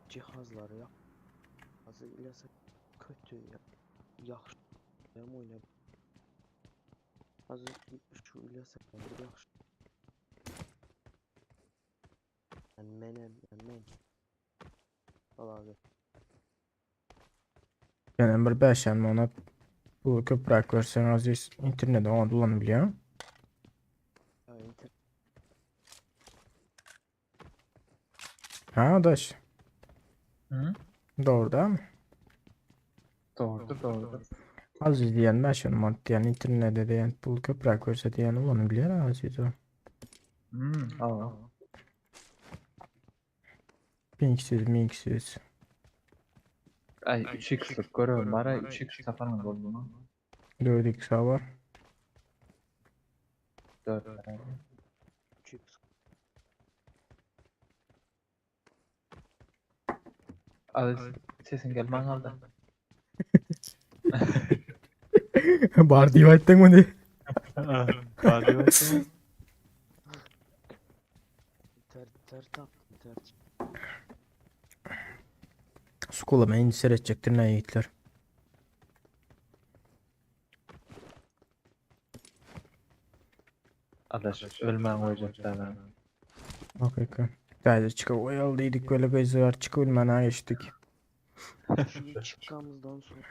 cihazları ya. Hazır İlyas'a kötü ya. Yaxşı hem oyna. Hazır şu İlyas'a bir yaxşı. Yani menem yani men. Al abi. Yani bir 5 manat bu köprak versen Aziz internete onu kullanabiliyor. Ya internet. Ha daş. Hı? Dogry dälmi? Dogrudur, dogrudur. Aziz diýen 5 manat diýen internete diýen pul köpräk berse diýen ulanyp bilýär Aziz o. Hmm, hawa. Pinksiz, minksiz. Ay 3x'lik görevim var. 3x tapanım boldy mı? 4x var. 4 3x. Aziz sesin gelmän galdy. Bar diýip aýtdyň muny. Bar diýip aýtdym. Ter ter taptım ter. Skula men indi seretjekdim ne ýigitler. Adaş ölmän goýjak da. Okey. Täze çykyp oýaly diýdik böyle gyzlar çykyp bilmän ha geçdik. Şu çıkkamızdan sonra.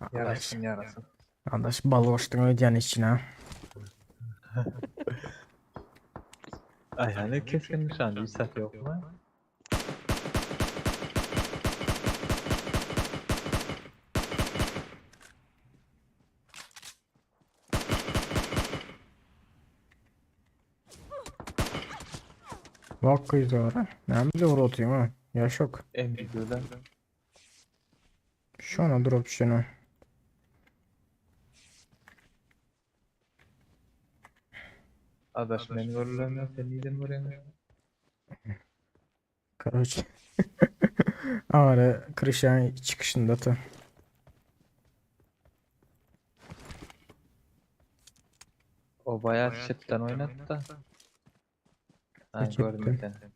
Adaş, Yarasın yarasın. adaş bal goşduň öýdýän içine. Ay hani keskin nişancı hiç sat yok mu? Bak gyzlar. Näme bize vur ha? Yaşok. M2'den. Şona drop şuna. Adaş men görülen sen neden görüyorsun? Короче. Ara Krişan çıkışında ta. O bayağı chatten oynattı da. Ha Kaç gördüm etti? seni.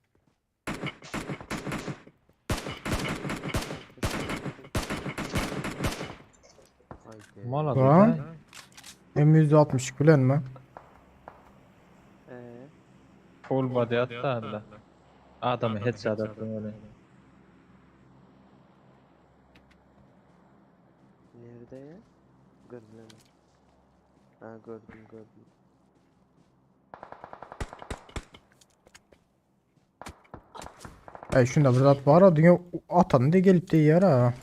Haydi. Mal Lan. adı. M160 bilen mi? Ee, Full body attı anda. Adamı headshot attım öyle. nerede ya? Gördüm. Ha gördüm gördüm. Ay şunda bir zat var ha dünya atan da gelip de yer ha.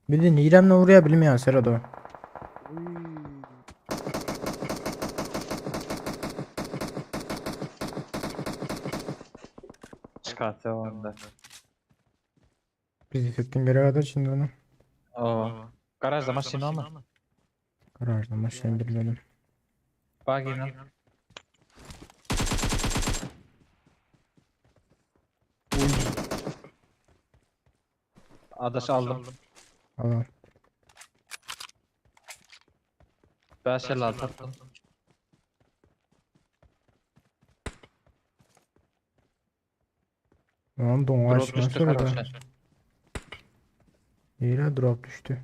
Bir de niremle oraya bilmeyen Serado. Uy. Çıkarttı o anda. Biz hissettin geri kadar şimdi onu. Oo. Garajda maşını ama. Garajda maşını bilmedim. Bak yine. Adaş aldım. Allah. 556 attım. Lan don Drop açma düştü Serado. kardeşler. Yine drop düştü.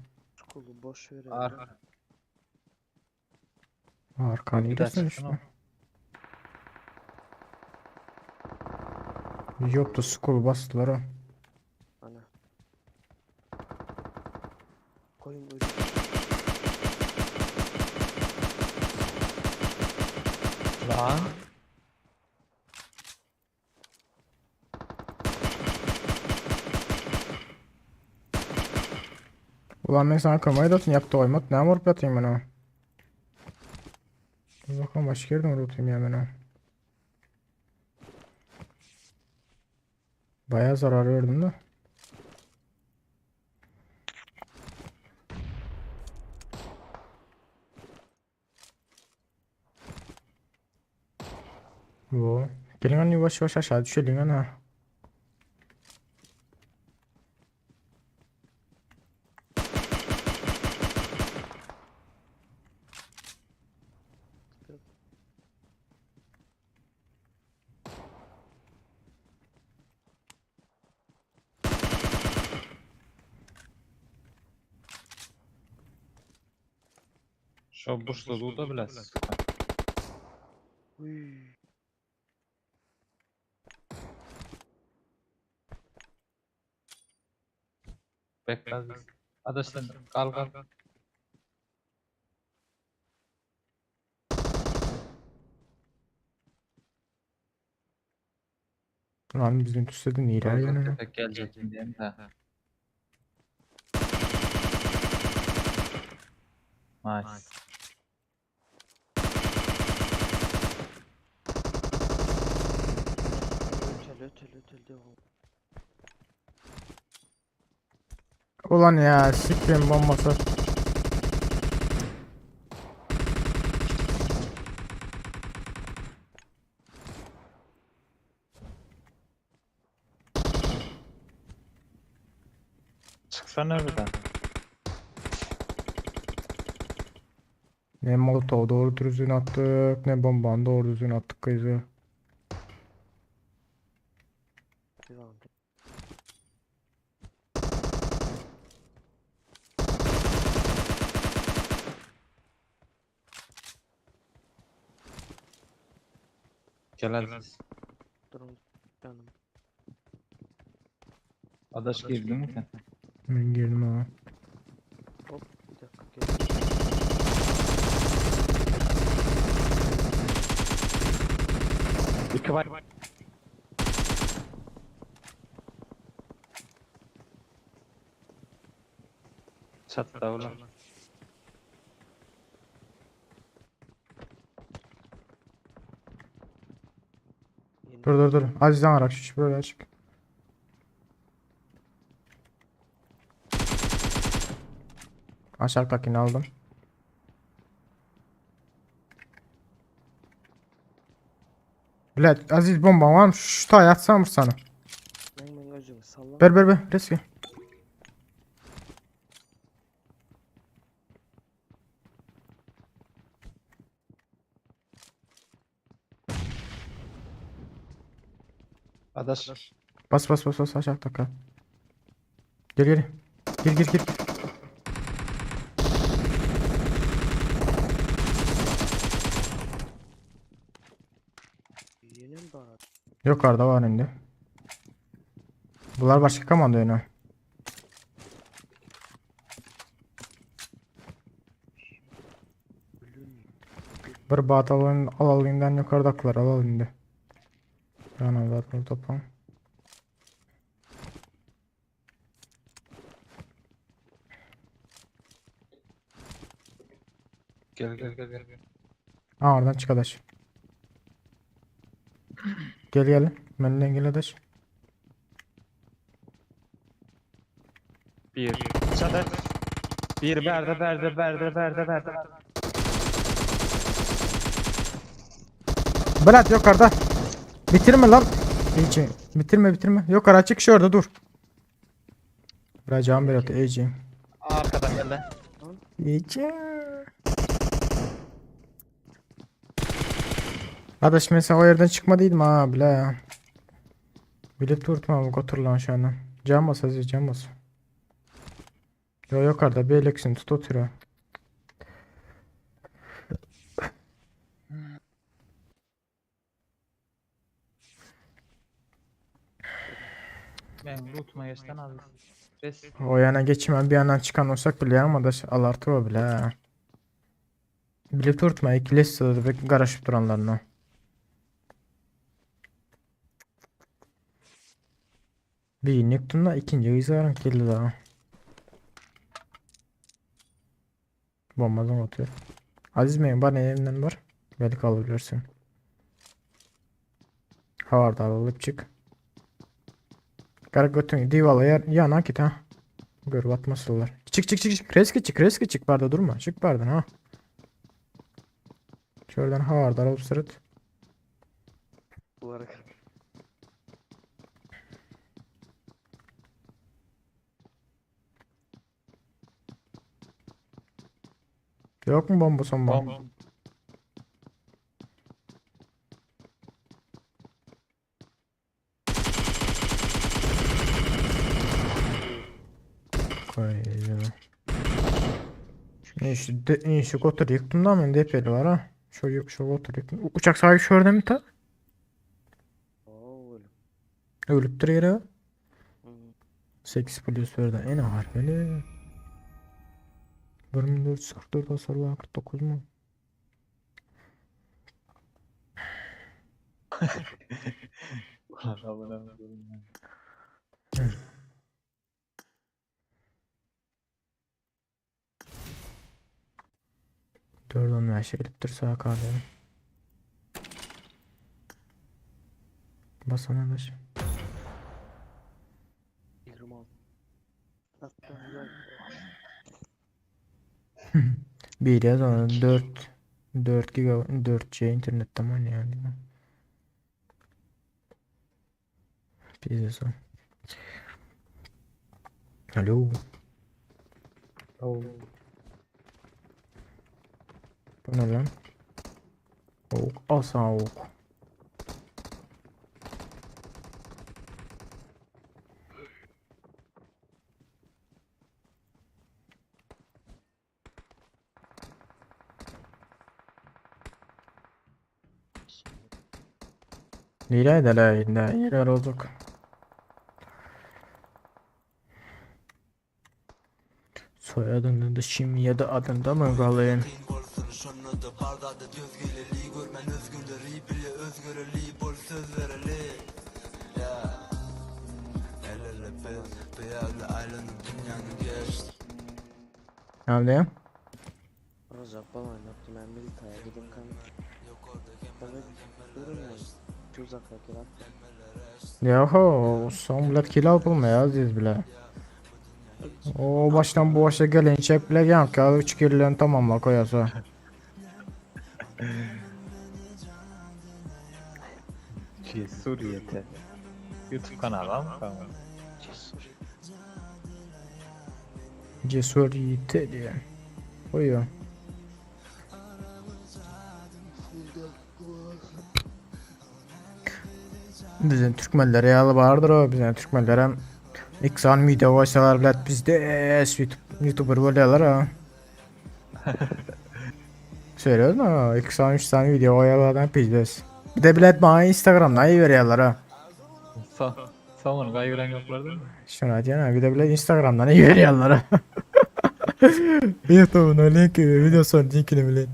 Kolu boş ver. Arka. Arkanı Bir daha iyilesin çıksın işte. Yoktu skol bastılar ha. Ana. Koyun öldü. Lan. Ulan ben sana kırmayı da atın yaptı oymat. Ne vurup yatayım ben o? Dur bakalım başka yerden vurup ya ben o. Bayağı zarar verdim de. Bu. Gelin hani yavaş yavaş aşağı düşelim ha. Şu burçlu da biraz. Uy. Bekle. Adaş sen kal kal. Lan bizim tüsledin nireye Orada yönü? köpek gelecek diyeyim de. Nice. Ötel ötel ötel devam. Ulan ya siktirin bombası. Çıksana oradan. Ne molotov doğru düzgün attık ne bombanı doğru düzgün attık kızı. Devam. Gel Aziz. Durun canım. Adaş girdin mi sen? Ben girdim ha. Hop bir dakika gel. İki var. Çatla ulan. Dur dur dur. Aziz'den arak şu böyle açık. Aşağıdakini aldım. Bilet Aziz bomba var mı? Şu tay atsam sana. Ben ben özüm salla. Ver ver ver. Reski. Adaş. Bas bas bas bas aşağı taka. Gel gel. Gir gir gir. Yine mi bana? Yukarıda var indi. Bular başka komanda oyunu. Bir bat alalım, alalım yukarıdakiler alalım indi. Yani zaten toplam. Gel gel gel gel. Ha oradan çık adaş. Gel gel. Benimle gel adaş. Bir. Çatı. Bir berde berde berde berde berde. Berat yukarıda. Bitirme lan. Ece. Bitirme bitirme. Yukarı çık şu orada dur. Bırakacağım Berat Ece. Arkadan geldi. Ece. Adaş mesela o yerden çıkmadıydım ha bile. Bile turtma bu götür lan şu andan. Can bas Aziz can bas. Yo yukarıda bir eleksin tut otur ha. Ben lootuma geçten Aziz. Res. O yana geçmem bir yandan çıkan olsak bile ama da alartı o bile ha. Bile turtma ikili sırada ve qaraşıb duranlarına. Bir yıktım da ikinci izarım geldi daha. Bombadan atıyor. Aziz Bey'in bana elimden var. Belki alabilirsin. Havarda alıp çık. Kara götün divala yer yana git ha. Gör batmasınlar. Çık çık çık çık. Reski çık reski çık barda durma. Çık bardan ha. Şuradan havardar alıp sırıt. Duvara Yok mu bomba son bomba? Bomba. Koy. Ne işte de, ne şu otur yıktım da mı depeli var ha. Şu şu otur yıktım. Uçak sahibi şurada mı ta? Oo oğlum. Ölüp duruyor yere. Hı. 8 plus orada en ağır böyle. 1444 hasar var 49 mu? Dört on bäşe gelipdir saat Basana baş. Bir yaz onu 4 4 giga 4G internette mi yani? Pizza. Alo. Bu ne lan? Ok. Al sana ok. Nire de la ne yer olduk. Soyadında da şimdi ya da adında mı kalayım? Şonda da bardada döz geleli Görmen özgürleri bile özgüreli Bol söz vereli Ya El ele biz Beyazlı aylanıp dünyanı geç Ne diyeyim? Rojak baban yaptı ben militaya gidip kan. Evet, görünmüyor. Tuzakla kirat. Yahu son bilet kilo bulmaya aziz bile. O baştan bu başa gelinçek bile gel 3 kilo tamamla koyasa. Cesuriyete. YouTube kanalı mı kanka? Cesur yiğit diye. Koyuyor. Bizim Türkmenlere yalı vardır o. Bizim Türkmenlere ilk san video koysalar bilet bizde YouTube, YouTuber oluyorlar ha. Söylüyoruz mu? 2 san 3 tane video koyarlardan pizdes. Bir de bilet bana Instagram'dan iyi veriyorlar ha. Sa Samun kaygıran yoklar değil mi? Şuna diyen bir de bilet Instagram'dan iyi veriyorlar ha. YouTube'un linki videosunun linkini bile.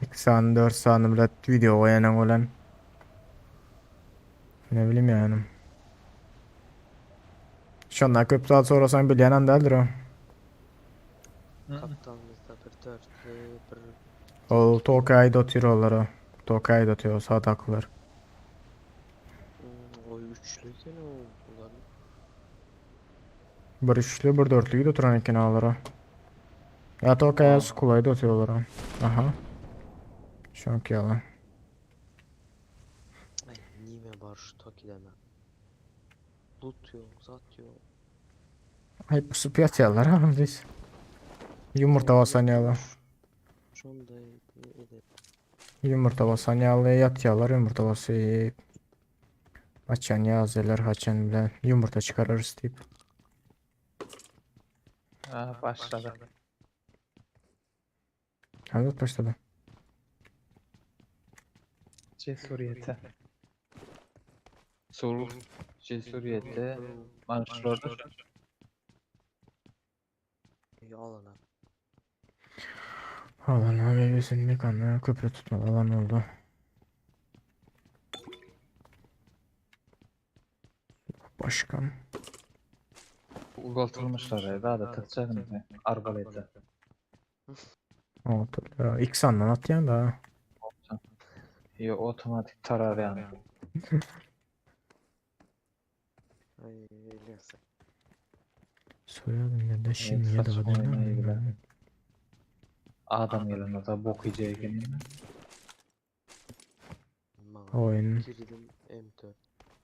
2 saniye 4 saniye bilet video koyanan olan. Ne bileyim yani. Şundan köp saat sonra sen bilýän däldir o. Kaptanımızda bir dörtlü bir Ol Tokay'da oturuyorlar o. Tokay'da oturuyor sadaklar. o üçlü gene o bunların. Bir üçlü bir dörtlü de oturan eken ağlara. Ya Tokay'a Skulay'da oturuyorlar o. Aha. Şonki yalan. Ay nime var şu Toki'de mi? Loot yok, zat yok. Ay pusup yatıyorlar ha biz. Yumurta basan yalan. Şunu da edip. Yumurta basan yalı yatıyorlar yumurta basıp. Açan yazıyorlar haçan bile yumurta çıkarırız deyip. Ha başladı. Hadi başladı. Cesuriyete. Sur Cesuriyete manşurlarda Alana. Alan abi bizim mekanına köprü tutmalı alan oldu. Başkan. Uzaltılmışlar daha da tıkacağım arbalete. Oldu. İlk sandan atlayan da. Yo otomatik tarar yani. Ay öyleyse. Soyadım ne de şimdi ya da saçma adını oynamayı bile. Adam gelen orada bok yiyecek mi? Oyun. Girdim M4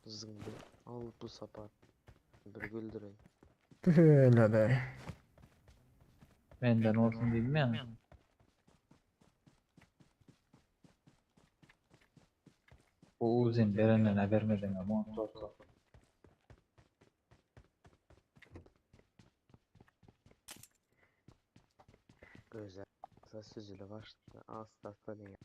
zındı. Al bu sapar. Bir güldüreyim. Böyle de. Benden olsun değil mi yani? Bu uzun verenine vermedin ama oldu. Güzel. Sözüyle başladı. Asla ne?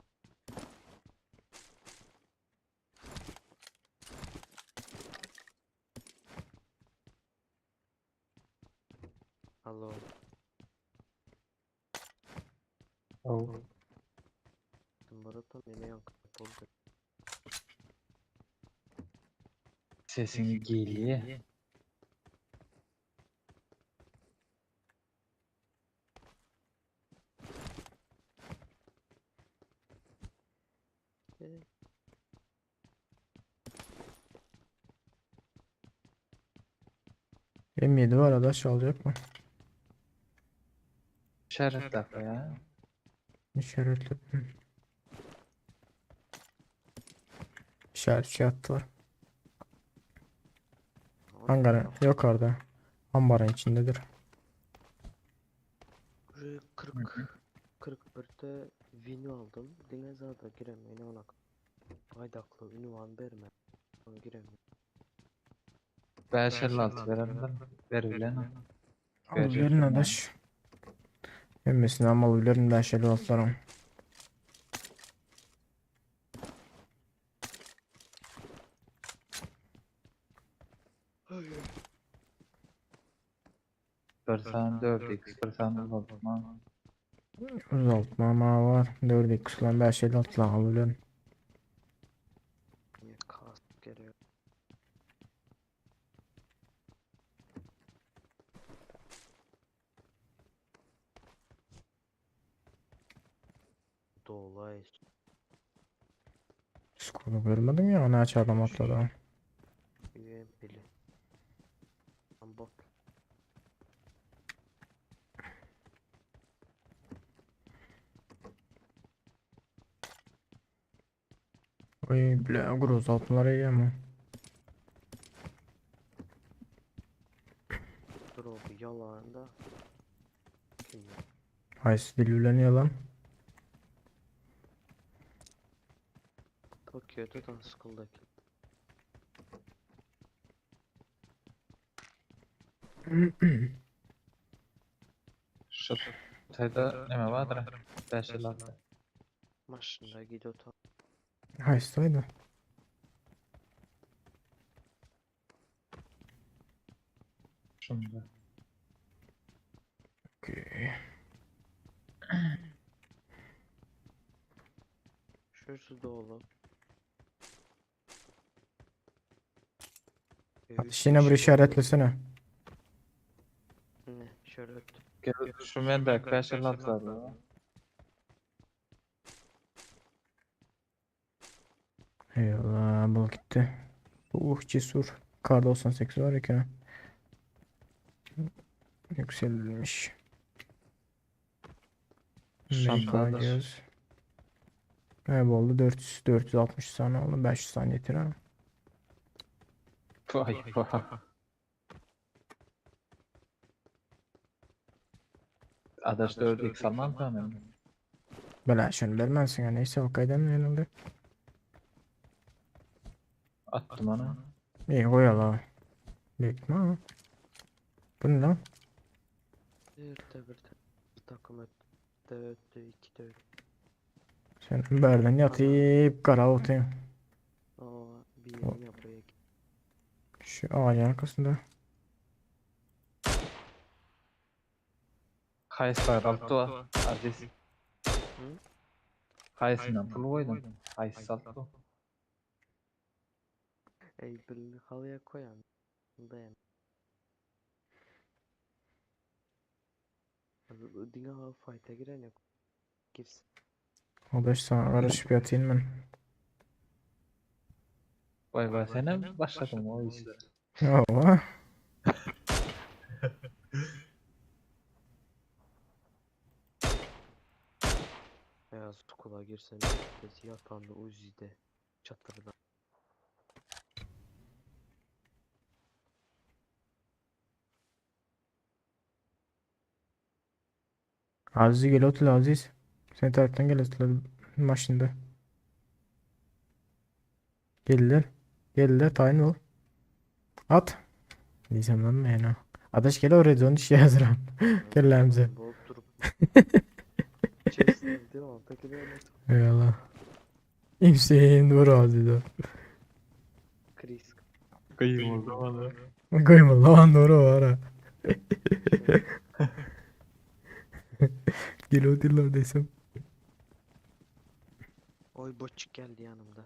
Alo. Oh. Numara. otam ýene ýaňky boldy. Sesiň gelýä. M7 var adaş alacak mı? İşaret ya. İşaretledim. İşaret şey attılar. Ankara yok orada. Ambarın içindedir. Уже 40 41'de Win'i aldım. Diňe zada giremeyin ona. Aydaklı ünvan berme. Giremiyorum. 556 verenler verilen. Al verin adaş. Hemmesini ama alabilirim ben şöyle atlarım. Bir tane 4x, bir tane uzatma. Uzatma ama var. 4x lan 556 lan alabilirim. Niye kask geliyor? Dolay. Skoru görmedim ya ne aç adam atladı. UMP'li. Lan bot. Oy bile groz altınları iyi ama. Drop yalan da. Kim ya? Haysi dilüleniyor lan. Tokyo'da da School'daki. Şu tayda neme vardır? 556. Maşında gidiyor ta. Haysi'ydi. Şunda. Okey. Şurası dolu. Ateş yine bir işaretlesene. Ne? Şöyle öt. Gel şu mendek 556 var. Eyvallah bul gitti. Uh cesur. Kar 98 var ya. Yükselmiş. Şantadır. MKG'yiz. Ne oldu? 400 460 tane oldu. 500 tane yeter ha. Vay vay. Adaş 4x almam tamam. Bela şunu vermezsin ya. Neyse o kaydan yanıldı. Attım onu. İyi koy ala. Bekle ha. Bu ne lan? Bir de bir de bir takım öttü. De öttü, iki de öttü. Sen berden yatıp kara otayım. Aa, bir yerini buraya Şu ağacın arkasında. Kayısı var altı var. Aziz. Kayısından pul koydum. Kayısı altı. Ey birini halıya koyan. Dayan. Abi Dine ha fight'a giren yok. Girsin. Adaş sana karışıp yatayım ben. Vay vay sen başladın o işlere. Ova. Beyaz kulağa girsen yapandı Uzi'de çatırda. Aziz gel otur Aziz. Sen taraftan gel otur maşında. Geldiler. Geldiler tayin ol. At. Diyeceğim lan ne ya. Adaş gel oraya zon işe hazıran. Gel lan bize. Eyvallah. İmseyin doğru Aziz'e. Chris. Kıyım oldu bana. Koyma lan doğru var ha. Gel oturlar desem. Oy botçuk geldi yanımda.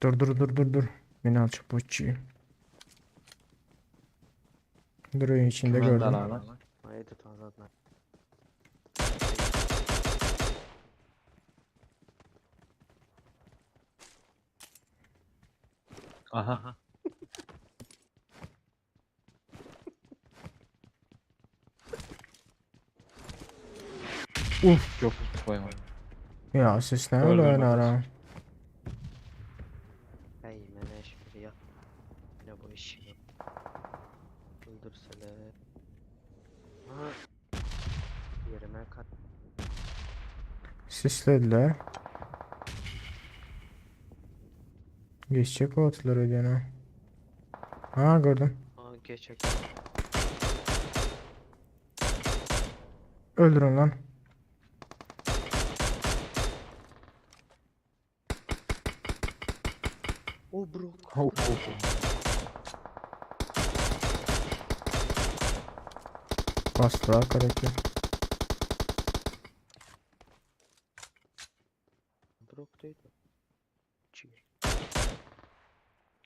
Dur dur dur dur dur. Beni al çık botçuyu. Dur oyun içinde Kim öldü gördüm. lan? Haydi tazadına. Aha. Uf. Yok koyma. Ya ses ne öyle Öldüm oynar ben. ha. Hey meneş bir yat. Ne bu iş? Öldürseler. Ha. Yerime kat. Sislediler. Geçecek o atılır ödeyene. Ha gördüm. Aa geçek. Öldürün lan. O bro. Oh, oh. Bastılar karakter. Brok değil. Çiğ.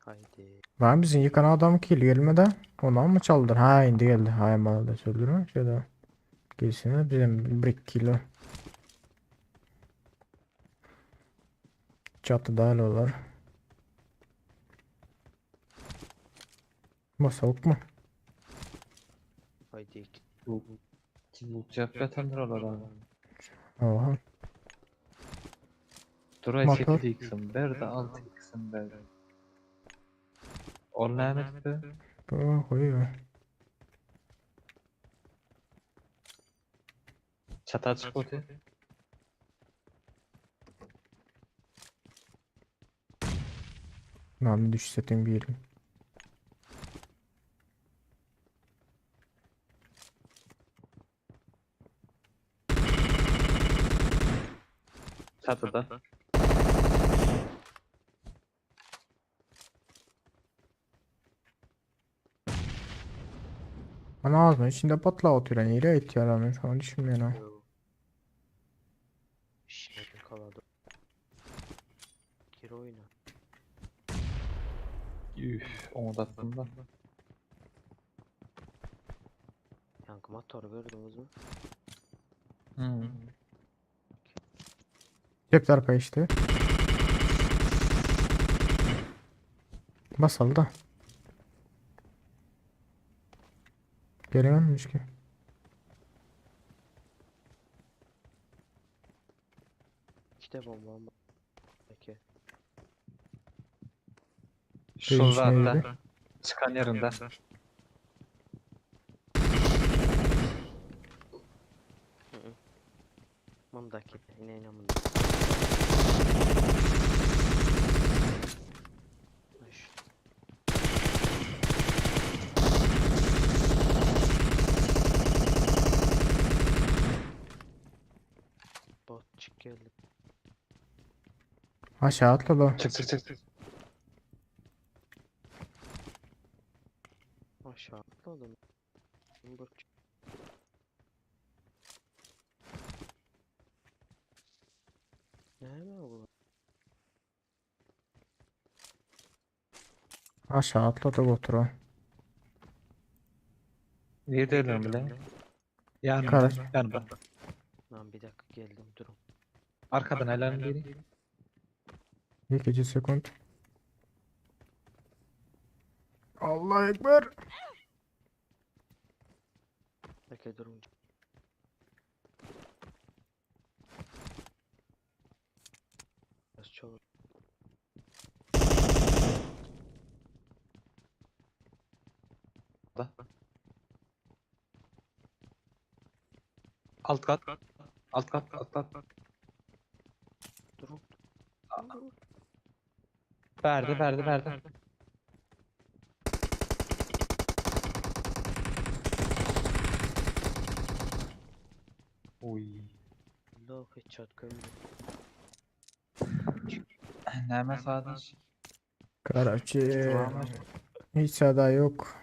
Haydi. Lan bizim yıkan adam kill gelmedi. Ondan mı çaldın? Ha indi geldi. Ha bana da söldürme. Şöyle. Gelsin bizim brick kilo. Çatı dahil olar. Masa mu? Haydi. Cevap yatandır olar abi. Oha. Duray Motor. 8x'im berdi 6x'im berdi. Ol näme etdi? Bu koyuyor. Çata çykyp oty. Lan düşsetin bir yerim. Çatıda. Ana ağzının içinde patla oturan yere et yaranıyor. Onu düşünmeyin ha. Şişe kaladı. Gir oyuna. Üf, onu da attım da. Yankı motor gördünüz mü? Hmm. Cep tarafa işte. Basal da. Gelememmiş ki. İki de bombam var. Peki. Şurada neydi? hatta. Çıkan yerinde. Mındaki. Yine yine mında. Ay, Botçuk geldi. Aşağı atla da. Çık çık çık. Aşağı atladım. Botçuk. Ne bu? Aşağı atla da otur o. Nerede öldüm bile? Yanımda. Kardeş. Yanımda. Lan bir dakika geldim durun. Arkadan aylanın biri. İkinci sekund. Allah ekber. Dakika durun. Biraz çabuk. Da. Alt kat. Alt kat, alt kat. Durun. Verdi, verdi, verdi. Oy. Allah headshot gömdü. Näme sadaş? Karachi. Hiç aday yok.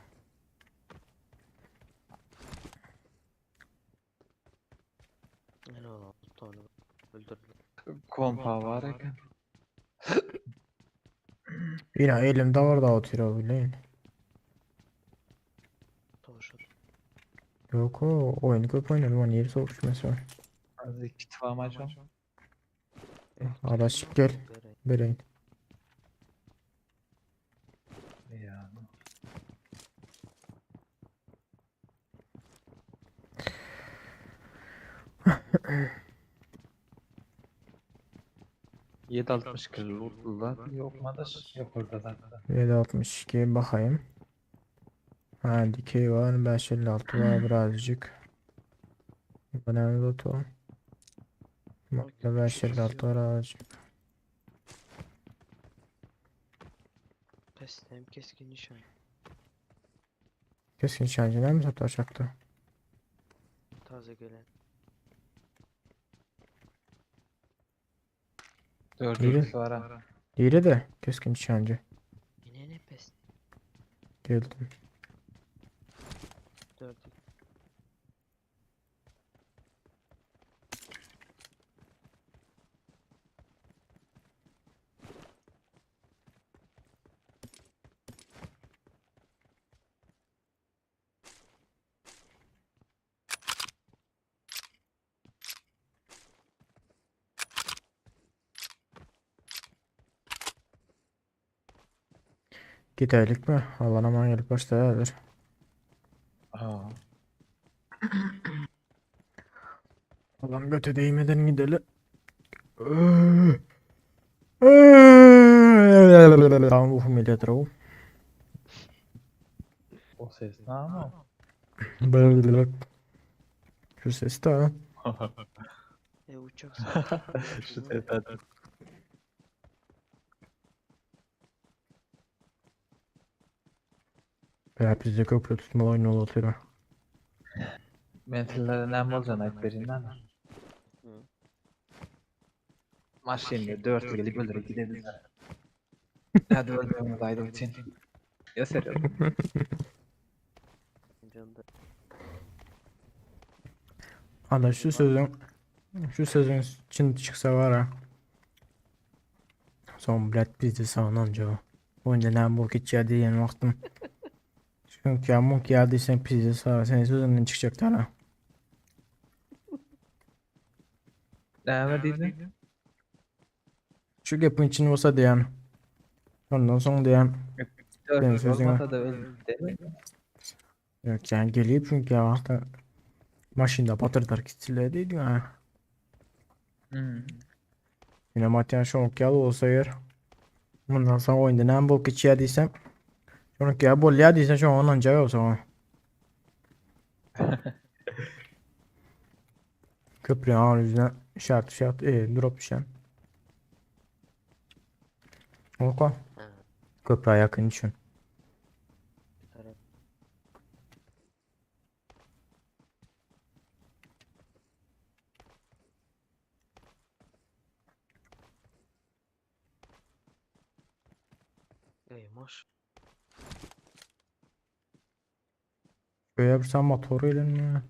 Ne oldu? Tane öldürdüm. Kompa var eken. Ina elim dabarda otyr o bileýin. Towşan. Yok o oyunu köp oynadım o niye soğuk düşmesi var. Az kit var mı acaba? Adaş gel. Bereyin. Ya. Yedi 62 lootlular yok mu adaş? Yok orada zaten. 7.62 bakayım. Ha dikey var 556 var birazcık. Bu ne lootu? Burada 556 var azıcık. Pestem keskin nişan. Keskin nişancılar mı sataşaktı? Taze gelen. Dört Nere? ikisi var ha. Diğeri de keskin nişancı. Yine ne pes? Geldim. Dört. Giderlik mi? Allah'ın aman gelip başlayabilir. Ha. Allah'ım göte değmeden gidelim. Tamam bu millet o. O ses ne ama? Şu ses de ha. E uçak saati. Şu ses zaten. Ya bizde köprü tutmalı oyunu olatıyor. Mentallere näme boljagyny aýdyp berýin mi? Hı. Maşynda dörtlü gelip öldürüp gidebilirler. Hadi öldürmemiz aýdyp üçin. Ya seriyorum. Canında. Ana şu sözün şu sözün çin çıksa var ha. Son bilet bizde sağlanca. Oyunda ne bok geçer diyen vaxtım. Çünkü ya mok geldiysen pizza sağ senin sözünden çıkacaklar ha. Näme diýdin? Şu gapın için olsa diyen. Ondan sonra diyen. Senin Dörtlü sözüne. olmasa da öldü değil mi? Yok yani gelip çünkü ya vakti maşında batırdılar gittiler dedi ha. Hmm. Yine Matyan şok yalı olsa yer. Bundan sonra oyunda ne bok geçer diysem. Şonuk ya bol ya diysen şu an anca olsa o. Köprü ağın yüzüne şart şart e, drop düşen. Oka. Köprüye yakın için. Taraf. Ey maş. Böyle bir sen motoru ile mi?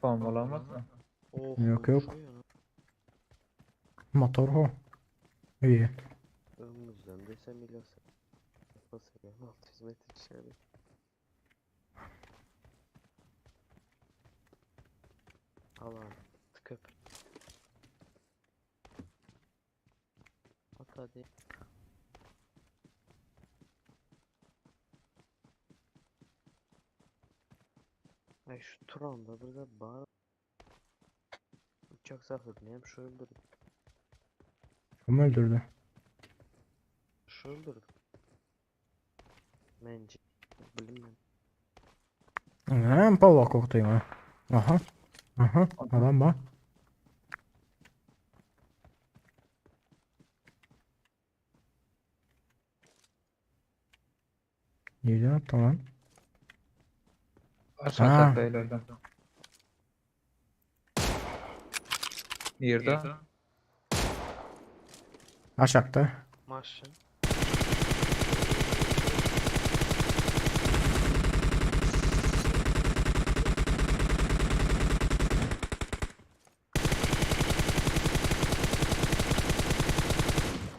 Form olamaz mı? Oh, Yok yok. Motor ho. İyi. Önümüzden desem milyon Basıyor. 600 metre içeri. Alan köprü. At hadi. Ay şu Turan'da burada bağır. Uçak sahibi hem şu öldürdü. Kim öldürdü? Şu öldürdü. Bence. Bilinmem. Hem Pavla koktayım ha. Aha. Aha. Adam bak. Nereden attın lan? Aşağı Ha. tarafta ileriden. Nerede? Aşağıda. Maşın.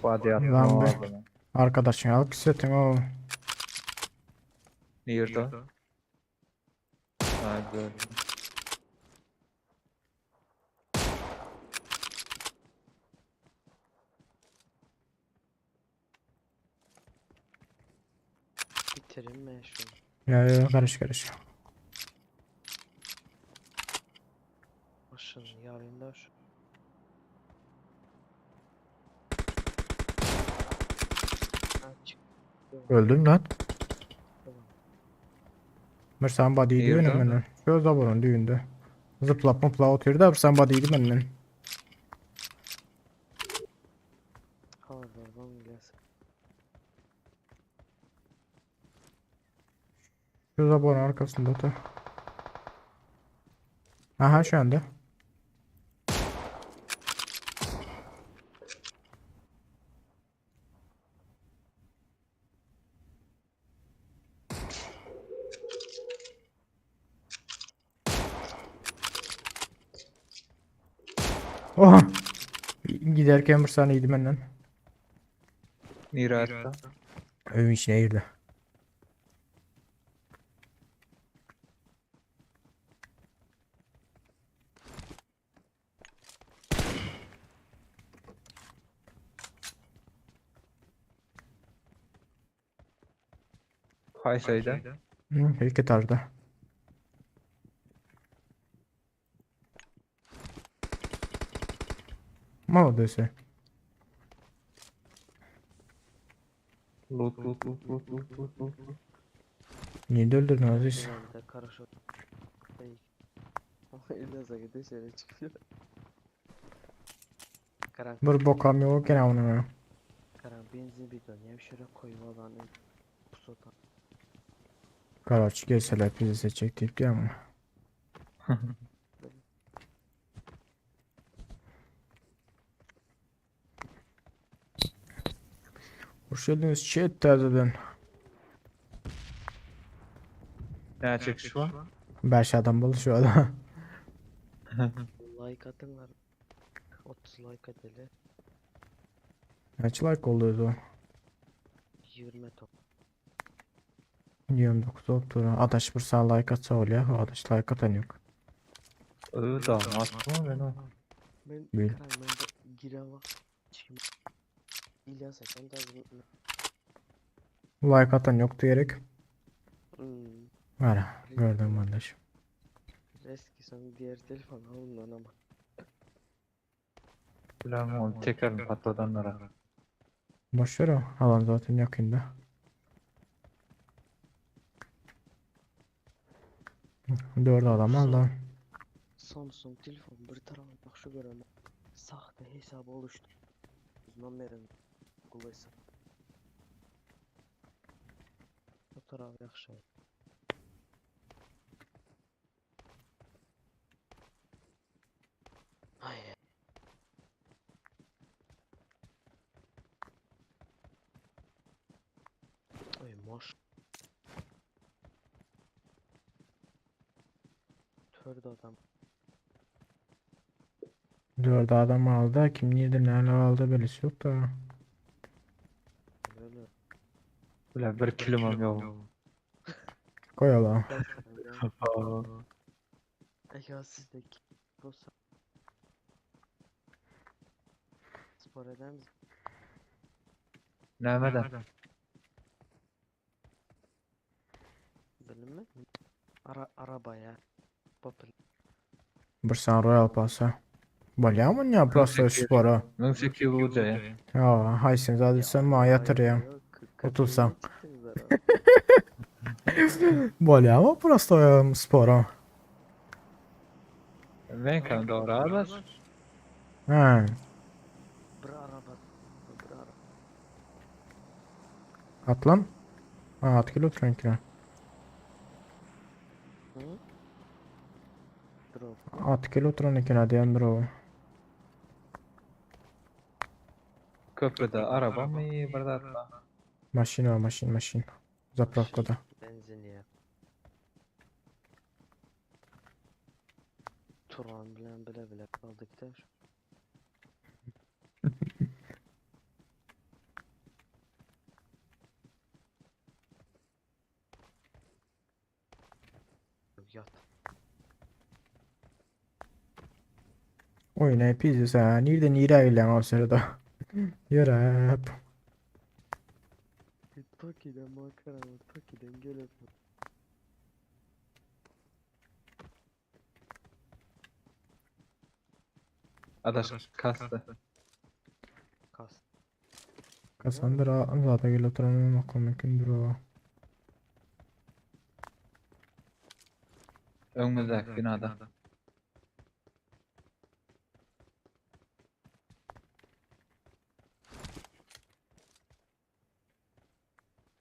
Bady atma Lan be. ağzına. Arkadaşın alıp gitsetin o. Nirde? Ha gördüm. Bitirin mi şunu? Ya ya karış karış. Başın yarında şu. Ha, çık. Öldüm lan. Bir sen body'ydi Nerede? benim benden. Şu zaborun düğünde. Zıplap mıpla oturuyor da bir sen body'ydi benden. Havalardan gelsin. Şu zaborun arkasında otur. Aha şu anda. Oha. Giderken bir saniye yedim benden. Nire hatta. Evin içine girdi. Haysayda. Hı, ilk etajda. Молодой. Loot loot loot loot loot loot loot. loot. Niye öldürdün Aziz? Genelde karışık. Değil. Ama İlyas'a dışarı çıkıyor. Karan Bir bokam yok gene onu. karan benzin bidonu şöyle koyu olan pusota. Karaç gelseler bizi seçecek deyip diye ama. Hoş geldiniz chat täzeden. Ne çekiş var? Beş adam buldu şu adam. Like atın var. 30 like at hele. Kaç like oldu o zaman? 20 top. 29 oldu. Adaş bir sağ like atsa oluyor. Adaş like atan yok. Öyle da atma ben o. Ben Bil. karan ben de giren bak. Çıkayım. İlyas'a sen de Like atan yok diyerek. Hmm. Var. Gördüm kardeş. Eski son diğer telefon alın ama. Ulan oğlum tekrar mı patladanlara? Boş ver o. Alan zaten yakında. Dört adam aldı. Samsung telefon bir tarafı bak şu görem. Sahte hesabı oluştu. Numaranı Google hesap. Bu taraf yaxşı. Ay. Ay maş. Törd adam. Dört adam aldı. Kim nerede neler aldı belisi yok da. Böyle. Ulan bir kilomam yok. Koy ala. Aa. Ya siz de bu spor eder misin? Nämeden? Bilim mi? Ara arabaya. Popül. Bir sen Royal Pass'a. Bolýa mı ya prosto spora? 1800 olacak ya. Ya haysin zaten sen ma yatır ya. Otursam. Bolýa mı prosto spora? Ben kan doğru almaz. Ha. Bir araba. Bir araba. Atlan. Ha at kilo oturan Hı? Drop. At kilo oturan ikine diyendir o. Köprüde araba mı iyi bir atla. Maşin o maşin maşin. Zapravkada. Benzin ya. Turan bilen bile bile kaldık der. Oýna pizde sen nirde nirä gelýäň o sırada. Ýöräp. Toki'den makarna, Toki'den gelip. Adaş kastı. Kas. Cassandra zada gelip oturan makul mümkindir o. Öňümüzdäki binada.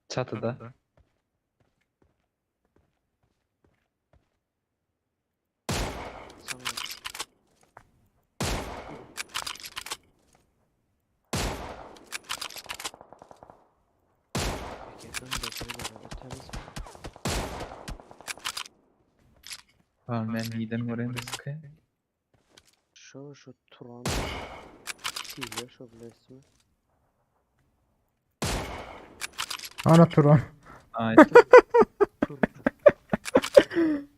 Çatıda. Sana Peki önde böyle de temiz mi? Tamam ben midem göreyim de sıkayım. Şu şu Turan değil şu resmi. Ana Turan. Ay.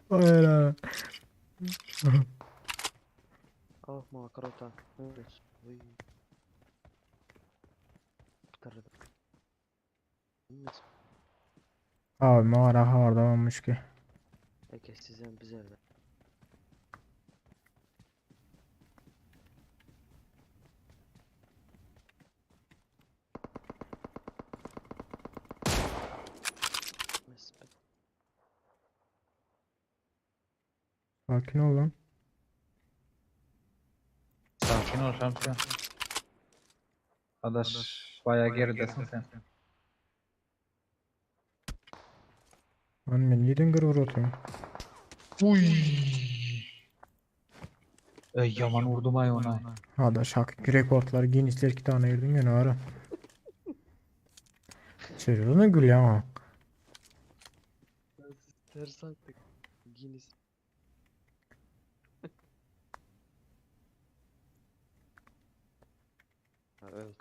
Hayır ha. Ah makarota. Evet. Oy. Kurtardım. Evet. Abi mağara harda olmuş ki. Peki sizden bize de. Sakin ol lan. Sakin ol şampiyon. Adaş bayağı geridesin sen. Lan men nirden görüp oturuyorum? Uy. Ey yaman vurdum ay ona. Ha da şak rekordlar Guinness'ler iki tane girdin gene ara. Seriously gül ya. Ters attık. Guinness. Ha, ön.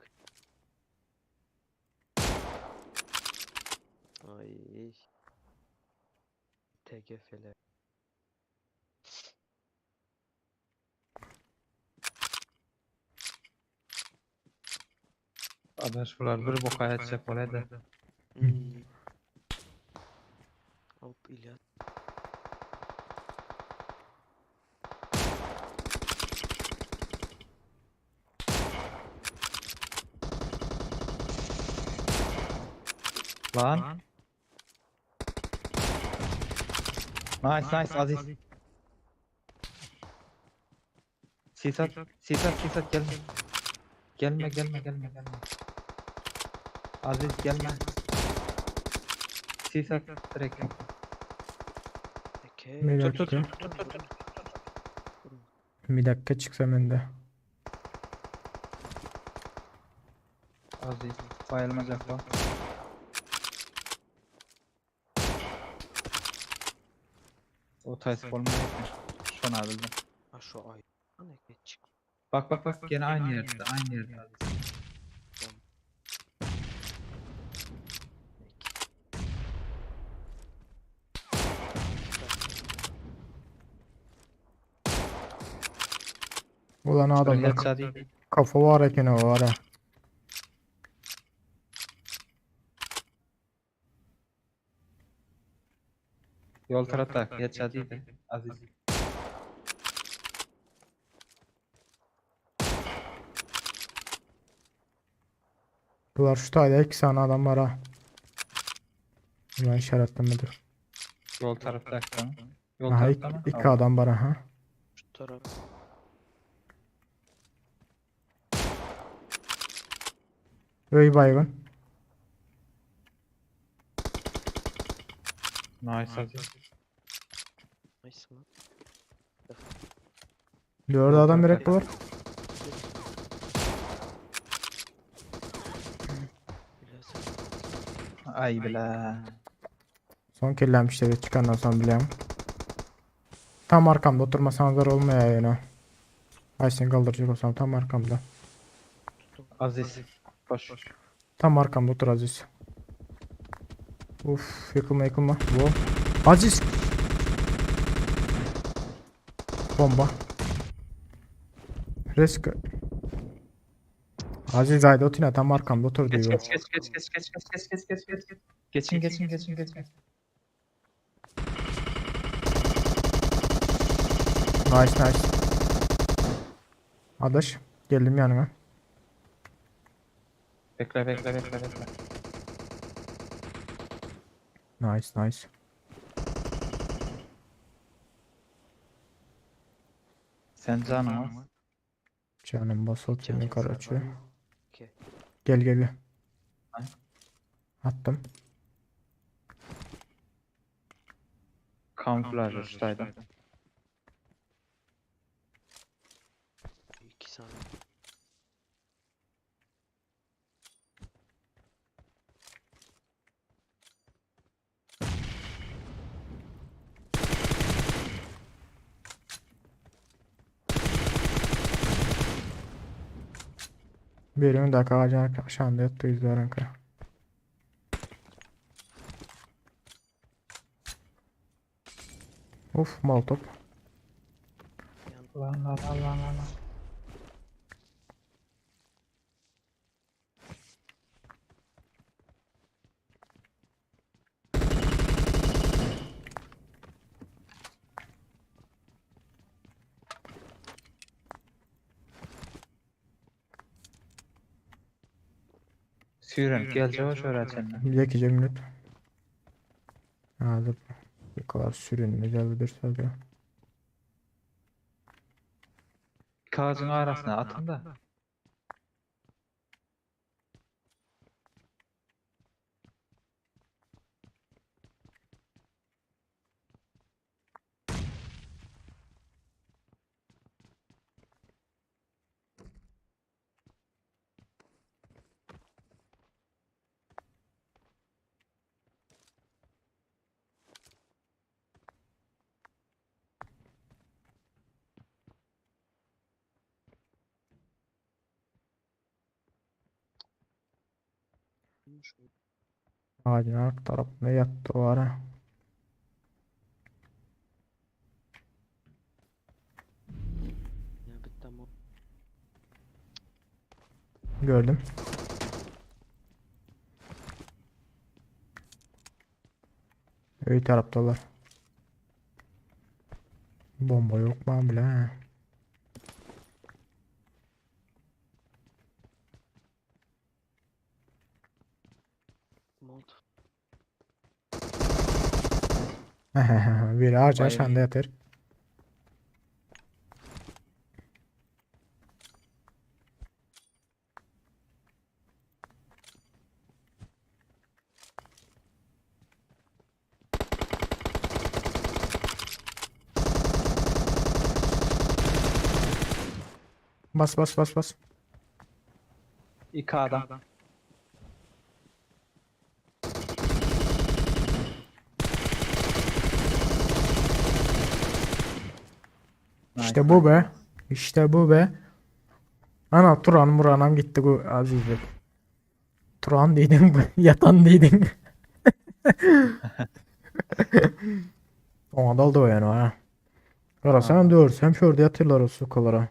Ay. TGF'ler. Adaş bular bir boka etjek bolaydy. Hmm. Hop ilat. Lan. Nice nice Aziz. Sisat, Sisat, Sisat gelme. Gelme, gelme, gelme, gelme. Aziz gelme. Sisat direkt. Eke. Bir Tut tut dakika. tut tut tut. tut. Bir dakika çıksam ben de. Aziz bayılmayacak bu. O taysı olmayacak. Şunu bildim. Ha şu ay. Lan eke çık. Bak bak bak gene aynı yerde, aynı yerde Aziz. Ulan adamda Headshot iyi. kafa var eken o var ha. Yol tarafta headshot iyiydi. Aziz. Bular şu tayda iki tane adam var ha. Ulan işaretlemedim. Yol tarafta tamam. Yol Aha tarafta iki, mı? iki adam var aha. Şu taraf. Öy baygın. Nice Aziz. Nice lan. Dört adam direkt bular. Biraz. Ay bile. Son kirlenmişleri çıkandan sonra biliyorum. Tam arkamda oturmasanız zor olmuyor yani. Ay seni kaldıracak olsam tam arkamda. Aziz. Koş. Tam arkamda otur Aziz. Uf yıkılma yıkılma. Wow. Aziz. Bomba. Risk. Aziz ayda otur tam arkamda otur Geç diyor. geç geç geç geç geç geç geç geç geç geç geç. Geçin geçin geçin geçin. Nice nice. Adaş geldim yanına. Bekle bekle bekle bekle. Nice nice. Sen canın az. Canım basıl Canım kimi karaçı. Okey. Gel gel gel. Ha? Attım. Kamuflaj uçtaydı. 2 saniye. Birini dakika ağacın aşağında yattı yüzlerin ka. Of molotov. Lan lan lan lan lan. lan. Süren gel cevap öğretmenle. Bir dakika minut. Hadi. Bu kadar sürünmez bir tabii. Kağıdın arasına atın da. Ağacın arka tarafında yattı o ara. Ya bitti ama. Gördüm. Öyle taraftalar. Bomba yok mu bile ha? Molotov. Biri ağacın Vay. aşağında yatır. Bas bas bas bas. İki adam. İşte bu be. İşte bu be. Ana Turan Muranam gitti bu Aziz Bey. Turan dedin yatan dedin. Ona daldı o yani ha. Qarasam dörsem şurada yatırlar o sukalara.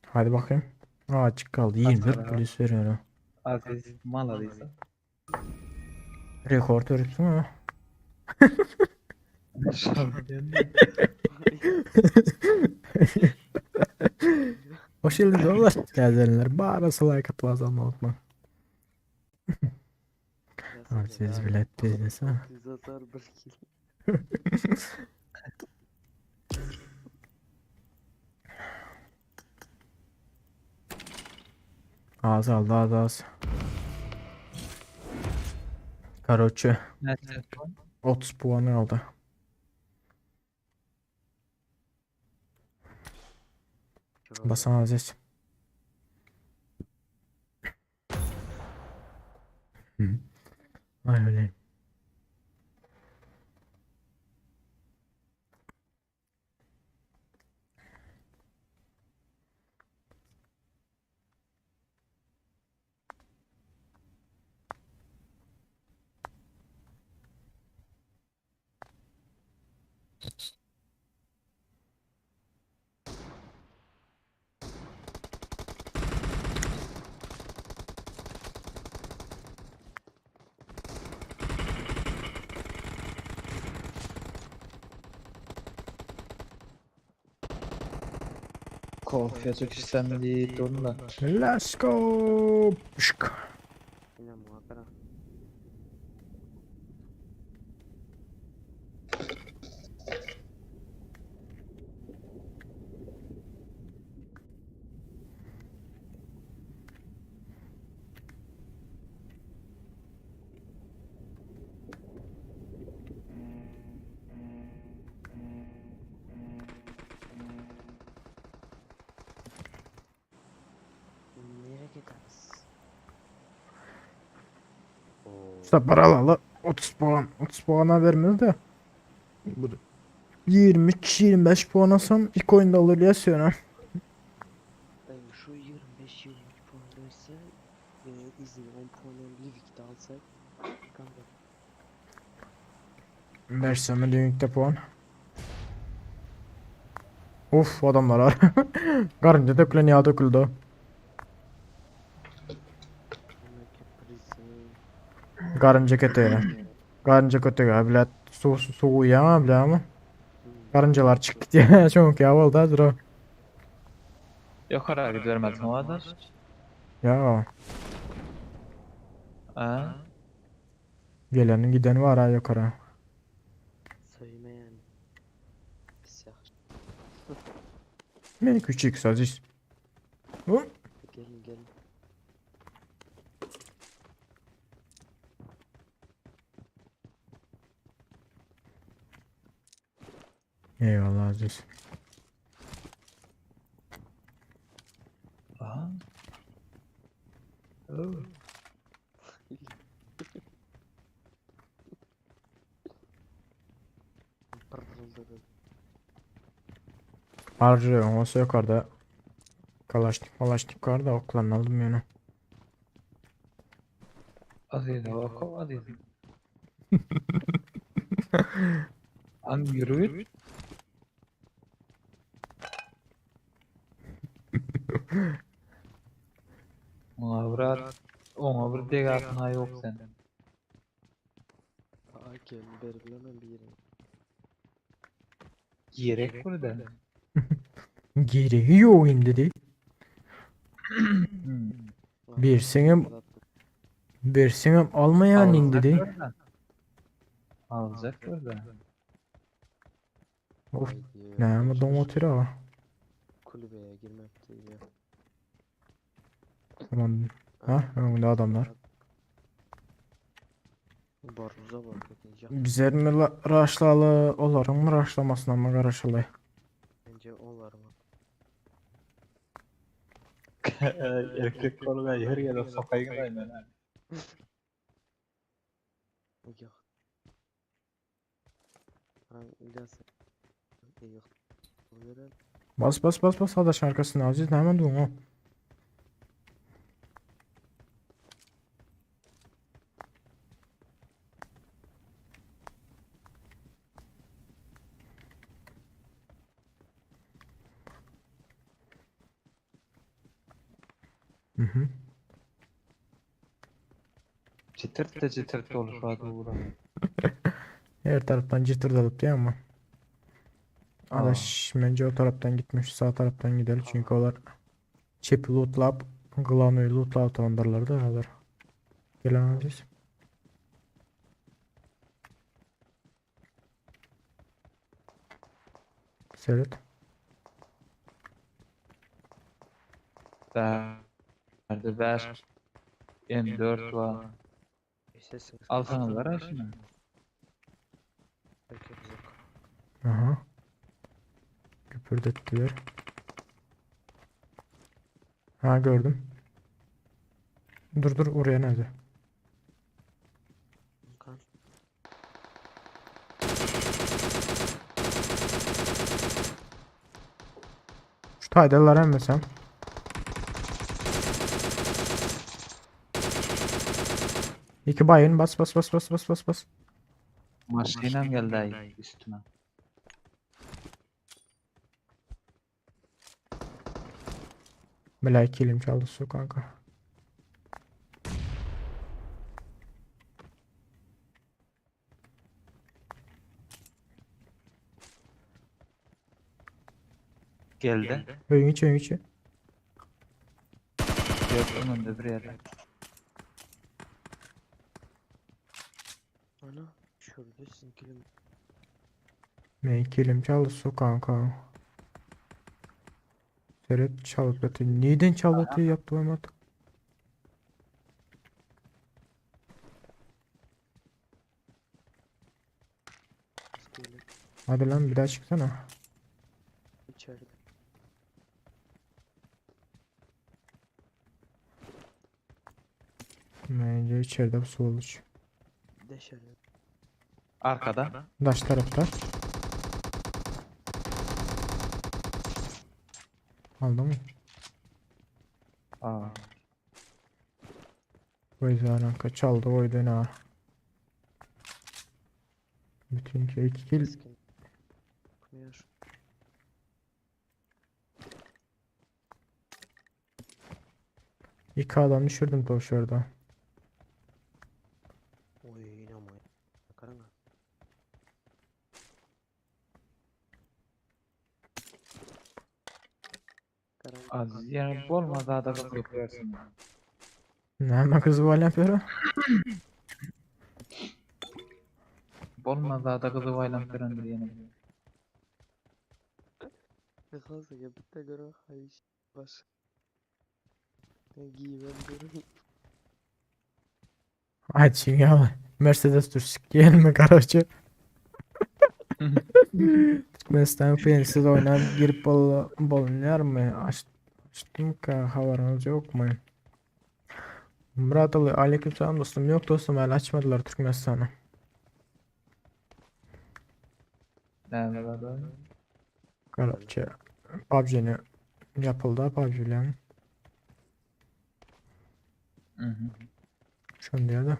Hadi bakayım. Aa, açık kaldı. 24 Hadi polis veriyor. ha. Aziz mal alıysa. Rekor törüpsün ha. Hoş geldiniz oğlar. Gezenler. Bağırası like atıp azalma unutma. Aziz bilet business ha. 600 hasar bir kill. Az aldı az az. Karoçı Näçe 30 puanı aldı. Basan Aziz. Hı. Ay öyle. Kofe çekişsem diýip durdum da. Let's go. Pşk. Ine muňa gara. Nereye gideriz? İşte paralı 30 puan. 30 puana vermez de. Bu da 23-25 puan alsam ilk oyunda alır ya Sinan. Ben şu 25-23 puan verse e, izin 10 puanı Livik'te alsak kanka Versem de puan. Of adamlar var. Karınca dökülen yağ döküldü. Karınca kötü. Karınca kötü ya bilet. Su su ya bile ama. Karıncalar çıktı diye çok ya oldu hazır o. Ýokara gidermez mi adaş? Ya Ha? gelenin gideni var ha yukarı. Söymeyen Pis yaxşı. Beni küçük aziz. Bu Gelin gelin. Eyvallah aziz. Aha. Oh. Pırıldı. Harcıyorum olsa yukarıda. Kalaşnik malaşnik var da oklarını aldım yani. Aziz bak o aziz. An yürü. Ona bir at, ona bir deg atma yok sen. Aa gel verilemem bir yere. Gerek burada. Gereği yok indi. Bir senem bir senem almayan indi dedi. Alacak burada. Of ne ama domater ha. Kulübeye girmek diyor. Tamam. Ha önünde adamlar. Baruza bak. Ya, Bizler mi raşlalı onların mı raşlamasına mı garaşalı? Bence onlar mı? Erkek kolu ben her yere sokayım ben. Yok. Ha, İlyas. Yok. Verelim. Bas bas bas bas adaş arkasına Aziz ne hemen durun o. Hı hı. Çıtırt da çıtırt olur hadi bura. Her taraftan cıtırdalıp diye ama. Adaş bence o taraftan gitmiş sağ taraftan gidelim çünkü onlar çipi lootlap Glano'yu lootlap tamamlarlar da alır. Gelen Aziz. Seyret. Nerede 5 M4 var. Alsana var şunu. Aha. Küpürdettiler. Ha gördüm. Dur dur oraya nerede? Şu taydalar emmesem. İki bayın bas bas bas bas bas bas bas. Maşinam geldi ay üstüme. Melek kilim çaldı su kanka. Geldi. Öýüň içi, öýüň içi. Yok önünde bir yerde. Ana şurada sizinkilim. Men kilim çaldy su kanka. Seret çalyp ýaty. Neden çalyp ýaty ýapdy goýmat. Hadi lan bir daha çıksana. İçeride. Bence içeride bu su olur. Dışarı. Arkada. Daş tarafta. Aldı mı? Aa. Koydu kanka çaldı koydu ne? Bütün ki iki kill. Çıkmıyor. İki adam düşürdüm tavşarda. Oy inanmayın. Karana. Az yani bolmaz daha da kız yapıyorsun. Ne kızı var yapıyor? Bolmaz daha da kızı vaylan görendir yine. Ne kalsa ya bitti göre hayış baş. Ne giymem görün. Açın ya. Mercedes dur sikeyim mi garajı? Türkmenistan pensiz oynap girip bol bolunýar mı? Aç, açtım ka habaryňyz yok mu? Murat Ali aleykümselam dostum. Yok dostum hala açmadılar Türkmenistan'ı. Ne var da? Garajı. PUBG'ni yapıldı PUBG bilen. Hı hı. Şunu diyor da.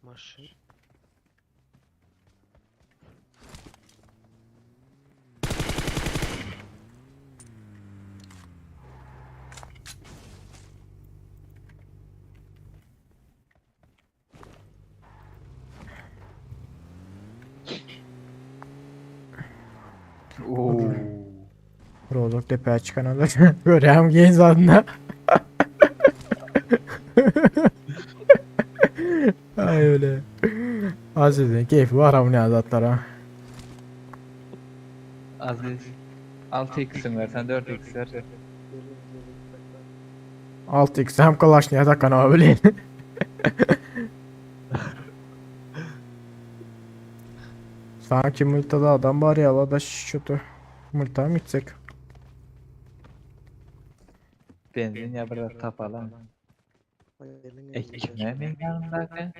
Maşın. Oo. Rozok tepeye çıkan adam. Görüyorum genç adına. Ay öyle. Aziz'in keyfi var ama ne azatlara. Aziz. 6x'in ver sen 4x ver. Gelin gelin bak bak. 6x hem kalaşniye takan abi. Sanki multada adam var ya la da şutu. Multa mı gitsek? Benzin ya biraz tapalım. Ekme min yanındaki.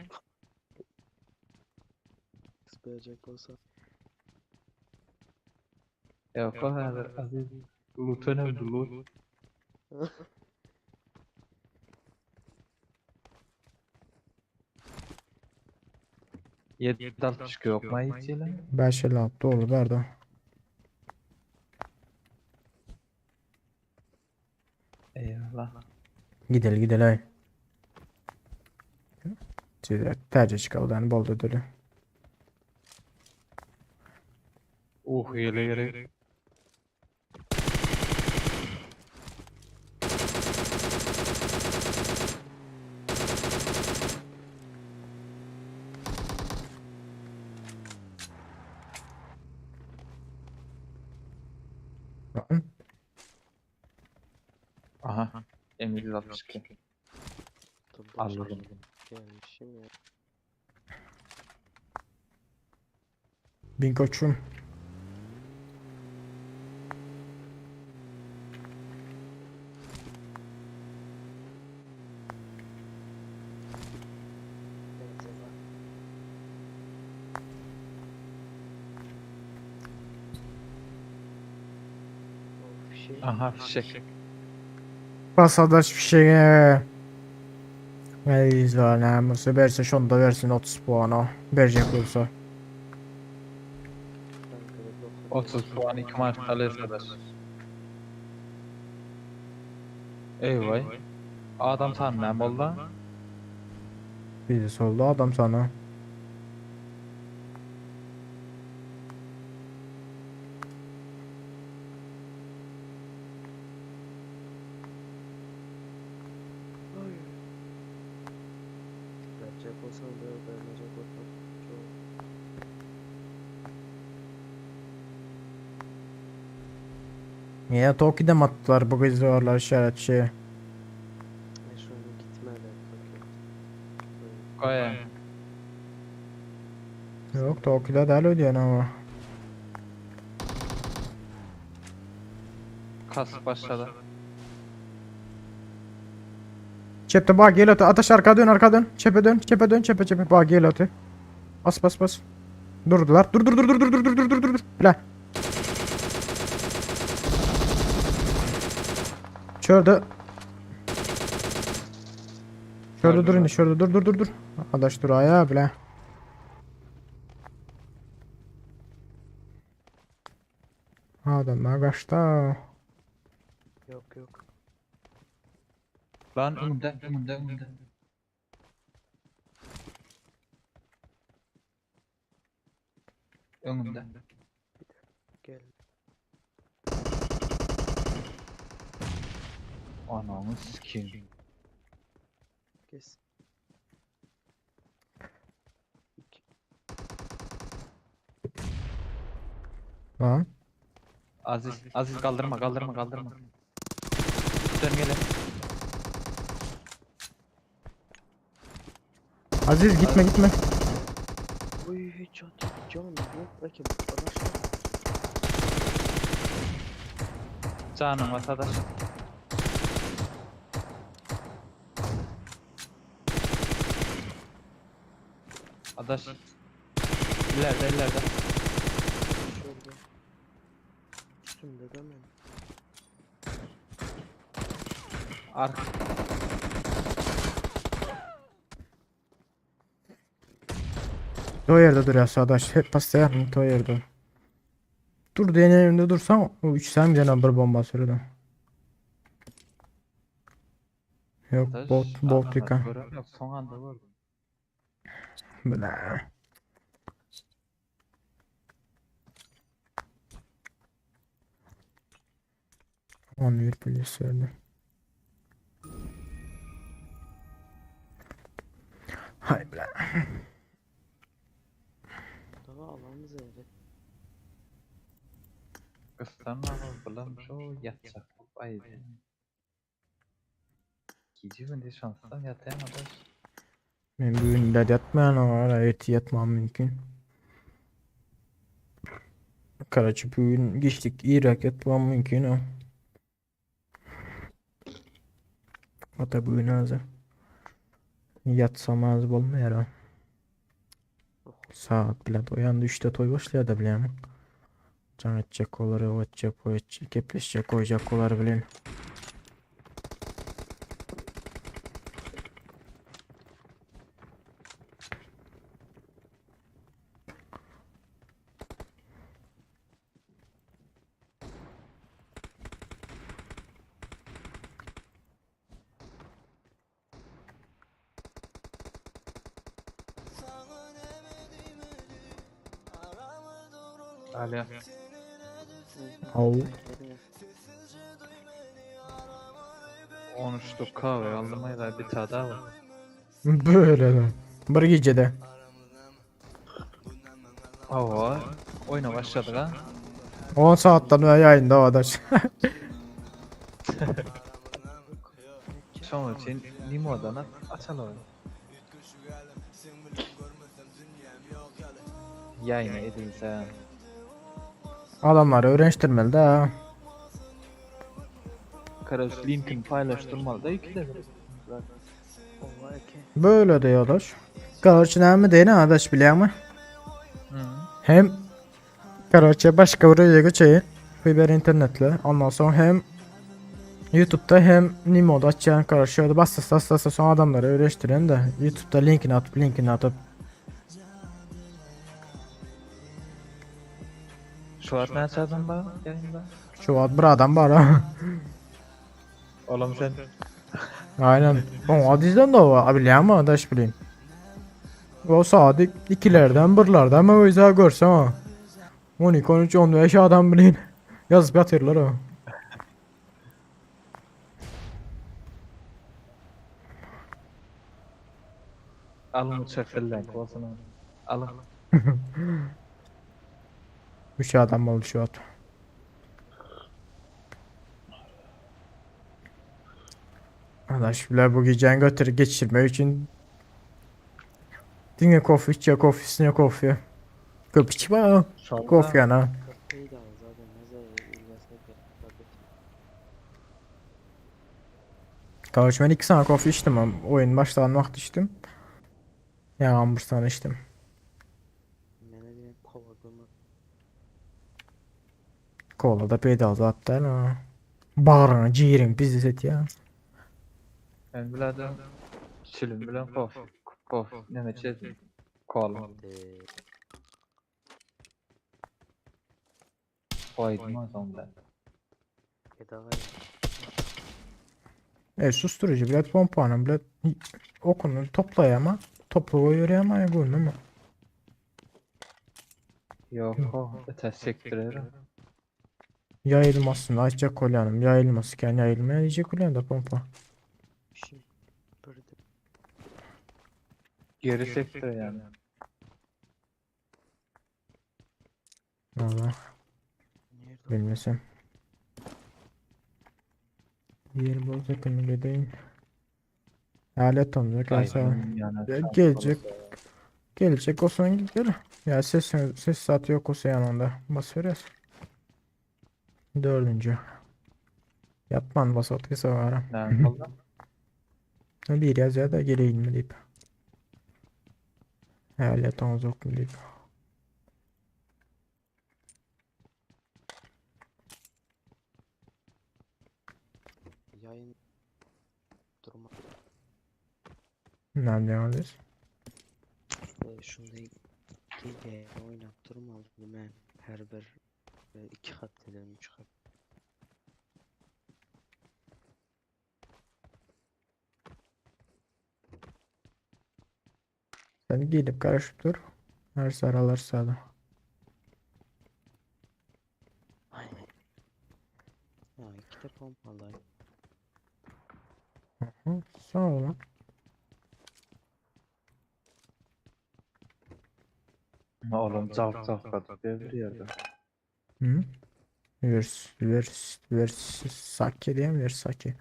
Sıkacak olsa. Yok o hazır Aziz. Loot önemli loot. Yedi altmış yok mu hiç öyle? 556 dolu berdi. Eyvallah. Gidelim gidelim. Tercih çıkalım yani bol ödülü. Oh yele yele. Lan. Aha. M762. Alırım. Gelmişim ya. Bin koçum. Aha fişek. Basadaş fişeğe. Ne var namusu verse şunu da versin 30 puan o. Verecek olsa. 30 puan 2 maç alır kadar. Eyvay. Adam tanımam oldu. Bizi soldu adam sana. Niye Toki'de attılar bu kızlarlar işaret şey. E şunu gitmedi. Goýa. Yok Toki'de däl ödýän ama. Kas başlady. Çepde bak gel öte. Ataş arka dön arka dön. Çepe dön çepe dön çepe çepe. Bak gel öte. Bas bas bas. Durdular. Dur dur dur dur dur dur dur dur dur dur. Bile. Şurada. Şurada dur indi şurada dur dur dur dur. Adaş dur ayağa bile. Adamlar kaçtı. Yok yok. Lan öňümde, öňümde, öňümde. Öňümde. Gel. Anamı sikeyim. Kes. Lan. Aziz, Aziz kaldırma, kaldırma, kaldırma. Dön gele. Aziz gitme gitme. Oy hiç at can yok belki araçlar. Canım vatandaş. Adaş. İleride, ileride. Şurada. Üstümde de men. Ark. O yerde dur ya sadaş. Hep pasta o yerde. Dur diyen yerimde dursan o 3 sen bir tane bir bomba sürüdü. Yok Adaş, bot bot adamlar yıka. görüyorum Yok, son anda gördüm. Bla. On bir polis verdi. Hay bla. Daha alanı zehri. Kıstan ama bulam şu yatacak. Ay. Gece gündüz şanstan yatayım adaş. Men bugün de yatmayan ara erti yatmam mümkün. Karaçı bugün geçtik Irak yatmam mümkün o. Hatta bugün azı. Yatsam az bolmaýar ha. Saat bile oyandı 3'te toy başlıyor da bilem. Can etjek olar, o etjek, o etjek, kepleşjek, koyacak olar bilen. Alo. Au. 13'lük kahve aldım ayda bir tane daha var. Böyle de. Bir gecede. Ava, oyuna başladık ha. 10 saatden beri yayında o adaş. Şonuň üçin Nimo'dan at, açalım. Yayına edilse. Adamları öğreniştirmeli de ha. Karaş linkini paylaştırmalı da ikide bir. Oha eke. Böyle de adaş. Karaç näme diýen adaş bilýärmi? Hı. Hem Karaçe başka bir yere geçeyin. Fiber internetle. Ondan sonra hem YouTube'da hem Nimo'da açan Karaç şöyle bas bas bas son adamları öğreştiren de YouTube'da linkini atıp linkini atıp Şu an ne açardın ba yayında? şu an bir adam var ha. Oğlum sen. Aynen. O dizden de o bilýärmi adaş bileyim. O saat ikilerden birlerden mi o görsem ha. 12, 13, 15 adam bileyim. Yazıp yatırlar o. Alın uçak fırlank olsun. Alın. Üç adam oldu şu at. Adaş bile bu gijäni götürip geçirmek üçin diňe kofe içýär, kofe üstüne kofe. Köp içme ha. Kofe ýana. Kaç men iki sany kofe içdim ama oyun başlan wagt içdim. Ýaňam bir sany içdim. Mene diýen kola gömür. Kola da peýdaly zat däl ha. Bagryňy, jigeriňi pizdes etýär. Men bilader çilim bilen kofe, kofe, neme içedim. Kola. Goýdum onsoň bilen. E susturucu bilet pompany bilet okuny toplaýar ama topla goýberýär ama görnümi. Ýok, o öte sekdirer. Ýaýylmasyny aýtjak bolýanym ýaýylmasy kän ýaýylmaýar diýjek bolýan da pompa. Geri sekdirer ýani. Valla. Bilmesem. Ýer bolsa kömek edeýin. Alet olacak Aýdym ya ýana gelecek. Gelecek olsan gel. Ya ses ses saati yok olsa yanında. Bas veriyoruz. Dördüncü. Yatman bas otkisi var. Näme boldy? Bir yaz ya da geleyim mi deyip. Alet olacak mı deyip. Ýaýyn durma. Ne diyoruz? E, şunda gije oýnap durmaly men her bir e, iki hepdeden üç hepde. Sen gelip karışıp dur. Her saralar sağda. Ya iki de pompalı. Hı, sağ ol lan. Oğlum cavk cavk diye bir ýerde. Hı? Vers, vers, Versake diye mi Versake?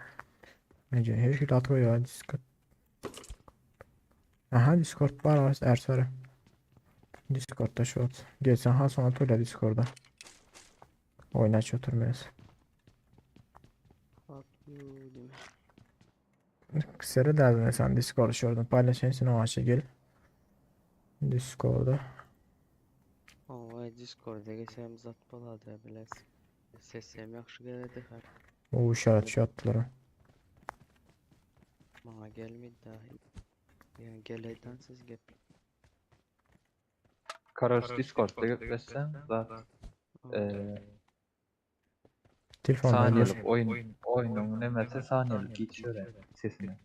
Nece her şey atıyor ya Discord. Aha Discord var Ersarı. Discord'da şu at. Geçen ha sonra atıyor Discord'da. Oynaç oturmayız. Fuck you değil mi? Seri derdin sen Discord şuradan paylaşayım o açı gel. Discord'da. Aa, Discord'a geçsem zat boladı biles. Sesim yaxşı geldi her. O işaret şu attılar. Bana gelmedi daha. Yani geleyden siz gep. Karoç Discord'da gepleşsen zat eee Telefonda saniyelik oyun oyunun nemesi saniyelik geçiyor sesini.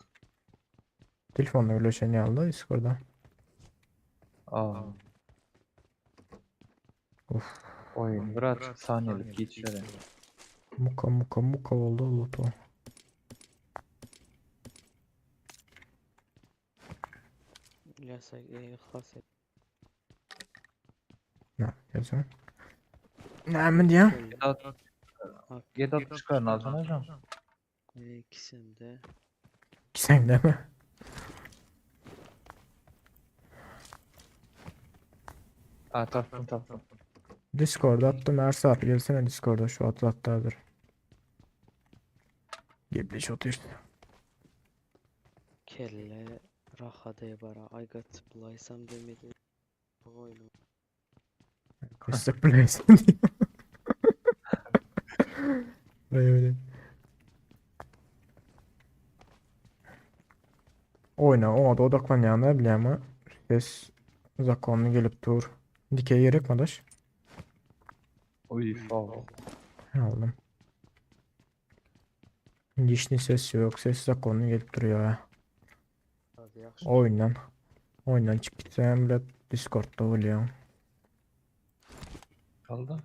Telefonda öyle aldı Discord'da. Aa. Of. Oyun biraz saniyelik geçiyor. Muka muka muka oldu loto. İlyas e, ihlas et. Ne yazıyor? Ne mi diyor? 7 çıkarın alsana hocam. E, ikisini de. Sen de mi? Aa tapdym tapdym. Discord'a attım Ersar gelsene Discord'a şu atlattadır. Gebliş otur. Kelle rahat bara. I got splice'am demedi. Bu oyunu. Surprise. Öyle. Oyna ona da odaklanýanlar bilýärmi? Ses zakonly gelip dur. Dikey gerek mi adaş? Oy sağ ol. Aldım. Dişli ses yok. Ses zakonly gelip duruyor ya. Hadi yaxşı. Oyundan. Oyundan çık gitsem bile Discord'da oluyor. Kaldı.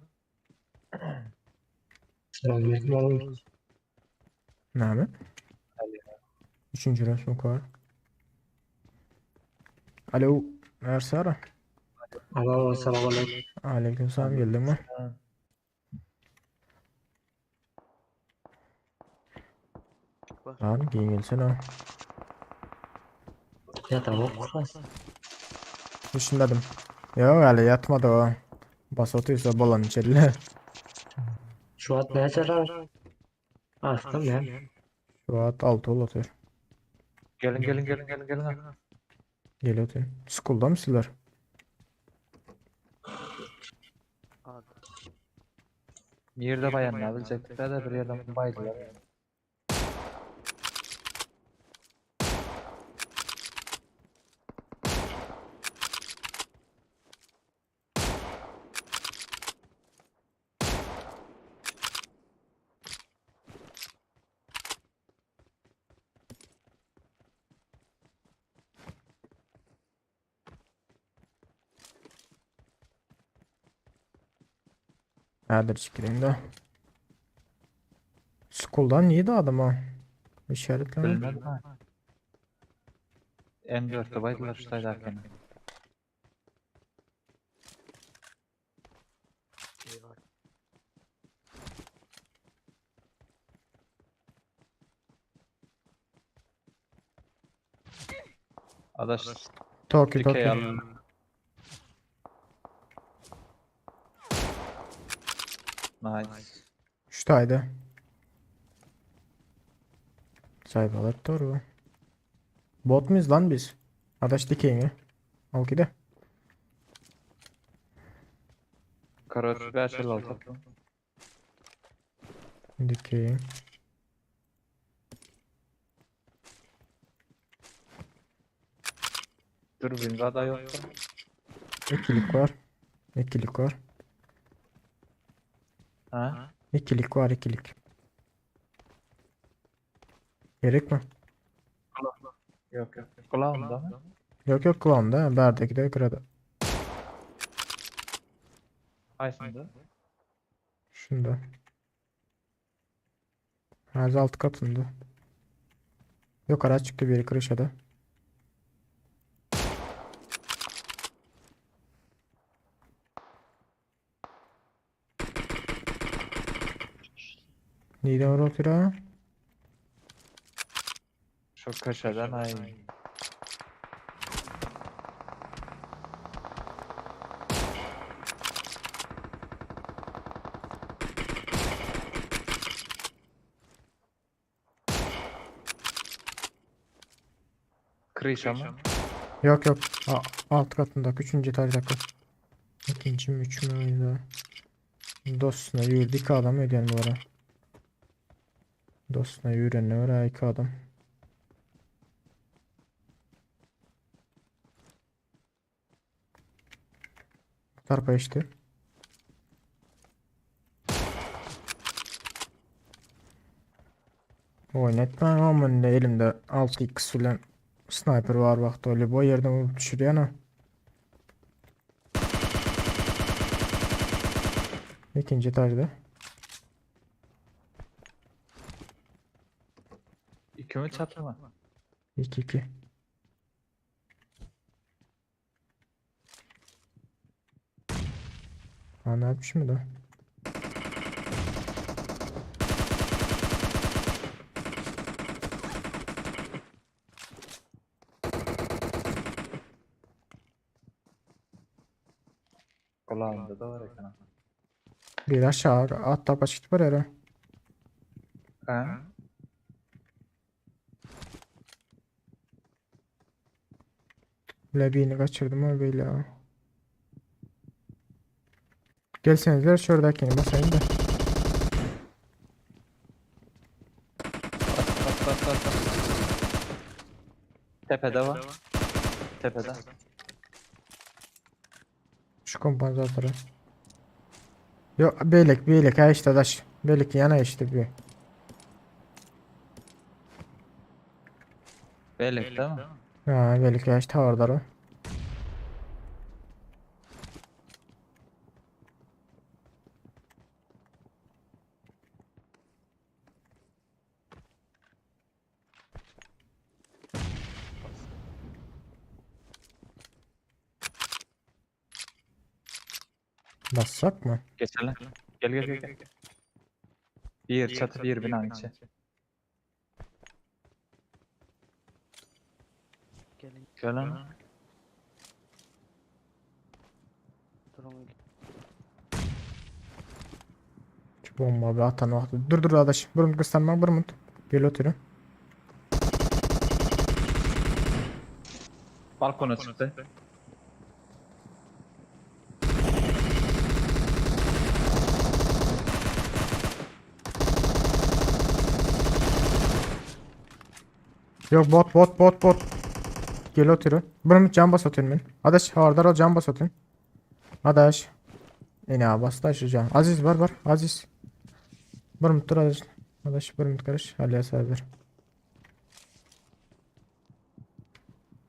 Näme? Üçüncü resmi koy. Alo, Ersara. Alo, salam aleyküm. Aleyküm selam geldi mi? Var. Lan giňelsene. Ýatamok kuras. Düşünmedim. Ýok hali ýatmady o. Bas otyrsa bolan içeride. Şu wagt näçe rar? Astym ya. Şu wagt 6 ol otyr. Gelin gelin gelin gelin gelin. Gel otyr. School'da mı sizler? Ad. Nirde bayanlar bilecekler de bir yerden baydılar. Häzir çekileyim de. School'dan niydi adam ha? İşaretleme. Bilmem ha. M4'te baydılar şu taydakini. Şey var. Adaş Tokyo dikey Tokyo. alın. Nice. Şu tayda. Sayfalar doğru. Bot muyuz lan biz? Adaş dikeyini. Al gide. Karot bir şey aldı. Dikeyim. Dürbün daha da yoktu. İkilik var. İkilik var. Ha? İkilik var ikilik. Gerek mi? Yok yok. Kulağımda mı? Yok yok kulağımda. Berdeki de kırada. Aysında. Şunda. Her alt katında. Yok araç çıktı biri kırışada. Neyden oturuyor? Şu köşeden ay. Kırışa mı? Yok yok. A alt katında. Üçüncü etajdaki. İkinci mi üç mü öyle. Dostuna yürüdü iki adam ödeyen bu ara. Dostuna yürüyen ne var ha iki adam. Bu tarafa işte. Oynatma ama ne elimde 6x bilen sniper var vakti öyle bu yerden vurup düşürüyor ana. İkinci etajda. İki mi çatı mı? 2 2. Ha ne yapmış mı da? Kulağımda da var ekran. Bir aşağı at tapa çıktı var yere. Ha? Lebiğini kaçırdım ama böyle ya. Gelsenizler şuradakini basayım da. Bas bas bas bas. Tepede var. Tepede. Şu kompansatörü. Yok belek belek ha işte daş. Belek yana işte bir. Belek değil mi? Ha belek ya işte orada o. Bassak mı? Geçelim. Gel gel gel. gel. Bir çatı bir binanın içi. Gelen. Durun. Şu bomba bir atan wagty. Dur dur adaş. Bir minut gösterme bir minut. Gel oturuyorum. Balkona çykdy. Yok bot bot bot bot. Gel oturuyorum. Bir minut can bas atıyorum ben. Adaş hardar ol can bas atıyorum. Adaş. Ine bas da şu can. Aziz var var. Aziz. Bir minut dur Aziz. Adaş bir minut karış. Aliye hazır.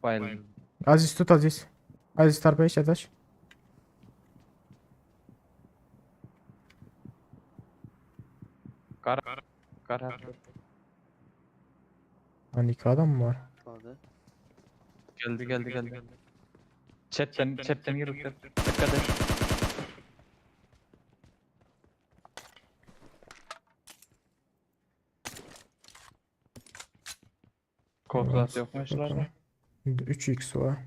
Bayıldım. Aziz tut Aziz. Aziz tarpa iç adaş. Kara. Kara. Hani iki adam mı var? Hadi. Geldi geldi geldi. Chatten chatten girip dikkat et. Kodlat yok mu şuralarda? 3x var.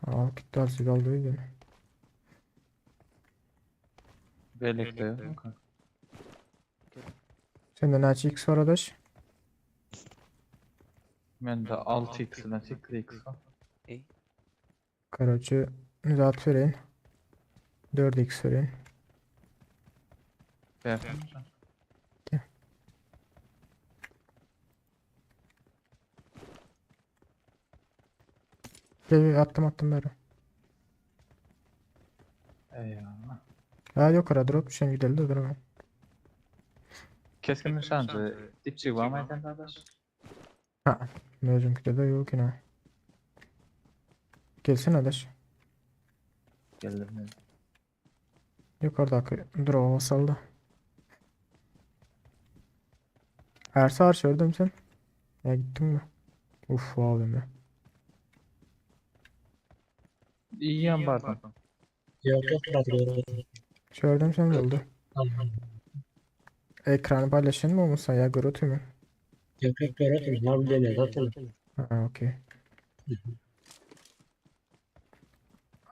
Al gitti Aziz aldı beni. Birlikte yok mu kanka? Sende näçe x var adaş? Ben de 6x ile 8x var. Karaçı zat verin. 4x verin. Ver. Gel. Gel gel, attım attım beri. Eyvallah. Ha yok ara drop düşen gidelim de durma. Keskin nişancı. Dipçik var mı sende arkadaş? Ha. Mevcumkide de yok yine. Gelsene adaş. Geldim. Yukarıdaki drop'a saldı. Ersa arş gördüm sen. Ya gittin mi? Uf abim ya. İyi yan bardan. Yok yok bırakıyorum. Gördüm sen oldu. Ekranı paylaşın mı olmasa ya görüntü mü? Yok yok görüyorum. Ne bileyim zaten. Ha okey.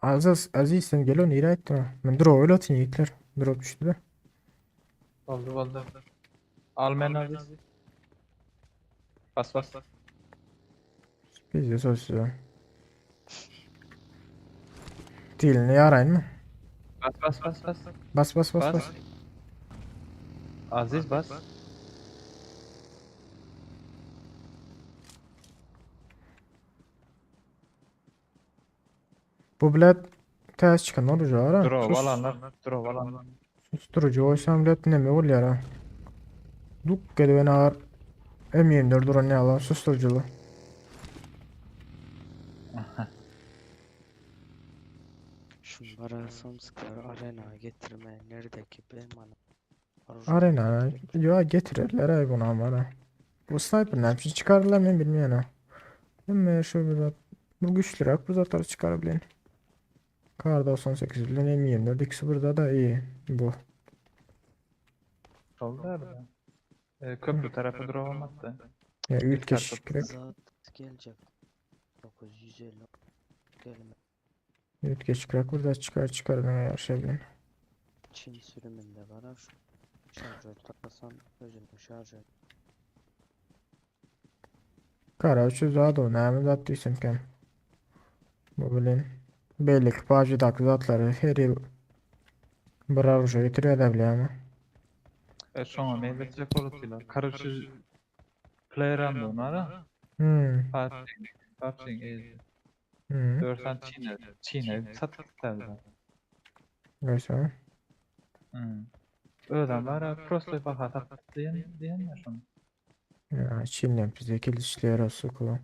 Aziz, Aziz sen gel onu ira ettin ha. Ben drop öyle atayım yiğitler. Drop düştü de. Oldu oldu. Al men Aziz. Bas bas. Biz de söz size. Dilini yarayın mı? Bas bas bas bas. Bas bas bas bas. Aziz bas. Bu bilet ters çıkan orucu ara. Drop Sus. alanlar. Drop alanlar. Susturucu oysam bilet ne mi oluyor ha? Duk geliyor ben ağır. M24 duran ne alan susturuculu. Şunlara Samskar arena getirme neredeki be mana. Arena yo getirirler ay bunu ama ha. Bu sniper ne yapmış çıkarırlar mı bilmiyorum ha. Değil mi şu bir zat. Bu güçlü rak bu zatları çıkarabilin. Kar 98 ile M24 ikisi burada da iyi bu. Oldu abi. Ee, köprü tarafı drop attı. Ya üç Kar kişi gerek. Zat gelecek. 950 gelme. Üç kişi gerek burada çıkar çıkar ne yarışabilin. Çin sürümünde var ha şu. Şarjör takasan özünü şarjör. Kara 300 daha da önemli zat diysem kem. Bu bilin. Belli ki PUBG'daki zatları her yıl bir aruşa getiriyor da bile ama. E sonra meyve çikolatalar. Karışık Player'ın onlara. Hmm. PUBG, PUBG iyiydi. Hmm. Dörsen Çin'e, Çin'e sattık tabii. Neyse. Hmm. Öğlen var ha, prosto baha sattık diyen, diyen ya şunu. Ya Çin'le bize gelişler olsun kullan.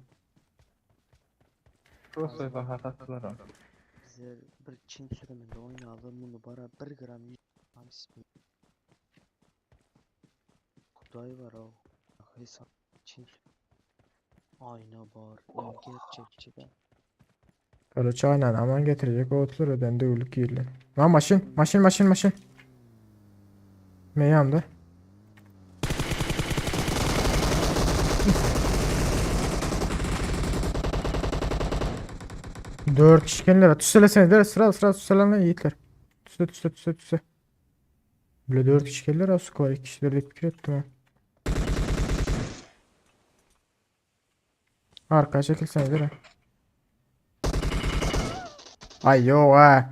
Prosto baha sattılar onu. Bize bir Çin sürümünde oynayalım bunu bara 1 gram ismi. Kuday var o. Hesap Çin sürümü. Ayna var. Gerçekçi de. Karaç aynen aman getirecek o oturur ödendi ülük yerli. Lan maşın maşın maşın maşın. Meyamdı. Dört kişi kendiler. Tüsselesene sıra sıra tüsselene yiğitler. Tüsse tüsse tüsse tüsse. Böyle dört kişi geldiler ha su iki kişileri de fikir ettim ha. Arkaya çekilsene değil mi? Ay yo ha.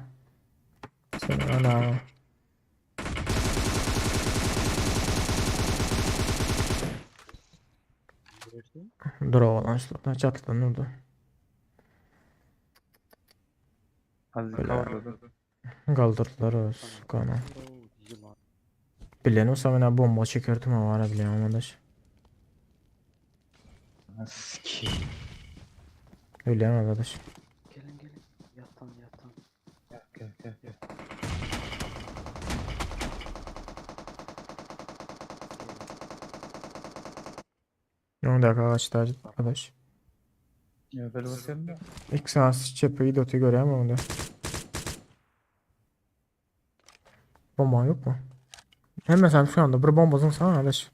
Sen ana. Dur oğlan şu çatıdan orada. Az Öyle. kaldırdı. Kaldırdılar o sukana. Bilen olsa ben bomba çekerdim ama ara bileyim arkadaş. Sikeyim. Öyle arkadaş. Gelin gelin. Yatan yatan. Gel gel gel. gel. 10 dakika kaçtı arkadaş. Ya böyle basıyorum da. İlk sans çepeyi dotu görüyorum onu da. Bomba yok mu? Hemen sen şu anda bir bombasın sana arkadaş.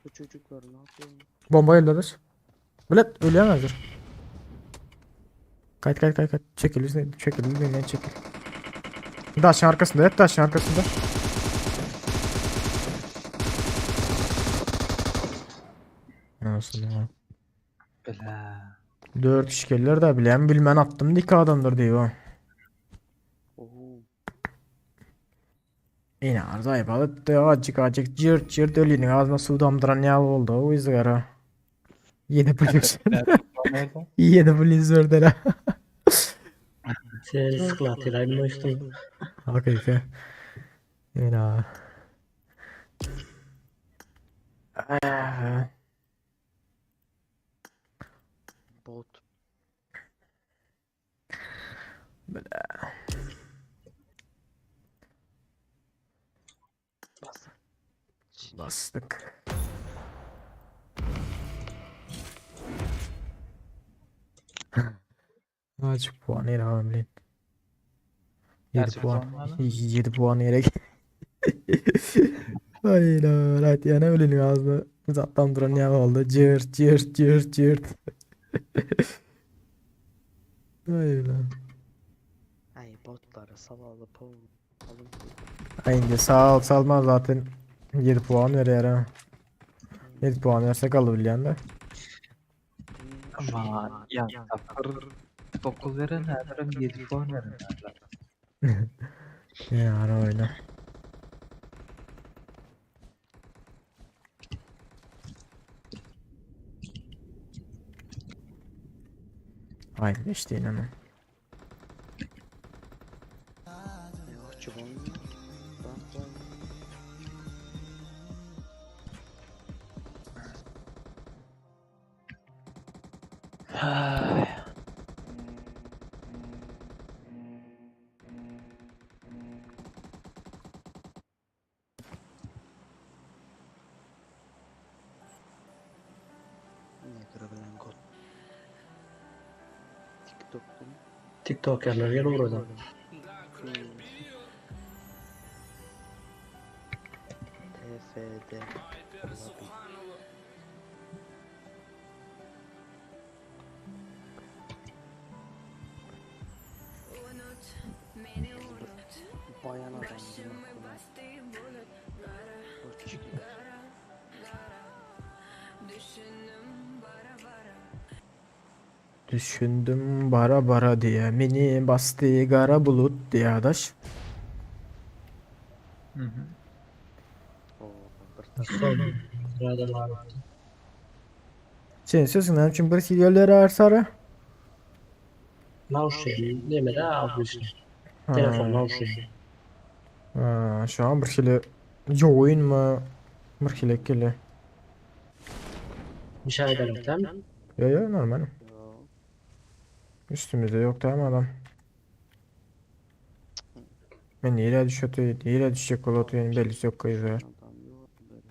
Bu çocuklar ne yapıyor? Bomba elde arkadaş. Bilet ölüyemezdir. Kayıt kayıt kayıt kayıt. Çekil üstüne çekil üstüne çekil. Daşın arkasında hep daşın arkasında. Nasıl ya? Bela. Dört kişi gelirler de bilen bilmen attım dik adamdır diyor. Oo. Yine arıza yapalım. Acık acık cırt cırt ölünün ağzına su damdıran ne oldu o izgara. Yedi polis. Nerede? Yedi polis orada. Sen sıklatıyla üstüne. Hakikaten. Yine. Ah. Bot. Bas. Bastık. Azıcık puan yere hamleyin. 7 Gerçek puan. puan var mı? 7 puan yere. Hayda, right yani öyle ağzına uzaktan duran ya oldu. Cırt cırt cırt cırt. Hayda. Ay botları salalı pol. Alın. Aynı sağ ol salmaz zaten 7 puan veriyor ha. 7 puan versek alabiliyorsun da. Aman ya 0 9 veren her 7 puan veren herler. Ya ara öyle. Aynı işte inanın. Yok çubuğum. Bak bak. Ay. Ne görebilen god. TikTok'tan. TikTokerler gel oradan. TFD. Olabilir. Bayan adam diyor. Bot çıkıyor. Düşündüm bara bara diye mini bastı kara bulut diye adaş. Hı hı. Oo, bir Son sırada var. Senin sesinden için bir yerlere arsara. Nauşi, neme de almıştı. Telefon nauşi. Ha, şu an bir şeyle join mı? Bir şeyle geliyor. Bir şey edelim tamam. Yo yo normal. Yo. Üstümüzde yok tamam adam. Ben nereye düşüyor, nereye düşecek oluyor yani belli yok kayızlar. Adam yok böyle.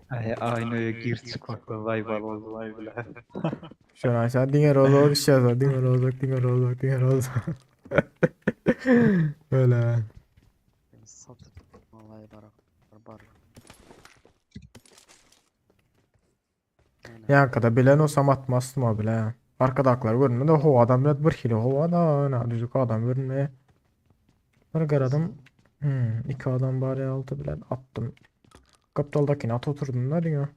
Ay aynaya gir çıkmakla vay vay oldu vay bile. Şony aýsa diňe rozok düşýär, diňe rozok, diňe rozok, diňe rozok. Öyle. Satyp malay barak bar. Ýaňkyda bilen olsam atmasdym o bile. Arkadakylar görünmedi, howadan bilen bir hili howada, na düzük adam görünme. Bir garadym. Hmm, iki adam bar ya altı bilen attım. Gapdaldakini at oturdum da diňe.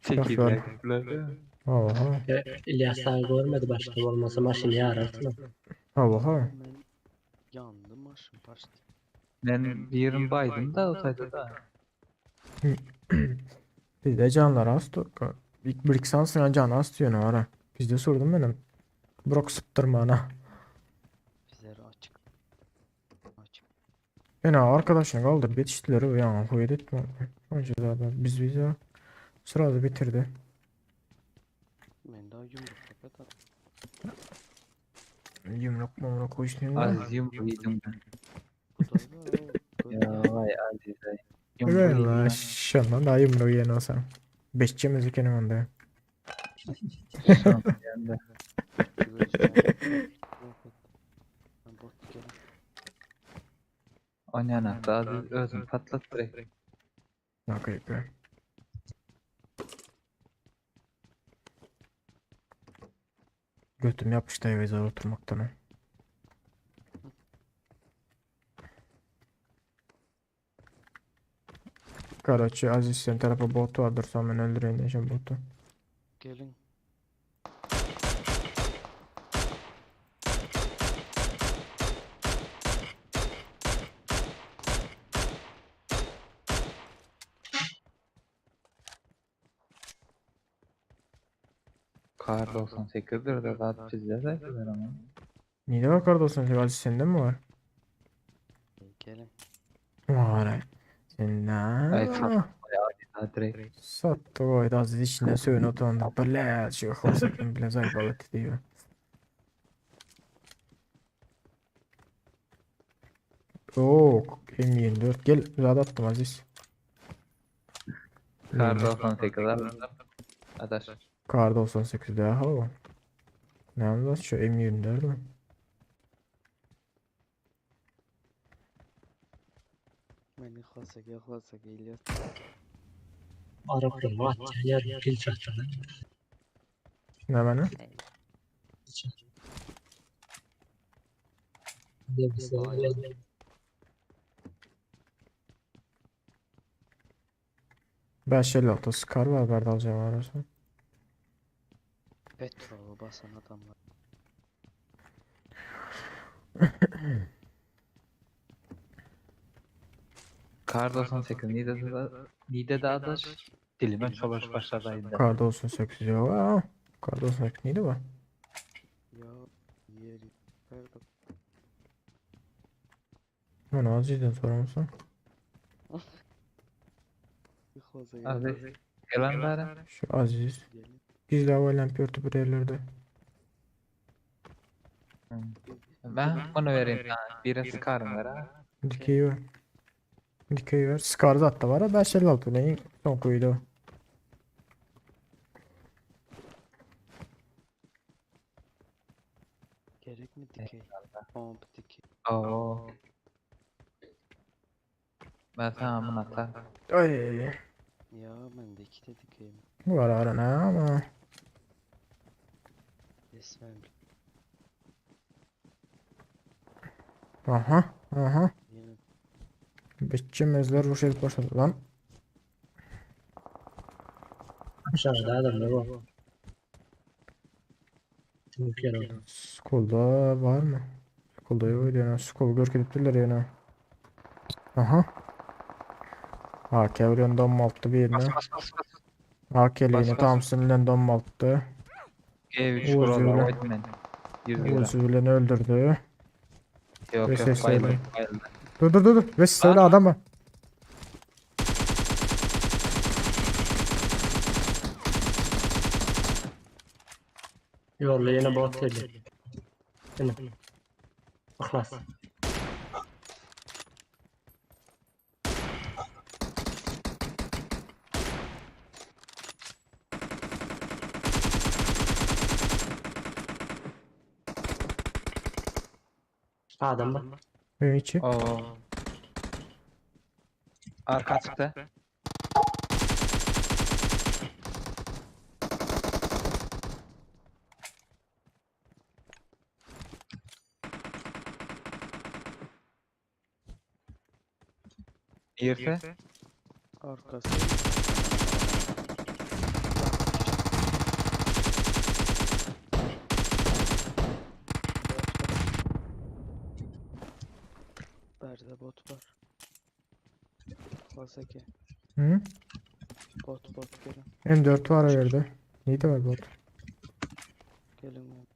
Çekip Oha. İlyas abi görmedi başta olmasa maşyny ýararsyň. Oha. Yandı maşın başladı. Men birin baydım da o sayda da. Bizde canlar az. İlk bir iki sansın can az diyor ne ara. Bizde sordum benim. Brok sıptırma Bizleri açık. Açık. Beni arkadaşını kaldırıp yetiştiler o ya huyet etme. Önce zaten biz bize sırada bitirdi. Ben daha yumruk kapat at. Yumruk mumruk koştum da. Aziz yumruğu yedim ben. Ya vay Aziz ay. Yumruğu yedim Valla ben. şundan daha yumruğu yiyen olsam. Beşçemiz ikenim onda. Şans yendi. Oynana da Aziz özün patlat direkt. Okay, be. Götüm yapıştı eve zor oturmaktan. ha. Karaçı Aziz sen tarafa bot vardır sonra ben öldüreyim diyeceğim botu. Gelin. Kar 98'dir de zaten bizde de ama. Niye var kar 98 Aziz sende mi var? Gelin. Var. Sen Ay ne? sattı ya direkt. Sattı koydu Aziz içinde suyun oturanda. Bile şu hoşçakalın bile zayıf diyor. Oo, M24 gel zaten attım Aziz. Kar 98 aldım. Adaş. Kar 98 daha o. Ne anlat şu M24 mi? Ben yıklasak yıklasak İlyas. Araplar atýan ýer pil çatýan. Ne bana? 556 Scar var berde alacağım arasın. Petrolu basan adamlar. Kar 98 Nide de Nide de adaş. Dilime çolaş başladaydı. Kar 98 yok. Aa, Kar 98 neydi bu? Ya yeri. Pardon. Ben Aziz'den sormuşsun. Yıklasak Aziz. Gelen bari. Şu Aziz. Gizli hava lamp örtü bir yerlerde. Ben bunu vereyim sana. Bire sıkarım ver ha. Dikeyi ver. Dikeyi ver. Scar da hatta var ha. 556 neyin son kuyuydu o. Gerek mi dikey? Pomp dikey. Oo. Ben sana bunu atar. Ay. Ya ben de iki de dikeyim. Var ara ne ama. Resmen Aha. Aha. yine Biçimizler bu şey başladı lan. Aşağıda adamlar var. Çünkü ýer Skolda var mı? Skolda yok yani. Skol görkedipdirler yani. Aha. AK bilen donmaltdy birine. Bas bas bas bas. AK Bas, ile bas. Thompson bilen donmaltdy. G3 Uğur kurallar bilen- oynayın. 100 lira. Uzi bilen öldürdü. Yok Ve yok ses bayıldı söyle. bayıldı. Dur dur dur dur. Ve söyle adam var. Ýolla ýene bot geldi. Ýene. Yhlas. Adam bar. Öýüň içi. Oo. Arka açykda. Girse. Arkası. Berde bot var. Vasaki. Hı? Bot bot gelin. M4 var o yerde. Neydi var bot? Gelin oğlum.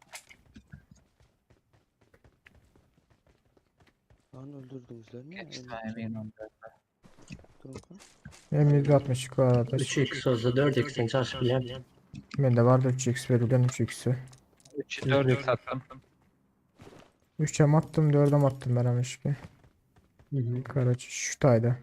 Lan öldürdünüzler mi? Kaç tane benim onda? Durun lan. M162 var arkadaş. 3x olsa 4x'in çarşı bilen. Bende vardı 3x verilen 3x'i. 3'ü 4'ü sattım. 3'e mi attım 4'e mi attım ben ama işte. Karaç şu tayda.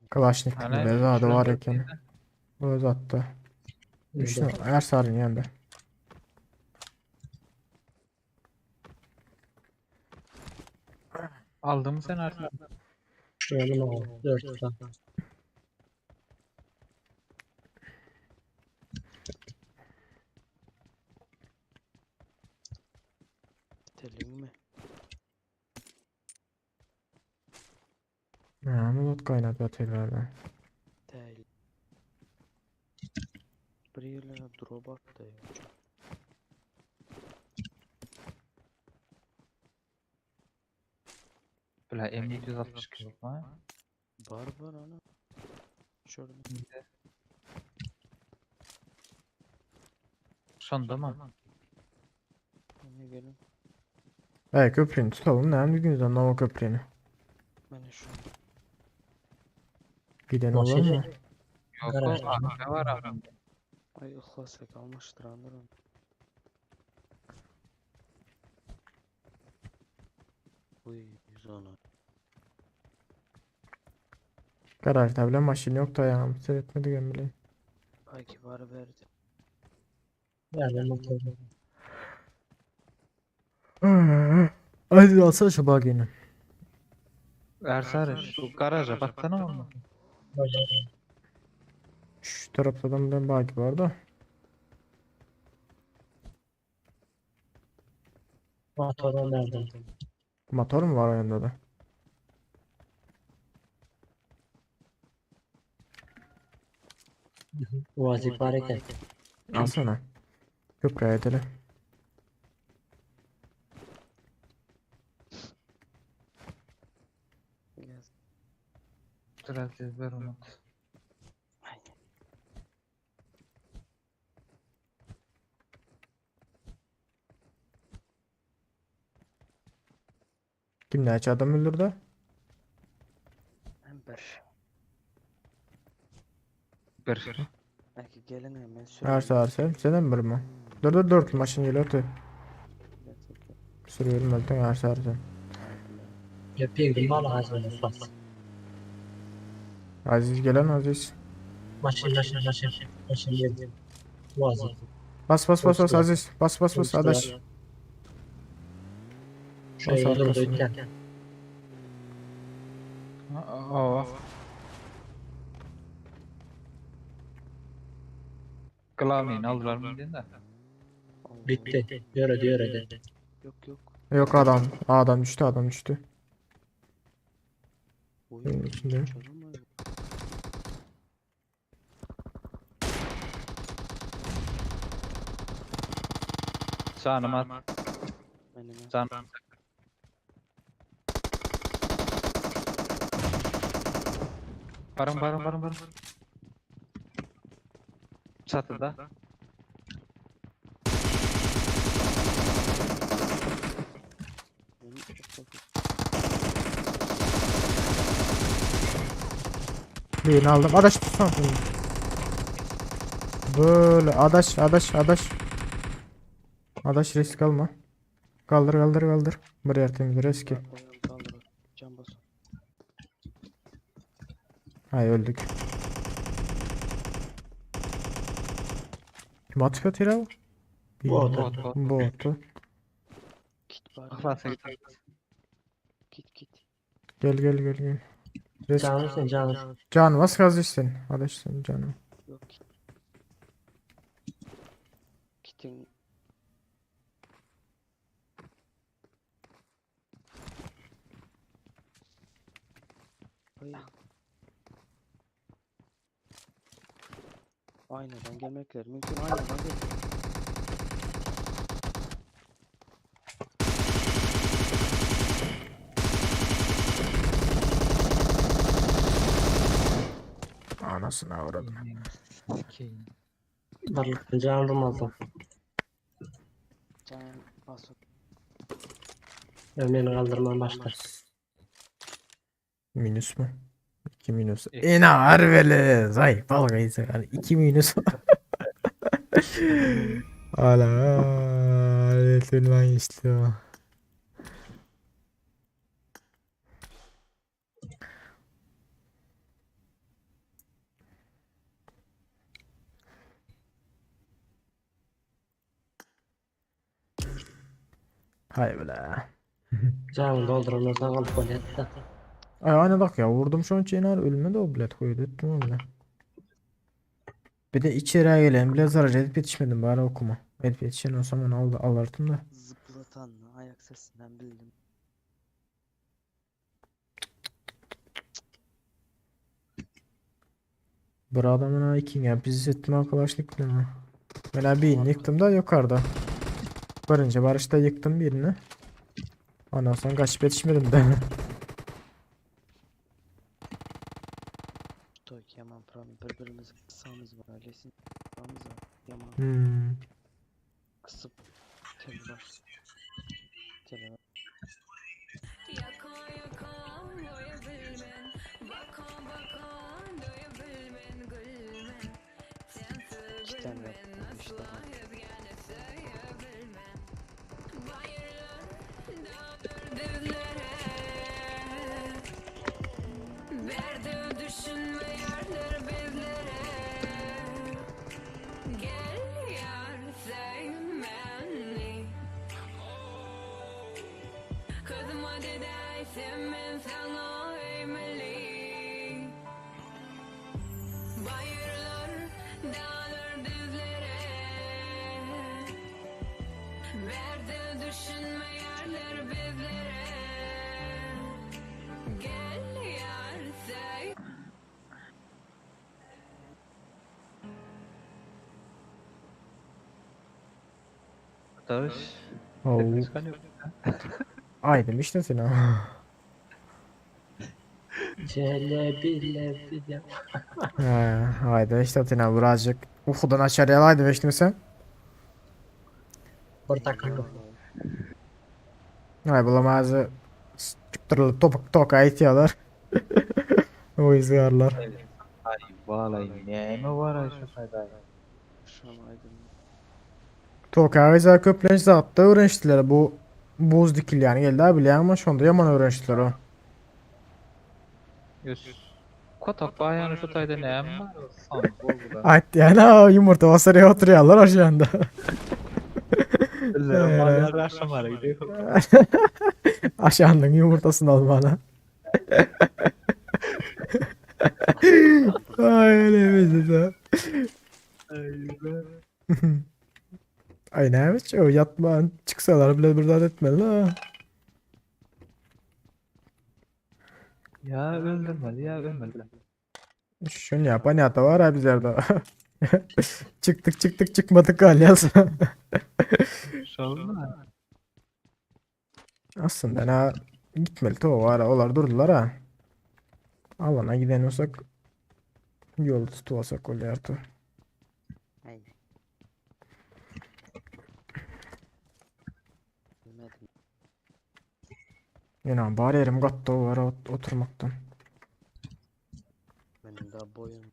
Kalaşnikov Hani Bezada şuranın var dört eken. neydi? Öz attı. Üç tane Ersar'ın yanında. Aldın mı sen artık? Şuranın o 4 tane. Telin mi? Ha, bu lot kaynadı atıyorlar. Tel. Bir yerlere drop attı ya. Böyle M762 yok mu? Var var ana. Şurada. Sonda mı? Ne gelin? Evet köprünü tutalım. Ne dediğiniz Nova köprünü. Ben şurada. Giden olur mu? Yok Garajda. o arka var abi. Ay ıhlas kalmıştır anlarım. Uy zona. Garajda bile maşin yok da ya. Seyretmedik emri. Belki var verdi. Nereden motoru? Hadi alsana şu bagini. Ersar şu garaja baksana mı? Şu tarafta da ben bagi var da. Motoru nereden? Motor mu var yanında da? Vazik var eken. Alsana. Köprüye edelim. Gel. Biraz ezber unut. Kim ne aç adam öldürdü? Ben bir. Bir. Belki gelin hemen sürelim. Ersa Ersa. Sen mi bir mi? Dur dur dur. Maşin geliyor tüy. Sürüyorum öldüm Ersa Ersa. Ya bir gün bana hazır ufak. Aziz gelen Aziz. Maşın maşın maşın. Maşın geldi. Vazik. Bas bas bas bas Uçtular. Aziz. Bas bas bas adaş. Şuraya Bas durdu arkasına. iken. Oo. Klavyeyi aldılar mı dedin de. Bitti. Yöredi yöredi. Yok yok. Yok adam. Adam düştü adam düştü. Oy. Benim içinde. Canım ay. Canım at. Benim ha. Canım. Varın varın varın varın. Çatıda. Benim ıhlas Birini aldım. Adaş tutsana şunu. Böyle adaş adaş adaş. Adaş risk alma. Kaldır kaldır kaldır. Bir yer temiz reski. Kaldır. Can bas. Ay öldük. Kim atıp atıyor abi? Bot. Bot, bot. Botu. Kit var. Aklas'a git. Kit kit. Gel gel gel gel. Resk. Canım sen canım. Canım az kazışsın. Alışsın canım. Yok kit. Kitin Ay. Aynadan gelmekler mümkün aynadan gel. Anasını avradım. Sikeyim. Varlıktan canım aldım. Can bas. Beni kaldırmam başlar. Minus mu? 2 minus. Ena harvele. Zay balgayı yani 2 minus. Ala lan işte o. Hay bile. Canım doldurulmazdan kalıp gol etti. Ay aynen bak ya vurdum şu an Cenar ölmedi o bilet koydu ettim o bile. Bir de içeriye gelen bile zarar edip yetişmedim bari okuma. Edip yetişen olsam onu aldı, alırdım da. Zıplatan ayak sesinden bildim. Bir adamın ha iki ya biz ettim arkadaşlık bile ha. Ben birini yıktım da yukarıda. Birinci barışta yıktım birini. Ondan sonra kaçıp yetişmedim de. Toy yaman pram birbirimizi kısamız var öylesin. Kısamız var. Yaman Hmm. kısıp tel var. Tel var. İki tane var. İşte. Dağış. Oo. Çıkan yok. Ay demiş de sen ha. Cele bile bile. He, haydi işte Atina birazcık uykudan açar yalaydı beştim sen. Portakal. Ay bulamazı çıktırılıp topuk toka itiyorlar. O izliyorlar. Ay vallahi ne mi var ay şu sayda? Şu an aydın. Toka güzel köplenç zaten öğrençtiler bu buz dikil yani geldi abi biliyor ama şu anda yaman öğrençtiler o. Yus. Kotak bayanı şu sayda ne mi var? San bol bu da. Ay yani ha, yumurta basaraya oturuyorlar aşağıda. Ellerim var ya akşamlara gidiyor. Aşağının yumurtasını al bana. Ay öyle bir de. Ay ne yapacak o yatma çıksalar bile bir daha etmeli ha. Ya öldürmeli ya ölmeli. Şunu yapan yata var ha bizlerde. Çıktık çıktık çıkmadık galyas. Şalma. Aslında ha gitmeli to var olar durdular ha. Alana giden olsak yolu tutulsak oluyor to. Hey. Bilmedim. Yine bari yerim kattı o var oturmaktan. Benim daha boyum.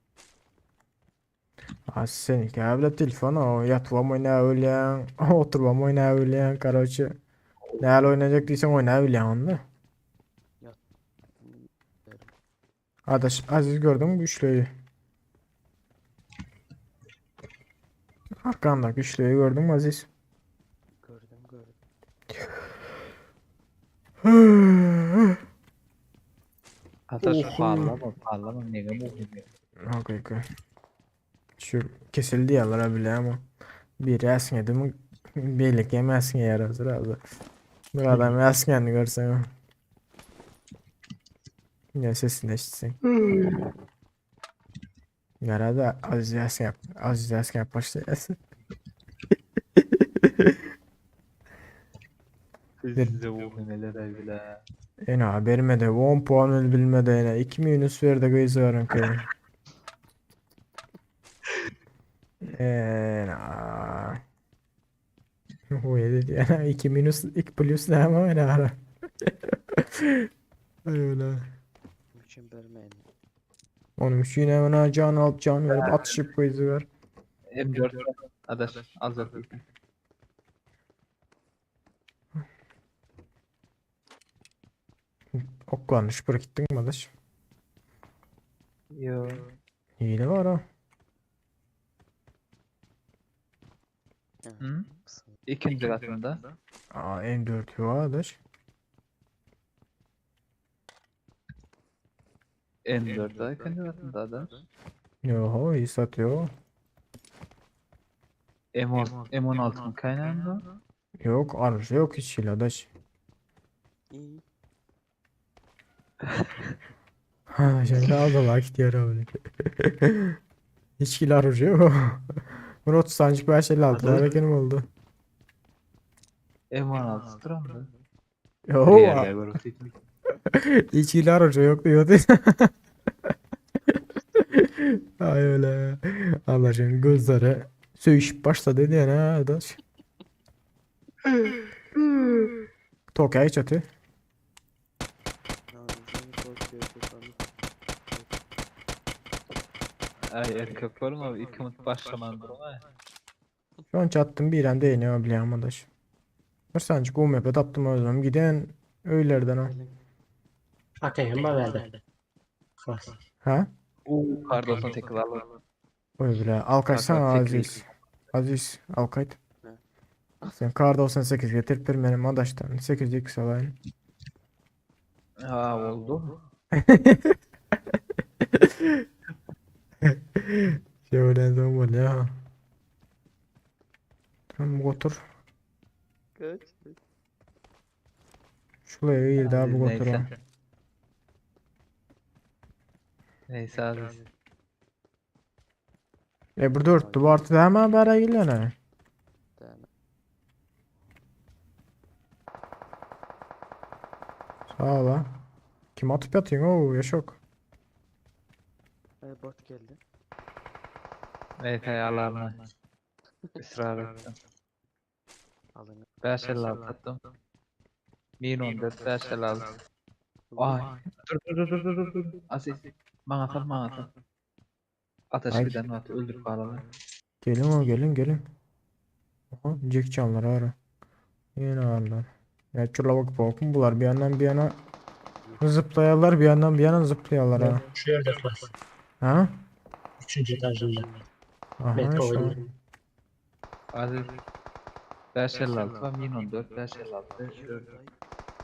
Ha seninki abi de telefon o yatvam oyna öyle oturvam oyna öyle karoçi. Näle oýnajak diýseň oýnabilýäň onda. Adaş Aziz gördüňmi güçlüyi? Arkanda güçlüyi gördün mü Aziz? Gördüm gördüm. Adaş Oho. parlama parlama nega bu Okey okey. Şu kesildi yalara bile ama bir esnedi mi belli ki esne yarar abi. Bir adam esneni görsen. Ya sesini eşitsin. Yarada Aziz esne yap. Aziz esne yap başlayasın. Size bu neler bile. Ena bermedi. 10 puan öl bilmedi ena. 2 minus verdi gözlerin ki. Ena. O dedi ena 2 minus 2 plus ne ama ena ara. Ay öyle. Üçün bermeyin. Onun için hemen can alıp can verip atışıp gözler. M4 Adaş al zaten. Oklanış bırak gittin mi adaş? Yo. Hile var ha. Hı? İkinci katında. Aa M4 var adaş. M4 da ikinci katında adaş. Yo iyi satıyor. M10 M16'nın kaynağında. Yok arıza yok hiç hile adaş. İyi. Ha şimdi aldı vakit yer abi. Hiç kilo arıza yok. Bunu 30 sancık 556 var benim oldu. M16 durandı. Yo. Gel gel böyle Hiç kilo arıza yok diyordu. Ay öyle. Allah şimdi gözleri söğüşüp başladı diye ne adaş. Tokay çatı. Ay erkek var mı? İlk umut başlaman durma. Şu an çattım bir anda yeni biliyorum adaş. Bir sancık o map'e taptım özlem giden öylerden ha. AKM verdi. Klas. Ha? Uuu kar 98 alır. Oy bile. Al kaçsana Kar 98. Aziz. Aziz al kayıt. Ne? Sen kar 98 getirip bir benim adaştan 8x alayım. Ha oldu mu? Şöyle zaman ya. Tamam otur. Kaç? Şuraya iyi daha bu Aziz otur. neyse. Neyse Aziz. E burada örttü bu artı da hemen bere gelene. Deme. Sağ ol ha. Kim atıp yatıyorsun oo yaşok. E, bot geldi. Neyse ayarlarına. Israr ettim. Alın. 556 attım. Min 14 556. Ay. Dur dur dur dur dur dur. Aziz. Bana sal bana sal. Ateş Ay. giden atı öldür bağlalı. Gelin o gelin gelin. Aha Jack canlar ara. Yine ağırlar. Ya çula bak bakın bunlar bir yandan bir yana zıplayarlar bir yandan bir yana zıplayarlar ha. Şu yerde klas. Ha? Üçüncü etajında. Aha Metro şu. oyunu. Aziz. 556 var min 14 556.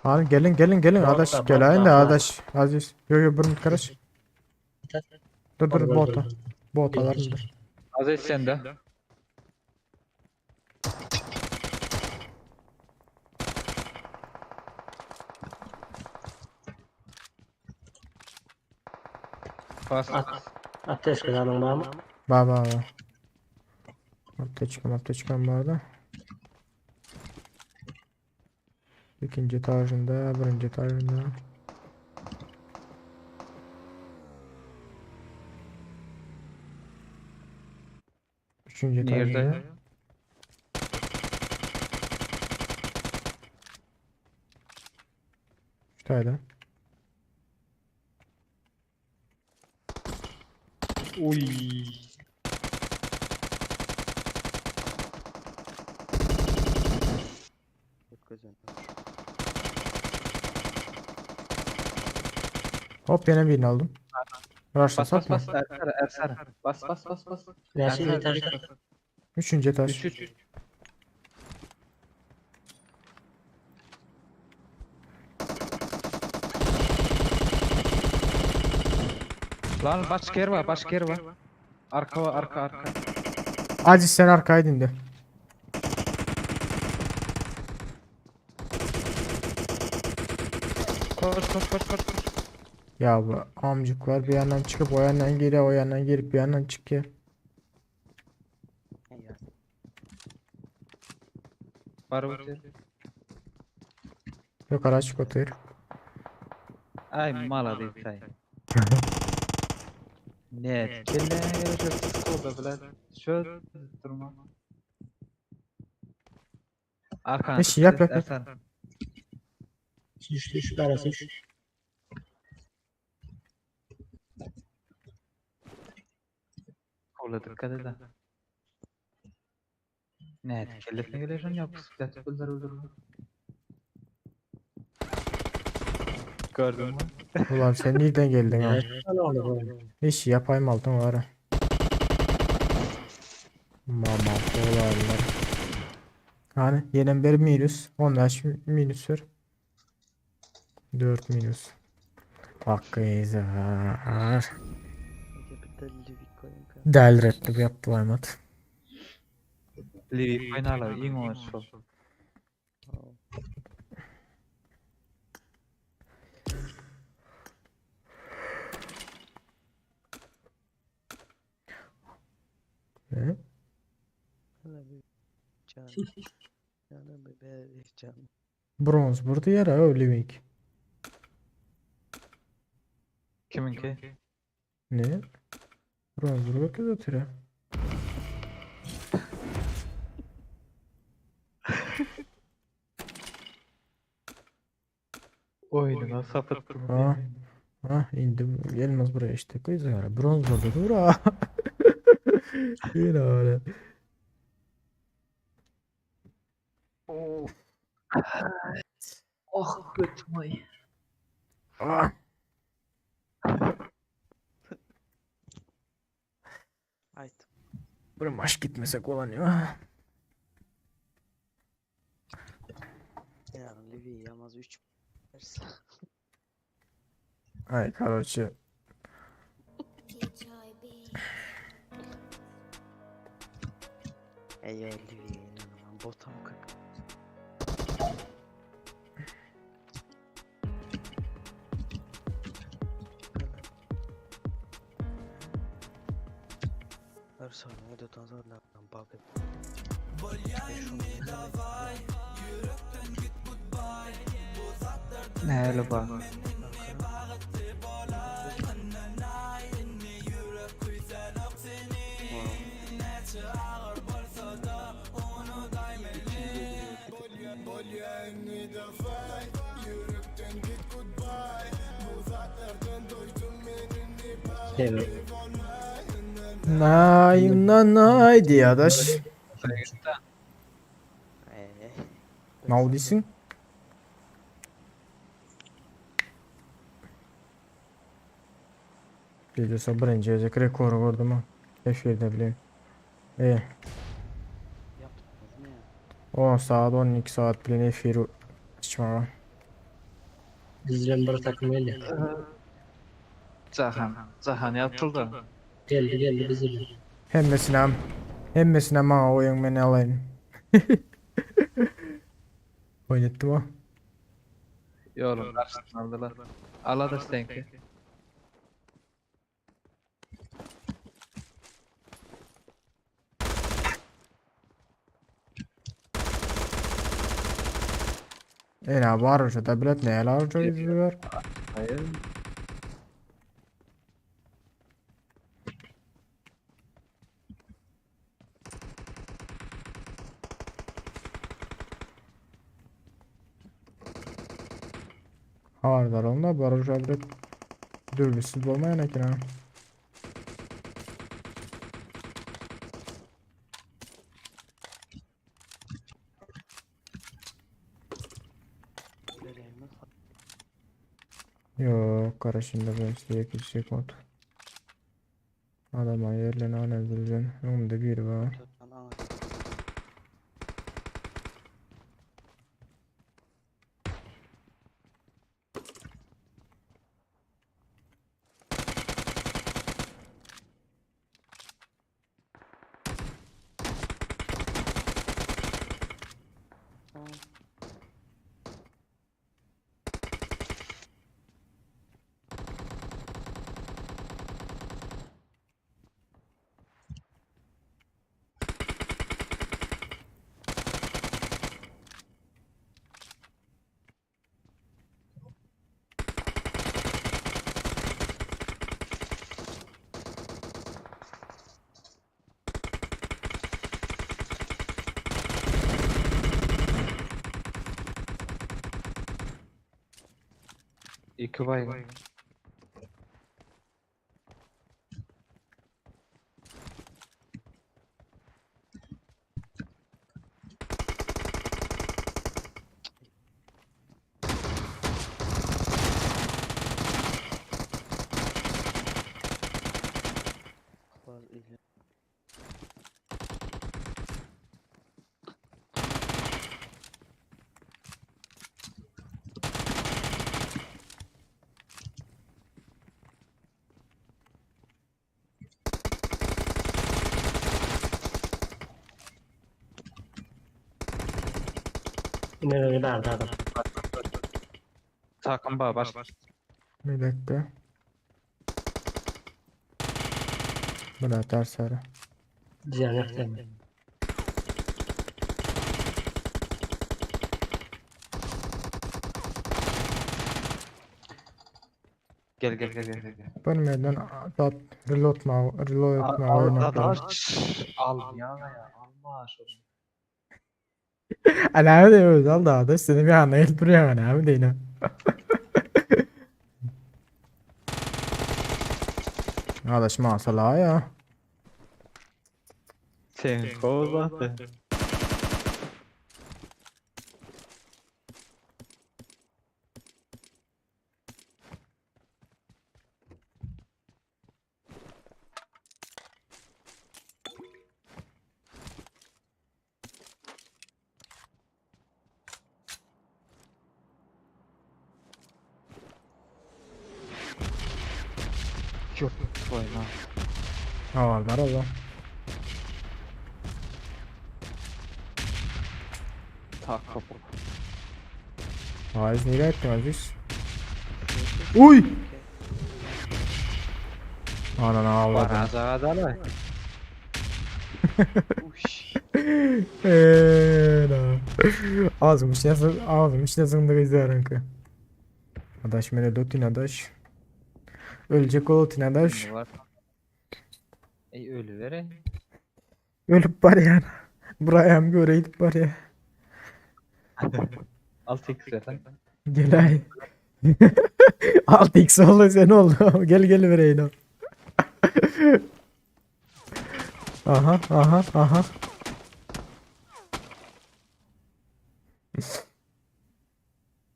Hadi gelin gelin gelin Bot adaş da, gel bot ayın da, da ha. adaş. Aziz. Yo yo burun karış. Dur dur Dur, bota. dur, Botalar dur. Aziz sen de. Bas. At. Ateş kazanın var mı? Ba ba ba. Apteçkam apteçkam vardı. İkinci etajında, birinci etajında. Üçüncü Nerede etajında. ya? Şöyle. Uy. Yok kazanmış. Hop ýene birini aldym. Bas Raşlasak bas mı? bas Ersara Ersara. Bas bas bas bas. Näçinji Ersara, direkt etajda? bas. Üçünji etaj. 3 3 3. Lan başka yer var, başka yer var. Arka var, arka arka. Aziz sen arkaya indi. Koş koş koş koş. koş. Ya bu amcıklar bir yandan çıkıp o yandan geliyor, o yandan gelip bir yandan çıkıyor. Var bu. Yok araç batıyor. Ay mala değil say. Net. Kellene göre çok sıkı bilen. Şöyle durma. Arkana Eşi yap, yap, yap. Ersan. Düştü şu arası düş. Kola dikkat edin. Net. Kellesine göre şunu yap. Bisiklet öldür öldür. Gördün mü? Ulan sen nereden geldin ha? Evet. Lan oğlum. İşi yapayım altın var. ha. Mama olarlar. Hani yenen bir minus. 15 minus ver. 4 minus. Hakkı izler. Delretdi bu yaptılar mat. Livik oýnalar, iň oňat şol. Ne? Hele bir can. Canım bir can. Bronz burada yer ha Living. Kiminki? Ne? Bronz burada göz oturuyor. Oýnuna sapytdym. Ha. Ha indim. Gelmez buraya işte. Kız ya. Bronz burada dur ha. Yine öyle. Of. Oh götüm ay. Ah. Haydi. Buraya maç gitmesek olan ya. Ya Livi yalnız 3 verse. Ay karoçi. Ey ya Livi inanamam. Botam 40. Her saniye de zaten bug. Näle bar? Evet. Nay na nay diye adaş. Ne olduysun? Videosu birinci gezek rekoru gördüm ha. Efirde bileyim. E. 10 saat 12 saat bilen efir açmağa. Bizden bir takım geldi. Jahan, Jahan ýatyldy. Geldi geldi bizim. Hemmesine hemmesine maňa oýun men alayım. Oynatdım ha. Ýolum garşysyny aldylar. Aladaş seňki. Ene var şu tablet ne el arca izliyor. Hayır. Hardar onda var şu tablet. Dürbüsüz bolmayan eken ha. Yok karışında ben 8 sekund. Adama yerlen analizden önümde biri var. İki baygın. Var ile. Nereye bardı adam. Takım bağ baş. Bir dakika. Buna ters ara. Ziyan yok değil mi? Gel gel gel gel gel. Bilmeden dat reload ma reload Al ma al oynatma. al ya ya alma şunu. Alami de özel da da seni bir anda el duruyor alami de yine. Arkadaş masala ya. Sen kovaladı. Yok oyna. Ha var Allah. Tak kapı. Aziz nereye ettin Aziz? Uy! Ananı avladım. Bana da Eee Ağzım içine ağzım içine zındık izlerim ki. Adaş mene dotin adaş. Ölecek ol adaş. Var. Ey ölü vere. Ölüp var yani. Buraya hem göreydik var ya. 6x zaten. Gel ay. 6x oldu sen oldu. gel gel vereyim o. aha aha aha.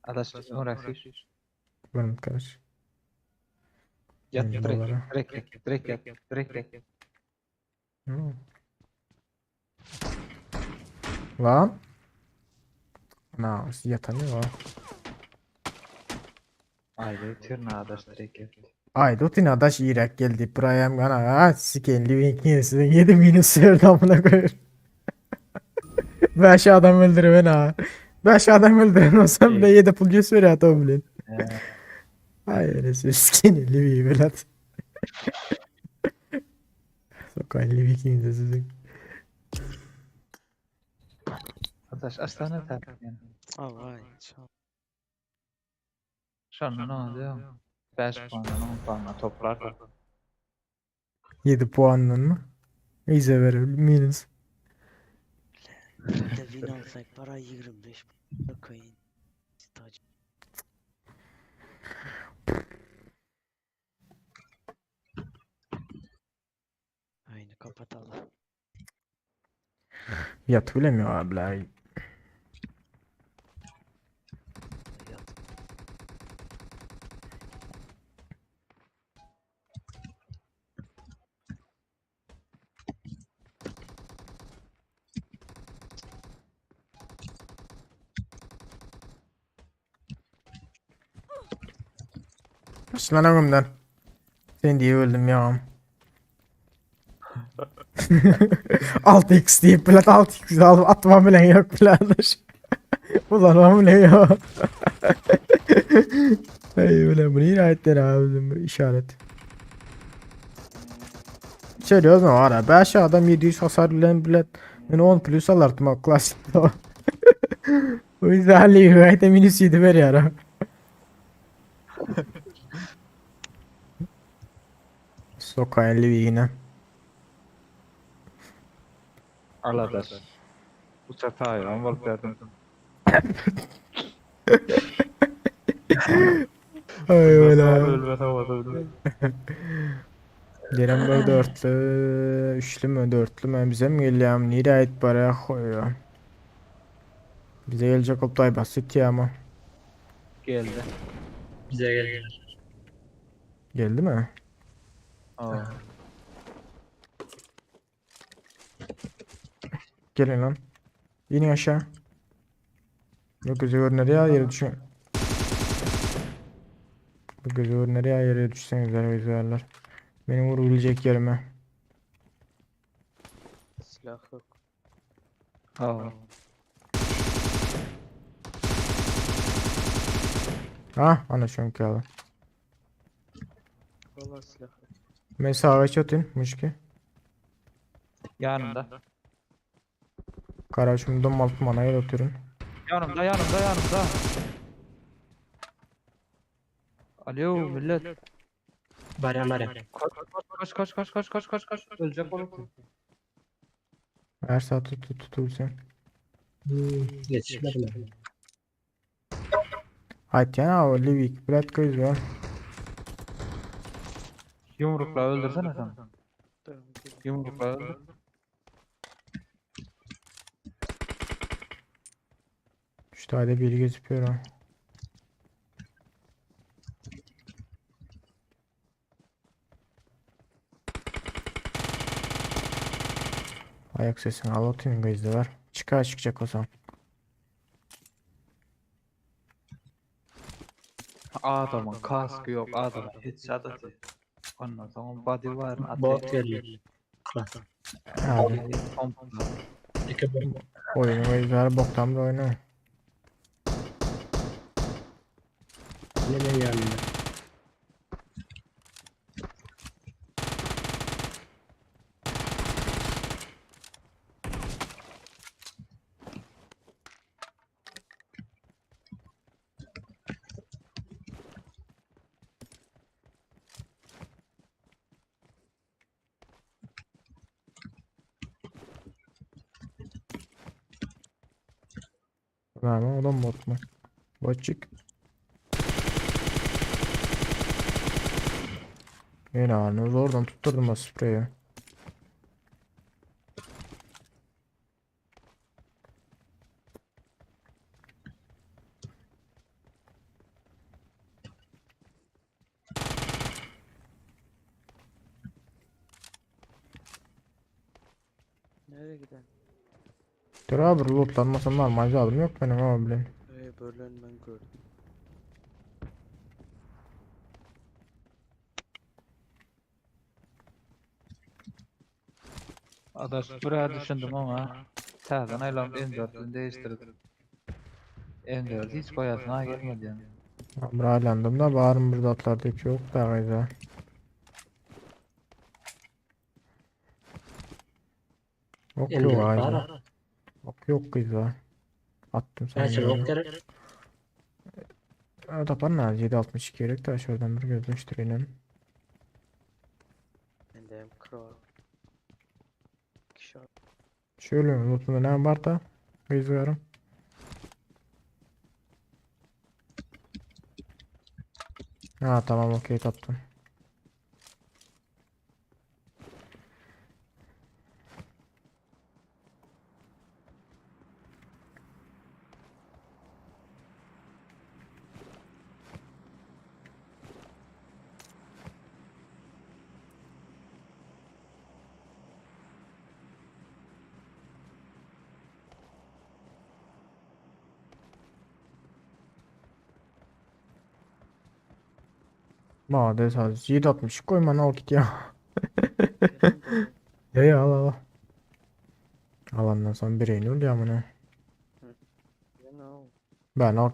Adaş uğraşıyor. Benim karış. Yat Önce direkt, dolara. direkt yat, direkt yat, direkt yat. Hmm. Lan. Na, yatanıyor var. Haydi tırnağa adaş direkt yat. Ay dotin adaş İrak geldi. Buraya gana ha siken living sizin 7 minus verdi amına koyayım. Beş adam öldürüven ha. Beş adam öldüren olsam bile 7 pul göz veriyor adam bilen. Ay öyle siken living velat. Sokan living de sizin. Adaş aslanı tak yani. Al ay. Şanlı ne oluyor? 5 puandan 10 puanla toplar. 7 puanla mı? İyice verelim minus. Bir de win alsak para 25 koyun. Staj. Aynı kapatalım. Yat bilemiyor abiler. Yat. Şundan öňümden. Sen diýip öldüm ýagam. 6x diýip bilen 6x alyp atma bilen ýok bilen. Ulanma bilen ýok. Ey bilen bu nire aýtlar abi bir işaret. Seriozno ara 5 adam 700 hasar bilen bilen men 10 plus alartym o klasikde. O yüzden Ali minus 7 berýär. ha. Soka 50 yine. Aladaş. Uçak sahibi bolup berdim. Ay öyle. Ölme havada bilmem. Gelen bir dörtlü, üçlü mü, dörtlü mü bize mi geliyor? Nereye ait paraya koyuyor? Bize gelecek Oktay basit ya ama. Geldi. Bize geldi. Geldi mi? Aa. Gelin lan. İnin aşağı. Yok gözü görünür ya yere düşün. Bu gözü görünür ya yere düşseniz güzel Benim vurabilecek yerime. Silah yok. Aa. Ha, ana çünkü abi. Vallahi silah yok. Men sağa çatın, muşki. Yanımda. Karaşım dom mana yer oturun. Yanımda yanımda yanımda. Alo millet. Baryan baryan. Koş koş koş koş koş koş koş koş. Ölecek oğlum. Her saat tut tut tutulsun. Yetişmedim. Hayt ya o Livik Brad göz var. Yumrukla öldürsene sen. Yumrukla öldür. Şu tane biri gözüküyor ha. Ayak sesini al atayım gözde var. Çıkar çıkacak o zaman. Adamın kaskı yok, adamın headshot atıyor. Ondan sonra body var, Bot geliyor. Klas. Abi İki bomba. oyunu gözler boktan bir oyunu. Yine yanında. Verme o da bot mu? Botçuk. Yine abi oradan tutturdum o spreyi. Nereye gidelim? Dur abi lootlanmasam normal adım yok benim ama bilin. Ee, bölün ben gördüm. Adaş buraya düşündüm ama Täzeden aýlanyp M4-ni değiştirdim. M4 hiç goýasyna gelmedi yani. Bir aylandım da bağırım burada atlar deyip yok da gayda. Ok yok M4 gayda. var ha. Ok yok kızlar. Attım sana. Näçe ok gerek? Tapan ne? 7.62 gerek de şuradan bir gözleştirelim. Bende hem kral. Kişi Şöyle lootunda ne var da? Gözüyorum. Ha tamam okey taptım. Maňa da 762 goýman al git ya. Ya ya al al. Alandan soň bireýini ölýär muny. Ýene al. Ben al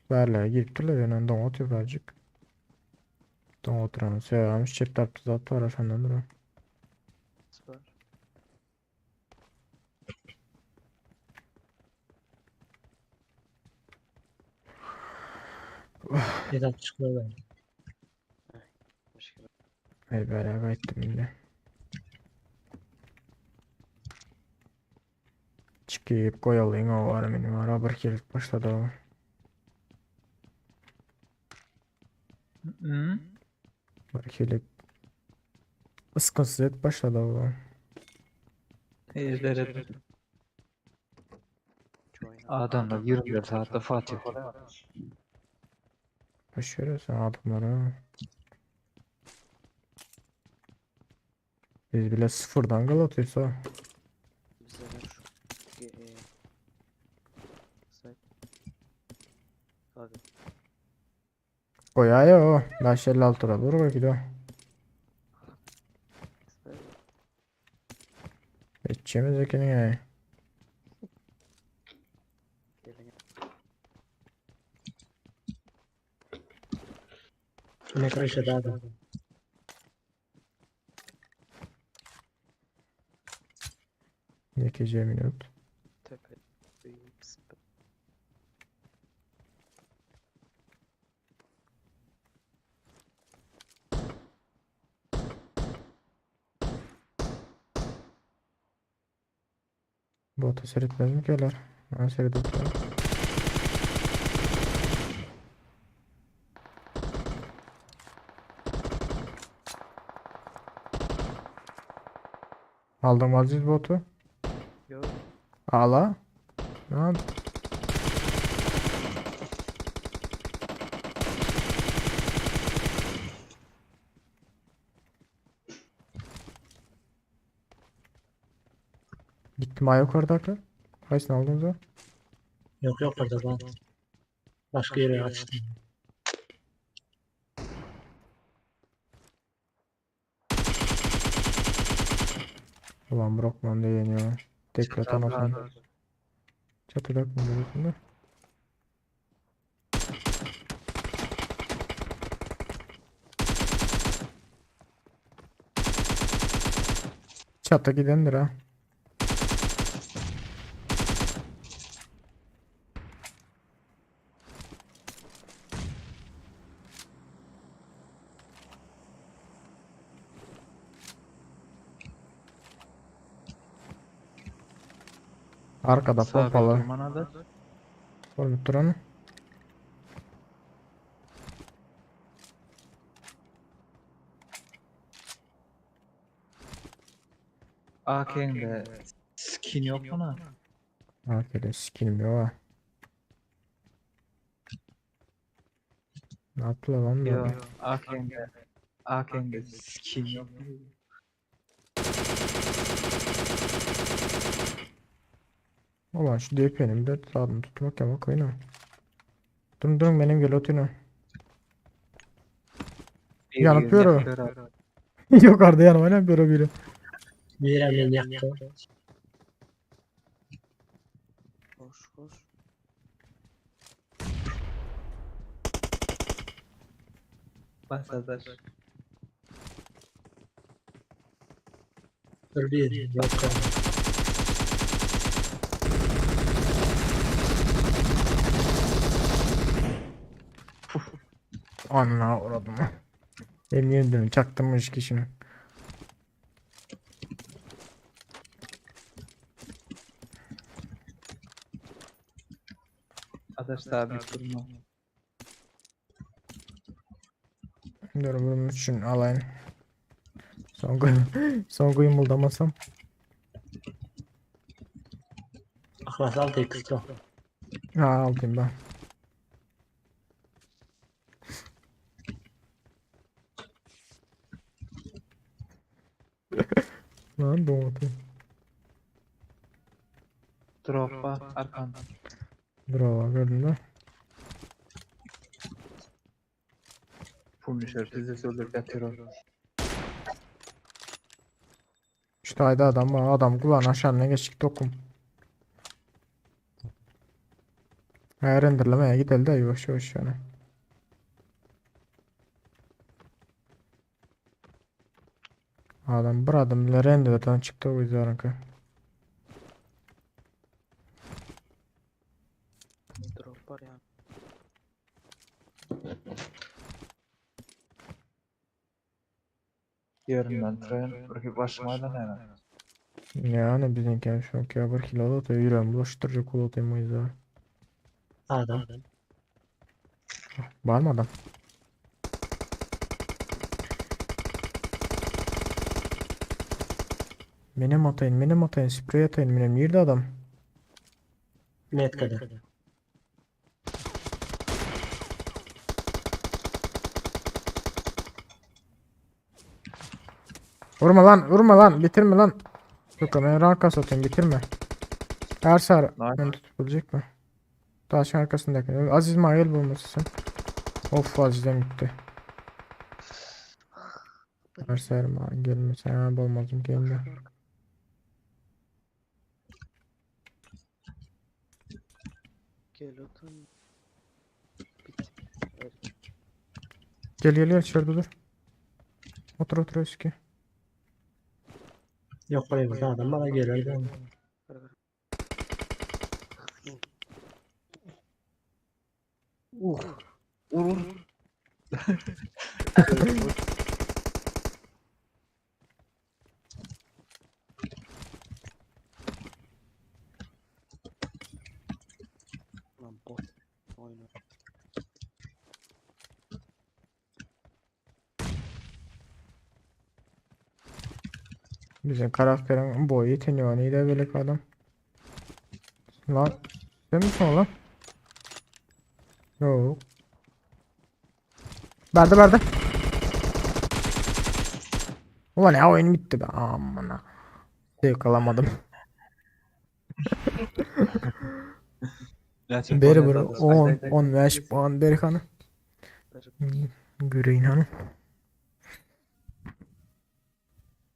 bärlere girip durlar ýöne doňa otyr birazjyk. Doňa oturan sebäbi çep tarapda zat bar şondan duran. Süper. Neden çıkmıyor ben? Ey bärä gaýtdym indi. Çykyp goýalyň o var meni var bir gelip başlady o. Hı? Bir gelip ysgynsyz edip başlady o. Evet. Adamlar 24 saatte Fatih oluyor. Boş ver sen adamları. Biz bile sıfırdan gol atıyorsa. Bize ver şu G E. Say. Hadi. Goýaý o. 556 lira dur gidiyor. Süper. Geçeceğimiz ekeni ya. Gelin. Ne karıştı daha da. Ýekeje minut. Tepe. Süper. Bota seyretmez mi ki olar? Ha seyredip oturar. Aldım Aziz botu. Yok. Ala. Ne Gittim ay yukarıdaki. Kaysını aldınız o? Yok yok orada ben. Başka yere açtım. Ulan Brockman da yeniyor. Tekrar anasını. Çatıda mı görüyorsun da? Çatı gidendir ha. Arkada pompalı. Görünüp duran. AK'nin skin yok mu lan? AK'de skinim yok ha. Ne yaptılar lan Yok. böyle? AK'nin skin yok mu? Ulan şu DP'nin 4 saatini tutmak ama koyun. Durun durun benim gel oturun. Yanıp yoru. Yukarıda yanıma ne yapıyor biri. Bir hemen yaktı. Koş koş. Bas adaş. Dur bir dakika. Anına uğradım. Emniyet çaktım iş kişinin. Adaş sabit durma. Dur bunun için alayım. Son koyun, son koyun buldamasam. Aklas 6 ekstra. Ha alayım ben. Lan doğdu. Drop var arkanda. Bravo gördün mü? Punisher bizi öldürüp ýatyr ol. Şu taýda adam bar. Adam kulağına aşağına geçik tokum. Ha, renderlemeye gidelim de yavaş yavaş yani. Adam bir adım bile renderden çıktı o yüzden ki. Drop bar ya. Ýerinden tren bir başyma aýlan ýa. Yani bizimki şu ki bir kilo da yüreğim bulaştırıcı kullanayım o yüzden. Adam. Var mı adam? Menem atayın, menem atayın, sprey atayın, menem nerede adam? Net kadar. Vurma lan, vurma lan, bitirme lan. Yok ben rank atayım, bitirme. Ersar, beni tutup bilecek mi? Taşın arkasındaki. Aziz Mahir bulması sen. Of Aziz'den gitti. Ersar ma gelmese hemen bulmazım geldi. Gel otur. Bit. Evet. Gel gel gel içeride dur. Otur otur eski. Yok oraya adam bana gelir. Ben. Uh. Vur vur. Lan bot oyunu. Bizim karakterin boyu yetiniyor. Neydi böyle adam? Lan sen misin lan? Yok. Berdi berdi. Ulan ya oyun bitti be. Amına. Zevk alamadım. Gerçek Beri puan bir yazardı. 10 15 puan beri kanı. Göreyim hanım.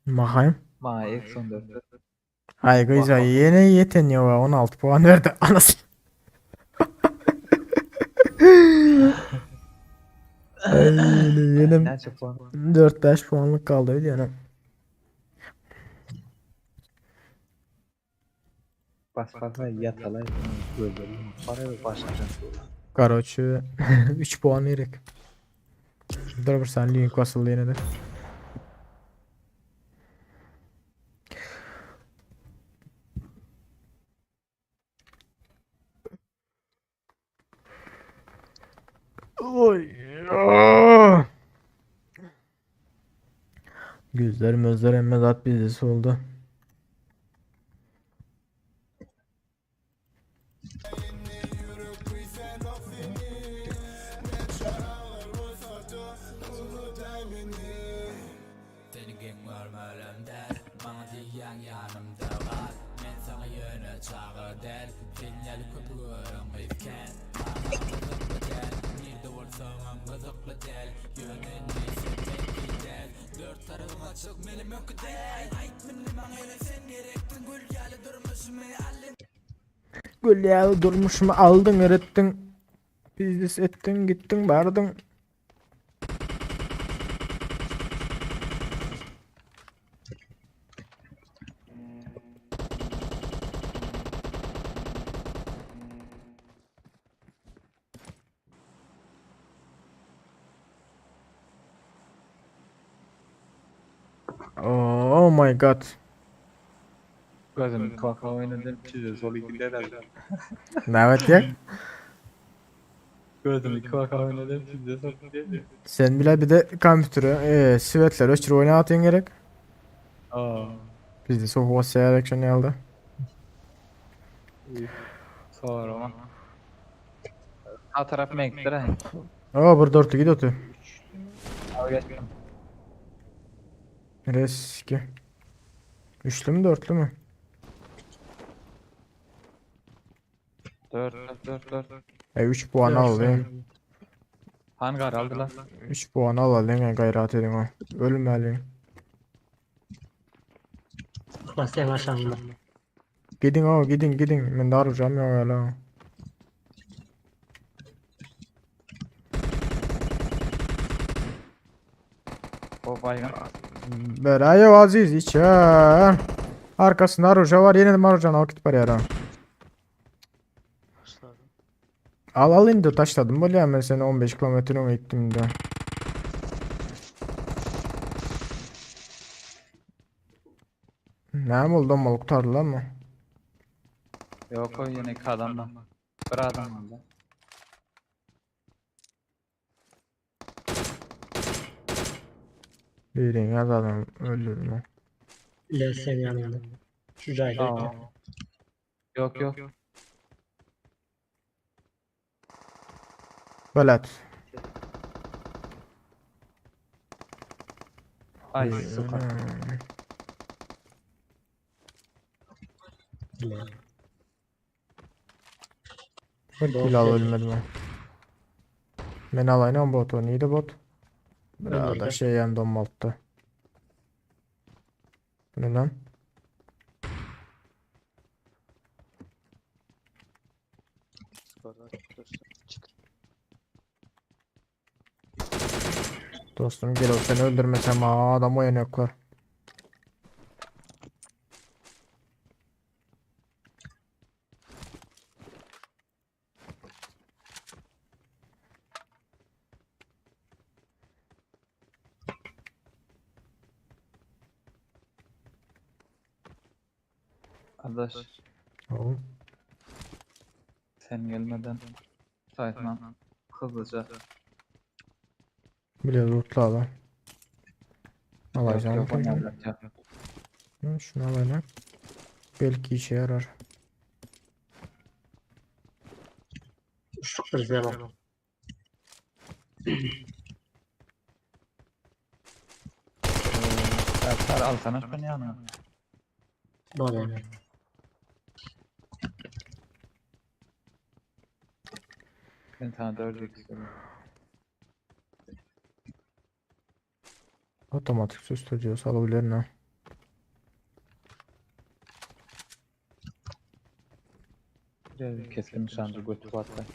Bakayım. Ma eksi 14. Ay güzel yine yetiniyor 16 puan verdi anasını. Ay yine Näçe puan? 4-5 puanlık kaldı biliyorum. Bas bas yatalay. Öldürdüm. Para başlayacağım. Karoçi 3 puan vererek. Dur bir sen link basıldı yine de. Oy. Ah! Gözler mözler emmez at bizisi oldu. Seni gen görmelem der Bana diyen yanımda var Men sana yöne çağı der Sinyal köpüğün kızken Bana kızıklı del Nerede olsam kızıklı del Yönün neyse tek del Dört tarafım açık benim yok del Ayt minni bana öyle sen gerektin Gül yalı durmuşumu alın Gül yalı durmuşumu aldın öğrettin. Biznes ettin gittin bardın. Oh my god. Gözüm kulakla oynadım. Çize sol gider. Evet ya. Gözüm kulakla oynadım. Çize sol gider. Sen bile bir de kompüteri, e, sivetler öçür oyna atın gerek. Aa. Biz de soğuk seyrek şunu aldı. Sonra ama. Sağ taraf mektir ha. Aa bir dörtlü gid otu. Al geçtim. Reski. Üçlü mü dörtlü mü? 4 4 4 4. E 3 puan aldı. Hangar aldylar. 3 puan alalyň e, gaýrat ediň o. Ölmäliň. Bas sen aşağında. Gidiň o, gidiň, gidiň. Mende arujam ýok ýaly. O baygın. Beraýew Aziz içer. Arkasynda aruja bar, ýene de arujany alyp gidip barýar. ha. Başladım. Al al indi taşladım bolýar men seni 15 kilometr öňe gitdim indi. Näme boldy mal gutardylar mı? Yok o yine iki adam var. Bir adam var da. Birini adam öldürdüm. Le sen yanında. Şu cayda. Tamam. Yok yok. Belet. Ay suka. Le. Bir kill al ölmedim. ha. Men alayım bot o neydi bot? Biraz da Öldürdü. şey yan donmalttı. Bu ne lan? Skorlar dursun. Çık. Dostum gel o seni öldürmesem ha adam oyanaklar. Arkadaş Oğlum. sen gelmeden sayfan hızlıca. Bile lootla lan. Yok Alacağım. yok tabii. oynarlar ya. Hı, Şunu alayım. Belki işe yarar. Uçtuk bize bak. Ertar al sana şunu yanına. Bana. Ben sana 4x veriyorum. Otomatik susturucu alabilir ne? Biraz keskin nişancı götü battı.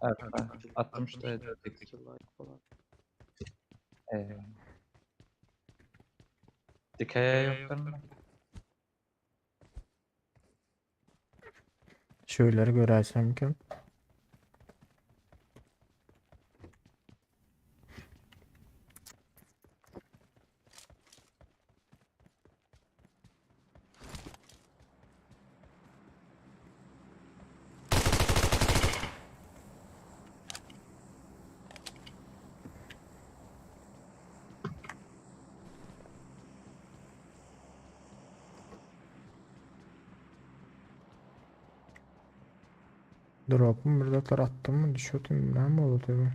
Evet, attım şuraya 4x. Like falan. Eyvallah. Dikeye yoktur mu? Şöyleri görersem ki. Drop'um burada attım mı düşürdüm ne mi oldu bu?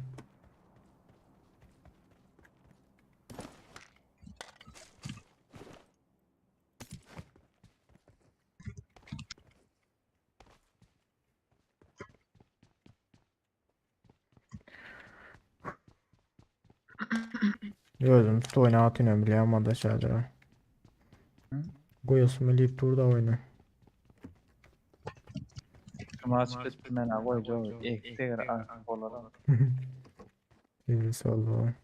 Gözüm tut oyna atın biliyorum ama da şeyler. Goyasım eleyip durdu oyna. Şu maç bitti men goýjak. Ekseger artık bolara. İblis oldu.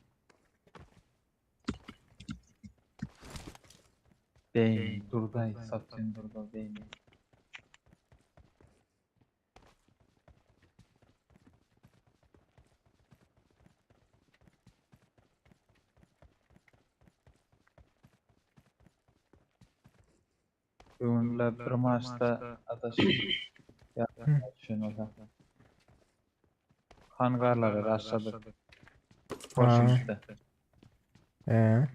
Beyin durday, satın durda beyin. Bugünler bir maçta adaş ya şunu da. Hangarları rushladık. Ha. Washington'da. Ee,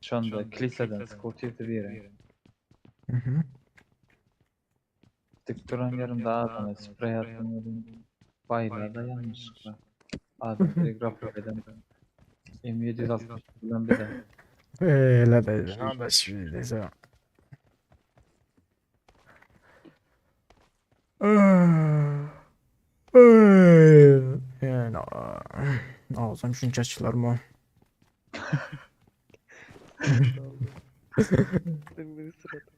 Şonda kiliseden skuter bir yere. hı hı. Dik duran yerimde adamı sprey attım. Baýlar-da ýalňyşlykla. Adam direkt rapor eden. M760 bilen bile. Öyle de adaş bir de Yani ağzım şunca açılar mı? Beni suratı.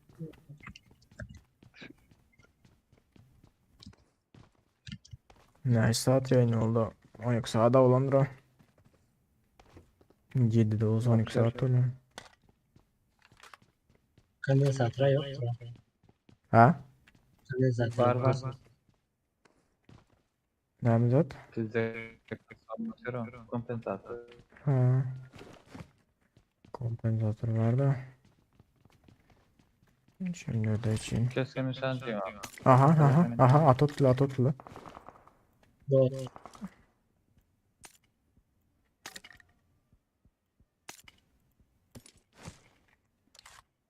Ne saat yayın oldu? 12 saat olandır o. 7'de olsa 12 saat oluyor. Kondensatora ýokdur. Ha? Kondensator. Bar bar. Näme zat? Bizde kompensator. Ha. Kompensator var da. Şimdi de için. Keskin nişancıyım abi. Aha aha aha at otlu at otlu. Bot.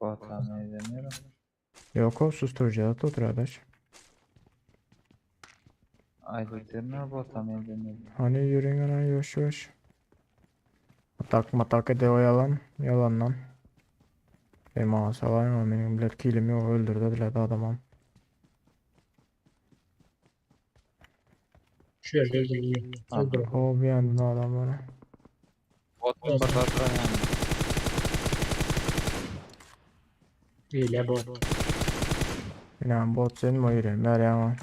Bu hatanı edemiyorum. Yok o susturucu at otur adaş. Ayda bu hatanı edemiyorum. Hani yürüyün ana yavaş yavaş. Atak matak ede o yalan. Yalan lan. Benim asalarım ama benim bilet kilim yok öldürdüler de adamım. Şu ýerde öldürdüm. Öldürdüm. O bir yandan adam bana. Bot patlatlar yani. Hile bot. Yine bot senin mi yürüyün ver ya.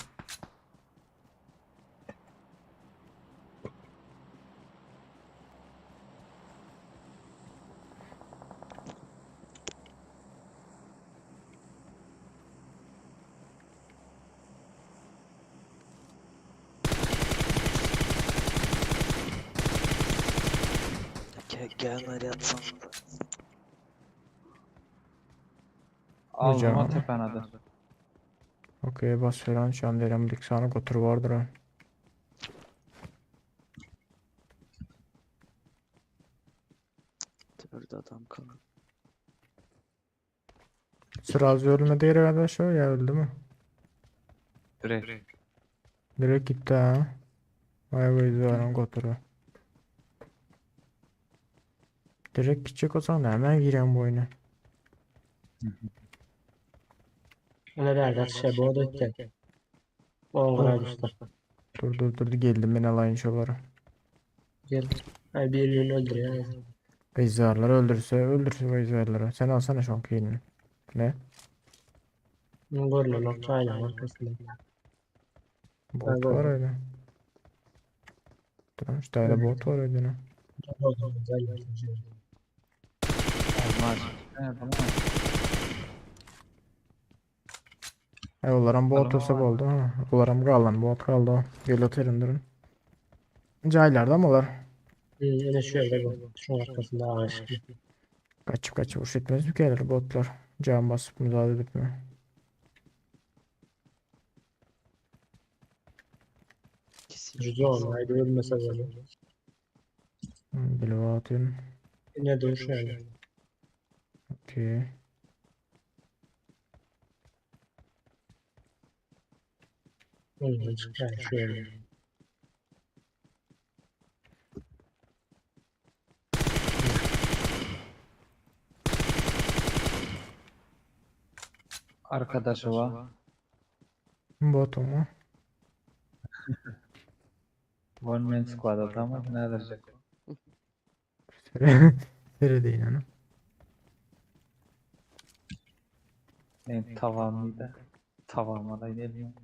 Gel nereye atsam. Aldım Hocam. o tepene de. Okey bas falan şu an derim dik sana gotur vardır ha. Tepede adam kaldı. Sırazı ölmedi yere kardeş o ya öldü mü? Direkt. Direkt gitti ha. Vay be izliyorum goturu. Direkt gidecek o zaman hemen gireyim bu oyuna. Ona bärde şey bot ötdi. Oňra düşdi. Dur dur dur geldim ben alayım şoları. Gel. Ay birini öldürýär. Beyzarları öldürse öldürse beyzarları. Sen alsana şu anki elini. Ne? Görünen ok çaýlaryň arkasynda. Bot var öyle. Tamam işte öyle bot var öyle. ne? Olmaz. Evet, tamam. E olaram bot Tamam. olsa oldu ha. Olaram kalan bot kaldı. Gel oturun durun. Caylarda mı olar? Ene şu ýerde bu. Şuň arkasynda agaç. Kaçıp kaçıp uç etmez mi gelir botlar? Can basıp müdahale edip mi? Zor, haydi ölmese böyle. Bilva atıyorum. Yine duruş yani. Okey. Ondan çıkar şu ýerde. Arkadaşı var. Bot mu? One man squad adamı ne edecek? Sere değil hani. Benim tavam mıydı? Tavama da inelim.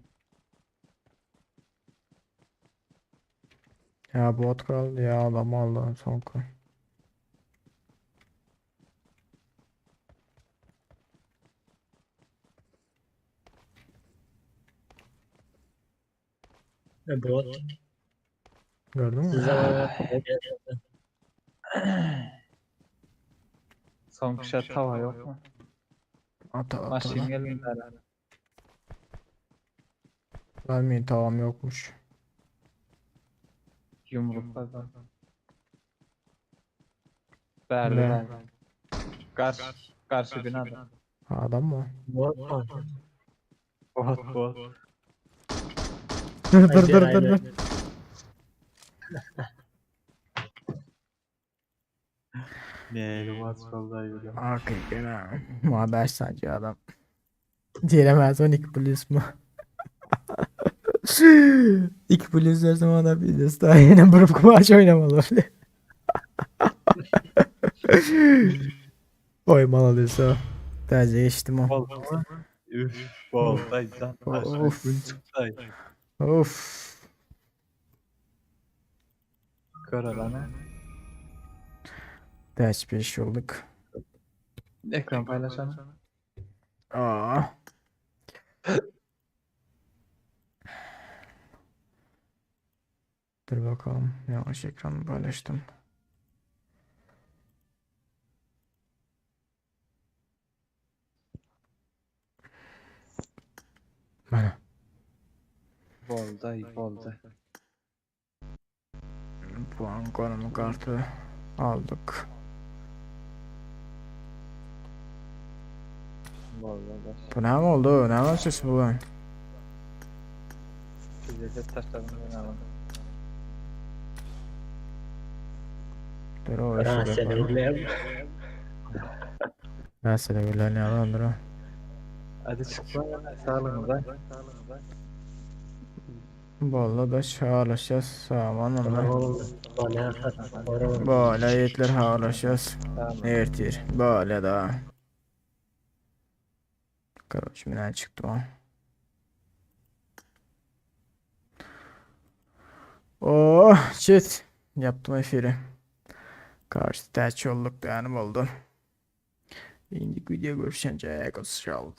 Ya bot kaldı ya adam aldı son koy. E bot. Gördün mü? Size Son kişi tava yok mu? At at Maşin at. gelin herhalde. Vermeyin tavam yokmuş. Yumrukla da. Verdi Ne? verdi. Karşı, karşı binada. Adam mı? Bot mu? Bot bot. Dur dur dur dur dur. Ne vatsal yürü. Okey gene. Muhabbet sadece adam. Diyemez 12 plus mu? 2 plus her zaman da bir de daha yine bırakıp kumaş oynamalı. Oy malalıysa. Tercih geçtim o. Boldy. Üf, boldy. Of. Gün çykdy. Of. Görelene. Ders 5 olduk. Ekran paylaşalım. Aa. Dur bakalım. Yavaş ekranı paylaştım. Bana. Boldy, boldy. Puan konumu kartı aldık. Boldy. Bu ne oldu? Ne var ses bu lan? Bize de taşladım ben alalım. Dur o Ha işi seni yapalım. bilmem. Ben seni bilen yalan dur. o. Hadi çıkma. Sağlığınıza. Vallahi da çağrışacağız. Saman Tamam onlar. oğlum. Bana Böyle yiğitler halaşacağız. Ertir. Böyle da. Короче, меня çıktı o. Oh shit. Yaptım efiri. Karşı tercih olduk yani oldu. İndik video görüşünce. Hoşçakalın.